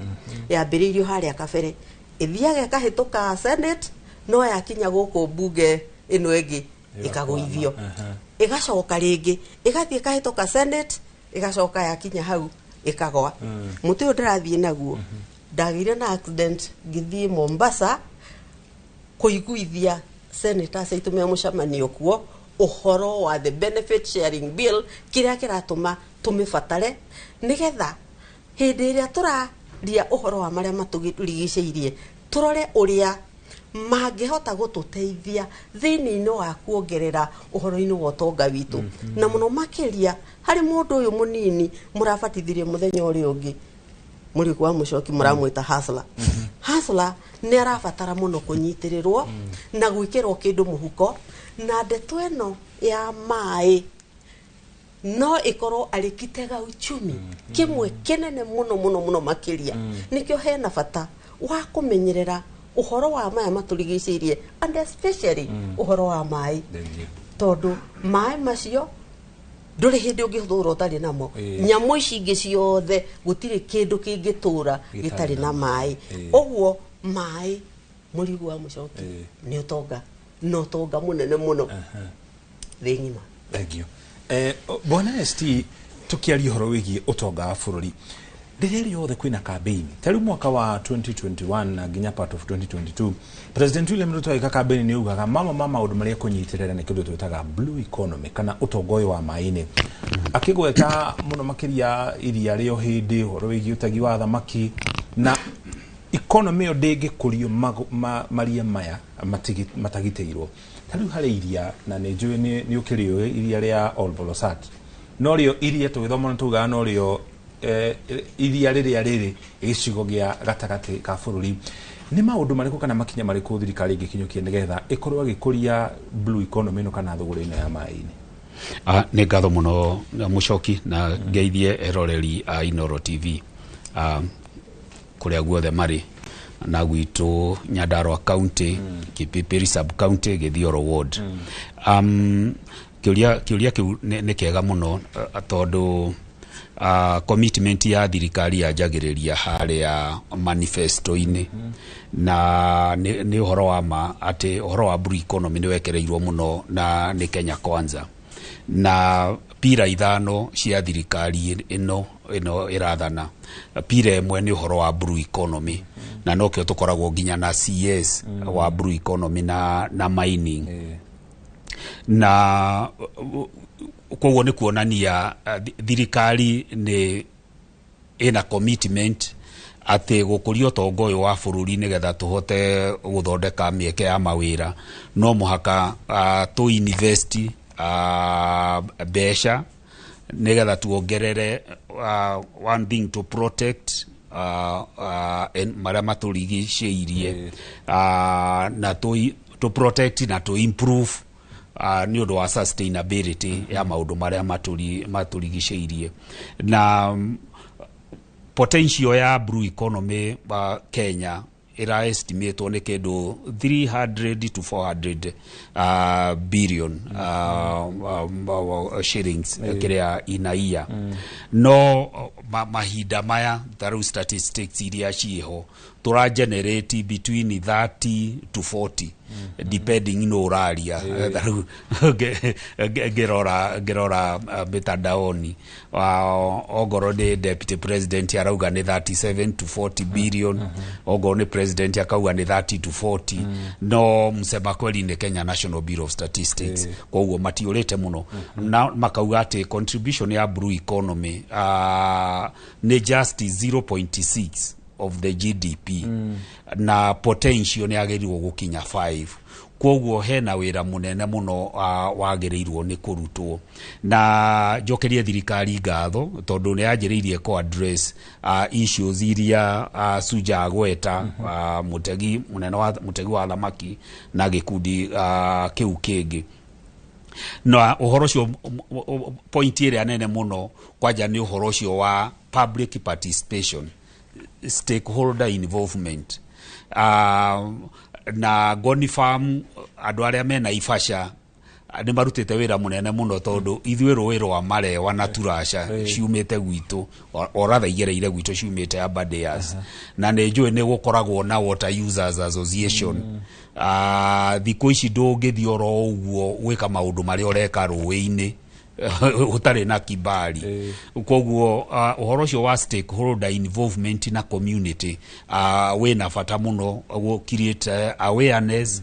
yambĩrĩirio harĩa kabere, ĩthiaga ĩkahĩtũka Senate, no yakinya gũkũ mbunge ĩno ĩngĩ ĩkagũithio, ĩgacoka rĩngĩ ĩgathiĩ ĩkahĩtũka Senate, ĩgacoka yakinya hau ĩkagwa. Mũtĩ ũyũ ndĩrathiĩ naguo, ndagĩire na accident ngĩthiĩ Mombasa kũiguithia senators aitũ me mũcemanio kuo ũhoro wa the benefit sharing bill, kĩrĩa kĩratũma tũmĩbatare, nĩgetha hĩndĩ ĩrĩa tũraria ũhoro wa marĩa matũrigicĩirie tũrore ũrĩa mangĩhota gũtũteithia thĩinĩ-inĩ wa kuongerera ũhoro-inĩ wa ũtonga witũ, na mũno makĩria harĩ mũndũ ũyũ mũnini mũrabatithirie mũthenya ũrĩa ũngĩ, Mũriũki wa Mũcoki, mũramwĩta hustler. Hustler nĩ arabatara mũno kũnyitĩrĩrwo na gwĩkĩrwo kĩndũ mũhuko, na ndeto ĩno ya maĩ no ĩkorwo arĩ kitega uchumi kĩmwe kĩnene mũno mũno mũno makĩria. Nĩkĩo hena bata wa kũmenyerera ũhoro wa maya matũrigicĩirie, and especially ũhoro wa maĩ, tondũ maĩ macio ndũrĩ hĩndĩ ũngĩtũra ũtarĩ namo. Nyamũ ici ingĩ ciothe, gũtirĩ kĩndũ kĩngĩtũra gĩtarĩ na maĩ. Ũguo maĩ, Mũrigu wa Mũcoki, nĩ ũtonga, na ũtonga mũnene mũno thĩ ng'ima. Thank you. Bwana ST, tukiaria ũhoro wĩgiĩ ũtonga wa bũrũri, rĩrĩa rĩothe kwĩna campaign, ta rĩu mwaka wa 2021 na nginya part of 2022, President William Ruto agĩka campaign nĩ augaga mamwe ma maũndũ marĩa ekũnyitĩrĩra nĩ kĩndũ twĩtaga blue economy kana ũtonga ũyũ wa maĩ-inĩ, akĩgweta mũno makĩria iria rĩa hĩndĩ, ũhoro wĩgiĩ ũtegi wa thamaki, na economy ĩyo ndĩngĩkũrio maria maya matagitĩirwo. Ta rĩu harĩ iria, na nĩ njũĩ nĩ ũkĩrĩũĩ iria rĩa Olbolosat, no rĩo iria tũgĩthoma nĩ tugaga no rĩo Iria rĩrĩa rĩrĩ gĩcigo gĩa gatagatĩ ka bũrũri. Nĩ maũndũ marĩkũ kana makinya marĩkũ thirikari ĩngĩkinyũkia nĩgetha ĩkorwo ĩgĩkũria blue economy ĩno kana thũgũrĩ ĩno ya maĩ-inĩ? Nĩ ngatho mũno Mũcoki, na ngeithie eroreri a Inoro TV kũrĩa guothe marĩ, na gwitũ Nyandarua County, Kipipiri sub county, Gĩthioro ward. Kĩũria kĩu nĩ kĩega mũno, tondũ commitment ya thirikari yanjagĩrĩria harĩa manifesto-inĩ, na nĩ ũhoro wa ma atĩ ũhoro wa blue economy nĩ wekereirwo mũno na nĩ Kenya Kwanza na pira 5 cia thirikari ĩno ĩrathana. Pira ĩmwe nĩ ũhoro wa blue economy, na nokĩo tũkoragwo nginya na CS wa blue economy na mining. Na koguo nĩ kuonania thirikari nĩ ĩna commitment atĩ gũkũria ũtonga ũyũ wa bũrũri nĩgetha tũhote gũthondeka mĩeke ya mawĩra, no mũhaka tũ invest mbeca nĩgetha tuongerere, one thing, to protect marĩa matũrigicĩirie, na to protect na to improve nĩ ũndũ wa sustainability ya maũndũ marĩa matũrigicĩirie. Na potential ya blue economy Kenya ĩra estimatwo nĩ kĩndũ 300 to 400 billion shillings kĩrĩa inaia. No mahinda maya, ta rĩu statistics iria ciĩho, tũra generate between 30 to 40, depending no ũraria. Ta rĩu ngĩrora mitandaoni, ongorwo nĩ deputy president arauga nĩ 37 to 40 billion, ongorwo nĩ president akauga nĩ 30 to 40, no msema kweli nĩ Kenya National Bureau of Statistics, koguo matiũrĩte mũno, na makauga atĩ contribution ya blue economy nĩ just 0.6 of the GDP, na potential nĩ yagĩrĩirwo gũkinya 5. Koguo hena wĩra mũnene mũno wagĩrĩirwo nĩ kũrutwo. Na njokerie thirikari ngatho tondũ nĩ yanjĩrĩirie kũ address issues iria Suja agweta, mũtegi mũnene wa mũtegi wa thamaki na gĩkundi kĩu kĩngĩ. Na ũhoro ũcio, point ĩrĩa nene mũno kwanja nĩ ũhoro ũcio wa public participation, stakeholder involvement, na Ngoni Farm, andũ arĩa mena ibaca nĩ marutĩte wĩra mũnene mũno, tondũ ithuĩ rũĩ rwa Marewa na Turasha ciumĩte gwitũ, oratha igereire gwitũ ciumĩte Aberdares, na nĩ njũĩ nĩ gũkoragwo na Water Users Association. Thikũ ici ndũngĩthiĩ oro ũguo gwĩka maũndũ marĩa ũreka rũĩ-inĩ ũtarĩ na kibali. Koguo ũhoro ũcio wa stakeholder involvement na community wĩna bata mũno gũ create awareness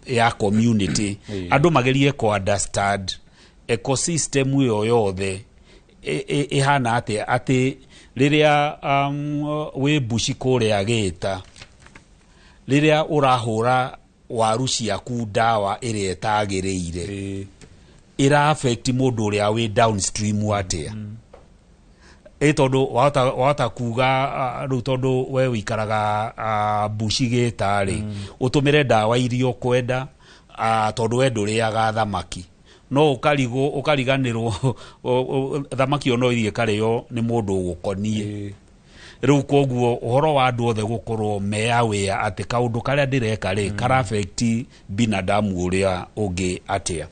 ya community, andũ magerie kũ understand ecosystem ĩyo yothe ĩhana atĩa, atĩ rĩrĩa wĩ mbuci kũrĩa gĩta, rĩrĩa ũrahũra waru ciaku ndawa ĩrĩa ĩtagĩrĩire, ĩra affect mũndũ ũrĩa wĩ downstream atĩa. Ĩ tondũ wahota kuga, rĩu tondũ we wĩikaraga mbuci gĩta rĩ, ũtũmĩre ndawa iria ũkwenda, tondũ we ndũrĩaga thamaki, no ũkarigwo ũkariganĩrwo thamaki ĩyo no ĩthiĩ ĩkarĩo nĩ mũndũ ũgũkoniĩ rĩu. Koguo ũhoro wa andũ othe gũkorwo me aware atĩ kaũndũ karĩa ndĩreka rĩ kara affect binadamu ũrĩa ũngĩ atĩa.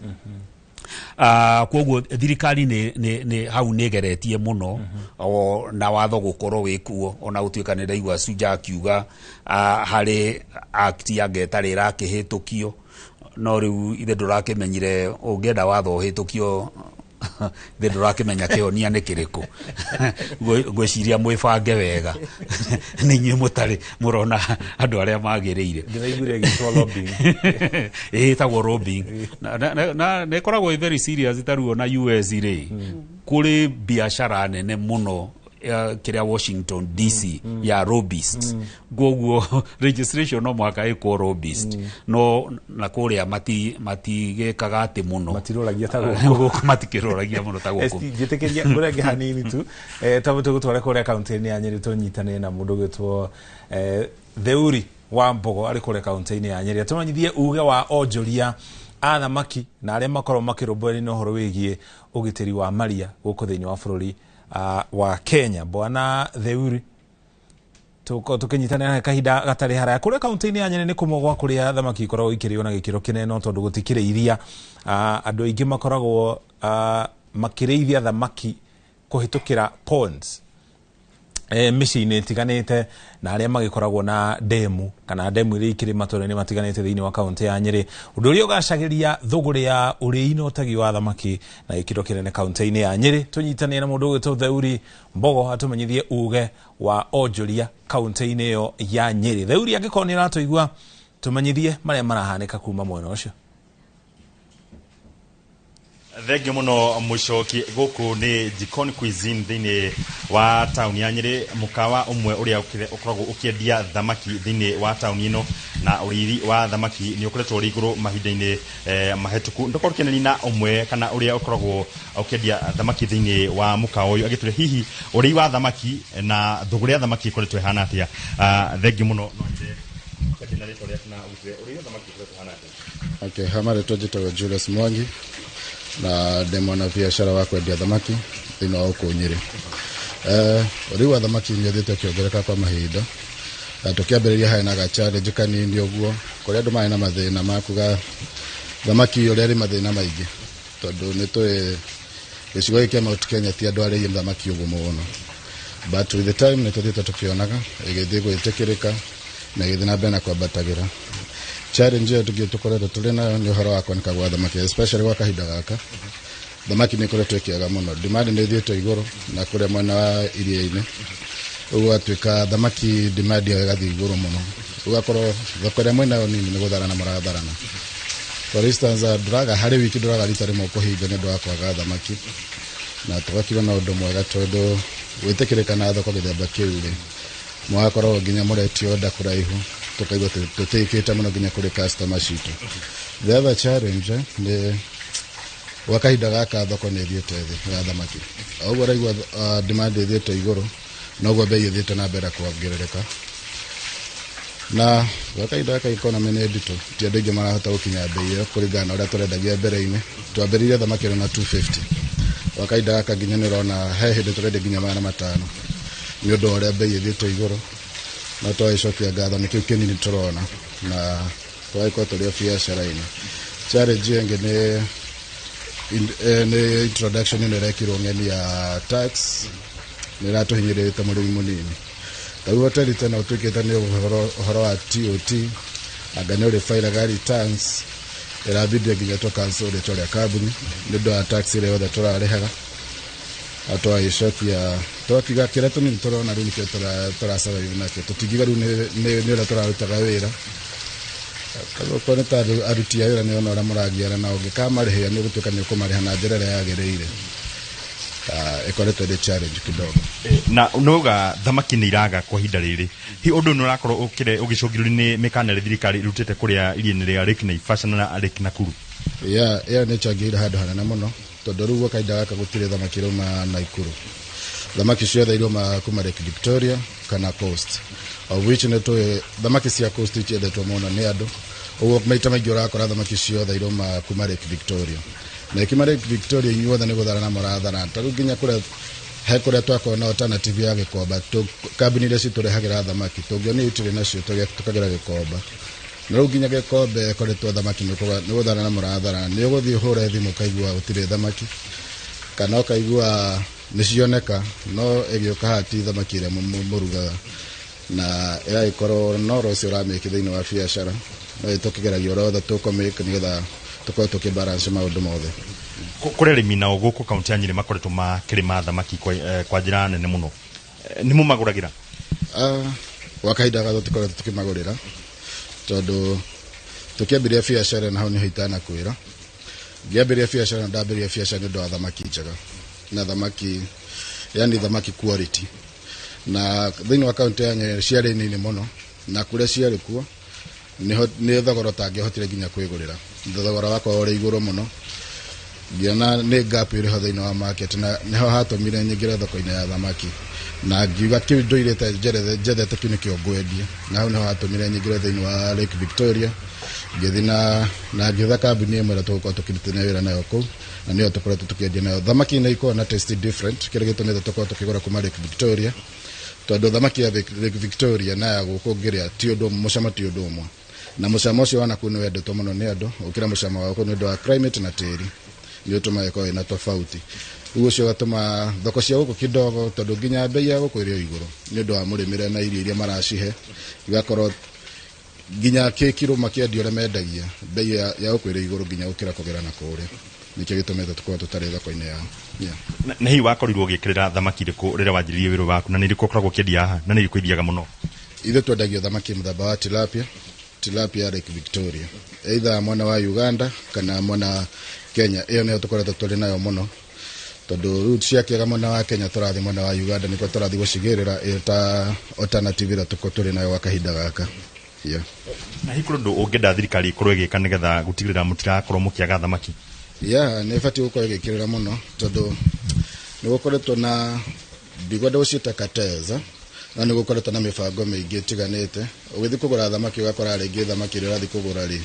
Koguo thirikari nĩ hau nĩ ĩgeretie mũno, o na watho gũkorwo wĩkuo, ona gũtuĩka nĩ ndaigua Suja akiuga harĩ act ya ĩtarĩ ĩrakĩhĩtũkio, no rĩu ithe ndũrakĩmenyire ũngĩenda watho ũhĩtũkio, ithe ndũrakĩmenya kĩhonia nĩ kĩrĩkũ. Ngwĩciria mwĩbange wega, nĩ inyuĩ mũtarĩ mũrona andũ arĩa magĩrĩire. Ndĩraiguire ĩgĩtwo lobbying. Ĩtagwo lobbying, na nĩ ĩkoragwo ĩ very serious. Ta rĩu ona US rĩ, kũrĩ biacara nene mũno. Kiria Washington DC ya lobbyist. Koguo registration no mwaka ĩkwo lobbyist, no na kũrĩa matigĩkaga atĩ mũno. Matiroragia ta gũkũ. Gũkũ matikĩroragia mũno ta gũkũ. Njĩtĩkĩria ngũrenge hanini tu, tondũ tũgũtware kũrĩa kaunti-inĩ ya Nyĩrĩ, tũnyitanĩre na mũndũ ũgwĩtwo Theuri wa Mbogo arĩ kũrĩa kaunti-inĩ ya Nyĩrĩ, atũmenyithie uge wa onjoria a thamaki na arĩa makoragwo makĩrũmbũyania na ũhoro wĩgiĩ ũgitĩri wa maria gũkũ thĩinĩ wa bũrũri wa Kenya. Bwana Theuri, tũkĩnyitanĩra kahinda gatarĩ haraya kũrĩa kaunti-inĩ ya Nyĩrĩ nĩ kũmwe gwa kũrĩa thamaki ikoragwo ikĩrĩo na gĩkĩro kĩnene, no tondũ gũtikĩrĩ iria, andũ aingĩ makoragwo makĩrĩithia thamaki kũhĩtũkĩra ponds mĩciĩ-inĩ ĩtiganĩte, na arĩa magĩkoragwo na ndemu kana ndemu iria ikĩrĩ matũra-inĩ matiganĩte thĩinĩ wa kaunti ya Nyĩrĩ, ũndũ ũrĩa ũgacagĩria thũgũrĩ ya ũrĩi na ũtegi wa thamaki na gĩkĩro kĩnene kaunti-inĩ ya Nyĩrĩ. Tũnyitanĩre na mũndũ ũgwĩtwo Theuri Mbogo atũmenyithie uge wa onjoria kaunti-inĩ ĩyo ya Nyĩrĩ. Theuri, angĩkorwo nĩ ũratũigua, tũmenyithie marĩa marahanĩka kuma mwena ũcio. Thengio muno, Mucoki. Guku ni Jikoni Cuisine thiini wa tauni ya Nyeri, mukawa umwe uria ukoragwo ukiendia thamaki thiini wa tauni ino, na uriri wa thamaki ni ukoretwo uri iguru mahinda-ini mahetuku. Ndokorwo tukianania na umwe kana uria ukoragwo ukiendia thamaki thiini wa mukawa uyu, agiture hihi uriri wa thamaki na thuguri ya thamaki ikoretwo ihana atia. Thengio muno, no nyende kwendia na ritwa riaku na ugitire uriri wa thamaki ukoretwo uhana atia. Okay, hama rĩtwa njĩtagwo Julius Mwangi na ndĩ mwanabiacara wa kwendia thamaki thĩinĩ wa gũkũ Nyĩrĩ. Ũrĩi wa thamaki nĩ ũthiĩte ũkĩongerereka kwa mahinda. Na tũkĩambĩrĩria harĩ na ga challenge kanini ũguo, kũrĩa andũ marĩ na mathĩna ma kuga thamaki ũrĩa ĩrĩ mathĩna maingĩ, tondũ nĩ tũĩ gĩcigo gĩkĩ kĩa Mount Kenya ti andũ arĩi thamaki ũguo mũno. But with the time nĩ tũthiĩte tũkĩonaga ĩgĩthiĩ gwĩtĩkĩrĩka na ĩgĩthiĩ na mbere na kwambatagĩra. Challenge ĩyo tũngĩ tũkoretwo tũrĩ nayo nĩ ũhoro wa kuoneka gwa thamaki, especially gwa kahinda gaka. Thamaki nĩ ĩkoretwo ĩkĩaga mũno, demand nĩ ĩthiĩte igũrũ na kũrĩa mwena wa iria-inĩ, ũguo gwatuĩka thamaki demand yayo ĩgathiĩ igũrũ mũno, ũgakorwo thoko ĩrĩa mwĩnayo nini nĩ gũtharana mũratharana. For instance, ndũraga harĩ wiki ndũraga rita rĩmwe kũhinga nĩ ũndũ wa kwaga thamaki, na tũgakirwo na ũndũ mwega tondũ gwĩtĩkĩrĩka na thoko gĩthemba kĩu rĩ, mũgakorwo nginya mũretio order kũraihu, tũkaigua tũtĩkĩte mũno nginya kũrĩ customer citũ. The other challenge nĩ gwa kahinda gaka thoko nĩ ĩthiĩte thĩ ya thamaki. O ũguo ũraigua demand ĩthiĩte igũrũ, noguo bei ĩthiĩte na mbere kuongerereka. Na gwa kahinda gaka economy nĩ nditũ, ti andũ aingĩ marahota gũkinya bei ĩyo kũringana na ũrĩa tũrendagia mbere-inĩ. Twambĩrĩirie thamaki ĩno na 250. Gwa kahinda gaka nginya nĩ ũrona he hĩndĩ tũrendia nginya 500 nĩ ũndũ wa ũrĩa bei ĩthiĩte igũrũ, no twagĩcokia ngatho nĩ kĩu kĩnini tũrona na tũgagĩkorwo tũrĩ o biacara-inĩ. Challenge ĩyo ĩngĩ nĩ introduction ĩno ĩrekirwo ng'eni ya tax, nĩ ĩratũhinyĩrĩria mũrĩmi mũnini. Ta rĩu hoteli ta ĩno ũtuĩkĩte nĩ ũhoro wa TOT, anga nĩ ũrĩbairaga returns, ĩrabidi nginya tũ cancel rĩtwa rĩa kambuni nĩ ũndũ wa tax ĩrĩa yothe tũrarĩhaga. Na twagĩcokia twakiuga kĩrĩa tũnini tũrona rĩu nĩkĩo tũra survive nakĩo, tũtingiuga rĩu nĩ ũrĩa tũrarutaga wĩra. Okorwo nĩ ta aruti a wĩra nĩ ona ũrĩa mũragiana nao, ũngĩkamarĩhia nĩ ũgũtuĩka nĩ ũkũmarĩha na njĩra ĩrĩa yagĩrĩire. Ĩkoretwo ĩrĩ challenge kidogo. Na nĩuga thamaki nĩ iraga kwa ihinda rĩrĩ, hihi ũndũ nĩ ũrakorwo ũgĩcũngĩrĩrio nĩ mĩkana ĩrĩa thirikari ĩrutĩte kũrĩa iria-inĩ rĩa Lake Naivasha na Lake Nakuru? Yeah, ĩyo nĩ ĩchangĩire handũ hanene mũno, tondũ rĩu gwa kahinda gaka gũtirĩ thamaki irauma Nakuru. Thamaki ciothe irauma kuma Lake Victoria kana Coast, of which nĩ tũĩ thamaki cia Coast itiendetwo mũno nĩ andũ, ũguo maita maingĩ ũrakora thamaki ciothe irauma kuma Lake Victoria, na ikiuma Lake Victoria inyuothe nĩ gũtharana mũratharana. Ta rĩu nginya kũrĩa he kũrĩa twakorwo na alternative ya Gĩkomba, kambuni iria citũrehagĩra thamaki tũngĩona itirĩ nacio tũkagĩra Gĩkomba, na rĩu nginya Gĩkombe ĩkoretwo thamaki nĩ gũtharana mũratharana. Nĩ ũgũthiĩ ũhũre thimũ ũkaigua gũtirĩ thamaki, kana ũkaigua nĩ cioneka no ĩgĩũka haha ti thamaki ĩrĩa mũrugaga, na ĩgagĩkorwo no ũcio ũramĩki thĩinĩ wa biacara, no tũkĩgeragia ũrĩa wothe tũkũmĩka nĩgetha tũkorwo tũkĩbalance maũndũ mothe. Kũrĩ arĩmi nao gũkũ kaunti ya Nyĩrĩ makoretwo makĩrĩma thamaki kwa njĩra nene mũno, nĩ mũmagũragĩra? Gwa kahinda gaka tũtikoretwo tũkĩmagũrĩra, tondũ tũkĩambĩrĩria biacara na hau nĩho itanakwĩra, ngĩambĩrĩria biacara ndambĩrĩria biacara nĩ ũndũ wa thamaki njega na thamaki Yani thamaki quality na thĩinĩ wa kaunti ya Nyeri ciarĩ nini mũno na kũrĩa ciarĩ kuo nĩ thogora ũtangĩahotire nginya kwĩgũrĩra, thogora wakwa ũrĩ igũrũ mũno, ngĩona nĩ gap ĩrĩ ho thĩinĩ wa market na nĩho hatũmire nyingĩre thoko-inĩ ya thamaki na ngiuga kĩu ndũirĩte njethete kĩu nĩkĩo ngwendia, na hau nĩho hatũmire nyingĩre thĩinĩ wa Lake Victoria, ngĩthiĩ na ngĩetha kambuni ĩmwe ĩrĩa tũgũkorwo tũkĩrutithania wĩra nayo kũu na nĩyo tũkoretwo tũkĩendia nayo. Thamaki nĩ ikoragwo na taste different, kĩrĩa gĩtũmĩte tũkorwo tũkĩgũra kuma Lake Victoria tondũ thamaki ya Lake Victoria na ya gũkũ ngĩrĩa ti ũndũ mũcamo, ti ũndũ ũmwe, na mũcamo ũcio wa nakũu nĩ wendetwo mũno nĩ andũ gũkĩra mũcamo wa gũkũ nĩ ũndũ wa climate na tĩri, nĩ ũtũmaga ĩkorwo ĩna tofauti. Ũguo ũcio ũgatũma thoko cia gũkũ kidogo tondũ nginya bei ya gũkũ ĩrĩ o igũrũ nĩ ũndũ wa mũrĩmĩre na irio iria maracihe, igakorwo nginya kĩkiro makĩendia ũrĩa mendagia bei ya gũkũ ĩrĩ igũrũ nginya gũkĩra kũgera na kũrĩa, nĩkĩo gĩtũmĩte tũkorwo tũtarĩ thoko-inĩ yao. Yeah. Na hihi wakorirwo ũgĩkĩrĩra thamaki irĩkũ rĩrĩa wanjĩrĩirie wĩra waku, na nĩ irĩkũ ũkoragwo ũkĩendia haha, na nĩ irĩkũ ithiaga mũno? Ithuĩ twendagia thamaki mũthemba wa tilapia, tilapia Lake Victoria, either mwena wa Uganda kana mwena wa Kenya. Ĩyo nĩyo tũkoretwo tũrĩ nayo mũno tondũ rĩu ciakĩaga mwena wa Kenya tũrathiĩ mwena wa Uganda nĩkuo tũrathiĩ gũcigĩrĩra ĩ ta alternative ĩrĩa tũkorwo tũrĩ nayo gwa kahinda gaka. Yeah. Na hihi kũrĩ ũndũ ũngĩenda thirikari ĩkorwo ĩgĩka nĩgetha gũtigĩrĩra mũtirakorwo mũkĩaga thamaki? Yeah, nĩ ĩbatiĩ gũkorwo ĩgĩkĩrĩra mũno tondũ nĩ gũkoretwo na ndikwenda gũciĩta cartels, no nĩ gũkoretwo na mĩbango mĩingĩ ĩtiganĩte. Ũgĩthiĩ kũgũra thamaki ũgakora rĩngĩ thamaki ĩrĩa ũrathiĩ kũgũra rĩ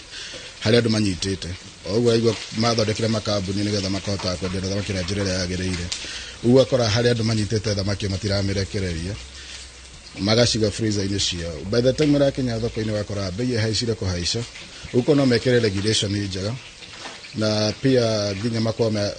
harĩ andũ manyitĩte, o ũguo waigua mathondekire makambuni nĩgetha makahota kwendia thamaki na njĩra ĩrĩa yagĩrĩire. Ũguo ũgakora harĩ andũ manyitĩte thamaki matiramĩrekereria, magaciga freezer-inĩ ciao. By the time ĩrakinya thoko-inĩ ũgakora bei ĩhaicire kũhaica. Ũguo no mekĩre regulation njega na pia nginya makorwo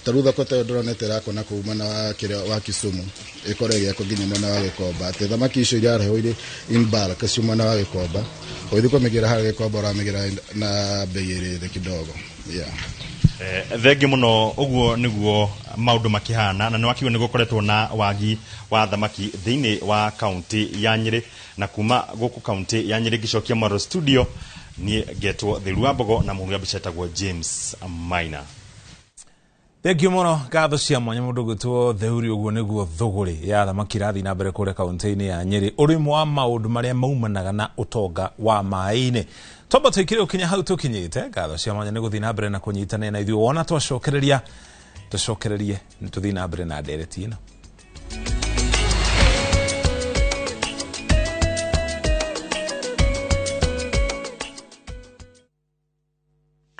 ta rĩu thoko ta ĩyo ndĩronete ĩrakwo na kũu mwena wa kĩrĩa wa Kisumu ĩkorwo ĩgĩakwo nginya mwena wa Gĩkomba, atĩ thamaki icio irarehwo irĩ in bulk cio mwena wa Gĩkomba, ũgĩthiĩ kũmĩgĩra harĩa Gĩkomba ũramĩgĩra na bei ĩrĩ thĩ kidogo. Yeah. Thengi mũno. Ũguo nĩguo maũndũ makĩhana, na nĩ wakiuga nĩ gũkoretwo na wagi wa thamaki thĩinĩ wa kaunti ya Nyĩrĩ, na kuma gũkũ kaunti ya Nyĩrĩ ngĩcokia mwaro studio niĩ ngetwo Theru wa Mbogo na mũhũri wa mbica etagwo James Maina. Thank you mũno, ngatho cia mwanya mũndũ gwĩtwo Theuri. Ũguo nĩguo thũgũrĩ ya thamaki irathiĩ na mbere kũrĩa kaunti-inĩ ya Nyĩrĩ, ũrĩmi wa maũndũ marĩa maumanaga na ũtonga wa maĩ-inĩ. Twamba tũikire ũkinya hau tũkinyĩte. Ngatho cia mwanya nĩ gũthiĩ na mbere na kũnyitanĩra na ithuĩ. Wona twacokereria tũcokererie nĩ tũthiĩ na mbere na ndereti ĩno.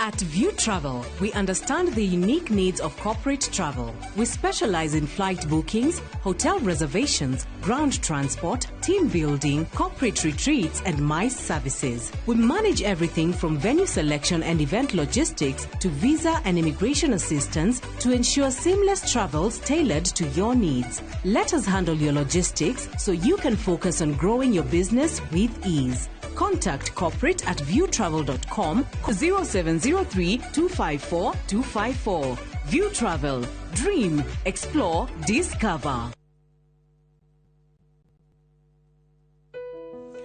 At View Travel, we understand the unique needs of corporate travel. We specialize in flight bookings, hotel reservations, ground transport, team building, corporate retreats, and MICE services. We manage everything from venue selection and event logistics to visa and immigration assistance to ensure seamless travels tailored to your needs. Let us handle your logistics so you can focus on growing your business with ease. Contact corporate at viewtravel.com 0703 254 254. View Travel. Dream, explore, discover.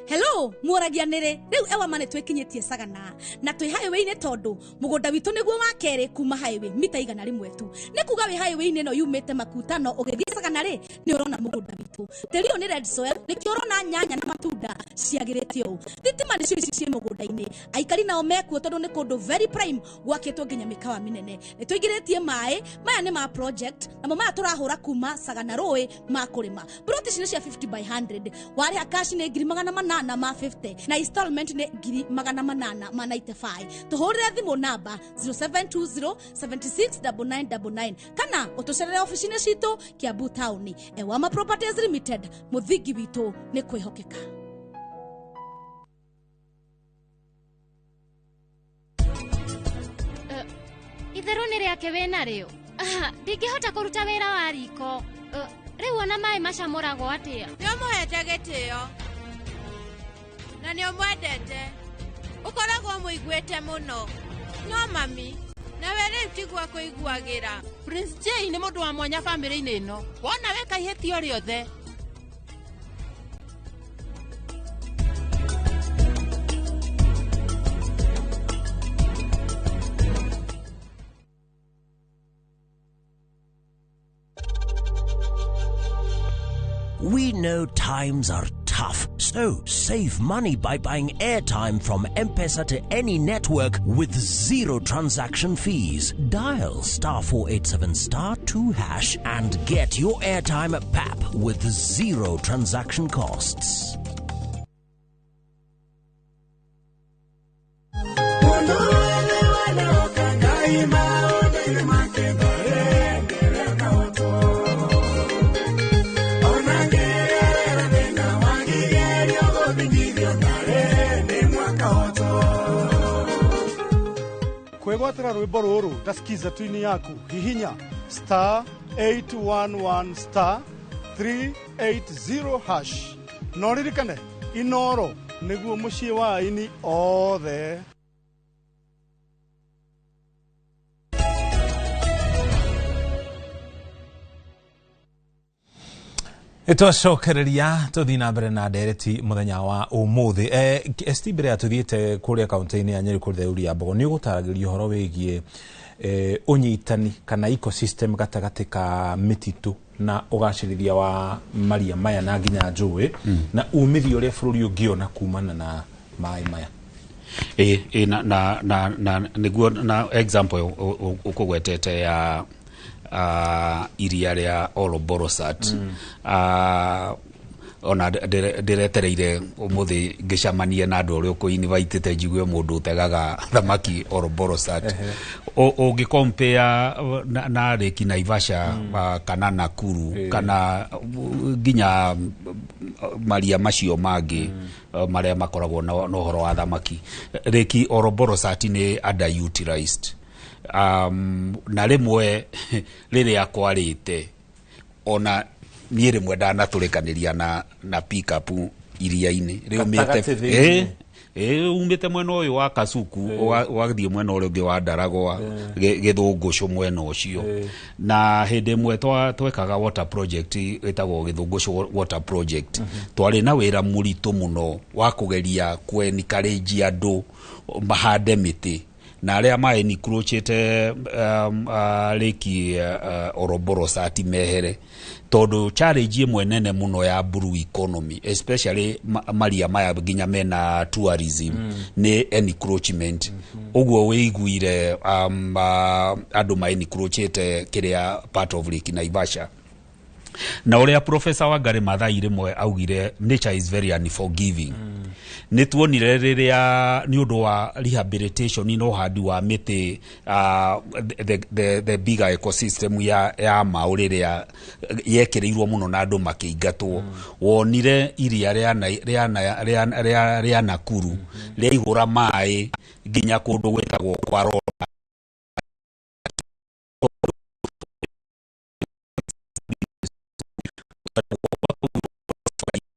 Hello, mworagia nĩrĩ rĩu ewa nĩ twĩkinyĩtie Sagana na twĩ highway-inĩ tondũ mũgũnda witũ nĩguo wa kerĩ kuma highway mita 100 tu. Nĩ kuga wĩ highway-inĩ ĩno yumĩte Makutano ũgĩthiĩ Sagana rĩ nĩ ũrona mũgũnda witũ. Tĩri ũyũ nĩ red soil, nĩkĩo ũrona nyanya na matunda ciagĩrĩte ũũ. Thitima nĩcio ici ciĩ mũgũnda-inĩ, aikari nao mekuo tondũ nĩ kũndũ very prime gwakĩtwo nginya mĩkawa mĩnene. Nĩ tũingĩrĩtie maĩ maya nĩ ma project, namo maya tũrahũra kuma Sagana rũĩ ma kũrĩma. Plot ici nĩ cia 50 by 100, warĩha cash nĩ 850,000 na installment nĩ 895. Tũhũrĩre thimũ namba 0720 769999 kana ũtũcerere ofici-inĩ citũ Kiambu Town. Ewama Properties Limited, mũthingi witũ nĩ kwĩhokeka. Itherũ nĩ rĩake wĩnarĩo. Ndingĩhota kũruta wĩra wa riko. Rĩu ona maĩ macamũragwo atĩa? Nĩ ũmũhete gĩtĩo na nĩ ũmwendete, ũkoragwo mũiguĩte mũno. No mami, nawe rĩu tiguo kũiguagĩra. Prince J nĩ mũndũ wa mwanya bamĩrĩ-inĩ ĩno. Wona weka ihĩtia rĩothe. know times are tough, so save money by buying airtime from M-Pesa to any network with zero transaction fees. Dial star 487 star 2 hash and get your airtime at PAP with zero transaction costs. Kwĩgwatĩra rwĩmbo rũrũ ta skiza tuini yaku hihinya star 811 star 380 hash na ũririkane Inoro nĩguo mũciĩ wa aini othe. Nĩtwacokereria tũthiĩ na mbere na ndereti mũthenya wa ũmũthĩ. ST mbere ya tũthiĩte kũrĩa kaũntĩ-inĩ ya Nyeri kũrĩ Theuri ya Mbogo, nĩ ũgũtaragĩria ũhoro wĩgiĩ ũnyitani kana ecosystem gatagatĩ ka mĩtitũ na ũgacĩrithia wa maria maya na nginya njũĩ, na umithio ũrĩa bũrũri ũngĩona kumana na maĩ maya. Ĩ na nĩguo na example ũkũgwetete ya iria rĩa Oloborosat. Ona ndĩretereire ũmũthĩ ngĩcemanie na andũ ũrĩa ũkũinvitĩte njigue mũndũ ũtegaga thamaki Oloborosat. Ũngĩ compare na Lake Naivasha, kana Nakuru, kana nginya maria macio mangĩ marĩa makoragwo na ũhoro wa thamaki, Lake Oloborosat nĩ underutilized. Na rĩmwe rĩrĩa kwarĩte, ona niĩ rĩmwe ndanatũrĩkanĩria na pick-up iria-inĩ Gatagatĩ. Umĩte mwena ũyũ wa Kasuku ũgathiĩ mwena ũrĩa ũngĩ wa Ndaragwa, Gĩthũngũcũ mwena ũcio. Na hĩndĩ ĩmwe twekaga water project ĩtagwo Gĩthũngũcũ water project, twarĩ na wĩra mũritũ mũno wa kũgeria kũ-encourage andũ mahande mĩtĩ na arĩa ma encroachĩte Lake Oloborosat mehere, tondũ challenge ĩmwe nene mũno ya blue economy, especially maria maya nginya mena tourism, nĩ encroachment. Ũguo wĩiguire andũ ma encroachĩte kĩrĩa part of Lake Naivasha, na ũrĩa Professor Wangari Maathai rĩmwe augire, "Nature is very unforgiving." Nĩ tuonire rĩrĩa nĩ ũndũ wa rehabilitation na ũhandi wa mĩtĩ, the bigger ecosystem ya maũ rĩrĩa yekĩrĩirwo mũno na andũ makĩingatwo, wonire iria rĩa Nakuru rĩaihũra maĩ nginya kũndũ gwĩtagwo kwa Rora.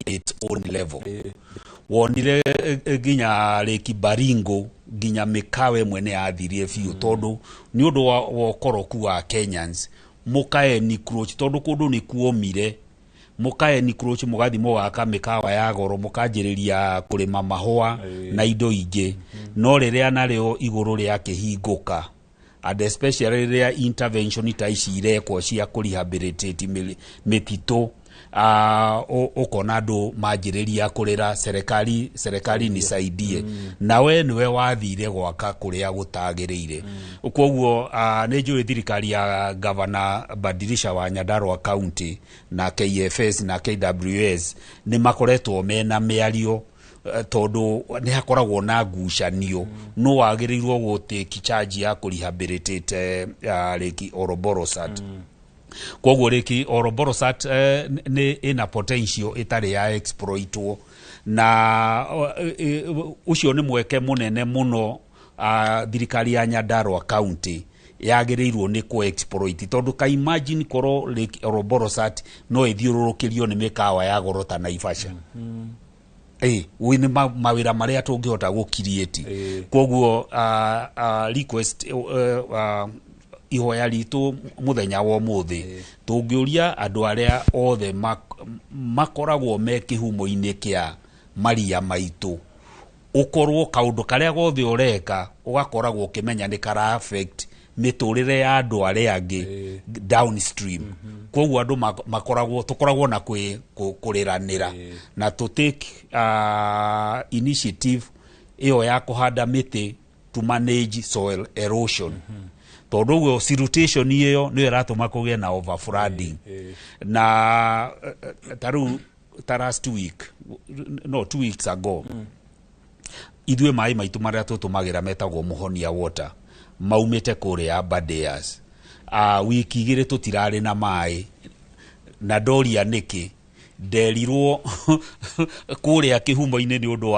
Its own level, wonire nginya Lake Baringo, nginya mĩkawa ĩmwe nĩ yathirie biũ, tondũ nĩ ũndũ wa ũkoroku wa Kenyans mũka encroach, tondũ kũndũ nĩ kuomire, mũka encroach, mũgathi mũgaka mĩkawa ya goro, mũkanjĩrĩria kũrĩma mahũa na indo ingĩ. No rĩrĩa narĩo igũrũ rĩakĩhingũka, and especially rĩrĩa intervention ta ici irekwo cia kũ-rehabilitate mĩtitũ, ũkona andũ manjĩrĩria kũrĩra serikali, "Serikali nisaidie." Na we nĩwe wathire gwaka kũrĩa gũtagĩrĩire. Koguo nĩ njũĩ thirikari ya Gavana Badilisha wa Nyandarua County na KFS na KWS nĩ makoretwo mena mĩario, tondũ nĩ hakoragwo na ngucanio no wagĩrĩirwo gũ-take charge ya kũ-rehabilitate Lake Oloborosat. Koguo Lake Oloborosat nĩ ĩna potential ĩtarĩ ya exploitwo, na ũcio nĩ mweke mũnene mũno thirikari ya Nyandarua County yagĩrĩirwo nĩ kũ exploit, tondũ ka imagine korwo Lake Oloborosat no ĩthiũrũrũkĩrio nĩ mĩkawa ya goro ta Naivasha. Ĩ nĩ mawĩra marĩa tũngĩhota gũ create. Koguo request, ihoya ritũ mũthenya wa ũmũthĩ, tũngĩũria andũ arĩa othe makoragwo me kĩhumo-inĩ kĩa maria maitũ, ũkorwo kaũndũ karĩa gothe ũreka ũgakoragwo ũkĩmenya nĩ kara affect Mĩtũrĩre ya andũ arĩa angĩ downstream. Koguo andũ makoragwo, tũkoragwo na kũrĩranĩra na to take initiative ĩyo ya kũhanda mĩtĩ to manage soil erosion, tondũ ũguo siltation ĩyo nĩyo ĩratũma kũgĩe na overflooding. Na ta rĩu ta last week, no 2 weeks ago, ithuĩ maĩ maitũ marĩa tũtũmagĩra metagwo Mũhonia Water, maumĩte kũrĩa Aberdares. Wiki 2 tũtirarĩ na maĩ, na ndoria nĩkĩ, nderirwo kũrĩa kĩhumo-inĩ nĩ ũndũ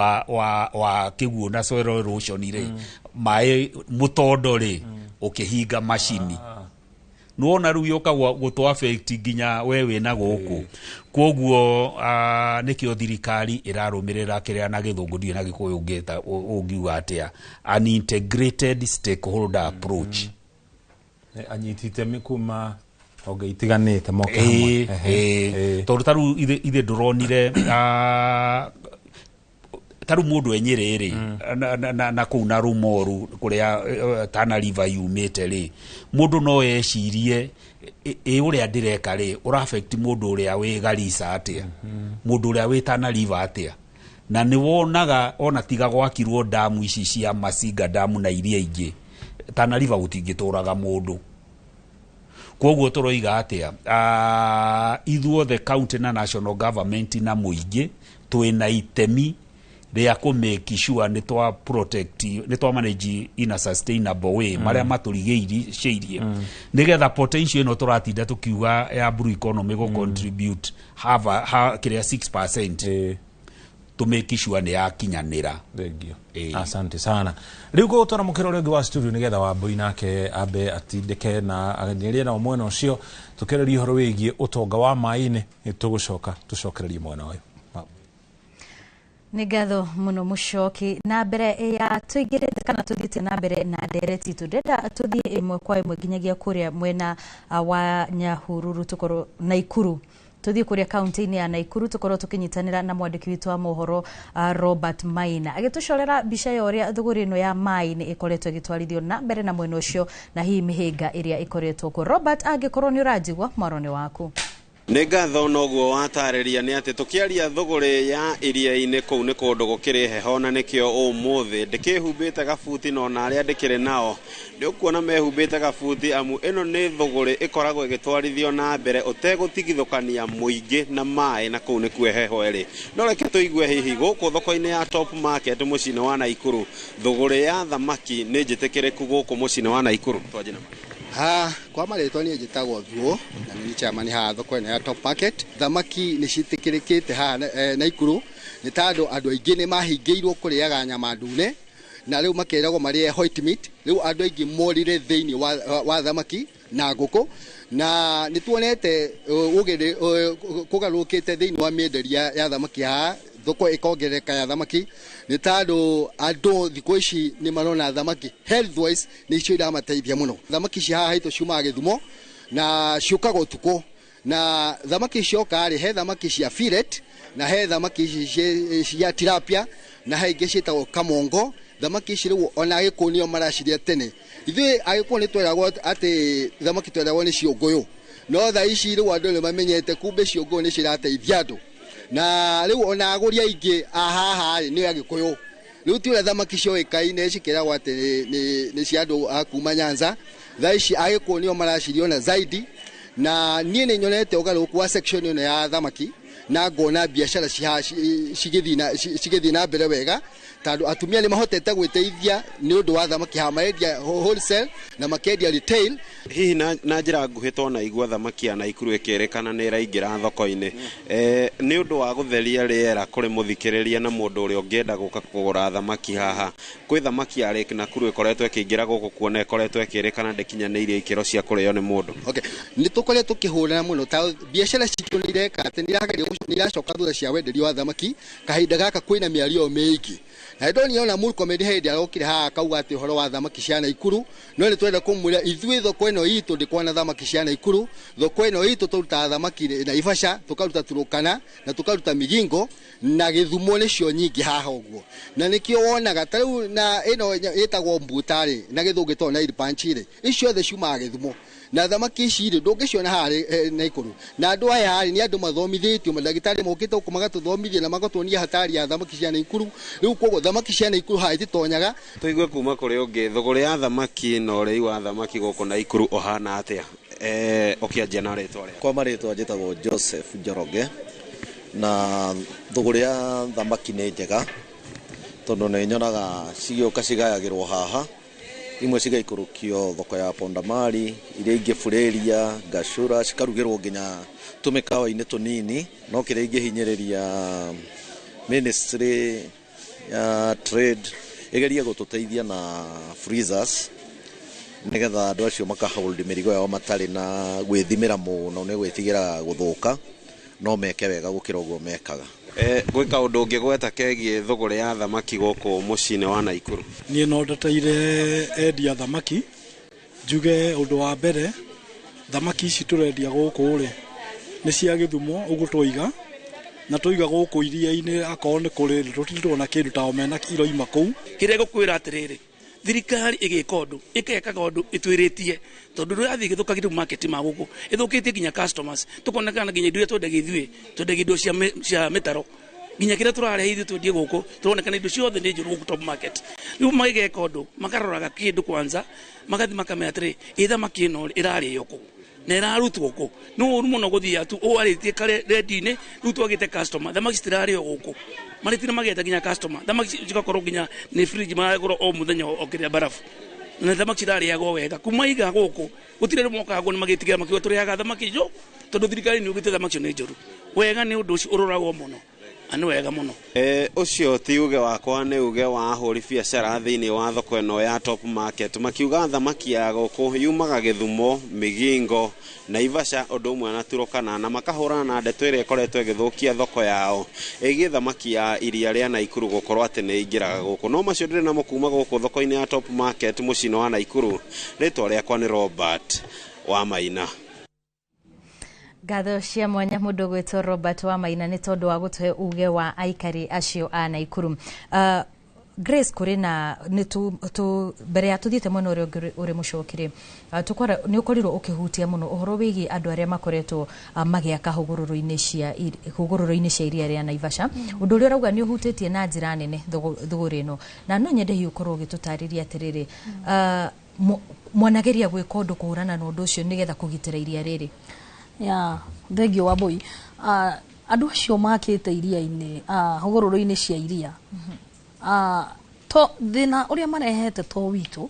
wa kĩguũ na soil erosion rĩ, maĩ mũtondo rĩ ũkĩhinga macini. Nĩwona rĩu yũka gũtũ affect nginya we wĩna gũkũ. Koguo nĩkĩo thirikari ĩrarũmĩrĩra kĩrĩa na gĩthũngũ, ndiũĩ na gĩkũyũ ũngĩta ũngiuga atĩa, an integrated stakeholder approach. Anyiti itemi kuma honge itiganĩte moke hamwe. Ĩĩ, tondũ ta rĩu ithe ndũronire ta rĩu mũndũ e Nyĩrĩ rĩ, na kũu na Rũmoru kũrĩa Tana River yumĩte rĩ, mũndũ no ecirie ĩ ũrĩa ndĩreka rĩ ũra affect mũndũ ũrĩa wĩ Garissa atĩa, mũndũ ũrĩa wĩ Tana River atĩa. Na nĩ wonaga ona tiga gwakirwo damu ici cia Masinga damu na iria ingĩ, Tana River gũtingĩtũraga mũndũ. Koguo tũroiga atĩa, ithuothe county na national government na mũingĩ twĩna itemi rĩa kũ make sure nĩ twa protect, nĩ twa manage in a sustainable way marĩa matũrigĩrĩirie, nĩgetha potential ĩno tũratinda tũkiuga ya blue economy gũ contribute kĩrĩa 6%, tũ make sure nĩ yakinyanĩra. Thengio, asante sana. Rĩu ngũgũtwara mũkĩra ũrĩa ũngĩ wa studio nĩgetha Wambui nake ambe atindĩke na anyerie nao mwena ũcio, tũkĩarĩria ũhoro wĩgiĩ ũtonga wa maĩ-inĩ. Nĩ tũgũcoka tũcokererie mwena ũyũ. Nĩ ngatho mũno mũcoki. Na mbere ya tũingĩrĩte kana tũthiĩte na mbere na ndereti itũ, ndĩrenda tũthiĩ ĩmwe kwa ĩmwe nginyagia kũrĩa mwena wa Nyahururu, tũkorwo Naikuru, tuthiĩ kũrĩa kaunti-inĩ ya Naikuru, tũkorwo tũkĩnyitanĩra na mwandĩki witũ wa mohoro Robert Maina, agĩtũcorera mbica ya ũrĩa thũgũrĩ ĩno ya maĩ-inĩ ĩkoretwo ĩgĩtwarithio na mbere na mwena ũcio, na hihi mĩhĩnga ĩrĩa ĩkoretwo kuo. Robert, angĩkorwo nĩ ũranjigua, mwaro nĩ waku. Nĩ ngatho. Noguo watarĩria nĩ atĩ tũkĩaria thũgũrĩ ya iria-inĩ kũu nĩ kũndũ gũkĩrĩ heho, na nĩkĩo ũmũthĩ ndĩkĩhumbĩte gabuti, na ona arĩa ndĩkĩrĩ nao nĩ ũkuona mehumbĩte gabuti, amu ĩno nĩ thũgũrĩ ĩkoragwo ĩgĩtwarithio na mbere ũtegũtigithũkania mũingĩ na maĩ, na kũu nĩkuo heho ĩrĩ. No reke tũigue hihi gũkũ thoko-inĩ ya Top Market mũciĩ-inĩ wa Naikuru thũgũrĩ ya thamaki nĩ njĩtĩkĩrĩku gũkũ mũciĩ-inĩ wa Naikuru. Twanjie na Ha, kwa marĩtwa niĩ njĩtagwo Thuo na nĩ chairman haha thoko ĩno ya Top Market. Thamaki nĩ ciĩtĩkĩrĩkĩte haha Naikuru nĩ tondũ andũ aingĩ nĩ mahingĩirwo kũrĩaga nyama ndune, na rĩu makeragwo marĩe white meat. Rĩu andũ aingĩ morire thĩinĩ wa thamaki na ngũkũ, na nĩ tuonete kũgarũrũkĩte thĩinĩ wa mĩenderia ya thamaki haha, thoko ĩkongerereka ya thamaki, nĩ tondũ andũ thikũ ici nĩ marona thamaki health wise nĩ icio iramateithia mũno. Thamaki ici haha haitũ ciumaga Gĩthumo na ciũkaga ũtukũ, na thamaki cioka rĩ, he thamaki cia fillet na he thamaki ici cia tilapia na he ingĩ ciĩtagwo kamongo. Thamaki ici rĩu ona Agĩkũyũ nĩo maracirĩa. Tene ithuĩ Agĩkũyũ nĩ tweragwo atĩ thamaki tweragwo nĩ ciũngũyũ, no thaa ici rĩu andũ nĩ mamenyete kumbe ciũngũyũ nĩ cirateithia andũ, na rĩu ona agũri aingĩ a haha rĩ nĩ Agĩkũyũ. Rĩu ti ũrĩa thamaki cioĩkaine cikĩragwo atĩ nĩ cia andũ a kuma Nyanza. Thaa ici Agĩkũyũ nĩo maraciria ona zaidi, na niĩ nĩ nyonete ũgarũrũku wa section ĩno ya thamaki na ngona biacara cigĩthiĩ na mbere wega, tondũ atumia nĩ mahotete gwĩteithia nĩ ũndũ wa thamaki haha. Marendia wholesale na makendia retail. Hihi na njĩra nguhĩ, twana igua thamaki ya Naikuru ĩkĩrĩkana nĩ ĩraingĩra thoko-inĩ, nĩ ũndũ wa gũtheria rĩera kũrĩ mũthikĩrĩria na mũndũ ũrĩa ũngĩenda gũka kũgũra thamaki haha, kwĩ thamaki ya Lake Nakuru ĩkoretwo ĩkĩingĩra gũkũ, kuona ĩkoretwo ĩkĩrĩkana ndĩkinyanĩirie ikĩro cia kũrĩo nĩ mũndũ? Okay. Nĩ tũkoretwo tũkĩhũrana mũno ta biacara citũ nĩ ireka atĩ nĩ irageria. nĩ iracoka thutha cia wenderia wa thamaki kahinda gaka kwĩna mĩario mĩingĩ na ndonire ona Murkomen hĩndĩ arokire haha akauga atĩ ũhoro wa thamaki cia Naikuru no nĩ twenda kũmwĩra ithuĩ thoko ĩno itũ ndĩkwana thamaki cia Naikuru thoko ĩno itũ tũrutaga thamaki Naivasha tũkaruta Turukana na tũkaruta Migingo na Gĩthumo nĩcio nyingĩ haha ũguo na nĩkĩo wonaga ta rĩu na ĩno ĩtagwo mbuta-rĩ na gĩthũngũ ĩtagwo Nile Perch rĩ icio ciothe ciumaga Gĩthumo na thamaki ici rĩ ndũngĩciona haha Naikuru na andũ aya rĩ nĩ andũ mathomithĩtio mandagĩtarĩ mokĩte gũkũ magatũthomithia na magatuonia hatari ya thamaki cia Naikuru rĩu koguo thamaki cia Naikuru haha ititonyaga. Tũigue kuma kũrĩ ũngĩ thũgũrĩ ya thamaki na ũrĩi wa thamaki gũkũ Naikuru ũhana atĩa? Ũkĩanjia na rĩtwa rĩaku. Kwa marĩtwa njĩtagwo Joseph Njoroge na thũgũrĩ ya thamaki nĩ njega tondũ nĩ nyonaga cigĩũka cigayagĩrwo haha imwe cigaikũrũkio thoko ya Pondamali iria ingĩ Fureria Gashura cikarugĩrwo nginya tũmĩkawa-inĩ tũnini no kĩrĩa ingĩhinyĩrĩria ministry ya trade ĩgerie gũtũteithia na freezers nĩgetha andũ acio makahold mĩrigo yao matarĩ na gwĩthimĩra mũno nĩ gwĩtigĩra gũthũka no meke wega gũkĩra ũguo mekaga. Gwĩ kaũndũ ũngĩgweta kegiĩ thũgũrĩ ya thamaki gũkũ mũciĩ-inĩ wa Naikuru? Niĩ no ndeteire endia thamaki njuge ũndũ wa mbere thamaki ici tũrendia gũkũ rĩ nĩ cia Gĩthumo ũguo twoiga na tũiga gũkũ iria-inĩ akorwo nĩ kũrĩ tũtirĩ tuona kĩndũ ta omena iroima kũu. Kĩrĩa ngũkwĩra atĩrĩrĩ thirikari ĩgĩka ũndũ ĩkekaga ũndũ ĩtwĩrĩtie tondũ rĩrathiĩ ĩgĩthũkagia rĩu market ma gũkũ ĩthũkĩtie nginya customers tũkonekana nginya indo iria twendagia ithuĩ twendagia indo cia mĩtaro nginya kĩrĩa tũrarehe ithuĩ twendie gũkũ tũronekana indo ciothe nĩ njũru gũkũ top market. Rĩu magĩgeka ũndũ makaroraga kĩndũ kwanza magathiĩ makamenya atĩrĩ ĩ thamaki ĩno ĩrarĩo kũ na ĩrarutwo kũ. Nĩ ũru mũno gũthiĩ tu ũwarĩtie kare redio-inĩ rĩu twagĩte customer thamaki citirarĩo gũkũ marĩtire mageta nginya customer thamaki cigakorwo nginya nĩ fridge maragũra o mũthenya o kĩrĩa barafu na thamaki cirarĩagwo wega kuma iga gũkũ gũtirĩ rĩmwe mokaga nĩ magĩtigĩra makiuga tũrĩaga thamaki icio tondũ thirikari nĩ yugĩte thamaki icio nĩ njũru. Wega nĩ ũndũ ũcio ũroragwo mũno na nĩ wega mũno. Ũcio ti uge wakwa nĩ uge wa ahũri biacara thĩinĩ wa thoko ĩno ya Top Market makiuga thamaki ya gũkũ yumaga Gĩthumo, Migingo, Naivasha ũndũ ũmwe na Turukana na makahũrana na ndeto ĩrĩa ĩkoretwo ĩgĩthũkia thoko yao ĩgiĩ thamaki ya iria rĩa Naikuru gũkorwo atĩ nĩ ĩingĩraga gũkũ. No macio ndĩrĩ namo kuma gũkũ thoko-inĩ ya Top Market mũciĩ-inĩ wa Naikuru. Rĩtwa rĩakwa nĩ Robert Wamaina. Ngatho cia mwanya mũndũ gwĩtwo Robert Wamaina nĩ tondũ wa gũtũhe uge wa aikari acio a Naikuru. Grace kũrĩ na nĩ tu mbere ya tũthiĩte mwena ũrĩa ũngĩ ũrĩ mũcokire tũkwara nĩ ũkorirwo ũkĩhutia mũno ũhoro wĩgiĩ andũ arĩa makoretwo magĩaka hũgũrũrũ-inĩ cia iria rĩa Naivasha. Ũndũ ũrĩa ũrauga nĩ ũhutĩtie na njĩra nene thũgũrĩ ĩno na no nyende hihi ũkorwo ũgĩtũtarĩria atĩrĩrĩ mwanageria gwĩka ũndũ kũhũrana na ũndũ ũcio nĩgetha kũgitĩra iria rĩrĩ? Ya thengio wa Mbui. Andũ acio makĩte iria-inĩ hũgũrũrũ-inĩ cia iria to thĩna ũrĩa marehete to witũ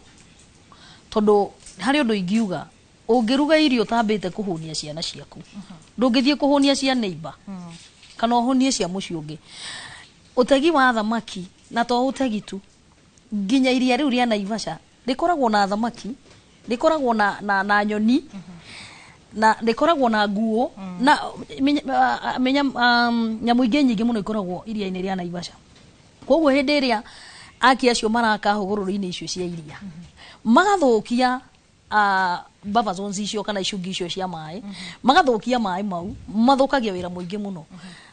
tondũ harĩ ũndũ ingiuga ũngĩruga irio ũtambĩte kũhũnia ciana ciaku ndũngĩthiĩ kũhũnia cia neighbor kana ũhũnie cia mũciĩ ũngĩ. Ũtegi wa thamaki na to ũtegi tu nginya iria rĩu rĩa Naivasha rĩkoragwo na thamaki rĩkoragwo na nyoni na rĩkoragwo na nguo na nyamũ ingĩ nyingĩ mũno ikoragwo iria-inĩ rĩa Naivasha. Koguo hĩndĩ ĩrĩa aki acio maraka hũgũrũrũ-inĩ icio cia iria magathũkia buffer zones icio kana icungi icio cia maĩ magathũkia maĩ mau mathũkagia wĩra mũingĩ mũno.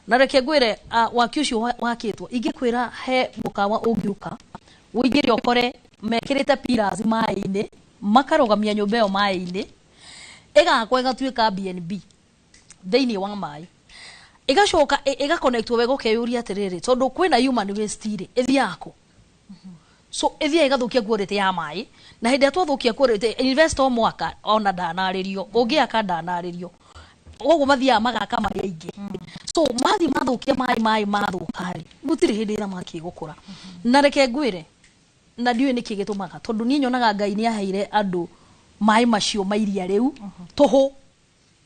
Na reke ngwĩre waki ũcio wakĩtwo ingĩkwĩra he mũkawa ũngĩũka ũingĩre ũkore mekĩrĩte pillars maĩ-inĩ makarũgamia nyũmba ĩyo maĩ-inĩ ĩgakwo ĩgatuĩka B&B thĩinĩ wa maĩ ĩgacoka ĩgaconnectwo wega ũkeyũria atĩrĩrĩ tondũ kwĩna human waste rĩ ĩthiaga kũ? So ĩthiaga ĩgathũkia quality ya maĩ na hĩndĩ ĩrĩa twathũkia quality investor o mwaka ona ndanarĩrio ũngĩaka ndanarĩrio koguo mathiaga magaka maĩ aingĩ so mathiĩ mathũkia maĩ mathũka rĩ gũtirĩ hĩndĩ thamaki ĩgũkũra. Na reke ngwĩre na ndiũĩ nĩkĩ gĩtũmaga tondũ niĩ nyonaga Ngai nĩ aheire andũ maĩ macio ma iria rĩu tũhũ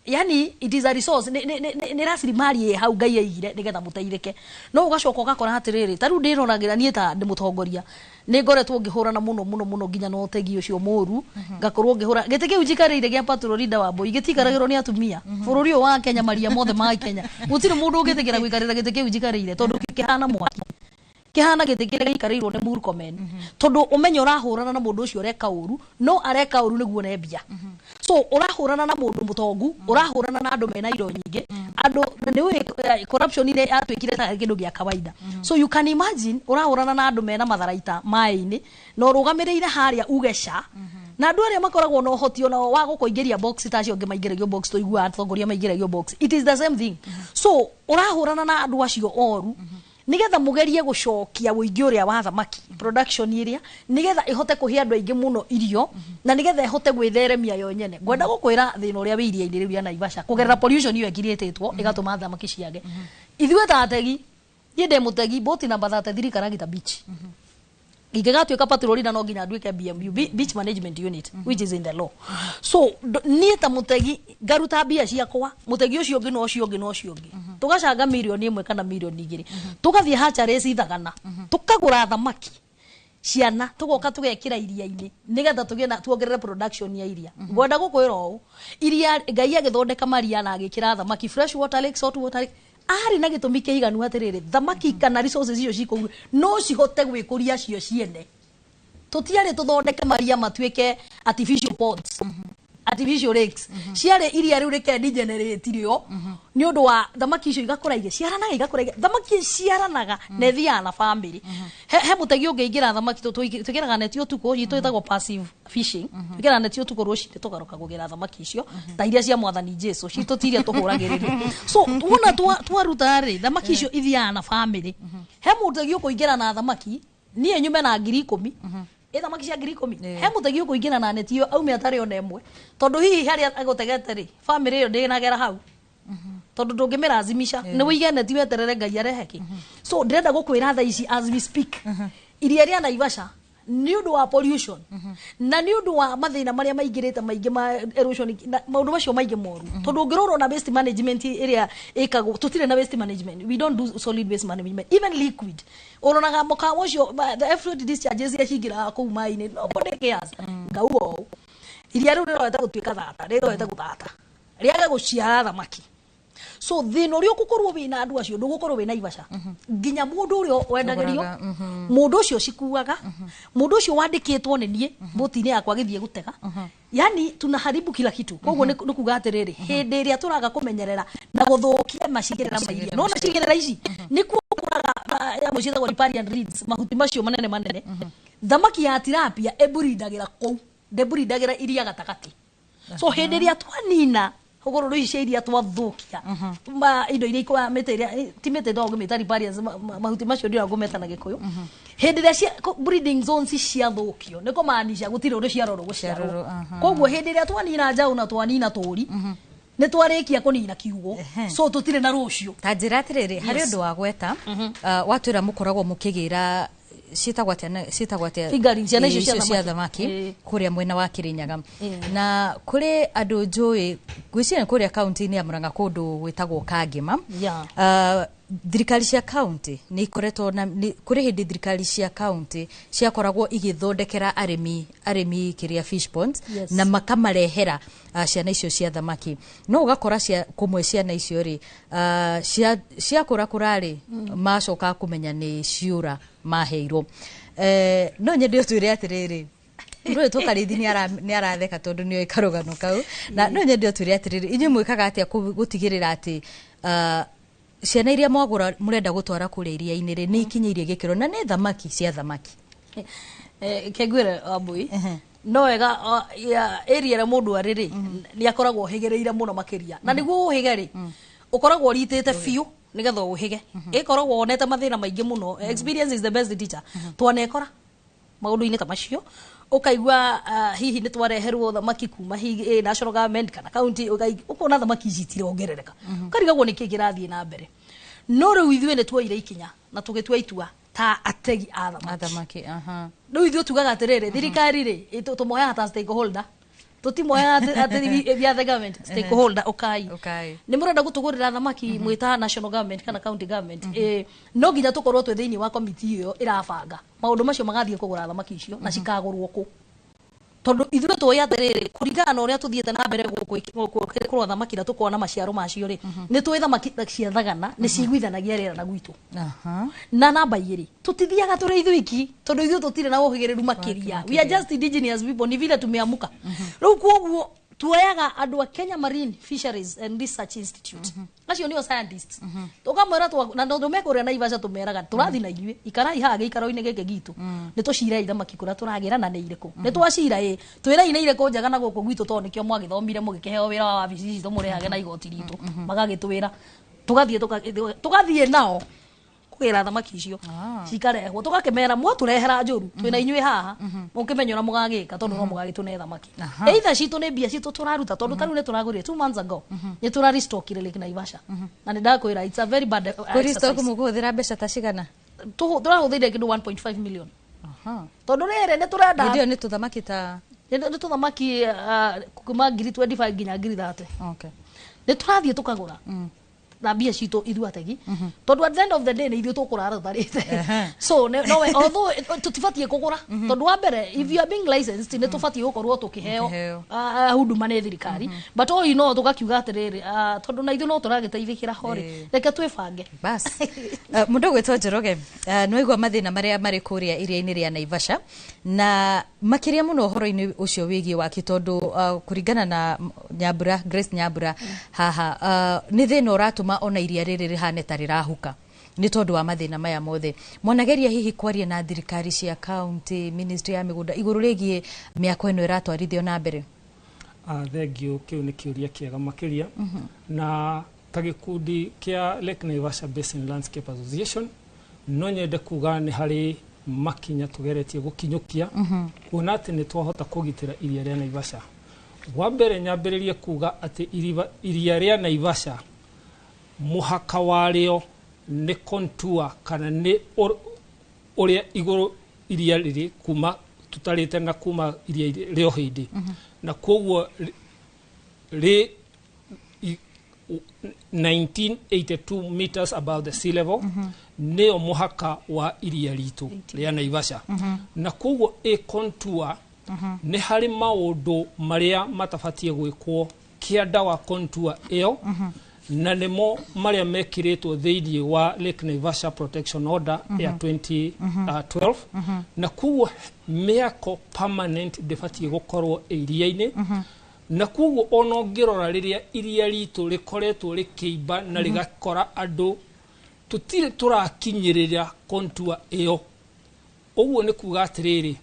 Yani it is a resource, nĩ rasilimali ĩ hau Ngai aigire nĩgetha mũteithĩke. No ũgacoka ũgakora atĩrĩrĩ, ta rĩu ndĩroragĩra niĩ ta ndĩ mũtongoria, nĩ ngoretwo ngĩhũrana mũno mũno mũno nginya na ũtegi ũcio mũru, ngakorwo ngĩhũra gĩtĩ kĩu njikarĩire gĩa patrol leader wa Mbui gĩtiikaragĩrwo nĩ atumia bũrũri ũyũ wa Kenya, maria mothe ma Kenya gũtirĩ mũndũ ũngĩtĩkĩra gũikarĩra gĩtĩ kĩu njikarĩire, tondũ kĩhana mwaki, kĩhana gĩtĩ kĩrĩa gĩikarĩirwo nĩ Murkomen, tondũ ũmenye ũrahũrana na mũndũ ũcio ũreka ũru, no areka ũru nĩguo one mbia. So ũrahũrana na mũndũ mũtongu, ũrahũrana na andũ mena indo nyingĩ, andũ na nĩ ũĩ corruption ĩrĩa yatuĩkire ta kĩndũ gĩa kawaida. So you can imagine ũrahũrana na andũ mena matharaita maĩ-inĩ na ũrũgamĩrĩire harĩa uge ca, na andũ arĩa makoragwo na ũhoti ona wa gũkũingĩria box ta acio angĩ maingĩragio box, tũiguaga atongoria maingĩragio box, it is the same thing. So ũrahũrana na andũ acio oru nigetha mugerie gucokia ũingĩ ũrĩa wa thamaki, production ĩrĩa nigetha ĩhote kũhe andũ aingĩ mũno irio na nigetha ĩhote gwĩtheremia yo nyene. Ngwenda gũkwĩra thĩna ũrĩa wĩ iria-inĩ rĩu rĩa Naivasha kũgerera pollution ĩyo ĩkiriĩtĩtwo ĩgatũma thamaki ciage. Ithuĩ ta ategi, niĩ ndĩ mũtegi boti namba 33 Karagita Beach, ingĩgatuĩka patrol leader no nginya nduĩke BMU, Beach Management Unit, which is in the law. So niĩ ta mũtegi ngaruta mbia ciakwa, mũtegi ũcio ũngĩ na ũcio ũngĩ na ũcio ũngĩ, tũgacanga 1 million kana 2 million, tũgathiĩ hatcheries Ithagana, tũkagũra thamaki ciana, tugoka tugekira iria-inĩ nigetha tũgĩe na tuongerere production ya iria. Ngwenda gũkwĩra ũũ, iria Ngai agĩthondeka maria na agĩkĩra thamaki, fresh water lake, salt water lake, arĩ na gĩtũmi kĩiganu atĩrĩrĩ, thamaki kana resources icio cikũu no cihote gwĩkũria cio ciene. Tũtiarĩ tũthondeke maria matuĩke artificial ponds, artificial lakes. Ciarĩ iria rĩu rĩke degenerate rĩo nĩ ũndũ wa thamaki icio igakũra igĩciaranaga, igakũra thamaki iciaranaga na ĩthiaga na family. He mũtegi ũngĩingĩra thamaki, twĩkĩraga neti ũtukũ, itũ ĩtagwo passive fishing, twĩkĩraga neti ũtukũ, rũcinĩ tũgaroka kũgĩra thamaki icio ta iria cia Mwathani Jesu citũ, ti iria tũhũragĩrĩria. So wona twaruta rĩ, thamaki icio ithiaga na family. He mũtegi ũkũingĩra na thamaki, niĩ nyume na 10,000, ĩ thamaki cia 10,000. He mũtegi ũkũingĩra na neti ĩyo aume atarĩ ona ĩmwe, tondũ hihi harĩa agũtegete rĩ, family ĩyo ndĩnagera hau, tondũ ndũngĩmĩrazimisha nĩ wĩige neti weterere Ngai arehe kĩ. So ndĩrenda gũkwĩra thaa ici, as we speak, iria rĩa Naivasha nĩ ũndũ wa pollution na nĩ ũndũ wa mathĩna marĩa maingĩrĩte maingĩ ma erosion na maũndũ macio maingĩ moru, tondũ ũngĩrora na waste management ĩrĩa ĩkagwo, tũtirĩ na waste management. We don't do solid waste management, even liquid. Ũronaga mũkawa ũcio, the effluent discharges iria cingĩraga kũu maĩ-inĩ, nobody cares. Ngauga ũũ, iria rĩu rĩroete gũtuĩka thata, rĩroete gũthata, rĩage gũciara thamaki. So thĩna ũrĩa ũgũkorwo wĩna andũ acio, ndũgũkorwo wĩ Naivasha nginya mũndũ ũrĩa wendagĩrio, mũndũ ũcio cikuaga, mũndũ ũcio wandĩkĩtwo nĩ niĩ boti-inĩ yakwa gĩthiĩ gũtega. Yani tunaharibu kila kitu. Koguo nĩ kuga atĩrĩrĩ, hĩndĩ ĩrĩa tũraga kũmenyerera na gũthũkia macigĩrĩra ma iria, nona cigĩrĩra ici nĩkuo kũraga nyamũ ciĩtagwo riparian reeds, mahuti macio manene manene. Thamaki ya tilapia ĩmburindagĩra kũu, ndĩmburindagĩra iria gatagatĩ. So hĩndĩ ĩrĩa twanina hũgũrũrũ ici cia iria, twathũkia ma indo iria ikũra, mĩtĩ ĩrĩa ti mĩtĩ, no ngũmĩta riparians, mahuti macio ndĩra ngũmeta na Gĩkũyũ. Hĩndĩ ĩrĩa breeding zones ciathũkio, nĩ kũmaanisha gũtirĩ ũndũ ciarorwo gũciarwo. Ciarorwo, aha. Koguo hĩndĩ ĩrĩa twanina njaũ na twanina tũri, nĩ twarĩkia kũnina kiugo, so tũtirĩ na rũciũ. Ta njĩra atĩrĩrĩ, harĩ ũndũ wa gweta watwĩra mũkoragwo mũkĩgĩra ciĩtagwo atĩa ciĩtagwo atĩa? Fingerlings, ciana icio Ĩĩ, cia icio cia thamaki. thamaki kũrĩa mwena wa Kĩrĩnyaga. Na kũrĩ andũ njũĩ, ngwĩciria nĩ kũrĩa kaunti-inĩ ya Murang'a, kũndũ gwĩtagwo Kangema. Thirikari cia kaunti nĩ ikoretwo na kũrĩ hĩndĩ thirikari cia kaunti ciakoragwo igĩthondekera arĩmi kĩrĩa fish ponds na makamarehera ciana icio cia thamaki, no ũgakora cia kũmwe ciana icio rĩ, ciakũra kũra rĩ, macoka kũmenya nĩ ciũra maheirwo. No nyende ũtwĩre atĩrĩrĩ, rũĩ tũkarithi nĩ aratheka tondũ nĩ oĩ karũgano kau, na no nyende ũtwĩre atĩrĩrĩ, inyuĩ mwĩkaga atĩa gũtigĩrĩra atĩ ciana iria mwagũra mũrenda gũtwara kũrĩa iria-inĩ rĩ, nĩ ikinyĩirie gĩkĩro na nĩ thamaki cia thamaki? Kengwĩre Wambui, no wega area ĩrĩa mũndũ arĩ rĩ, nĩ akoragwo ũhĩgĩrĩire mũno makĩria, na nĩguo ũhĩge rĩ, ũkoragwo ũritĩte biũ nĩgetha ũhĩge, ĩkoragwo wonete mathĩna maingĩ mũno. Experience is the best teacher. Twanekora maũndũ-inĩ ta macio, ũkaigua hihi nĩ twareherwo thamaki kuma hihi national government kana county, ũkona thamaki ici itirongerereka, ũkarigagwo nĩkĩ kĩrathiĩ na mbere. No rĩu ithuĩ nĩ tuoire ikinya na tũgĩtua itua ta ategi a thamaki. A thamaki, aha. Rĩu ithuĩ tugaga atĩrĩrĩ, thirikari rĩ, tũmoyaga ta stakeholder. Tutimoya atĩ we are the government stakeholder, ukai. Ukai. Nĩ mũrenda gũtũgũrĩra thamaki mwĩta national government kana county government, no nginya tũkorwo twĩ thĩinĩ wa komiti ĩyo ĩrabanga maũndũ macio, magathiĩ kũgũra thamaki icio na cikagũrwo kũ, tondũ ithuĩ tũĩ atĩrĩrĩ, kũringana na ũrĩa tũthiĩte na mbere gũkũ kũrora thamaki na tũkona maciaro macio rĩ, nĩ tũĩ thamaki cia thagana nĩ ciguithanagia rĩera na gwitũ. Na namba igĩrĩ, tutithiaga tũrĩ ithuiki, tondũ ithuĩ tũtirĩ na ũhĩgĩrĩru makĩria. We are just indigenous people, ni vile tumeamuka rĩu. Koguo tuoyaga andũ a Kenya Marine Fisheries and Research Institute, acio nĩo scientists, tũkamwĩra na tondũ mekũrĩa Naivasha, tũmeraga tũrathi na inyuĩ, ikarai haha gĩikaro-inĩ gĩkĩ gitũ, nĩ tũcirei thamaki kũrĩa tũragĩra na nĩ irĩkũ, nĩ twacira ĩ twĩrai nĩ irĩkũ njega na gũkũ gwitũ, tondũ nĩkĩo mwagĩthomire mũgĩkĩheo wĩra wa wabici ici tũmũrehage na igoti ritũ. Magagĩtwĩra, tũgathiĩ tũgathiĩ nao kũgĩra thamaki icio, cikarehwo, tũgakĩmera mwatũrehera njũru, twĩna inyuĩ haha, mũkĩmenya ũrĩa mũgagĩka, tondũ no mũgagĩtũne thamaki. Either citũ nĩ mbia citũ tũraruta, tondũ tarĩu nĩ tũragũrire 2 months ago, nĩ tũrarestokire Lake Naivasha, na nĩ ndakwĩra it's a very bad Kũrestock exercise. Mũkũhũthĩra mbeca ta cigana? Tũrahũthĩire kĩndũ 1.5 million, tondũ rĩrĩ nĩ tũrenda Hĩndĩ ĩyo nĩ tũthamaki ta nĩ tũthamaki kuma ngiri 25 nginya ngiri 30. Nĩ tũrathiĩ tũkagũra na mbia citũ ithuĩ ategi, tondũ at the end of the day nĩ ithuĩ tũkũrara tũtarĩte. So no although tũtibatiĩ kũgũra, tondũ wa mbere, if you are being licensed, nĩ tũbatiĩ gũkorwo tũkĩheo Mũkĩheo. Huduma nĩ thirikari, but all in all tũgakiuga atĩrĩrĩ, tondũ na ithuĩ no tũragĩteithĩkĩra ho rĩ, reke twĩbange. Bas, mũndũ ũgwĩtwo Njoroge, nĩ waigua mathĩna marĩa marĩ kũrĩa iria-inĩ rĩa Naivasha, na makĩria mũno ũhoro-inĩ ũcio wĩgiĩ waki, tondũ kũringana na Nyambura, Grace Nyambura haha, nĩ thĩna ũratũma ona iria rĩrĩ rĩhane ta rĩrahuka nĩ tondũ wa mathĩna maya mothe. Mwanageria hihi kwaria na thirikari cia county, ministry ya mĩgũnda, igũrũ rĩgiĩ mĩako ĩno ĩratwarithio na mbere? Thengiũ, kĩu nĩ kĩũria kĩega makĩria. Na ta gĩkundi kĩa Lake Naivasha Basin Landscape Association, no nyende kuga nĩ harĩ makinya tũgeretie gũkinyũkia kuona atĩ nĩ twahota kũgitĩra iria rĩa Naivasha. Wa mbere, nyambĩrĩrie kuga atĩ iria rĩa Naivasha, mũhaka warĩo nĩ contour, kana nĩ ũrĩa igũrũ iria rĩrĩ kuma tũtarĩte na kuma iria rĩa Ũhĩndĩ, na koguo rĩ 1982 meters above the sea level, nĩyo mũhaka wa iria ritũ rĩa Naivasha. Na koguo ĩ contour, nĩ harĩ maũndũ marĩa matabatiĩ gwĩkwo kĩanda wa contour ĩyo, na nĩmo marĩa mekĩrĩtwo thĩinĩ wa Lake Naivasha Protection Order ya 2012. Na koguo mĩako permanent ndĩbatiĩ gũkorwo iria-inĩ. Na koguo ona ũngĩrora rĩrĩa iria ritũ rĩkoretwo rĩkĩimba na rĩgakora andũ, tũtirĩ tũrakinyĩrĩra contour ĩyo. Ũguo nĩ kuga atĩrĩrĩ,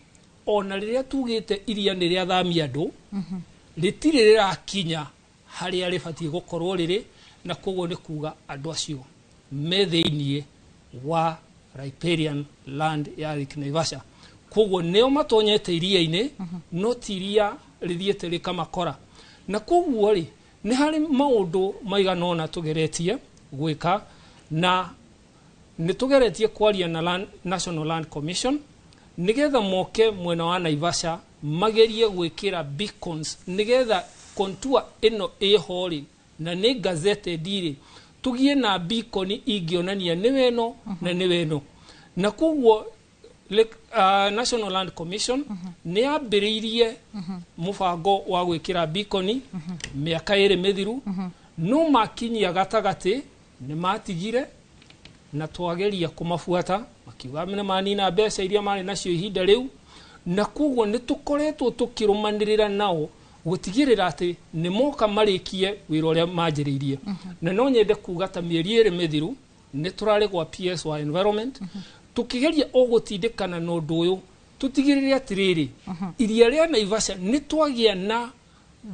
ona rĩrĩa tugĩte iria nĩ rĩathamia andũ, rĩtirĩ rĩrakinya harĩa rĩbatiĩ gũkorwo rĩrĩ. Na koguo nĩ kuga andũ acio me thĩiniĩ wa riparian land ya Lake Naivasha. Koguo nĩo matonyete iria-inĩ, no ti iria rĩthiĩte rĩkamakora. Na koguo rĩ, nĩ harĩ maũndũ maigana ũna tũgeretie gwĩka, na nĩ tũgeretie kwaria na National Land Commission nĩgetha moke mwena wa Naivasha magerie gwĩkĩra beacons, nĩgetha contour ĩno ĩho rĩ, na nĩ gazetted rĩ, tũgĩe na beacon ingĩonania nĩwe ĩno na nĩwe ĩno. Na koguo National Land Commission nĩ yambĩrĩirie mũbango wa gwĩkĩra beacon mĩaka 2 mĩthiru, no makinyia gatagatĩ nĩ matigire, na twageria kũmabuata makiuga nĩ manina mbeca iria marĩ nacio ihinda rĩu. Na koguo nĩ tũkoretwo tũkĩrũmanĩrĩra nao gũtigĩrĩra atĩ nĩ moka marĩkie wĩra ũrĩa manjĩrĩirie. Na no nyende kuga ta mĩeri 2 mĩthiru nĩ tũrarĩ gwa PS wa environment, tũkĩgeria o gũtindĩkana na ũndũ ũyũ, tũtigĩrĩre atĩrĩrĩ, iria rĩa Naivasha nĩ twagĩa na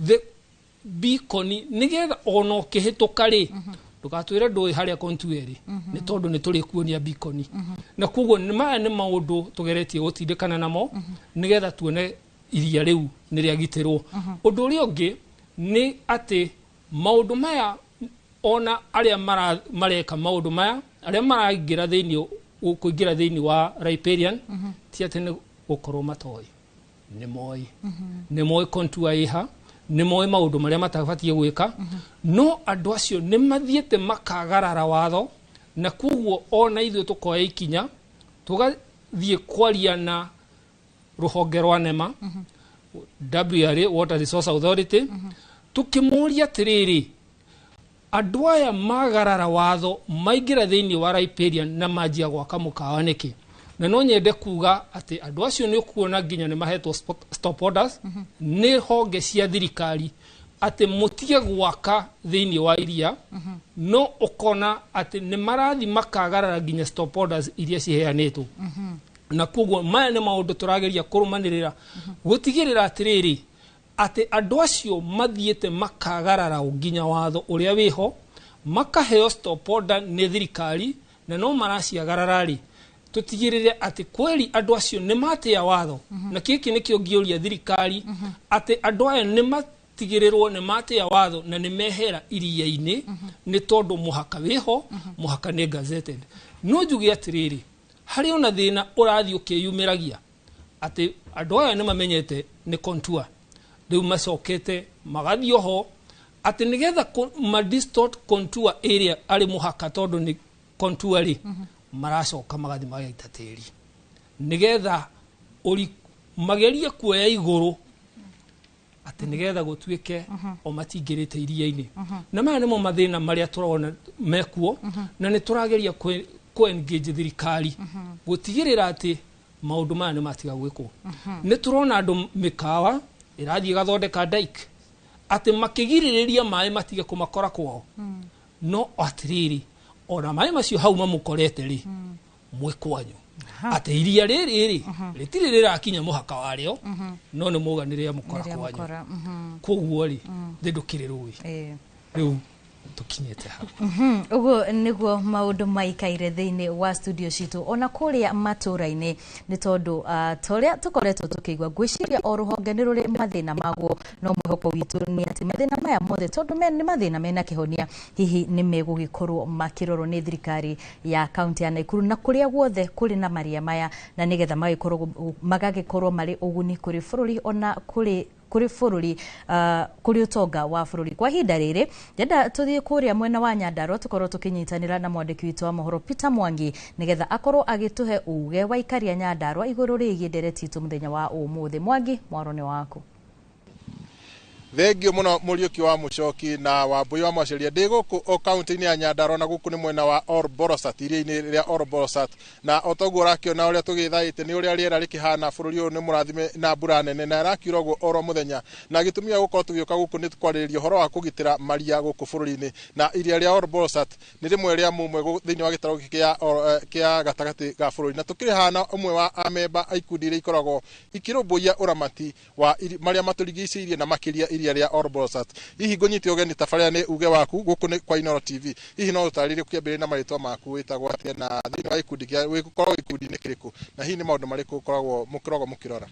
the beacon, nĩgetha ona ũkĩhĩtũka rĩ, ndũgatwĩre ndũĩ harĩa contour ĩrĩ, nĩ tondũ nĩ tũrĩkuonia beacon. Na koguo maya nĩ maũndũ tũgeretie gũtindĩkana namo nĩgetha tuone iria rĩu nĩ rĩagitĩrwo. Ũndũ ũrĩa ũngĩ nĩ atĩ maũndũ maya, ona arĩa mareka maũndũ maya, arĩa maraingĩra thĩinĩ, kũingĩra thĩinĩ wa riparian, ti atĩ nĩ gũkorwo matoĩ, Nĩ moĩ, nĩ moĩ contour ĩha, nĩ moĩ maũndũ marĩa matabatiĩ gwĩka, no andũ acio nĩ mathiĩte makagarara watho, na koguo ona ithuĩ tũkoya ikinya tũgathiĩ kwaria na rũhonge rwa NEMA, WRA, Water Resource Authority, tukĩmũria atĩrĩrĩ, andũ aya magarara watho maingĩra thĩinĩ wa riparian na manjia gwaka mũkawa nĩkĩ? Na no nyende kuga atĩ andũ acio nĩ ũkuona nginya nĩ mahetwo stop orders nĩ honge cia thirikari atĩ mũtige gwaka thĩinĩ wa iria, no ũkona atĩ nĩ marathi makagarara nginya stop orders iria ciheanĩtwo. Na koguo maya nĩ maũndũ tũrageria kũrũmanĩrĩra gũtigĩrĩra atĩrĩrĩ, atĩ andũ acio mathiĩte makagarara nginya watho ũrĩa wĩho, makaheo stop order nĩ thirikari, na no maraciagarara rĩ, tũtigĩrĩre atĩ kweri andũ acio nĩ matĩa watho. Na gĩkĩ nĩkĩo ngĩũria thirikari, atĩ andũ aya nĩ matigĩrĩrwo nĩ matĩa watho na nĩ mehera iria-inĩ, nĩ tondũ mũhaka wĩho, mũhaka nĩ gazetted. No njuge atĩrĩrĩ, harĩ ona thĩna ũrathiĩ ũkĩyumĩragia atĩ andũ aya nĩ mamenyete nĩ contour, rĩu macokete magathiĩ oho atĩ nĩgetha ma distort contour area arĩ mũhaka, tondũ nĩ contour rĩ, maracoka magathiĩ magaita tĩri nĩgetha ũri magerie kuoya igũrũ atĩ nĩgetha gũtuĩke o matingĩrĩte iria-inĩ. Na maya nĩmo mathĩna marĩa tũrona mekuo, na nĩ tũrageria kũ engage thirikari gũtigĩrĩra atĩ maũndũ maya nĩ matiga gwĩkwo. Nĩ tũrona andũ mĩkawa ĩrathiĩ ĩgathondeka dike atĩ makĩgirĩrĩria maĩ matige kũmakora kwao, no atĩrĩrĩ, ona maĩ macio hau mamũkorete rĩ, mwĩ kwanyu, atĩ iria rĩrĩ rĩ rĩtirĩ rĩrakinya mũhaka warĩo, no nĩ muga nĩ rĩamũkora kwanyu. Koguo rĩ, thĩ ndũkĩrĩ rũĩ rĩu tũkinyĩte hau. Ũguo nĩguo maũndũ maikaire thĩinĩ wa studio citũ ona kũrĩa matũra-inĩ, nĩ tondũ ta ũrĩa tũkoretwo tũkĩigua, ngwĩciria o rũhonge nĩ rũrĩ mathĩna maguo, no mwĩhoko witũ nĩ atĩ mathĩna maya mothe, tondũ nĩ mathĩna mena kĩhonia, hihi nĩ megũgĩkorwo makĩrorwo nĩ thirikari ya kaunti ya Nakuru na kũrĩa guothe kũrĩ na maria maya, na nĩgetha magagĩkorwo marĩ ũguni kũrĩ bũrũri ona kũrĩ bũrũri, kũrĩ ũtonga wa bũrũri. Kwa ihinda rĩrĩ ndĩrenda tũthiĩ kũrĩa mwena wa Nyandarua tũkorwo tũkĩnyitanĩra na mwandĩki witũ wa mohoro Peter Mwangi, nĩgetha akorwo agĩtũhe uge wa aikari a Nyandarua igũrũ rĩgiĩ ndereti itũ mũthenya wa ũmũthĩ. Mwangi, mwaro nĩ waku. Thengio muno Muriuki wa Mucoki na Wambui wa Mwaceria. Ndĩ gũkũ o kaunti-inĩ ya Nyandarua na gũkũ nĩ mwena wa Ol Boroisaat, iria-inĩ rĩa Ol Boroisaat, na o toguo ũrakĩona ũrĩa tũgĩthaĩte nĩ ũrĩa rĩera rĩkĩhana. Bũrũri ũyũ nĩ mũrathime na mbura nene na ĩrakiura ũguo oro mũthenya, na gĩtũmi gĩa gũkorwo tũgĩũka gũkũ nĩ kwarĩrĩria ũhoro wa kũgitĩra maria gũkũ bũrũri-inĩ. Na iria rĩa Ol Boroisaat nĩ rĩmwe rĩa mumwe thĩinĩ wa gĩtarũ gĩkĩ kĩa gatagatĩ ga bũrũri, na tũkĩrĩ haha ũmwe wa amemba a ikundi iria ikoragwo ikĩrũmbũiya ũramati wa marĩa matũrigicĩirie na makĩria iria rĩa Ol Boroisaat. Hihi ngũnyite ũgeni tabarĩra nĩ uge waku gũkũ nĩ kwa Inooro TV. Hihi no ũtarĩrie ũkĩambĩrĩria na marĩtwa maku, wĩtagwo atĩa, na thĩinĩ wa gĩkundi kĩa wĩkoragwo gĩkundi-inĩ kĩrĩkũ, na hihi nĩ maũndũ marĩkũ ũkoragwo mũkoragwo mũkĩrora?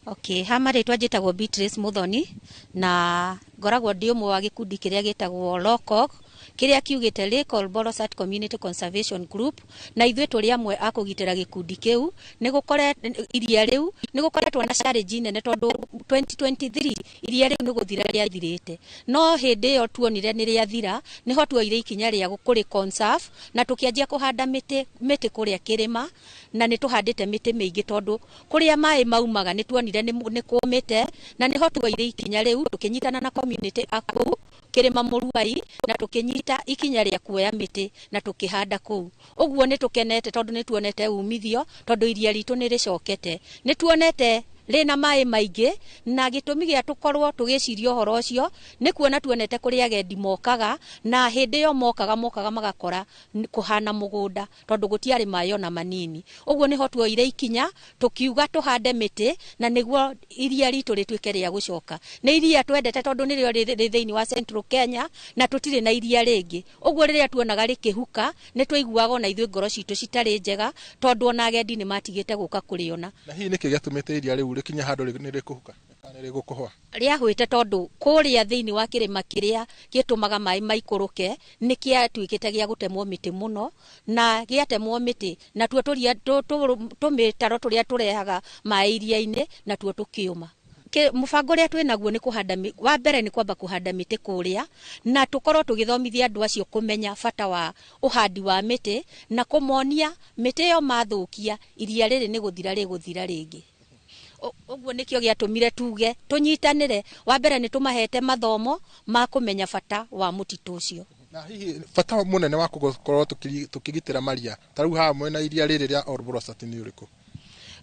Okay, ha marĩtwa njĩtagwo Beatrice Muthoni na ngoragwo ndĩ ũmwe wa gĩkundi kĩrĩa gĩtagwo LOCOG, kĩrĩa kiugĩte Lake Ol Boroisaat Community Conservation Group, na ithuĩ tũrĩ amwe a kũgitĩra gĩkundi kĩu. Nĩ gũkore iria rĩu nĩ gũkoretwo na challenge nene, tondũ 2023 iria rĩu nĩ gũthira rĩathirĩte, no hĩndĩ ĩyo tuonire nĩ rĩathira, nĩho tuoire ikinya rĩa kũrĩ conserve na tũkĩanjia kũhanda mĩtĩ kũrĩa kĩrĩma, na nĩ tũhandĩte mĩtĩ mĩingĩ, tondũ kũrĩa maĩ maumaga nĩ tuonire nĩ kũmĩte, na nĩho tuoire ikinya rĩu tũkĩnyitana na community a kũu kĩrĩma Mũruai, na tũkĩnyita ikinya rĩa kuoya mĩtĩ na tũkĩhanda kũu. Ũguo nĩ tũkenete tondũ nĩ tuonete umithio, tondũ iria ritũ nĩ rĩcokete, nĩ tuonete rĩna maĩ maingĩ. Na gĩtũmi gĩa tũkorwo tũgĩciria ũhoro ũcio nĩ kuona tuonete kũrĩa agendi mokaga, na hĩndĩ ĩyo mokaga magakora kũhana mũgũnda, tondũ gũtiarĩ maĩ ona manini. Ũguo nĩho tuoire ikinya tũkiuga tũhande mĩtĩ na nĩguo iria ritũ rĩtuĩke rĩa gũcoka. Nĩ iria twendete tondũ nĩrĩo rĩ thĩinĩ wa Central Kenya na tũtirĩ na iria rĩngĩ. Ũguo rĩrĩa tuonaga rĩkĩhuka nĩ twaiguaga ona ithuĩ ngoro citũ citarĩ njega, tondũ ona agendi nĩ matigĩte gũka kũrĩona. Na hihi nĩkĩ gĩatũmĩte iria rĩu rĩkinye handũ nĩ rĩkũhuka? Rĩgũkũhwa rĩahwĩte tondũ kũrĩa thĩinĩ wa kĩrĩma kĩrĩa gĩtũmaga maĩ maikũrũke nĩ kĩatuĩkĩte gĩa gũtemwo mĩtĩ mũno, na gĩatemwo mĩtĩ natuo tũmĩtaro tũrĩa tũrehaga maĩ iria-inĩ natuo tũkĩũma. Mũbango ũrĩa twĩ naguo nĩ kũhanda, wa mbere nĩ kwamba kũhanda mĩtĩ kũrĩa, na tũkorwo tũgĩthomithia andũ acio kũmenya bata wa ũhandi wa mĩtĩ na kũmonia mĩtĩ ĩyo mathũkia iria rĩrĩ nĩ gũthira rĩgũthira rĩngĩ. Ũguo nĩkĩo gĩatũmire tuge tũnyitanĩre. Wa mbere nĩ tũmahete mathomo ma kũmenya bata wa mũtitũ ũcio. Na hihi bata mũnene wa gũkorwo tũkĩgitĩra maria ta rĩu haha mwena iria rĩrĩ rĩa Olbolosat nĩ ũrĩkũ?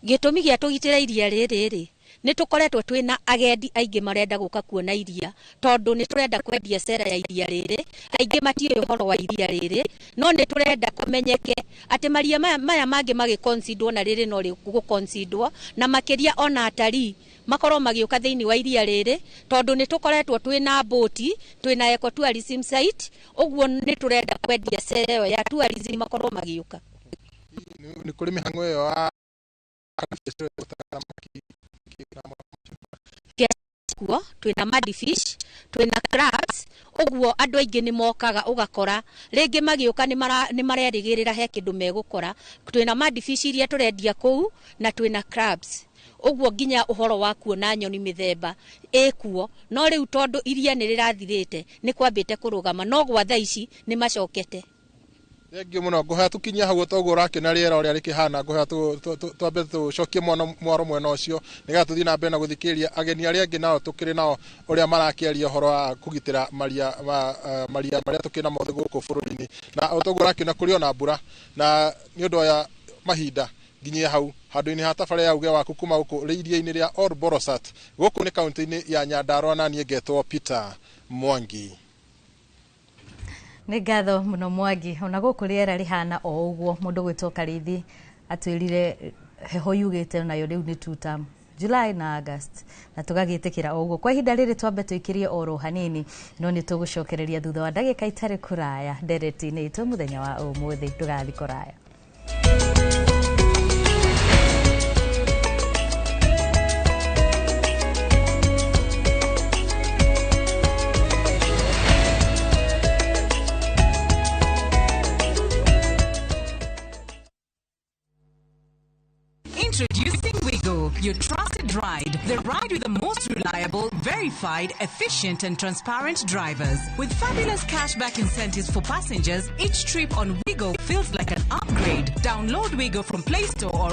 Gĩtũmi gĩa tũgitĩra iria rĩrĩ rĩ, nĩ tũkoretwo twĩna agendi aingĩ marenda gũka kuona iria, tondũ nĩ tũrenda kwendia cera ya iria rĩrĩ. Aingĩ matiũĩ ũhoro wa iria rĩrĩ, no nĩ tũrenda kũmenyeke atĩ maria maya mangĩ magĩconsidwo na rĩrĩ no rĩgũconsidwo, na makĩria ona atarii makorwo magĩũka thĩinĩ wa iria rĩrĩ, tondũ nĩ tũkoretwo twĩna boti, twĩna ecotourism site, ũguo nĩ tũrenda kwendia cera ĩyo ya tourism makorwo magĩũka. Nĩ kũrĩ mĩhang'o ĩyo ya kuo, twĩna mudfish, twĩna crabs, ũguo andũ aingĩ nĩ mokaga ũgakora rĩngĩ magĩũka nĩ marerĩgĩrĩra he kĩndũ megũkora. Twĩna mudfish iria tũrendia kũu na twĩna crabs, ũguo nginya ũhoro wa kuona nyoni mĩthemba ĩkuo. No rĩu tondũ iria nĩ rĩrathirĩte nĩ kwambĩte kũrũgama, no gwa thaa ici nĩ macokete. Thengiũ mũno, ngũhoya tũkinyie hau toguo ũrakĩona rĩera ũrĩa rĩkĩhana. Ngũhoya twambe tũcokie mwaro mwena ũcio nĩgetha tũthiĩ na mbere na gũthikĩrĩria ageni arĩa angĩ nao tũkĩrĩ nao ũrĩa marakĩaria ũhoro wa kũgitĩra maria marĩa tũkĩrĩ namo gũkũ bũrũri-inĩ. Na o toguo ũrakĩona kũrĩ ona mbura, na nĩ ũndũ wa mahinda nginyie hau handũ-inĩ ha tabarĩra ya uge waku kuma gũkũ iria-inĩ rĩa Olbolosat gũkũ nĩ kaunti-inĩ ya Nyandarua, na niĩ ngetwo Peter Mwangi. Nĩ ngatho mũno Mwangi. Ona gũkũ rĩera rĩhana o ũguo, mũndũ gwĩtwo Karithi atwĩrire heho yugĩte nayo rĩu nĩ tuta July na August, na tũgagĩtĩkĩra o ũguo. Kwa ihinda rĩrĩ twambe tũikĩrie oro hanini, no nĩ tũgũcokereria thutha wa ndagĩka itarĩ kũraya ndereti-inĩ itũ mũthenya wa ũmũthĩ. Ndũgathiĩ kũraya. Introducing Wigo, your trusted ride. The ride with the most reliable, verified, efficient and transparent drivers. With fabulous cashback incentives for passengers, each trip on Wigo feels like an upgrade. Download Wigo from Play Store or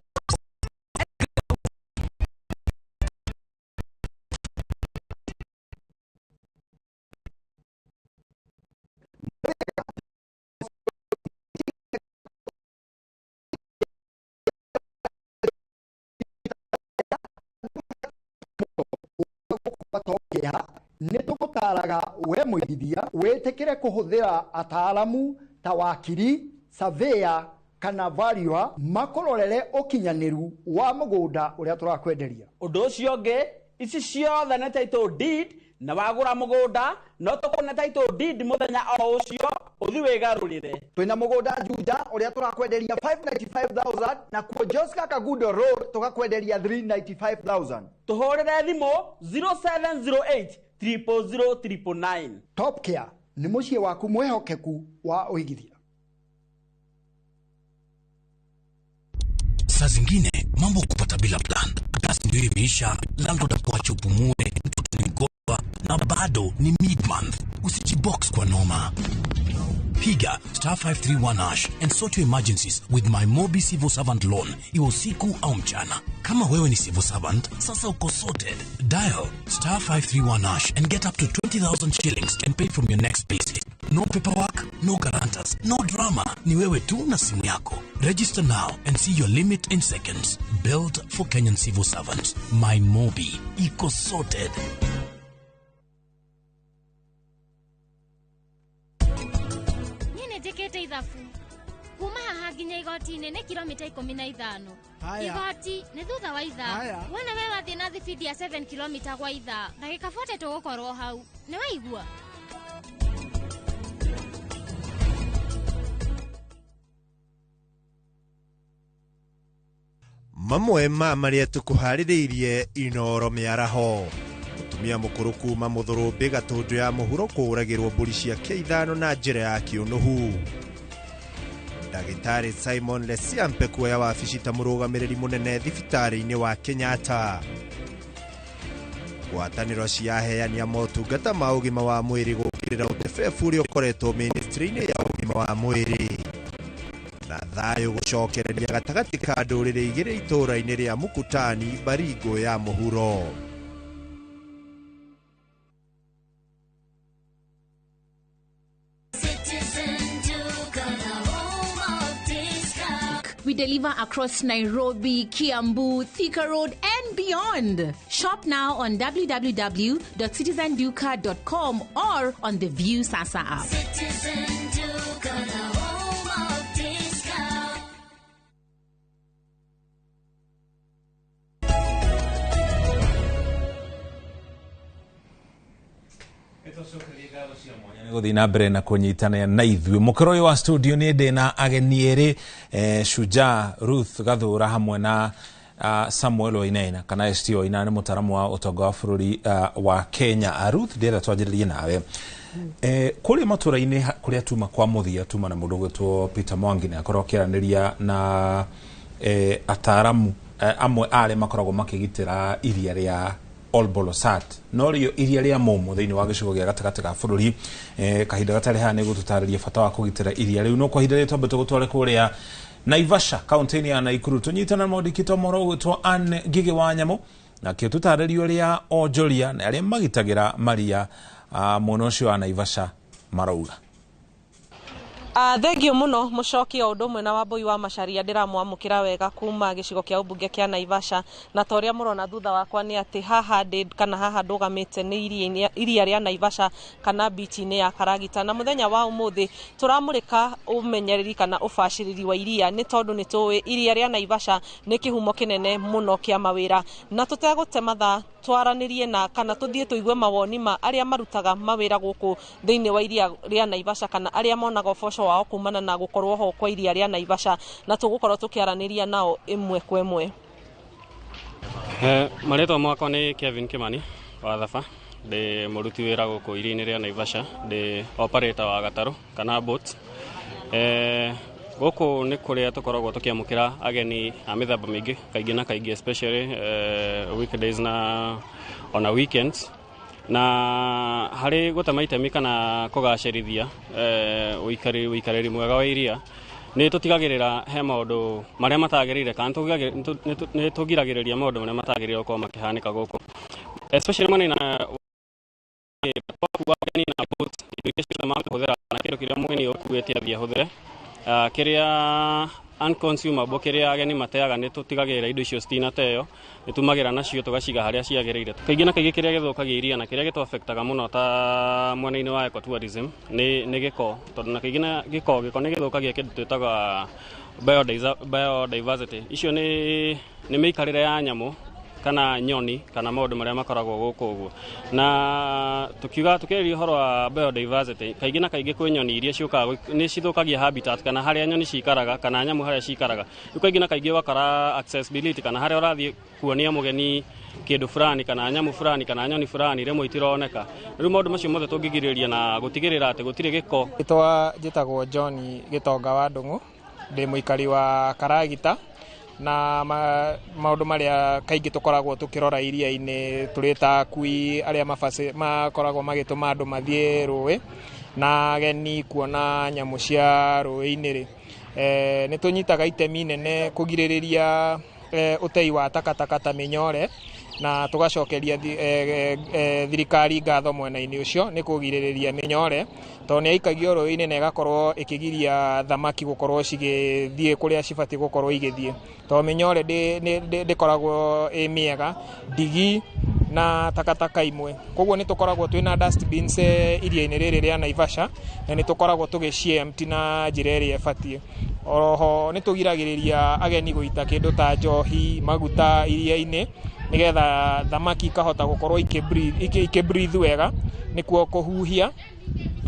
nĩ tũgũtaraga we mũigithia wĩtĩkĩre kũhũthĩra ataaramu ta wakiri, surveyor kana valuer makũrorere ũkinyanĩru wa mũgũnda ũrĩa tũrakwenderia. Ũndũ ũcio ũngĩ, ici ciothe nĩ title deed, na wagũra mũgũnda no tũkũne title deed mũthenya o ũcio ũthi wĩgarũrĩre. Twĩna mũgũnda Juja ũrĩa tũrakwenderia 595,000 na kuo Joska Kagudo Road tũgakwenderia 395,000. Tũhũrĩre thimũ 0708 000 999. Top Care nĩ mũciĩ waku mwĩhokeku wa ũigithia. Saa zingine mambo kupata bila plan. Gas ndio imeisha, landlord akuache upumue, mtoto ni mgonjwa na bado ni mid month. Usijibox kwa noma. Piga star 531 hash and sort your emergencies with my Mobi Civil Servant Loan, iwe usiku au mchana. Kama wewe ni civil servant, sasa uko sorted. Dial star 531 hash and get up to 20,000 shillings and pay from your next payslip. No paperwork, no guarantors, no drama. Ni wewe tu na simu yako. Register now and see your limit in seconds. Built for Kenyan civil servants. My Mobi. Iko sorted. Njĩkĩte ithabu kuma haha nginya igoti-inĩ nĩ kilomita 15. Igoti nĩ thutha wa ithaa. Wona we wathiĩ na thibindi ya 7 kilomita gwa ithaa, ndagĩka 40 tũgũkorwo hau. Nĩ waigua? Mamwe ma marĩa tũkũharĩrĩirie Inoro mĩaraho. Mũtumia mũkũrũ kuma Mũthũrũmbĩ Gatũndũ ya mũhuro kũũragĩrwo mbũri ciake 5 na njĩra ya kĩũnũhu. Ndagĩtarĩ Simon Lesiampe kuoya wabici ta mũrũgamĩrĩri mũnene thibitarĩ-inĩ wa Kenyatta. Ngwatanĩro cia aheani a motungata ma ũgima wa mwĩrĩ gũũkĩrĩra ũtebebu ũrĩa ũkoretwo ministry-inĩ ya ũgima wa mwĩrĩ. Na thayũ gũcokereria gatagatĩ ka ndũrĩrĩ 2 itũũra-inĩ rĩa Mukutani, Baringo ya mũhuro. We deliver across Nairobi, Kiambu, Thika Road, and beyond. Shop now on www.citizenduka.com or on the View Sasa app. Citizen Duka, the home of discount. Gũthiĩ na mbere na kũnyitana na ithuĩ mũkĩro ũyũ wa studio nĩ ndĩ na ageni erĩ, Shujaa Ruth Gathũra hamwe na Samuel Wainaina kana ST Wainaina nĩ mũtaaramu wa ũtonga wa bũrũri wa Kenya. Ruth, ndĩrenda twanjĩrĩrie nawe. Kũrĩa matũra-inĩ kũrĩa tuma kwa mũthia tuma na mũndũ ũgwĩtwo Peter Mwangi nĩ akorwo akĩaranĩria na ataaramu amwe arĩa makoragwo makĩgitĩra iria rĩa Olbolosat no rĩo iria rĩa Momo thĩinĩ wa gĩcigo gĩa gatagatĩ ga bũrũri. Kahinda gatarĩ haha nĩ gũtũtarĩria bata wa kũgitĩra iria rĩu, no kwa ihinda rĩrĩ twambe tũgũtware kũrĩa Naivasha kaunti-inĩ ya Nakuru tũnyitana na mwandĩki mohoro ũgwĩtwo Anne Ngigĩ wa Nyamũ nakĩo tũtarĩrio ũrĩa onjoria na arĩa magitagĩra maria mwena ũcio wa Naivasha marauga. Thengio muno mucoki o undu umwe na Wambui wa Macharia ndiramwamukira wega kuma gicigo kia ubunge kia Naivasha, na ta uria murona thutha wakwa ni ati haha ndi kana haha ndugamite ni iria ria Naivasha kana beach-ini ya Karagita. Na muthenya wa umuthi turamurika umenyereri kana ubaciriri wa iria ni tondu ni tuwi iria ria Naivasha ni kihumo kinene muno kia mawira, na tutegute mathaa twaranirie na kana tuthie tuigue mawoni ma aria marutaga mawira guku thiini wa iria ria Naivasha kana aria monaga uboco wao kumana na gukorwo ho kwa iria ria Naivasha, na tugukorwo tukiaraniria nao imwe kwa imwe. Marĩtwa makwa nĩ Kevin Kimani wa Thaba, ndĩ mũruti wĩra gũkũ iria-inĩ rĩa Naivasha, ndĩ operator wa gatarũ kana boat. Gũkũ nĩ kũrĩa tũkoragwo tũkĩamũkĩra ageni a mĩthemba mĩingĩ kaingĩ na kaingĩ, especially weekdays na ona weekends, na harĩ gũtema itemi kana kũgacĩrithia ũikarĩri mwega wa iria nĩ tũtigagĩrĩra he maũndũ marĩa matagĩrĩire kana nĩ tũgiragĩrĩria maũndũ marĩa matagĩrĩire gũkorwo makĩhanĩka gũkũ, especially mwena twakua ageni na boat, indo iria ciothe makũhũthĩra na kĩndũ kĩrĩa mũgeni ũkuĩte athiĩ ahũthĩre, kĩrĩa unconsumable kĩrĩa ageni mateaga nĩ tũtigagĩrĩra indo icio citinateo, nĩ tumagĩra nacio tũgaciga harĩa ciagĩrĩire. Kaingĩ na kaingĩ kĩrĩa gĩthũkagia iria na kĩrĩa gĩtũafectaga mũno ta mwena-inĩ wa ecotourism nĩ gĩko, tondũ na kaingĩ na gĩko nĩ gĩthũkagia kĩndũ twĩtaga biodiversity. Icio nĩ mĩikarĩre ya nyamũ kana nyoni kana maũndũ marĩa makoragwo gũkũ ũguo. Na tukiuga tukĩarĩria ũhoro wa biodiversity, kaingĩ na kaingĩ kwĩ nyoni iria ciũkaga nĩ cithũkagia habitat kana harĩa nyoni cikaraga kana nyamũ harĩa cikaraga. Rĩu kaingĩ na kaingĩ ũgakora accessibility kana harĩa ũrathiĩ kuonia mũgeni kĩndũ fulani kana nyamũ fulani kana nyoni fulani rĩmwe itironeka. Rĩu maũndũ macio mothe tũngĩgirĩrĩria na gũtigĩrĩra atĩ gũtirĩ gĩko. Rĩtwa njĩtagwo John Gĩtonga wa Ndung'u, ndĩ mũikari wa Karagita, na maũndũ marĩa kaingĩ tũkoragwo tũkĩrora iria-inĩ tũrĩ ta akui arĩa makoragwo magĩtũma andũ mathiĩ rũĩ na ageni kuona nyamũ cia rũĩ-inĩ rĩ, nĩ tũnyitaga itemi nene kũgirĩrĩria ũtei wa takataka ta mĩnyore, na tũgacokeria thirikari ngatho mwena-inĩ ũcio nĩ kũgirĩrĩria mĩnyore, tondũ nĩ yaikagio rũĩ-inĩ na ĩgakorwo ĩkĩgiria thamaki gũkorwo cigĩthiĩ kũrĩa cibatiĩ gũkorwo igĩthiĩ, tondũ mĩnyore ndĩkoragwo ĩ mĩega, ndigi na takataka imwe. Koguo nĩ tũkoragwo twĩna dustbins iria-inĩ rĩrĩ rĩa Naivasha, na nĩ tũkoragwo tũgĩciempty na njĩra ĩrĩa ĩbatiĩ. Oroho nĩ tũgiragĩrĩria ageni gũita kĩndũ ta njohi, maguta iria-inĩ, nĩgetha thamaki ikahota gũkorwo ikĩbreathe wega, nĩkuo kũhuhia.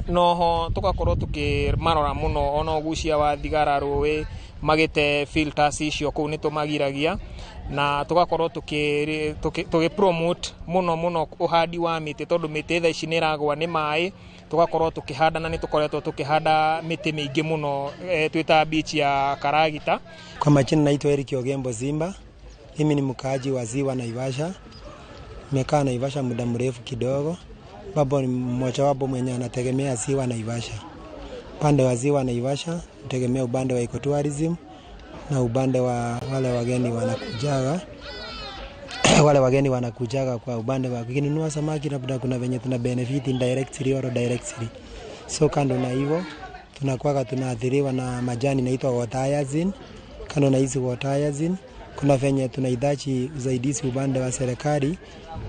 Noho tũgakorwo tũkĩmarora mũno ona ũgucia wa thigara rũĩ, magĩte filters icio kũu nĩ tũmagiragia, na tũgakorwo tũgĩ promote mũno mũno ũhandi wa mĩtĩ, tondũ mĩtĩ thaa ici nĩ ĩragwa nĩ maĩ. Tũgakorwo tũkĩhanda, na nĩ tũkoretwo tũkĩhanda mĩtĩ mĩingĩ mũno twĩta beach ya Karagita. Kwa majina naitwa Eric Ogembo Zimba. Mimi ni mkaaji wa ziwa Naivasha. Nimekaa Naivasha muda mrefu kidogo. Babo ni mmoja wapo mwenye anategemea ziwa Naivasha. Upande wa ziwa Naivasha, tegemea upande wa ecotourism na upande wa wale wageni wanakujaga. Wale wageni wanakujaga kwa upande wa kukinunua samaki, labda kuna venye tuna benefit indirectly or directly. So kando na hivyo tunakuwa tunaathiriwa na majani inaitwa water hyacinth. Kando na hizi water hyacinth, kuna venye tunahitaji usaidizi upande wa serikali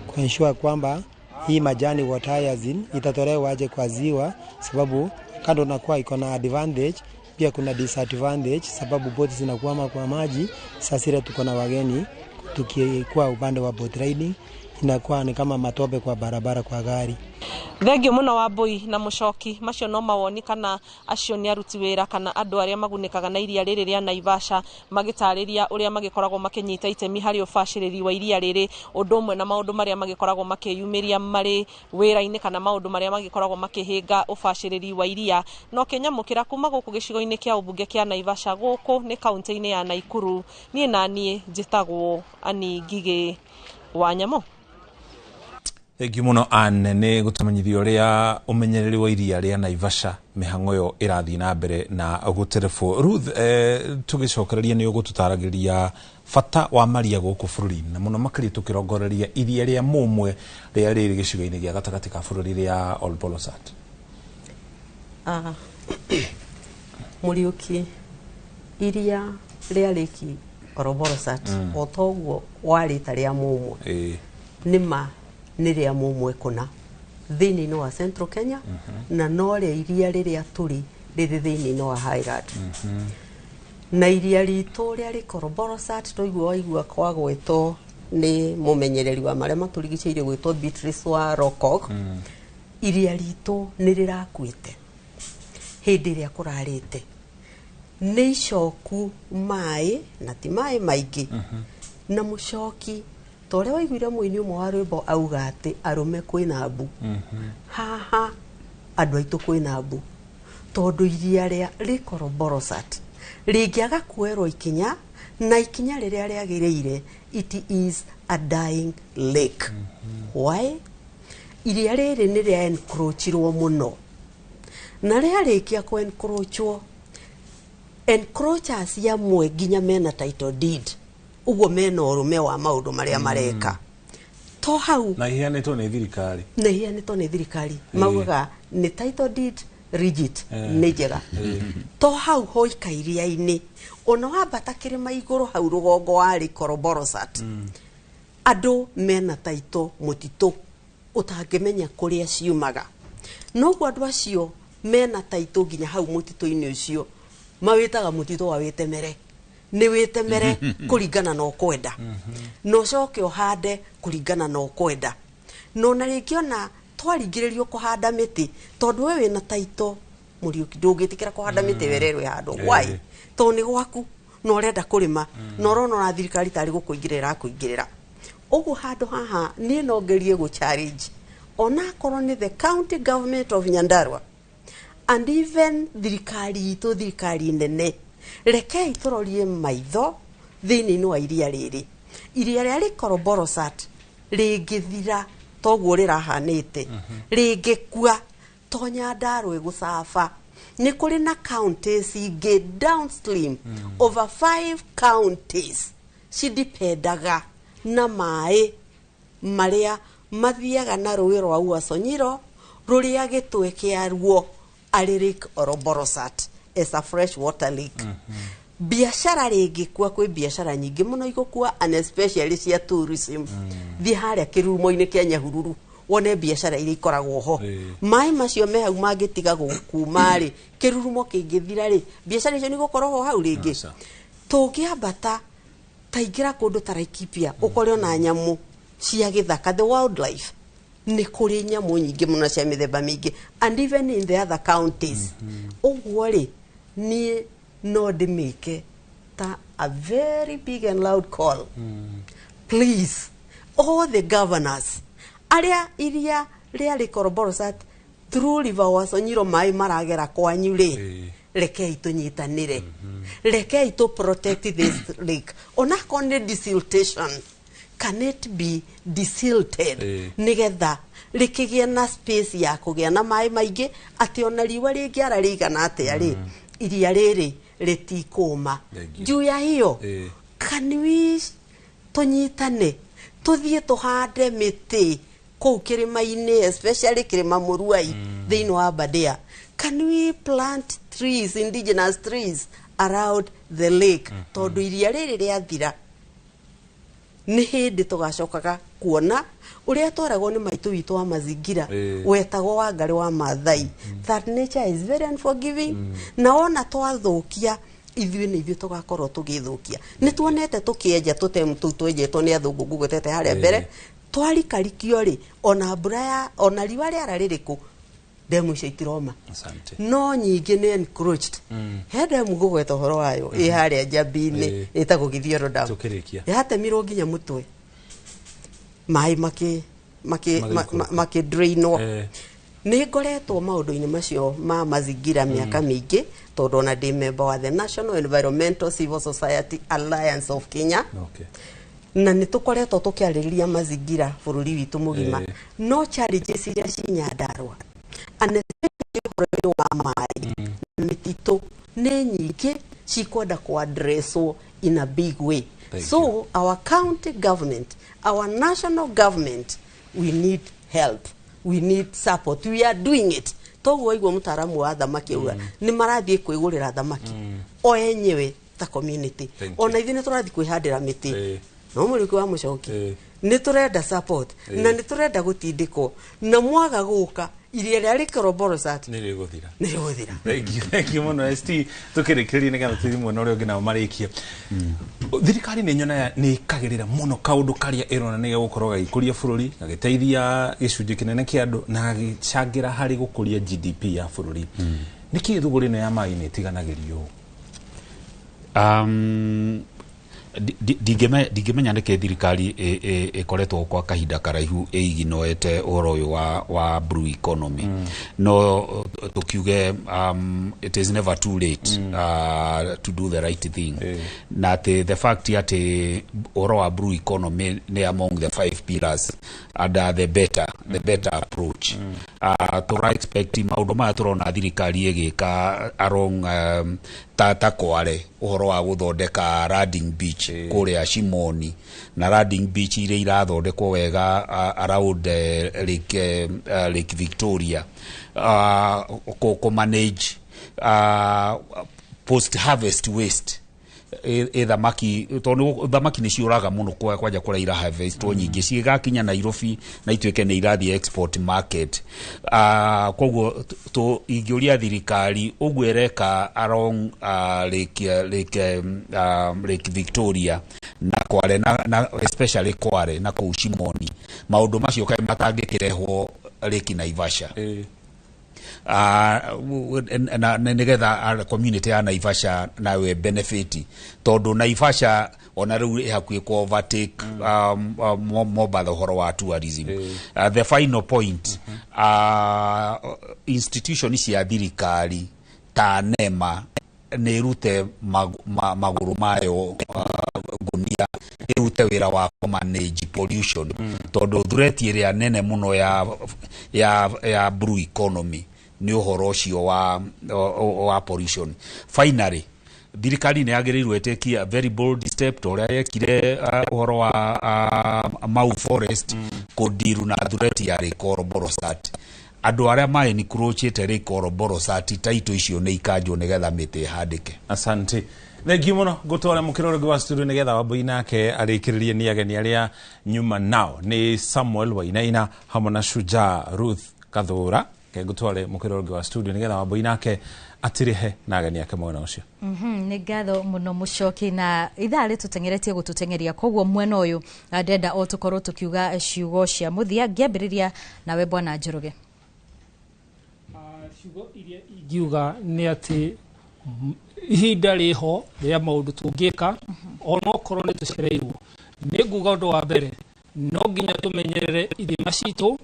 kuensure kwamba hii majani water hyacinth itatolewa aje kwa ziwa, sababu kando na kuwa iko na advantage pia kuna disadvantage, sababu boti zinakwama kwa maji. Sasa ile tuko na wageni tukikuwa upande wa boat riding inakuwa ni kama matope kwa barabara kwa gari. Thengio muno Wambui na Mucoki. Macio no mawoni kana acio nĩ aruti wĩra kana andũ arĩa magunĩkaga na iria rĩrĩ rĩa Naivasha magĩtarĩria ũrĩa magĩkoragwo makĩnyita itemi harĩ ũbacĩrĩri wa iria rĩrĩ, ũndũ ũmwe na maũndũ marĩa magĩkoragwo makĩyumĩria marĩ wĩra-inĩ kana maũndũ marĩa magĩkoragwo makĩhĩnga ũbacĩrĩri wa iria. No kĩnyamũkĩra kuma gũkũ gĩcigo-inĩ kĩa ũmbunge kĩa Naivasha, gũkũ nĩ kaunti-inĩ ya Nakuru. Niĩ na niĩ njĩtagwo Ani Ngigĩ wa Nyamũ. Thengiũ mũno Anne nĩ gũtũmenyithia ũrĩa ũmenyereri wa iria rĩa Naivasha mĩhang'o ĩyo ĩrathiĩ na mbere na gũterebwo. Ruth, tũgĩcokereria nĩ ũgũtũtaragĩria bata wa maria gũkũ bũrũri-inĩ, na mũno makĩria tũkĩrongoreria iria rĩa Mũmwe rĩa rĩrĩ gĩcigo-inĩ gĩa gatagatĩ ka bũrũri rĩa Olbolosat. Mũriũki, iria rĩa Lake Olbolosat o toguo warĩta rĩa Mũmwe, nĩma nĩ rĩa Mũmwe kũna thĩinĩ wa Central Kenya, na no rĩa iria rĩrĩa tũrĩ rĩrĩ thĩinĩ wa Highland. Na iria ritũ rĩa Lake Olbolosat twaigua waigua kwagwetwo nĩ mũmenyereri wa marĩa matũrigicĩirie gwĩtwo Beatrice wa Rokok, iria ritũ nĩ rĩrakuĩte hĩndĩ ĩrĩa kũrarĩte nĩ icoku maĩ na ti maĩ maingĩ. Na mũcoki ta ũrĩa waiguire mũini ũmwe wa rwĩmbo auga atĩ arũme kwĩna mbu, haha andũ aitũ kwĩna mbu, tondũ iria rĩa Lake Olbolosat rĩngĩaga kuoerwo ikinya na ikinya rĩrĩa rĩagĩrĩire, it is a dying lake. Why? Iria rĩrĩ nĩ rĩa encroachirwo mũno, na rĩarĩkia kũ encroachwo, encroachers amwe nginya mena title deed, ũguo mena ũrũme wa maũndũ marĩa mareka. To hau na iheanĩtwo nĩ thirikari, na iheanĩtwo nĩ thirikari, maugaga nĩ title deed rigid, nĩ njega. To hau hoika iria-inĩ, ona wambata kĩrĩma igũrũ hau rũgongo wa Lake Olbolosat, andũ mena title mũtitũ ũtangĩmenya kũrĩa ciumaga. Noguo andũ acio mena title nginya hau mũtitũ-inĩ ũcio mawĩtaga mũtitũ wa wĩtemere, nĩ wĩtemere kũringana na ũkwenda, na ũcoke ũhande kũringana na ũkwenda. No na rĩngĩ ona twaringĩrĩrio kũhanda mĩtĩ, tondũ we wĩna title Mũriũki ndũngĩtĩkĩra kũhanda mĩtĩ wererwo ĩhandwo. Why? Tondũ nĩ gwaku na ũrenda kũrĩma, na ũrona ona thirikari tarĩ gũkũingĩrĩra ĩrakũingĩrĩra. Ũguo handũ haha niĩ no ngerie gũ challenge onakorwo nĩ the county government of Nyandarua and even thirikari itũ, thirikari nene, rekei tũrorie maitho thĩinĩ wa iria rĩrĩ. Iria rĩa Lake Olbolosat rĩngĩthira toguo rĩrahanĩte, rĩngĩkua to Nyandarua ĩgũcaba. Nĩ kũrĩ na counties ingĩ downstream, over 5 counties cidipendaga na maĩ marĩa mathiaga na rũĩ rwa Uaso Nyiro rũrĩa gĩtwe kĩaruo arĩ Lake Olbolosat as a fresh water lake. Biashara rĩngĩkua, kwĩ biashara nyingĩ mũno igũkua, and especially cia tourism. Thiĩ harĩa kĩrurumo-inĩ kĩa Nyahururu wone biashara iria ikoragwo ho. Maĩ macio me hau mangĩtiga kuma rĩ, kĩrurumo kĩngĩthira rĩ, biashara icio nĩ igũkorwo ho hau rĩngĩ. Tũngĩambata taingĩra kũndũ ta Laikipia, ũkore ona nyamũ cia gĩthaka, the wildlife, nĩ kũrĩ nyamũ nyingĩ mũno cia mĩthemba mĩingĩ, and even in the other counties. Ũguo rĩ, niĩ no ndĩmĩke Ndĩraruta a very big and loud call. Please, all the governors arĩa iria rĩarĩ Korobosat through River Wasonyiro maĩ maragera kwanyu rĩ, rekei tũnyitanĩre, rekei tũ protect this lake. Onakorwo nĩ desiltation, can it be desilted nĩgetha rĩkĩgĩe na space ya kũgĩa na maĩ maingĩ, atĩ ona riũa rĩngĩara rĩigana atĩa rĩ, iria rĩrĩ rĩtikũma. Juu ya hiyo, can we tũnyitane tũthiĩ tũhande mĩtĩ kũu kĩrĩma-inĩ, especially kĩrĩma Mũruai thĩinĩ wa Aberdare? Can we plant trees, indigenous trees around the lake? Tondũ iria rĩrĩ rĩathira, nĩ hĩndĩ tũgacokaga kuona ũrĩa twaragwo nĩ maitũ witũ wa mazingira wetagwo Wangarĩ wa Maathai, that nature is very unforgiving, na wona twathũkia, ithuĩ nĩ ithuĩ tũgakorwo tũgĩthũkia. Nĩ tuonete tũkĩenja tũtemu tũu twenjetwo nĩ athũngũ ngũgwetete harĩa mbere, twarikarikio rĩ, ona mbura ya ona riũa rĩara rĩrĩkũ, ndemu icio itiroma. Asante. No nyingĩ nĩ encroached. He ndemu ngũgweta ũhoro wayo ĩ harĩa Njambi-inĩ, ĩtagwo Githioro Dam. Tũkĩrĩkia. Yatemirwo nginya mũtwe, maĩ makĩ makĩ makĩ drainwo. Nĩ ngoretwo maũndũ-inĩ macio ma mazingira mĩaka mĩingĩ, tondũ ona ndĩ member wa the National Environmental Civil Society Alliance of Kenya, na nĩ tũkoretwo tũkĩarĩrĩria mazingira bũrũri witũ mũgima. No challenges iria ci Nyandarua and especially ũhoro-inĩ wa maĩ na mĩtitũ nĩ nyingĩ cikwenda kũ-addresswo in a big way. Thank. So our county government, our national government, we need help, we need support. We are doing it. Toguo igua mũtaaramu wa thamaki auga nĩ marathiĩ kwĩgũrĩra thamaki o enyewe ta community. Thank. Ona ithuĩ nĩ tũrathiĩ kwĩhandĩra mĩtĩ, no mũrĩki wa mũcoki nĩ tũrenda support na nĩ tũrenda gũtindĩkwo, na mwaga gũka, iria rĩa rĩkoroborosat Nĩ rĩgũthira. Nĩ rĩgũthira. Thank you, thank you mũno, ST. Tũkĩrĩkĩrĩria nĩgetha tũthiĩ mwena ũrĩa ũngĩ nao marĩkie. Thirikari nĩ nyonaga nĩ ĩkagĩrĩra mũno kaũndũ karĩa ĩrona nĩ gegũkorwo gagĩkũria bũrũri, gagĩteithia gĩcunjĩ kĩnene kĩa andũ na gagĩcangĩra harĩ gũkũria GDP ya bũrũri. Nĩkĩ thũgũrĩ ĩno ya maĩ nĩ ĩtiganagĩrio? Ndingĩmenya nĩkĩ thirikari ĩkoretwo kwa kahinda karaihu ĩiginoete ũhoro ũyũ wa blue economy, no tũkiuge it is never too late to do the right thing, na atĩ the fact atĩ ũhoro wa blue economy nĩ among the five pillars under the better approach. Tũra expect maũndũ maya tũrona thirikari ĩgĩka along ta Kware, ũhoro wa gũthondeka landing beach kũrĩa Shimoni, na landing beach iria irathondekwo wega around Lake Victoria, kũ manage post harvest waste ĩ thamaki, tondũ thamaki nĩ ciũraga mũno kwanja kũrĩa ira harvestwo nyingĩ cigĩgakinya Nairobi na ituĩke nĩ irathiĩ export market. Koguo ingĩũria thirikari ũguo ĩreka along Lake Victoria na Kware na especially Kware na kũu Shimoni, maũndũ macio kaĩ matangĩkĩrehwo Lake Naivasha na nĩgetha community ya Naivasha nawe benefit, tondũ Naivasha ona rĩu ĩ hakuhĩ ku overtake Mombatha ũhoro wa tourism. The final point, institution cia thirikari ta NEMA nĩ ĩrute magũrũ mayo ngunia, ĩrute wĩra wa manage pollution, tondũ threat ĩrĩa nene mũno ya blue economy nĩ ũhoro ũcio wa pollution. Finally, thirikari nĩ yagĩrĩirwo ĩtĩkie a very bold step ta ũrĩa yekire ũhoro wa Mau Forest, kũndiru na threat ya Lake Olbolosat. Andũ arĩa ma encroachĩte Lake Olbolosat, taito icio nĩ ikanjwo nĩgetha mĩtĩ ĩhandĩke. Asante, thank you mũno. Ngũtwara mũkĩra ũrĩa ũngĩ wa studio nĩgetha Wambui nake arĩkĩrĩrie nĩ ageni arĩa nyuma nao nĩ Samuel Wainaina hamwe na Shujaa Ruth Kathura. Ke ngũtware mũkĩra ũrĩa ũngĩ wa studio nĩgetha Wambui nake atirihe na ageni ake mwena ũcio. Nĩ ngatho mũno mũcoki, na ithaa rĩtũteng'eretie gũtũteng'eria, koguo mwena ũyũ ndenda o tũkorwo tũkiuga ciugo cia mũthia, ngĩambĩrĩria nawe bwana Njoroge. Ciugo iria ingiuga nĩ atĩ Ihinda rĩho rĩa maũndũ tũngĩka onokorwo nĩ tũcereirwo. Nĩ nguga ũndũ wa mbere, no nginya tũmenyerere ithima citũ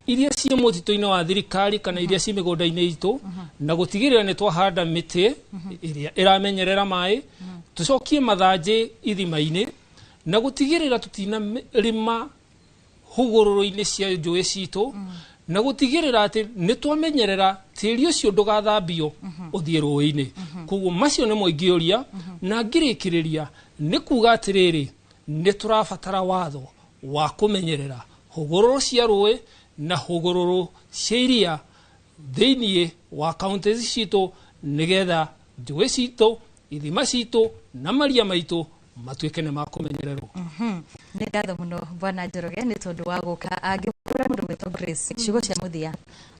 iria ciĩ mũtitũ-inĩ wa thirikari kana iria ciĩ mĩgũnda-inĩ itũ, na gũtigĩrĩra nĩ twahanda mĩtĩ ĩrĩa ĩramenyerera maĩ, tũcokie mathanjĩ ithima-inĩ, na gũtigĩrĩra tũtinarĩma hũgũrũrũ-inĩ cia njũĩ citũ, na gũtigĩrĩra atĩ nĩ twamenyerera tĩri ũcio ndũgathambio ũthiĩ rũĩ-inĩ. Koguo macio nĩmo ingĩũria, na ngĩrĩkĩrĩria nĩ kuga atĩrĩrĩ, nĩ tũrabatara watho wa kũmenyerera hũgũrũrũ cia rũĩ na hũgũrũrũ cia iria thĩiniĩ wa kaunti citũ, nĩgetha njũĩ citũ, ithima citũ na maria maitũ matuĩke nĩ makũmenyererwo. Nĩ ngatho mũno Bwana Njoroge nĩ tondũ wa gũka. Angĩkũra mũndũ gwĩtwo Grace, ciugo cia mũthia.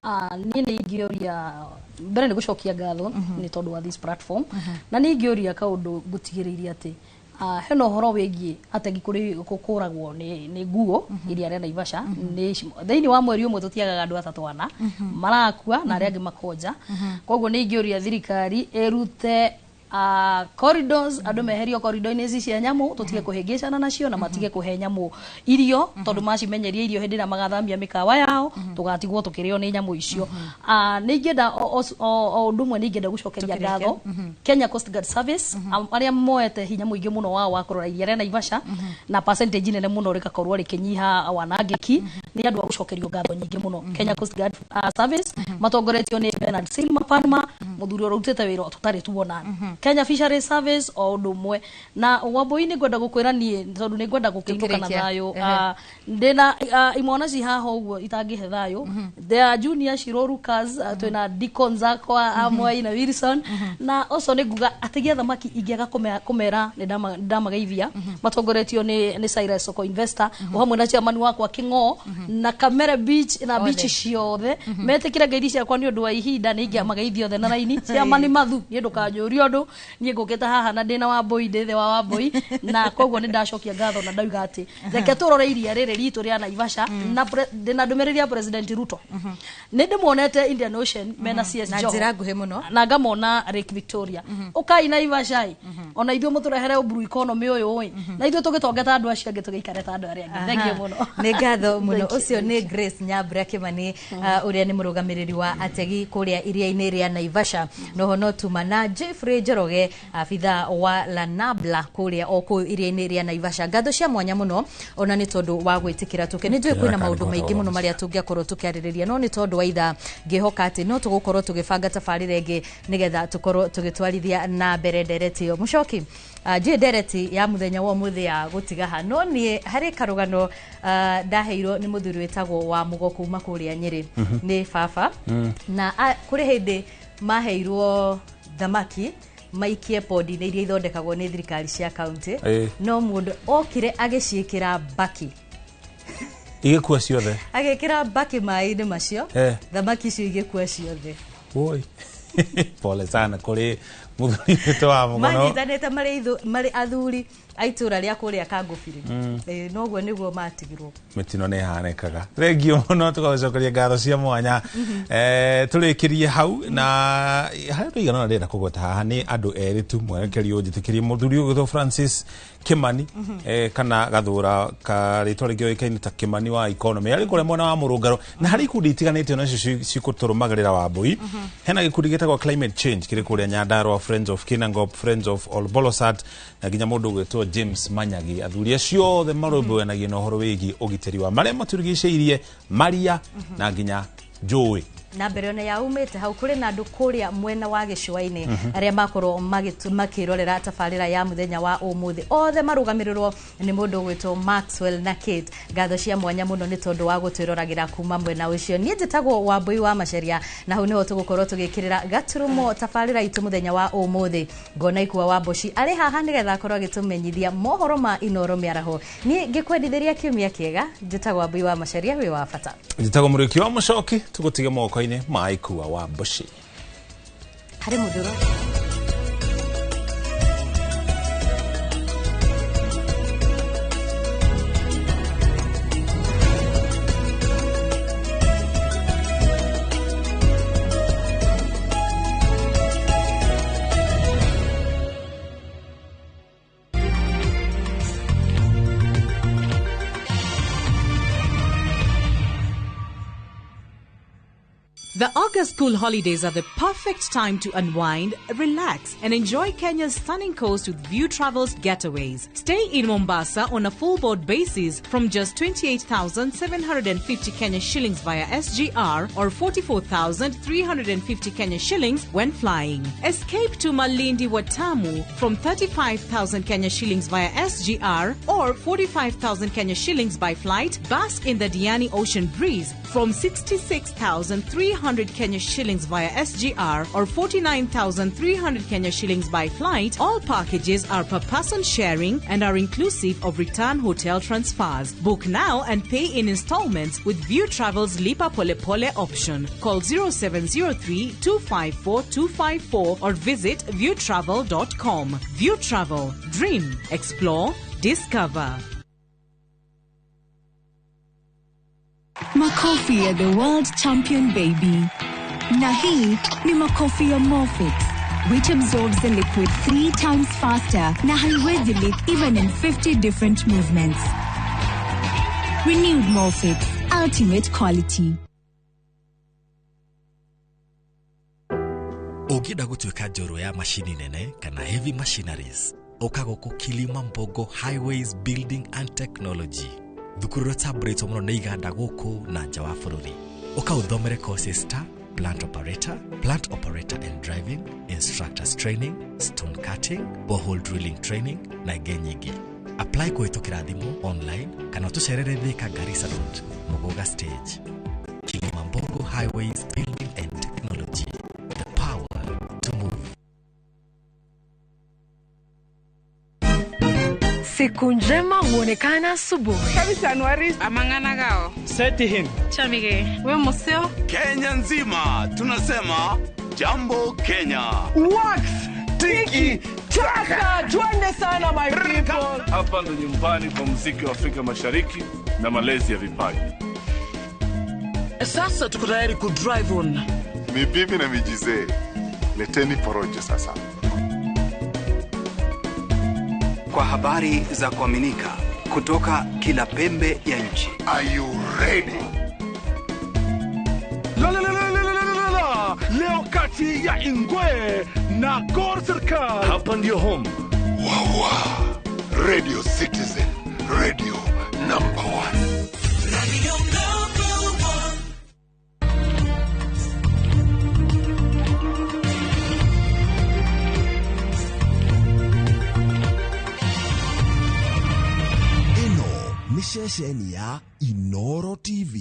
Niĩ nĩ ingĩũria mbere nĩ gũcokia ngatho nĩ tondũ wa this platform, na nĩ ingĩũria kaũndũ ngũtigĩrĩirie atĩ hena ũhoro wĩgiĩ ategi kũragwo nĩ nguo iria rĩa Naivasha. Thĩinĩ wa mweri ũmwe tũtiagaga andũ atatũ ana marakua na arĩa angĩ makonja. Koguo nĩ ingĩũria thirikari ĩrute corridors, andũ meherio corridor-inĩ ici cia nyamũ, tũtige kũhĩngĩcana nacio na matige kũhe nyamũ irio, tondũ macimenyeria irio hĩndĩ ĩrĩa magathamia mĩkawa yao tũgatigwo tũkĩrĩo nĩ nyamũ icio. Nĩ ingĩenda o ũndũ ũmwe nĩ ingĩenda gũcokeria ngatho Kenya Coast Guard Service, arĩa moete hinya mũingĩ mũno wao wa kũrora iria rĩa Naivasha, na percentage nene mũno rĩgakorwo rĩkĩnyiha wanangĩki. Nĩ andũ a gũcokerio ngatho nyingĩ mũno. Kenya Coast Guard Service matongoretio nĩ Bernard Silma Panma, mũthuri ũrĩa ũrutĩte wĩra tũtarĩ tuona. Kenya Fisheries Service o ũndũ ũmwe. Na Wambui nĩ ngwenda gũkwĩra niĩ tondũ nĩ ngwenda gũkĩinũka na thayũ, ndĩna imwana ci haha ũguo itangĩhe thayũ. They are junior Shirorukas, twĩna Deacons akwa Amwai na Wilson, na ũcio nĩ nguga ategi a thamaki ingĩaga kũmera nĩ ndamageithia, matongoretio nĩ Cyrus Soko Investor, o hamwe na chairman wakwa King'o na Kamere Beach na beach ciothe. Metĩkĩre ngeithi ciakwa nĩ ũndũ wa ihinda, nĩ ingĩamageithia othe na raini. Chairman Mathu, niĩ ndũkanjũrie ũndũ, niĩ ngũkĩte haha na ndĩna Wambui, ndĩ thĩ wa Wambui, na koguo nĩ ndacokia ngatho na ndauga atĩ reke tũrore iria rĩrĩ ritũ rĩa Naivasha. Na ndĩna ndũmĩrĩri ya President Ruto, nĩ ndĩmuonete Indian Ocean mena CS Na Joho njĩra nguhĩ mũno, na ngamona Lake Victoria. Ũkai Naivasha ĩ, ona ithuĩ mũtũrehere blue economy ũyũ ĩ, na ithuĩ tũgĩtonge ta andũ acio angĩ, tũgĩikare ta andũ arĩa angĩ. Thank you mũno. Nĩ ngatho mũno. Ũcio nĩ Grace Nyambura Kimani, ũrĩa nĩ mũrũgamĩrĩri wa ategi kũrĩa iria-inĩ rĩa Naivasha. Noho no tuma na Jeffrey Njoroge, abitha wa Lanabla kũrĩa o kũu iria-inĩ rĩa Naivasha. Ngatho cia mwanya mũno ona nĩ tondũ wa gwĩtĩkĩra tũke. Nĩ njũĩ kwĩna maũndũ maingĩ mũno marĩa tũngĩakorwo tũkĩarĩrĩria, no nĩ tondũ wa ithaa ngĩhoka atĩ no tũgũkorwo tũgĩbanga tabarĩra ĩngĩ nĩgetha tũkorwo tũgĩtwarithia na mbere ndereti ĩyo. Mũcoki, njũĩ ndereti ya mũthenya wa ũmũthĩ ya gũtiga ha, no niĩ harĩ karũgano ndaheirwo nĩ mũthuri wĩtagwo wa Mũgo kuma kũrĩa Nyĩrĩ, nĩ baba, na kũrĩ hĩndĩ maheirwo thamaki maikie podi-inĩ iria ithondekagwo nĩ thirikari cia kaunti, no mũndũ okire agĩciĩkĩra mbaki. Igĩkua ciothe. Agĩkĩra mbaki maĩ-inĩ macio, thamaki icio igĩkua ciothe. Oi, pole sana kũrĩ mũthuri witũ wa Mũgono. Manyitanĩte marĩ athuri a itũra rĩa kũrĩa Kangũbiri, noguo nĩguo matigirwo. Mĩtino nĩ ĩhanĩkaga. Thengio mũno, tũgagũcokeria ngatho cia mwanya. Tũrĩkĩrie hau na harĩa tũigana. Ndĩrenda kũgweta haha nĩ andũ erĩ tu mwerekeri ũnjĩtĩkĩrie, mũthuri ũgwĩtwo Francis Kimani, kana gathũra ka rĩtwa rĩngĩ oĩkaine ta Kimani wa economy, arĩ kũrĩa mwena wa Mũrũngaro, na harĩ ikundi itiganĩte onacio cikũtũrũmagĩrĩra Wambui. Hena gĩkundi gĩtagwo Climate Change kĩrĩ kũrĩa Nyandarua, Friends of Kinangop, Friends of Olbolosat, na nginya mũndũ ũgwĩtwo James Manyagi. Athuri acio othe marũmbũyanagia na ũhoro wĩgiĩ ũgitĩri wa marĩa matũrigicĩirie, maria na nginya njũĩ. Na mbere ona ya umĩte hau, kũrĩ na andũ kũrĩa mwena wa gĩcũa-inĩ arĩa makorwo makĩrorera tabarĩra ya mũthenya wa ũmũthĩ, othe marũgamĩrĩrwo nĩ mũndũ ũgwĩtwo Maxwell na Kate. Ngatho cia mwanya mũno nĩ tondũ wa gũtwĩroragĩra kuma mwena ũcio. Niĩ njĩtagwo Wambui wa Macharia, na hau nĩho tũgũkorwo tũgĩkĩrĩra gaturumo tabarĩra itũ mũthenya wa ũmũthĩ. Ngona ikua wa Mboci arĩ haha nĩgetha akorwo agĩtũmenyithia mohoro ma Inoro mĩaraho. Niĩ ngĩkwendithĩria kiumia kĩega. Njĩtagwo Wambui wa Macharia, wĩ wa bata. Njĩtagwo Mũrĩki wa Mũcoki, tũgũtige moko-inĩ ma Ikua wa Mboci. Harĩ mũndũ ũro The August school holidays are the perfect time to unwind, relax, and enjoy Kenya's stunning coast with View Travel's getaways. Stay in Mombasa on a full board basis from just 28,750 Kenya shillings via SGR or 44,350 Kenya shillings when flying. Escape to Malindi Watamu from 35,000 Kenya shillings via SGR or 45,000 Kenya shillings by flight. Bask in the Diani Ocean breeze from 66,300 Kenya shillings via SGR or 49,300 Kenya shillings by flight. All packages are per person sharing and are inclusive of return hotel transfers. Book now and pay in installments with View Travel's Lipa Pole Pole option. Call 0703 254 254 or visit viewtravel.com. View Travel. Dream, explore, discover. Makofi ya the world champion baby. Na hii ni makofi ya Morfix, which absorbs the liquid 3 times faster na haiwezi leak even in 50 different movements. Renewed Morfix, ultimate quality. Ũngĩenda gũtuĩka njorua ya macini nene kana heavy machineries, ũka gũkũ Kilimambogo Highways Building and Technology. Thukuru ũrĩa ũtambũrĩtwo mũno nĩ iganda gũkũ na nja wa bũrũri. Ũka ũthomere courses ta plant operator, plant operator and driving, instructors training, stone cutting, borehole drilling training na ingĩ nyingĩ. Apply kũhĩtũkĩra thimũ online kana ũtũcerere Thika Garissa Road, Muguga Stage. Kilimambogo Highways Building and Technology, the power to move. Siku njema huonekana asubuhi. Kabisa amangana gao. Seti him. Chamige. We museo. Kenya nzima tunasema jambo Kenya. Wax tiki taka, twende sana my people. Hapa ndo nyumbani kwa muziki wa Afrika Mashariki na malezi ya vipaji. Sasa tuko tayari ku drive on. Mibibi na mijizee, leteni porojo sasa. Kwa habari za kuaminika kutoka kila pembe ya nchi. Are you ready? La la la la la la la. Leo kati ya Ingwe na Gor Serikal. Hapa ndio home. Wawa. Radio Citizen, radio number 1. Radio number 1. Ceceni ya Inoro TV.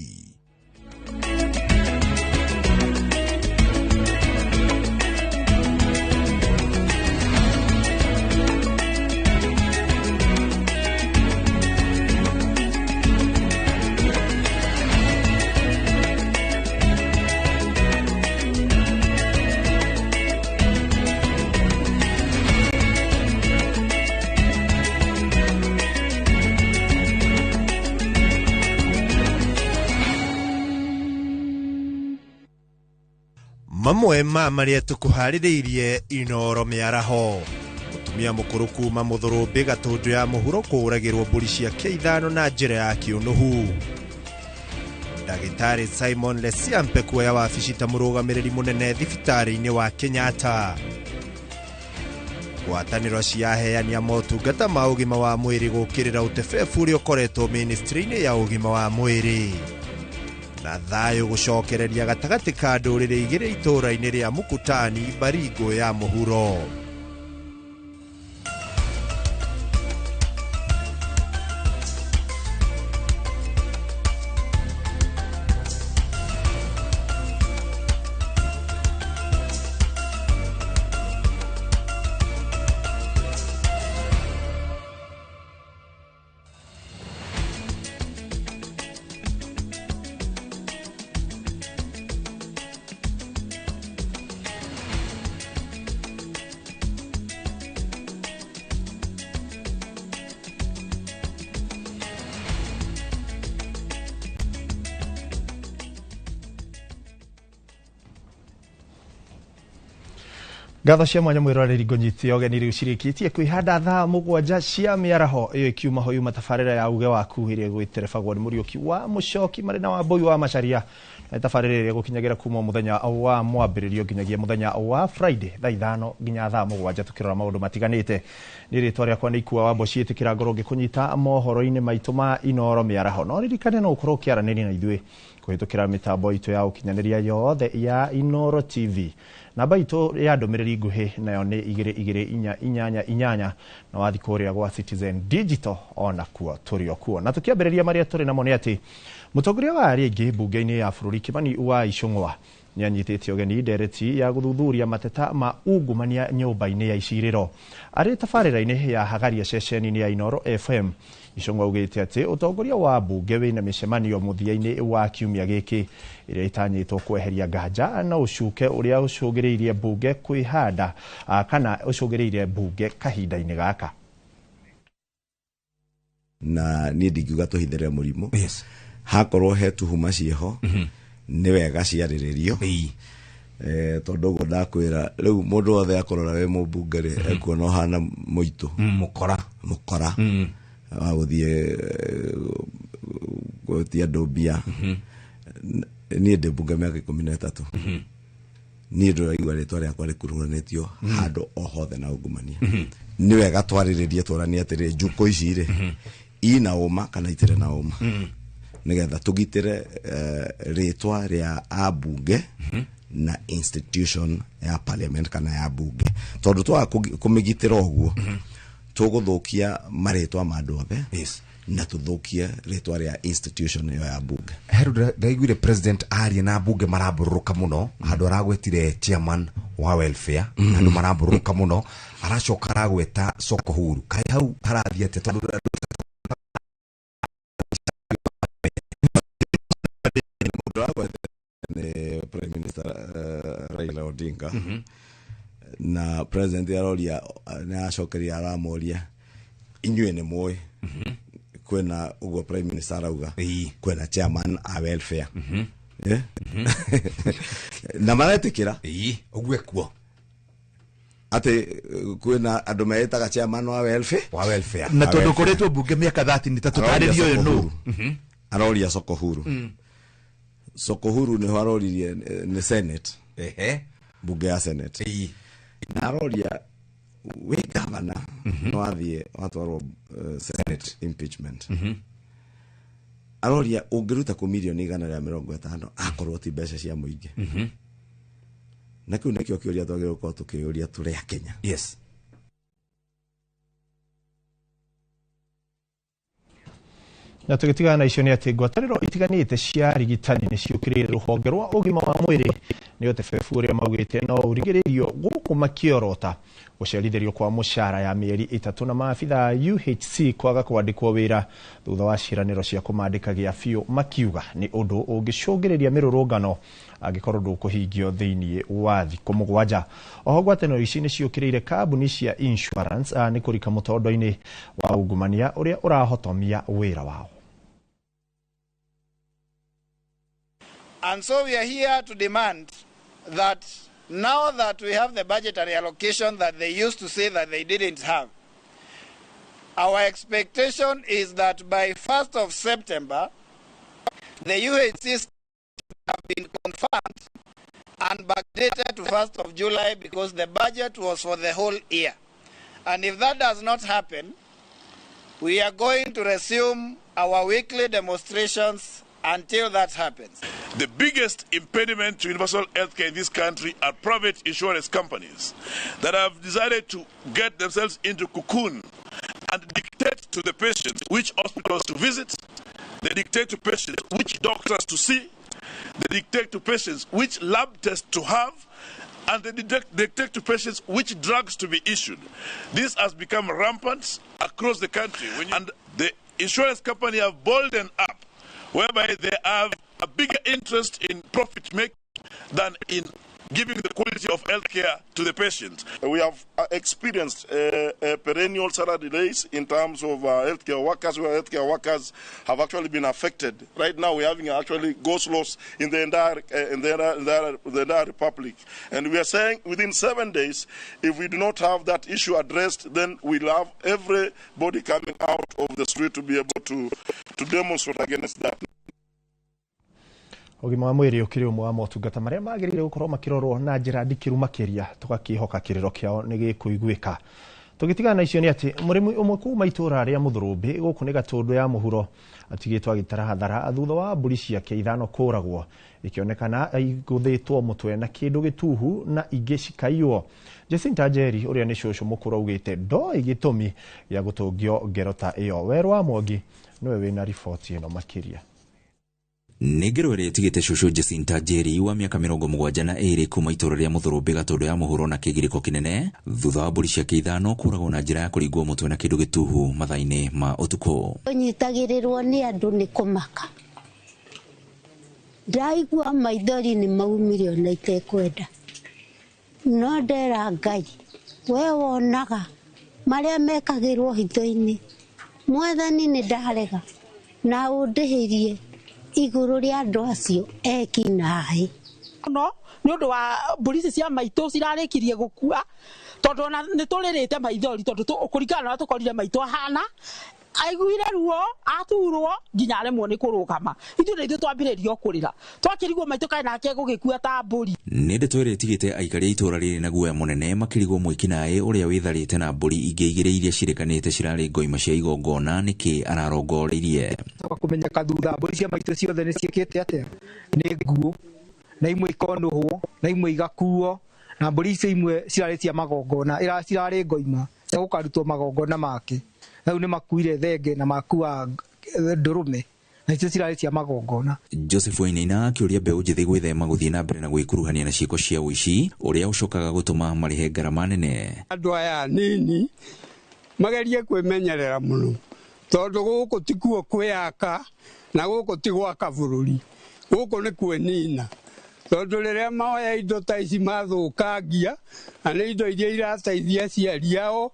Mamwe ma marĩa tũkũharĩrĩirie Inoro mĩaraho. Mũtumia mũkũrũ kuma Mũthũrũmbĩ Gatũndũ ya mũhuro kũũragĩrwo mbũri ciake 5 na njĩra ya kĩũnũhu. Ndagĩtarĩ Simon Lesiampe kuoya wabici ta mũrũgamĩrĩri mũnene thibitarĩ-inĩ wa Kenyatta. Ngwatanĩro cia aheani a motungata ma ũgima wa mwĩrĩ gũkĩrĩra ũtebebu ũrĩa ũkoretwo ministry-inĩ ya ũgima wa mwĩrĩ. Na thayũ gũcokereria gatagatĩ ka ndũrĩrĩ igĩrĩ itũũra-inĩ rĩa Mukutani, Baringo ya mũhuro. Ngatho cia mwanya mwiroreri ngũnyite ũgeni rĩu cirĩkĩtie kwĩhanda thaa 7 cia mĩaraho ĩyo ikiuma ho yuma tabarĩra ya uge waku ĩrĩa ĩgwĩterebagwo nĩ Mũriũki wa Mũcoki marĩ na Wambũi wa Macharia na tabarĩra ĩrĩa ĩgũkinyagĩra kuma mũthenya wa mwambĩrĩrio nginyagia mũthenya wa Friday thaa 5 nginya thaa 7 tukĩrora maũndũ matiganĩte. Nĩ rĩtwa rĩakwa nĩ Ikua wa Mboci ĩtĩkĩra ngoro ngĩkũnyita mohoro-inĩ maitũ ma Inooro mĩaraho no ririkane no ũkorwo ũkĩaranĩria na ithuĩ kũhĩtũkĩra mĩtambo itũ ya ũkinyanĩria yothe ya Inooro TV. Namba itũ ya ndũmĩrĩri nguhĩ nayo nĩ 22488 na wathi kũrĩa gwa Citizen Digital ona kuo tũrĩ o kuo. Na tũkĩambĩrĩria marĩa tũrĩ namo nĩ atĩ mũtongoria wa arĩa aingĩ mbunge-inĩ ya bũrũri Kimani wa Ichung'wa nĩanyitĩte ũgeni ndereti ya gũthuthuria mateta ma ungumania nyũmba-inĩ ya icirĩro. Arĩ tabarĩra-inĩ ya Hagaria ceceni-inĩ ya Inooro FM, Ichung'wa augĩte atĩ ũtongoria wa mbunge wĩna mĩcemanio mũthia-inĩ wa kiumia gĩkĩ ĩrĩa ĩtanyĩtwo kweheria nganja na ũcuke ũrĩa ũcũngĩrĩirie mbunge kwĩhanda kana ũcũngĩrĩirie mbunge kahinda-inĩ gaka. Na niĩ ndingiuga tũhithere mũrimũ. Yes. Hakorwo he tuhuma ciĩho nĩ wega ciarĩrĩrio tondũ ũguo ndakwĩra rĩu mũndũ wothe akorora wĩ mũmbunge rĩ ekuona ũhana mũitũ mũkora wa gũthiĩ gwĩtia andũ mbia. Niĩ ndĩ mbunge mĩaka 13 niĩ ndĩraigua rĩtwa rĩakwa rĩkuruhanĩtio handũ o hothe na ungumania. Nĩ wega twarĩrĩrie tũranie atĩrĩ njukũ ici rĩ ina ũma kana itirĩ na ũma nigetha tugitire rĩtwa rĩa ambunge na institution ya parliament kana ya bunge tondu twaga kumigitira ũguo tũgũthũkia marĩtwa ma andũ othe na tuthukie rĩtwa rĩa institution ĩyo ya bunge. Heru ndaiguire president aria na bunge marambũrũrũka mũno handũ aragwetire chairman wa welfare andũ marambũrũrũka mũno aracoka aragweta soko huru kaĩ hau harathiĩ atĩa tondũ ni Prime Minister Raila Odinga na president aroria na acokeria aramoria inyuĩ nĩ mũĩ kwĩna ũguo Prime Minister arauga kwĩna chairman a welfare na maretĩkĩra ũguo ekuo atĩ kwĩna andũ meĩtaga chairman wa welfare na tondũ ũkoretwo mbunge mĩaka 33 tarĩria ũyũ nũ aroria soko huru. Soko huru niho aroririe ni Senate. Bunge ya Senate. Na aroria we governor no athie watwarwo Senate impeachment. Aroria ungiruta ku milioni 150 akorwo ti mbeca cia muingi. Na kiu nikio kiuria twagĩrĩirwo gũkorwo tukĩũria tũrĩ a Kenya. Yes. Na tũgĩtigana na icio nĩ atĩ ngwatanĩro itiganĩte cia arigitani nĩ ciũkĩrĩire rũhonge rwa ũgima wa mwĩrĩ nĩ ũtebebu ũrĩa maugĩte no ũrigĩrĩrio gũkũ makĩorota gũcerithĩrio kwa mũcara ya mĩeri 3 na maabitha UHC kwaga kwandĩkwo wĩra thutha wa ciĩranĩro cia kũmandĩka gĩa biũ makiuga nĩ ũndũ ũngĩcũngĩrĩria mĩrũrũngano angĩkorwo ndũkũhingio thĩinĩ wa thikũ 7. Oho ngwatanĩro ici nĩ ciũkĩrĩire kambuni cia insurance nĩ kũrika mũtondo-inĩ wa ungumania ũrĩa ũrahotomia wĩra wao. And so we are here to demand that now that we have the budgetary allocation that they used to say that they didn't have, our expectation is that by 1st of September, the UHC have been confirmed and backdated to 1st of July because the budget was for the whole year. And if that does not happen, we are going to resume our weekly demonstrations until that happens. The biggest impediment to universal health care in this country are private insurance companies that have decided to get themselves into cocoon and dictate to the patients which hospitals to visit, they dictate to patients which doctors to see, they dictate to patients which lab tests to have, and they dictate to patients which drugs to be issued. This has become rampant across the country, and the insurance company have boldened up, whereby they have a bigger interest in profit making than in giving the quality of healthcare to the patient. We have experienced perennial salary delays in terms of healthcare workers, where healthcare workers have actually been affected. Right now, we're having actually ghost loss in the entire in the entire republic, and we are saying within 7 days, if we do not have that issue addressed, then we'll have everybody coming out of the street to be able to demonstrate against that. Ũgima wa mwĩrĩ ũkĩrĩ ũmwe wa motungata marĩa magĩrĩire gũkorwo makĩrorwo na njĩra ndikĩru makĩria, tũgakĩhoka kĩrĩro kĩao nĩ gĩkũiguĩka. Tũgĩtigana na icio nĩ atĩ mũrĩmi ũmwe kuma itũũra rĩa Mũthũrũmbĩ gũkũ nĩ Gatũndũ ya mũhuro atigĩtwo agĩtara hathara thutha wa mbũri ciake 5 kũragwo, ikĩonekana igũthĩtwo mũtwe na kĩndũ gĩtuhu na ingĩ cikaiywo. Jacinta Njeri ũrĩa nĩ cũcũ mũkũrũ augĩte ndoĩ gĩtũmi gĩa gũtũngio ngero ta ĩyo. Werũ wa Mwangi nĩwe wĩna riboti ĩno makĩria. Nĩ ngero ĩrĩa ĩtigĩte cũcũ Jacinta Njeri wa mĩaka 72 kuma itũũra rĩa Mũthũrũmbĩ Gatũndũ ya mũhuro na kĩgirĩko kĩnene thutha wa mbũri ciake 5 kũragwo na njĩra ya kũringwo mũtwe na kĩndũ gĩtuhu mathaa-inĩ ma ũtukũ. Ũnyitagĩrĩrwo nĩ andũ nĩ kũmaka, ndaigua maithori nĩ maumire ona itekwenda, no ndera Ngai, we wonaga marĩa mekagĩrwo hitho-inĩ. Mwathani, nĩ ndarega na ũndĩhĩrie igũrũ rĩa andũ acio eki naĩ. No nĩ ũndũ wa mbũri ici cia maitũ cirarĩkirie gũkua, tondũ ona nĩ tũrĩrĩte maithori, tondũ kũringana na ũrĩa tũkorire maitũ ahana, aiguire ruo aturwo nginya aremwo nĩ kũrũgama. Ithuĩ nĩ ithuĩ twambĩrĩrio kũrĩra, twakĩrigwo maitũ kaĩ nake gũgĩkua ta mbũri. Nĩ ndeto ĩrĩa ĩtigĩte aikari a itũũra rĩrĩ na guoya mũnene, makĩrigwo mwĩkinaĩ ũrĩa wĩtharĩte na mbũri ingĩ 2 iria cirĩkanĩte cirarĩ ngoima cia igongona nĩkĩ ararongoreirie. Coka kũmenyeka thutha mbũri cia maitũ ciothe nĩ ciĩkĩte atĩa, nĩ nguũ, na imwe ikonũhwo na imwe igakuo, na mbũri icio imwe cirarĩ cia magongona, cirarĩ ngoima cia gũkarutwo magongona make. Rĩu nĩ makuire thenge na makua ndũrũme, na icio cirarĩ cia magongona. Joseph Wainaina akĩũria mbeũ njĩthĩ gwĩthema gũthiĩ na mbere na gwĩkuruhania na ciĩko cia ũici ũrĩa ũcokaga gũtũma marĩhe ngarama nene. Andũ aya nini magerie kwĩmenyerera mũno, tondũ gũkũ tikuo kwĩyaka na gũkũ ti gwaka bũrũri, gũkũ nĩ kwĩnina, tondũ rĩrĩa moya indo ta ici mathũkangia, na nĩ indo iria irateithia aciari ao,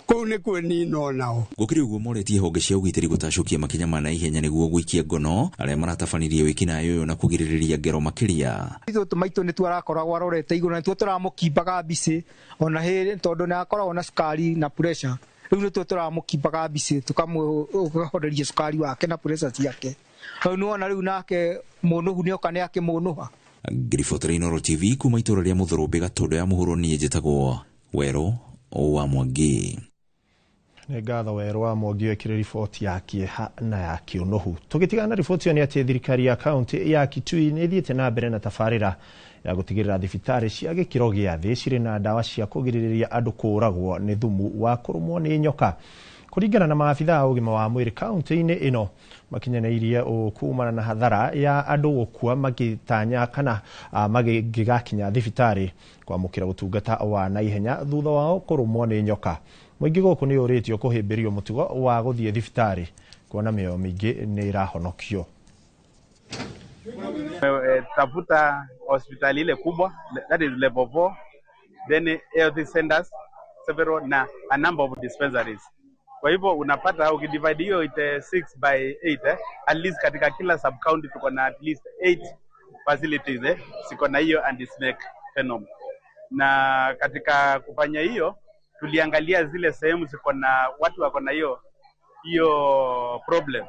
kũu nĩ kwĩnina onao. Gũkĩrĩ ũguo, moretie honge cia ũgitĩri gũtacũkia makinya ma naihenya nĩguo gũikia ngono arĩa maratabanirie wĩkinaĩ ũyũ na kũgirĩrĩria ngero makĩria. Ithuĩ tũmaitũ nĩtuo arakoragwo arorete igũrũ, na nĩtuo tũramũkimbaga mbicĩ ona hĩrĩ, tondũ nĩ akoragwo na cukari na pressure. Rĩu nĩtuo tũramũkimbaga mbicĩ, tũkamũhoreria cukari wake na pressure ciake. Rĩu nĩwona rĩu nake mũnũhu nĩoka nĩ akĩmũnũha. Ngiribotera Inooro TV kuma itũũra rĩa Mũthũrũmbĩ Gatũndũ ya mũhuro, niĩ njĩtagwo Werũ wa Mwangi. Nĩ ngatho Werũ wa Mwangi wekire riboti ya kĩeha na ya kĩũnũhu. Tũgĩtigana na riboti ĩyo nĩ atĩ thirikari ya kaunti ya Kitui nĩ ĩthiĩte na mbere na tabarĩra ya gũtigĩrĩra thibitarĩ cia gĩkĩro gĩa thĩ cirĩ na ndawa cia kũgirĩrĩria andũ kũũragwo nĩ thumu wa kũrũmwo nĩ nyoka. Kũringana na maabitha a ũgima wa mwĩrĩ kaunti-inĩ ĩno, makinyanĩirie ũũ kumana na hathara ya andũ gũkua magĩtanya kana magĩgakinya thibitarĩ kwamũkĩra ũtungata wa naihenya thutha wao kũrũmwo nĩ nyoka. Mũingĩ gũkũ nĩ ũrĩtio kũhĩmbĩrio mũtugo wa gũthiĩ thibitarĩ kuona mĩoyo mĩingĩ nĩ ĩrahonokio. Tafuta hospitali ile kubwa, that is level 4, then health centers several na a number of dispensaries. Kwa hivyo unapata ukidivide hiyo ite 6 by 8, at least katika kila sub county tuko na at least 8 facilities, ziko na hiyo anti snake venom. Na katika kufanya hiyo tuliangalia zile sehemu ziko na watu wako na hiyo hiyo problem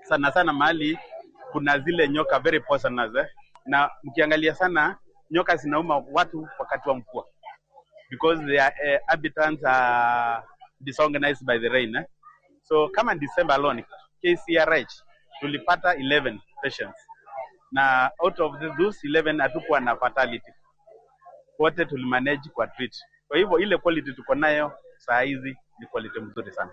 sana sana, mahali kuna zile nyoka very poisonous. Na mkiangalia sana nyoka zinauma watu wakati wa mvua because their habitats are disorganized by the rain. So kama December alone KCRH tulipata 11 patients, na out of those 11 hatukuwa na fatality, wote tulimanage kwa treat. Kwa hivyo ile quality tuko nayo saa hizi ni quality mzuri sana.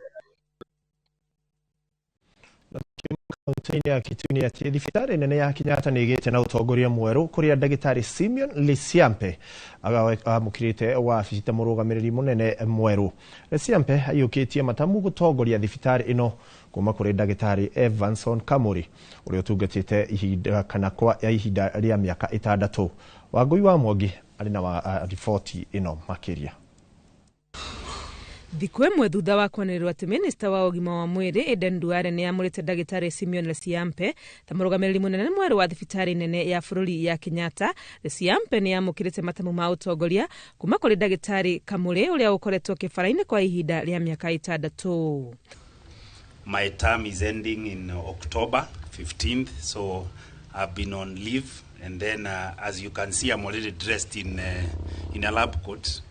Kaunti-inĩ ya Kitui nĩ atĩ thibitarĩ nene ya Kenyatta nĩ ĩgĩte na ũtongoria mwerũ, kũrĩa ndagĩtarĩ Simeon Lesiampe amũkĩrĩte wabici ta mũrũgamĩrĩri mũnene mwerũ. Lesiampe aiyũkĩtie matamu gũtongoria thibitarĩ ĩno kuma kũrĩ ndagĩtarĩ Evanson Kamuri ũrĩa ũtungatĩte ihinda kana kwa ihinda rĩa mĩaka 6. Wangũi wa Mwangi Arĩ na riboti ĩno makĩria. Thikũ ĩmwe thutha wa kwanĩrĩrwo atĩ minista wa ũgima wa mwĩrĩ Aden Duale nĩ amũrĩte ndagĩtarĩ Simeon Lesiampe ta mũrũgamĩrĩri mũnene mwerũ wa thibitarĩ nene ya bũrũri ya Kenyatta, Lesiampe nĩ amũkĩrĩte matamu ma ũtongoria kuma kũrĩ ndagĩtarĩ Kamũrĩ ũrĩa ũkoretwo kĩbara-inĩ kwa ihinda rĩa mĩaka 6. My term is ending in October 15th, so I've been on leave, and then as you can see, I'm already dressed in a lab coat.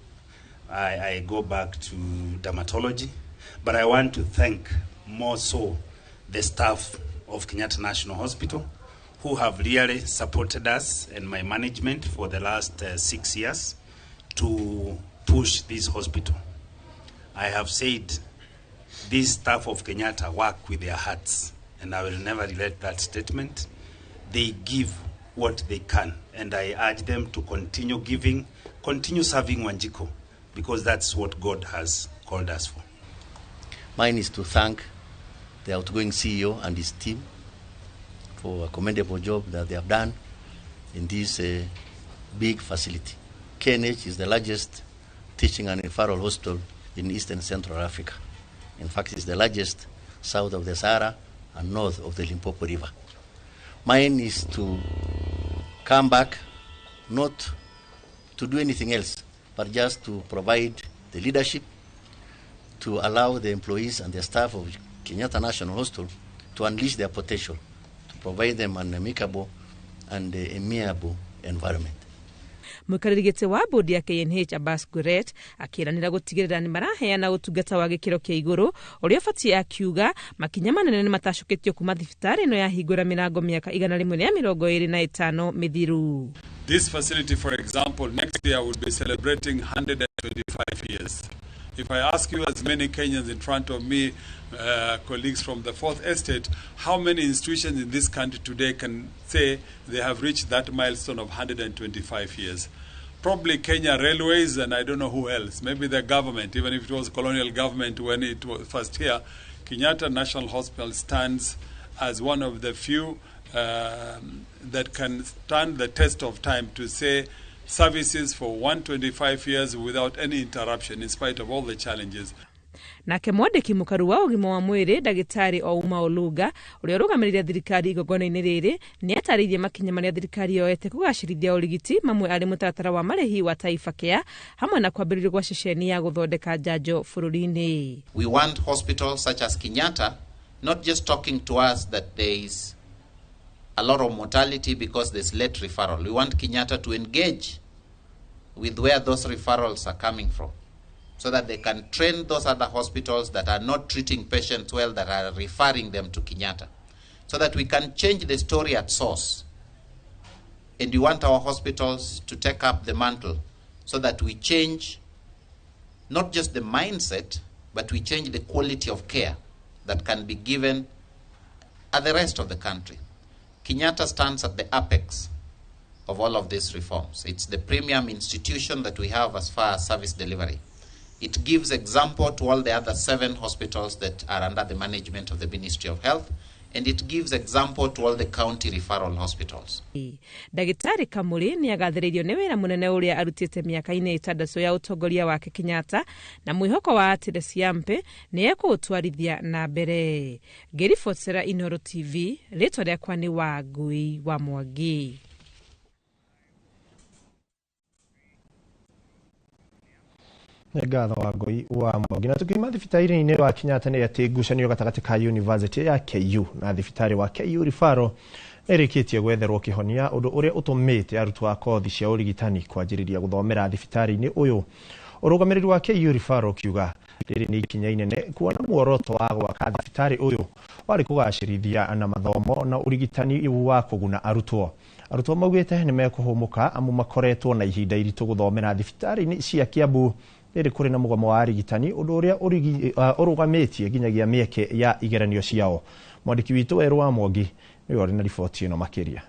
I go back to dermatology, but I want to thank more so the staff of Kenyatta National Hospital who have really supported us and my management for the last 6 years to push this hospital. I have said this staff of Kenyatta work with their hearts, and I will never regret that statement. They give what they can, and I urge them to continue giving, continue serving Wanjiku, because that's what God has called us for. Mine is to thank the outgoing CEO and his team for a commendable job that they have done in this big facility. KNH is the largest teaching and referral hospital in Eastern Central Africa. In fact, it's the largest south of the Sahara and north of the Limpopo River. Mine is to come back, not to do anything else, but just to provide the leadership to allow the employees and the staff of Kenyatta National Hospital to unleash their potential, to provide them an amicable and amiable environment. Mũikarĩri gĩtĩ wa bodi ya KNH Abbas Guret akĩranĩra gũtigĩrĩra nĩ maraheana ũtungata wa gĩkĩro kĩa igũrũ ũrĩa ũbatiĩ, akiuga makinya manene nĩ matacũkĩtio kuma thibitarĩ ĩno yahingũra mĩrango mĩaka 125 mĩthiru. This facility, for example, next year will be celebrating 125 years. If I ask you, as many Kenyans in front of me, colleagues from the Fourth Estate, how many institutions in this country today can say they have reached that milestone of 125 years? Probably Kenya Railways, and I don't know who else, maybe the government, even if it was colonial government when it was first here. Kenyatta National Hospital stands as one of the few that can stand the test of time to say services for 125 years without any interruption in spite of all the challenges. Nake mwandĩki mũkaru wa ũgima wa mwĩrĩ ndagĩtarĩ Ouma Oluga ũrĩa ũrũgamĩrĩire thirikari igongona-inĩ rĩrĩ nĩ atarĩirie makinya marĩa thirikari yoete kũgacĩrithia ũrigiti, mamwe arĩ mũtaratara wa marĩhi wa Taifa Care hamwe na kwambĩrĩrio gwa ceceni ya gũthondeka njanjo bũrũri-inĩ. We want hospitals such as Kenyatta not just talking to us that there is a lot of mortality because there's late referral. We want Kenyatta to engage with where those referrals are coming from, so that they can train those other hospitals that are not treating patients well, that are referring them to Kenyatta, so that we can change the story at source. And we want our hospitals to take up the mantle so that we change not just the mindset, but we change the quality of care that can be given at the rest of the country. Kenyatta stands at the apex of all of these reforms. It's the premium institution that we have as far as service delivery. It gives example to all the other 7 hospitals that are under the management of the Ministry of Health, and it gives example to all the county referral hospitals. Ndagĩtarĩ Kamũrĩ nĩ agathĩrĩirio nĩ wĩra mũnene ũrĩa arutĩte mĩaka-inĩ 6 ya ũtongoria wake Kenyatta, na mwĩhoko wa atĩ Lesiampe nĩ ekũũtwarithia na mbere. Ngĩribotera Inooro TV, rĩtwa rĩakwa nĩ Wangui wa Mwangi. Ngatho Wangui wa Mwangi. Na tukiuma thibitarĩ-inĩ wa Kenyatta nĩ atĩ ngucanio gatagatĩ ka University ya KU na thibitarĩ wa KU Referral nĩrĩkĩtie gwetherwo kĩhonia, ũndũ ũrĩa ũtũmĩte arutwo a kothi cia ũrigitani kwanjĩrĩria gũthomera thibitarĩ-inĩ ũyũ. Ũrũgamĩrĩri wa KU Referral ũkiuga rĩrĩ nĩ ikinya inene kuona muoroto wa gwaka thibitarĩ ũyũ warĩ kũgacĩrithia na mathomo na ũrigitani wa kũguna arutwo. Arutwo maugĩte nĩ mekũhũmũka amu makoretwo na ihinda iritũ gũthomera thibitarĩ-inĩ cia Kiambu rĩrĩ kũrĩ na mũgomo wa arigitani, ũndũ ũrĩa ũrũgamĩtie nginyagia mĩeke ya igeranio ciao. Mwandĩki witũ Werũ wa Mwangi nĩwe ũrĩ na riboti ĩno makĩria.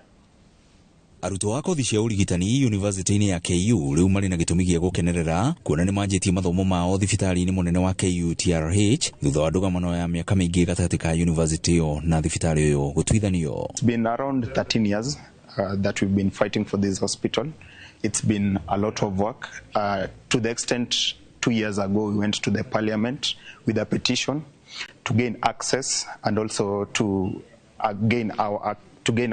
Arutwo a kothi cia ũrigitani University-inĩ ya KU rĩu marĩ na gĩtũmi gĩa gũkenerera kuona nĩ manjĩtie mathomo mao thibitarĩ-inĩ mũnene wa KUTRH thutha wa ndũgamano ya mĩaka mĩingĩ gatagatĩ ka university ĩyo na thibitarĩ ũyũ gũtuithanio. It's been around 13 years that we've been fighting for this hospital. It's been a lot of work. To the extent 2 years ago we went to the parliament with a petition to gain access and also to gain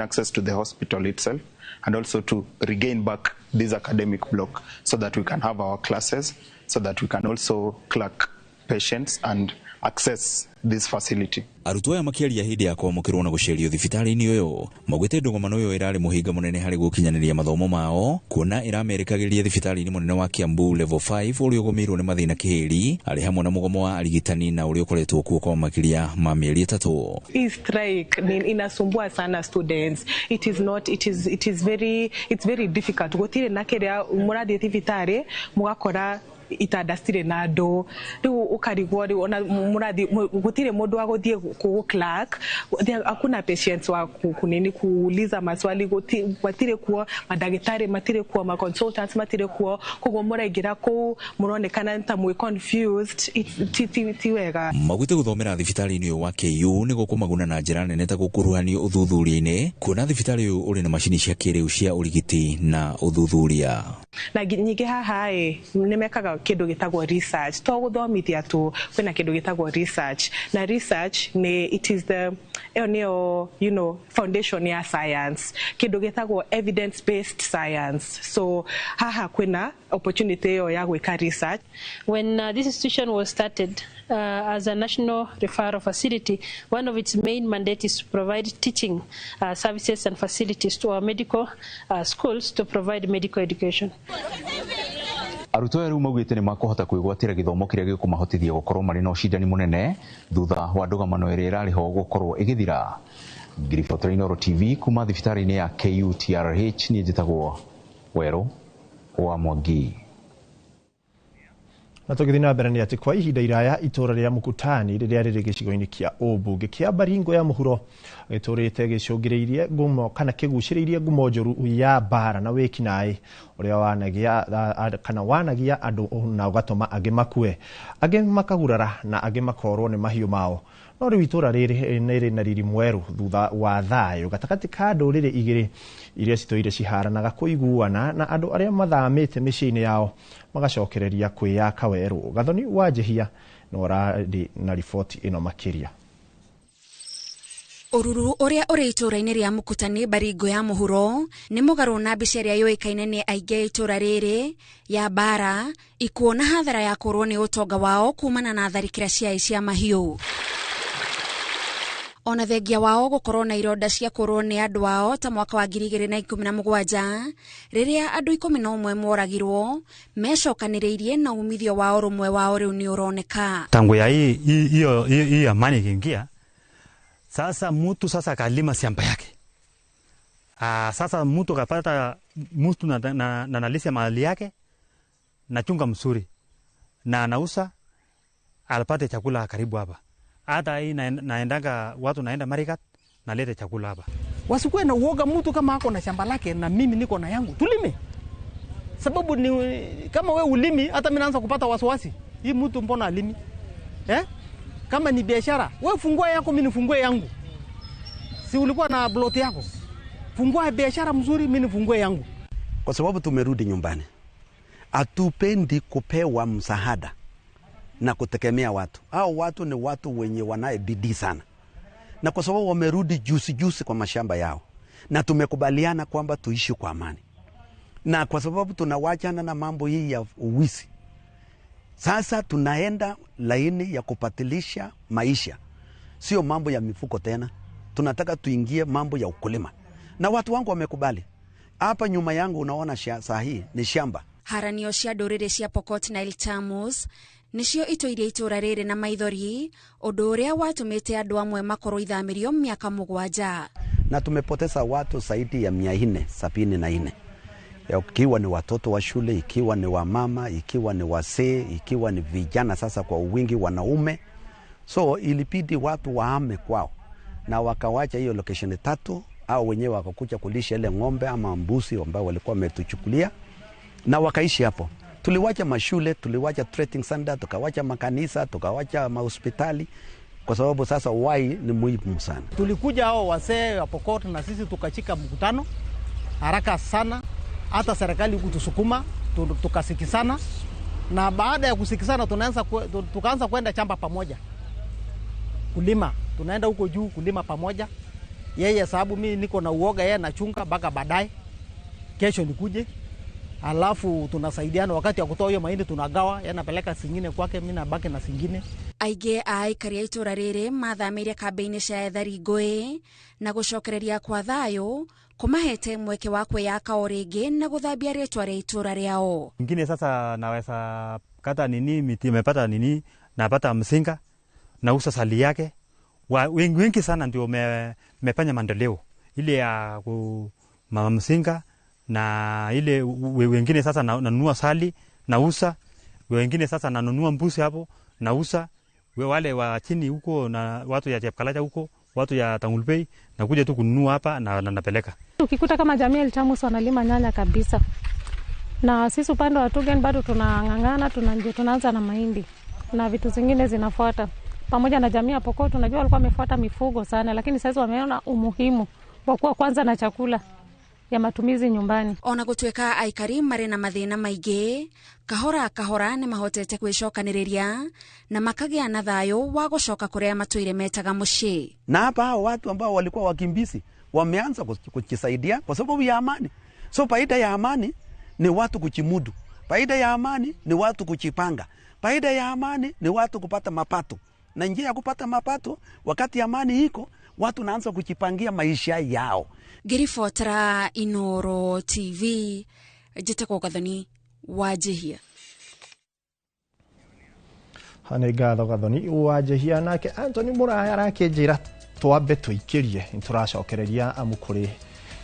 access to the hospital itself, and also to regain back this academic block so that we can have our classes, so that we can also clerk patients and access this facility. Arutwo aya makĩaria hĩndĩ ya kwamũkĩrwo na gũcerio thibitarĩ-inĩ ũyũ maugĩte ndũgomano ĩyo ĩrarĩ mũhĩnga mũnene harĩ gũkinyanĩria mathomo mao, kuona ĩramerekagĩria thibitarĩ-inĩ mũnene wa Kiambu level 5 ũrĩa ũgũmĩirwo nĩ mathĩna kĩhĩri arĩ hamwe na mũgomo wa arigitani na ũrĩa ũkoretwo kuo kwa makĩria ma mĩeri 3. Hii strike inasumbua sana students. It is not, it is, it is very, it's very difficult. Gũtirĩ na kĩrĩa mũrathiĩ thibitarĩ mũgakora itanda citirĩ na andũ, rĩu ũkarigwo rĩu ona mũrathi gũtirĩ mũndũ wa gũthiĩ kũ clerk, hakuna patients wa kunini kuuliza maswali, matirĩ kuo, mandagĩtarĩ matirĩ kuo, ma consultants matirĩ kuo, koguo mũraingĩra kũu mũronekana ta mwĩ confused. Ti wega. Maugĩte gũthomera thibitarĩ-inĩ ũyũ wa KU nĩ gũkũmaguna na njĩra nene ta gũkuruhanio ũthuthuria-inĩ, kuona thibitarĩ ũyũ ũrĩ na macini cia kĩrĩu cia ũrigiti na ũthuthuria. Na nyingĩ haha ĩ nĩ mekaga kĩndũ gĩtagwo research, to gũthomithia tu, kwĩna kĩndũ gĩtagwo research, na research nĩ it is the ĩyo nĩyo you know foundation ya science, kĩndũ gĩtagwo evidence based science. So haha kwĩna opportunity ĩyo ya gwĩka research. When this institution was started as a national referral facility, one of its main mandates is to provide teaching services and facilities to our medical schools to provide medical education. Arutwo aya rĩu maugĩte nĩ makũhota kwĩgwatĩra gĩthomo kĩrĩa gĩkũmahotithia gũkorwo marĩ na ũcindani mũnene thutha wa ndũgamano ĩrĩa ĩrarĩ ho gũkorwo ĩgĩthira. Ngiribotera Inooro TV kuma thibitarĩ-inĩ ya KUTRH, niĩ njĩtagwo Werũ wa Mwangi. Na tũgĩthiĩ na mbere nĩ atĩ kwa ihinda iraya itũra rĩa Mukutani rĩrĩa rĩrĩ gĩcigo-inĩ kĩa ũmbunge kĩa Baringo ya mũhuro gĩtũrĩte gĩcũngĩrĩirie ngumo kana kĩgucĩrĩirie ngumo njũru ya mbara na wĩkinaĩ ũrĩa wanagia kana wanagia andũ na ũgatũma angĩ makue, angĩ makagurara na angĩ makorwo nĩ mahiũ mao. No rĩu itũra rĩrĩ nĩ rĩ na riri mwerũ thutha wa thayũ gatagatĩ ka ndũrĩrĩ igĩrĩ iria citũire ciharanaga kũiguana na andũ arĩa mathamĩte mĩciĩ-inĩ yao magacokereria kwĩyaka werũ. Gathoni wa Njehia no ararĩ na riboti ĩno makĩria. Ũruru ũrĩa ũrĩ itũra-inĩ rĩa Mukutani Baringo ya mũhuro nĩ mũgarũ na mbica ĩrĩa yũĩkaine nĩ aingĩ a itũra rĩrĩ ya mbara, ikuo na hathara ya kũrwo nĩ ũtonga wao kumana na tharĩkĩra cia cia mahiũ. Ona thengia wao gũkorwo na ironda cia kũrwo nĩ andũ ao ta mwaka wa 2017 rĩrĩa andũ 11 moragirwo mecokanĩrĩirie na umithio wao rũmwe wao rĩu nĩ ũroneka. Tangu ya hii amani ikiingia sasa mtu sasa akalima shamba yake. Sasa mtu akapata mtu na nalisia mali yake na chunga mzuri na anauza alipate chakula karibu hapa. Hata hii naendanga watu naenda Marikat nalete chakula hapa. Wasikuwe na uoga mtu kama ako na shamba lake na mimi niko na yangu. Tulime. Sababu ni kama we ulimi hata mimi naanza kupata wasiwasi. Hii mtu mbona alimi? Eh? Kama ni biashara, we fungua yako mimi nifungue yangu. Si ulikuwa na plot yako. Fungua biashara mzuri mimi nifungue yangu. Kwa sababu tumerudi nyumbani. Hatupendi kupewa msaada na kutegemea watu. Hao watu ni watu wenye wanaye bidii sana. Na kwa sababu wamerudi juzi juzi kwa mashamba yao. Na tumekubaliana kwamba tuishi kwa amani. Na kwa sababu tunawachana na mambo hii ya uwizi. Sasa tunaenda laini ya kupatilisha maisha. Sio mambo ya mifuko tena. Tunataka tuingie mambo ya ukulima. Na watu wangu wamekubali. Hapa nyuma yangu unaona saa hii ni shamba. Haranio cia ndũrĩrĩ cia Pokot na Iltamus nĩcio itũirie itũra rĩrĩ na maithori, ũndũ ũrĩa watũmĩte andũ amwe makorwo ithamĩrio mĩaka 7. Na tumepoteza watu zaidi ya 474. Ikiwa ni watoto wa shule, ikiwa ni wamama, ikiwa ni wasee, ikiwa ni vijana sasa kwa wingi wanaume. So ilibidi watu wahame kwao na wakawacha hiyo location 3, au wenyewe wakakuja kulisha ile ng'ombe ama mbuzi ambao walikuwa wametuchukulia na wakaishi hapo. Tuliwacha mashule, tuliwacha trading center, tukawacha makanisa, tukawacha mahospitali kwa sababu sasa wai ni muhimu sana. Tulikuja hao wasee wa Pokot na sisi tukachika mkutano haraka sana, hata serikali kutusukuma tukasikizana, na baada ya kusikizana tukaanza kwenda chamba pamoja kulima, tunaenda huko juu kulima pamoja. Yeye sababu mimi niko na uoga, yeye anachunga mpaka baadaye kesho nikuje, alafu tunasaidiana wakati wa kutoa hiyo mahindi tunagawa, yeye anapeleka singine kwake, mimi nabaki na singine. Aingĩ a aikari a itũra rĩrĩ mathamĩire kambĩ-inĩ cia ethari ngũĩ na gũcokereria kwa thayũ kũmahete mweke wa kwĩyaka o rĩngĩ na gũthambia rĩtwa rĩa itũra rĩao. Ingine sasa naweza kata nini miti imepata nini napata msinga nauza sali yake. Wengi sana ndio mefanya maendeleo ile ya mama msinga na ile wengine sasa nanunua sali nauza, wengine sasa nanunua mbuzi hapo nauza, wale wa chini huko na watu ya Chepkalacha huko, watu ya Tangulbei nakuja tu kununua hapa na napeleka. Ukikuta kama jamii Ilchamus wanalima nyanya kabisa, na sisi upande wa Tugen bado tunang'ang'ana, tunaanza na mahindi na vitu zingine zinafuata. Pamoja na jamii ya Pokot tunajua walikuwa wamefuata mifugo sana, lakini sasa wameona umuhimu wa kuwa kwanza na chakula ya matumizi nyumbani. Ona gũtuĩka aikari marĩ na mathĩna maingĩ, kahora kahora nĩ mahotete kwĩcokanĩrĩria na makagĩa na thayũ wa gũcoka kũrĩa matũire metaga mũciĩ. Na hapa hao watu ambao walikuwa wakimbizi wameanza kujisaidia kwa sababu ya amani. So faida ya amani ni watu kujimudu, faida ya amani ni watu kujipanga, faida ya amani ni watu kupata mapato. Na njia ya kupata mapato wakati amani iko, watu naanza kujipangia maisha yao. Ngĩribotera Inoro TV, njĩtagwo Gathoni wa Njihia. Nĩ ngatho Gathoni wa Njihia. Nake Anthony Muraya arakĩnjĩra twambe tũikĩrie, nĩtũracokereria amu kũrĩ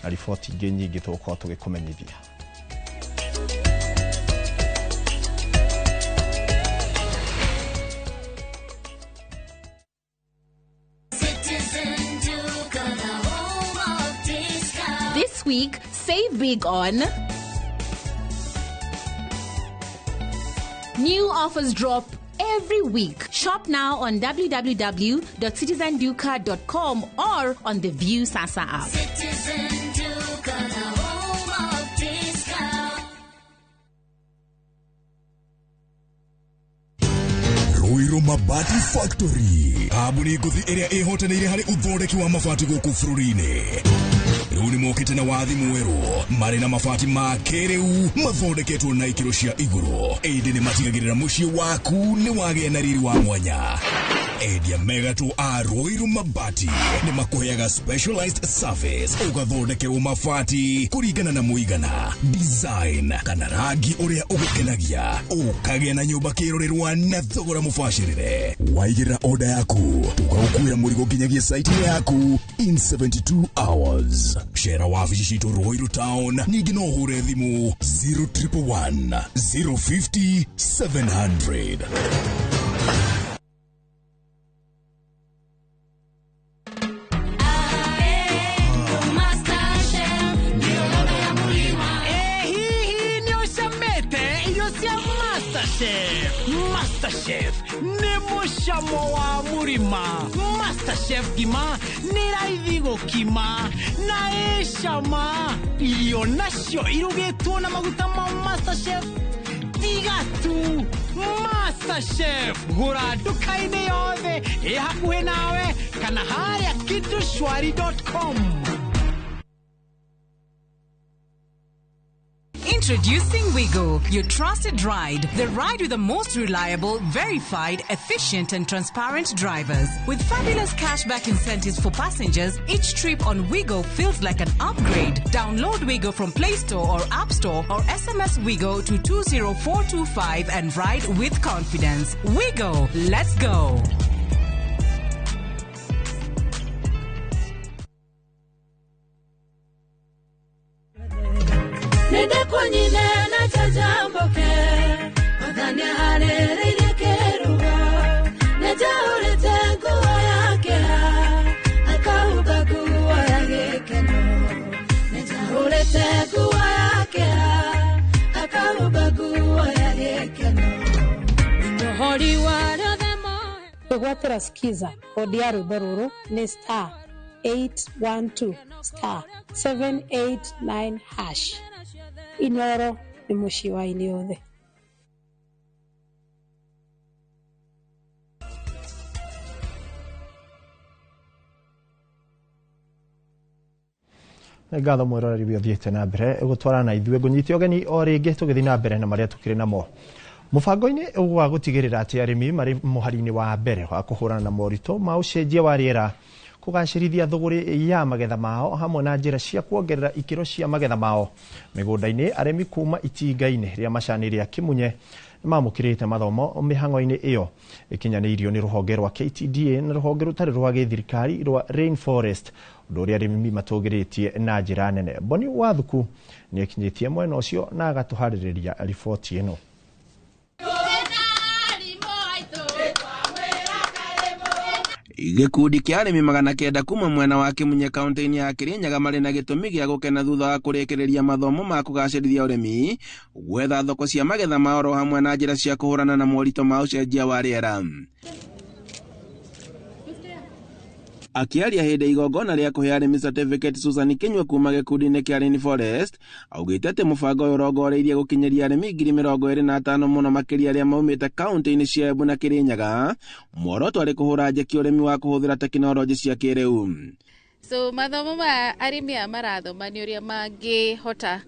na riboti ingĩ nyingĩ tũgũkorwo tũgĩkũmenyithia. This week, save big on new offers drop every week. Shop now on www.citizenduka.com or on the View Sasa app. Citizen Duka, the home of discount. Ruiru Mabati Factory, kambuni ngũthi ĩrĩa ĩhotanĩire harĩ ũthondeki wa mabati gũkũ bũrũri-inĩ. Rĩu nĩ mokĩte na wathi mwerũ marĩ na mabati ma kĩrĩu mathondeketwo na ikĩro cia igũrũ, ĩndĩ nĩ matigagĩrĩra mũciĩ waku nĩ wagĩa na riri wa mwanya. Endia mega tu a Ruiru Mabati nĩ makũheaga specialized service, ũgathondekerwo mabati kũringana na mũigana, design kana rangi ũrĩa ũgũkenagia, ũkagĩa na nyũmba kĩrorerwa na thogora mũbacĩrĩre. Waigĩrĩra order yaku tũgagũkuĩra mũrigo nginyagia site yaku in 72 hours. Cera wabici citũ Ruiru Town, ningĩ no ũhũre thimũ 0111 050 700. MasterChef nĩ mũcamo wa mũrima. MasterChef ngima nĩ raithi gũkima na ĩcama. Irio nacio irugĩtwo na maguta ma MasterChef tiga tu. MasterChef gũra nduka-inĩ yothe ĩ hakuhĩ nawe kana harĩa kitushwari.com. Introducing Wigo, your trusted ride. The ride with the most reliable, verified, efficient and transparent drivers. With fabulous cashback incentives for passengers, each trip on Wigo feels like an upgrade. Download Wigo from Play Store or App Store or SMS Wigo to 20425 and ride with confidence. Wigo, let's go. Kwĩgwatĩra skiza kodi ya rwĩmbo rũrũ nĩ star 812 star 789 hash. Inoro nĩ mũciĩ wa inyuothe. Nĩ ngatho mwĩroreri ũrĩa ũthiĩte na mbere gũtwarana na ithuĩ ngũnyite ũgeni o rĩngĩ tũgĩthiĩ na mbere na marĩa tũkĩrĩ namo mũbango-inĩ wa gũtigĩrĩra atĩ arĩmi marĩ mũhari-inĩ wa mbere wa kũhũrana na moritũ ma ũcenjia wa rĩera kũgacĩrithia thũgũrĩ ya magetha mao hamwe na njĩra cia kuongerera ikĩro cia magetha mao mĩgũnda-inĩ arĩmi kuma itinga-inĩ rĩa macani rĩa Kĩmunye nĩmamũkĩrĩte mathomo mĩhang'o-inĩ ĩyo ĩkinyanĩirio nĩ rũhonge rwa KTDA na rũhonge rũtarĩ rwa gĩthirikari rwa Rainforest ũndũ ũrĩa arĩmi matũgĩrĩtie na njĩra nene. Boni Wathuku nĩekinyĩtie mwena ũcio na agatũharĩrĩria riboti ĩno. Gĩkundi kĩa arĩmi 900 kuma mwena wa Kĩmunye kaunti-inĩ ya Kĩrĩnyaga marĩ na gĩtũmi gĩa gũkena thutha wa kũrĩkĩrĩria mathomo ma kũgacĩrithia ũrĩmi, gwetha thoko cia magetha mao oro hamwe na njĩra cia kũhũrana na moritũ ma ũcenjia wa rĩera. Akĩaria hĩndĩ igongona rĩa kũhe arĩmi certificate Susan Kinyua kuma gĩkundi-inĩ kĩa Rainforest augĩte atĩ mũbango ũyũ ũrongoreirie gũkinyĩria arĩmi 25,000 mũno makĩria arĩa maumĩte kaunti-inĩ cia Embu na Kĩrĩnyaga muoroto arĩ kũhũra njeki ũrĩmi wa kũhũthĩra tekinoronjĩ cia kĩrĩu. So mathomo ma arĩmi aya marathoma nĩ ũrĩa mangĩhota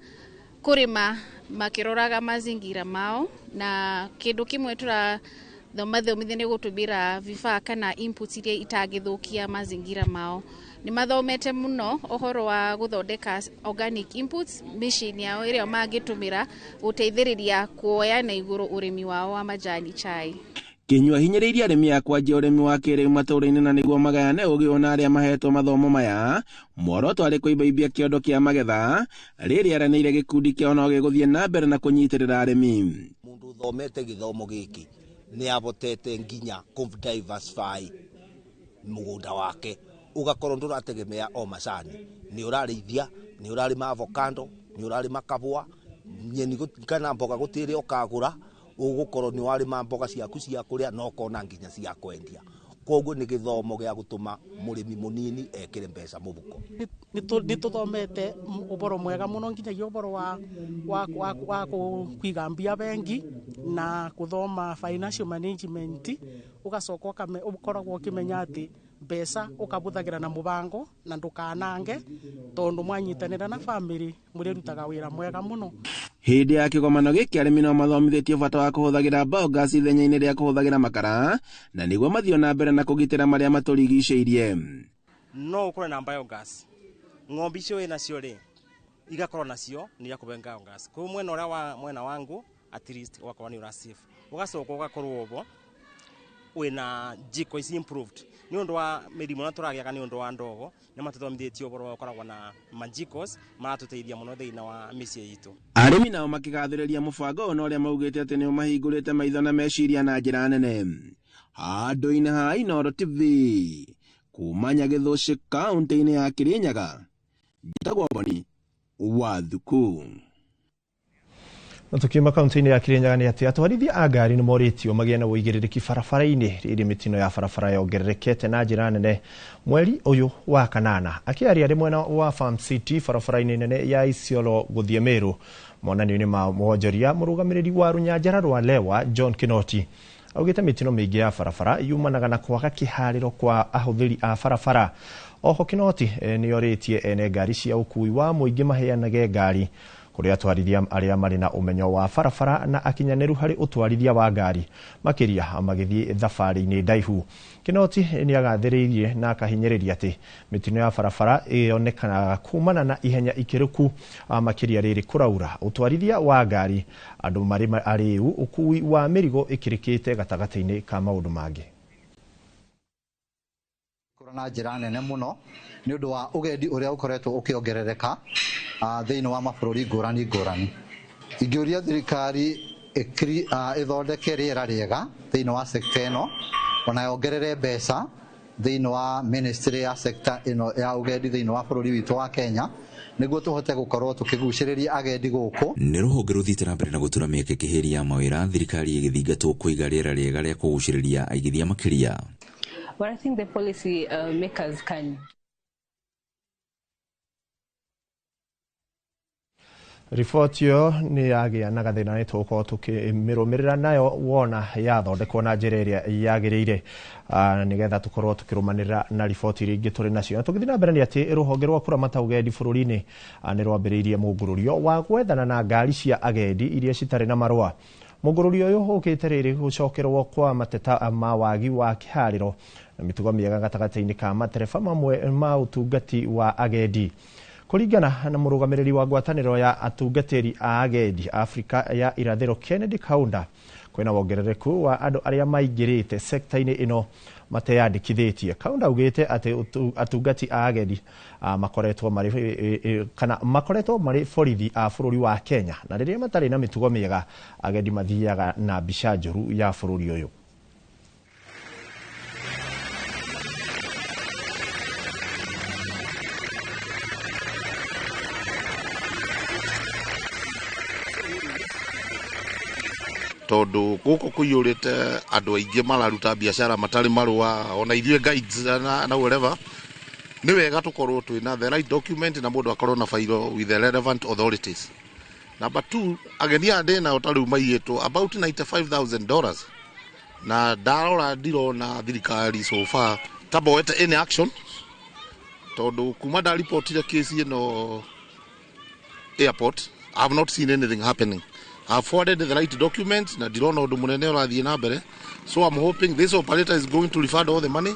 kũrĩma makĩroraga mazingira mao, na kĩndũ kĩmwe tũra mathomithia nĩ gũtũmĩra vifaa kana inputs iria itangĩthũkia mazingira mao. Nĩ mathomete mũno ũhoro wa gũthondeka organic inputs machine yao ĩrĩa mangĩtũmĩra gũteithĩrĩria kuoya na igũrũ ũrĩmi wao wa majani chai. Kinyua hinyĩrĩirie arĩmi a kwanjia ũrĩmi wa kĩrĩu matũũra-inĩ na nĩguo magayane ũgĩ ona arĩa mahetwo mathomo maya muoroto arĩ kũimbaimbia kĩondo kĩa magetha rĩrĩa aranĩire gĩkundi kĩao no gĩgũthiĩ na mbere na kũnyitĩrĩra arĩmi. Mũndũ ũthomete gĩthomo gĩkĩ nĩ abotete nginya diversify mũgũnda wake ũgakorwo ndũrategemea o macani, nĩ ũrarĩithia, nĩ ũrarĩma avocado, nĩ ũrarĩma kabũa, nyeni kana mboga gũtirĩ ũkagũra, ũgũkorwo nĩ warĩma mboga ciaku cia kũrĩa na ũkona nginya cia kwendia. Koguo nĩ gĩthomo gĩa gũtũma mũrĩmi mũnini ekĩre mbeca mũhuko. Nĩ tũthomete ũboro mwega mũno nginyagia ũboro wa kũiga mbia bengi na kũthoma financial management, ũgacoka ũkoragwo ũkĩmenya atĩ mbeca ũkabũthagĩra na mũbango na ndũkanange tondũ mwanyitanĩra na family mũrĩrutaga wĩra mwega mũno. Hĩndĩ ya kĩgomano gĩkĩ arĩmi no mathomithĩtio bata wa kũhũthagĩra biogas ithenya-inĩ rĩa kũhũthagĩra makara na nĩguo mathiĩ na mbere na kũgitĩra marĩa matũrigicĩirie. No ũkorwo na biogas, ng'ombe icio wĩ nacio rĩ igakorwo nacio nĩ irakũhe biogas, koguo mwena ũrĩa wa mwena wangu at least ũgakorwo nĩ ũra save, ũgacoka ũgakorwo ũguo wĩna jiko ici improved nĩ ũndũ wa mĩrimũ ĩrĩa tũragĩaga nĩ ũndũ wa ndogo nĩ matũthomithĩtie ũhoro wa gũkoragwo na majikos maratũteithia mũno thĩinĩ wa mĩciĩ itũ. Arĩmi nao makĩgathĩrĩria mũbango ũyũ na ũrĩa maugĩte atĩ nĩ ũmahingũrĩte maitho na meciria na njĩra nene. Handũ-inĩ ha Inooro TV kuma Nyagĩthũci kaunti-inĩ ya Kĩrĩnyaga, njĩtagwo Boni Wathuku. Na tukiuma kaunti-inĩ ya Kĩrĩnyaga nĩ atĩ atwarithia a ngari nĩ morĩtio magĩe na ũigĩrĩrĩki barabara-inĩ rĩrĩ mĩtino ya barabara yongererekete na njĩra nene mweri ũyũ wa kanana. Akĩaria arĩ mwena wa Farm City barabara-inĩ nene ya Isiolo gũthiĩ Meru monanio-inĩ ma wonjoria, mũrũgamĩrĩri wa rũnyanjara rwa Lewa John Kinoti augĩte mĩtino mĩingĩ ya barabara yumanaga na kwaga kĩharĩro kwa ahũthĩri a barabara. Oho Kinoti nĩorĩtie ene ngari cia ũkui wa mũingĩ maheanage ngari kũrĩ atwarithia arĩa marĩ na ũmenyo wa barabara na akinyanĩru harĩ ũtwarithia wa ngari makĩria magĩthiĩ thabarĩ-inĩ ndaihu. Kinoti nĩagathĩrĩirie na akahinyĩrĩria atĩ mĩtino ya barabara ĩonekanaga kumana na ihenya ikĩrũku makĩria rĩrĩ kũraura, ũtwarithia wa ngari, andũ marĩ arĩu, ũkui wa mĩrigo ĩkĩrĩkĩte gatagatĩ-inĩ ka maũndũ mangĩ. Na njĩra nene mũno nĩ ũndũ wa ũgendi ũrĩa ũkoretwo ũkĩongerereka thĩinĩ wa mabũrũri ngũrani ngũrani. Ingĩũria thirikari ĩthondeke rĩera rĩega thĩinĩ wa sekta ĩno, ona yongerere mbeca thĩinĩ wa ministry ya sekta ĩno ya ũgendi thĩinĩ wa bũrũri witũ wa Kenya nĩguo tũhote gũkorwo tũkĩgucĩrĩria agendi gũkũ. Nĩ rũhonge rũthiĩte na mbere na gũtura mĩeke kĩhĩri ya mawĩra, thirikari ĩgĩthingatwo kũiga rĩera rĩega rĩa kũgucĩrĩria aigithia makĩria. What I think the policy makers can Riboti ĩyo nĩ yagĩa na gathĩna nĩ tũgũkorwo tũkĩmĩrũmĩrĩra nayo wona yathondekwo na njĩra ĩrĩa yagĩrĩire, nĩgetha tũkorwo tũkĩrũmanĩrĩra na riboti iria ingĩ tũrĩ nacio. Na tũgĩthiĩ na mbere nĩ atĩ rũhonge rwa kũramata ũgendi bũrũri-inĩ nĩ rwambĩrĩirie mũngũrũrio wa gwethana na ngari cia agendi iria citarĩ na marũa. Mũngũrũrio ũyũ ũkĩte rĩrĩ gũcokerwo kwa mateta ma wagi wa kĩharĩro na mĩtugo mĩega gatagatĩ-inĩ ka matereba mamwe ma ũtungati wa agendi. Kũringana na mũrũgamĩrĩri wa ngwatanĩro ya atungatĩri a agendi Afrika ya irathĩro Kennedy Kaunda, kwĩna wongerereku wa andũ arĩa maingĩrĩte sekta-inĩ ĩno mateyandĩkithĩtie. Kaunda augĩte atĩ atungati a agendi makoretwo marĩ kana makoretwo marĩ borithi a bũrũri wa Kenya, na rĩrĩa matarĩ na mĩtugo mĩega agendi mathiaga na mbica njũru ya bũrũri ũyũ. Tondu guku kuiyurite andu aingi mararuta biacara matari marua ona ithuĩ guides na whatever, ni wega tukorwo twina the right document na mundu akorwo na file with the relevant authorities. Number 2, ageni aya ndĩ nao ta rĩu maiyĩtwo about $95,000 na ndarora ndirona thirikari so far ta boete any action, tondu kuma ndaripotire case ĩno airport I have not seen anything happening. I forwarded the right documents na ndirona undu munene urathie na mbere, so I'm hoping this operator is going to refund all the money,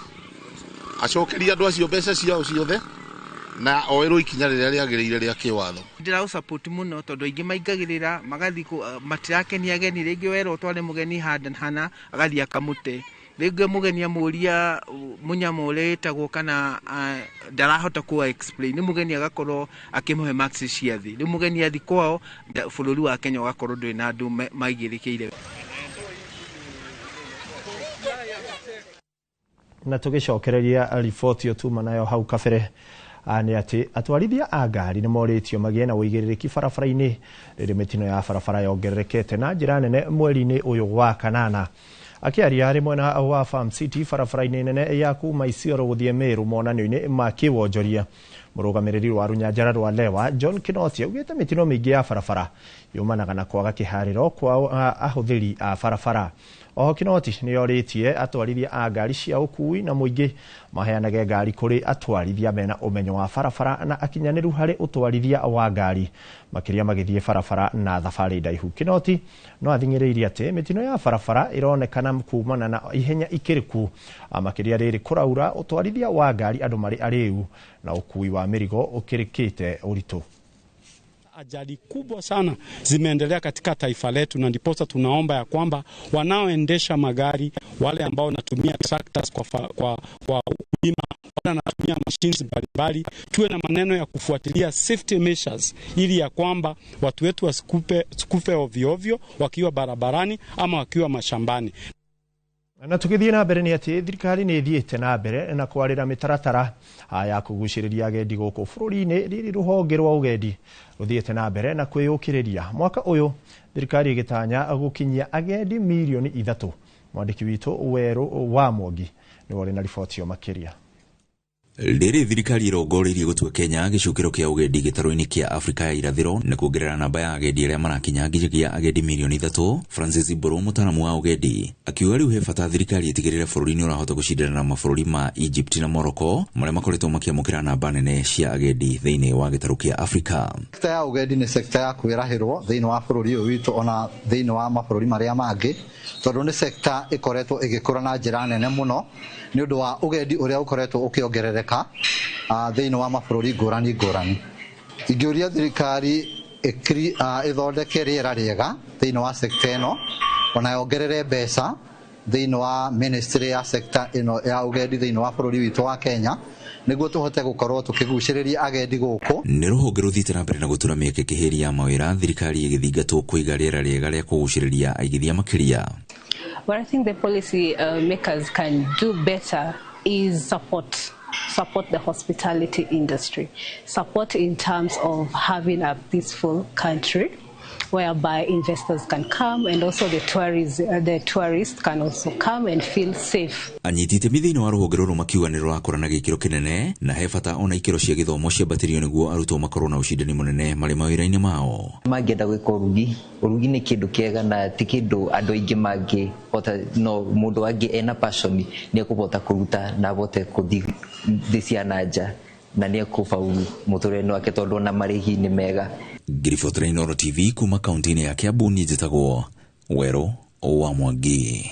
acokerie andu acio mbeca ciao ciothe na oerwo ikinya rĩrĩa rĩagĩrĩire rĩa kĩwatho. Ndĩraũ support mũno tondũ aingĩ maingagĩrĩra magathiĩ matirakenia ageni, rĩngĩ werwo ũtware mũgeni hana agathiĩ akamũte, rĩngĩ mũgeni amũria mũnyamũ ũrĩa wĩtagwo kana ndarahota kũ explain, nĩ mũgeni agakorwo akĩmũhe marks cia thĩ, rĩu mũgeni athi kwao bũrũri wa Kenya ũgakorwo ndũrĩ na andũ maigĩrĩkĩire. Na tũgĩcokereria riboti ĩyo tuma nayo hau kabere nĩ atĩ atwarithia a ngari nĩ morĩtio magĩe na ũigĩrĩrĩki barabara-inĩ rĩrĩa mĩtino ya barabara yongererekete na njĩra nene mweri-inĩ ũyũ wa kanana. Akĩaria arĩ mwena wa Farm City barabara-inĩ nene ya kuma Isiolo gũthiĩ Meru monanio-inĩ ma kĩwonjoria, mũrũgamĩrĩri wa rũnyanjara rwa Lewa John Kinoti augĩte mĩtino mĩingĩ ya barabara yumanaga na kwaga kĩharĩro kwa ahũthĩri a barabara. Oho Kinoti nĩorĩtie atwarithia a ngari cia ũkui na mũingĩ maheanage ngari kũrĩ atwarithia mena ũmenyo wa barabara na akinyanĩru harĩ ũtwarithia wa ngari, makĩria magĩthiĩ barabara na thabarĩ ndaihu. Kinoti no athing'ĩrĩirie atĩ mĩtino ya barabara ĩronekana kumana na ihenya ikĩrĩku, makĩria rĩrĩ kũraura, ũtwarithia wa ngari andũ marĩ arĩu na ũkui wa mĩrigo ũkĩrĩkĩte ũritũ. Ajali kubwa sana zimeendelea katika taifa letu, na ndiposa tunaomba ya kwamba wanaoendesha magari, wale ambao wanatumia tractors kwa kulima, wale wanatumia machines mbalimbali, tuwe na maneno ya kufuatilia safety measures ili ya kwamba watu wetu wasikufe ovyo ovyo wakiwa barabarani ama wakiwa mashambani. Na tũgĩthiĩ na mbere nĩ atĩ thirikari nĩ ĩthiĩte na mbere na kwarĩra mĩtaratara ya kũgucĩrĩria agendi gũkũ bũrũri-inĩ rĩrĩ rũhonge rwa ũgendi rũthiĩte na mbere na kwĩyũkĩrĩria. Mwaka ũyũ thirikari ĩgĩtanya gũkinyia agendi mirioni 3. Mwandĩki witũ Werũ wa Mwangi nĩwe ũrĩ na riboti ĩyo makĩria. Rĩrĩ thirikari ĩrongoreirie gũtua Kenya gĩcukĩro kĩa ũgendi gĩtarũ-inĩ kĩa Afrika ya irathĩro na kuongerera namba ya agendi arĩa marakinya nginyagia agendi mirioni 3. Francis Mburu, mũtaaramu wa ũgendi, akiuga rĩu he bata thirikari ĩtigĩrĩre bũrũri nĩ ũrahota gũcindana na mabũrũri ma Egypt na Morocco marĩa makoretwo makĩamũkĩra namba nene cia agendi thĩinĩ wa gĩtarũ kĩa Afrika. Sekta ya ũgendi nĩ sekta ya kwĩrahĩrwo thĩinĩ wa bũrũri ũyũ witũ ona thĩinĩ wa mabũrũri marĩa mangĩ, tondũ nĩ sekta ĩkoretwo ĩgĩkũra na njĩra nene mũno nĩ ũndũ wa ũgendi ũrĩa ũkoretwo ũkĩongerereka thĩinĩ wa mabũrũri ngũrani ngũrani. Ingĩũria thirikari ĩthondeke rĩera rĩega thĩinĩ wa sekta ĩno ona yongerere mbeca thĩinĩ wa ministry ya sekta ĩno ya ũgendi thĩinĩ wa bũrũri witũ wa Kenya nĩguo tũhote gũkorwo tũkĩgucĩrĩria agendi gũkũ. Nĩ rũhonge rũthiĩte na mbere na gũtura mĩeke kĩhĩri ya mawĩra, thirikari ĩgĩthingatwo kũiga rĩera rĩega rĩa kũgucĩrĩria aigithia makĩria. What I think the policy makers can do better is support the hospitality industry, support in terms of having a peaceful country, whereby investors can come and also the tourists can also come and feel safe. Anyiti itemi thĩinĩ wa rũhonge rũrũ makiuga nĩ rũrakũra na gĩkĩro kĩnene na he bata ona ikĩro cia gĩthomo ciambatĩrio nĩguo arutwo makorwo na ũcindani mũnene marĩ mawĩra-inĩ mao. Mangĩenda gwĩka ũrugi, ũrugi nĩ kĩndũ kĩega na ti kĩndũ andũ aingĩ mangĩhota, no mũndũ angĩ ena passion nĩ ekũhota kũruta na abote kũthiĩ thĩ cia na nja na nĩ ekũbauru mũtũrĩre wake tondũ ona marĩhi nĩ mega. Ngiribotera Inooro TV kuma kaunti-inĩ ya Kiambu, niĩ njĩtagwo Werũ wa Mwangi.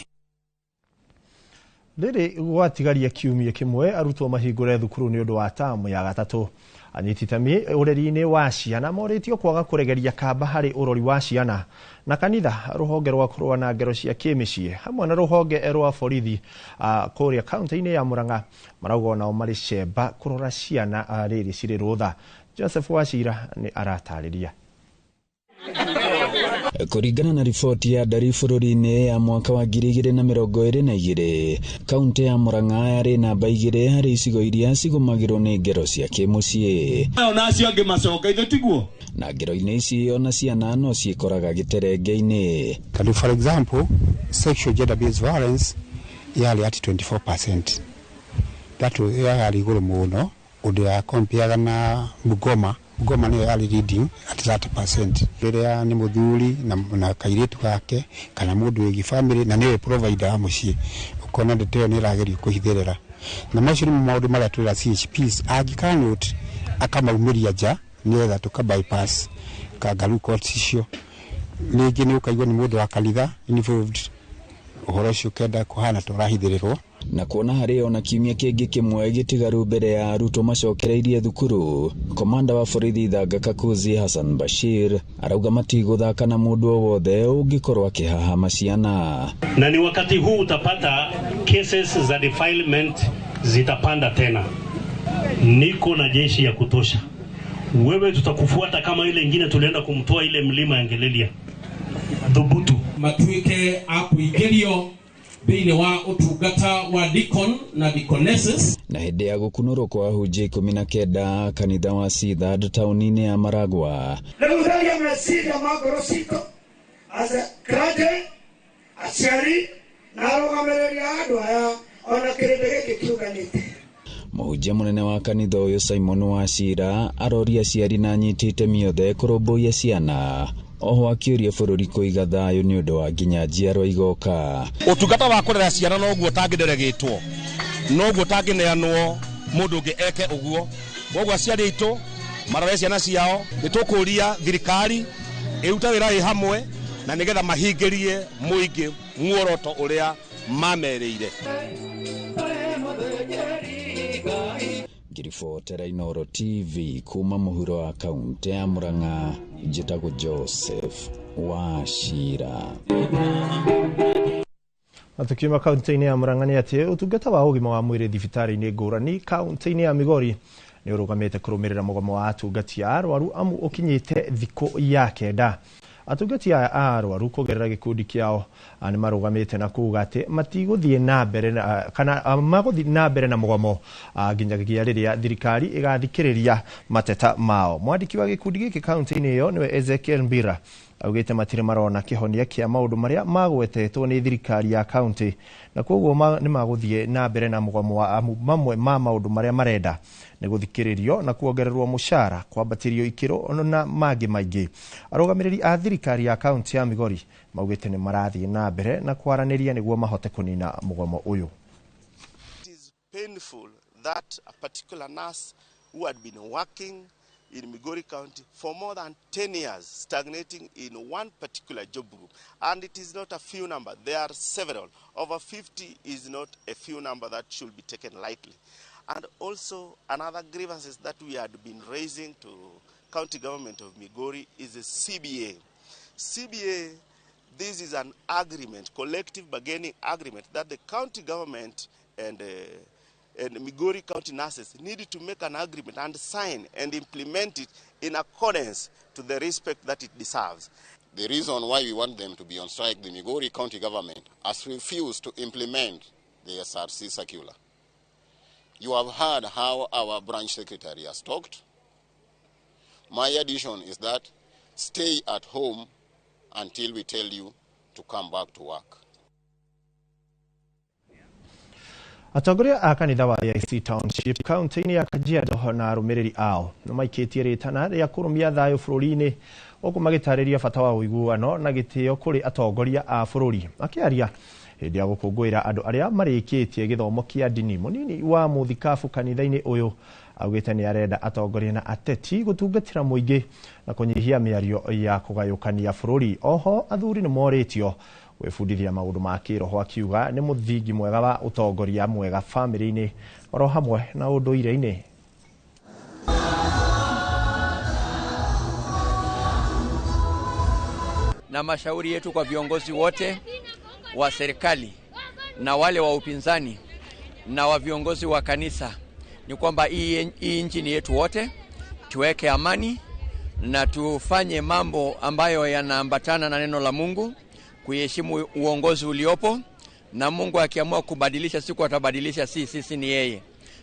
Rĩrĩ gwatigaria kiumia kĩmwe arutwo mahingũre thukuru nĩ ũndũ wa tamu ya gatatũ. Anyiti itemi ũreri-inĩ wa ciana morĩtio kwaga kũregeria kamba harĩ ũrori wa ciana na kanitha, rũhonge rwa kũrũa na ngero cia kĩmĩciĩ hamwe na rũhonge rwa borithi kũrĩa kaunti-inĩ ya Murang'a marauga onao marĩ cemba kũrora ciana rĩrĩ cirĩ rũtha. Joseph Wachira nĩ aratarĩria. Kũringana na riboti ya ndari bũrũri-inĩ ya mwaka wa 2022, kaunti ya Murang'a yarĩ namba 2 harĩ icigo iria cigũmagĩrwo nĩ ngero cia kĩmũciĩ. Ona acio angĩ macoka ithe tiguo. Na ngero-inĩ ici ona ciana no ciĩkoraga gĩterenge-inĩ. Tondũ for example, sexual gender based violence yarĩ at 24%. That was yarĩ igũrũ mũno ũndũ ya compare na Bungoma. Bungoma nĩyo yarĩ leading at 30%. Rĩrĩa nĩ mũthuri na kairĩtu gake kana mũndũ wĩgiĩ family na nĩwe provider wa mũciĩ, ũkona ndeto ĩyo nĩ ĩragerio kũhithĩrĩra. Na macio nĩmo maũndũ marĩa twĩra CHPs angĩkanũte akamaumĩria nja nĩgetha tũka bypass kangaroo court icio. Ningĩ nĩ ũkaigua nĩ mũndũ wa kanitha involved, ũhoro ũcio ũkenda kũhana ta ũrahithĩrĩrwo. Na kuona harĩ ona kiumia kĩngĩ kĩmwe gĩtigaru mbere ya arutwo macokereirie thukuru, komanda wa borithi Thanga Kakuzi Hassan Bashir arauga matigũthaka na mũndũ o wothe ũngĩkorwo akĩhahama ciana. Na ni wakati huu utapata cases za defilement zitapanda tena. Niko na jeshi ya kutosha. Wewe tutakufuata kama ile ingine tulienda kumtoa ile mlima ya Ngelelia. Dhubutu. Matuike akuigerio thĩinĩ wa ũtungata wa deacon na deaconesses. Na hĩndĩ ya gũkunũrwo kwa ahunjia 19 kanitha wa Sithad taũni-inĩ ya Maragwa, rĩu meciria ma ngoro citũ as a clergy, aciari na arũgamĩrĩri a andũ aya ona kĩrĩndĩ gĩkĩ kĩũnganĩte. Mũhunjia mũnene wa kanitha ũyũ Simon Wachira aroria aciari na anyiti itemi othe kũrũmbũiya ciana, oho akĩũria bũrũri kũiga thayũ nĩ ũndũ wa nginya njiarwa igoka. Ũtungata wa kũrera ciana noguo ũtangĩderegĩtwo, noguo ũtangĩneanwo mũndũ ũngĩ eke ũguo. Koguo aciari aitũ marore ciana ciao, nĩ tũkũria thirikari ĩrute wĩra ĩ hamwe na nĩgetha mahingĩrie mũingĩ muoroto ũrĩa mamerĩire. Ngiribotera Inooro TV kuma mũhuro wa kaunti ya Murang'a, njĩtagwo Joseph Wachira. Na tukiuma kaunti-inĩ ya Murang'a nĩ atĩ ũtungata wa ũgima wa mwĩrĩ thibitarĩ-inĩ ngũrani kaunti-inĩ ya Migori nĩ ũrũgamĩte kũrũmĩrĩra mũgomo wa atungati a arwaru amu ũkinyĩte thikũ ya 9. Atungati aya a arwaru kũgerera gĩkundi kĩao nĩ marũgamĩte na kuuga atĩ matigũthiĩ na mbere kana magũthiĩ na mbere na mũgomo nginyagia rĩrĩa thirikari ĩgathikĩrĩria mateta mao. Mwandĩki wa gĩkundi gĩkĩ kaunti-inĩ ĩyo nĩwe Ezekiel Mbira augĩte matirĩ marona kĩhonia kĩa maũndũ marĩa magwetetwo nĩ thirikari ya kaunti na koguo nĩ magũthiĩ na mbere na mũgomo wa mamwe ma maũndũ marĩa marenda nĩ gũthikĩrĩrio na kuongererwo mũcara, kwambatĩrio ikĩro na mangĩ maingĩ. Arũgamĩrĩri a thirikari ya kaunti ya Migori maugĩte nĩ marathiĩ na mbere na kwaranĩria nĩguo mahote kũnina mũgomo ũyũ. It is painful that a particular nurse who had been working in Migori County for more than 10 years, stagnating in one particular job group. And it is not a few number, there are several. Over 50 is not a few number that should be taken lightly. And also another grievances that we had been raising to county government of Migori is the CBA. CBA, this is an agreement, collective bargaining agreement that the county government and Migori County nurses needed to make an agreement and sign and implement it in accordance to the respect that it deserves. The reason why we want them to be on strike, the Migori County government has refused to implement the SRC circular. You have heard how our branch secretary has talked. My addition is that stay at home until we tell you to come back to work. Atongoria a kanitha wa AIC Township kaunti-inĩ ya Kajiado na arũmĩrĩri ao nĩ maikĩtie rĩtana rĩa kũrũmia thayũ bũrũri-inĩ gũkũ magĩtarĩria bata wa ũiguano na gĩtĩo kũrĩ atongoria a bũrũri. Akĩaria hĩndĩ ya gũkũngũĩra andũ arĩa marĩkĩtie gĩthomo kĩa ndini, mũnini wa mũthikabu kanitha-inĩ ũyũ augĩte nĩ arenda atongoria na ateti gũtungatĩra mũingĩ na kũnyihia mĩario ya kũgayũkania bũrũri. Oho athuri nĩ morĩtio gwĩbundithia maũndũ ma kĩroho, akiuga nĩ mũthingi mwega wa ũtongoria mwega bamĩrĩ-inĩ oro hamwe na ũndũire-inĩ. Na mashauri yetu kwa viongozi wote wa serikali na wale wa upinzani na wa viongozi wa kanisa ni kwamba hii nchi ni yetu wote, tuweke amani na tufanye mambo ambayo yanaambatana na neno la Mungu, kuheshimu uongozi uliopo, na Mungu akiamua kubadilisha siku atabadilisha, si sisi ni yeye.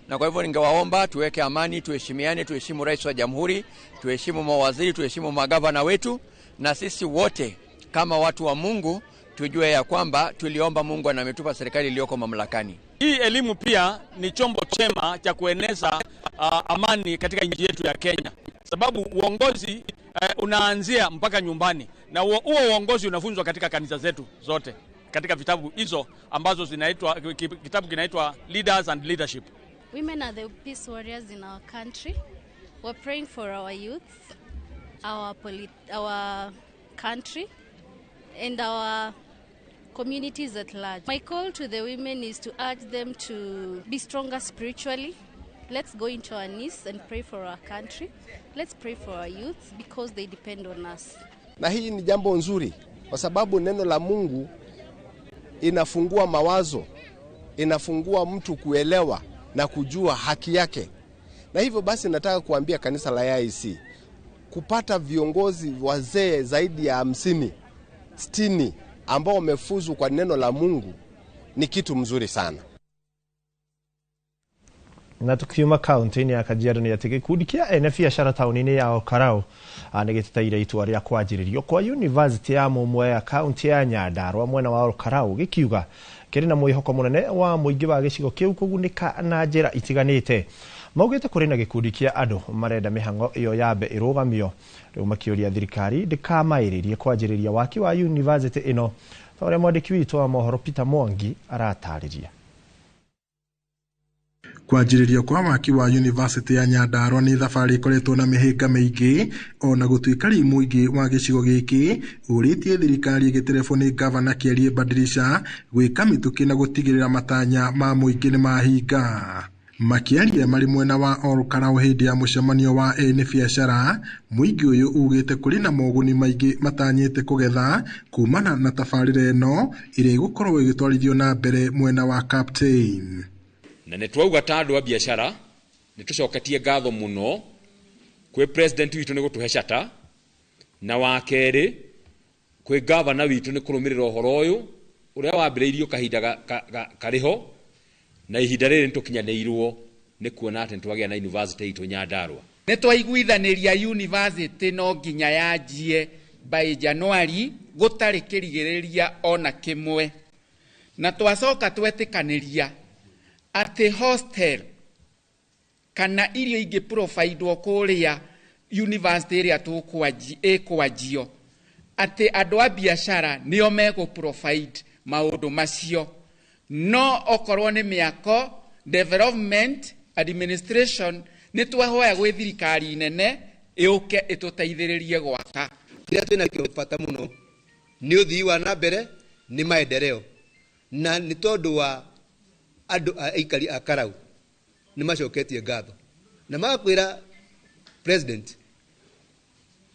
Na kwa hivyo ningewaomba tuweke amani, tuheshimiane, tuheshimu rais wa jamhuri, tuheshimu mawaziri, tuheshimu magavana wetu, na sisi wote kama watu wa Mungu tujue ya kwamba tuliomba Mungu na ametupa serikali iliyoko mamlakani. Hii elimu pia ni chombo chema cha kueneza amani katika nchi yetu ya Kenya, sababu uongozi unaanzia mpaka nyumbani, na huo uongozi unafunzwa katika kanisa zetu zote, katika vitabu hizo ambazo zinaitwa, kitabu kinaitwa Leaders and Leadership. Women are the peace warriors in our country. We're praying for our youth, our country and our communities at large. My call to the women is to urge them to be stronger spiritually. Let's go into our knees and pray for our country. Let's pray for our youth because they depend on us. Na hii ni jambo nzuri kwa sababu neno la Mungu inafungua mawazo, inafungua mtu kuelewa na kujua haki yake. Na hivyo basi nataka kuambia kanisa la AIC kupata viongozi wazee zaidi ya 50, 60 ambao wamefuzu kwa neno la Mungu ni kitu mzuri sana. Na tukiuma kaunti-inĩ ya Kajiado nĩ atĩ gĩkundi kĩa ene biacara taũni-inĩ ya Olkalau nĩ gĩteteire itua rĩa kwanjĩrĩrio kwa yunivasĩtĩ ya Mũmwe ya kaunti ya Nyandarua mwena wa Olkalau, gĩkiuga kĩrĩ na mwĩhoko mũnene wa mũingĩ wa gĩcigo kĩu kũgunĩka na njĩra itiganĩte. Maugĩte kũrĩ na gĩkundi kĩa andũ marenda mĩhang'o ĩyo yambe ĩrũgamio. Rĩu makĩũria thirikari ndĩkamaĩrĩrie kwanjĩrĩria waki wa yunivasĩtĩ ĩno, ta ũrĩa mwandĩki witũ wa mohoro Peter Mwangi aratarĩria. Kwanjĩrĩrio kwa waki wa yunivasĩtĩ ya Nyandarua nĩ thabarĩ ĩkoretwo na mĩhĩnga mĩingĩ, ona gũtuĩka rĩu mũingĩ wa gĩcigo gĩkĩ ũrĩtie thirikari ĩgĩterebwo nĩ gavana Kĩarie Badirisha gwĩka mĩtũkĩ na gũtigĩrĩra matanya ma mũingĩ nĩ mahinga. Makĩaria marĩ mwena wa Olkalau hĩndĩ ya mũcemanio wa ene biacara, mũingĩ ũyũ ugĩte kũrĩ na moguni maingĩ matanyĩte kũgetha kumana na tabarĩra ĩno ĩrĩa ĩgũkorwo ĩgĩtwarithio na mbere mwena wa Captain. Na nĩ twauga ta andũ a biacara nĩ tũcoketie ngatho mũno kwĩ president witũ nĩ gũtũhe cata, na wa kerĩ kwĩ gavana witũ nĩ kũrũmĩrĩra ũhoro ũyũ ũrĩa wambĩrĩirio kahinda karĩho, na ihinda rĩrĩ nĩtũkinyanĩirwo nĩ kuona atĩ nĩtwagĩa na university itũ Nyandarua. Nĩ twaiguithanĩria university no nginya yanjie by January gũtarĩ kĩrigĩrĩria ona kĩmwe, na twacoka twetĩkanĩria atĩ hostel kana irio ingĩ providwo kũrĩa university ĩrĩa ĩkwanjio, atĩ andũ a biacara nĩo megũ provide maũndũ macio, no okorwo nĩ mĩako development administration nĩ twahoya gwĩ thirikari nene ĩũke ĩtũteithĩrĩrie gwaka. Kĩrĩa twĩna kĩo bata mũno nĩ ũthii wa na mbere, nĩ maendeleo, na nĩ tondũ wa andũ a aikari a Karau nĩ macoketie ngatho na magakwĩra president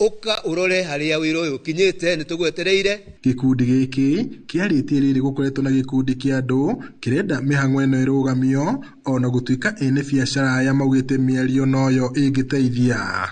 ũka ũrore harĩa wĩra ũyũ ũkinyĩte, nĩ tũgwetereire. Gĩkundi gĩkĩ kĩarĩtie rĩrĩ gũkoretwo na gĩkundi kĩa andũ kĩrenda mĩhang'o ĩno ĩrũgamio, ona gũtuĩka ene biacara aya maugĩte mĩario noyo ĩngĩteithia.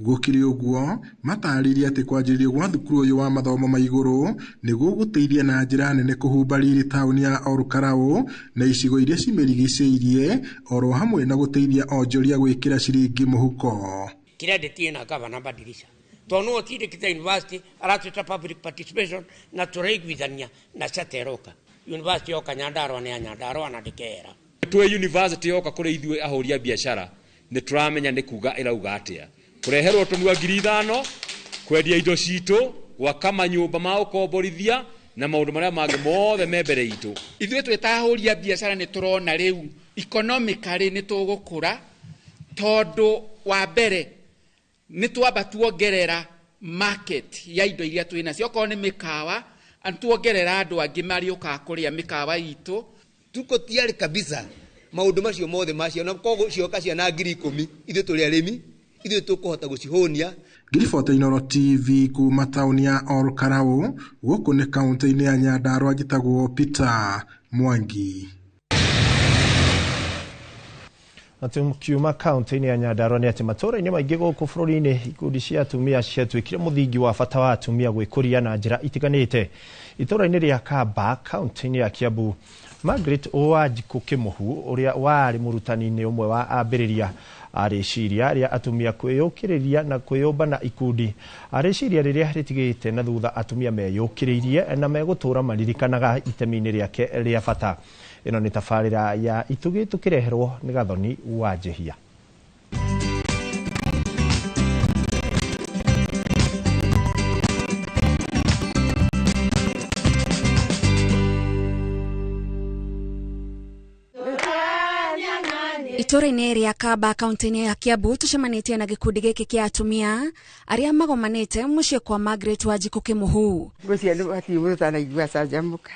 Gũkĩrĩ ũguo, matarĩirie atĩ kwanjĩrĩrio gwa thukuru ũyũ wa mathomo ma igũrũ nĩ gũgũteithia na njĩra nene kũhumba riri taũni ya Olkalau na icigo iria cimĩrigicĩirie, oro hamwe na gũteithia onjoria gwĩkĩra ciringi mũhuko. Kĩrĩa ndĩtie na gavana Badirisha Tondu nĩwe ũtindĩkĩte university aratwĩta public participation na tũraiguithania na charter ĩroka. University yoka Nyandarua nĩ ya Nyandarua na ndĩkehera. Twĩ university yoka kũrĩ ithuĩ ahũri a biacara nĩ tũramenya nĩ kuga ĩrauga atĩa. Kũreherwo tũnua 5,000, kwendia indo citũ, gwaka manyũmba ma ũkomborithia na maũndũ marĩa mangĩ mothe me mbere itũ. Ithuĩ twĩ ta ahũri a biacara nĩ tũrona rĩu economically nĩ tũgũkũra tondũ wa mbere nĩ twamba tuongerera market ya indo iria twĩ nacio, okorwo nĩ mĩkawa tuongerera andũ angĩ marĩũkaga kũrĩa mĩkawa itũ. Tuko tayari kabisa maũndũ macio mothe macio na koguo cioka ciana 10,000 ithuĩ tũrĩ arĩmi ithuĩ tũkũhota gũcihũnia. Ngiribota Inooro TV kuma taũni ya Ol Kalou gũkũ nĩ kaũntĩ-inĩ ya Nyandarua njĩtagwo Peter Mwangi. Na tukiuma kaunti-inĩ ya Nyandarua nĩ atĩ matũũra-inĩ maingĩ gũkũ bũrũri-inĩ ikundi cia atumia ciatuĩkire mũthingi wa bata wa atumia gwĩkũria na njĩra itiganĩte. Itũũra-inĩ rĩa Kamba kaunti-inĩ ya Kiambu, Margaret Wanjikũ Kĩmũhu ũrĩa warĩ mũrutani-inĩ ũmwe wa ambĩrĩria arĩciria rĩa atumia kwĩyũkĩrĩria na kwĩyũmba na ikundi. Arĩciria rĩrĩa rĩtigĩte na thutha atumia meyũkĩrĩirie na megũtũũra maririkanaga itemi-inĩ rĩake rĩa bata. Ĩno nĩ tabarĩra ya Itugĩ tũkĩreherwo nĩ Gathoni wa Njehia. Itũũra-inĩ rĩa Kamba kaunti-inĩ ya Kiambu tũcemanĩtie na gĩkundi gĩkĩ kĩa atumia arĩa magomanĩte mũciĩ kwa Margaret Wanjikũ Kĩmũhu.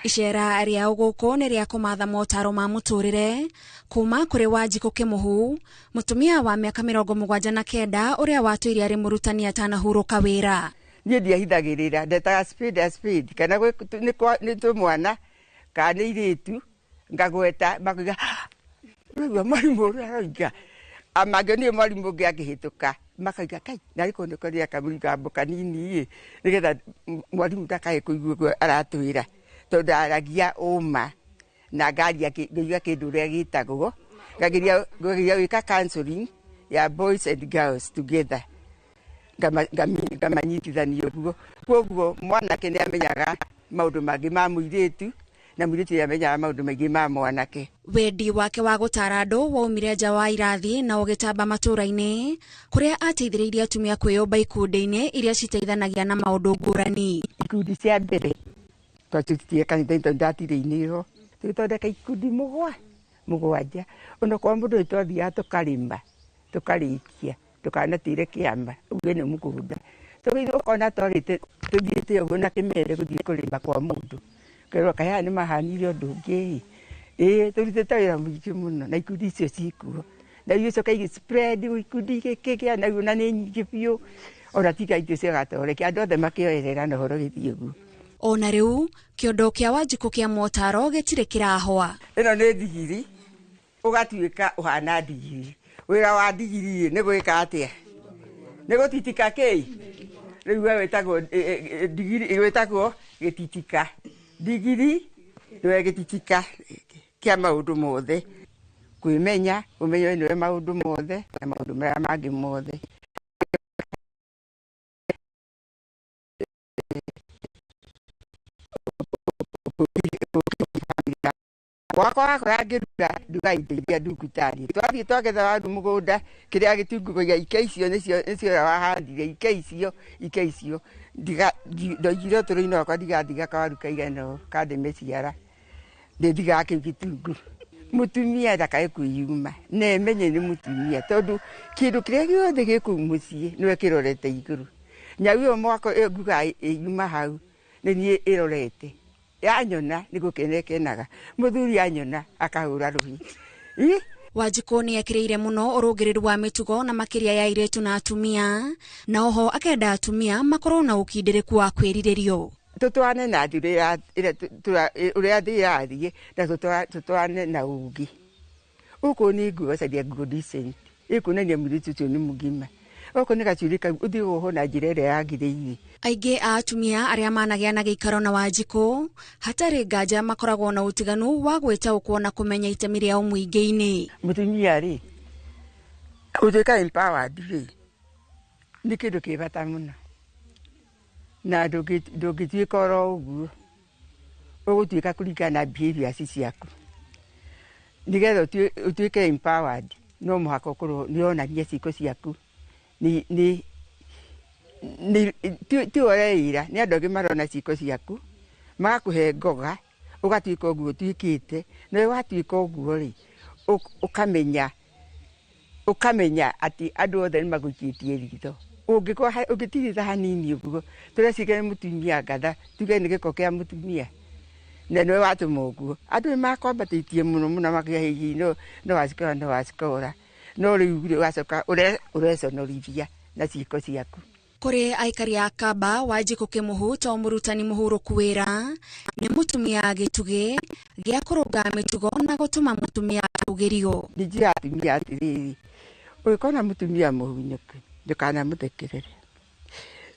Icera rĩao gũkũ nĩ rĩa kũmatha motaro ma mũtũrĩre kuma kũrĩ Wanjikũ Kĩmũhu, mũtumia wa mĩaka 79 ũrĩa watũire arĩ mũrutani atanahurũka wĩra. Niĩ ndiahithagĩrĩra, ndetaga spade a spade kana nĩ tũmwana kana nĩ irĩtu ngagweta makoiga rĩu mwarimũ ũrĩa aroiga amangĩonire mwarimũ ũngĩ angĩhĩtũka makauga kai narĩ korwo nĩ kũrĩa kamũgambo kanini ĩ nĩgetha mwarimũ ndakae kũigua ũguo aratwĩra tondũ aragia ũma na ngaria ngauga kĩndũ ũrĩa gĩtagwo ngageria gwĩka counseling ya boys and girls together ngamanyitithania ũguo. Koguo mwanake nĩ amenyaga maũndũ mangĩ ma mũirĩtu na mũirĩtu nĩ amenyaga maũndũ maingĩ ma mwanake. Wendi wake wa gũtara andũ waumire nja wa irathi na ũgĩtamba matũũra-inĩ kũrĩa ateithĩrĩirie atumia kwĩyũmba ikundi-inĩ iria citeithanagia na maũndũ ngũrani. Ikundi cia mbere twacitirie kanitha-inĩ tondũ ndatirĩ-inĩ tũgĩthondeka ikundi mũgwanja onokorwo mũndũ nĩ twathiaga tũkarĩma tũkarĩkia ndũkanatĩre kĩama uge nĩ mũgũnda tũgĩthiĩ ũkona twarĩte tũthiĩte ũguo na kĩmere gũthiĩ kũrĩma kwa mũndũ kerwo kaĩ aya nĩ mahanire ũndũ ũngĩ ĩ tũrutĩte wĩra mũingĩ mũno na ikundi icio cikuo na igĩcoka igĩ spread ikundi gĩkĩ kĩa naguo na nĩ nyingĩ biũ ona tiga itũ cia Gatoreki andũ othe makĩoerera na ũhoro gĩthiĩ ũguo. Ona rĩu kĩondo kĩa Wanjikũ kĩa motaro gĩtirĩ kĩrahwa. Ĩno nĩ ndigiri ũgatuĩka ũhana ndigiri. Wĩra wa ndigiri nĩ gwĩka atĩa? Nĩ gũtitika kĩ? Rĩu we wĩtagwo ndigiri wĩtagwo gĩtitika. Ndigiri nĩwe gĩtitika kĩa maũndũ mothe. Kwĩmenya, ũmenye nĩwe maũndũ mothe na maũndũ marĩa mangĩ mothe. Wakwa wakora ngĩruga nduga indo iria ndungu tani twathiĩ twagetha waru mũgũnda kĩrĩa gĩtungu kũiga ike icio nĩcio ũrĩa wahandire ike icio ndoigire ũtũrũ-inĩ wakwa ndigathiga kawaru kaigana ũũ kandĩme ciara ndĩthigaga kĩu gĩtungu. Mũtumia ndakae kwĩyuma na emenye nĩ mũtumia tondũ kĩndũ kĩrĩa gĩothe gĩ kũu mũciĩ nĩwe kĩrorete igũrũ. Nyau ĩyo mwako nguga ĩyuma hau nĩ niĩ ĩrorete yanyona nĩ gũkena ĩkenaga mũthuri anyona akahũra rũhĩ. Wanjikũ nĩ ekĩrĩire mũno ũrũngĩrĩru wa mĩtugo na makĩria ya airĩtu na atumia na oho akenda atumia makorwo na ũkindĩrĩku wa kwĩrirĩrio. Tũtwarane na thĩ ũrĩa thĩ ĩrathiĩ na tũtwarane na ũũgĩ. Ũkũ nĩ nguo caria nguo decent ĩkuonania mũirĩtu ũcio nĩ mũgima. Okorwo nĩ gacuĩrĩ kau ũthiĩ wohwo na njĩra ĩrĩa yagĩrĩire. Aingĩ a atumia arĩa managĩa na gĩikaro na Wanjikũ hatarĩ nganja makoragwo na ũtiganu wa gwĩtaũkwo na kũmenya itemi rĩao mũingĩ-inĩ. Mũtumia rĩ gũtuĩka empowered rĩ nĩ kĩndũ kĩ bata mũno. Na ndũngĩtuĩka oro ũguo, ũgũtuĩka kũringana na behaviors ciaku. Nĩgetha ũtuĩke empowered, no mũhaka ũkorwo nĩ ũronania ciĩko ciaku nĩ ti ũreĩra, nĩ andũ angĩ marona ciĩko ciaku magakũhe ngoga ũgatuĩka ũguo ũtuĩkĩte. Na we watuĩka ũguo rĩ, ũkamenya atĩ andũ othe nĩ magũikĩtie ritho. Ũngĩkorwo ũngĩtirĩra hanini ũguo, tũreciria nĩ mũtumia ngatha, tuge nĩ gĩko kĩa mũtumia na nĩwe watũma ũguo, andũ nĩ makwambatĩtie mũno mũno makiuga hihi no wacikora no wacikora, no rĩu rĩ ũgacoka ũreconorithia na ciĩko ciaku. Kũrĩ aikari a Kaba, Wanjikũ Kĩmũhu to mũrutani mũhurũku wĩra, nĩ mũtumia gĩtugĩ gĩa kũrũnga mĩtugo na gũtũma mũtumia atũgĩrio. Nĩ atumia atĩrĩrĩ, ũngĩkona mũtumia mũhunyũku ndũkanamũthekerere,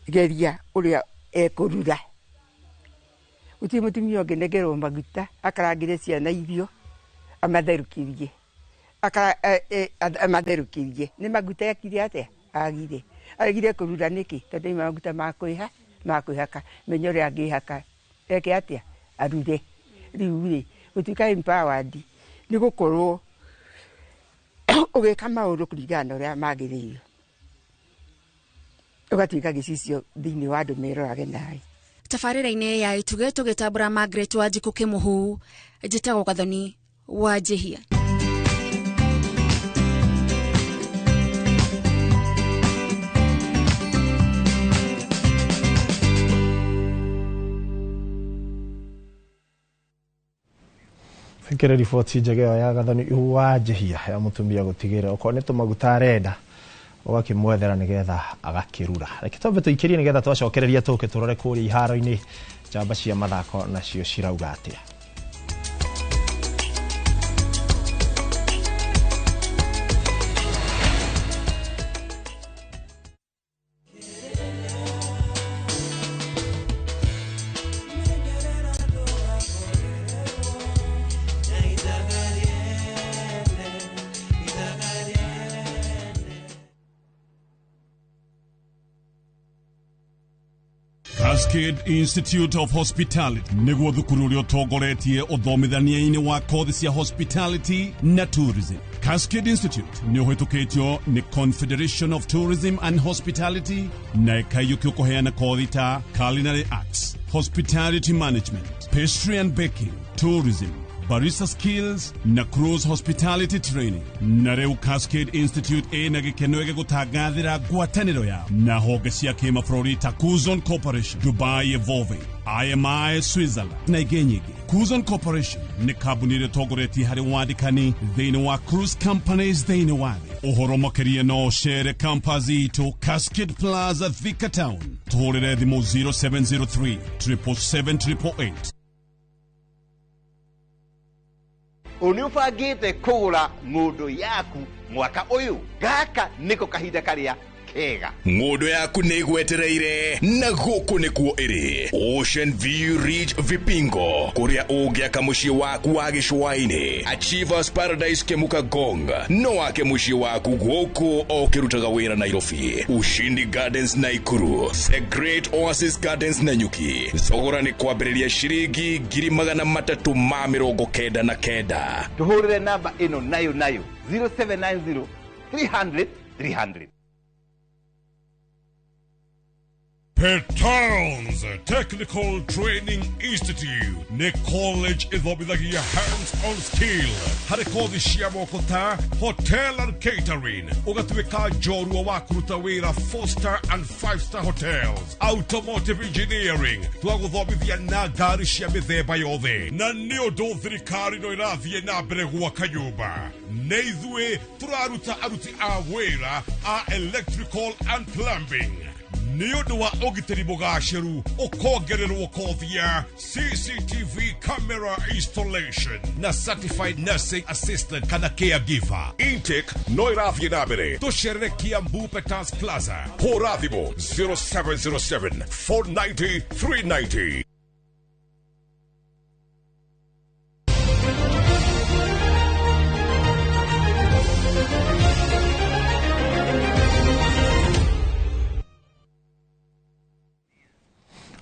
geria ũrĩa ekũrura. Gũtirĩ mũtumia ũngĩnengerwo maguta akarangĩre ciana irio amatherũkĩrie, amatherũkĩrie nĩ maguta ekire atĩa? Agire. Aregire kũrura nĩkĩ? Tondũ nĩ maguta ma kwĩhaka, menya ũrĩa angĩhaka eke atĩa? Arure. Rĩu rĩ, gũtuĩka empowered nĩ gũkorwo ũgĩka maũndũ kũringana na ũrĩa magĩrĩire, ũgatuĩka gĩcicio thĩinĩ wa andũ merorage nawe. Tabarĩra-inĩ ya Itugĩ tũgĩtambũra Margaret Wanjikũ Kĩmũhu, njĩtagwo Gathoni wa Njĩhia. Kĩrĩ riboti njega ĩyo ya Gathoni wa Njĩhia ya mũtumia gũtigĩrĩra okorwo nĩ tũmaguta arenda ũgakĩmwethera nĩgetha agakĩrura. Reke twambe tũikĩrie nĩgetha twacokereria tũke tũrore kũrĩa iharo-inĩ njamba cia mathako nacio cirauga atĩa. Cascade Institute of Hospitality nĩguo thukuru ũrĩa ũtongoretie ũthomithania-inĩ wa kothi cia hospitality na tourism. Cascade Institute nĩ ũhĩtũkĩtio nĩ Confederation of Tourism and Hospitality na ĩkaiyũkio kũheana kothi ta culinary arts, hospitality management, pastry and baking, tourism, barista skills na cruise hospitality training. Na rĩu Cascade Institute ĩna gĩkeno gĩgũtangathĩra ngwatanĩro yao na honge cia kĩmabũrũri ta Kuzon Corporation, Dubai Evolving, IMI Switzerland na ingĩ nyingĩ. Kuzon Corporation nĩ kambuni ĩrĩa ĩtongoretie harĩ wandĩkani thĩinĩ wa cruise companies thĩinĩ wa thĩ. Ũhoro makĩria no ũcere campus itũ Cascade Plaza, Thika Town. Tũhũrĩre thimũ 0703 777 888. Nĩ ũbangĩte kũgũra ng'ũndũ yaku mwaka ũyũ? Gaka nĩko kahinda karĩa kega. Ng'ũndũ yaku nĩ ĩgwetereire na gũkũ nĩkuo ĩrĩ. Ocean View Ridge Vipingo, kũrĩa ũngĩaka mũciĩ waku wa gĩcũa-inĩ. Achievers Paradise Kemuka Gong, no wake mũciĩ waku gũkũ o ũkĩrutaga wĩra Nairobi. Ushindi Gardens Naikuru, The Great Oasis Gardens Nanyuki. Thogora nĩ kwambĩrĩria ciringi 399,000. Tũhũrĩre namba ĩno nayo nayo 0790 300 300. Petons Technical Training Institute nĩ college ĩthomithagia hands-on skill harĩ kothi cia moko ta hotel and catering, ũgatuĩka njorua wa kũruta wĩra 4-star and 5-star hotels, automotive engineering, twagũthomithia na ngari cia mĩthemba yothe. Na nĩ ũndũ thirikari no ĩrathiĩ na mbere gwaka nyũmba, nĩ ithuĩ tũraruta aruti a wĩra a electrical and plumbing. Nĩ ũndũ wa ũgitĩri mũgacĩru ũkongererwo kothi ya CCTV camera installation na certified nursing assistant kana caregiver. Intake no ĩrathiĩ na mbere. Tũcerere Kiambu Peters Plaza. Hũra thimũ 0707 490 390.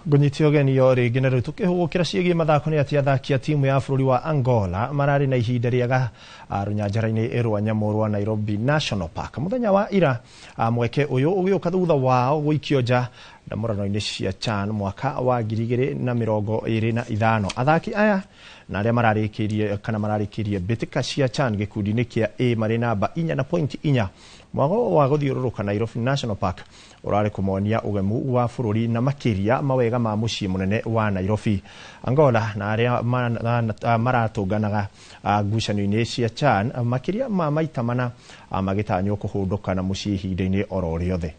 Ngũnyitio ũgeni o rĩngĩ na rĩu tũkĩhũgũkĩra ciĩgiĩ mathako nĩ atĩ athaki a timu ya bũrũri wa Angola mararĩ na ihinda rĩega rũnyanjara-inĩ rwa nyamũ rwa Nairobi National Park mũthenya wa ira. Mweke ũyũ ũgĩũka thutha wao gũikio nja ndamũrano-inĩ cia CHAN mwaka wa 2025. Athaki aya na arĩa mararĩkĩrie kana mararĩkĩrie mbĩtĩka cia CHAN gĩkundi-inĩ kĩa A marĩ namba 4 na point 4. Mwago wa gũthiũrũrũka Nairobi National Park ũrarĩ kũmonia ũgemu wa bũrũri na makĩria mawega ma mũciĩ mũnene wa Nairobi. Angola na arĩa maratũnganaga ngucanio-inĩ cia CHAN makĩria ma maita mana magĩtanywo kũhũndũka na mũciĩ ihinda-inĩ oro rĩothe.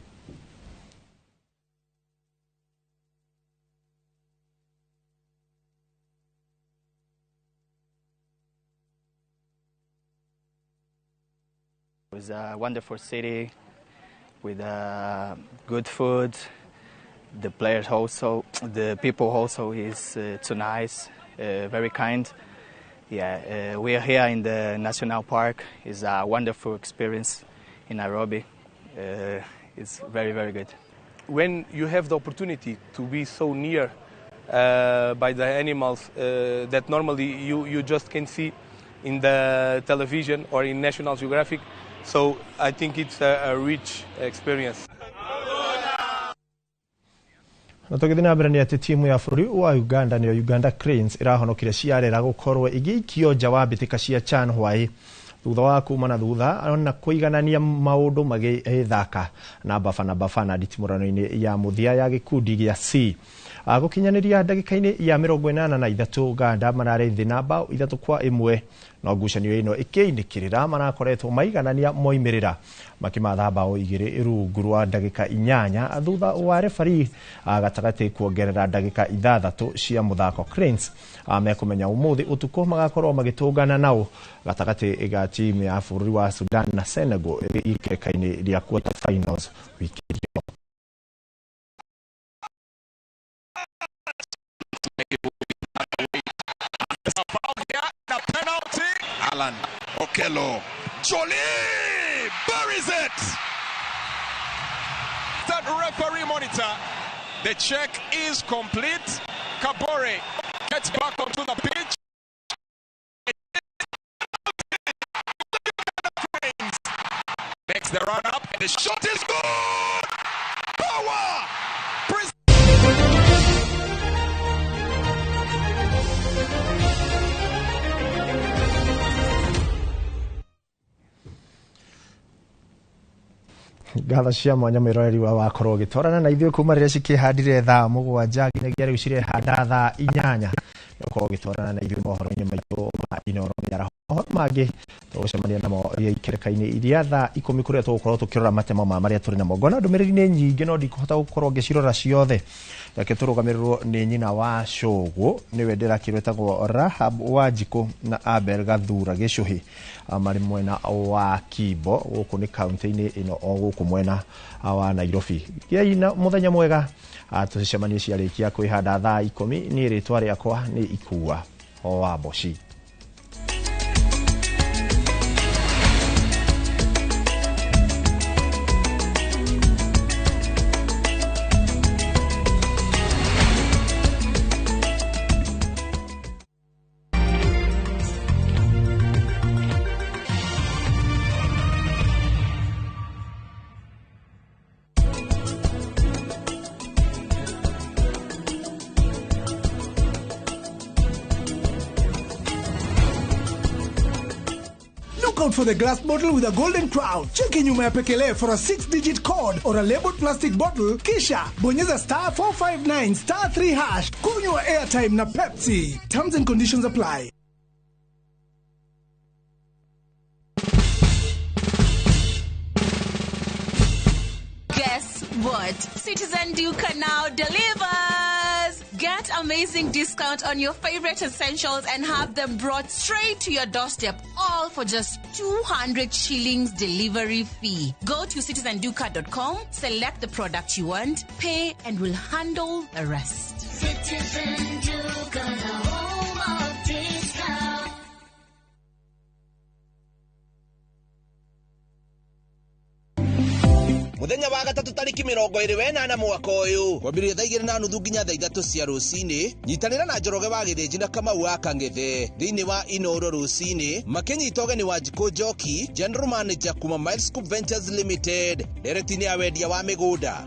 It was a wonderful city with good food. The players also, the people also is too nice, very kind. Yeah, we are here in the National Park. It's a wonderful experience in Nairobi. It's very, very good. When you have the opportunity to be so near by the animals that normally you just can see in the television or in National Geographic, so I think it's a rich experience. Na tũgĩthiĩ na mbere nĩ atĩ timu ya bũrũri wa Uganda nĩyo Uganda Cranes ĩrahonokire ciarera gũkorwo ĩgĩikio nja wa mbĩtĩka cia CHAN hwaĩ thutha wa kuma na thutha na kũiganania maũndũ magĩthaka na Bafana Bafana nditimũrano-inĩ ya mũthia ya gĩkundi gĩa C. Gũkinyanĩria ndagĩka-inĩ ya 83 Uganda mararĩ thĩ na bao 3-1 no ngucanio ĩno ĩkĩinĩkĩrĩra marakoretwo maiganania moimĩrĩra makĩmatha bao 2 rungu rwa ndagĩka 8 thutha wa refari gatagatĩ kuongerera ndagĩka 6 cia mũthako. Cranes mekũmenya ũmũthĩ ũtukũ magakorwo magĩtũngana nao gatagatĩ ga timu ya bũrũri wa Sudan na Senegal ikeka-inĩ rĩa quarter finals wiki ĩno. Alan Okello, Jolie buries it. That referee monitor, the check is complete. Kabore gets back onto the pitch. Makes the run up. The shot is good. Power. Ngatho cia mwanya mwĩroreri wa wakorwo ũgĩtwarana na ithuĩ kuma rĩrĩa cikĩhandire thaa 7 nginyagia rĩu cirehanda thaa 8. Ũkorwo ũgĩtwarana na ithuĩ mohoro-inĩ maitũ ma Inooro mĩaraho. Mohoro mangĩ tũgũcemania namo ikereka-inĩ iria thaa 10 kũrĩa tũgũkorwo tũkĩrora matemo ma marĩa tũrĩ namo. Ngona ndũmĩrĩri nĩ nyingĩ no ndikũhota gũkorwo ngĩcirora ciothe. Reke tũrũgamĩrĩrwo nĩ nyina wa Cũgũ nĩwe ndĩrakĩrwo etagwo Rahab Wanjikũ na Abel Gathura Gĩcũhĩ marĩ mwena wa Kimbo gũkũ nĩ kaunti-inĩ ĩno o gũkũ mwena wa Nairobi. Gĩai na mũthenya mwega, tũcemanie ciarĩkia kwĩhanda thaa 10. Niĩ rĩtwa rĩakwa nĩ Ikua wa Mboci. Out for the glass bottle with a golden crown. Cheki nyuma ya pekele for a 6-digit code or a labeled plastic bottle. Kisha bonyeza star 459 star 3 hash. Kunywa airtime na Pepsi. Terms and conditions apply. Guess what? Citizen Duka now delivers! Get amazing discount on your favorite essentials and have them brought straight to your doorstep, all for just 200 shillings delivery fee. Go to citizenduka.com, select the product you want, pay, and we'll handle the rest. Citizen Duka, the home of discount. Muthenya wa gatatu tariki 28 mwaka uyu kwambĩrĩria thaa 2:30 nginya thaa 3 cia rũcinĩ. Nyitanĩra na Njoroge wa Gĩthĩnji na Kamau wa Kang'ethe thĩinĩ wa Inoro rũcinĩ makĩnyita ũgeni wa Njikũ Njoki, General Manager kuma Miles Scoop Ventures Limited, ndereti-inĩ ya wendia wa mĩgũnda.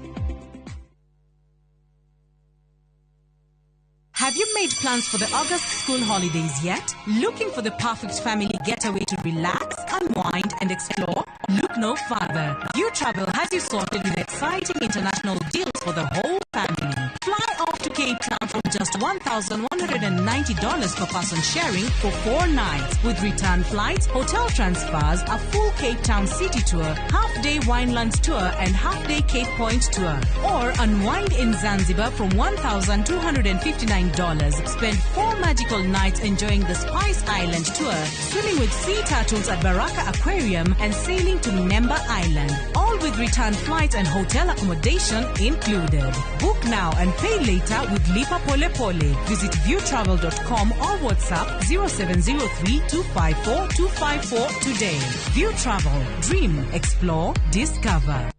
Have you made plans for the August school holidays yet? Looking for the perfect family getaway to relax, unwind, and explore? Look no further. View Travel has you sorted with exciting international deals for the whole family. Fly off to Cape Town from just $1,190 per person sharing for 4 nights, with return flights, hotel transfers, a full Cape Town city tour, half-day Winelands tour, and half-day Cape Point tour. Or unwind in Zanzibar from $1,259. Spend 4 magical nights enjoying the Spice Island tour, swimming with sea turtles at Baraka Aquarium, and sailing to Mnemba Island. All with return flights and hotel accommodation included. Book now and pay later with Lipa Pole Pole. Visit viewtravel.com or WhatsApp 0703 254 254 today. View Travel. Dream, explore, discover.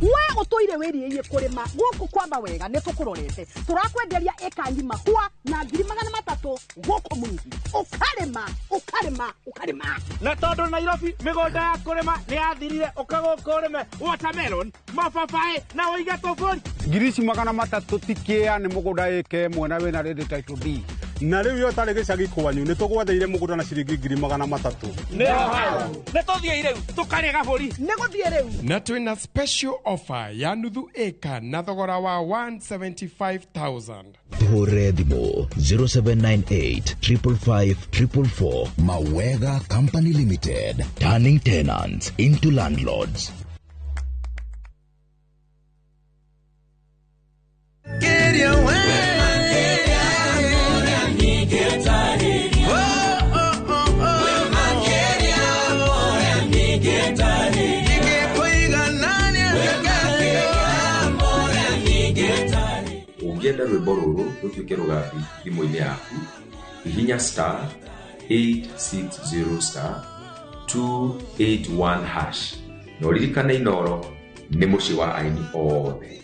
We utoire wiriie kurima guku kwamba wega ni tukurorete turakwenderia eka ngima kwa na 300,000 guku mwingi ukarima ukarima ukarima na tondu Nairobi migunda ya kurima ni yathirire uka guku urime watermelon mababaĩ na uige tuburi 300,000 tikia ni mugunda eke mwena wina ready title D na riu yo tari gicagi kwanyu ni tugwatheire mugunda na ciringi 300,000 ni tuthie riu tukarie gaburi ni guthie riu na twina special offer ya nuthu eka na thogora wa 175,000. Tuhũrĩre thimũ 0798 555 444. Mawega Company Limited, turning tenants into landlords. Ũngĩenda rwĩmbo rũrũ rũtuĩke rũgambi thimũ-inĩ yaku, hihinya star 860 star 281 hash na ũririkane Inoro nĩ mũciĩ wa aini othe.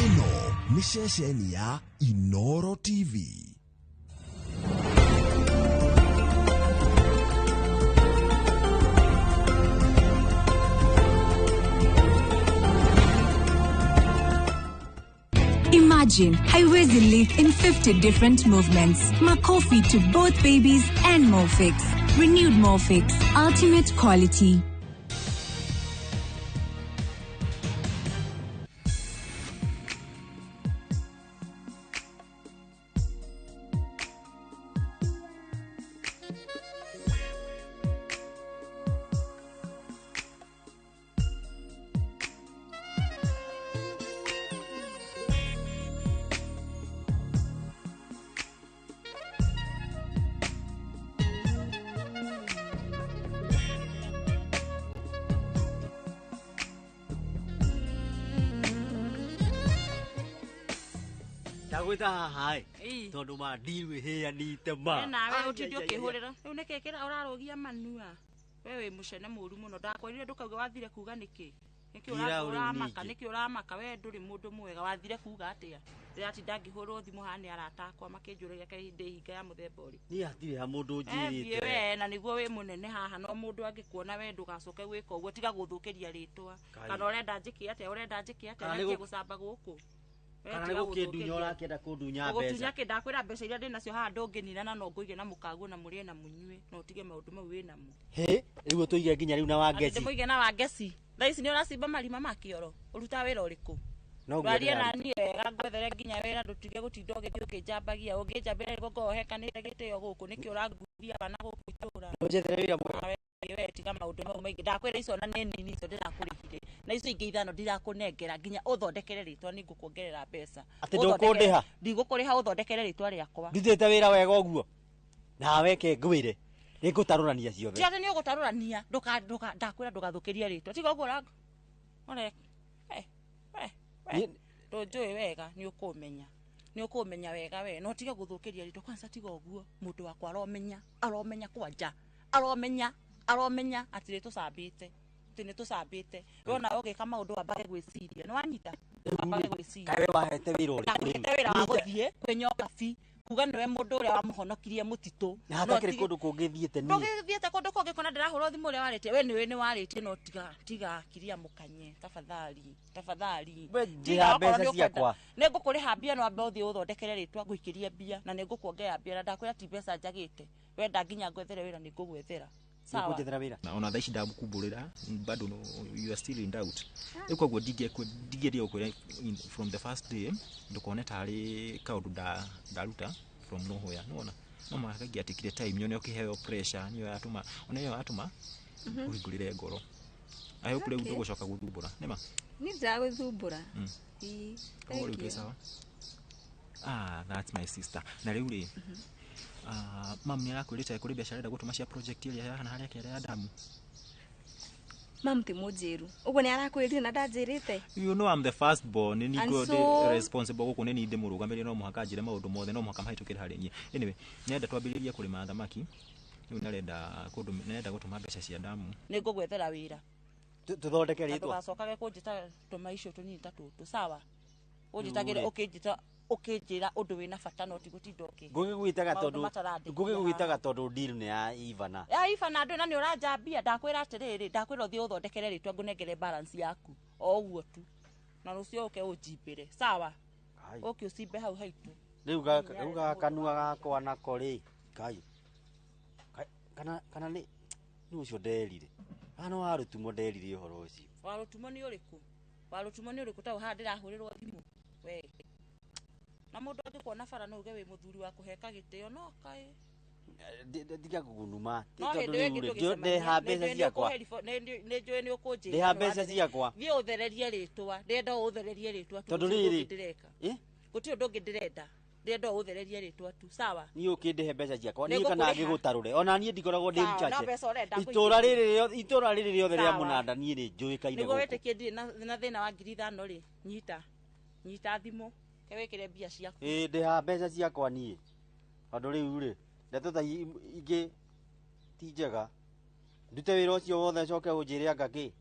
Ĩno nĩ ceceni ya Inoro TV. Imagine Haiwezi lick in 50 different movements. Makofi to both babies and Molfix. Renewed Molfix. Ultimate quality. Ndagwĩta haha ĩ tondũ ma ndirwĩhĩanĩte ma nawe ũtinde ũkĩhũrĩra rĩu nĩkĩ kĩra ũrarũgia manua we wĩ mũcene mũru mũno ndakwĩrire ndũkauge wathire kuga nĩkĩ nĩkĩ ũramaka nĩkĩ ũramaka we ndũrĩ mũndũ mwega wathire kuga atĩa ndĩratinda ngĩhũrwo thimũ haha nĩ arata akwa makĩnjũragia kaĩ ndĩ hinga ya mũthemba ũrĩkũ. Niĩ hatirĩ ha mũndũ njĩrĩte we na nĩguo wĩ mũnene haha no mũndũ angĩkuona we ndũgacoke gwĩka ũguo tiga gũthũkĩria rĩtwa kana ũrenda njĩke atĩa ũrenda njĩke atĩa nĩkĩ gũcamba gũkũ kana nĩ gũkĩndunya ũrakĩenda kũndunya mbeca gũtunya kĩ ndakwĩra mbeca iria ndĩnacio haha ndũngĩnina na no ngũige na mũkaguo na mũrĩe na mũnyue na ũtige maũndũ mau wĩ namo. Hĩ rĩu tũige nginya rĩu na Wangeci ndĩmũige na Wangeci thaa ici nĩ ũracimba marima ma kĩoro ũrutaga wĩra ũrĩkũ Ndwarie na niĩ wega ngwethere nginya wĩra ndũtige gũtinda ũgĩthiĩ ũkĩnjambagia ũngĩnjambĩra nĩguo ngorwo hekanĩte gĩtĩo gũkũ nĩkĩ ũranguria bana gũkũ itũra njethere wĩra mwega we tiga maũndũ mau maingĩ ndakwĩra icio na nĩ nini icio ndĩrakũrĩhire na icio ingĩ 5 ndirakũnengera nginya ũthondekere rĩtwa nĩ ngũkuongerera mbeca. Atĩ ndũkũndĩha? Ndigũkũrĩha ũthondekere rĩtwa rĩakwa. Ndutĩte wĩra wega ũguo nawe ke ngwĩre nĩngũtarũrania ciothe. Ti atĩ nĩ ũgũtarũrania ndakwĩra ndũgathũkĩrie rĩtwa tiga ũguo ũreka. Ndũnjũĩ wega nĩ ũkũmenya. Nĩ ũkũmenya wega we no tiga gũthũkĩria rĩtwa kwanza tiga ũguo mũndũ wakwa aromenya aromenya kwanja aromenya aromenya atĩ nĩ tũcambĩte atĩ nĩ tũcambĩte we ona ũgĩka maũndũ wambage gwĩciria nĩ wanyita wambage gwĩciria Kaĩ we wahete wĩra ũrĩkũ rĩu? Ndakũhete wĩra wa gũthiĩ kwĩnyoka bi kuga nĩwe mũndũ ũrĩa wamũhonokirie mũtitũ. Na hatakĩrĩ kũndũ kũngĩ thiĩte niĩ. Ndũgĩthiĩte kũndũ kũngĩ kũna ndĩrahũrwo thimũ ũrĩa warĩtie we nĩwe nĩ warĩtie no tiga tiga kiria mũkanye tafadhali tafadhali. We Tiga ndĩha okorwo mbeca nĩ ũkwenda. ciakwa. Nĩ ngũkũrĩha mbia no ambe ũthiĩ ũthondekere rĩtwa ngũikĩrie mbia na nĩ ngũkuongerera mbia na ndakwĩra ti mbeca njagĩte wenda nginya ngwethere wĩra nĩ ngũgwethera. Sawa. Nĩũkũnjethera wĩra? Na ona thaa ici ndakumbũrĩra bado no, you are still in doubt. Rĩu koguo ndingĩendia gũkwĩra from the first day ndũkone tarĩ kaũndũ ndaruta from nowhere nĩwona no mũhaka ingĩatikire time nyone ũkĩheo pressure nĩyo yatũma ona ĩyo yatũma ũhingũrĩre ngoro. I hope rĩu ndũgũcoka gũthumbũra nĩma. Niĩ ndiragũthumbũra. Ĩĩ, Koguo rĩu thank twĩ you. sawa. Ah, that's my sister. Na rĩu rĩ mam nĩ arakwĩrĩte kũrĩ mbeca arenda gũtũma cia project ĩrĩa ya harĩa kĩara ya damu. Mam ti mũnjĩru ũguo nĩ arakwĩrire na ndanjĩrĩte. You know I'm the first born nĩ And niĩ so responsible gũkũ nĩ niĩ ndĩmũrũgamĩrĩre no mũhaka njĩre maũndũ mothe no mũhaka mahĩtũkĩre harĩ niĩ. Anyway, nĩrenda twambĩrĩrie kũrĩma thamaki rĩu nĩarenda kũndũ nĩarenda gũtũma mbeca cia damu. Nĩ ngũgwethera wĩra. Tũthondeke Na rĩtwa. ndũgacokage kũnjĩta tũmaicio tũnini ta tũtũ sawa. Ũnjĩtagĩre Rĩu rĩ. ũkĩnjĩta ũkĩnjĩra ũndũ wĩna bata no ti gũtinda ũkĩ. Ngũgĩgwĩtaga Maũndũ tondũ matarandĩkia ngũgĩgwĩtaga tondũ deal nĩ ya Ivana. Ya Ivana ndũ na nĩ ũranjambia ndakwĩra atĩrĩrĩ ndakwĩra ũthiĩ ũthondekere rĩtwa ngũnengere balance yaku o ũguo tu na rũciũ ũke ũnjimbĩre sawa. Ũke ũcimbe hau haitũ. Rĩu rĩu gaka kanua gakwa nako rĩ Ngai. Kana kana nĩ nĩ ũcio nderire. Kana nĩ wa rũtumo nderire ũhoro ũcio. Wa rũtumo nĩ ũrĩkũ? Wa rũtumo nĩ ũrĩkũ ta haha ndĩrahũrĩrwo thimũ we. Na mũndũ angĩkuona bara no uge wĩ mũthuri wa kũheka gĩtĩo no kaĩ. Tiga kũgunuma. No hĩndĩ ĩyo ĩngĩ tũgĩcemania Ndeha mbeca ciakwa. nĩ njũĩ nĩ ũkũnjĩra. Ndĩha mbeca ciakwa. Thiĩ ũthererie rĩtwa ndĩrenda ũthererie rĩtwa tu. Tondũ gũtirĩ ũndũ rĩrĩ. ũngĩ ndĩreka. Ĩ? Gũtirĩ ũndũ ũngĩ ndĩrenda. Ndĩrenda ũthererie rĩtwa tu sawa. Niĩ ũkĩndĩhe mbeca ciakwa Nĩ niĩ kana ngũkũrĩha. ngĩgũtarũre ona niĩ ndikoragwo ndĩ Sawa, no mchache. mbeca ũrenda Itũra ngũikĩrie. rĩrĩ rĩothe itũra rĩrĩ rĩothe rĩa Sawa. Mũnanda niĩ nĩ njũĩkaine Nĩguo gũkũ. wĩtĩkie ndirĩ na thĩna wa 5,000 rĩ nyita nyita thimũ ke wĩkĩre mbia ciaku. Ĩ ndĩha mbeca ciakwa niĩ tondũ rĩu rĩ ndeto ta ingĩ ti njega ndute wĩra ũcio wothe coke ũnjĩre anga kĩ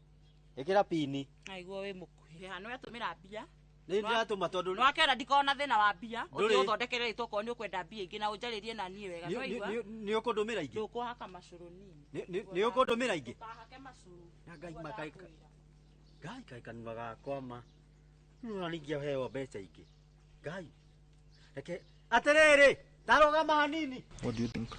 ĩkĩra pini. Aiguo wĩ mũkuhĩ haha nĩ wetũmĩra mbia. Nĩ ndĩratũma tondũ Nĩ wakera ndikorwo na thĩna wa mbia Ndũrĩ. ũthiĩ ũthondekere rĩtwa okorwo nĩ ũkwenda mbia ingĩ na ũnjarĩrie na niĩ wega nĩwaigua. Nĩ ũkũndũmĩra ingĩ. Ndũkũhaka macũrũ nini. Nĩ ũkũndũmĩra ingĩ. Ndũkahake macũrũ. Na Ngai makai Ngai kai kanua gakwa ma nĩ ningĩaheo mbeca ingĩ Ngai reke atĩrĩrĩ tarũgama hanini. What do you think?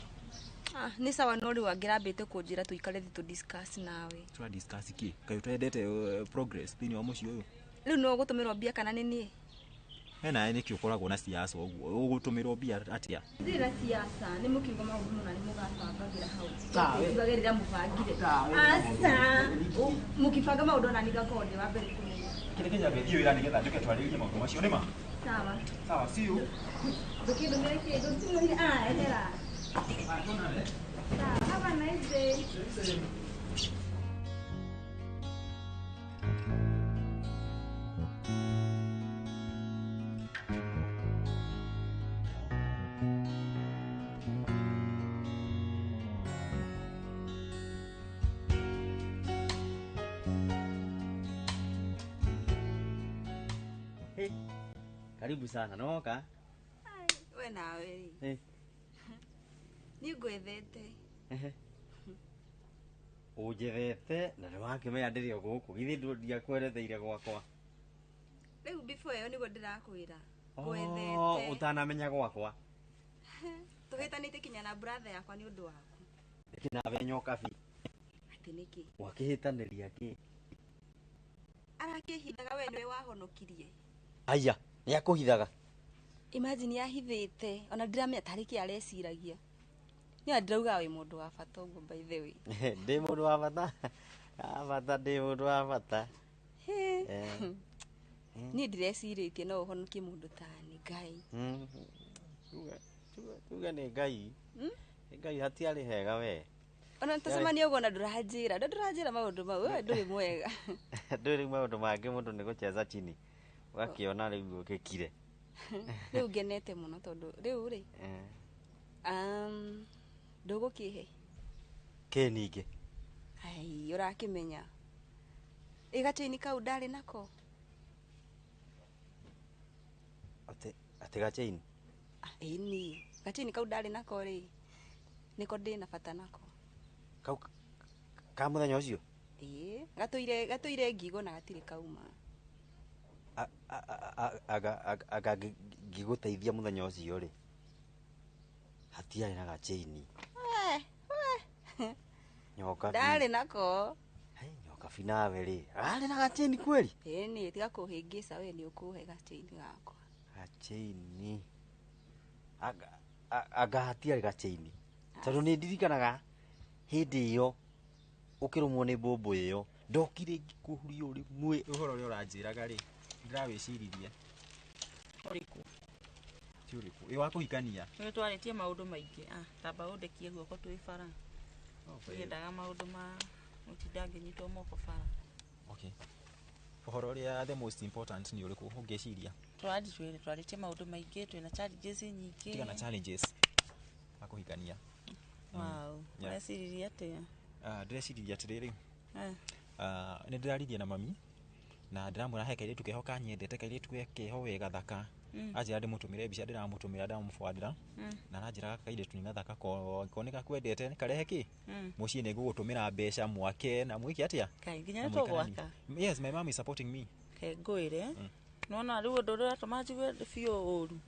Ah, nĩ sawa no rĩu angĩrambĩte kũnjĩra tũikare thĩ tũ discuss nawe. Tũra discuss kĩ? Kaĩ ũtendete progress thĩinĩ wa mũciĩ ũyũ? Rĩu no ũgũtũmĩrwo mbia kana nĩ niĩ? He nawe nĩkĩ ũkoragwo na siasa ũguo ũgũtũmĩrwo mbia atĩa? Ndirĩ na siasa nĩ mũkiuga maũndũ mũna nĩ mũgabangagĩra hau. Tawe. Tugagĩrĩra mũbangire. Tawe. Aca mũkibanga maũndũ ona niĩ ngakorwo ndĩ wa mbere kũmenya. Kĩrĩa kĩnyambe thiĩ wĩra nĩgetha njũke twarĩrĩrie maũndũ macio nĩma? Sawa. Sawa, see you. Ndũkĩndũmĩre kĩndũ thimũ-inĩ. Ah, ehera. Sawa, have a nice day. Karibu sana noka. We nawe rĩ. Niĩ ngwethete. Ũnjethete na nĩ wakĩmenya ndĩrĩ o gũkũ githĩ ndiakweretheire gwakwa. Rĩu before ĩyo nĩguo ndĩrakwĩra. Oh, Ngwethete. ũtanamenya gwakwa. Tũhĩtanĩte kinya na brother yakwa nĩ ũndũ waku. Nĩkĩ nawe nyoka bi? Atĩ nĩkĩ? Wakĩhĩtanĩria kĩ? Arakĩhithaga we nĩwe wahonokirie. Aya, nĩ akũhithaga. Imagine yahithĩte ona ndiramenya tarĩ kĩ areciragia. Nĩ ndĩrauga wĩ mũndũ wa bata ũguo by the way. Ndĩ mũndũ wa bata. Wa bata ndĩ mũndũ wa bata. Niĩ ndirecirĩtie no ũhonokie mũndũ tani Ngai. Tuge nĩ Ngai. Nĩ Ngai hatiarĩ hega we. Ona tũcemania ũguo na ndũranjĩra. Ndũranjĩra maũndũ mau we ndũrĩ mwega. Ndũrĩ maũndũ mangĩ mũndũ nĩ gũcheza chini. Ũgakĩona rĩu ũgĩkire. Rĩu ngenete mũno tondũ rĩu rĩ ndũgũkĩhe Kĩ ningĩ? Ai, ũrakĩmenya ĩ gachaini kau ndarĩ nako. Atĩ gachaini? Ĩni gachaini kau ndarĩ nako rĩ nĩko ndĩna bata nako. Kau ka mũthenya ũcio? Ĩĩ, gatũire ngingo na gatirĩ kauma. Anga ngĩgũteithia mũthenya ũcio rĩ hatiarĩ na gachaini. Nyoka ndarĩ nako. Nyoka nawe rĩ arĩ na gachaini kweli? Ĩni, tiga kũhĩngĩca we nĩ ũkũhe gachaini gakwa. Gachaini anga hatiarĩ gachaini tondũ nĩ ndirikanaga hĩndĩ ĩyo ũkĩrũmwo nĩ mbũmbũ ĩyo ndokire ngĩkũhuria rĩmwe. Ũhoro ũrĩa ũranjĩraga rĩ ndĩrawĩciririe. Ũrĩkũ? Ti ũrĩkũ? Ĩ wa kũhikania. Nĩ twarĩtie maũndũ maingĩ. Tamba ũndekie guoko twĩ bara. Ndiendaga maũndũ ma gũtinda ngĩnyitwo moko bara. Okay. Ũhoro ũrĩa the most important nĩ ũrĩkũ ũngĩciria? Twarĩtie maũndũ maingĩ, twĩna challenges nyingĩ. Tiga na challenges ma kũhikania. Wow. Ũreciririe atĩa? Ndĩreciririe atĩrĩrĩ. Nĩ ndĩraririe na mami na ndĩramwĩra he kairĩtu keho kanyendete, kairĩtu keho we gathaka. Anjĩra ndĩmũtũmĩre mbica, ndĩramũtũmĩra ndamũbwandĩra. Na aranjĩra gaka kairĩtu nĩ gathaka ko nĩ gakwendete karehe kĩ mũciĩ nĩ ngũgũtũmĩra mbeca mwake na mwĩke atĩa? Kaĩ nginya nĩ tũgwaka. Yes, my mom is supporting me. Ke ngwĩre. Nĩwona rĩu ũndũ ũrĩa ũratũma njigue biũ ũru.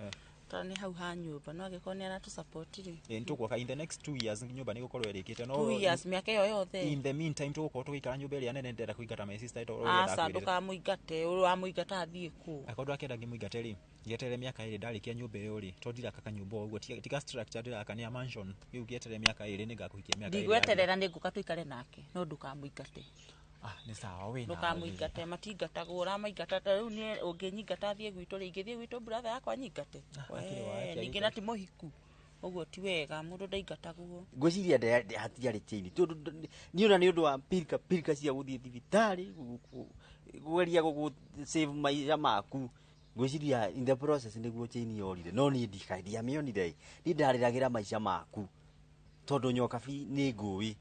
Ta nĩ hau ha nyũmba no angĩkorwo nĩ aratũsupport rĩ. Nĩ tũgwaka in the next 2 years nyũmba nĩ gũkorwo ĩrĩkĩte no 2 years mĩaka ĩyo yothe. In the meantime tũgũkorwo tũgĩikara nyũmba ĩrĩa nene ndĩrenda kũingata my sister ĩtũ ũrĩa ndakwĩrĩte. Aca ndũkamũingate, ũramũingata athiĩ kũ? Akorwo ndakĩenda ngĩmũingate rĩ gĩeterere mĩaka ĩrĩ ndarĩkia nyũmba ĩyo rĩ tondũ ndiraka kanyũmba ũguo tiga structure ndĩraka nĩ ya mansion rĩu gĩeterere mĩaka ĩrĩ nĩngakũhikia mĩaka ĩrĩ. Ndigweterera nĩ ngũka tũikare nake no ndũkamũingate. Nĩ sawa wĩna. Ndũkamũingate, matingatagwo ũramaingata ta rĩu niĩ ũngĩnyingata thiĩ gwitũ rĩ ingĩthiĩ gwitũ brother yakwa nyingate. Ningĩ na ti mũhiku ũguo ti wega mũndũ ndaingatagwo. Ngwĩciria hatiarĩ chaini tondũ niĩ ona nĩ ũndũ wa pirika pirika cia gũthiĩ thibitarĩ kũgeria gũgũ save maica maku ngwĩciria in the process nĩguo chaini yorire no niĩ ndiamĩonire niĩ ndarĩragĩra maica maku tondũ Nyokabi nĩ ngũĩ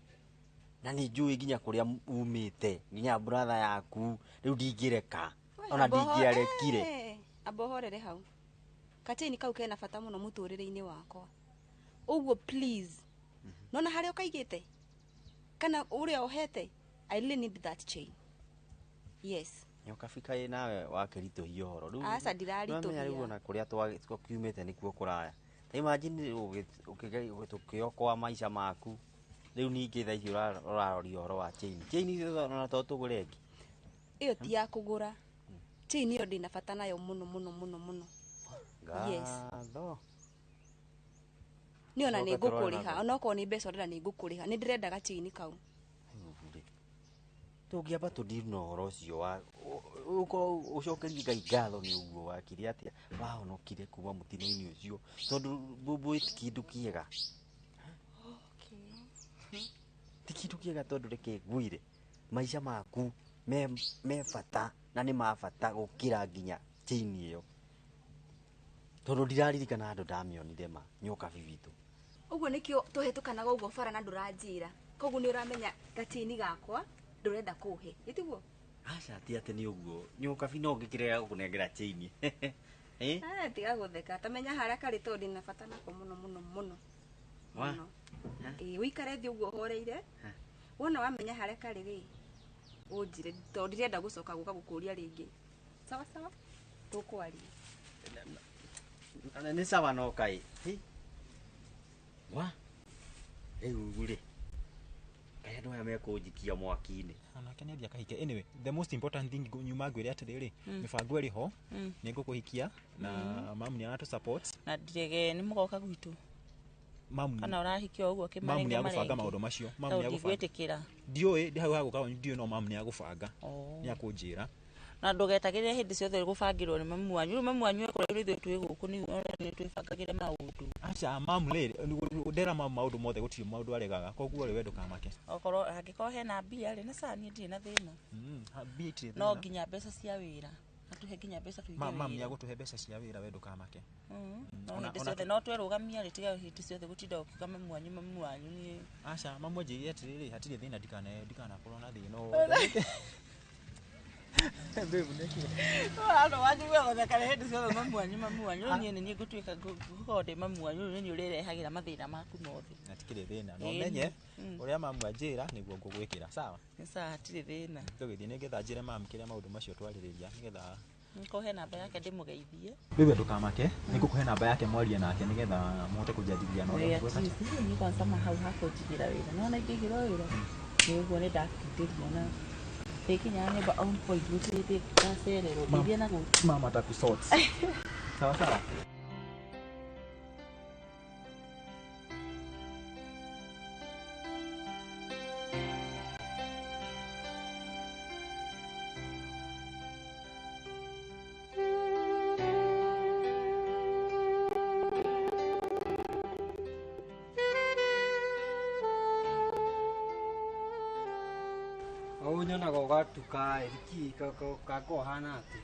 na nĩ njũĩ nginya kũrĩa umĩte nginya brother yaku rĩu ndingĩreka ona ndingĩarekire. Amba ũhorere hau. Gachaini kau kena bata mũno mũtũrĩre-inĩ wakwa ũguo please. Nona harĩa ũkaigĩte kana ũrĩa ũhete, I really need that chain. Yes. Nyokabi kaĩ nawe wakĩritũhia ũhoro rĩu. Aca ndiraritũhia. Rĩu ona kũrĩa twakiumĩte nĩkuo kũraya. Ta imagine ũgĩokoa maica maku rĩu ningĩ thaa ici ũraroria ũhoro wa chain. Chain ona to tũgũre ĩngĩ. Ĩyo ti ya kũgũra. Chain ĩyo ndĩna bata nayo mũno mũno mũno mũno. Yes. Nĩ ona nĩ ngũkũrĩha onokorwo nĩ mbeca ũrenda nĩ ngũkũrĩha nĩ ndĩrenda gachaini kau. Tũngĩamba tũdeal na ũhoro ũcio wa ũkorwo ũcokerie Ngai ngatho nĩ ũguo wakire atĩa wahonokire kuma mũtino-inĩ ũcio tondũ mbũmbũĩ ti kĩndũ kĩega. Ti kĩndũ kĩega tondũ reke ngwĩre maica maku me bata na nĩ ma bata gũkĩra nginya chaini ĩyo tondũ ndiraririkana andũ ndamĩonire ma Nyokabi witũ. Ũguo nĩkĩo tũhetũkanaga ũguo bara na ndũranjĩra koguo nĩ ũramenya gachaini gakwa ndũrenda kũhe ĩtiguo? Aca ti atĩ nĩ ũguo Nyokabi no ngĩkĩrega gũkũnengera chaini. Tiga gũtheka tamenya harĩa karĩ tondũ ndĩna bata nako mũno mũno mũno. Ĩĩ ũikare thĩ ũguo ũhoreire wona wamenya harĩa karĩ rĩ ũnjĩre tondũ ndirenda gũcoka gũka gũkũria rĩngĩ. Sawa sawa tũkwaria. Nĩ sawa no kaĩ. Wa rĩu rĩ kaĩ andũ aya mekũnjikia mwaki-inĩ. Onake nĩ athiĩ akahike. Anyway, the most important thing nyuma ngwĩre atĩrĩrĩ mĩbango ĩrĩ ho nĩ ngũkũhikia na mamu nĩ aratũ support na ndirege nĩ mũgoka gwitũ. Mamu kana ũrahikio ũguo kĩmarenge mamu nĩ agũbanga maũndũ macio. Mamu nĩ agũbanga. Ndigwĩtĩkĩra. Ndiũĩ hau hagũka ndiũĩ no mamu nĩ agũbanga. Nĩ akũnjĩra. Na ndũgetagĩrĩre hĩndĩ ciothe gũbangĩrwo nĩ mamu wanyu. Rĩu mamu wanyu ekũrĩa ithuĩ twĩ gũkũ nĩ twĩbangagĩre maũndũ. Aca mamu rĩ ndera mamu maũndũ mothe gũtirĩ maũndũ aregaga koguo rĩ we ndũkamake. Okorwo angĩkorwo hena mbia rĩ na sawa niĩ ndirĩ na thĩna. Mbia itirĩ thĩna. No nginya mbeca cia wĩra. Na agũtũhe nginya mbeca tũige Mam wĩra. nĩ agũtũhe mbeca cia wĩra we ndũkamake. No hĩndĩ ciothe no twerũgamia rĩ tiga hĩndĩ ciothe gũtinda ũkiuga mamu wanyu mamu wanyu niĩ. Aca mamu anjĩrire atĩrĩrĩ hatirĩ thĩna ndikanakorwo na thĩna o wothe. Babe, nĩkĩ? Ano wanjigua gũtheka nĩ hĩndĩ ciothe mamu wanyu mamu wanyu. Rĩu niĩ nĩ niĩ ngũtuĩka ngũkorwo ndĩ mamu wanyu, rĩu nĩ niĩ ũrĩrehagĩra mathĩna maku mothe. Hatikĩrĩ thĩna no Ĩĩ. menye ũrĩa mamu anjĩra nĩguo ngũgwĩkĩra sawa. Nĩ sawa hatirĩ thĩna. Tũgĩthiĩ nĩgetha njĩre mamu kĩrĩa maũndũ macio twarĩrĩria nĩgetha Nĩkorwo he namba yake ndĩmũgeithie. Wewe ndũkamake nĩngũkũhe namba yake mwarie nake nĩgetha mũhote kũjadiliana ũrĩa Ĩĩ, mũgwĩka. at least niĩ kwanza hau hakũnjigĩra wĩra. Nĩwona ingĩigĩrwo wĩra nĩ ũguo nĩ ndakindĩria na ndĩkinyaga nyũmba on point gũtirĩ hĩndĩ ndacererwo ndĩthiĩ na gũkũ. Mama atakusort. Sawa sawa. Nyonaga ũgatuka ĩriki kakohana atĩ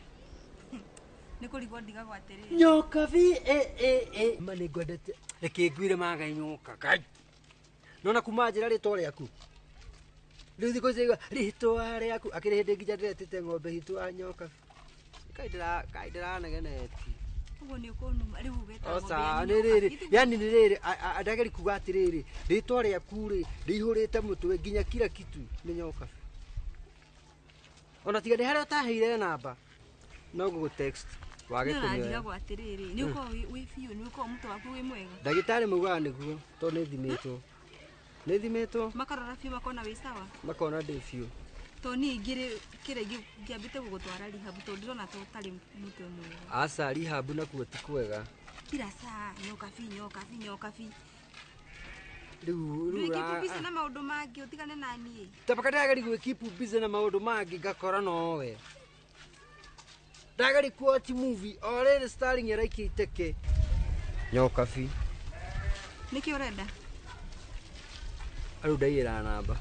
Nĩ kũrigwo ndigagwo atĩrĩrĩ. Nyoka vi e e e ma nĩ ngwendete reke ngwire magai nyoka kai nona kuma njĩra rĩtwa rĩaku rĩu thikũ ici rĩtwa rĩaku akĩrĩ hĩndĩ nginya ndĩretĩte ng'ombe itũ ya nyoka kai ndĩranegeneti Ũguo nĩ ũkũnuma rĩu ũgeta ng'ombe oca yanyu nĩ nyoka. rĩrĩ yani nĩ rĩrĩ ndageri kuga atĩrĩrĩ rĩtwa rĩaku rĩ rĩihũrĩte mũtwe nginya kila kitu nĩ nyoka ona tiga nĩ harĩa ũtaheire namba no ngũgũ text wage Nĩ kũmĩoya ũranjigagwo atĩrĩrĩ nĩ ũkorwo wĩ biũ nĩ ũkorwo mũtwe waku wĩ mwega. ndagĩtarĩ maugaga nĩguo tondũ nĩ thimĩtwo nĩ thimĩtwo Makarora biũ makona wĩ sawa. makona ndĩ biũ Tondũ niĩ ingĩrĩ kĩrĩa ingĩambĩte gũgũtwara rehab tondũ ndĩrona ta ũtarĩ mũtwe mwega. aca rehab nakuo ti kwega Kila saa nyoka bi nyoka bi nyoka bi. rĩu rĩu Ndwĩkeep busy na maũndũ mangĩ ũtigane na niĩ. tabaka ndageri gwĩkeep busy na maũndũ mangĩ ngakora nowe ndageri kuwatch movie o rĩrĩ Sterling araikia iteke nyoka bi Nĩkĩ ũrenda? rĩu ndaiyĩra namba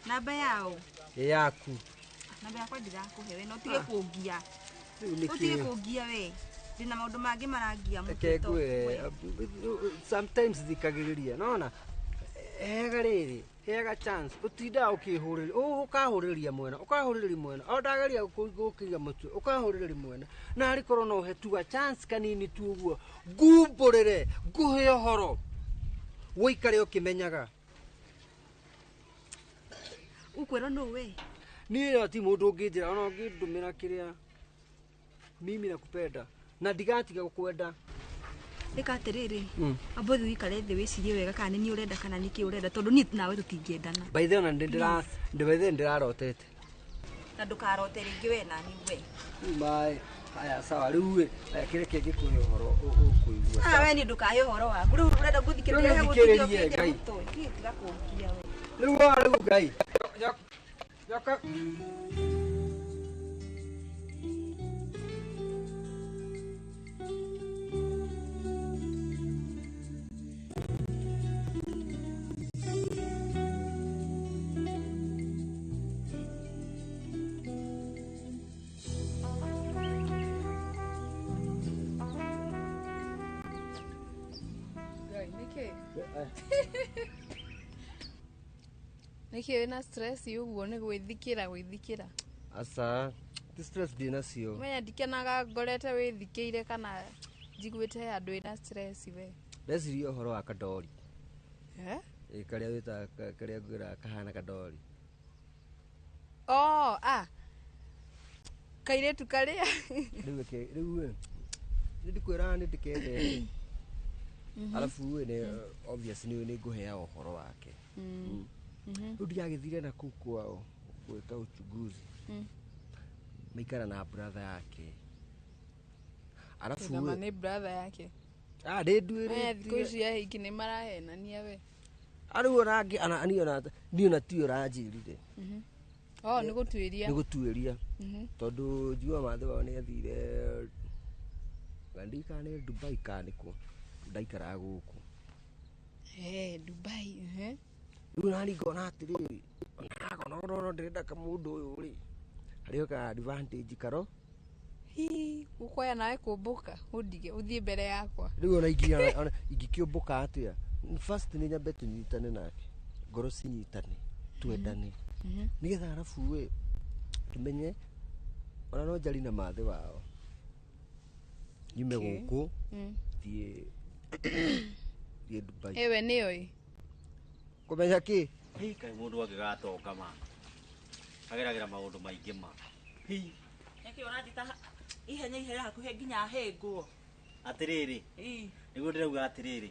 Namba yao. ĩ yaku Namba yakwa ndirakũhe we na ũtige kũngia. Rĩu nĩkĩ? Ũtige kũngia we. Ndĩna maũndũ mangĩ marangia mũtwe reke to ngwĩre sometimes thikagĩrĩria nona heaga rĩrĩ heaga chance ũtindaga ũkĩhũrĩria ũkahũrĩrĩria mwena ũkahũrĩrĩria mwena o ndageria gũkĩria mũtwe ũkahũrĩrĩria mwena na arĩ korwo no ũhe chance kanini tu ũguo ngumbũrĩre ngũhe ũhoro wũikare ũkĩmenyaga Ũkwĩrwo nũ we? niĩ ĩyo ti mũndũ ũngĩnjĩra ona ũngĩndũmĩra kĩrĩa mimi nakupenda na ndigatiga gũkwenda Ĩka atĩrĩrĩ amba ũthiĩ ũikare thĩ wĩcirie wega kana nĩ niĩ ũrenda kana nĩkĩ ũrenda tondũ niĩ nawe tũtingĩendana. by the way ona by the way nĩndĩrarotete Na ndũkarote rĩngĩ we na niĩ we. Rĩu maĩ haya sawa rĩu ĩ aya kĩrĩa kĩngĩ kũhe ũhoro ũkũigua Ah we niĩ ndũkahe ũhoro waku. Rĩu ũrenda gũthikĩrĩria Rĩu gũthikĩrĩria thikĩrĩrie, ũkĩnja Ngai. mũtwe. Niĩ tiga kũngia we. rĩu wa rĩu Ngai nyoka Ngai, nĩkĩ? Nĩkĩ wĩna stress ũguo nĩ gwĩthikĩra gwĩthikĩra? aca ti stress ndĩ nacio Menya ndikenaga ngorete wĩthikĩire kana njiguĩte he handũ wĩna stress we. ndeciria ũhoro wa kadori Eh? Ĩ, karĩa wĩtaga karĩa ngwĩraga kahana kadori Oh, ah. Kairĩtu karĩa. rĩu rĩu ĩ nĩ ndikwĩraga nĩ ndĩkendete arabu ĩ nĩ obvious nĩ nĩ ngũheaga ũhoro wake Rĩu ndiagĩthire na kũu kwao gwĩka uchunguzi maikara na brother yake arabu Nama nĩ brother yake. ah ndĩ Menya thikũ nduĩrĩtie ici ahiki nĩ marahenania we. arĩu ona angĩ ona niĩ ona niĩ ona tiwe ũranjĩrire Oh, nĩ gũtuĩria. nĩ gũtuĩria tondũ njiguaga mathe wao nĩ athire ngandika nĩ Dubai kana nĩkũ ndaikaraga gũkũ Eh, Dubai, eh. rĩu nani ngona atĩrĩrĩ onakona ndĩrenda kamũndũ ũyũ rĩ harĩ ka advantage karo Hi, gukwaya nawe kũmbũka ũndige ũthiĩ mbere yakwa. Rĩu ona ingĩkĩũmbũka atĩa? First nĩ nyambe tũnyitane nake, ngoro cinyitane, twendane, nĩgetha arabu ĩ tumenye ona no njari na mathĩ wao, nyume gũkũ thiĩ Dubai. Ewe nĩyo ĩ kũmenya kĩ? Kaĩ mũndũ angĩgatonga ma ageragĩra maũndũ maingĩ ma. Nĩkĩ ũranjĩta ihenya ihenya hakuhĩ nginya hĩngwo? Atĩrĩrĩ, nĩguo ndĩrauga atĩrĩrĩ,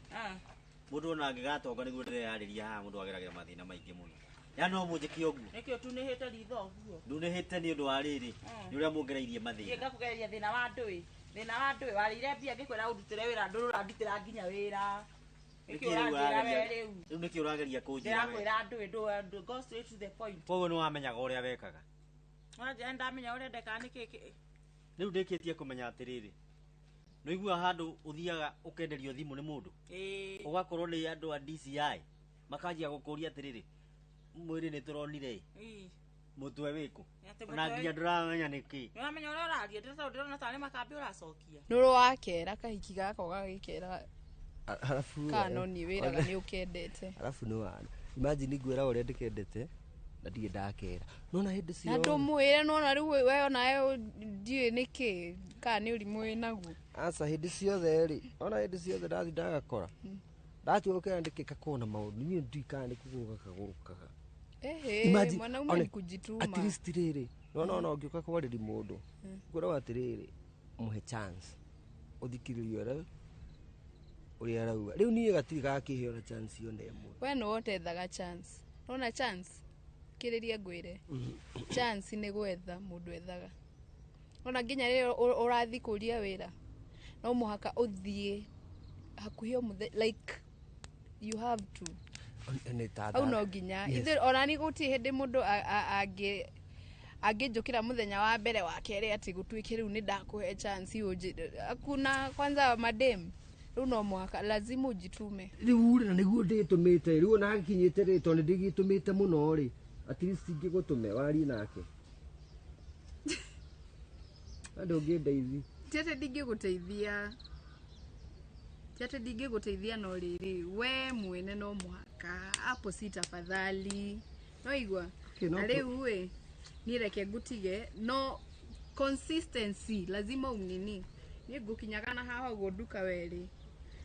mũndũ ona angĩgatonga nĩguo ndĩreyarĩria haha, mũndũ ageragĩra mathĩna maingĩ mũno. Ya no mũnjĩke ũguo. Nĩkĩ ũtunĩhĩte ritho ũguo? Ndunĩhĩte nĩ ũndũ wa rĩrĩ, nĩ ũrĩa mũngereirie mathĩna. Ngakũgereria thĩna wa ndũĩ. Thĩna wa ndũĩ warĩire mbia ngĩkwĩra ũndutĩre wĩra, ndũrĩ ũrandutĩra nginya wĩra. Nĩkĩ ũranjĩra we rĩu? Rĩu nĩkĩ ũrageria kũnjĩra we? Ndĩrakwĩra ndũĩ, go straight to the point. Koguo nĩ wamenyaga ũrĩa wekaga? Ũranjĩra nĩndamenya ũrĩa ndekaga nĩkĩ? Rĩu ndĩkĩtie kũmenya atĩrĩrĩ, nĩũiguaga handũ ũthiaga ũkenderio thimũ nĩ mũndũ, ũgakorwo nĩ andũ a DCI makanjia gũkũria atĩrĩrĩ, mwĩrĩ nĩ tũronire ĩ, mũtwe wĩkũ, na nginya ndũramenya nĩkĩ. Nĩũramenya ũrĩa ũraria, ndĩrona tarĩ makambĩ ũracokia. Nũrũ wakera kahiki gaka ũgagĩkera arabu kana no nĩ wĩraga nĩ ũkendete. Arabu nĩ wana imagine ngwĩra ũrĩa ndĩkendete na ndirĩ ndakera, nona hĩndĩ ciothe na ndũmwĩre, nona rĩu we onawe ndiũĩ nĩkĩ kana nĩ ũrimũ wĩnaguo. Aca hĩndĩ ciothe rĩ, ona hĩndĩ ciothe ndathi ndagakora ndatua gũkera ndĩkĩka kuona maũndũ niĩ ndiũĩ kana nĩ kũgũrũka kagũrũkaga. Ehe, mwanaume ni kujituma. At least rĩrĩ nona ona ũngĩũka kwarĩria mũndũ ngwĩraga atĩrĩrĩ, mũhe chance ũthikĩrĩrie ũrĩa arauga. Rĩu niĩ gatirĩ gakĩheo na chance ona ĩmwe. We nĩwe ũtethaga chance. Nona chance kĩrĩria ngwĩre, chance nĩ gwetha mũndũ ethaga. Ona nginya rĩrĩa ũrathiĩ kũria wĩra no mũhaka ũthiĩ hakuhĩ o mũthenya, like you have to. Au no nginya ithuĩ ona nĩ gũtirĩ hĩndĩ mũndũ angĩnjũkĩra mũthenya wa mbere wa kerĩ atĩ gũtuĩke rĩu nĩ ndakũhe chance hakuna. Kwanza madem rĩu no mũhaka lazima ujitume. Rĩu rĩ, na nĩguo ndĩtũmĩte rĩu ona hakinyĩte rĩ, tondũ nĩndĩgĩtũmĩte mũno rĩ, at least ingĩgũtũme warie nake na ndũngĩndeithia. Ti atĩ ndingĩgũteithia, ti atĩ ndingĩgũteithia, no rĩrĩ we mwene no mũhaka hapo si tafadhali, no igua. Na rĩu ĩ niĩ reke ngũtige, no consistency lazima unini. Niĩ ngũkinyaga na haha ũguo nduka werĩ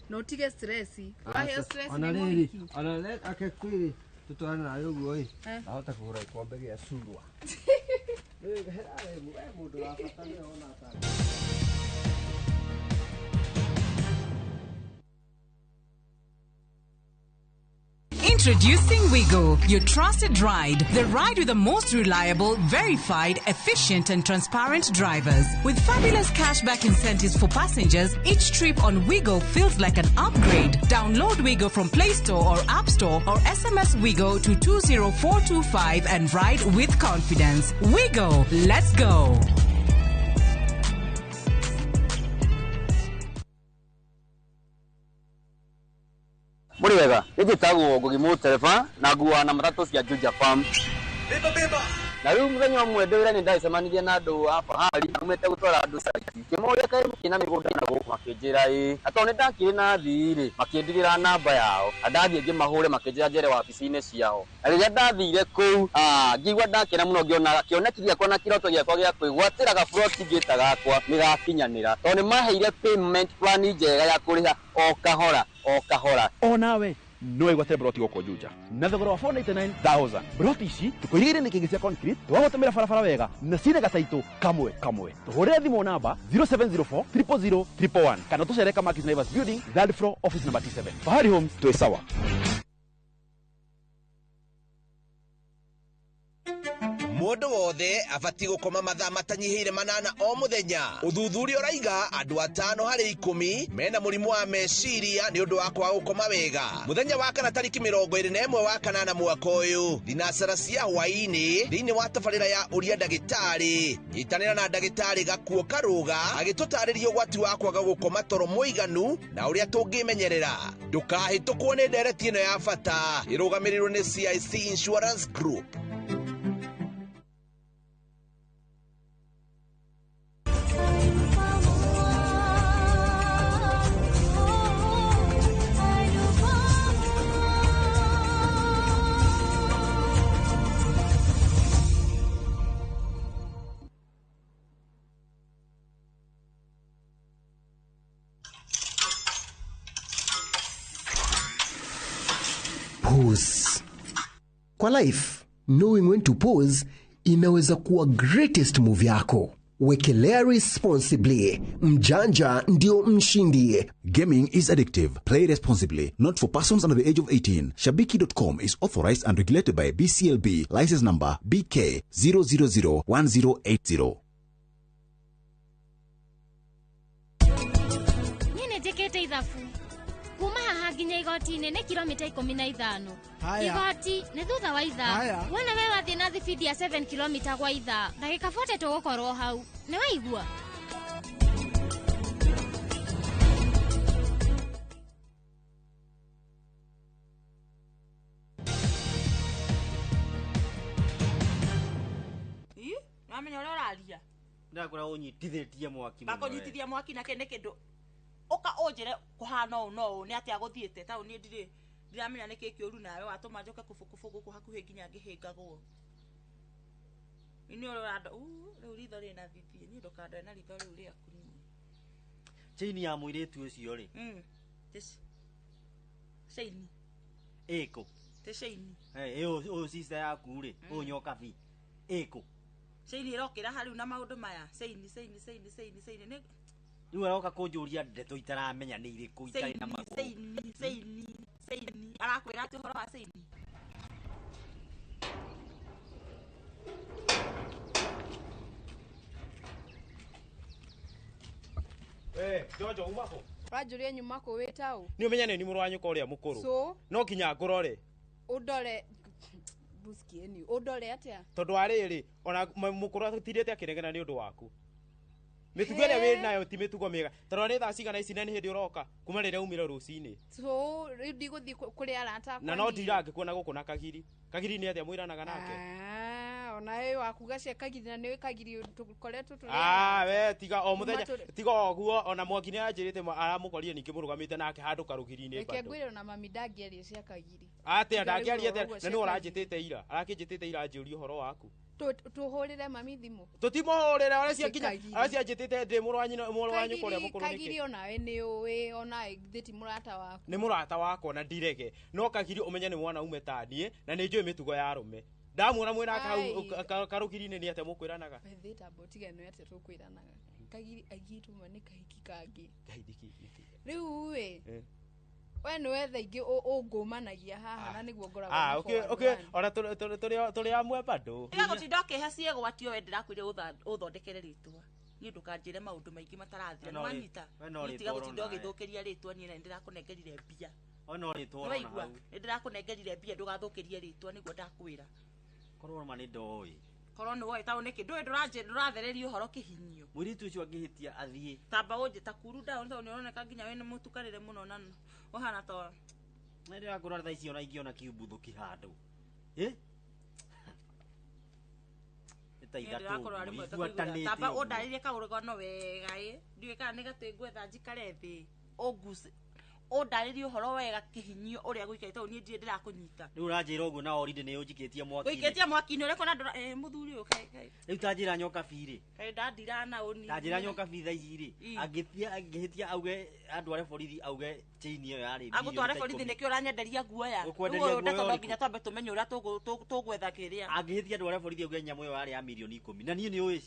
na ũtige stress. Waheo stress nĩ mũhiki. Ona ake kwĩrĩ tũtwarane nawe ũguo ĩ, ahota kũgũra gĩkombe gĩa curwa. Mũndũ wa bata nĩwe ona atarĩ. Introducing Wigo, your trusted ride. The ride with the most reliable, verified, efficient and transparent drivers. With fabulous cashback incentives for passengers, each trip on Wigo feels like an upgrade. Download Wigo from Play Store or App Store or SMS Wigo to 20425 and ride with confidence. Wigo, let's go. Muri wega, njĩtagwo Ngugi Mũtereba na nguaga na matatũ cia Juja Farm. Na rĩu mũthenya ũmwe ndĩ wĩra-inĩ ndacemanirie na andũ a Fahari maumĩte gũtwara andũ site. Ngĩmoria kaĩ mũkĩrĩ na mĩgũnda na gũkũ, makĩnjĩra ĩĩ. Na tondũ nĩndakĩrĩ na athii rĩ, makĩndigĩra namba yao. Na ndathiĩ ngĩmahũre makĩnjĩra njere wabici-inĩ ciao. Na rĩrĩa ndathire kũu, ngĩigua ndakena mũno ngĩona kĩoneki gĩakwa na kĩroto gĩakwa gĩa kwĩgwatĩra gaburoti ngĩta gakwa nĩgakinyanĩra. Tondũ nĩmaheire payment plan njega ya kũrĩha o kahora o kahora. Onawe no wĩgwatĩre broti gũkũ Juja na thogora wa 499,000. Broti ici tũkũigĩire nĩ kĩngĩ cia concrete, twagũtũmĩra barabara wega na cina gataitũ kamwe kamwe. Tũhũrĩre thimũ namba 0704 000 111 kana tũcere Kamakis Naivas Building, third floor, office number T7. Fahari Homes, twĩ sawa. Mũndũ wothe abatiĩ gũkoma mathaa matanyihĩire 8 o mũthenya. Ũthuthuria ũraiga andũ 5 harĩ 10 mena mũrimũ wa meciria nĩ ũndũ wa kwaga gũkoma wega. Mũthenya wa kana tarĩki 21 wa kanana mwaka ũyũ, thinacara cia hwaĩ-inĩ thĩinĩ wa tabarĩra ya ũria ndagĩtarĩ, nyitanĩra na ndagĩtarĩ Gakuo Karũga agĩtũtarĩria ũgwati wa kwaga gũkoma toro mũiganu na ũrĩa tũngĩmenyerera. Ndũkahĩtũkwo nĩ ndereti ĩno ya bata ĩrũgamĩrĩirwo nĩ CIC Insurance Group. Pause. Kwa life, knowing when to pause inaweza kuwa greatest move yako. Wekelea responsibly. Mjanja ndio mshindi. Gaming is addictive. Play responsibly. Not for persons under the age of 18. Shabiki.com is authorized and regulated by BCLB. License number BK 0001080. Niĩ nĩ njĩkĩte ithabu kuma haha nginya igoti-inĩ nĩ kilomita 15. Igoti nĩ thutha wa ithaa. Wona we wathiĩ na thibindi ya 7 kilomita gwa ithaa, ndagĩka 40 tũgũkorwo hau. Nĩ waigua? Ĩ, nĩwamenya ũrĩa ũraria? Ndakora ũnyitithĩtie mwaki mũno. Bakũnyitithia mwaki nake nĩ kĩndũ ũka ũnjĩre kũhana ũũ no ũũ nĩ atĩa gũthiĩte taũ niĩ ndirĩ ndiramenya nĩ kĩ kĩũru nawe watũma njoke kũbũkũbũ gũkũ hakuhĩ nginya ngĩhĩngagwo. Nĩ ũrĩa ũrando rĩu ritho rĩna thithie niĩ ndũkandoe na ritho rĩu rĩaku niĩ. Chaini ya mũirĩtu ũcio rĩ. Chaini. Ĩkũ. Ti chaini. Ĩyo ũyũ sister yaku rĩ, ũyũ nyokabi. Ĩkũ. Chaini ĩrokĩra hariu na maũndũ maya. Chaini chaini chaini chaini chaini nĩ Rĩu aroka kũnjũria ndeto itaramenya nĩ irĩkũ itarĩ na magũrũ. Chaini chaini chaini arakwĩra atĩ ũhoro wa chaini. Jojo uma kũ? Ũranjũria nyuma kũ wĩ taũ? Nĩ ũmenye nĩ mũrũ wa nyũkwa ũrĩa mũkũrũ. So? No nginya ngũrore. Ũndore buskieni ũndore atĩa? Tondũ wa rĩrĩ ona mũkũrũ atirĩte akĩnegena nĩ ũndũ waku. Mĩtugo ĩrĩa wĩ nayo ti mĩtugo mĩega. Tondũ nĩ thaa cigana ici na nĩ hĩndĩ ũroka kuma rĩrĩa umire rũcinĩ. So rĩu ndigũthiĩ kũrĩ arata akwa. Na no ndirangĩkuona gũkũ na Kagiri. Kagiri nĩ atĩa mwĩranaga nake? Ona we wakuga cia Kagiri na nĩwe Kagiri tũkoretwo tũrĩ. We tiga o mũthenya tiga ũguo ona Mwangi nĩ anjĩrĩte aramũkorire ningĩ mũrũgamĩte nake handũ karũgiri-inĩ Reke bado. ngwĩre ona mami ndangĩaria cia Kagiri. Atĩa ndangĩaria atĩa na nĩwe ũranjĩtĩte ira. Arakĩnjĩtĩte ira anjũrie ũhoro waku. Tũhũrĩre mami thimũ. Tũtimũhũrĩre ũrĩa ciakinya ũrĩa cianjĩtĩte ndĩ mũrũ wa nyina mũrũ wa nyũkwa ũrĩa mũkũrũ nĩkĩ. Kagiri onawe nĩ ũĩ onawe githĩ ti mũrata waku. Nĩ mũrata wakwa na ndirege no Kagiri ũmenye nĩ mwanaume ta niĩ na nĩ njũĩ mĩtugo ya arũme. Ndamuona mwĩna hau karũgiri-inĩ nĩ atĩa mũkwĩranaga? Wethe tambo tigane atĩa tũkwĩranaga. Kagiri aigĩtwo nĩ kahiki kangĩ. Rĩu ĩ we nĩ wetha ingĩ ũngũmanagia haha na nĩguo ngoragwo. Okay okay ona tũrĩ amwe bado. Tiga gũtinda ũkĩhe ciĩgwatio we ndĩrakwĩrire ũthondekere rĩtwa. Niĩ ndũkanjĩre maũndũ maingĩ matarathira. Nĩ wanyita? Tiga gũtinda ũgĩthũkĩria rĩtwa niĩ na nĩndĩrakũnengerire mbia. Ona rĩtwa ũrona hau. Nĩndĩrakũnengerire mbia ndũgathũkĩrie rĩtwa nĩguo ndakwĩra. Korwo ma nĩ ndoĩ. Korwo nĩ woĩ taũ nĩkĩ ndũĩ ndũrathereria ũhoro kĩhinyio. Mũirĩtu ũcio angĩhĩtia athiĩ. Tamba ũnjĩ ta kuru down tondũ nĩ ũroneka nginya wĩ nĩ mũtukanĩre mũno na ũhana ta Nĩ ndĩrakũra thaa ici ona ingĩona kiumbuthũki handũ. Ĩ? Nĩ ta ithatũ ibuatanĩte. Tamba ũndarĩrie kaũrũgano wega ĩ. Ndiũĩ kana nĩ gatĩ ngwetha njikare thĩ. Ũnguce ũndarĩrie ũhoro wega kĩhinyio ũrĩa gũikarĩte tondũ niĩ ndirĩ ndĩrakũnyita. Rĩu ũranjĩra ũguo na already nĩ ũnjikĩtie mwaki-inĩ. Ũikĩtie mwaki-inĩ ũrĩa kuona ndũra mũthuri ũyũ kaĩ. Rĩu ta njĩra nyokabi rĩ. Kaĩ ndandira na ũni. Ta njĩra nyokabi thaa ici rĩ. Angĩhĩtia auge andware borithi auge chain ĩyo yarĩ. Agũtware borithi nĩkĩo ũranyenderia guoya. Ũkwenderia guoya no nginya twambe tũmenye ũrĩa tũgwetha kĩrĩa. Angĩhĩtia andware borithi auge nyamũ ĩyo yarĩ ya mirioni 10. Na niĩ nĩ ũĩ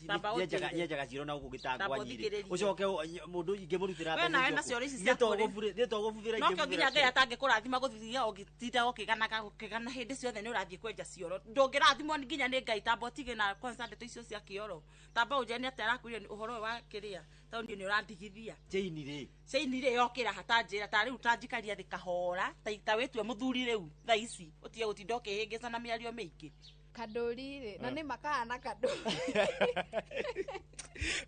nyenjaga cioro na gũkũ gĩtangwa nyirĩ. Ũcoke mũndũ ingĩmũrutĩra mbeca icio. No kĩo nginya Ngai atangĩkũrathima gũthiia ũgĩtinda ũkĩganaga ũkĩgana hĩndĩ ciothe nĩ ũrathiĩ kwenja cioro. Ndũngĩrathimwo nginya nĩ Ngai tamba ũtige na kwanza ndeto icio cia kĩoro. Tamba ũnjĩre nĩ atĩa arakwĩrire ũhoro ũyũ wa kĩrĩa tondũ niĩ nĩ ũrandigithia. Chaini rĩ. Chaini rĩ yokĩra hatanjĩra ta rĩu tanjikaria thĩ kahora ta wĩtue mũthuri rĩu thaa ici ũtige gũtinda ũkĩhĩngĩca na mĩario mĩingĩ. Kandũri rĩ na nĩ makahana kandũri.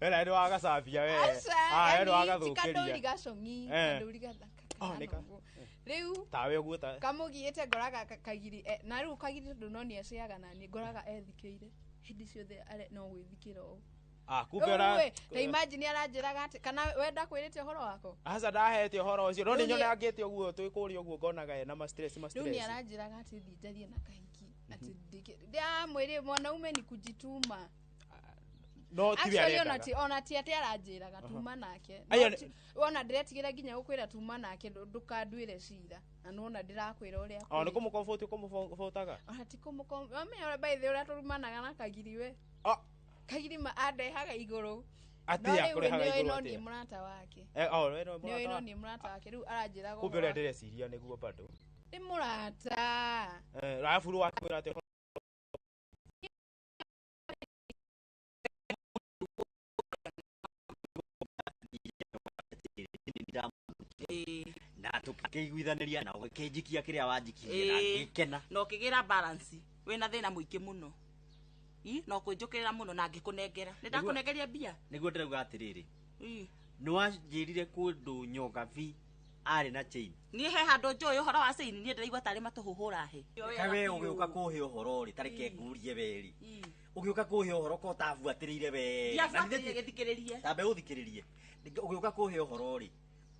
We na nĩ wagacambia we. We nĩ wagathũkĩria. Kandũri gacong'i kandũri gathaka. Rĩu tawe ũguo ta kamũgiĩte ngoraga Kagiri na rĩu Kagiri tondũ no nĩ aceaga na niĩ ngoraga ethikĩire hĩndĩ ciothe no gwĩthikĩra ũũ. Kumbe ora ta imagine aranjĩraga atĩ kana we ndakwĩrĩte ũhoro wako. Aca ndahete ũhoro ũcio no nĩ nyone angĩte ũguo twĩ kũrĩa ũguo ngonaga ena ma stress ma stress. Rĩu nĩ aranjĩraga atĩ thiĩ njarie na kahiki atĩ ndĩamwĩrĩ mwanaume ni kujituma. No ti we Actually, arendaga. ona ti atĩ aranjĩraga tuma nake. Aya, No wona ndĩretigĩra nginya gũkwĩra tuma nake ndũkanduĩre cira. Na nĩwona ndĩrakwĩra ũrĩa O nĩ kũrĩ. kũmũkombotia ũkũmũbotaga. Ona ti kũmũkombo. Wamenya ũrĩa by the way ũrĩa tũrumanaga na Kagiri we. Ah. Kagiri ma andehaga igũrũ. Atĩa No rĩu kũrehaga nĩoĩ igũrũ no atĩa? niĩ mũrata wake. Eh, oh, we no Nĩoĩ mũrata no wa- niĩ mũrata wake rĩu aranjĩraga Kumbe ũhoro ũrĩa wa- ndĩreciria nĩguo bado. Nĩ mũrata. Eh, arabu rĩu wakwĩra atĩa? Na tũkĩiguithanĩria na ũgĩkĩnjikia kĩrĩa wanjikirie na ngĩkena. Na ũkĩgĩra balance wĩna thĩna mũingĩ mũno. I na ũkũnjũkĩrĩra mũno na ngĩkũnengera. Nĩ ndakũnengeria mbia. Nĩguo ndĩrauga atĩrĩrĩ, Ĩ. nĩ wanjĩrire kũndũ Nyokabi arĩ na chain. Niĩ he handũ njũĩ ũhoro wa chain, niĩ ndĩraigua tarĩ matũhũhũra hĩ. Kawe ũgĩũka kũhe ũhoro rĩ, tareke ngurie we rĩ, ũgĩũka kũhe ũhoro ko ũtabuatĩrĩire wega. Na Ndiabuatĩrĩire, gĩthikĩrĩrie. Tambe ũthikĩrĩrie. Ũgĩũka kũhe ũhoro rĩ,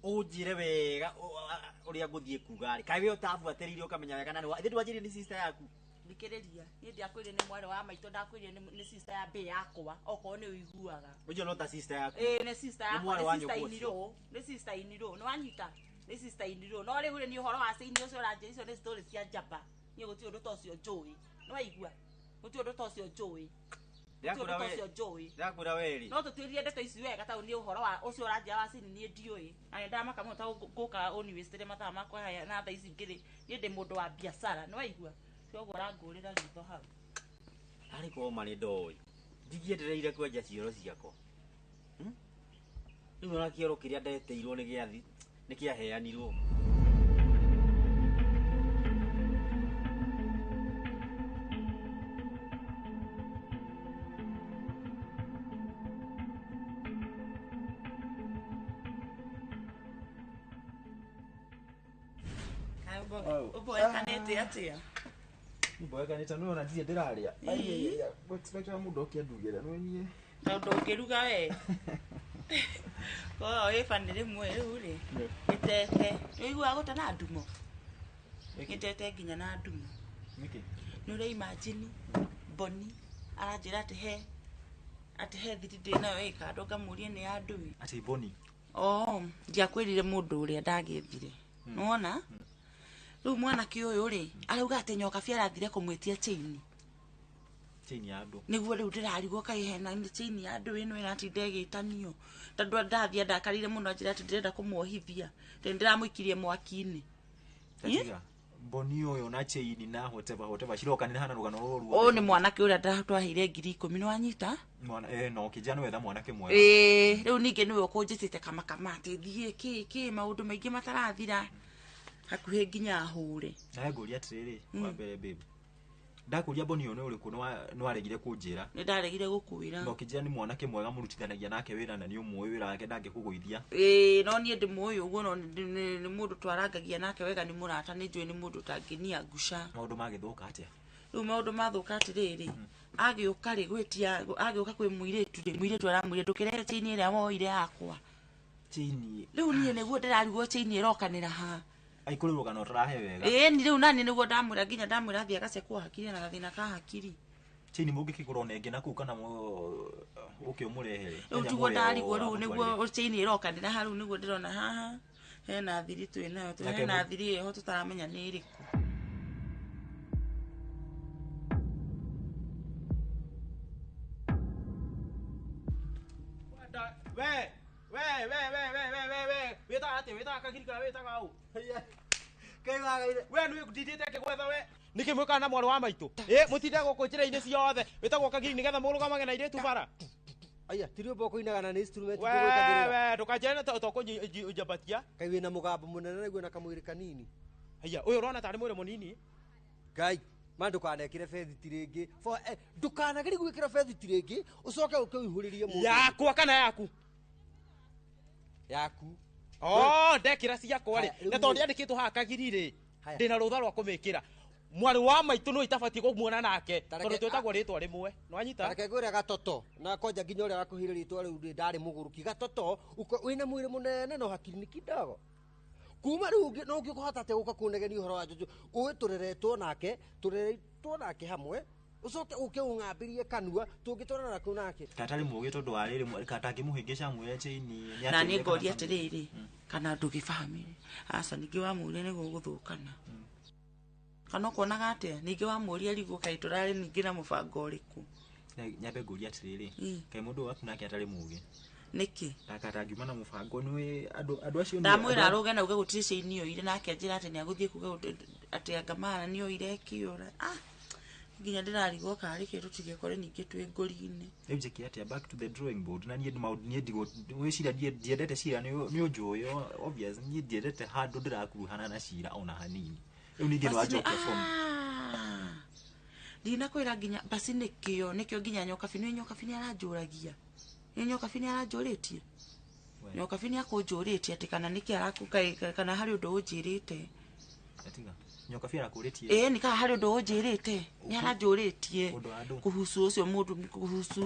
ũnjĩre wega ũrĩa ngũthiĩ kuga rĩ, kaĩ we ũtabuatĩrĩire ũkamenya wega na nĩ ithe ndwanjĩrire nĩ sister yaku. Thikĩrĩria, niĩ ndiakwĩrire nĩ mwarĩ wa maitũ, ndakwĩrire nĩ sister ya mbĩ yakwa, okorwo nĩ ũiguaga. Ũcio no ta sister yaku. Ĩĩ nĩ sister Nĩ yakwa, mwarĩ wa nĩ sister nyũkwa ũcio. in-law, nĩ sister in-law, nĩ wanyita? Nĩ sister in-law. No rĩu rĩ, nĩ ũhoro wa chain ũcio ũranjĩra, icio nĩ story cia njamba. Niĩ gũtirĩ ũndũ ta ũcio njũĩ. Nĩ waigua? Gũtirĩ ũndũ ta ũcio njũĩ. Gũtirĩ ũndũ ta ũcio njũĩ. Ndĩrakwĩra we rĩ, No tũtuĩrie ndeto ici wega tondũ niĩ ũhoro wa ũcio ũranjĩra wa chain niĩ ndiũĩ. Na nĩ ndamaka mũno tondũ ngũka ũniwĩstĩre mathaa makwa haya na thaa ici ngĩrĩ niĩ ndĩ mũndũ wa biacara, nĩ waigua? Koguo ũrangũrĩra ritho hau. Arĩ korwo marĩ ndoĩ ndingĩendereire kwenja cioro ciakwa. Rĩu ona kĩoro kĩrĩa ndetĩirwo nĩ gĩathi nĩ kĩaheanirwo. Ũboekanĩte atĩa? Mboekanĩte nĩ ona ndirĩ ndĩrarĩa. Ii. Expectaga mũndũ oke andugĩre no niĩ. Tondũ ũngĩruga we. Koguo wĩ bani rĩmwe rĩu rĩ, gĩtete. Nĩ ũiguaga gũte na ndumo? Gĩtete nginya na ndumo. Nĩkĩ? Nĩ ũrĩa imagine Boni aranjĩra atĩ he thiri ndĩ nayo ĩ kando ngamũria nĩ ya ndũĩ. Atĩ Boni. Oh, ndiakwĩrire mũndũ ũrĩa ndagĩethire. Nĩwona? Rĩu mwanake ũyũ rĩ, arauga atĩ Nyokabi arathire kũmwĩtia chain. Chain ya andũ. Nĩguo rĩu ndĩrarigwo kaĩ hena nĩ chain ya andũ ĩno ĩratinda ĩgĩtanio. Tondũ ndathiĩ andakarire mũno anjĩra atĩ ndĩrenda kũmuohithia. Atĩ nĩndĩramũikirie mwaki-inĩ. Tatiga. Boni ũyũ na chain na whatever whatever cirokanĩra hana rũgano rũrũ Ũyũ nĩ mwanake ũrĩa twaheire 10,000 nĩwanyita? Mwana no kĩnjana wetha mwanake mwega. Ĩĩ, rĩu ningĩ nĩwe ũkũnjĩtĩte kamakama atĩ thiĩ kĩ kĩ maũndũ maingĩ matarathira hakuhĩ nginya hũre. Na ngũria atĩrĩrĩ, wa mbere babe. Ndakũria Boni ũyũ nĩ ũrĩkũ nĩ waregire kũnjĩra. Nĩ ndaregire gũkwĩra. No kĩnjĩra nĩ mwanake mwega mũrutithanagia nake wĩra na nĩ ũmũĩ wĩra wake ndangĩkũgũithia. Ĩĩ, no niĩ ndĩmũĩ ũguo no nĩ mũndũ twarangagia nake wega nĩ mũrata nĩ njũĩ nĩ mũndũ ũtangĩnia nguca. Maũndũ magĩthũka atĩa? Rĩu maũndũ mathũka atĩrĩrĩ, agĩũka rĩ gwĩtia agĩũka kwĩ mũirĩtu rĩ, mũirĩtu aramwĩra ndũkĩrehe chain ĩrĩa woire yakwa. Chain. Rĩu niĩ nĩguo ndĩrarigwo chain ĩrokanĩra ha. Ai kũrĩ rũgano ũtarahe wega. Ĩĩ ni rĩu nani nĩguo ndamwĩra nginya ndamwĩra athiĩ agacekwo hakiri na gathĩna ka hakiri. Chain mũngĩkĩgũra ona ĩngĩ na kũu kana ũke ũmũrehere. Rĩu tiguo ndarigwo rĩu nĩguo chain ĩrokanĩra ha rĩu nĩguo ndĩrona haha hena thiri twĩ nayo Nake hena thiri ĩho tũtaramenya nĩ ĩrĩkũ. We, we, we, we, we, we, we, we, wĩtaga atĩa? Wĩtaga Kagiri kana wĩtaga ũ? We nĩ ndindĩte ngĩgwetha we. Nĩkĩ mwĩkaga na mwarĩ wa maitũ? Ĩ, mũtinde gũkũ njĩra-inĩ ciothe. Wĩtagwo Kagiri nĩgetha mũrũgamage na airĩtu bara. Aya, ti rwĩmbo ũkũinaga na nĩ instrument We, tũgwĩkagĩrĩra. we, ndũkanjĩre tokũnjambatia. Kaĩ wĩna mũgambo mũnene naguo na kamwĩrĩ kanini. Haiya, ũyũ ũrona tarĩ mwĩrĩ mũnini. Ngai, ma ndũkanekĩre bethiti rĩngĩ. Ndũkanagerie gwĩkĩra bethiti rĩngĩ, ũcoke ũke ũihũrĩrie mũndũ. Yakwa kana yaku? Yaku. Oh, ndekĩra ciakwa rĩ. Haya, rĩu Na tondũ rĩ. ndĩandĩkĩtwo haha Kagiri rĩ, Haya. ndĩna rũtha rwa kũmĩkĩra. Mwarĩ wa maitũ no itabatiĩ kũmuona nake Tareke- tondũ twĩtagwo rĩtwa rĩmwe. Nĩwanyita? Reke ngwĩre gatoto na kwanja nginya ũrĩa wakũheire rĩtwa rĩu rĩ ndarĩ mũgũrũki gatoto wĩna mwĩrĩ mũnene no hakiri nĩ kidogo kuma rĩu no ũngĩkũhota atĩa gũka kũnegenia ũhoro wa Jojo ũĩ tũreretwo nake hamwe Ucoke uke ung'ambĩrie kanua tũngĩtwarana naku nake. Katarĩ mũgĩ tondũ wa rĩrĩ katangĩmũhĩngĩca mwĩre chain na nĩ ngoria atĩrĩrĩ kana ndũgĩ family aca ningĩ wamũria nĩ gũgũthũkana kana ũkuonaga atĩa ningĩ wamũria rigwo kaĩ tũrarĩ ningĩ na mũbango ũrĩkũ. Nyambe ngũria atĩrĩrĩ kaĩ mũndũ waku nake atarĩ mũgĩ nĩkĩ katangiuma na mũbango nĩ andũ acio ndamwĩra arũge na uge gũtirĩ chain oire nake anjĩra atĩ nĩagũthiĩ kuga atĩ anga mara nĩoire ĩkĩũra nginya ndĩrarigwo karĩ kĩ tũtigekore ningĩ twĩ ngũri-inĩ. Rĩu njĩke atĩa back to the drawing board na niĩ niĩ ndigwĩciria ndiendete cira nĩ ũnjũĩ obvious niĩ ndiendete handũ ndĩrakuruhana na cira ona hanini rĩu ningĩ nĩwanjokia from ndinakwĩra nginya basi nĩkĩo nĩkĩo nginya nyokabi nĩ nyokabi nĩaranjũragia nĩ nyokabi nĩaranjũrĩtie nyokabi nĩakũnjũrĩtie atĩ kana nĩkĩ araku kana harĩ ũndũ ũnjĩrĩte. Atiga nyokabi arakũrĩtie ĩĩ nĩ kana harĩ ũndũ ũnjĩrĩte nĩaranjũrĩtie kuhusu ũcio mũndũ kuhusu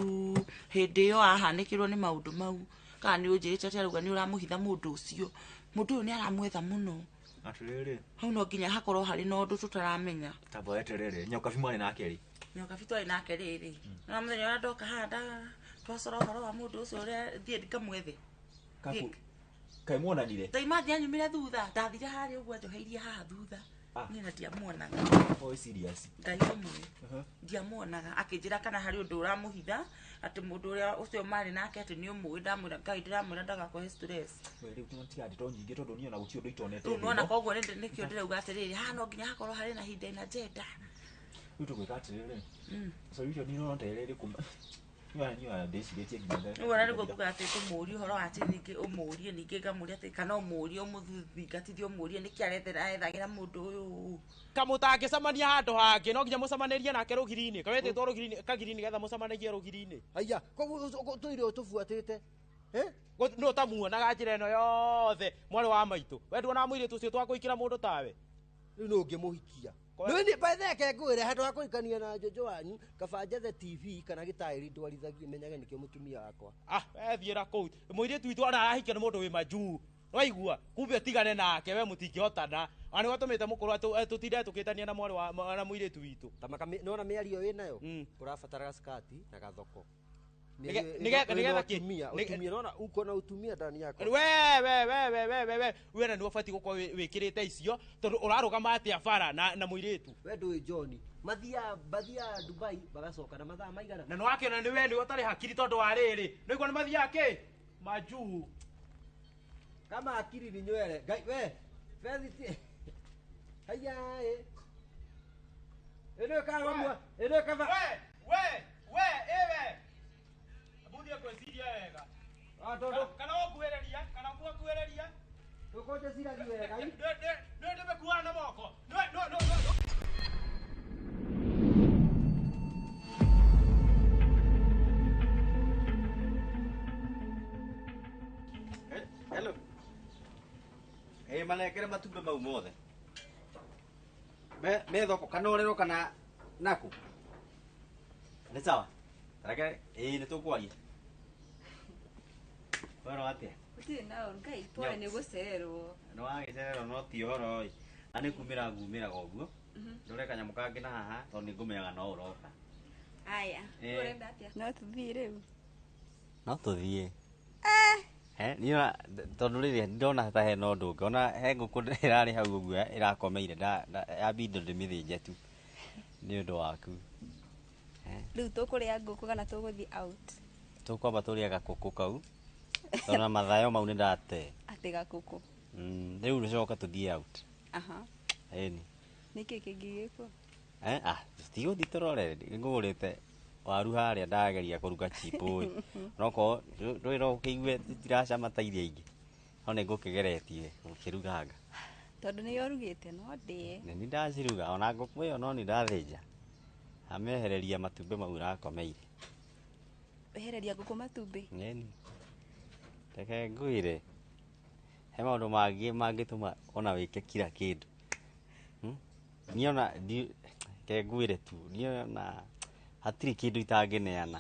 hĩndĩ ĩyo ahanĩkĩrwo nĩ maũndũ mau kana nĩ ũnjĩrĩte atĩ arauga nĩ ũramũhitha mũndũ ũcio mũndũ ũyũ nĩaramwetha mũno. Atĩrĩrĩ hau no nginya hakorwo harĩ na ũndũ tũtaramenya. Tamba weterere nyokabi mwarĩ nake rĩ nyokabi twarĩ nake rĩrĩ na mũthenya ũrĩa ndoka haha twacora ũhoro wa mũndũ ũcio ũrĩa thiĩ ngamwethe kaĩ muonanire ta imagine anyumire thutha ndathire harĩa ũguo anjoheirie haha thutha niĩ na ndiamuonaga. Oh serious Ngai ũmwe ndiamuonaga akĩnjĩra kana harĩ ũndũ ũramũhitha atĩ mũndũ ũrĩa ũcio marĩ nake atĩ nĩ ũmũĩ ndamwĩra Ngai ndĩramwĩra ndagakũhe stress. We rĩu tiga ndeto nyingĩ tondũ niĩ ona gũtirĩ ũndũ itonete. Rĩu nĩwona koguo nĩkĩo ndĩrauga atĩrĩrĩ haha no nginya hakorwo harĩ na hidden agenda. Rĩu tũgwĩka atĩrĩrĩ solution no nderere kuma niĩ ndĩcirĩtie nginya rĩu ona nĩguo nguga atĩ tũmũrie ũhoro wa atĩ ningĩ ũmũrie ningĩ ngamũria atĩ kana ũmũrie ũmũthingatithie ũmũrie nĩkĩ arethagĩra mũndũ ũyũ kamũtangĩcemania handũ hangĩ no nginya mũcemanĩrie nake rũgiri-inĩ kawetĩtwo rũgiri-inĩ kagiri-inĩ getha mũcemanagie rũgiri-inĩ. Aya koguo tũire ũtũbuatĩte nĩ ũtamuonaga njĩra ĩno yothe mwarĩ wa maitũ we nduonaga mũirĩtu ũcio twakũikĩra mũndũ tawe rĩu nĩ ũngĩmũhikia nĩ batheke ngwĩre handũ ha kũhikania na Jojo wanyu kaba njethe TV kana gĩtaĩri ndwarithagie menyage nĩkĩo mũtumia wakwa. Wethiĩra kũu mũirĩtu witũ ona arahikia nĩ mũndũ wĩ majuu nĩwaigua kumbe ũtigane nake we mũtingĩhotana ona nĩwe ũtũmĩte mũkũrũ tũtinde tũkĩtania na mwarĩ wa na mũirĩtu witũ. Nĩwona mĩario wĩnayo ũrabatara gaskati na gathoko nĩgetha kĩ utumia nona uko na utumia ndani yako we we na nĩwe ũbatiĩ gũkorwo wĩkĩrĩte icio tondũ ũrarũgama atĩa bara na mũirĩtu we ndũĩ John mathiaga Dubai magacoka na mathaa maigana na nĩwakĩona nĩ we nĩwe ũtarĩ hakiri tondũ wa rĩrĩ nĩguo nĩ mathiaga kĩ majuu kama akili ni nywele ngai we fethi haya ĩno kama ĩno kama we ewe buthie kwĩciria wega kana ũkuĩrĩria kana ũkuĩrĩria ndũkũnjĩciragia wega nĩ ndĩmĩkuaga na moko no. Hello. Eh manekere matumbĩ mau mothe me thoko kana ũrĩrwo kana naku nĩ sawa reke ĩĩ nĩ tũkwaria ũhoro atĩa gũtirĩ na ũru Ngai pole nĩ gũcererwo nĩ wagĩcererwo no ti ũhoro ĩ na nĩ kumĩra ngumĩraga ũguo ndore kanyamũ kangĩ na haha tondũ nĩ ngũmenyaga no ũroka. Aya ũrenda atĩa no tũthiĩ rĩu no tũthiĩ niĩ tondũ rĩrĩ ndona ta hena ũndũ ũngĩ ona he ngũkũ ĩrarĩ hau ũguo ĩrakomeire yambindwo ndĩmĩthĩnje tu nĩ ũndũ waku. Rĩu tũkũrĩa ngũkũ kana tũgũthiĩ out tũkwamba tũrĩe gakũkũ kau tondũ na mathayo mau nĩ ndate atĩ gakũkũ rĩu rũcoka tũthiĩ out. Aha ĩni nĩkĩ kĩngĩ gĩkwo tigũthiĩ tũrore ngũgũrĩte waru harĩa ndageria kũruga chipo ĩ nokorwo ndũĩ no ũkĩigue itiracama ta iria ingĩ no nĩ ngũkĩgeretie gũkĩruganga tondũ nĩyo ũrugĩte no ndĩe nĩ ndaciruga ona ngũkũ ĩyo no nĩ ndathĩnja amehereria matumbĩ mau ĩrakomeire wehereria ngũkũ matumbĩ nĩni reke ngwĩre he maũndũ mangĩ mangĩtũma ona wĩke kira kĩndũ niĩ ona reke ngwĩre tu niĩ ona hatirĩ kĩndũ itangĩneana.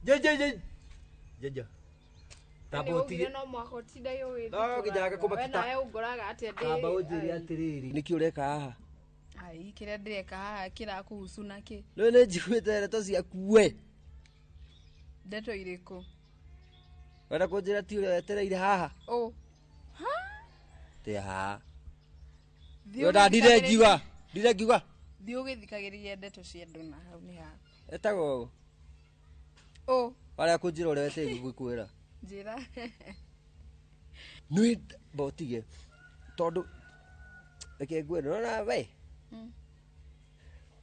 Je. Jeje. Taboti no mwaka utinda yo No nginya ngakũma kita. Nawe ungoraga atia ndi. Amba unjĩre atĩrĩrĩ, nĩkĩ ũreka haha? Ai, kĩrĩa ndĩreka haha kĩrakũhusu nakĩ? Rĩu nĩ njiguĩte ndeto ciaku we. Ndeto irĩkũ? Wenda kũnjĩra ti ũrĩa wetereire haha? Ũ. Ha? Tĩ haha. Ndire ngiuga. Ndire ngiuga. Thiĩ ũgĩthikagĩrĩria ndeto cia andũ na hau nĩ haku. Etagwo ũ? Ũ. Warĩa kũnjĩra ũrĩa wetereire ngũkwĩra. Njĩra. Nĩ mbotige tondũ reke ngwĩre nĩwona we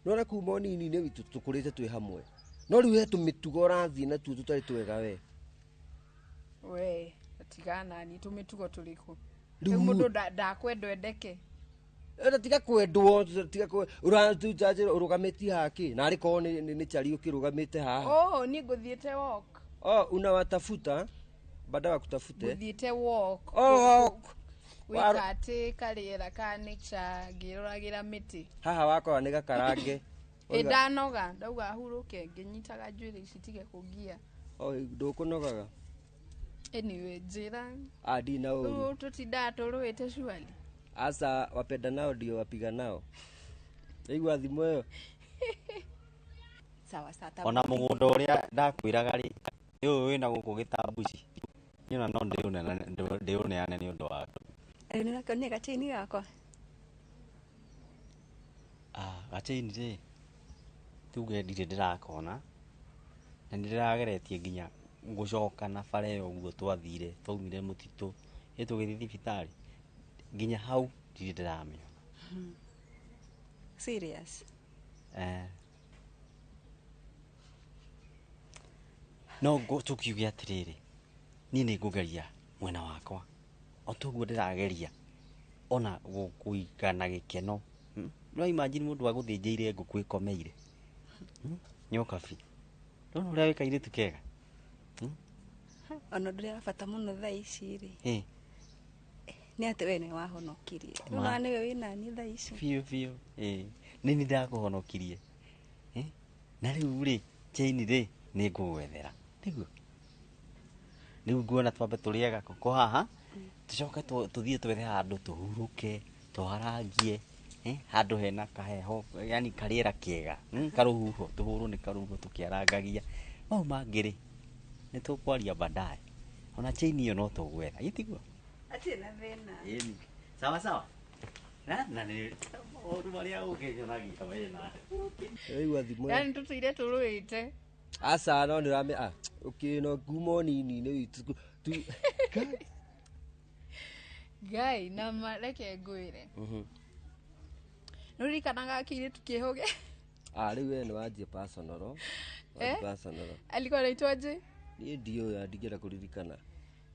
nĩwona kuma ũnini-inĩ witũ tũkũrĩte twĩ hamwe no rĩu he tũmĩtugo ũrathiĩ natuo tũtarĩ twega we. We tigana nani tũmĩtugo tũrĩkũ? Rĩu mũndũ ndakwendwo endeke. Ĩra tiga kwendwo tiga ũranjĩra ũrũgamĩtie haha kĩ na arĩ korwo nĩ chari ũkĩrũgamĩte haha. Oh, niĩ ngũthiĩte walk. Oh, unawatafuta baada ya kutafute. Ngũthiĩte walk. Oh, walk. Gwĩka atĩ karĩera ka nature ngĩroragĩra mĩtĩ. Haha wakora nĩ gakarange. Ĩ ndanoga ndauga hurũke ngĩnyitaga njuĩrĩ ici tige kũngia. Oh, ndũkũnogaga? Anyway, njĩra. Ah, ndina ũru. Rĩu tũtindaga tũrũĩte surely. Asa wapenda nao ndio wapiga nao. Igua thimũ ĩyo. Sawa sawa. Ona mũgũnda ũrĩa ndakwĩraga rĩ, ũyũ wĩna gũkũ gĩtambuci. Niĩ ona no ndĩũneane nĩ ũndũ waku. Rĩu nĩũrakĩonire gachaini gakwa? Ah, gachaini rĩ, tuge ndirĩ ndĩrakona na nĩ ndĩrageretie nginya gũcoka na bara ĩyo ũguo twathire twaumire mũtitũ ĩ tũgĩthiĩ thibitarĩ nginya hau ndirĩ ndĩramĩona. Serious? Eh. No tũkiuge atĩrĩrĩ, niĩ nĩ ngũgeria mwena wakwa o toguo ndĩrageria ona gũkũiga na gĩkeno. No imagine mũndũ agũthĩnjĩire ngũkũ ĩkomeire. Nyokabi. Ndona ũrĩa wĩ kairĩtu kega. Ona ũndũ ũrĩa wa bata mũno thaa ici rĩ, nĩ atĩ we nĩwe wahonokirie. Rĩu ona nĩwe wĩ naniĩ thaa ici. Biũ biũ. Nĩ niĩ ndakũhonokirie. Na rĩu rĩ, chain rĩ, nĩ ngũgwethera. Nĩguo? Rĩu nguona twambe tũrĩe gakũkũ haha, tũcoke tũthiĩ twethe handũ tũhurũke, twarangie, handũ hena kaheho, yani karĩera kega, karũhuho, tũhũrwo nĩ karũhuho tũkĩarangagia. Mau mangĩ rĩ, nĩ tũkwaria baadaye. Ona chain ĩyo no tũgwetha, ĩ tiguo? Hatirĩ na thĩna. Ĩni. Sawa sawa. Na nĩ maũndũ marĩa ũkĩnyonagia we na. Ĩigua thimũ. Yani tũtũire tũrũĩte. Aca no nĩũrame okay no kuma ũnini-inĩ witũ tu. Ngai na reke ngwĩre. Nĩũririkanaga kĩirĩtu kĩhũge? Ah, rĩu we nĩ wanjia personal. Personal. Alikuwa anaitwa aje? Niĩ ndiũĩ, ndingĩenda kũririkana.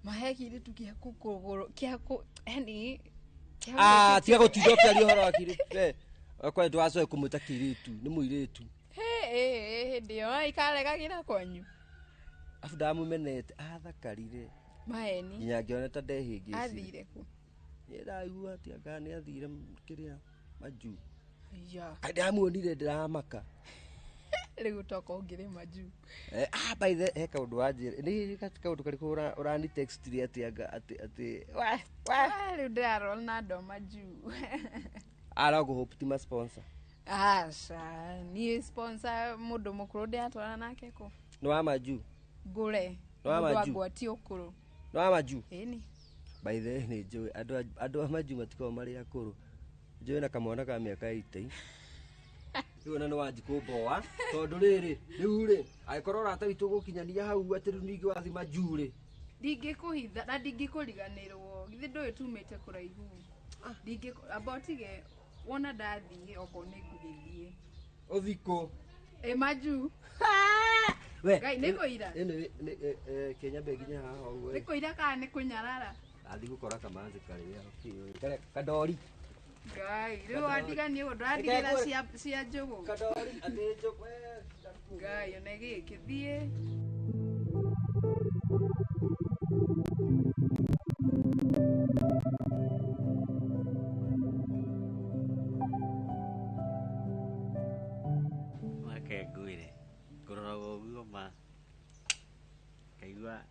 Mahe kĩirĩtu gĩaku kũgũrũ kĩaku yani. Ah, tiga gũtinda ũkĩaria ũhoro wa kĩirĩtu. We, okorwo ndũgacoke kũmwĩta kĩirĩtu, nĩ mũirĩtu. Hĩndĩ ĩyo ikaregagĩra kwanyu. Abu ndamũmenete, athakarire. Maheni. Nginya ngĩona ta ndehĩngĩcire. Athire kũ? Niĩ ndaigua atĩ anga nĩ athire kĩrĩa majuu. Ya. Kaĩ ndamuonire ndĩramaka. Rĩu toka ũngĩrĩ majuu. Ah, by the he kaũndũ wanjĩra. Nĩ kaũndũ karĩkũ ũrani textire atĩ anga atĩ we rĩu ndĩrarora na andũ a majuu. Ah, no hope ti ma sponsor. Aca, niĩ sponsor mũndũ mũkũrũ ndĩratwarana nake kũ? Nĩ wa majuu. Ngũre. Nĩ wa majuu. Ngwatie ũkũrũ. Nĩ wa majuu. Ĩni. By the way nĩ njũĩ andũ a majuu matikoragwo marĩ akũrũ. Njũĩ na kamwana ka mĩaka 80. Rĩu ona nĩ wanji kũmboa tondũ rĩrĩ rĩu rĩ angĩkorwo ũrata witũ ũgũkinyania hau atĩ rĩu ningĩ wathiĩ majuu rĩ. Ndingĩkũhitha na ndingĩkũriganĩrwo. Githĩ ndũĩ tumĩte kũraihu. Amba ũtige wona ndathiĩ okorwo nĩ ngũgĩthiĩ. Ũthiĩ kũ? Ĩ majuu. We. Ngai nĩ kũira. Ĩno nĩ Kenya nginya haha ũguo. Nĩ kũira kana nĩ kũnyarara? Athiĩ gũkora kamanzi karĩa kandori. Ngai, rĩu wandigania ũguo ndũrandigĩra cia njũgũ. Kandori atĩ njũgũ. Ngai ona gĩkĩ thiĩ. Reke ngwĩre ngũrora Ndaiguaga ũguo ma ngaigua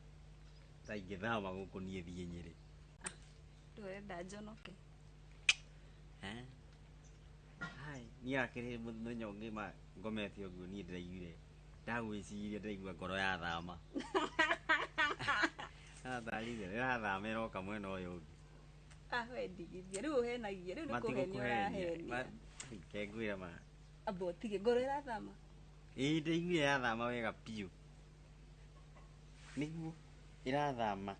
ta ingĩthama gũkũ niĩ thiĩ Nyĩrĩ. Ndũrenda njonoke. Eh? Hai, niĩ akĩrĩ mũthenya ũngĩ ma ngomete ũguo niĩ ndĩraiguire ndagwĩciria ndĩraigua ngoro yathama. Atharire ĩrathama ĩroka mwena ũyũ ũngĩ. Ah, we ndigithia. Rĩu ũhenagia, rĩu nĩ kũhenia ũrahenia. Ke ngwĩra ma. Amba ũtige ngoro ĩrathama. Ĩĩ ndĩraiguire yathama wega biũ. Nĩguo ĩrathama.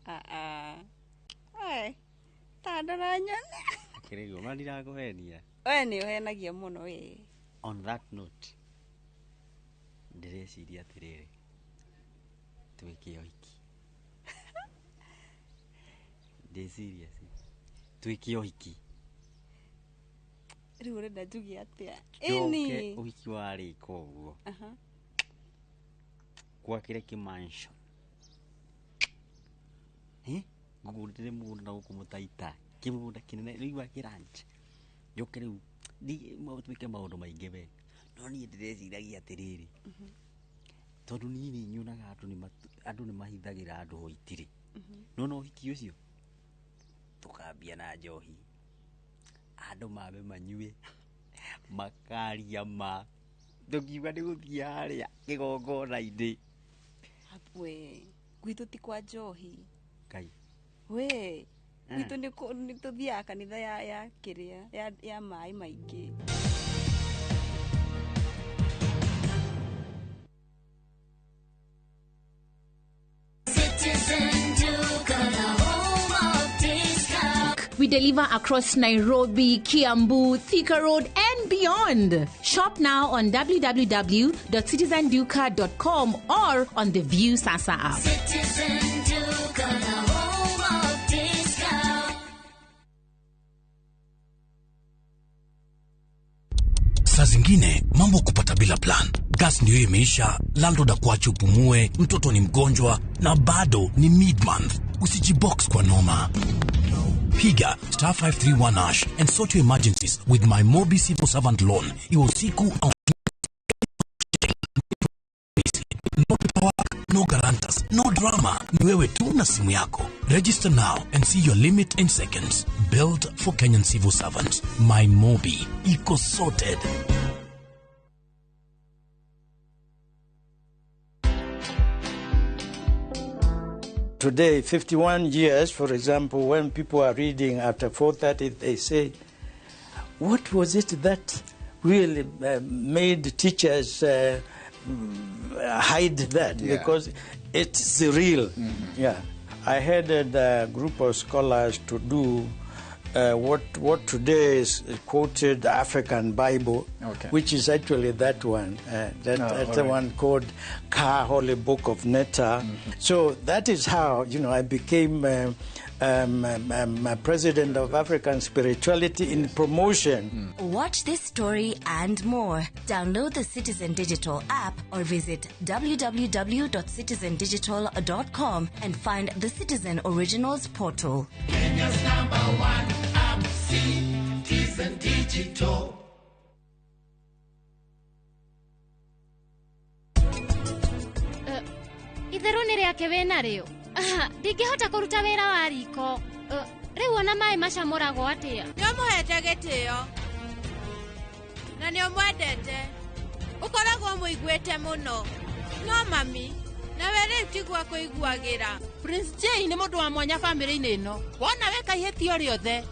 Ah ah. We, ta ndũranyona. Akĩrĩ ma ndirakũhenia. We nĩ ũhenagia mũno we. On that note, ndĩreciria atĩrĩrĩ, twĩke ũhiki. Ndĩ serious. Twĩke ũhiki. Rĩu ũrenda njuge atĩa? Njoke Ĩni. ũhiki warĩka ũguo. Aha. Gwakĩre kĩmansion. Eh? Ngũgũrĩre mũgũnda na gũkũ mũtaita. Kĩmũgũnda kĩnene rĩu wa kĩranch. Njoke rĩu twĩke maũndũ maingĩ we. No niĩ ndĩreciragia atĩrĩrĩ, tondũ niĩ nĩ nyonaga andũ nĩ mahithagĩra andũ hoitirĩ. Nona ũhiki ũcio tũkambia na njohi, andũ mambe manyue, makaria ma, tũkiuga nĩ gũthiĩ harĩa kĩgongona-inĩ. We, gwitũ ti kwa njohi. Ngai. We, gwitũ nĩ tũthiaga kanitha ya kĩrĩa ya maĩ maingĩ. We deliver across Nairobi, Kiambu, Thika Road, and beyond. Shop now on www.citizenduka.com or on the View Sasa app. Citizen Duka, the home of discount. Saa zingine mambo kupata bila plan. Gas ndio imeisha, landlord akuache upumue, mtoto ni mgonjwa na bado ni mid-month. Usijibox kwa noma. Piga star 531 hash and sort your emergencies with my Mobi Civil Servant Loan. Iwe usiku au no paperwork, no guarantors, no drama. Ni wewe tu na simu yako. Register now and see your limit in seconds. Built for Kenyan civil servants. My Mobi. Iko sorted. Today, 51 years, for example, when people are reading after 4:30, they say, what was it that really made teachers hide that? Yeah. Because it's real. Yeah. I headed a group of scholars to do what today is quoted African Bible, Okay. which is actually that one. That's the all right. one called Ka Holy Book of Netta. So that is how, I became president of African Spirituality in promotion. Watch this story and more. Download the Citizen Digital app or visit www.citizendigital.com and find the Citizen Originals portal. Kenya's number one app, Citizen Digital. Itherũ nĩ rĩake wĩnarĩo. Ndingĩhota kũruta wĩra wa riko. Rĩu ona maĩ macamũragwo atĩa? Nĩ ũmũhete gĩtĩo na nĩ ũmwendete, ũkoragwo mũiguĩte mũno. No mami, nawe rĩu tiguo akũiguagĩra. Prince J nĩ mũndũ wa mwanya bamĩrĩ-inĩ ĩno. Wona weka ihĩtia rĩothe.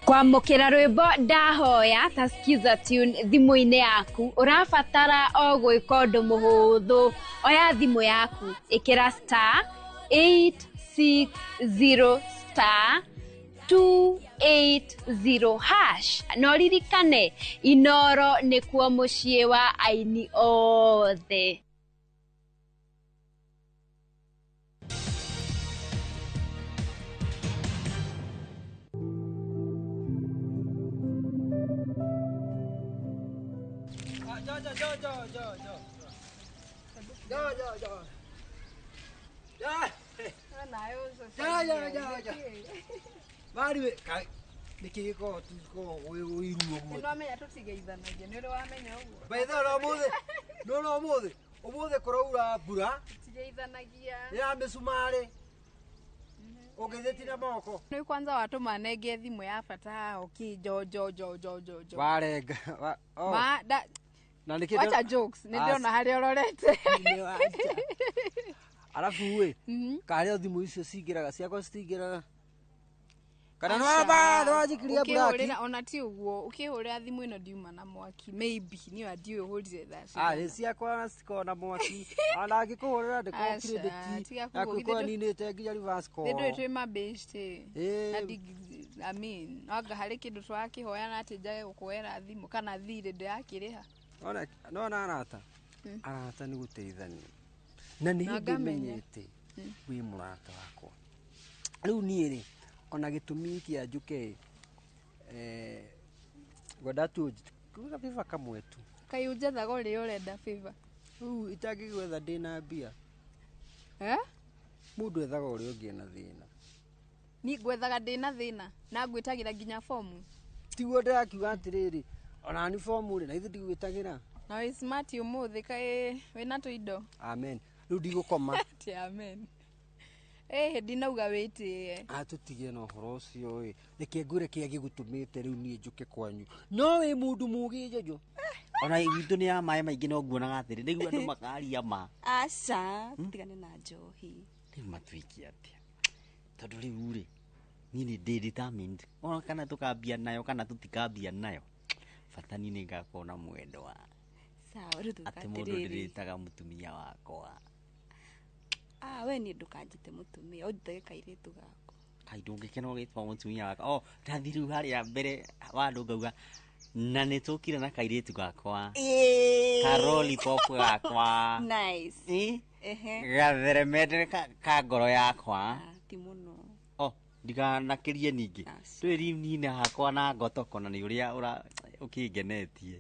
Kwamũkĩra rwĩmbo ndahoya ta skiza tune thimũ-inĩ yaku ũrabatara o gwĩka ũndũ mũhũthũ. Oya thimũ yaku, ĩkĩra star 860 star 280 hash na ũririkane Inoro nĩkuo mũciĩ wa aini othe. Jo jo jo jo jo. Jo jo jo. Jo. Nayo Jo jo jo jo. Mari we kai niki giko tuko wiruo guo. Nĩ wamenya tũtigeithanagia, nĩ ũrĩ wamenya ũguo. By the way, ũmũthĩ no no ũmũthĩ ũmũthĩ kũraura mbura Tũtigeithanagia. ya mĩcumarĩ ũngĩthĩti na moko. Nĩ kwanza watũma nenge thimũ ya bata haha ũkĩ jo jo jo jo jo jo. Warenga. Ma da Na nĩkĩ Wacha jokes, nĩ ndĩrona harĩa ũrorete. Arabu ĩ karĩa thimũ icio cingĩraga ciakwa citingĩraga. Kana no ba no wajikiria Ũkĩhũrĩra braki. ona ti ũguo, ũkĩhũrĩra thimũ ĩno ndiuma na mwaki. Maybe niĩ ndiũĩ ũhũrire thaa Ah, cigana. nĩ ciakwa cikoragwo na mwaki. Ona angĩkũhũrĩra ndĩkorwo Aca, credit. tiga Yaku kũgũ- ĩkorwo ninĩte nginya reverse call. Nĩ ndũĩ twĩ mabĩcĩ. Ĩĩ. Na I mean, anga harĩ kĩndũ tũrakĩhoya na atĩ njage gũkũoera thimũ kana thirĩ ndĩrakĩrĩha. Ona nona arata. Arata nĩ gũteithania. Na nĩ Na hĩndĩ ngamenya. menyete wĩ mũrata wakwa. Rĩu niĩ rĩ ona gĩtũmi kĩa njũke ngwenda tu kuga favor kamwe tu. Kaĩ ũnjethaga ũrĩa ũrenda favor? Rĩu itangĩgwetha ndĩna mbia. Eh? Mũndũ ethaga ũrĩa ũngĩ ena thĩna. Niĩ ngwethaga ndĩna thĩna na ngwĩtagĩra nginya fomu. Tiguo ndĩrakiuga atĩrĩrĩ ona ni fomu rĩ na ithuĩ ndigwĩtagĩra. Na wĩ smart ũmũthĩ kaĩ wĩna tũindo. Amen. Rĩu ndigũkoma. Ti amen. Eh, ndinauga wĩtĩe. Atũtige na ũhoro ũcio ĩ reke ngwĩre kĩrĩa gĩgũtũmĩte rĩu niĩ njũke kwanyu no wĩ mũndũ mũgĩ Jojo. Ona gwitũ nĩ ya maĩ maingĩ no nguonaga atĩrĩ nĩguo andũ makaria ma. Aca, tigane na njohi. Rĩu matuĩke atĩa? Tondũ rĩu rĩ niĩ nĩ ndĩ determined ona kana tũkambia nayo kana tũtikambia nayo bata niĩ nĩ ngakorwo na mwendwa. Sawa, rĩu tũka Atĩ mũndũ atĩrĩrĩ. ndĩrĩtaga mũtumia wakwa. Ah, we niĩ ndũkanjĩte mũtumia, ũnjĩtage kairĩtu gakwa. Kai ndũngĩkena ũgĩtwa mũtumia wakwa. Oh, ndathiĩ rĩu harĩa mbere wa andũ ngauga na nĩ tũkire na kairĩtu gakwa. Karolipop gakwa. Nice. Ehe. Gatheremende ka ngoro yakwa. Ti mũno. Oh, ndikanakĩrie ningĩ. Twĩ nina hakwa na ngotoko na nĩ ũrĩa ũra ũkĩngenetie.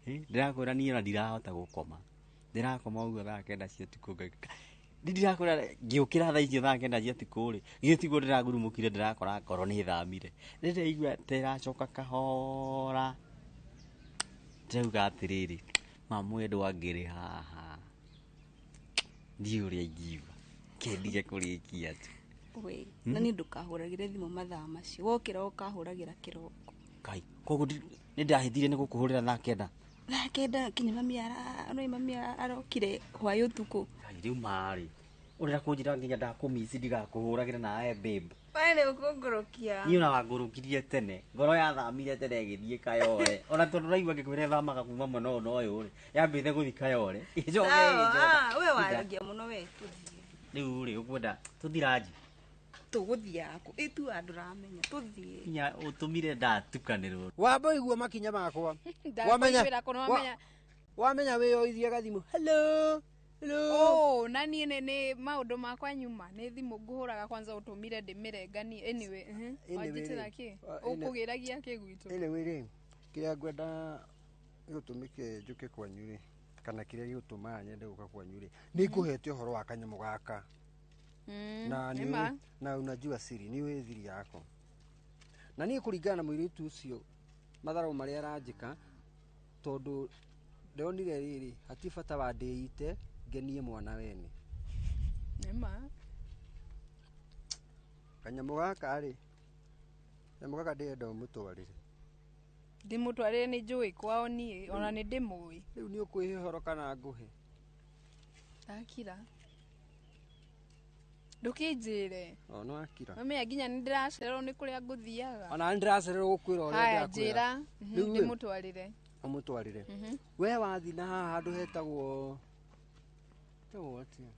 Ndĩrakwĩra niĩ ona ndirahota gũkoma. Ndĩrakoma ũguo thaa 9 cia ũtukũ Nĩ ndĩrakwĩra ngĩũkĩra thaa icio thaa 9 cia ũtukũ rĩ, githĩ tiguo ndĩragurumũkire ndĩrakora ngoro nĩ ĩthamire. Rĩrĩa ndĩraigua ta ĩracoka kahora, ndĩrauga atĩrĩrĩ, ma mwendwa angĩrĩ haha, ndiũĩ ũrĩa ingiuga, kĩndige kũrĩkia tu. We, na niĩ ndũkahũragĩre thimũ mathaa macio. Wokĩra ũkahũragĩra kĩroko. Kai, koguo nĩ ndahĩtire nĩ gũkũhũrĩra thaa 9. Thaa 9 kinya mami arokire hwaĩ ũtukũ. Kai rĩu marĩ, ũrenda kũnjĩra nginya ndakũmici ndigakũhũragĩra nawe babe. We nĩ ũkũngũrũkia. Niĩ ona wangũrũkirie tene, ngoro yathamire tene ĩgĩthiĩ Kayole. Ona tondũ ũraigua ngĩkwĩra ĩthamaga kuma mwena ũyũ na ũyũ rĩ, yambĩte gũthiĩ Kayole. Ĩgĩcoka ĩgĩcoka. Sawa, we waragia mũno we, tũthiĩ. Rĩu rĩ, ũkwenda tũthiĩ ranji? Tũgũthiaga kũ? Ĩ tu andũ ũramenya, tũthiĩ. Nginya ũtũmire ndatukanĩrwo. Wamba ũigue makinya makwa. Ndakũiguĩra kũ, nĩwamenya- Wamenya wĩyoithie gathimũ. Hello. Hello. Oh, na niĩ nĩ maũndũ makwa nyuma nĩ thimũ ngũhũraga kwanza ũtũmire ndĩmĩrenganie. Anyway, Anyway wanjĩtĩra rĩ, kĩ? Ũkũgĩragia kĩ gwitũ? Anyway rĩ, kĩrĩa ngwenda gĩgũtũmĩke njũke kwanyu rĩ, kana kĩrĩa gĩgũtũmaga nyende gũka kwanyu rĩ, nĩ ngũhete ũhoro wa kanyamũ gaka. Na Nĩ ma. na unajua siri, nĩ ũĩ thiri yakwa. Na niĩ kũringana na mũirĩtu ũcio matharau marĩa aranjĩka, tondũ ndonire rĩrĩ hati bata wa ndĩite ngenie mwana wene. Nĩ ma. Kanyamũ gaka rĩ, kanyamũ gaka ndĩrenda ũmũtwarĩre. Ndĩmũtwarĩre nĩ njũĩ kwao niĩ, ona nĩ ndĩmũĩ. Rĩu nĩ ũkwĩhe ũhoro kana ngũhe? Ndakira. Ndũkĩnjĩre. O no akira. Mamenya nginya nĩ ndĩracererwo nĩ kũrĩa ngũthiaga. Ona nĩ ndĩracererwo gũkwĩra ũrĩa Haya, ndĩrakwĩra. njĩra. Rĩu rĩ, Ndĩmũtwarĩre. ũmũtwarĩre. We wathiĩ na haha handũ hetagwo atĩa?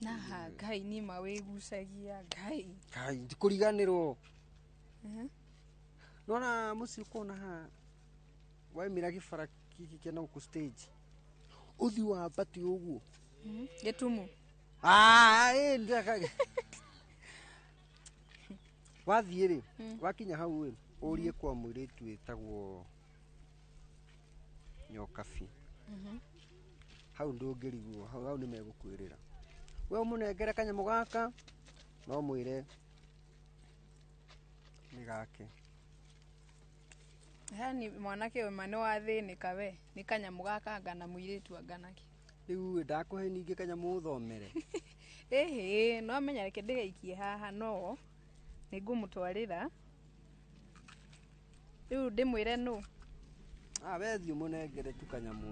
Naha Ngai niĩ ma wĩgucagia Ngai. Kai ndikũriganĩrwo. Nona mũciĩ ũkona haha waimĩra gĩbara gĩkĩ kĩa na gũkũ stage. Ũthiĩ wambate ũguo. Gĩtumu. Ah, ĩ ndĩraka. Wathiĩ rĩ, wakinya hau rĩ, ũrie kwa mũirĩtu wĩtagwo Nyokabi. Hau ndũngĩrigwo, hau hau nĩmegũkwĩrĩra. We ũmũnengere kanyamũ gaka, no mwĩre nĩ gake. Yani mwanake ũyũ ma nĩ wathĩnĩka we nĩ kanyamũ gaka anga na mũirĩtu anga nakĩ. Rĩu ndakũhe ningĩ kanyamũ ũthomere. Ĩhĩ, no menya reke ndĩgaikie haha no nĩngũmũtwarĩra. Rĩu ndĩmwĩre nũ? Ah, we thiĩ ũmũnengere tu kanyamũ.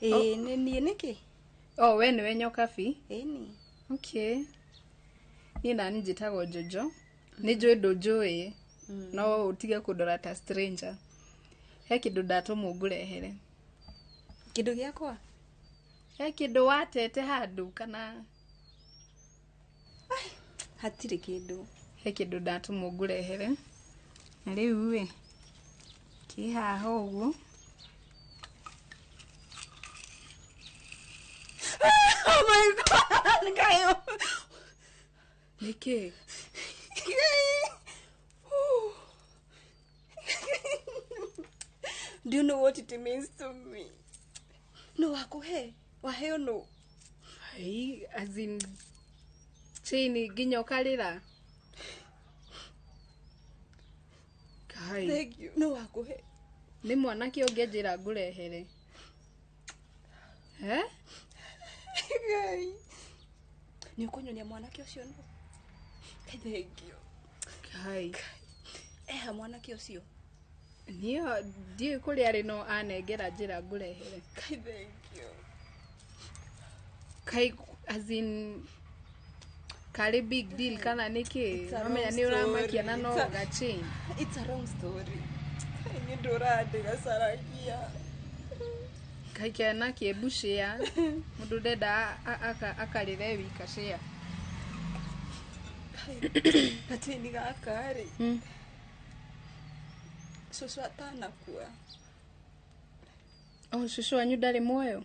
Ĩĩ nĩ niĩ nĩkĩ? Oh, we nĩwe Nyokabi? Ĩni. Okay. Niĩ nani njĩtagwo Jojo. Nĩ njũĩ ndũnjũĩ, no ũtige kũndora ta stranger. He kĩndũ ndatũmwo ngũrehere. Kĩndũ gĩakwa? He kĩndũ watete handũ kana Hatirĩ kĩndũ. He kĩndũ ndatũmwo ngũrehere. Na rĩu ĩ, kĩ haha ũguo. Oh my God, Ngai. Nĩkĩ? Do you know what it means to me? No wakuhe, waheo no. Ai, as in chain nginya ũkarĩra. Kai. Thank you. No wakuhe. Nĩ mwanake ũngĩ anjĩra ngũrehere. Eh? Ngai. Nĩ ũkũnyonia mwanake ũcio no? Thank you. Kai. Eha mwanake ũcio. Niĩ ndiũĩ kũrĩa arĩ no anengera njĩra ngũrehere. Kai, thank you. Kai, as in karĩ big deal kana nĩkĩ? It's a Wamenya wrong nĩ ũramakia story. na no It's a- ga chain. It's a wrong story. Kai, nĩ ndũrandĩgacaragia. Kai kena kĩmbu share. Mũndũ ndenda akarĩre wika share. Gachaini gaka rĩ, cũcũ atanakua. Oh, cũcũ wanyu ndarĩ muoyo?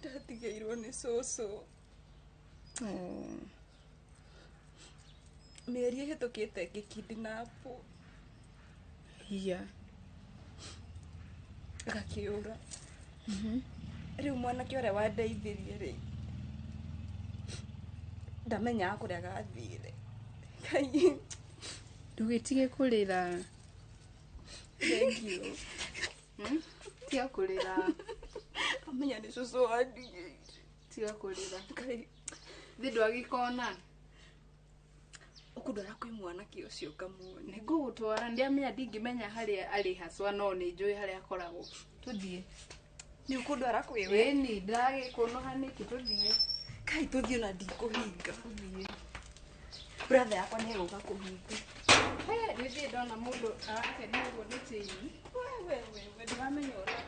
Ndatigĩirwo nĩ cũcũ. Oh. Mĩeri ĩhĩtũkĩte ngĩkidnapwo. Iya. Gakĩũra. Rĩu mwanake ũrĩa wandeithirie rĩ, ndamenyaga kũrĩa gathire. Kai. Ndũgĩtige kũrĩra. Thank you. Tiga kũrĩra. Amenya nĩ cũcũ wandigĩire. Tiga kũrĩra. Kai. Thĩ ndwagĩkona. Ũkũndwara kwĩ mwanake ũcio ngamuone. Nĩngũgũtwara, ndiamenya ndingĩmenya harĩa arĩ haswa no nĩ njũĩ harĩa akoragwo. Tũthiĩ. Nĩ ũkũndwara kwĩ we? Ĩni, ndĩragĩkũnũha nĩkĩ tũthiĩ. Kai tũthiĩ ona ndikũhinga. Tũthiĩ. Brother yakwa nĩ egũka kũhinga. He, nĩthiĩ ndona mũndũ arakenia ũguo nĩ chain. We we we we ndĩramenya ũrĩa.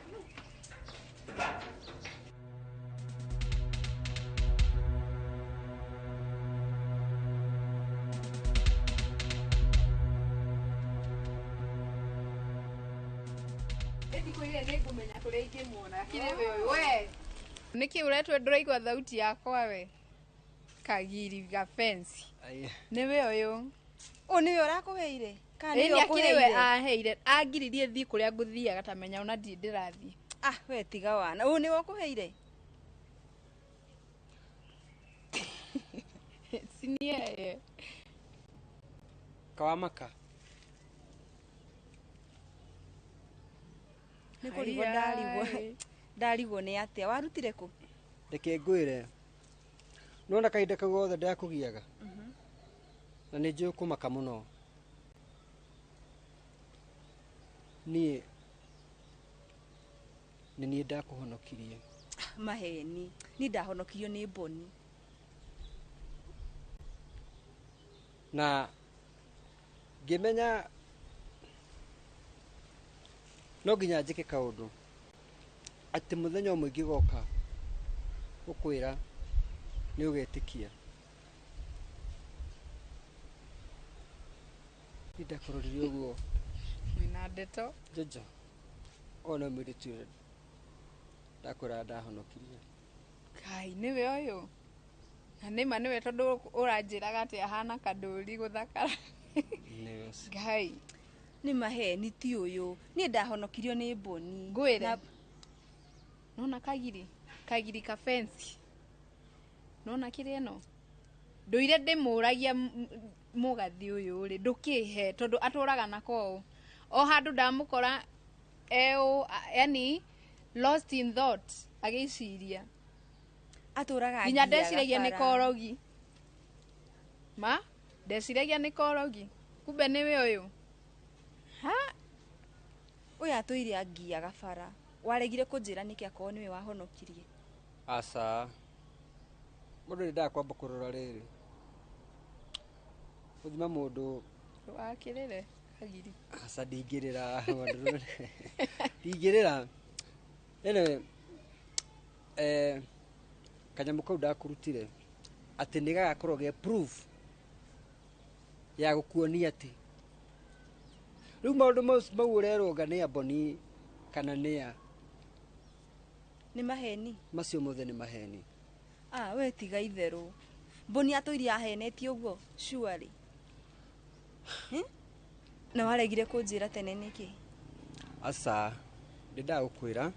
Ndikwĩrire nĩngũmenya kũrĩa ingĩmuona. Akĩrĩ we ũyũ, we. Nĩkĩ ũretwo ndũraigua thauti yakwa we? Kagiri ga fence. Nĩwe ũyũ. Ũyũ nĩwe ũrakũheire? Kana nĩwe Ĩni akĩrĩ we ũkũheire? aheire. Angiririe thiĩ kũrĩa ngũthiaga ta menya ona ndirĩ ndĩrathiĩ. Ah, we tiga wana. Ũyũ nĩwe ũkũheire? Si ni yeye. Kawamaka. Nĩ kũrigwo ndarigwo. Ndarigwo nĩ atĩa warutire kũ? Reke ngwĩre. Nona kahinda kau gothe ndakũgiaga. Na nĩ njũĩ kũmaka mũno. Niĩ nĩ niĩ ndakũhonokirie. Maheni. Niĩ ndahonokirio nĩ Boni. Na ngĩmenya no nginya njĩke kaũndũ atĩ mũthenya ũmwe ingĩgoka gũkwĩra nĩ ũgetĩkia. Niĩ ndakũroririe ũguo. Wĩna ndeto. Jojo. Ona mũirĩtu ũyũ ndakwĩra ndahonokirie. Ngai nĩwe ũyũ. Na nĩma nĩwe tondũ ũranjĩraga atĩ ahana kandũri gũthakara. Nĩwe ũcio. Ngai. Nĩ maheni ti ũyũ. Niĩ ndahonokirio nĩ Boni. Ngwĩre. Nona kagiri. Kagiri ka fence. Nona kĩrĩa ĩno. Ndũire ndĩmũragia mũgathi ũyũ rĩ ndũkĩhe tondũ atũraga nako ũũ. O handũ ndamũkora eũ yani lost in thought agĩciria. Atũraga nginya ndeciragia nĩ korogi. Ma ndeciragia nĩ korogi. Kumbe nĩwe ũyũ. Ha? Ũyũ atũire angiaga bara. Waregire kũnjĩra nĩkĩ akorwo nĩwe wahonokirie. Aca. Mũndũ nĩ ndakwamba kũrora rĩrĩ. Gũthima mũndũ. Wakĩrĩre kagiri. Aca ndingĩrĩra. Ndingĩrĩra. Anyway, kanyamũ kau ndakũrutire atĩ nĩ gagakorwo ge proof ya gũkuonia atĩ rĩu maũndũ mau ũrerwo nĩ a Boni kana nĩ a nĩ maheni. Macio mothe nĩ maheni. Ah, we tiga itherũ. Boni atũire ahenetie ũguo surely. Na waregire kũnjĩra tene nĩkĩ? Aca, ndĩ ndagũkwĩra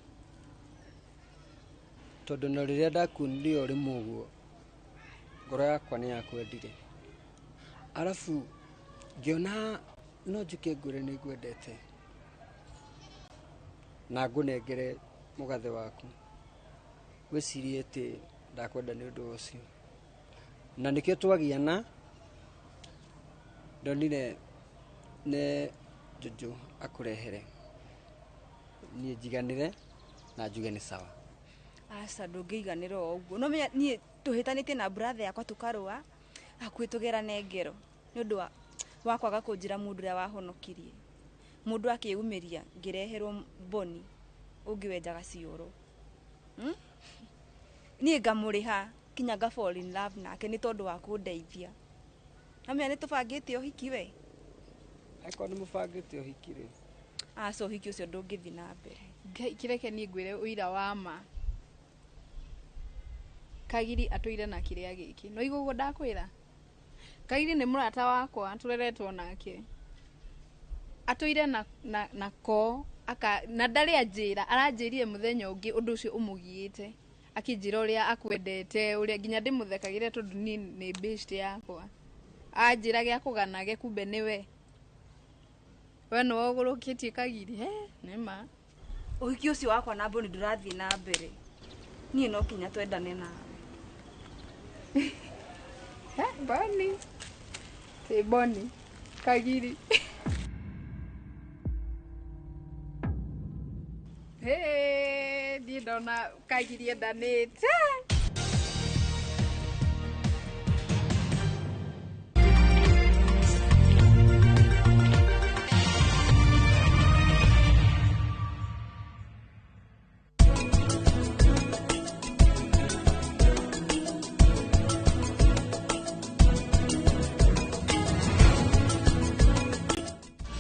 tondũ na rĩrĩa ndakuonire ũrĩ mũguo ngoro yakwa nĩ yakwendire. Arabu ngĩona no njũke ngwĩre nĩ ngwendete na ngũnengere mũgathe waku. Wĩcirie atĩ ndakwenda nĩ ũndũ ũcio. Na nĩkĩo twagiana ndonire nĩ Jojo akũrehere niĩ njiganĩre na njuge nĩ sawa. Aca ndũngĩiganĩra o ũguo. No menya niĩ tũhĩtanĩtie na brother yakwa tũkarũa hakuhĩ tũgerane ngero nĩ ũndũ wa kwaga kũnjĩra mũndũ ũrĩa wahonokirie. Mũndũ akĩyumĩria ngĩreherwo Boni ũngĩ wenjaga cioro. Niĩ ngamũrĩha kinya nga fall in love nake nĩ tondũ wa kũndeithia. Na menya nĩ tũbangĩte ũhiki we. Angĩkorwo nĩ mũbangĩte ũhiki rĩ. Aca ũhiki ũcio ndũngĩthiĩ na mbere. Ngai kĩreke niĩ ngwĩre ũira wa ma. Kagiri atũire na kĩrĩa gĩkĩ. No igua ũguo ndakwĩra. Kagiri nĩ mũrata wakwa tũreretwo nake. Atũire na ko aka na ndarĩ anjĩra aranjĩrire mũthenya ũngĩ ũndũ ũcio ũmũgiĩte. Akĩnjĩra ũrĩa akwendete ũrĩa nginya ndĩmũthekagĩre tondũ niĩ nĩ best yakwa. Anjĩra gĩa kũganage kumbe nĩwe. We nĩwe ũgũrũkĩtie Kagiri he nĩ ma. Ũhiki ũcio wakwa na Boni ndũrathiĩ na mbere. Niĩ no kinya twendane nawe. He Boni. Ti Boni. Kagiri. Hey, niĩ ndona Kagiri endanĩte.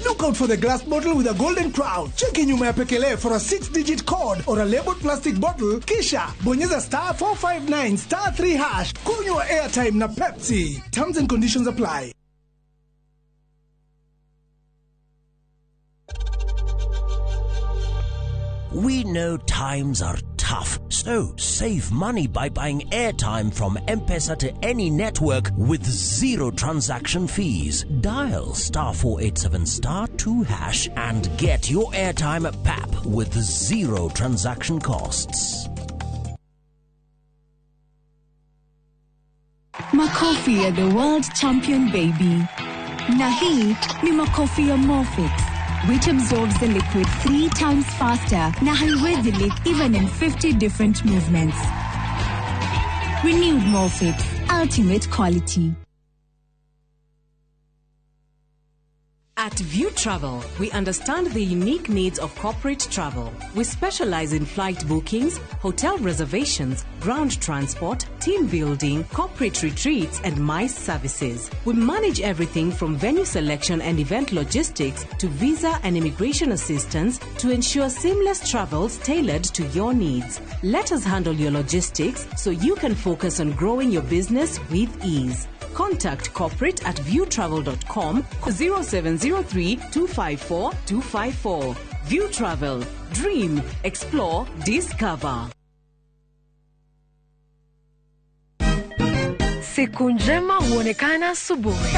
Look out for the glass bottle with a golden crown. Cheki nyuma ya pekele for a 6-digit code or a labeled plastic bottle. Kisha bonyeza star 459 star 3 hash. Kunywa airtime na Pepsi. Terms and conditions apply. We know times are tough. So, save money by buying airtime from M-Pesa to any network with zero transaction fees. Dial star 487 star 2 hash and get your airtime at PAP with zero transaction costs. Makofi ya the world champion baby. Na hii ni makofi ya Morfix, which absorbs the liquid 3 times faster na haiwezi leak even in 50 different movements. Renewed Morfix, ultimate quality. At View Travel, we understand the unique needs of corporate travel. We specialize in flight bookings, hotel reservations, ground transport, team building, corporate retreats, and MICE services. We manage everything from venue selection and event logistics to visa and immigration assistance to ensure seamless travels tailored to your needs. Let us handle your logistics so you can focus on growing your business with ease. Contact corporate at viewtravel.com 0703 254 254. View Travel. Dream, explore, discover. Siku njema huonekana asubuhi.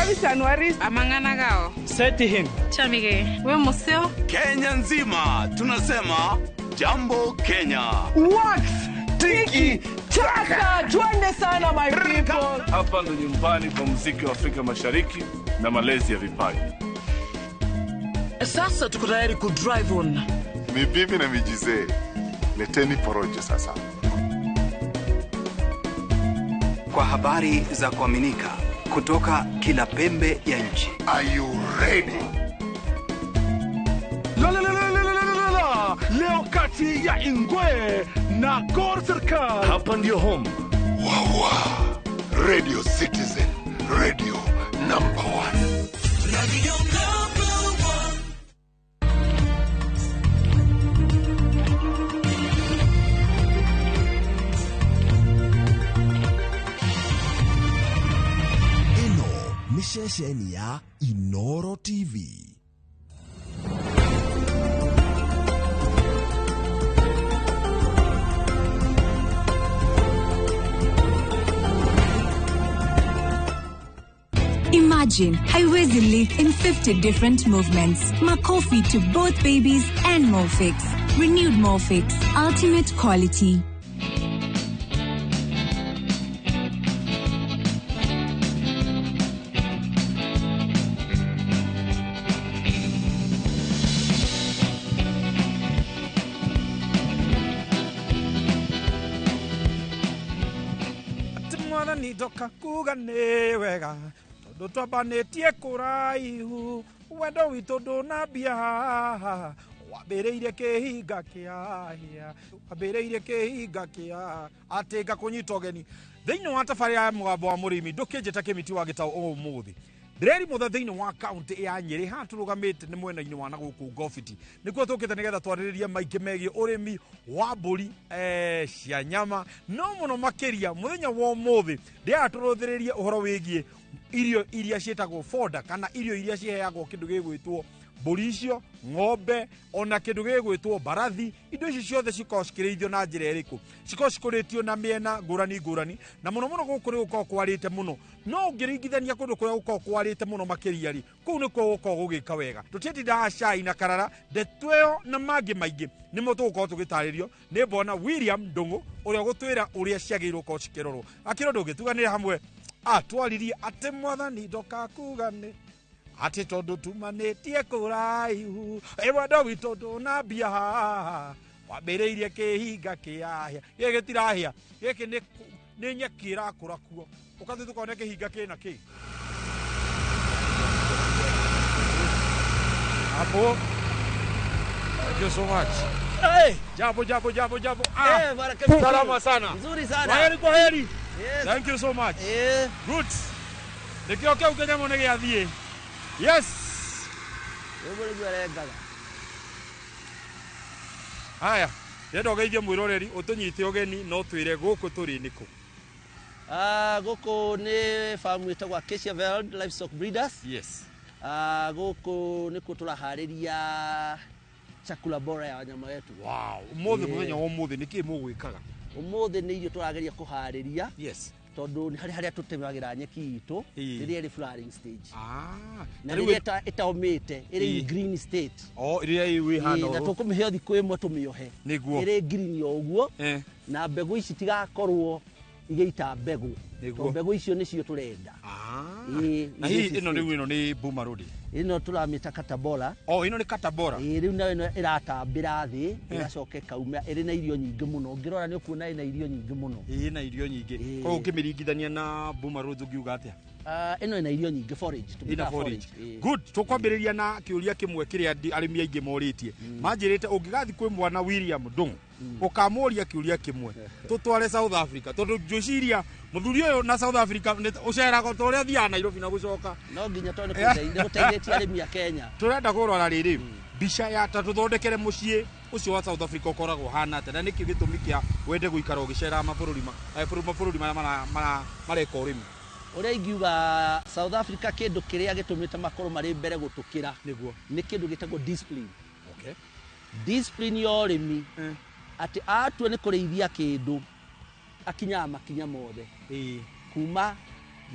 Amang'ana gao. Seti him. Chamige. We museo. Kenya nzima tunasema jambo Kenya. Wax tiki taka, twende sana my people. Hapa ndo nyumbani kwa muziki wa Afrika Mashariki na malezi ya vipaji. Sasa tuko tayari ku drive on. Ni bibi na mijizee. Leteni porojo sasa. Kwa habari za kuaminika kutoka kila pembe ya nchi. Are you ready? La la la la la la la. Leo kati ya Ingwe na Gor Serikal. Hapa ndio home. Wawa. Radio Citizen, radio number 1. Radio number 1. Ĩno nĩ ceceni ya Inoro TV. Imagine haiwezi leak in 50 different movements. Makofi to both babies and Morfix. Renewed Morfix, ultimate quality. Mwathani ndoka kuga nĩ wega tondũ twambanĩtie kũraihu wendo witũ ndũnambia haha wambĩrĩirie kĩhinga kĩa wambĩrĩirie kĩhinga kĩa atĩ ngakũnyita ũgeni thĩinĩ wa tabarĩra ya mũgambo wa mũrĩmi ndũkĩnjĩta kĩmiti wa gĩtaũ ũmũthĩ ndĩreri mũthe thĩinĩ wa kaunti ya Nyĩrĩ haha tũrũgamĩte nĩ mwena-inĩ wa na gũkũ Ngobiti nĩkuo tũkĩte nĩgetha twarĩrĩrie maingĩ megiĩ ũrĩmi wa mbũri cia nyama no mũno makĩria mũthenya wa ũmũthĩ ndĩrenda tũrũthĩrĩrie ũhoro wĩgiĩ irio iria ciĩtagwo fodder kana irio iria ciheagwo kĩndũ gĩgwĩtwo mbũri icio ng'ombe ona kĩndũ gĩgwĩtwo mbarathi indo ici ciothe cikoragwo cikĩrĩithio na njĩra ĩrĩkũ cikoragwo cikũrĩtio na mĩena ngũrani ngũrani na mũno mũno gũkũ nĩ gũkoragwo kwarĩte mũno no ũngĩringithania kũndũ kũrĩa gũkoragwo kwarĩte mũno makĩria rĩ kũu nĩkuo gũkoragwo gũgĩka wega tũtiĩtindaga cai na karara ndeto ĩyo na mangĩ maingĩ nĩmo tũgũkorwo tũgĩtarĩrio nĩ mbona William Ndung'u ũrĩa ũgũtwĩra ũrĩa ciagĩrĩirwo gũkorwo cikĩrorwo akĩrwo ndũngĩtuganĩre hamwe atwaririe atĩ mwathani ndoka kuga nĩ atĩ tondũ tumanĩtie kũraihu wendo witũ ndũnambia haha wambĩrĩirie kĩhinga kĩahĩa gĩkĩ gĩtirahĩa gĩkĩ nĩ nyeki ĩrakũra kuo ũkathiĩ tũkone kĩhinga kĩna kĩ hapo. Thank you so much. Hey, jambo jambo jambo jambo. Ah, salama sana. Nzuri sana. Kwaheri kwaheri. Yes. Thank you so much. Yeah. Good. Nĩkĩo kĩu kĩnyamũ nĩ gĩathiĩ. Yes. Ũguo nĩguo arengaga. Haya, ndĩrenda ũgeithie mwĩroreri ũtũnyite ũgeni no twĩre gũkũ tũrĩ nĩkũ. Gũkũ nĩ farm ĩtagwo Acacia Veld Livestock Breeders. Yes. Gũkũ nĩkuo tũraharĩria chakula bora ya wanyama wetu. Wow, ũmũthĩ mũthenya wa ũmũthĩ nĩkĩ mũgwĩkaga? Ũmũthĩ nĩ irio tũrageria kũharĩria. Yes. Tondũ nĩ harĩ harĩa tũtemagĩra nyeki itũ rĩrĩa ĩrĩ flowering stage. Na Rĩu rĩrĩa ĩtaũmĩte ĩrĩ in green state. O ĩrĩa ĩ hana. Na tũkũmĩhe thikũ ĩmwe tũmĩohe. Nĩguo. Ĩrĩ green o ũguo. Na mbegũ ici tigakorwo igĩita mbegũ. Nĩguo. Tondũ mbegũ icio nĩcio tũrenda. Na hihi ĩno rĩu ĩno nĩ Buma Road. Ĩno tũramĩta Katabora. O ĩno nĩ Katabora. Ĩĩ rĩu nayo ĩno ĩratambĩra thĩ ĩgacoka ĩkauma ĩrĩ na irio nyingĩ mũno. Ũngĩrora nĩ ũkuona ĩna irio nyingĩ mũno. Ĩĩ na irio nyingĩ. Koguo ũkĩmĩringithania na Buma Road ũngiuga atĩa? Ĩno ĩna irio nyingĩ, forage. Ĩna forage. Good. Tũkwambĩrĩria na kĩũria kĩmwe kĩrĩa arĩmi aingĩ morĩtie. Manjĩrĩte ũngĩgathiĩ kwĩ mwana William Ndung'u ũkamũria kĩũria kĩmwe tũtware South Africa, tondũ ngwĩciria mũthuri ũyũ na South Africa ũceraga ta ũrĩa athiaga Nairobi na gũcoka. No nginya tondũ nĩ gũteithĩtie arĩmi a Kenya. Tũrenda kũrora rĩrĩ mbica ya ta tũthondekere mũciĩ ũcio wa South Africa ũkoragwo ũhana atĩa, na nĩkĩ gĩtũmi kĩa wende gũikara ũgĩceraga mabũrũri marĩa mareka ũrĩmi? Ũrĩa ingiuga South Africa kĩndũ kĩrĩa gĩtũmĩte makorwo marĩ mbere gũtũkĩra nĩguo nĩ kĩndũ gĩtagwo discipline. Okay. Discipline ya ũrĩmi, atĩ atua nĩ kũrĩithia kĩndũ akinyaga makinya mothe. Kuma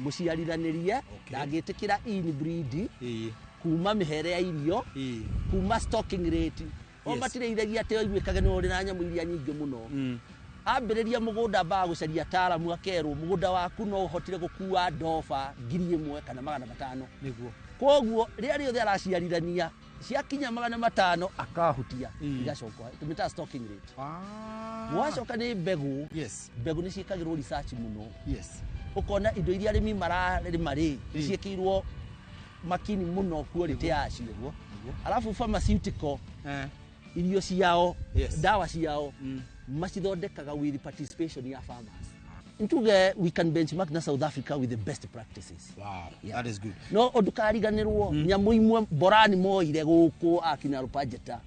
mũciarithanĩrie, ndangĩtĩkĩra inbreed, kuma mĩhere ya irio, kuma stocking rate. O matirĩithagia atĩ oiguĩkage nĩ ũrĩ na nyamũ iria nyingĩ mũno. Ambĩrĩria mũgũnda ambaga gũcaria ataaramu akerwo mũgũnda waku no ũhotire gũkua ndoba 1,000 kana 500. Nĩguo. Koguo rĩrĩa rĩothe araciarithania ciakinya 500 akahutia igacoka tũmĩtaga stocking rate. Wacoka nĩ mbegũ. Yes. Mbegũ nĩ ciĩkagĩrwo research mũno. Yes. Ũkona indo iria arĩmi mararĩma rĩ nĩ ciĩkĩirwo makini mũno quality yacio. Alafu pharmaceutical irio ciao, ndawa ciao macithondekaga with participation ya farmers. Ntuge we can benchmark na South Africa with the best practices. Wow, that is good. No ndukariganirwo nyamũ imwe borani moire gũkũ akina Rupajeta.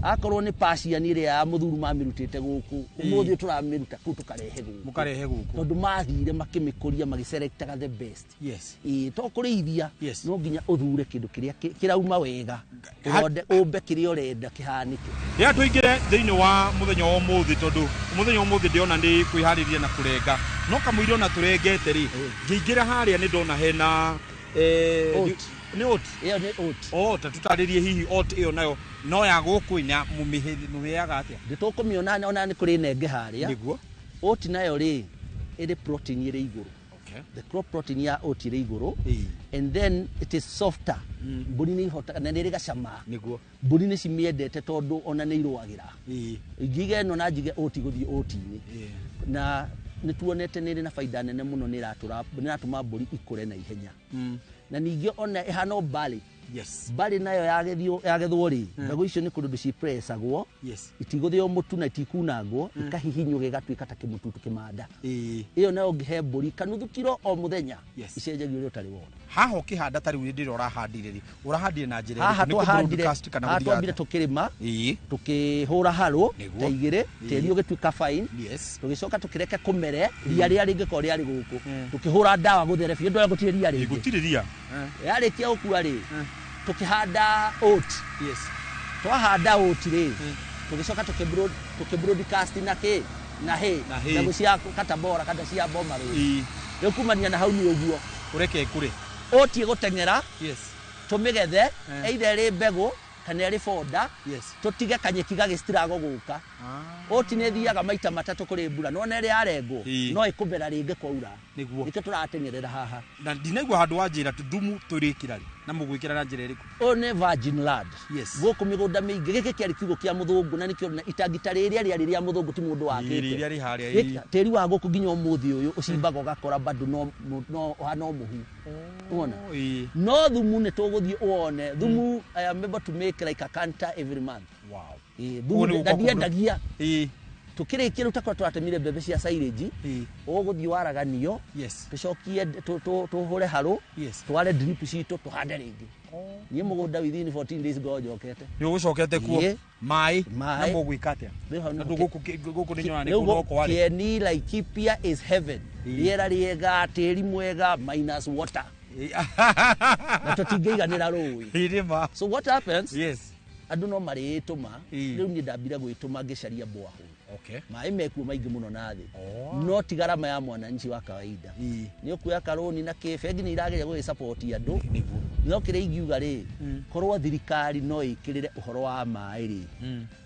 Akorwo nĩ Persian ĩrĩa ya mũthuru mamĩrutĩte gũkũ, ũmũthĩ tũramĩruta kũu tũkarehe gũkũ. Mũkarehe gũkũ. Tondũ mathire makĩmĩkũria magĩselectaga the best. Yes. Ĩĩ to kũrĩithia no nginya ũthure kĩndũ kĩrĩa kĩrauma wega. Ũronde ũmbe kĩrĩa ũrenda kĩhanĩke. Rĩrĩa tũingĩre thĩinĩ wa mũthenya wa ũmũthĩ, tondũ mũthenya wa ũmũthĩ ndĩrona nĩ kwĩharĩria na kũrenga. No kamũira ona tũrengete rĩ, ngĩingĩra harĩa nĩ ndona hena oat. Nĩ oat? Ĩyo nĩ oat. Oh, ta tũtarĩrie hihi oat ĩyo nayo no ya gũkũ ina mũmĩheaga atĩa? Ndĩtũkũmĩona ona nĩ kũrĩ nenge harĩa. Nĩguo. Oat nayo rĩ ĩrĩ protein ĩrĩ igũrũ. Okay. The crop protein ya oat ĩrĩ igũrũ. And then it is softer. Mbũri nĩ ihotaga na nĩ ĩrĩ gacama. Nĩguo. Mbũri nĩ cimĩendete tondũ ona nĩ irũagĩra. Ingĩiga ĩno na njige oat gũthiĩ oat-inĩ. Na nĩ tuonete nĩ ĩrĩ na baida nene mũno, nĩ ĩratũma mbũri ikũre na ihenya. Na ningĩ ona ĩhana o barley. Yes. Barley nayo yagethwo rĩ, mbegũ icio nĩ kũndũ cipressagwo. Yes. Itigũthĩo mũtu na itikunangwo, ikahihinywo gĩgatuĩka ta kĩmũtutu kĩmanda. Ĩyo nayo ũngĩhe mbũri kanuthu kiro o mũthenya, icenjagia ũrĩa ũtarĩ wona. Haha ũkĩhanda ta rĩu ndĩrĩa ũrahandire rĩ, ũrahandire na njĩra Haha ĩrĩkũ? Nĩ twahandire, kũ-broadcast kana haha gũthiĩ twambire atĩa? tũkĩrĩma, tũkĩhũra harũ ta igĩrĩ, tĩri ũgĩtuĩka fine. Yes. Tũgĩcoka tũkĩreke kũmere ria rĩrĩa rĩngĩkorwo rĩarĩ gũkũ, tũkĩhũra ndawa gũthere biũ, ndũrĩa gũtirĩ ria rĩngĩ. Gũtirĩ ria. Yarĩkia gũkua rĩ, tũkĩhanda oat. Yes. Twahanda oat rĩ, tũgĩcoka tũkĩ-broadcast na kĩ? Na hay. Na hay. Mbegũ cia Katabora kana cia Boma Road. Rĩu kumania na hau nĩ ũguo. Ũreke ĩkũre. Oat ĩgũteng'era. Yes. Tũmĩgethe, either ĩrĩ mbegũ kana ĩrĩ boda. Yes. Tũtige kanyeki gagĩcitirago gũka. Oat nĩ ĩthiaga maita matatũ kũrĩ mbura, nĩwona ĩrĩa yarengwo, no ĩkũmera rĩngĩ kwaura. Nĩguo. Nĩkĩo tũrateng'erera haha. Na ndinaigua handũ wa njĩra thumu tũrĩkĩra rĩ, na mũgwĩkĩra na njĩra ĩrĩkũ? Ũyũ nĩ virgin land. Yes. Gũkũ mĩgũnda mĩingĩ, gĩkĩ kĩarĩ kiugũ kĩa mũthũngũ na nĩkĩo itangi ta rĩrĩa rĩarĩ rĩa mũthũngũ ti mũndũ wakĩte. Rĩrĩa rĩ harĩa, Tĩri wa gũkũ nginya ũmũthĩ ũyũ ũcimbaga ũgakora bado no ũhana o mũhu. Wona? No thumu nĩ tũgũthiĩ ũwone. Thumu I am able to make like a canter every month. Wow. Thumu na ndiendagia. Tũkĩrĩkia rĩu takorwo tũratemire mbembe cia silage, ũgũthiĩ waraganio, tũcokie tũhũre harũ, tware drip citũ tũhande rĩngĩ. Niĩ mũgũnda within 14 days ngorwo njokete. Nĩ ũgũcokete kuo? Maĩ na mũgwĩka atĩa? Tondũ gũkũ nĩ nyonaga nĩ kũroko arĩ. Kĩeni Laikipia is heaven. Rĩera rĩega, tĩri mwega, minus water. Na tũtingĩiganĩra rũĩ. So what happens? Yes. Andũ no marĩĩtũma. Rĩu niĩ ndambire gwĩtũma ngĩcaria borehole. Okay. Maĩ mekuo maingĩ mũno na thĩ. No ti garama ya mwananchi wa kawaida. Nĩ ũkuoya karũni na kĩ bengi nĩ irageria gũgĩ-support andũ. No kĩrĩa ingiuga rĩ, korwo thirikari no ĩkĩrĩre ũhoro wa maĩ rĩ,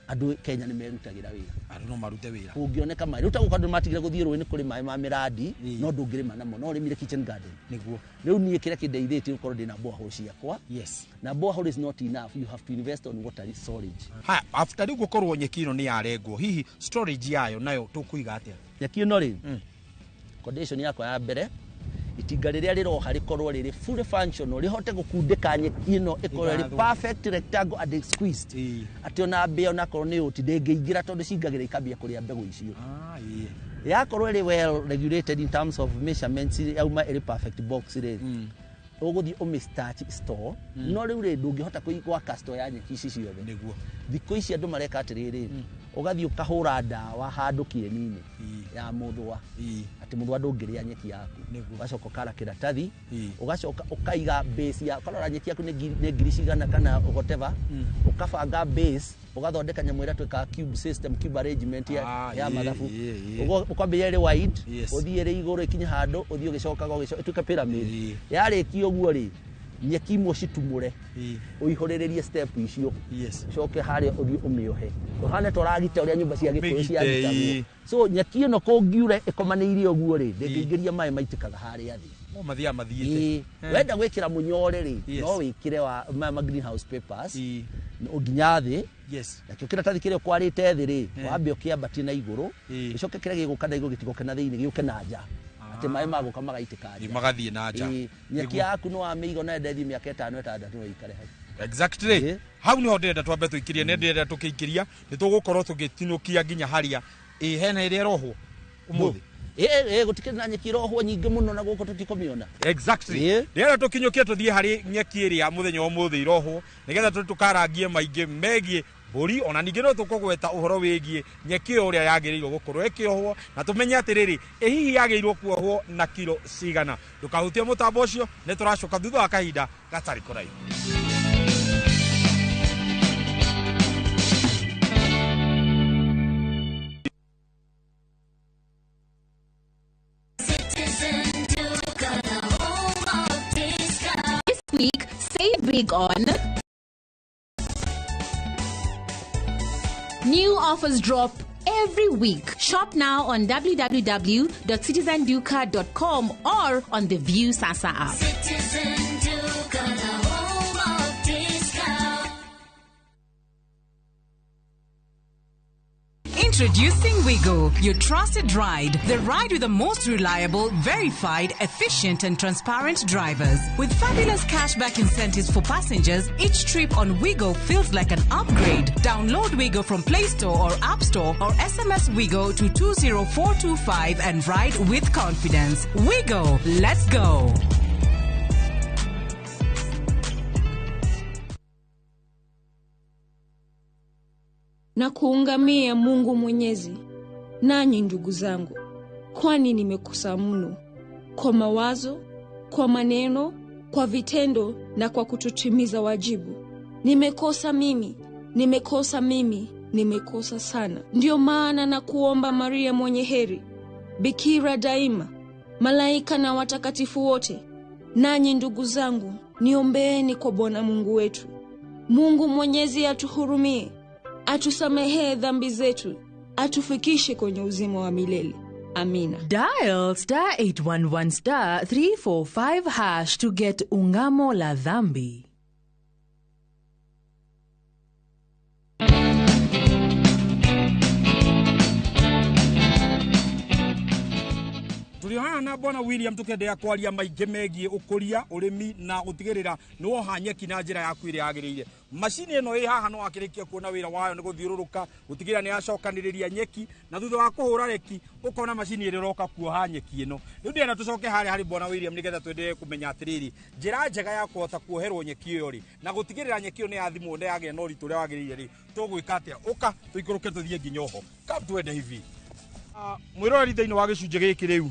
andũ Kenya nĩ merutagĩra wĩra. Andũ no marute wĩra. Kũngĩoneka maĩ. Rĩu ta gũkũ andũ matigire gũthiĩ rũĩ nĩ kũrĩ maĩ ma mĩrandi, no ndũngĩrĩma namo, no ũrĩmire kitchen garden. Nĩguo. Rĩu niĩ kĩrĩa kĩndeithĩtie gũkorwo ndĩna borehole ciakwa. Yes. Na borehole is not enough, you have to invest on water storage. Haya, after rĩu gũkorwo nyeki ĩno nĩ yarengwo, hihi storage yayo nayo tũkũiga atĩa? Nyeki ĩno rĩ, condition yakwa ya mbere, itinga rĩrĩa rĩroha rĩkorwo rĩrĩ fully functional, rĩhote gũkundĩka nyeki ĩno ĩkorwo ĩrĩ perfect rectangle and squeezed, atĩ ona mbĩa onakorwo nĩ ũti ndĩngĩingĩra tondũ cingagĩra ikambia kũrĩa mbegũ icio. Yakorwo ĩrĩ well regulated in terms of measurements, yauma ĩrĩ perfect box rĩ, ũgũthiĩ ũmĩ start store. No rĩu rĩ, ndũngĩhota gwaka store ya nyeki ici ciothe. Nĩguo. Thikũ ici andũ mareka atĩrĩrĩ, ũgathiĩ ũkahũra ndawa handũ kĩeni-inĩ ya mũthũa, atĩ mũthũa ndũngĩrĩa nyeki yaku. Ũgacoka ũkara kĩratathi, ũgacoka ũkaiga base ya ũkarora nyeki yaku nĩ ngiri cigana kana whatever, ũkabanga base, ũgathondeka nyamũ ĩrĩa twĩkaga cube system, cube arrangement ya mathabu. Ũkwambĩrĩria ĩrĩ wide, ũthiĩ ĩrĩ igũrũ ĩkinye handũ, ũthiĩ ũgĩcokaga ũgĩcoka ĩtuĩke pyramid. Yarĩkia ũguo rĩ, nyeki imwe ũcitumũre, ũihũrĩrĩrie step icio, ũcoke harĩa ũthiĩ ũmĩohe, ũhane ta ũragita ũrĩa nyũmba cia Gĩkũyũ ciagitagwo. So nyeki ĩno kũngiura ĩkomanĩire ũguo rĩ, ndĩngĩingĩria maĩ maitĩkaga harĩa thĩ. No mathiaga mathiĩte. Wenda gwĩkĩra mũnyore rĩ, no wĩkĩre wa ma greenhouse papers nginya thĩ. Nakĩo kĩratathi kĩrĩa ũkwarĩte thĩ rĩ, wambe ũkĩambatie na igũrũ, gĩcoke kĩrĩa gĩgũka na igũrũ gĩtigoke na thĩinĩ, gĩũke na nja, atĩ maĩ magũka magaitĩka nja. Magathiĩ na nja. Nyeki yaku nĩ wamĩiga ona ĩndethi mĩaka 5 6 no ĩikare hau. Exactly. Hau nĩho ndĩrenda twambe tũikĩrie, nĩ ndĩrenda tũkĩikĩria, nĩ tũgũkorwo tũgĩtinũkia nginya harĩa hena ĩrĩa ĩrohwo ũmũthĩ. Gũtikĩrĩ na nyeki ĩrohwo nyingĩ mũno na gũkũ tũtikũmĩona. Exactly. Ndĩrenda tũkinyũkie tũthiĩ harĩ nyeki ĩrĩa mũthenya wa ũmũthĩ irohwo, nĩgetha tũkarangie maingĩ megiĩ mbũri, ona ningĩ no tũkũgweta ũhoro wĩgiĩ nyeki ĩyo ũrĩa yagĩrĩirwo gũkorwo ĩkĩohwo, na tũmenye atĩrĩrĩ, ĩ hihi yagĩrĩirwo kuohwo na kiro cigana. Ndũkahutie mũtambo ũcio, nĩ tũracoka thutha wa kahinda gatarĩ kũraihu. This week, save big on new offers drop every week. Shop now on www.citizenduka.com or on the View Sasa app. Citizen Duka, the home of discount. Introducing Wigo, your trusted ride. The ride with the most reliable, verified, efficient and transparent drivers. With fabulous cashback incentives for passengers, each trip on Wigo feels like an upgrade. Download Wigo from Play Store or App Store or SMS Wigo to 20425 and ride with confidence. Wigo, let's go. Na kuungamia Mungu Mwenyezi, nanyi ndugu zangu, kwani nimekosa mno kwa mawazo, kwa maneno, kwa vitendo na kwa kutotimiza wajibu. Nimekosa mimi, nimekosa mimi, nimekosa sana. Ndiyo maana na kuomba Maria mwenye heri, Bikira daima, malaika na watakatifu wote, nanyi ndugu zangu, niombeeni kwa Bwana Mungu wetu. Mungu Mwenyezi atuhurumie, atusamehee dhambi zetu, atufikishe kwenye uzima wa milele. Amina. Dial star 811 star 345 hash to get Ungamo la Dhambi. Tũrĩ haha na Bwana William tũkĩenderea kwaria maingĩ megiĩ ũkũria, ũrĩmi na gũtigĩrĩra nĩ woha nyeki na njĩra yaku ĩrĩa yagĩrĩire. Macini ĩno ĩ haha no akĩrĩkia kuona wĩra wayo nĩ gũthiũrũrũka gũtigĩrĩra nĩ yacokanĩrĩria nyeki, na thutha wa kũhũra reki ũkona macini ĩrĩa ĩroka kuoha nyeki ĩno. Rĩu ndĩrenda tũcoke harĩa harĩ Bwana William nĩgetha twendelee kũmenya atĩrĩrĩ, njĩra njega ya kũhota kuoherwo nyeki ĩyo rĩ, na gũtigĩrĩra nyeki ĩyo nĩ yathimwo na yagĩa na ũritũ ũrĩa wagĩrĩire rĩ, tũgwĩka atĩa? Ũka tũikũrũke tũthiĩ nginya oho. Come twende hivi. Mwĩroreri thĩinĩ wa gĩcunjĩ gĩkĩ rĩu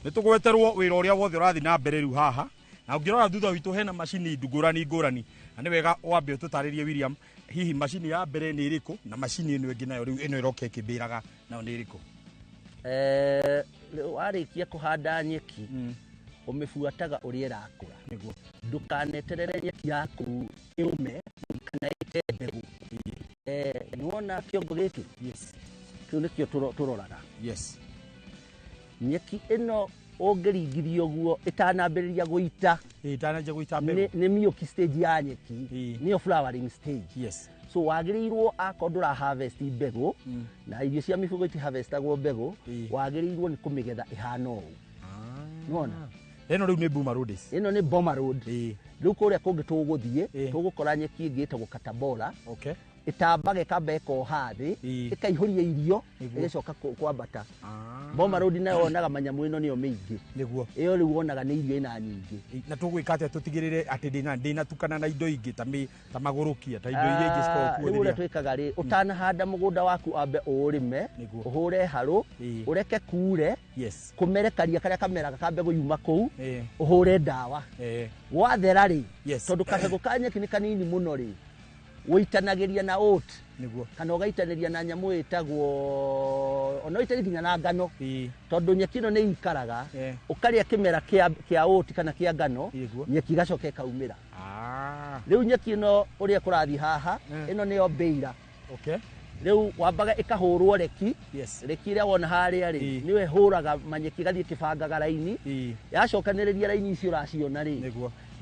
nĩ tũgweterwo wĩra ũrĩa wothe ũrathiĩ na mbere rĩu haha, Na ũngĩrora thutha witũ hena macini ngũrani ngũrani, na nĩ wega wambe ũtũtarĩrie William, hihi macini ya mbere nĩ ĩrĩkũ na macini ĩno ĩngĩ nayo rĩu ĩno ĩroka ĩkĩmbĩraga nayo nĩ ĩrĩkũ? Warĩkia kũhanda nyeki, ũmĩbuataga ũrĩa ĩrakũra. Nĩguo. Ndũkaneterere nyeki yaku ĩũme kana ĩte mbegũ. Nĩwona kĩongo gĩkĩ? Yes. Kĩu nĩkĩo tũroraga. Yes. Nyeki ĩno ũngĩringithia ũguo ĩtanambĩrĩria gũita, ĩtananjia gũita mbegũ, nĩ mĩũki stage ya nyeki, nĩyo flowering stage. Yes. So wagĩrĩirwo akorwo ndũra harvest mbegũ, na irio cia mĩbugo itiharvestagwo mbegũ, wagĩrĩirwo nĩ kũmĩgetha ĩhana ũũ. Nĩwona? Ĩno rĩu nĩ Boma Road. Ĩno nĩ Boma Road. Rĩu kũrĩa kũngĩ tũgũthiĩ, tũgũkora nyeki ĩngĩ ĩtagwo Katabora. Okay. Ĩtambaga ĩkamba ĩkoha thĩ, ĩkaihũria irio, ĩgacoka kwambata. Boma Road nayo wonaga manyamũ ĩno nĩyo mĩingĩ. Nĩguo. Ĩyo rĩu wonaga nĩ irio ĩna nyingĩ. Na tũgwĩka atĩa tũtigĩrĩre atĩ ndĩnatukana na indo ingĩ ta magũrũkia, ta indo iria ingĩ cikoragwo kuo? Rĩu ũrĩa twĩkaga rĩ, ũtanahanda mũgũnda waku ambe ũũrĩme, ũhũre harũ, ũreke kuure, kũmere karia karĩa kameraga kambe gũyuma kũu, ũhũre ndawa. Wathera rĩ, tondũ kabegũ ka nyeki nĩ kanini mũno rĩ, ũitanagĩria na oat. Nĩguo. Kana ũgaitanĩria na nyamũ ĩtagwo, ona ũitanie nginya na ngano, tondũ nyeki ĩno nĩ ikaraga, ũkarĩa kĩmera kĩa oat kana kĩa ngano, nyeki igacoka ĩkaumĩra. Rĩu nyeki ĩno ũrĩa kũrathiĩ haha, ĩno nĩyo mbĩira. Okay. Rĩu wambaga ĩkahũrwo reki. Yes. Reki ĩrĩa wona harĩa rĩ, nĩyo ĩhũraga manyeki ĩgathiĩ ĩkĩbangaga raini. Yacokanĩrĩria raini icio ũraciona rĩ,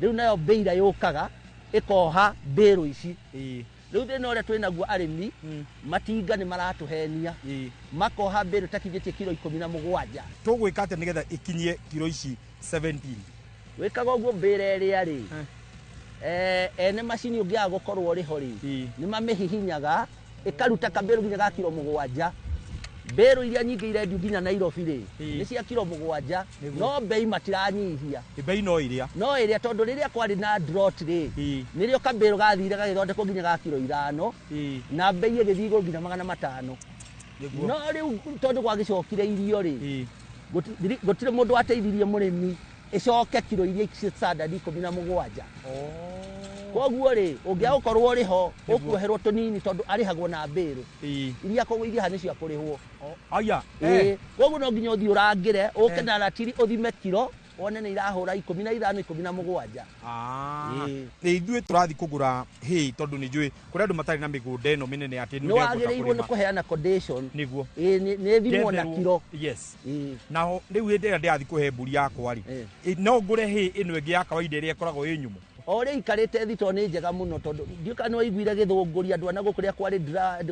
rĩu nayo mbĩira yũkaga ĩkoha mbĩrũ ici. Rĩu thĩna ũrĩa twĩnaguo arĩmi, matinga nĩ maratũhenia, makoha mbĩrũ takinyĩtie kiro 17. Tũgwĩka atĩa nĩgetha ĩkinyie kiro ici 17? Wĩkaga ũguo mbĩra ĩrĩa rĩ, ene macini ũngĩaga gũkorwo ũrĩ ho rĩ, nĩ mamĩhihinyaga ĩkaruta kambĩrũ nginya ga kiro 7. Mbĩrũ iria nyingĩ irendio nginya Nairobi rĩ, nĩ cia kiro 7, no bei matiranyihia. Bei no ĩrĩa. No ĩrĩa, tondũ rĩrĩa kwarĩ na drought rĩ, nĩrĩo kambĩrũ gathire gagĩthondekwo nginya ga kiro 5, na bei ĩgĩthiĩ igũrũ nginya 500. No rĩu tondũ gwagĩcokire irio rĩ, gũtirĩ mũndũ wateithirie mũrĩmi ĩcoke kiro iria standard 17. Koguo rĩ, ũngĩaga gũkorwo ũrĩ ho, ũkuoherwo tũnini tondũ arĩhagwo na mbĩrũ. Iria koguo iria nĩ cia kũrĩhwo. Aya. Koguo no nginya ũthiĩ ũrangĩre, ũke na ratiri ũthime kiro, wone nĩ irahũra 15, 17. Ithuĩ tũrathiĩ kũgũra hay tondũ nĩ njũĩ kũrĩ andũ matarĩ na mĩgũnda ĩno mĩnene atĩ nĩ wagĩrĩirwo nĩ kũheana condition. Nĩguo. Nĩ thimwo na kiro. Yes. Naho rĩu hĩndĩ ĩrĩa ndĩrathiĩ kũhe mbũri yakwa rĩ, no ngũre hay ĩno ĩngĩ ya kawaida ĩrĩa ĩkoragwo ĩ nyũmũ? O ũrĩa ikarĩte thito nĩ njega mũno, tondũ ndiũĩ kana nĩwaiguire gĩthũngũri andũ a na gũkũ rĩa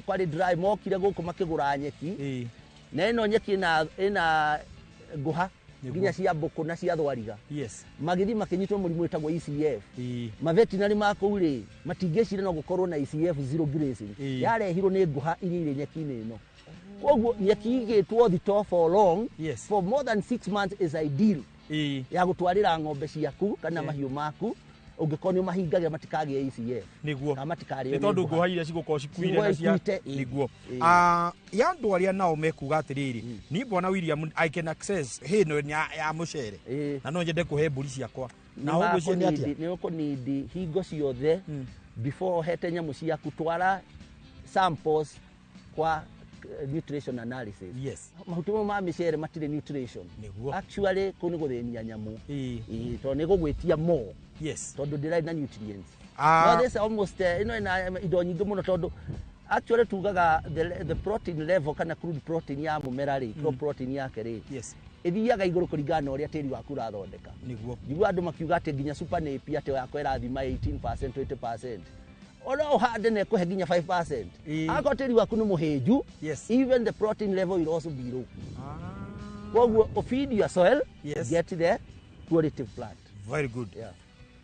kwarĩ dry mokire gũkũ makĩgũra nyeki. Na ĩno nyeki ĩna ngũha nginya cia mbũkũ na cia thwariga. Yes. Magĩthiĩ makĩnyitwo mũrimũ wĩtagwo ECF. Mavetinary ma kũu rĩ, matingĩcira no gũkorwo na ECF zero grazing. Yarehirwo nĩ ngũha iria irĩ nyeki-inĩ ĩno. Koguo nyeki igĩtwo thito for long, for more than 6 months is ideal. Ya gũtwarĩra ng'ombe ciaku kana mahiũ maku, ũngĩkorwo nĩ ũmahingagĩra matikagĩe ECF. Nĩguo. Kana matikarĩo Nĩ tondũ ngũha iria cigũkorwo cikuire na cia nĩguo. Ya andũ arĩa nao mekuga atĩrĩrĩ, niĩ bwana William, I can access hay ĩno ya mũcere, na no nyende kũhe mbũri ciakwa. Na ũguo nĩ atĩa? Nĩ ũkũnindi hingo ciothe before ũhete nyamũ ciaku, twara samples kwa nutrition analysis. Yes. Mahuti mau ma mĩcere matirĩ nutrition. Nĩguo. Actually kũu nĩ gũthĩnia nyamũ. Tondũ nĩ gũgwĩtia more. Yes. Tondũ ndĩrarĩ na nutrients. No this almost ĩno ĩna indo nyingĩ mũno, tondũ actually tugaga the protein level kana crude protein ya mũmera rĩ, crop protein yake rĩ, Yes. ĩthiaga igũrũ kũringana na ũrĩa tĩri waku ũrathondeka. Nĩguo. Njiguaga andũ makiuga atĩ nginya super napier atĩ yakwa ĩrathima 18%, 20%. Ona ũhande na ĩkũhe nginya 5%. Akorwo tĩri waku nĩ mũhĩnju, even the protein level will also be low. Koguo feed your soil, get the quality plant. Very good. Yeah.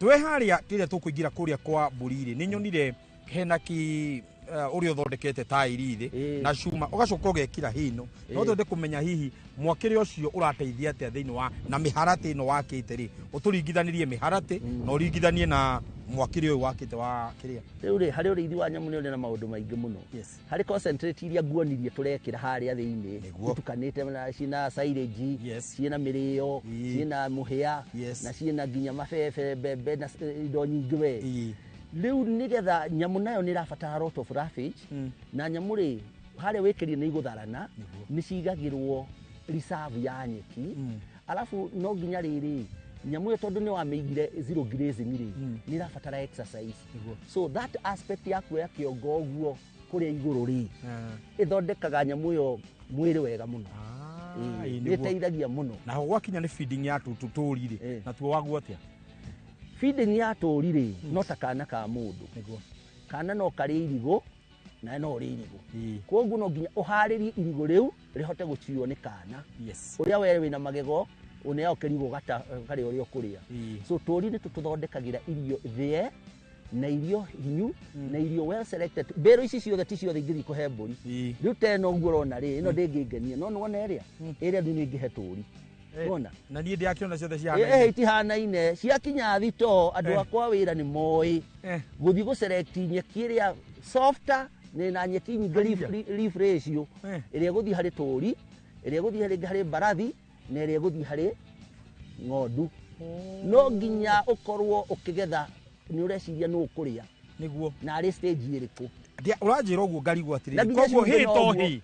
Twĩ harĩa kĩrĩa tũkũingĩra kũrĩa kwa mbũri rĩ, nĩ nyonire hena ki ũrĩa ũthondekete tairi thĩ na cuma ũgacoka ũgekĩra hino. No twende kũmenya hihi mwakĩre ũcio ũrateithia atĩa thĩinĩ wa na mĩharatĩ ĩno wakĩte rĩ, ũtũringithanirie mĩharatĩ na ũringithanie na Mwakire ũyũ wakĩte wa kĩrĩa. Rĩu rĩ, harĩ ũrĩithi wa nyamũ nĩ ũrĩ na maũndũ maingĩ mũno. Yes. Harĩ concentrate iria nguonirie tũrekĩra harĩa thĩinĩ, itukanĩte na ciĩna silage, ciĩna mĩrĩo, ciĩna mũhĩa, na ciĩna nginya mabebe, mbembe na indo nyingĩ we. Rĩu nĩgetha nyamũ nayo nĩ ĩrabatara lot of roughage, na nyamũ rĩ, harĩa wĩkĩrire nĩ igũtharana, nĩ cigagĩrwo reserve ya nyeki. Alafu no nginya rĩrĩ, nyamũ ĩyo tondũ nĩ wamĩigire zero grazing rĩ, nĩ ĩrabatara exercise. So that aspect ya kuoya kĩongo ũguo kũrĩa igũrũ rĩ, ĩthondekaga nyamũ ĩyo mwĩrĩ wega mũno. Nĩ ĩteithagia mũno. Na gwakinya nĩ feeding ya tũtũri rĩ, na tuo waguo atĩa? Feeding ya tũri rĩ, no ta kana ka mũndũ. Kana no karĩe irigũ, na no ũrĩe irigũ. Koguo no nginya ũharĩrie irigũ rĩu rĩhote gũcuo nĩ kana. Ũrĩa we wĩna magego, ũneo kĩrigũ gata karĩa ũrĩa ũkũrĩa. So tũri nĩ tũtũthondekagĩra irio thĩe, na irio hinyu, na irio well selected. Mbero ici ciothe ti ciothe ingĩthiĩ kũhe mbũri. Rĩu ta ĩno ũguo ũrona rĩ, ĩno ndĩngĩngenia, no nĩwona ĩrĩa? Ĩrĩa rĩu nĩ ingĩhe tũri. Wona? Na niĩ ndĩakĩona ciothe cihanaine. Itihanaine. Ciakinya thitoo, andũ akwa wĩra nĩ moĩ. Gũthiĩ gũselect nyeki ĩrĩa softer, na nyeki nyingĩ leaf ratio, ĩrĩa ĩgũthiĩ harĩ tũri, ĩrĩa ĩgũthiĩ harĩ mbarathi, na ĩrĩa ĩgũthiĩ harĩ ng'ondu. No nginya ũkorwo ũkĩgetha nĩ ũreciria nũ ũkũrĩa. Nĩguo. Na arĩ stage ĩrĩkũ. Ũranjĩra ũguo ngarigwo atĩrĩrĩ, koguo hĩ to hĩ.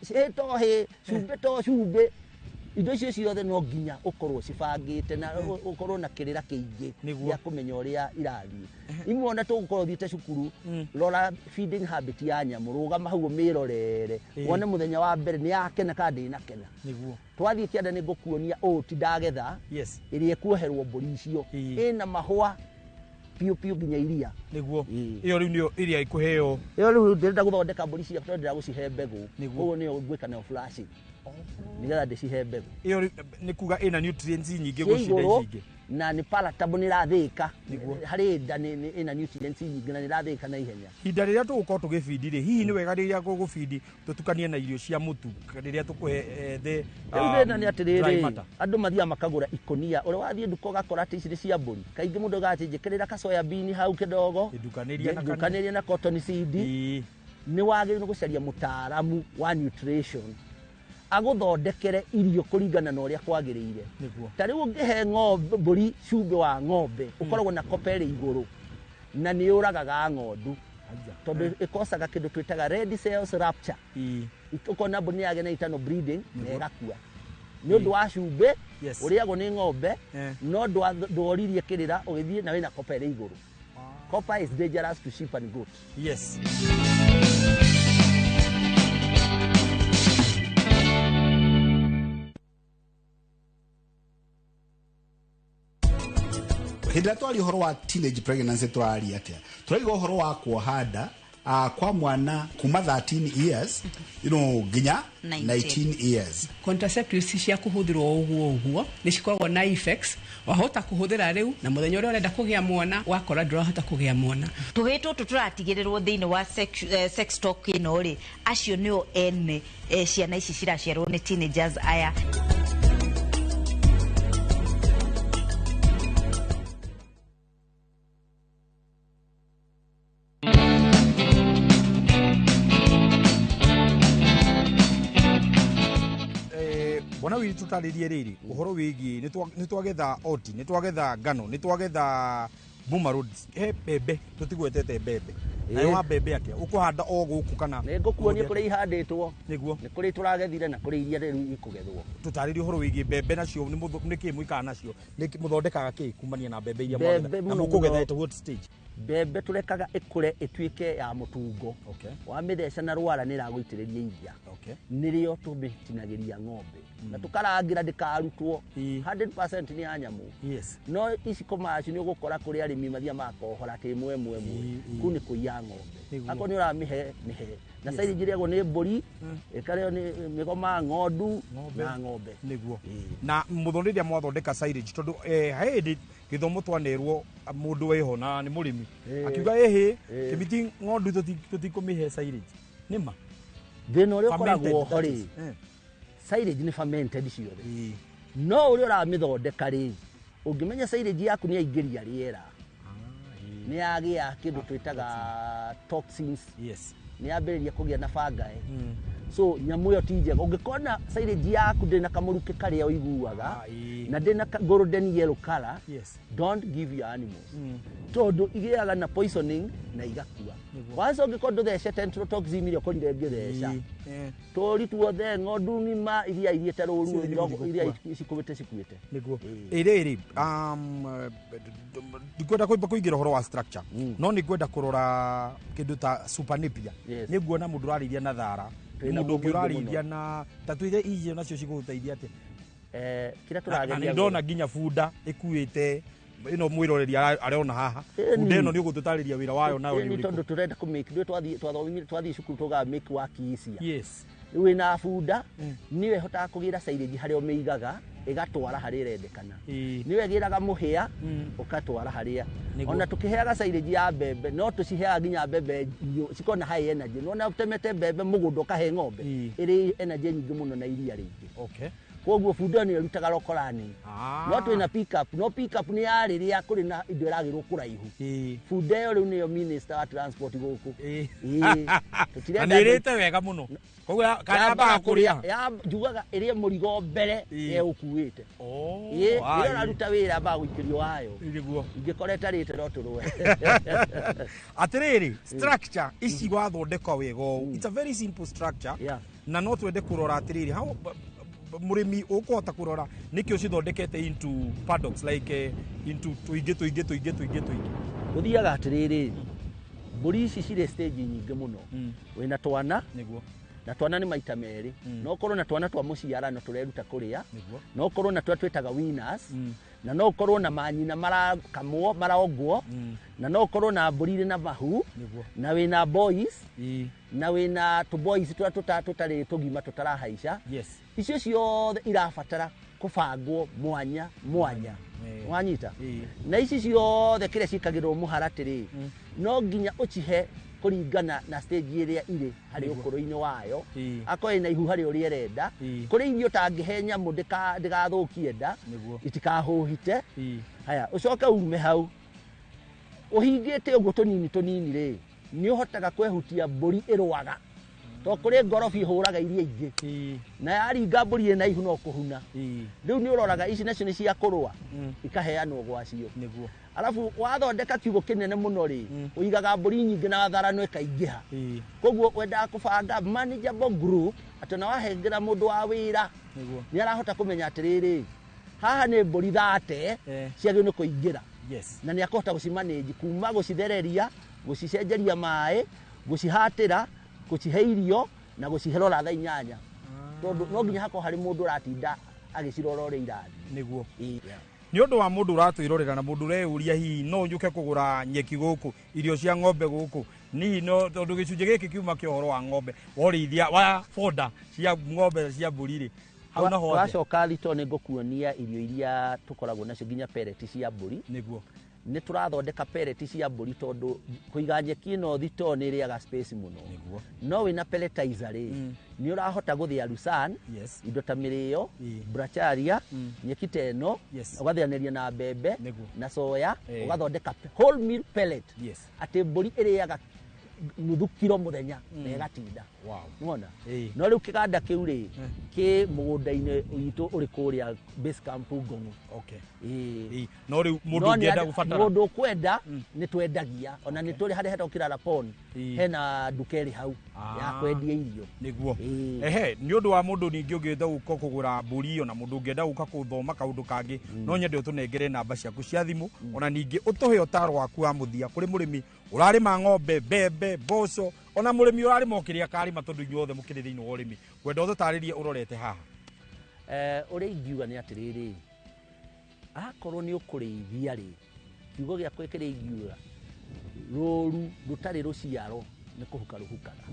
Hĩ to hĩ, cumbĩ to cumbĩ. Indo icio ciothe no nginya ũkorwo cibangĩte na ũkorwo na kĩrĩra kĩingĩ gĩa kũmenya ũrĩa irathiĩ. Imwe ona tũgũkorwo ũthiĩte cukuru, rora feeding habit ya nyamũ, rũgama hau ũmĩrorere, wone mũthenya wa mbere nĩ yakena kana ndĩnakena. Nĩguo. Twathiĩ kĩanda nĩ ngũkuonia ũũ ti ndagetha, ĩrĩa ĩkuoherwo mbũri icio, ĩna mahũa piũ piũ nginya iria. Nĩguo. Ĩyo rĩu nĩyo ĩrĩa ĩkũheo. Ĩyo rĩu ndĩrenda gũthondeka mbũri ciakwa tondũ ndĩrenda gũcihe mbegũ. Koguo nĩyo ngwĩka nayo flashing. Nĩgetha ndĩcihe mbegũ. Ĩyo nĩ kuga ĩna nutrients nyingĩ gũcinda ici ingĩ. Na nĩ palatable, nĩ ĩrathĩĩka. Harĩ nda ĩna nutrients nyingĩ na nĩ ĩrathĩĩka na ihenya. Ihinda rĩrĩa tũgũkorwo tũgĩbindi rĩ, hihi nĩ wega rĩrĩa gũgũbindi tũtukanie na irio cia mũtu rĩrĩa tũkũhe the Rĩu thĩna nĩ atĩrĩrĩ, andũ mathiaga makagũra ikũnia, ũrĩa wathiĩ nduka ũgakora atĩ ici nĩ cia mbũri. Kaingĩ mũndũ augaga atĩ njĩkĩrĩra ka soya bean hau kĩdogo, ndukanĩria na cotton seed. Nĩ wagĩrĩirwo gũcaria mũtaaramu wa nutrition agũthondekere irio kũringana na ũrĩa kwagĩrĩire. Ta rĩu ũngĩhe ng'ombe mbũri cumbĩ wa ng'ombe, ũkoragwo na copper ĩrĩ igũrũ na nĩ yũragaga ng'ondu, tondũ ĩkocaga kĩndũ twĩtaga red cells rupture. Ũkona mbũri nĩ yagĩa na internal bleeding na ĩgakua nĩ ũndũ wa cumbĩ ũrĩagwo nĩ ng'ombe, no ndworirie kĩrĩra ũgĩthiĩ na wĩna copper ĩrĩ igũrũ. Copper is dangerous to sheep and goat. Yes. Hĩndĩ ĩrĩa twaria ũhoro wa teenage pregnancy tũraria atĩa? Tũraiga ũhoro wa kuoha nda kwa mwana kuma 13 years nginya 19 years. Contraceptives cia kũhũthĩrwo ũguo ũguo nĩ cikoragwo na effects, wahota kũhũthĩra rĩu na mũthenya ũrĩa ũrenda kũgĩa mwana wakora ndũrahota kũgĩa mwana. Tũhĩ tũtũ tũratigĩrĩrwo thĩinĩ wa sex talk ĩno rĩ, acio nĩo ene ciana ici ciraciarwo nĩ teenagers aya. Bwana wili tutaririe riri uhoro wigi ni twagetha oti, ni twagetha ngano, ni twagetha Buma Roads. He mbembe tutigwetete mbembe. Nayo wa mbembe atia ukuhanda o guku kana nĩ ngũkuonia kũrĩa ihandĩtwo? Nĩguo. Nĩ kũrĩa tũragethire na kũrĩa iria rĩu ikũgethwo. Tutaririe uhoro wigi mbembe nacio nĩ kĩ mwĩkaga nacio, nĩ mũthondekaga kĩ kumania na mbembe iria mwagetha na mũkũgetha at what stage? Mbembe tũrekaga ĩkũre ĩtuĩke ya mũtungo. Wamĩtheca na rwara nĩ ĩragũitĩrĩria iria. Nĩrĩo tũmĩtinagĩria ng'ombe na tũkarangĩra ndĩkarutwo. 100% nĩ ya nyamũ. No ici komaci nĩ ũgũkora kũrĩ arĩmi mathiaga makohora atĩ ĩmwe ĩmwe ĩmwe. Kũu nĩ kũiya ng'ombe. Akorwo nĩ ũramĩhe mĩhe. Na silage ĩrĩagwo nĩ mbũri, ĩkarĩo nĩ mĩgoma, ng'ondu na ng'ombe. Nĩguo. Na mũthoni rĩrĩa mwathondeka silage tondũ he hĩndĩ gĩthomo twanerwo mũndũ wĩho na nĩ mũrĩmi akiuga ĩhĩ kĩmiti ng'ondu tũtikũmĩhe silage. Nĩ ma? Thĩna ũrĩa ũkoragwo ho rĩ, silage nĩ fermented ciothe. No ũrĩa ũramĩthondeka rĩ, ũngĩmenya silage yaku nĩ yaingĩria rĩera, Nĩ yagĩa kĩndũ twĩtaga toxins. Yes. Nĩ yambĩrĩria kũgĩa na fungi. So nyamũ ĩyo ti njega. Ũngĩkona silage yaku ndĩna kamũrukĩ karĩa ũiguaga na ndĩna golden yellow color, yes, don't give your animals, tondũ igĩaga na poisoning na igakua. Kwanza ũngĩkorwo ndũthecete enterotoxin iria ũkorire ngĩtheca, tũri tuothe, ng'ondu ng'ima iria ithiĩte rũru Ciothe nĩ mĩrongo gũthiĩ iria gũkua. cikuĩte cikuĩte. Niguo ĩrĩrĩ, ndikwenda kwamba kũingĩra ũhoro wa structure, no nĩ ngwenda kũrora kĩndũ ta super napier. Nĩ nguona mũndũ ũrarĩithia na thara, nĩ Twĩna mũndũ ũngĩ mũingĩ ũrarĩithia mũno. Na ta twĩre icio nacio cigũgũteithia atĩa? Kĩrĩa Na tũrageria nĩ ndona nginya bunda ĩkuĩte ĩno mwĩroreri arona haha. Ĩni. Bunda ĩno nĩ ũgũtũtarĩria wĩra wayo nayo nĩ Ĩni, ũrĩkũ? tondũ tũrenda kũ make ndũĩ twathiĩ twathomire twathiĩ cukuru tũgaga make work easier. Yes. Rĩu wĩna bunda nĩyo ĩhotaga kũgĩra silage harĩa ũmĩigaga ĩgatwara harĩa ĩrendekana, nĩyo ĩgĩraga mũhĩa ũkatwara harĩa. Nĩguo. Ona tũkĩheaga silage ya mbembe no tũciheaga nginya mbembe cikorwo na high energy. Nĩwona ũtemete mbembe mũgũnda ũkahe ng'ombe ĩrĩ energy nyingĩ mũno na iria rĩingĩ. Okay. Koguo bunda ĩyo nĩyo ĩrutaga lokorani. No twĩna pick-up, no pick-up nĩ ya rĩrĩa kũrĩ na indo ĩragĩrwo kũraihu. Bunda ĩyo rĩu nĩyo minister wa transport gũkũ. Ĩĩ. Na Tũtirenda nĩ ĩrĩte wega mũno, koguo kana yambaga kũrĩa. Njugaga ĩrĩe mũrigo mbere ĩũkuĩte. Ĩĩ, rĩrĩa ũraruta wĩra yambaga gũikĩrio wayo. Nĩguo. Ingĩkora ĩtarĩte no tũrũe. Atĩrĩrĩ, structure ici wathondeka wega ũũ, it's a very simple structure, na no twende kũrora atĩrĩrĩ, how mũrĩmi ũkũhota kũrora nĩkĩ ũcithondekete into paddocks, like into tũingĩ tũingĩ tũingĩ tũingĩ tũingĩ. Gũthiaga atĩrĩrĩ, mbũri ici cirĩ stage nyingĩ mũno. Wĩna twana. Nĩguo. Na twana nĩ maita merĩ. No ũkorwo na twana twa mũciarano tũreruta kũrĩa, Nĩguo. no ũkorwo na tũrĩa twĩtaga winners, na no ũkorwo na manyina marakamwo marongwo, na no ũkorwo na mbũri irĩ na mahu, Nĩguo. na wĩna boys, na wĩna tũ boys tũrĩa tũtarĩ tũgima tũtarahaica. Yes. Icio ciothe irabatara kũbangwo mwanya mwanya. Wanyita? Na ici ciothe kĩrĩa ciĩkagĩrwo mũharatĩ rĩ, no nginya ũcihe kũringana na stage ĩrĩa irĩ harĩ Nĩguo. ũkũrũ-inĩ wayo. Akorwo ĩna ihu harĩ ũrĩa ĩrenda, kũrĩ irio ũtangĩhe nyamũ ndĩgathũkie nda, Nĩguo. itikahũhite. Haya, ũcoke ume hau ũhingĩte ũguo tũnini tũnini rĩ, nĩ ũhotaga kwehutia mbũri ĩrũaga, to kũrĩ ngorobi ĩhũraga iria ingĩ na yaringa mbũri ĩna ihu no kũhuna. Rĩu nĩ ũroraga ici nacio nĩ cia kũrũa, ikaheanwo gwacio. Nĩguo. Arabu wathondeka kiugũ kĩnene mũno rĩ, ũigaga mbũri nyingĩ na tharano ĩkaingĩha. Koguo wendaga kũbanga manageable group, atĩ ona wahengera mũndũ wa wĩra Nĩguo. nĩ arahota kũmenya atĩrĩrĩ, haha nĩ mbũri 30 ciagĩrĩirwo nĩ kũingĩra. Yes. Na nĩ akũhota gũcimanage kuma gũcithereria, gũcicenjeria maĩ, gũcihatĩra, gũcihe irio na gũcihe rora thaa 8, tondũ no nginya hakorwo harĩ mũndũ ũratinda agĩcirora ũrĩa irathiĩ. Nĩguo. Nĩ ũndũ wa mũndũ ũratwĩrorera na mũndũ ũreyũria hihi no njũke kũgũra nyeki gũkũ, irio cia ng'ombe gũkũ, nihi no tondũ gĩcunjĩ gĩkĩ kiuma kĩa ũhoro wa ng'ombe wa ũrĩithia wa boda cia ng'ombe cia mbũri rĩ, hau naho atĩa? Twacoka thito nĩ ngũkuonia irio iria tũkoragwo nacio nginya pellet cia mbũri. Nĩguo. Nĩ tũrathondeka pellet cia mbũri tondũ kũiga nyeki ĩno thito nĩ ĩrĩaga space mũno. Nĩguo. No wĩna pelletizer rĩ, nĩ ũrahota gũthĩa lucerne, Yes. indo ta mĩrĩo, bracharia, nyeki ta ĩno, Yes. ũgathĩanĩria na mbembe Nĩguo. na soya, ũgathondeka whole meal pellet, Yes. atĩ mbũri ĩrĩaga nuthu kiro mũthenya na ĩgatinda. Wow. Nĩwona? No rĩu kĩganda kĩu rĩ, kĩ mũgũnda-inĩ witũ ũrĩ kũrĩa base camp Ngong'o. Okay. Ĩĩ. No rĩu mũndũ No nĩ ũngĩenda gũbatara mũndũ ũkwenda nĩ twendagia, ona nĩ tũrĩ harĩa hetagwo Kĩrara Pond, hena nduka ĩrĩ hau ya kwendia irio. Nĩguo. Ehe, nĩ ũndũ wa mũndũ ningĩ ũngĩenda gũka kũgũra mbũri ona mũndũ ũngĩenda gũka gũthoma kaũndũ kangĩ, no nyende ũtũnengere namba ciaku cia thimũ, ona ningĩ ũtũhe ũtaro waku wa mũthia kũrĩ mũrĩmi ũrarĩma ng'ombe, mbembe, mboco, ona mũrĩmi ũrarĩma o kĩrĩa akarĩma, tondũ inyuothe mũkĩrĩ thĩinĩ wa ũrĩmi. Ngwenda ũtũtarĩrie ũrorete haha. Ũrĩa ingiuga nĩ atĩrĩrĩ, akorwo nĩ ũkũrĩithia rĩ, kiugo gĩakwa kĩrĩa ingiuga, rũru rũtarĩ rũciaro nĩ kũhuka rũhukaga.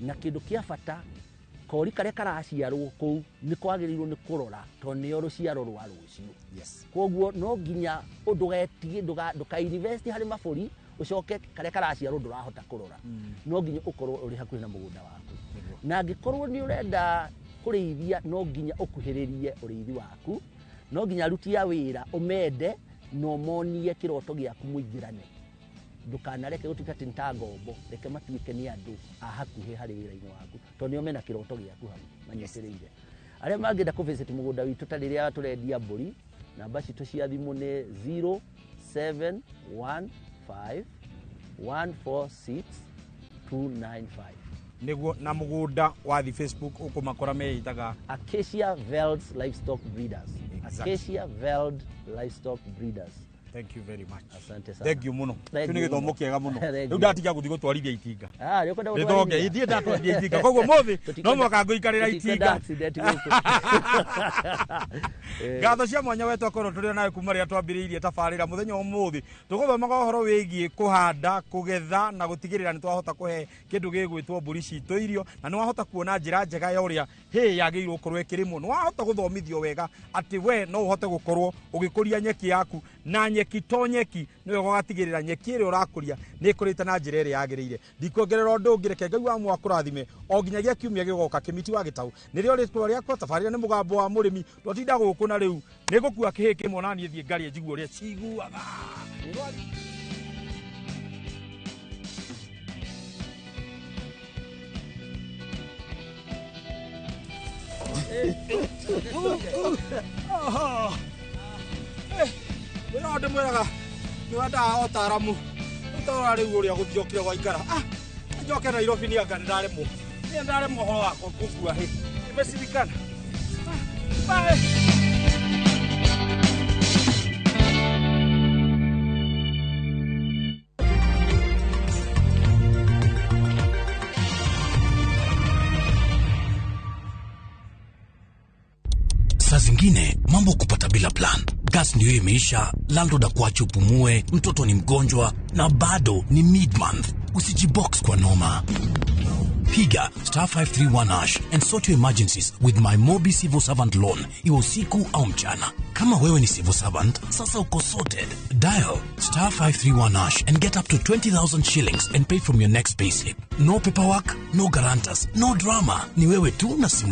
Na kĩndũ kĩa bata, kori karĩa karaciarwo kũu nĩ kwagĩrĩirwo nĩ kũrora tondũ nĩo rũciaro rwa rũciũ. Yes. Koguo no nginya ndũgetige, ndũka invest harĩ mabũri, ũcoke karĩa karaciarwo ndũrahota kũrora. No nginya ũkorwo ũrĩ hakuhĩ na mũgũnda waku. Na angĩkorwo nĩ ũrenda kũrĩithia, no nginya ũkuhĩrĩrie ũrĩithi waku, no nginya aruti a wĩra ũmende na ũmonie kĩroto gĩaku mũingĩrane. Ndũkanareke gũtuĩke atĩ nĩ ta ngombo, reke matuĩke nĩ andũ a hakuhĩ harĩ wĩra-inĩ waku, tondũ nĩo mena kĩroto gĩaku hau manyitĩrĩire. Arĩa mangĩenda kũ visit mũgũnda witũ ta rĩrĩa tũrendia mbũri, namba citũ cia thimũ nĩ 0715 146 295. Nĩguo na mũgũnda wathi Facebook ũkũmakora meĩtaga Acacia Veld Livestock Breeders. Exactly. Acacia Veld Livestock Breeders. Thank you very much. Asante sana. Thank you muno. Thank Kĩu nĩ you gĩthomo mũno. kĩega mũno. Thank Rĩu you. ndatiga gũthiĩ gũtwarithia itinga. Ah, nĩ ũkwenda Rĩthonge, gũtwarithia? ithiĩ ndatwarithia itinga. Koguo mũthĩ no mũhaka ngũikarĩra Tũtikwenda itinga. accident gũkũ. Ngatho cia mwanya we twakorwo tũrĩ nawe kuma rĩrĩa twambĩrĩirie tabarĩra mũthenya wa ũmũthĩ, tũgũthomaga ũhoro wĩgiĩ kũhanda, kũgetha na gũtigĩrĩra nĩ twahota kũhe kĩndũ gĩgwĩtwo mbũri citũ irio, na nĩ wahota kuona njĩra njega ya ũrĩa hĩ yagĩrĩirwo gũkorwo ĩkĩrĩmwo. Nĩ wahota gũthomithio wega atĩ we no ũhote gũkorwo ũgĩkũria nyeki yaku, na nyeki to nyeki, nĩ wega ũgatigĩrĩra nyeki ĩrĩa ũrakũria nĩ ĩkũrĩte na njĩra ĩrĩa yagĩrĩire. Ndikuongerera ũndũ ũngĩ, reke Ngai wa mwakũrathime o nginyagia kiumia gĩgoka. Kĩmiti wa Gĩtaũ nĩrĩo rĩtwa rĩakwa, tabarĩra nĩ mũgambo wa mũrĩmi. Twatinda gũkũ na rĩu nĩ ngũkua kĩhĩ kĩmwe na niĩ thiĩ ngarie njigue ũrĩa ciguaga. Wĩra ndĩmwĩraga nĩ wendaga ũtaaramu ũtarora rĩu ũrĩa gũthiokire gwaikara. Njoke Nairobi nĩ anga nĩndaremwo, nĩ ndaremwo ũhoro wakwa gũkua hĩ imecirikana. Bye. Saa zingine mambo kupata bila plan. Gas ndiyo imeisha, landlord akuache upumue, mtoto ni mgonjwa na bado ni mid-month. Usijibox kwa noma. Piga star 531 hash and sort your emergencies with my Mobi Civil Servant Loan, iwe usiku au mchana. Kama wewe ni civil servant, sasa uko sorted. Dial star 531 hash and get up to 20,000 shillings and pay from your next payslip. No paperwork, no guarantors, no drama. Ni wewe tu na simu.